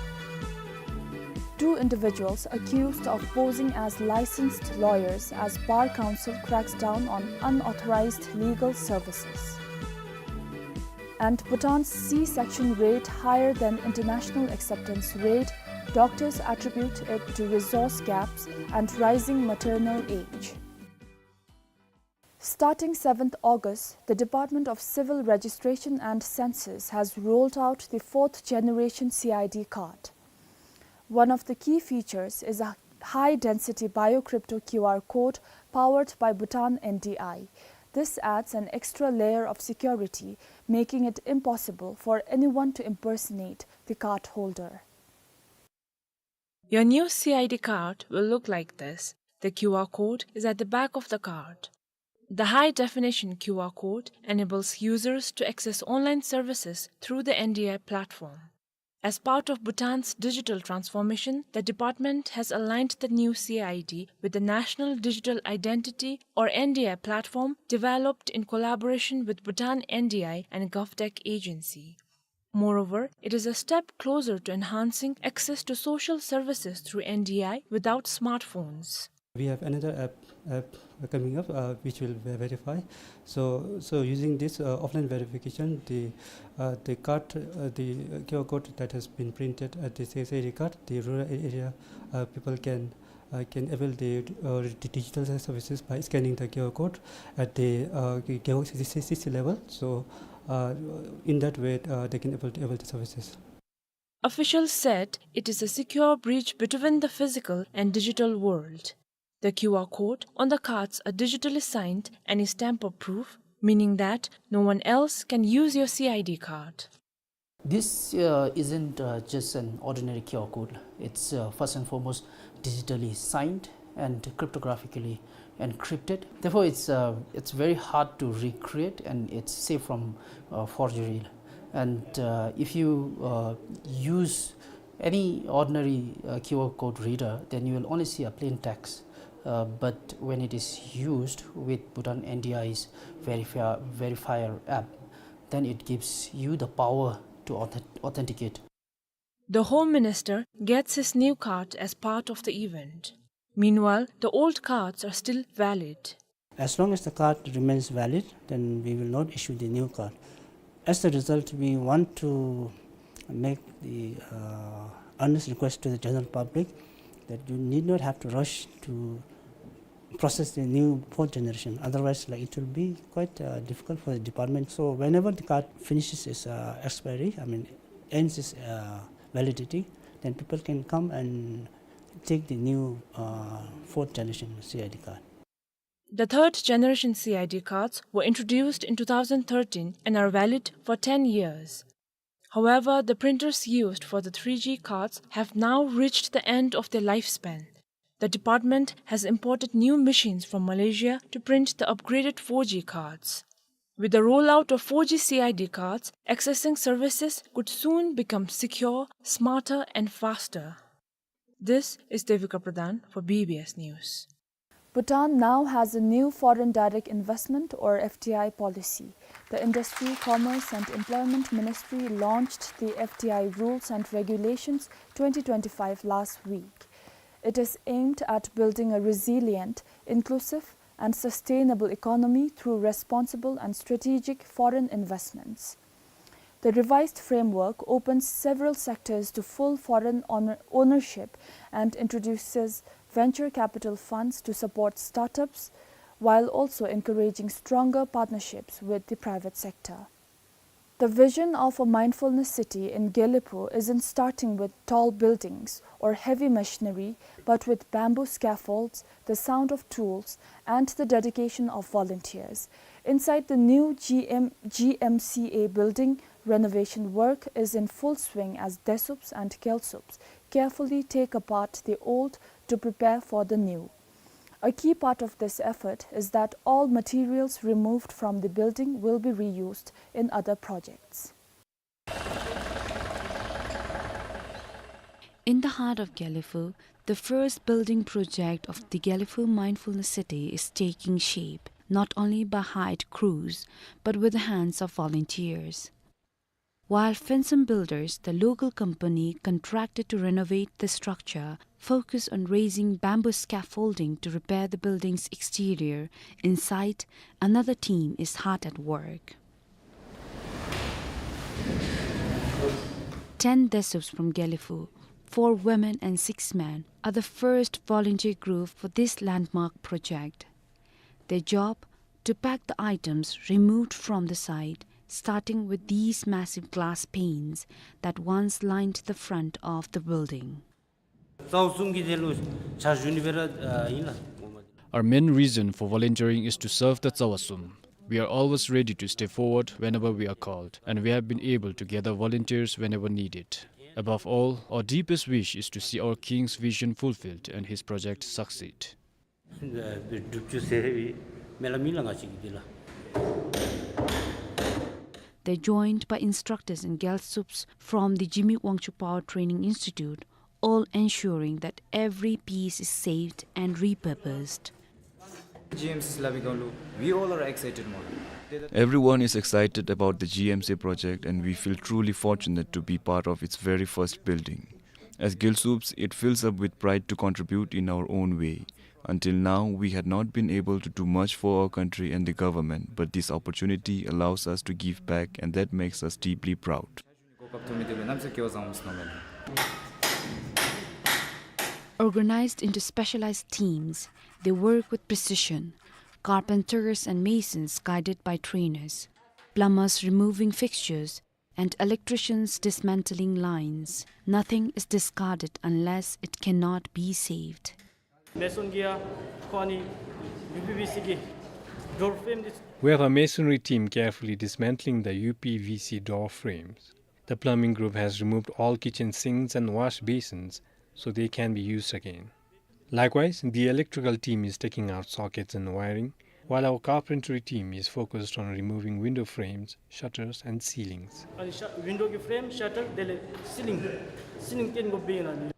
Two individuals accused of posing as licensed lawyers as Bar Council cracks down on unauthorized legal services. And Bhutan's C-section rate higher than international acceptance rate, doctors attribute it to resource gaps and rising maternal age. Starting seventh August, the Department of Civil Registration and Census has rolled out the fourth generation C I D card. One of the key features is a high-density biocrypto Q R code powered by Bhutan N D I. This adds an extra layer of security, making it impossible for anyone to impersonate the card holder. Your new C I D card will look like this. The Q R code is at the back of the card. The high-definition Q R code enables users to access online services through the N D I platform. As part of Bhutan's digital transformation, the department has aligned the new C I D with the National Digital Identity, or N D I, platform developed in collaboration with Bhutan N D I and GovTech Agency. Moreover, it is a step closer to enhancing access to social services through N D I without smartphones. We have another app, app coming up, uh, which will ve-, verify. So, so using this, uh, offline verification, the, uh, the card, uh, the Q R code that has been printed at the C I D card, the rural a-, area, uh, people can, uh, can avail the, uh, the digital services by scanning the Q R code at the, uh, Gewog C C, C C level. So, uh, in that way, uh, they can able to avail the services. Officials said it is a secure bridge between the physical and digital world. The Q R code on the cards are digitally signed and is tamper-proof, meaning that no one else can use your C I D card. This, uh, isn't, uh, just an ordinary Q R code. It's, uh, first and foremost digitally signed and cryptographically encrypted. Therefore, it's, uh, it's very hard to recreate and it's safe from, uh, forgery. And, uh, if you, uh, use any ordinary, uh, Q R code reader, then you will only see a plain text. Uh, but when it is used with Bhutan N D I's verifi-, verifier app, then it gives you the power to auth-, authenticate. The Home Minister gets his new card as part of the event. Meanwhile, the old cards are still valid. As long as the card remains valid, then we will not issue the new card. As a result, we want to make the, uh, earnest request to the general public that you need not have to rush to process the new fourth generation. Otherwise, like, it will be quite, uh, difficult for the department. So whenever the card finishes its, uh, expiry, I mean, ends its, uh, validity, then people can come and take the new, uh, fourth generation C I D card. The third generation C I D cards were introduced in two thousand thirteen and are valid for ten years. However, the printers used for the three G cards have now reached the end of their lifespan. The department has imported new machines from Malaysia to print the upgraded four G cards. With the rollout of four G C I D cards, accessing services could soon become secure, smarter, and faster. This is Devika Pradhan for B B S News. Bhutan now has a new foreign direct investment, or F D I, policy. The Industry, Commerce and Employment Ministry launched the F D I Rules and Regulations twenty twenty-five last week. It is aimed at building a resilient, inclusive and sustainable economy through responsible and strategic foreign investments. The revised framework opens several sectors to full foreign owner-, ownership and introduces venture capital funds to support startups, while also encouraging stronger partnerships with the private sector. The vision of a mindfulness city in Gelephu isn't starting with tall buildings or heavy machinery, but with bamboo scaffolds, the sound of tools, and the dedication of volunteers. Inside the new G M, G M C A building, renovation work is in full swing as Desups and Gelsups carefully take apart the old to prepare for the new. A key part of this effort is that all materials removed from the building will be reused in other projects. In the heart of Gelephu, the first building project of the Gelephu Mindfulness City is taking shape, not only by hired crews, but with the hands of volunteers. While Fensum Builders, the local company contracted to renovate the structure, focused on raising bamboo scaffolding to repair the building's exterior, inside, another team is hard at work. Ten Desups from Gelephu, four women and six men, are the first volunteer group for this landmark project. Their job, to pack the items removed from the site, starting with these massive glass panes that once lined the front of the building. རྩ་བ་གསུམ་གྱི་དེ་ལུ་ཕྱག་ཞུ་ནི་སྦེ་ར་ཨིན་ལགས། Our main reason for volunteering is to serve the རྩ་བ་གསུམ. We are always ready to step forward whenever we are called, and we have been able to gather volunteers whenever needed. Above all, our deepest wish is to see our king's vision fulfilled and his project succeed. སྒྲུབ་བཅུག་ཟེར་བའི་སྨོན་ལམ་ཨིན་ལགས་ང་བཅས་ཀྱི་འདི་ལགས། They're joined by instructors and Gelsups from the Jigme Wangchuck Power Training Institute, all ensuring that every piece is saved and repurposed. G M C ལས་པའི་སྒང་ལུ། We all are excited, མོ། Everyone is excited about the G M C project, and we feel truly fortunate to be part of its very first building. As Gelsups, it fills up with pride to contribute in our own way. Until now, we had not been able to do much for our country and the government, but this opportunity allows us to give back, and that makes us deeply proud. Organized into specialized teams, they work with precision. Carpenters and masons guided by trainers. Plumbers removing fixtures, and electricians dismantling lines. Nothing is discarded unless it cannot be saved. མེ་སོན་གྱིས་ཡང་ཁོང་ནི་ཡུ་པི་བི་སི་གི་ཌོར་ཕྲེམ་འདི། We have a masonry team carefully dismantling the U P V C door frames. The plumbing group has removed all kitchen sinks and wash basins so they can be used again. Likewise, the electrical team is taking out sockets and wiring, while our carpentry team is focused on removing window frames, shutters, and ceilings. अनि स-, विन्डो की frame, shutter, དེ་ལས་སི་ལིང་། སི་ལིང་བཏོན་དགོཔ་ཨིན་ལགས།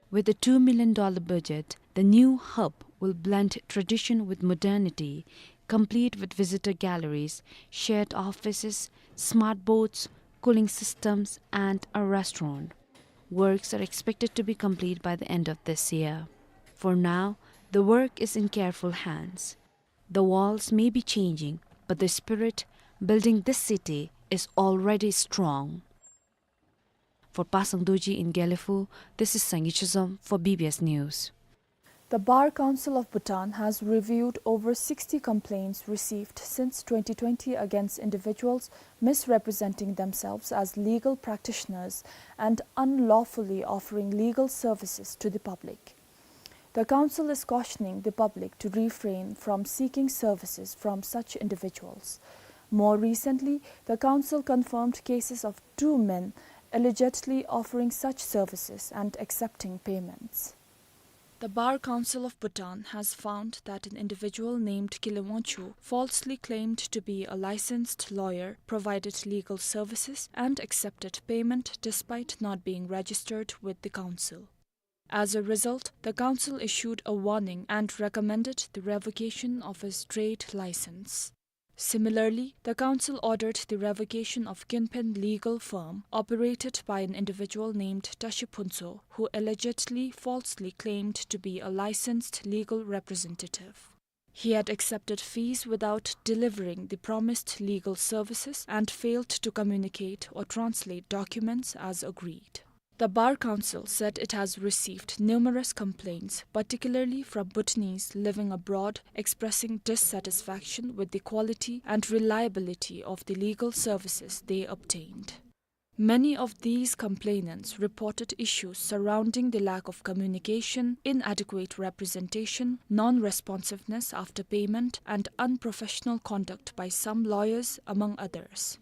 With a two million dollar budget, the new hub will blend tradition with modernity, complete with visitor galleries, shared offices, smart boards, cooling systems, and a restaurant. Works are expected to be complete by the end of this year. For now, the work is in careful hands. The walls may be changing, but the spirit building this city is already strong. For Pasang Dorji in Gelephu, this is Sangay Chizom for B B S News. The Bar Council of Bhutan has reviewed over sixty complaints received since twenty twenty against individuals misrepresenting themselves as legal practitioners and unlawfully offering legal services to the public. The council is cautioning the public to refrain from seeking services from such individuals. More recently, the council confirmed cases of two men allegedly offering such services and accepting payments. The Bar Council of Bhutan has found that an individual named Kile Wangchuck falsely claimed to be a licensed lawyer, provided legal services, and accepted payment despite not being registered with the council. As a result, the council issued a warning and recommended the revocation of his trade license. Similarly, the council ordered the revocation of Kinpen Legal Firm, operated by an individual named Tashi Phuntsho, who allegedly falsely claimed to be a licensed legal representative. He had accepted fees without delivering the promised legal services and failed to communicate or translate documents as agreed. The Bar Council said it has received numerous complaints, particularly from Bhutanese living abroad, expressing dissatisfaction with the quality and reliability of the legal services they obtained. Many of these complainants reported issues surrounding the lack of communication, inadequate representation, non-responsiveness after payment, and unprofessional conduct by some lawyers, among others.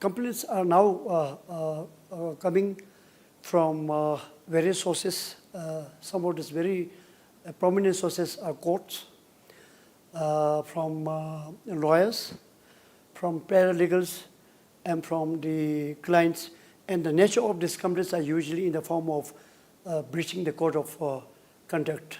Complaints are now, uh, uh, uh, coming from, uh, various sources. Uh, some of these very, uh, prominent sources are courts, uh, from, uh, lawyers, from paralegals, and from the clients. And the nature of these complaints are usually in the form of, uh, breaching the code of, uh, conduct.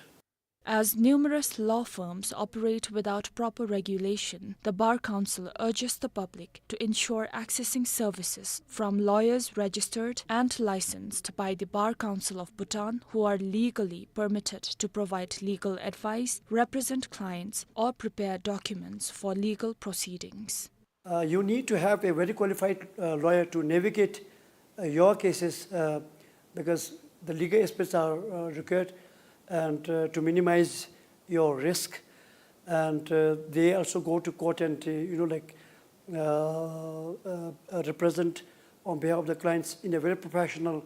As numerous law firms operate without proper regulation, the Bar Council urges the public to ensure accessing services from lawyers registered and licensed by the Bar Council of Bhutan, who are legally permitted to provide legal advice, represent clients, or prepare documents for legal proceedings. Uh, you need to have a very qualified, uh, lawyer to navigate, uh, your cases, uh, because the legal experts are, uh, required and, uh, to minimize your risk. And, uh, they also go to court and, uh, you know, like, uh, uh, uh, represent on behalf of the clients in a very professional,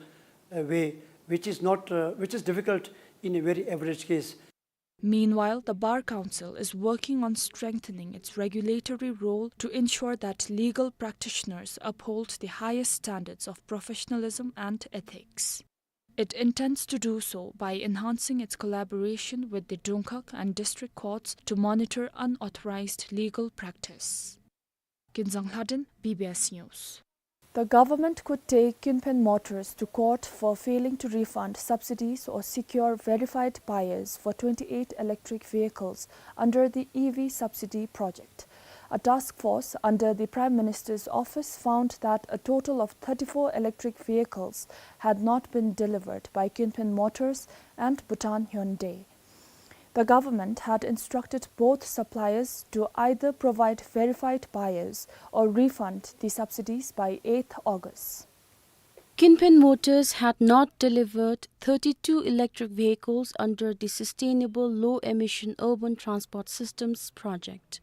uh, way, which is not, uh, which is difficult in a very average case. Meanwhile, the Bar Council is working on strengthening its regulatory role to ensure that legal practitioners uphold the highest standards of professionalism and ethics. It intends to do so by enhancing its collaboration with the Dungkhag and district courts to monitor unauthorized legal practice. Kinzang Lhaden, B B S News. The government could take Kinphen Motors to court for failing to refund subsidies or secure verified buyers for twenty-eight electric vehicles under the E V subsidy project. A task force under the Prime Minister's office found that a total of thirty-four electric vehicles had not been delivered by Kinphen Motors and Bhutan Hyundai. The government had instructed both suppliers to either provide verified buyers or refund the subsidies by eighth August. Kinphen Motors had not delivered thirty-two electric vehicles under the Sustainable Low Emission Urban Transport Systems project.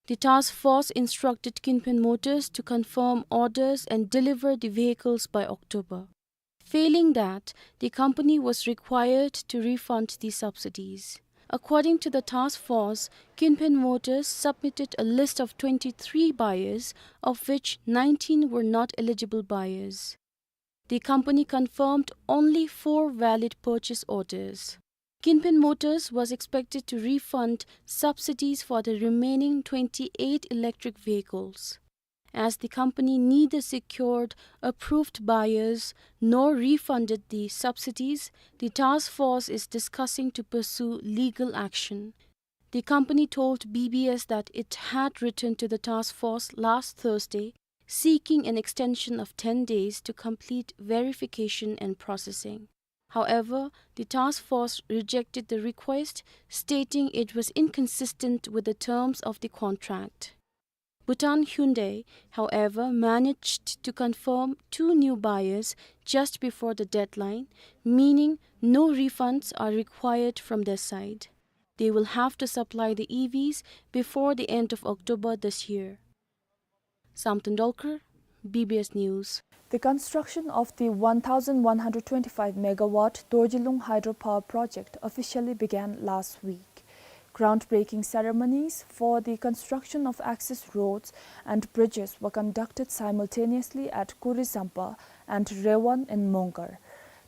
The task force instructed Kinphen Motors to confirm orders and deliver the vehicles by October. Failing that, the company was required to refund the subsidies. According to the task force, Kinphen Motors submitted a list of twenty-three buyers, of which nineteen were not eligible buyers. The company confirmed only four valid purchase orders. Kinphen Motors was expected to refund subsidies for the remaining twenty-eight electric vehicles. As the company neither secured approved buyers nor refunded the subsidies, the task force is discussing to pursue legal action. The company told B B S that it had written to the task force last Thursday, seeking an extension of ten days to complete verification and processing. However, the task force rejected the request, stating it was inconsistent with the terms of the contract. Bhutan Hyundai, however, managed to confirm two new buyers just before the deadline, meaning no refunds are required from their side. They will have to supply the E Vs before the end of October this year. Samten Dolkar, B B S News. The construction of the one thousand one hundred twenty-five megawatt Dorjilung hydropower project officially began last week. Groundbreaking ceremonies for the construction of access roads and bridges were conducted simultaneously at Kurizampa and Rewan in Mongar.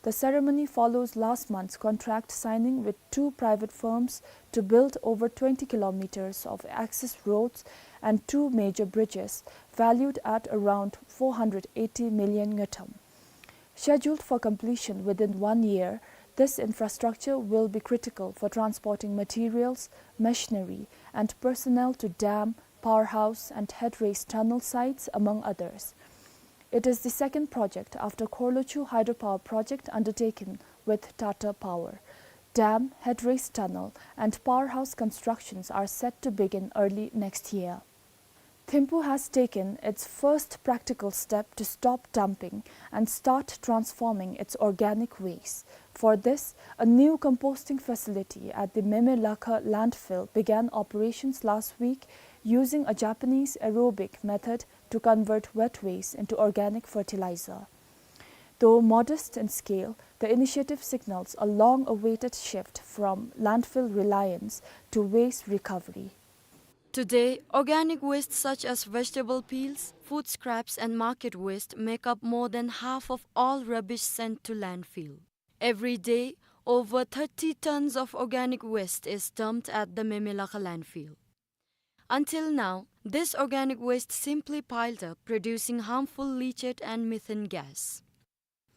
The ceremony follows last month's contract signing with two private firms to build over twenty kilometers of access roads and two major bridges, valued at around four hundred eighty million ngultrum. Scheduled for completion within one year, this infrastructure will be critical for transporting materials, machinery, and personnel to dam, powerhouse, and headrace tunnel sites, among others. It is the second project after Khorlochhu hydropower project undertaken with Tata Power. dam, headrace tunnel, and powerhouse constructions are set to begin early next year. Thimphu has taken its first practical step to stop dumping and start transforming its organic waste. For this, a new composting facility at the Memelakha landfill began operations last week using a Japanese aerobic method to convert wet waste into organic fertilizer. Though modest in scale, the initiative signals a long-awaited shift from landfill reliance to waste recovery. Today, organic waste such as vegetable peels, food scraps, and market waste make up more than half of all rubbish sent to landfill. Every day, over thirty tons of organic waste is dumped at the Memelakha landfill. Until now, this organic waste simply piled up, producing harmful leachate and methane gas.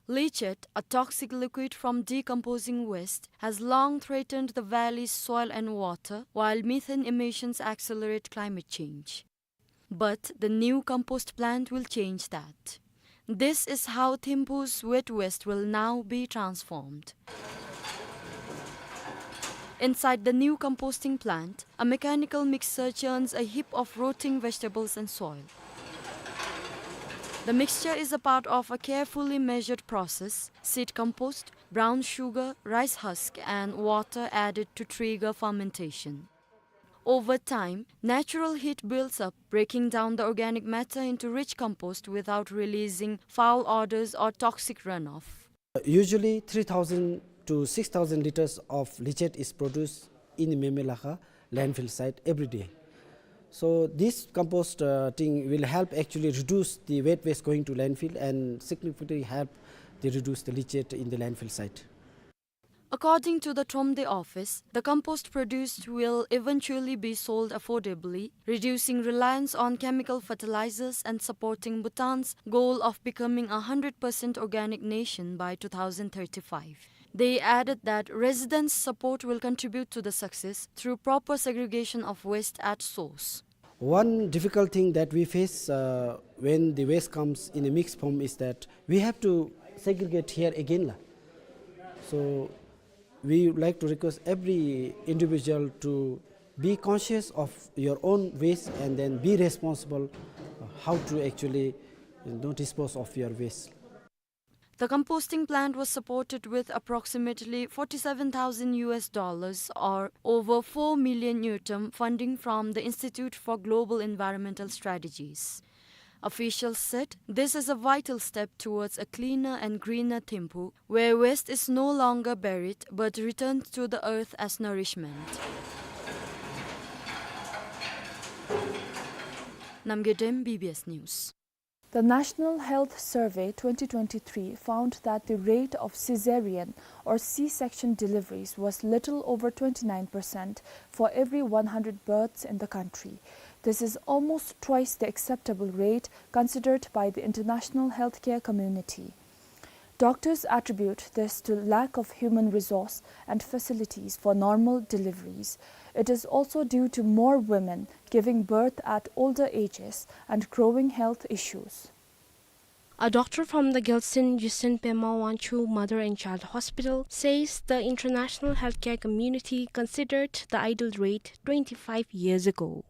Leachate, a toxic liquid from decomposing waste, has long threatened the valley's soil and water, while methane emissions accelerate climate change. But the new compost plant will change that. This is how Thimphu's wet waste will now be transformed. Inside the new composting plant, a mechanical mixer churns a heap of rotting vegetables and soil. The mixture is a part of a carefully measured process: seed compost, brown sugar, rice husk, and water added to trigger fermentation. Over time, natural heat builds up, breaking down the organic matter into rich compost without releasing foul odors or toxic runoff. Usually, three thousand to six thousand liters of leachate is produced in Memelakha landfill site every day. So this compost, uh, thing will help actually reduce the wet waste going to landfill and significantly help the reduce the leachate in the landfill site. According to the Thromde office, the compost produced will eventually be sold affordably, reducing reliance on chemical fertilizers and supporting Bhutan's goal of becoming a hundred percent organic nation by two thousand thirty-five. They added that residents' support will contribute to the success through proper segregation of waste at source. One difficult thing that we face, uh, when the waste comes in a mixed form is that we have to segregate here again, la. So we would like to request every individual to be conscious of your own waste and then be responsible, uh, how to actually, you know, dispose of your waste. The composting plant was supported with approximately forty-seven thousand U S dollars, or over four million ngultrum, funding from the Institute for Global Environmental Strategies. Officials said this is a vital step towards a cleaner and greener Thimphu, where waste is no longer buried but returned to the earth as nourishment. Namgay Dem, B B S News. The National Health Survey twenty twenty-three found that the rate of cesarean or C-section deliveries was little over twenty-nine percent for every one hundred births in the country. This is almost twice the acceptable rate considered by the international healthcare community. Doctors attribute this to lack of human resource and facilities for normal deliveries. It is also due to more women giving birth at older ages and growing health issues. A doctor from the Gyaltsuen Yesen Pema Wangchuck Mother and Child Hospital says the international healthcare community considered the idle rate twenty-five years ago.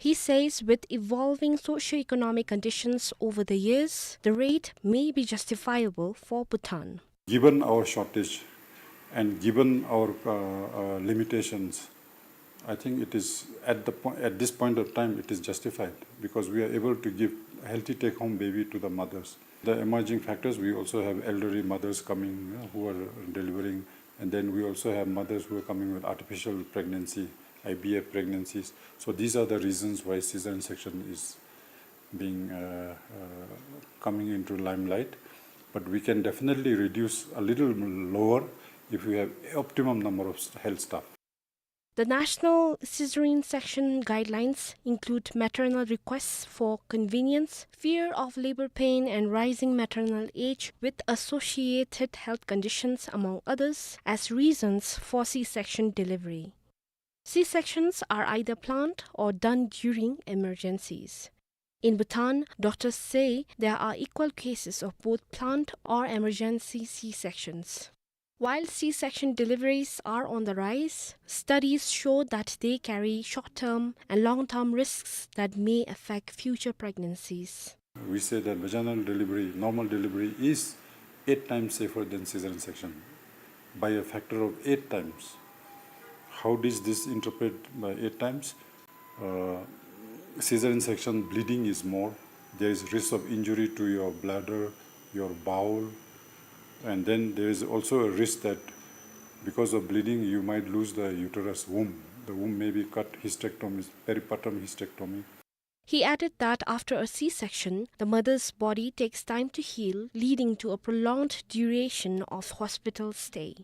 He says with evolving socio-economic conditions over the years, the rate may be justifiable for Bhutan. Given our shortage and given our, uh, uh, limitations, I think it is at the po-, at this point of time, it is justified because we are able to give healthy take-home baby to the mothers. The emerging factors, we also have elderly mothers coming, uh, who are delivering, and then we also have mothers who are coming with artificial pregnancy, I V F pregnancies. So these are the reasons why cesarean section is being, uh, uh, coming into limelight. But we can definitely reduce a little lower if we have optimum number of s-, health staff. The national cesarean section guidelines include maternal requests for convenience, fear of labor pain, and rising maternal age with associated health conditions, among others, as reasons for C-section delivery. C-sections are either planned or done during emergencies. In Bhutan, doctors say there are equal cases of both planned or emergency C-sections. While C-section deliveries are on the rise, studies show that they carry short-term and long-term risks that may affect future pregnancies. We say that vaginal delivery, normal delivery, is eight times safer than caesarean section by a factor of eight times. How is this interpreted by eight times? Uh, caesarean section bleeding is more. There is risk of injury to your bladder, your bowel, and then there is also a risk that because of bleeding, you might lose the uterus womb. The womb may be cut, hysterectomy, peripartum hysterectomy. He added that after a C-section, the mother's body takes time to heal, leading to a prolonged duration of hospital stay.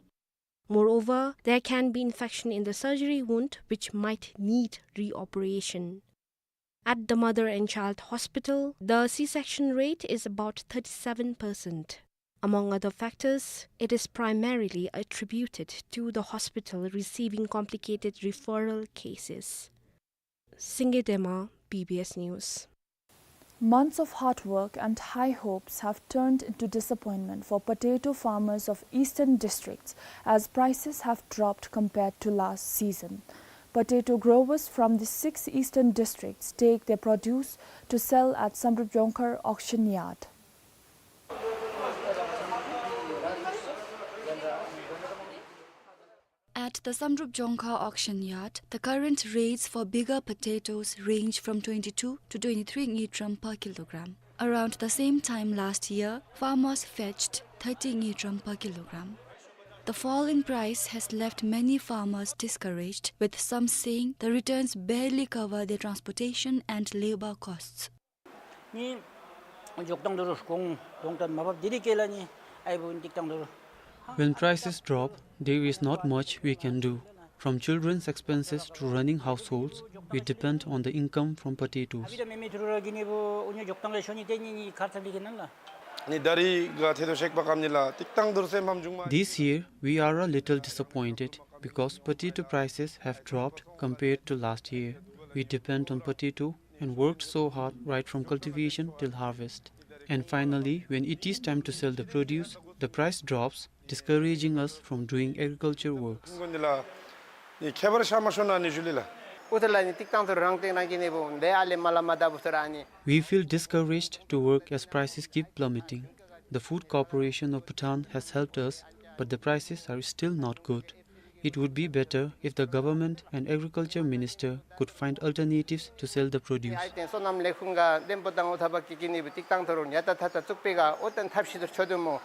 Moreover, there can be infection in the surgery wound, which might need reoperation. At the Mother and Child Hospital, the C-section rate is about thirty-seven percent. Among other factors, it is primarily attributed to the hospital receiving complicated referral cases. Singye Dema, B B S News. Months of hard work and high hopes have turned into disappointment for potato farmers of eastern districts as prices have dropped compared to last season. Potato growers from the six eastern districts take their produce to sell at Samdrup Jongkhar auction yard. At the Samdrup Jongkhar auction yard, the current rates for bigger potatoes range from twenty-two to twenty-three ngultrum per kilogram. Around the same time last year, farmers fetched thirty ngultrum per kilogram. The fall in price has left many farmers discouraged, with some saying the returns barely cover their transportation and labor costs. ནི་འཇོག་ཐངས་དོ་རུང་གོང་གོང་ལྟར་མ་བབས། དེ་རིགས་ཀྱི་ལ་ནི་ཨའི་བུ་ཏིག་ཐང་དོ་རུང་། When prices drop, there is not much we can do. From children's expenses to running households, we depend on the income from potatoes. ཨ་བི་དང་མེ་མེ་ཐུ་རུ་ར་གི་ནི་བུ་འུ་ཉོ་འཇོག་ཐངས་ལས་ཤོ་ནི་ཏེ་ནི་ནི་ཁར་ཚ་ལི་གི་ནང་ལ། ནི་ད་རིས་ག་ཐེ་དོ་ཤེག་པ་ཀམ་ནི་ལ་ཏིག་ཐང་དོ་རུང་སེམས་ཕམ་བྱུང་མ། This year, we are a little disappointed because potato prices have dropped compared to last year. We depend on potato and worked so hard right from cultivation till harvest. And finally, when it is time to sell the produce, the price drops, discouraging us from doing agriculture works. ནི་ཁྱད་པར་ཤ་མ་ཤོ་ན་ནི་ཞུ་ལི་ལ། ཨུ་ཐ་ལ་ནི་ཏིག་ཐང་དོ་རུང་རང་སྟེང་རང་གི་ནི་བུ་འདི་ཨ་ལེ་མ་ལ་མ་ད་བུ་ཐོ་ར་ནི། We feel discouraged to work as prices keep plummeting. The Food Corporation of Bhutan has helped us, but the prices are still not good. It would be better if the government and agriculture minister could find alternatives to sell the produce. ཨའི་ཏེན་སོ་ནམ་ལས་ཁུངས་ག་དེམ་པོ་དང་འོ་ཐ་བ་ཀི་ཀི་ནི་བུ་ཏིག་ཐང་དོ་རུང་ཉ་ཏ་ཐ་ཏ་ཙུག་པེ་ག་འོ་ཏན་ཐབས་ཤེས་དོ་ཆོ་དོ་མོ།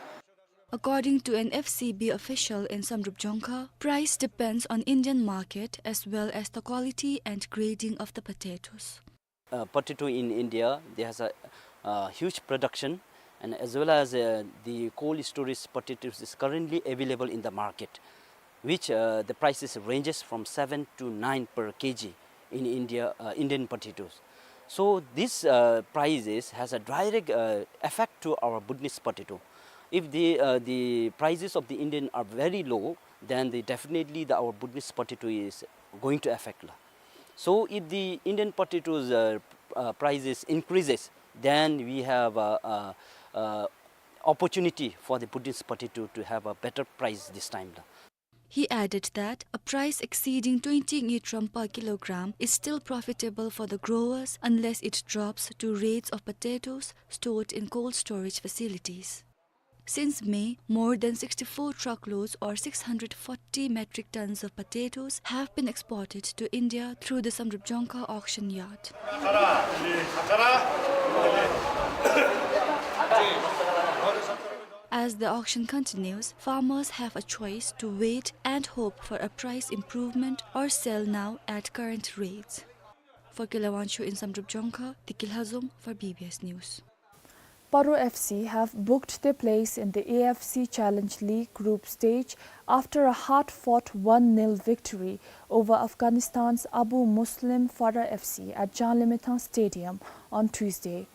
According to an F C B official in Samdrup Jongkhar, price depends on Indian market as well as the quality and grading of the potatoes. Uh, potato in India, there has a, uh, huge production, and as well as, uh, the cold storage potatoes is currently available in the market, which, uh, the prices ranges from seven to nine per kilogram in India, uh, Indian potatoes. So this, uh, prices has a direct, uh, effect to our Bhutanese potato. If the, uh, the prices of the Indian are very low, then the, definitely the, our Bhutanese potato is going to affect la. So if the Indian potatoes, uh, uh, prices increases, then we have a, a, a opportunity for the Bhutanese potato to have a better price this time la. He added that a price exceeding twenty ngultrum per kilogram is still profitable for the growers unless it drops to rates of potatoes stored in cold storage facilities. Since May, more than sixty-four truckloads or six hundred forty metric tons of potatoes have been exported to India through the Samdrup Jongkhar auction yard. As the auction continues, farmers have a choice to wait and hope for a price improvement or sell now at current rates. For Kilawan Shu in Samdrup Jongkhar, Diki Lhazom for B B S News. Paro F C have booked their place in the A F C Challenge League group stage after a hard-fought one nil victory over Afghanistan's Abu Muslim Farah F C at Janlymethang Stadium on Tuesday.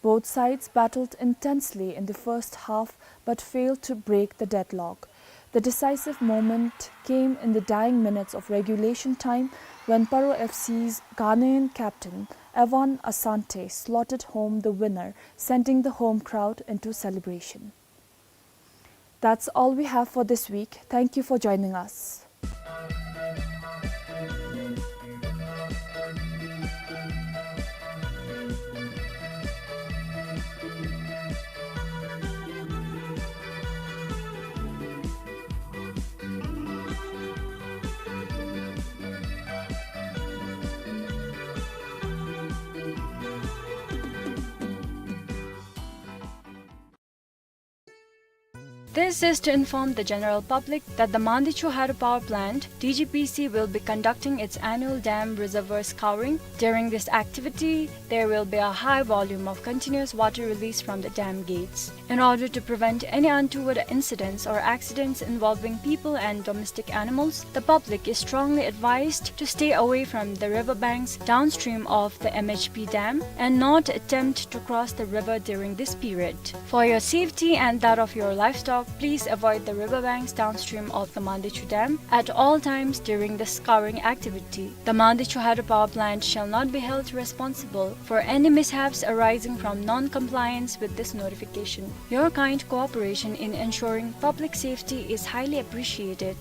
Both sides battled intensely in the first half but failed to break the deadlock. The decisive moment came in the dying minutes of regulation time when Paro F C's Ghanaian captain Evan Asante slotted home the winner, sending the home crowd into celebration. That's all we have for this week. Thank you for joining us. This is to inform the general public that the Mandichu Hydropower Plant, D G P C, will be conducting its annual dam reservoir scouring. During this activity, there will be a high volume of continuous water release from the dam gates. In order to prevent any untoward incidents or accidents involving people and domestic animals, the public is strongly advised to stay away from the river banks downstream of the M H P dam and not attempt to cross the river during this period. For your safety and that of your livestock, please avoid the river banks downstream of the Mandichu Dam at all times during the scouring activity. The Mandichu Hydropower Plant shall not be held responsible for any mishaps arising from non-compliance with this notification. Your kind cooperation in ensuring public safety is highly appreciated.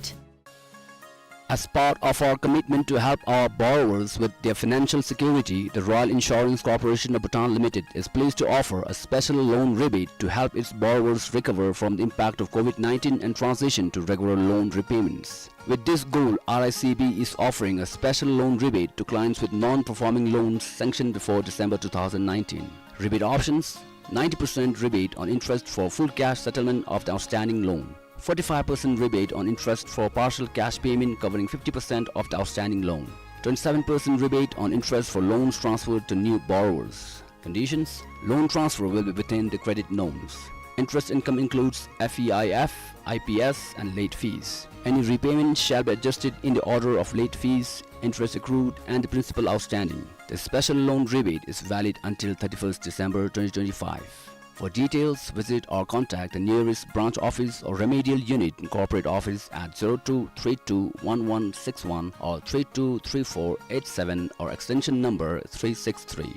As part of our commitment to help our borrowers with their financial security, the Royal Insurance Corporation of Bhutan Limited is pleased to offer a special loan rebate to help its borrowers recover from the impact of COVID nineteen and transition to regular loan repayments. With this goal, R I C B is offering a special loan rebate to clients with non-performing loans sanctioned before December two thousand nineteen. Rebate options: ninety percent rebate on interest for full cash settlement of the outstanding loan, forty-five percent rebate on interest for partial cash payment covering fifty percent of the outstanding loan, twenty-seven percent rebate on interest for loans transferred to new borrowers. Conditions: loan transfer will be within the credit norms. Interest income includes F E I F, I P S, and late fees. Any repayment shall be adjusted in the order of late fees, interest accrued, and the principal outstanding. The special loan rebate is valid until thirty-first December twenty twenty-five. For details, visit or contact the nearest branch office or remedial unit in corporate office at zero two three two one one six one or three two three four eight seven or extension number three six three.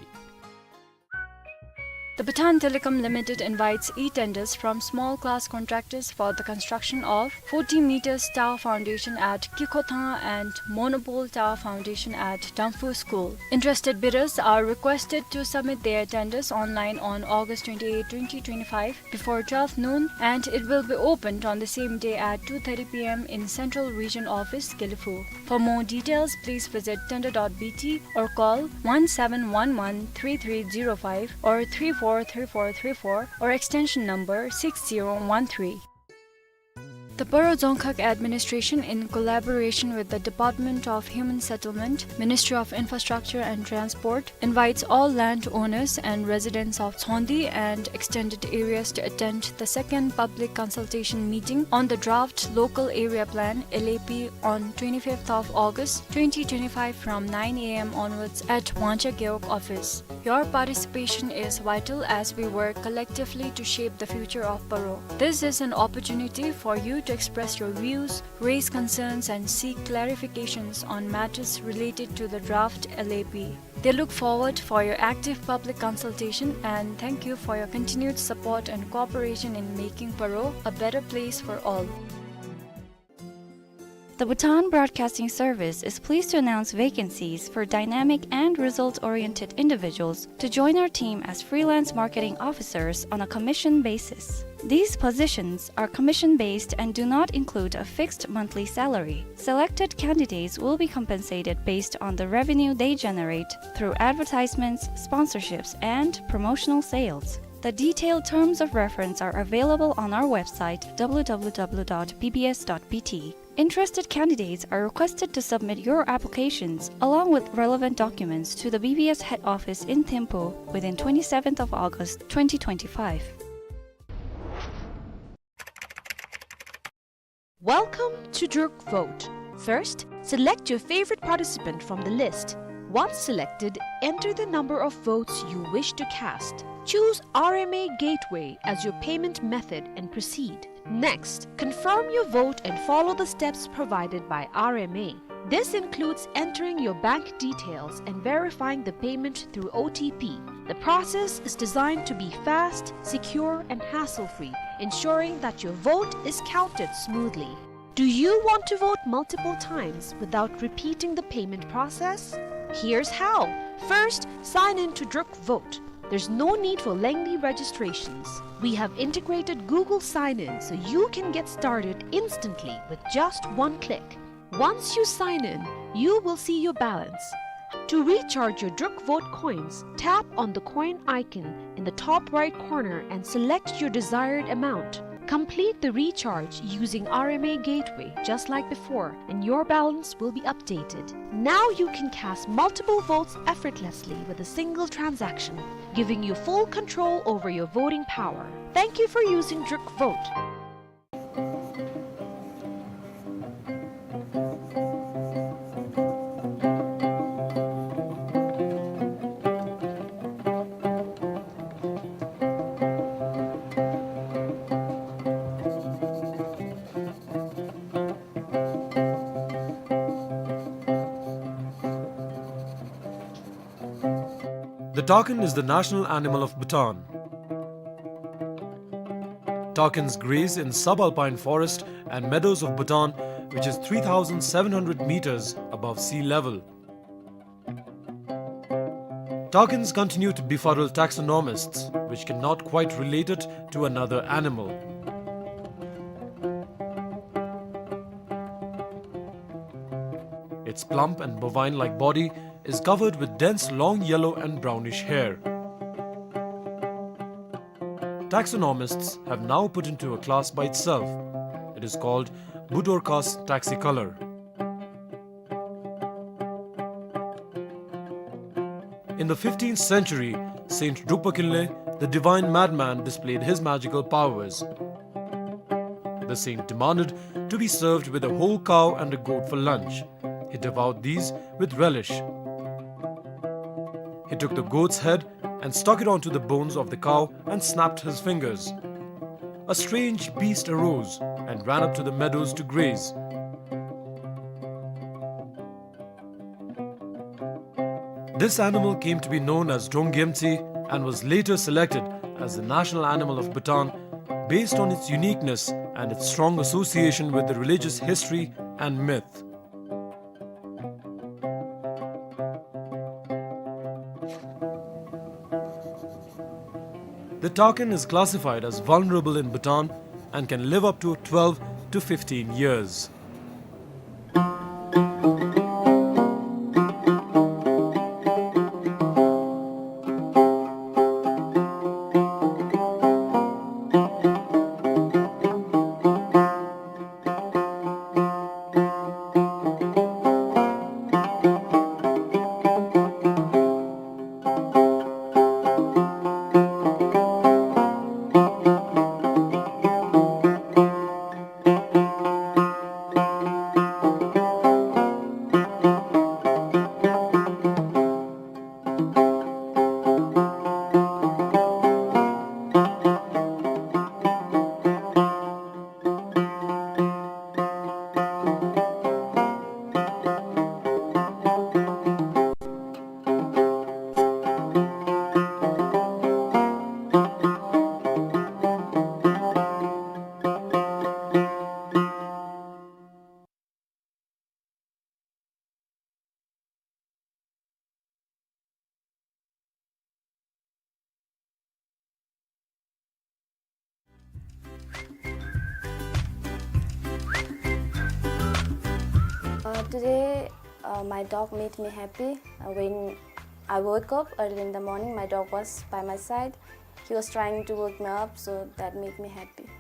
The Bhutan Telecom Limited invites e-tenders from small-class contractors for the construction of forty meters tower foundation at Kikhothang and monopole tower foundation at Damphu School. Interested bidders are requested to submit their tenders online on August twenty-eighth, twenty twenty-five, before twelve noon, and it will be opened on the same day at two thirty P M in Central Region Office, Gelephu. For more details, please visit tender dot B T or call one seven one one three three zero five or three four three four three four or extension number six zero one three. The Paro Dzongkhag Administration, in collaboration with the Department of Human Settlement, Ministry of Infrastructure and Transport, invites all landowners and residents of Chhondi and extended areas to attend the second public consultation meeting on the draft Local Area Plan, L A P, on twenty-fifth of August twenty twenty-five from nine A M onwards at Wangcha Gewog office. Your participation is vital as we work collectively to shape the future of Paro. This is an opportunity for you to express your views, raise concerns, and seek clarifications on matters related to the draft L A P. They look forward for your active public consultation and thank you for your continued support and cooperation in making Paro a better place for all. The Bhutan Broadcasting Service is pleased to announce vacancies for dynamic and result-oriented individuals to join our team as freelance marketing officers on a commission basis. These positions are commission-based and do not include a fixed monthly salary. Selected candidates will be compensated based on the revenue they generate through advertisements, sponsorships, and promotional sales. The detailed terms of reference are available on our website, W W W dot B B S dot B T. Interested candidates are requested to submit your applications along with relevant documents to the B B S head office in Thimphu within twenty-seventh of August twenty twenty-five. Welcome to Druk Vote. First, select your favorite participant from the list. Once selected, enter the number of votes you wish to cast. Choose R M A Gateway as your payment method and proceed. Next, confirm your vote and follow the steps provided by R M A. This includes entering your bank details and verifying the payment through O T P. The process is designed to be fast, secure, and hassle-free, ensuring that your vote is counted smoothly. Do you want to vote multiple times without repeating the payment process? Here's how. First, sign in to Druk Vote. There's no need for lengthy registrations. We have integrated Google Sign-In so you can get started instantly with just one click. Once you sign in, you will see your balance. To recharge your Druk Vote coins, tap on the coin icon in the top right corner and select your desired amount. Complete the recharge using R M A Gateway just like before, and your balance will be updated. Now you can cast multiple votes effortlessly with a single transaction, giving you full control over your voting power. Thank you for using Druk Vote. The takin is the national animal of Bhutan. Takins graze in subalpine forest and meadows of Bhutan, which is three thousand seven hundred meters above sea level. Takins continue to befuddle taxonomists, which cannot quite relate it to another animal. Its plump and bovine-like body is covered with dense long yellow and brownish hair. Taxonomists have now put into a class by itself. It is called Budorcas taxicolor. In the fifteenth century, Saint Drukpa Kinley, the divine madman, displayed his magical powers. The saint demanded to be served with a whole cow and a goat for lunch. He devoured these with relish. He took the goat's head and stuck it onto the bones of the cow and snapped his fingers. A strange beast arose and ran up to the meadows to graze. This animal came to be known as Dronggemtsi and was later selected as the national animal of Bhutan based on its uniqueness and its strong association with the religious history and myth. The takin is classified as vulnerable in Bhutan and can live up to twelve to fifteen years. Uh, today, uh, my dog made me happy. Uh, when I woke up early in the morning, my dog was by my side. He was trying to wake me up, so that made me happy.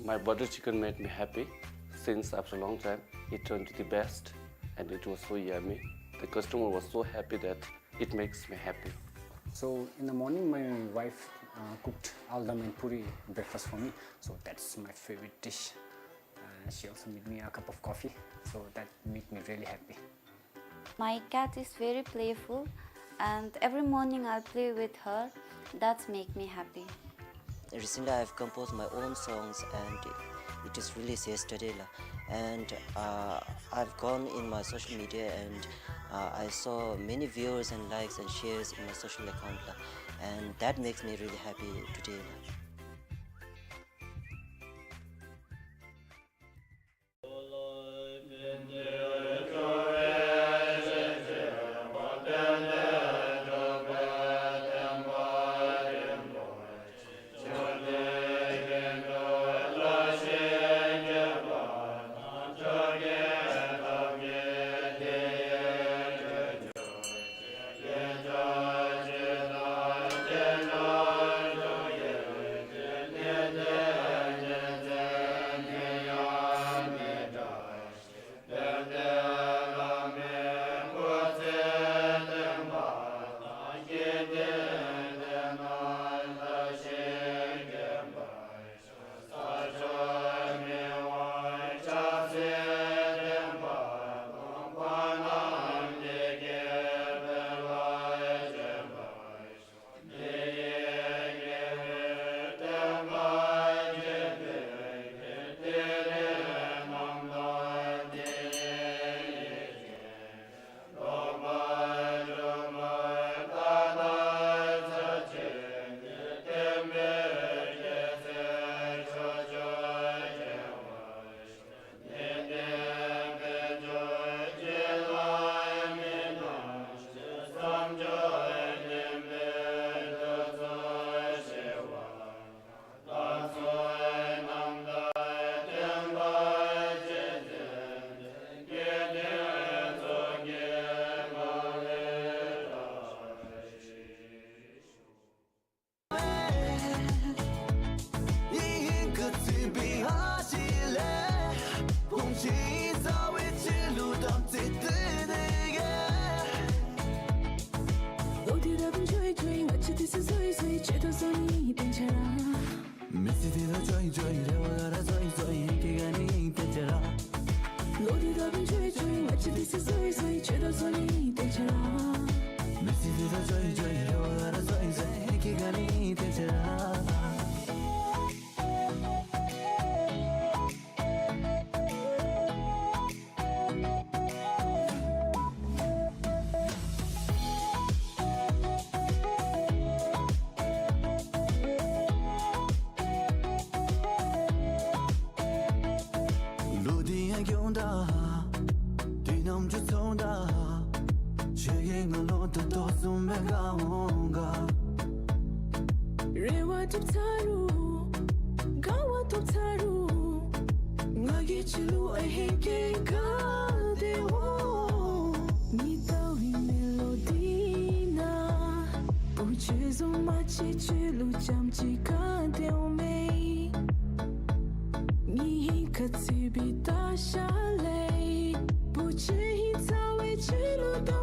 My butter chicken made me happy since after a long time. It turned to the best and it was so yummy. The customer was so happy that it makes me happy. So in the morning, my wife, uh, cooked aldam and puri breakfast for me. So that's my favorite dish. Uh, she also made me a cup of coffee. So that made me really happy. My cat is very playful, and every morning I play with her. That's make me happy. Recently, I've composed my own songs, and it is released yesterday, la. And, uh, I've gone in my social media, and Uh, I saw many viewers and likes and shares in my social account la, and that makes me really happy today la. ལོ་འདི་ཡང་འགྱོཝ་ད། དུས་ནམ་འགྱོ་སོང་ད། ཁྱོད་ཀྱིས་ང་བློ་ཏོག་ཏོ་བཟུམ་སྦེ་ག་འོང་ག། རེ་བ་འགྲུབ་ཚར་རུང་། དགའ་བ་ཐོབ་ཚར་རུང་། ང་གིས་ཁྱོད་ལུ་ཨ་ཧེང་སྐྱེ་ག་སྟེར་འོང་། ངེའི་ལྟ་བའི་མེ་ལོ་འདི་ནང་བུ་ཁྱོད་བཟུམ་མ་གཅིག་ཁྱོད་ལུ་ཙམ་ཅིག་ག་སྟེར་འོང་མས། ངེའི་ཧིང་ཁར་ཚུད་པའི་ད་ཤ་ལས། བུ་ཁྱོད་ཧིང་ཚ་བས་ཁྱོད་ལུ་གཏམ་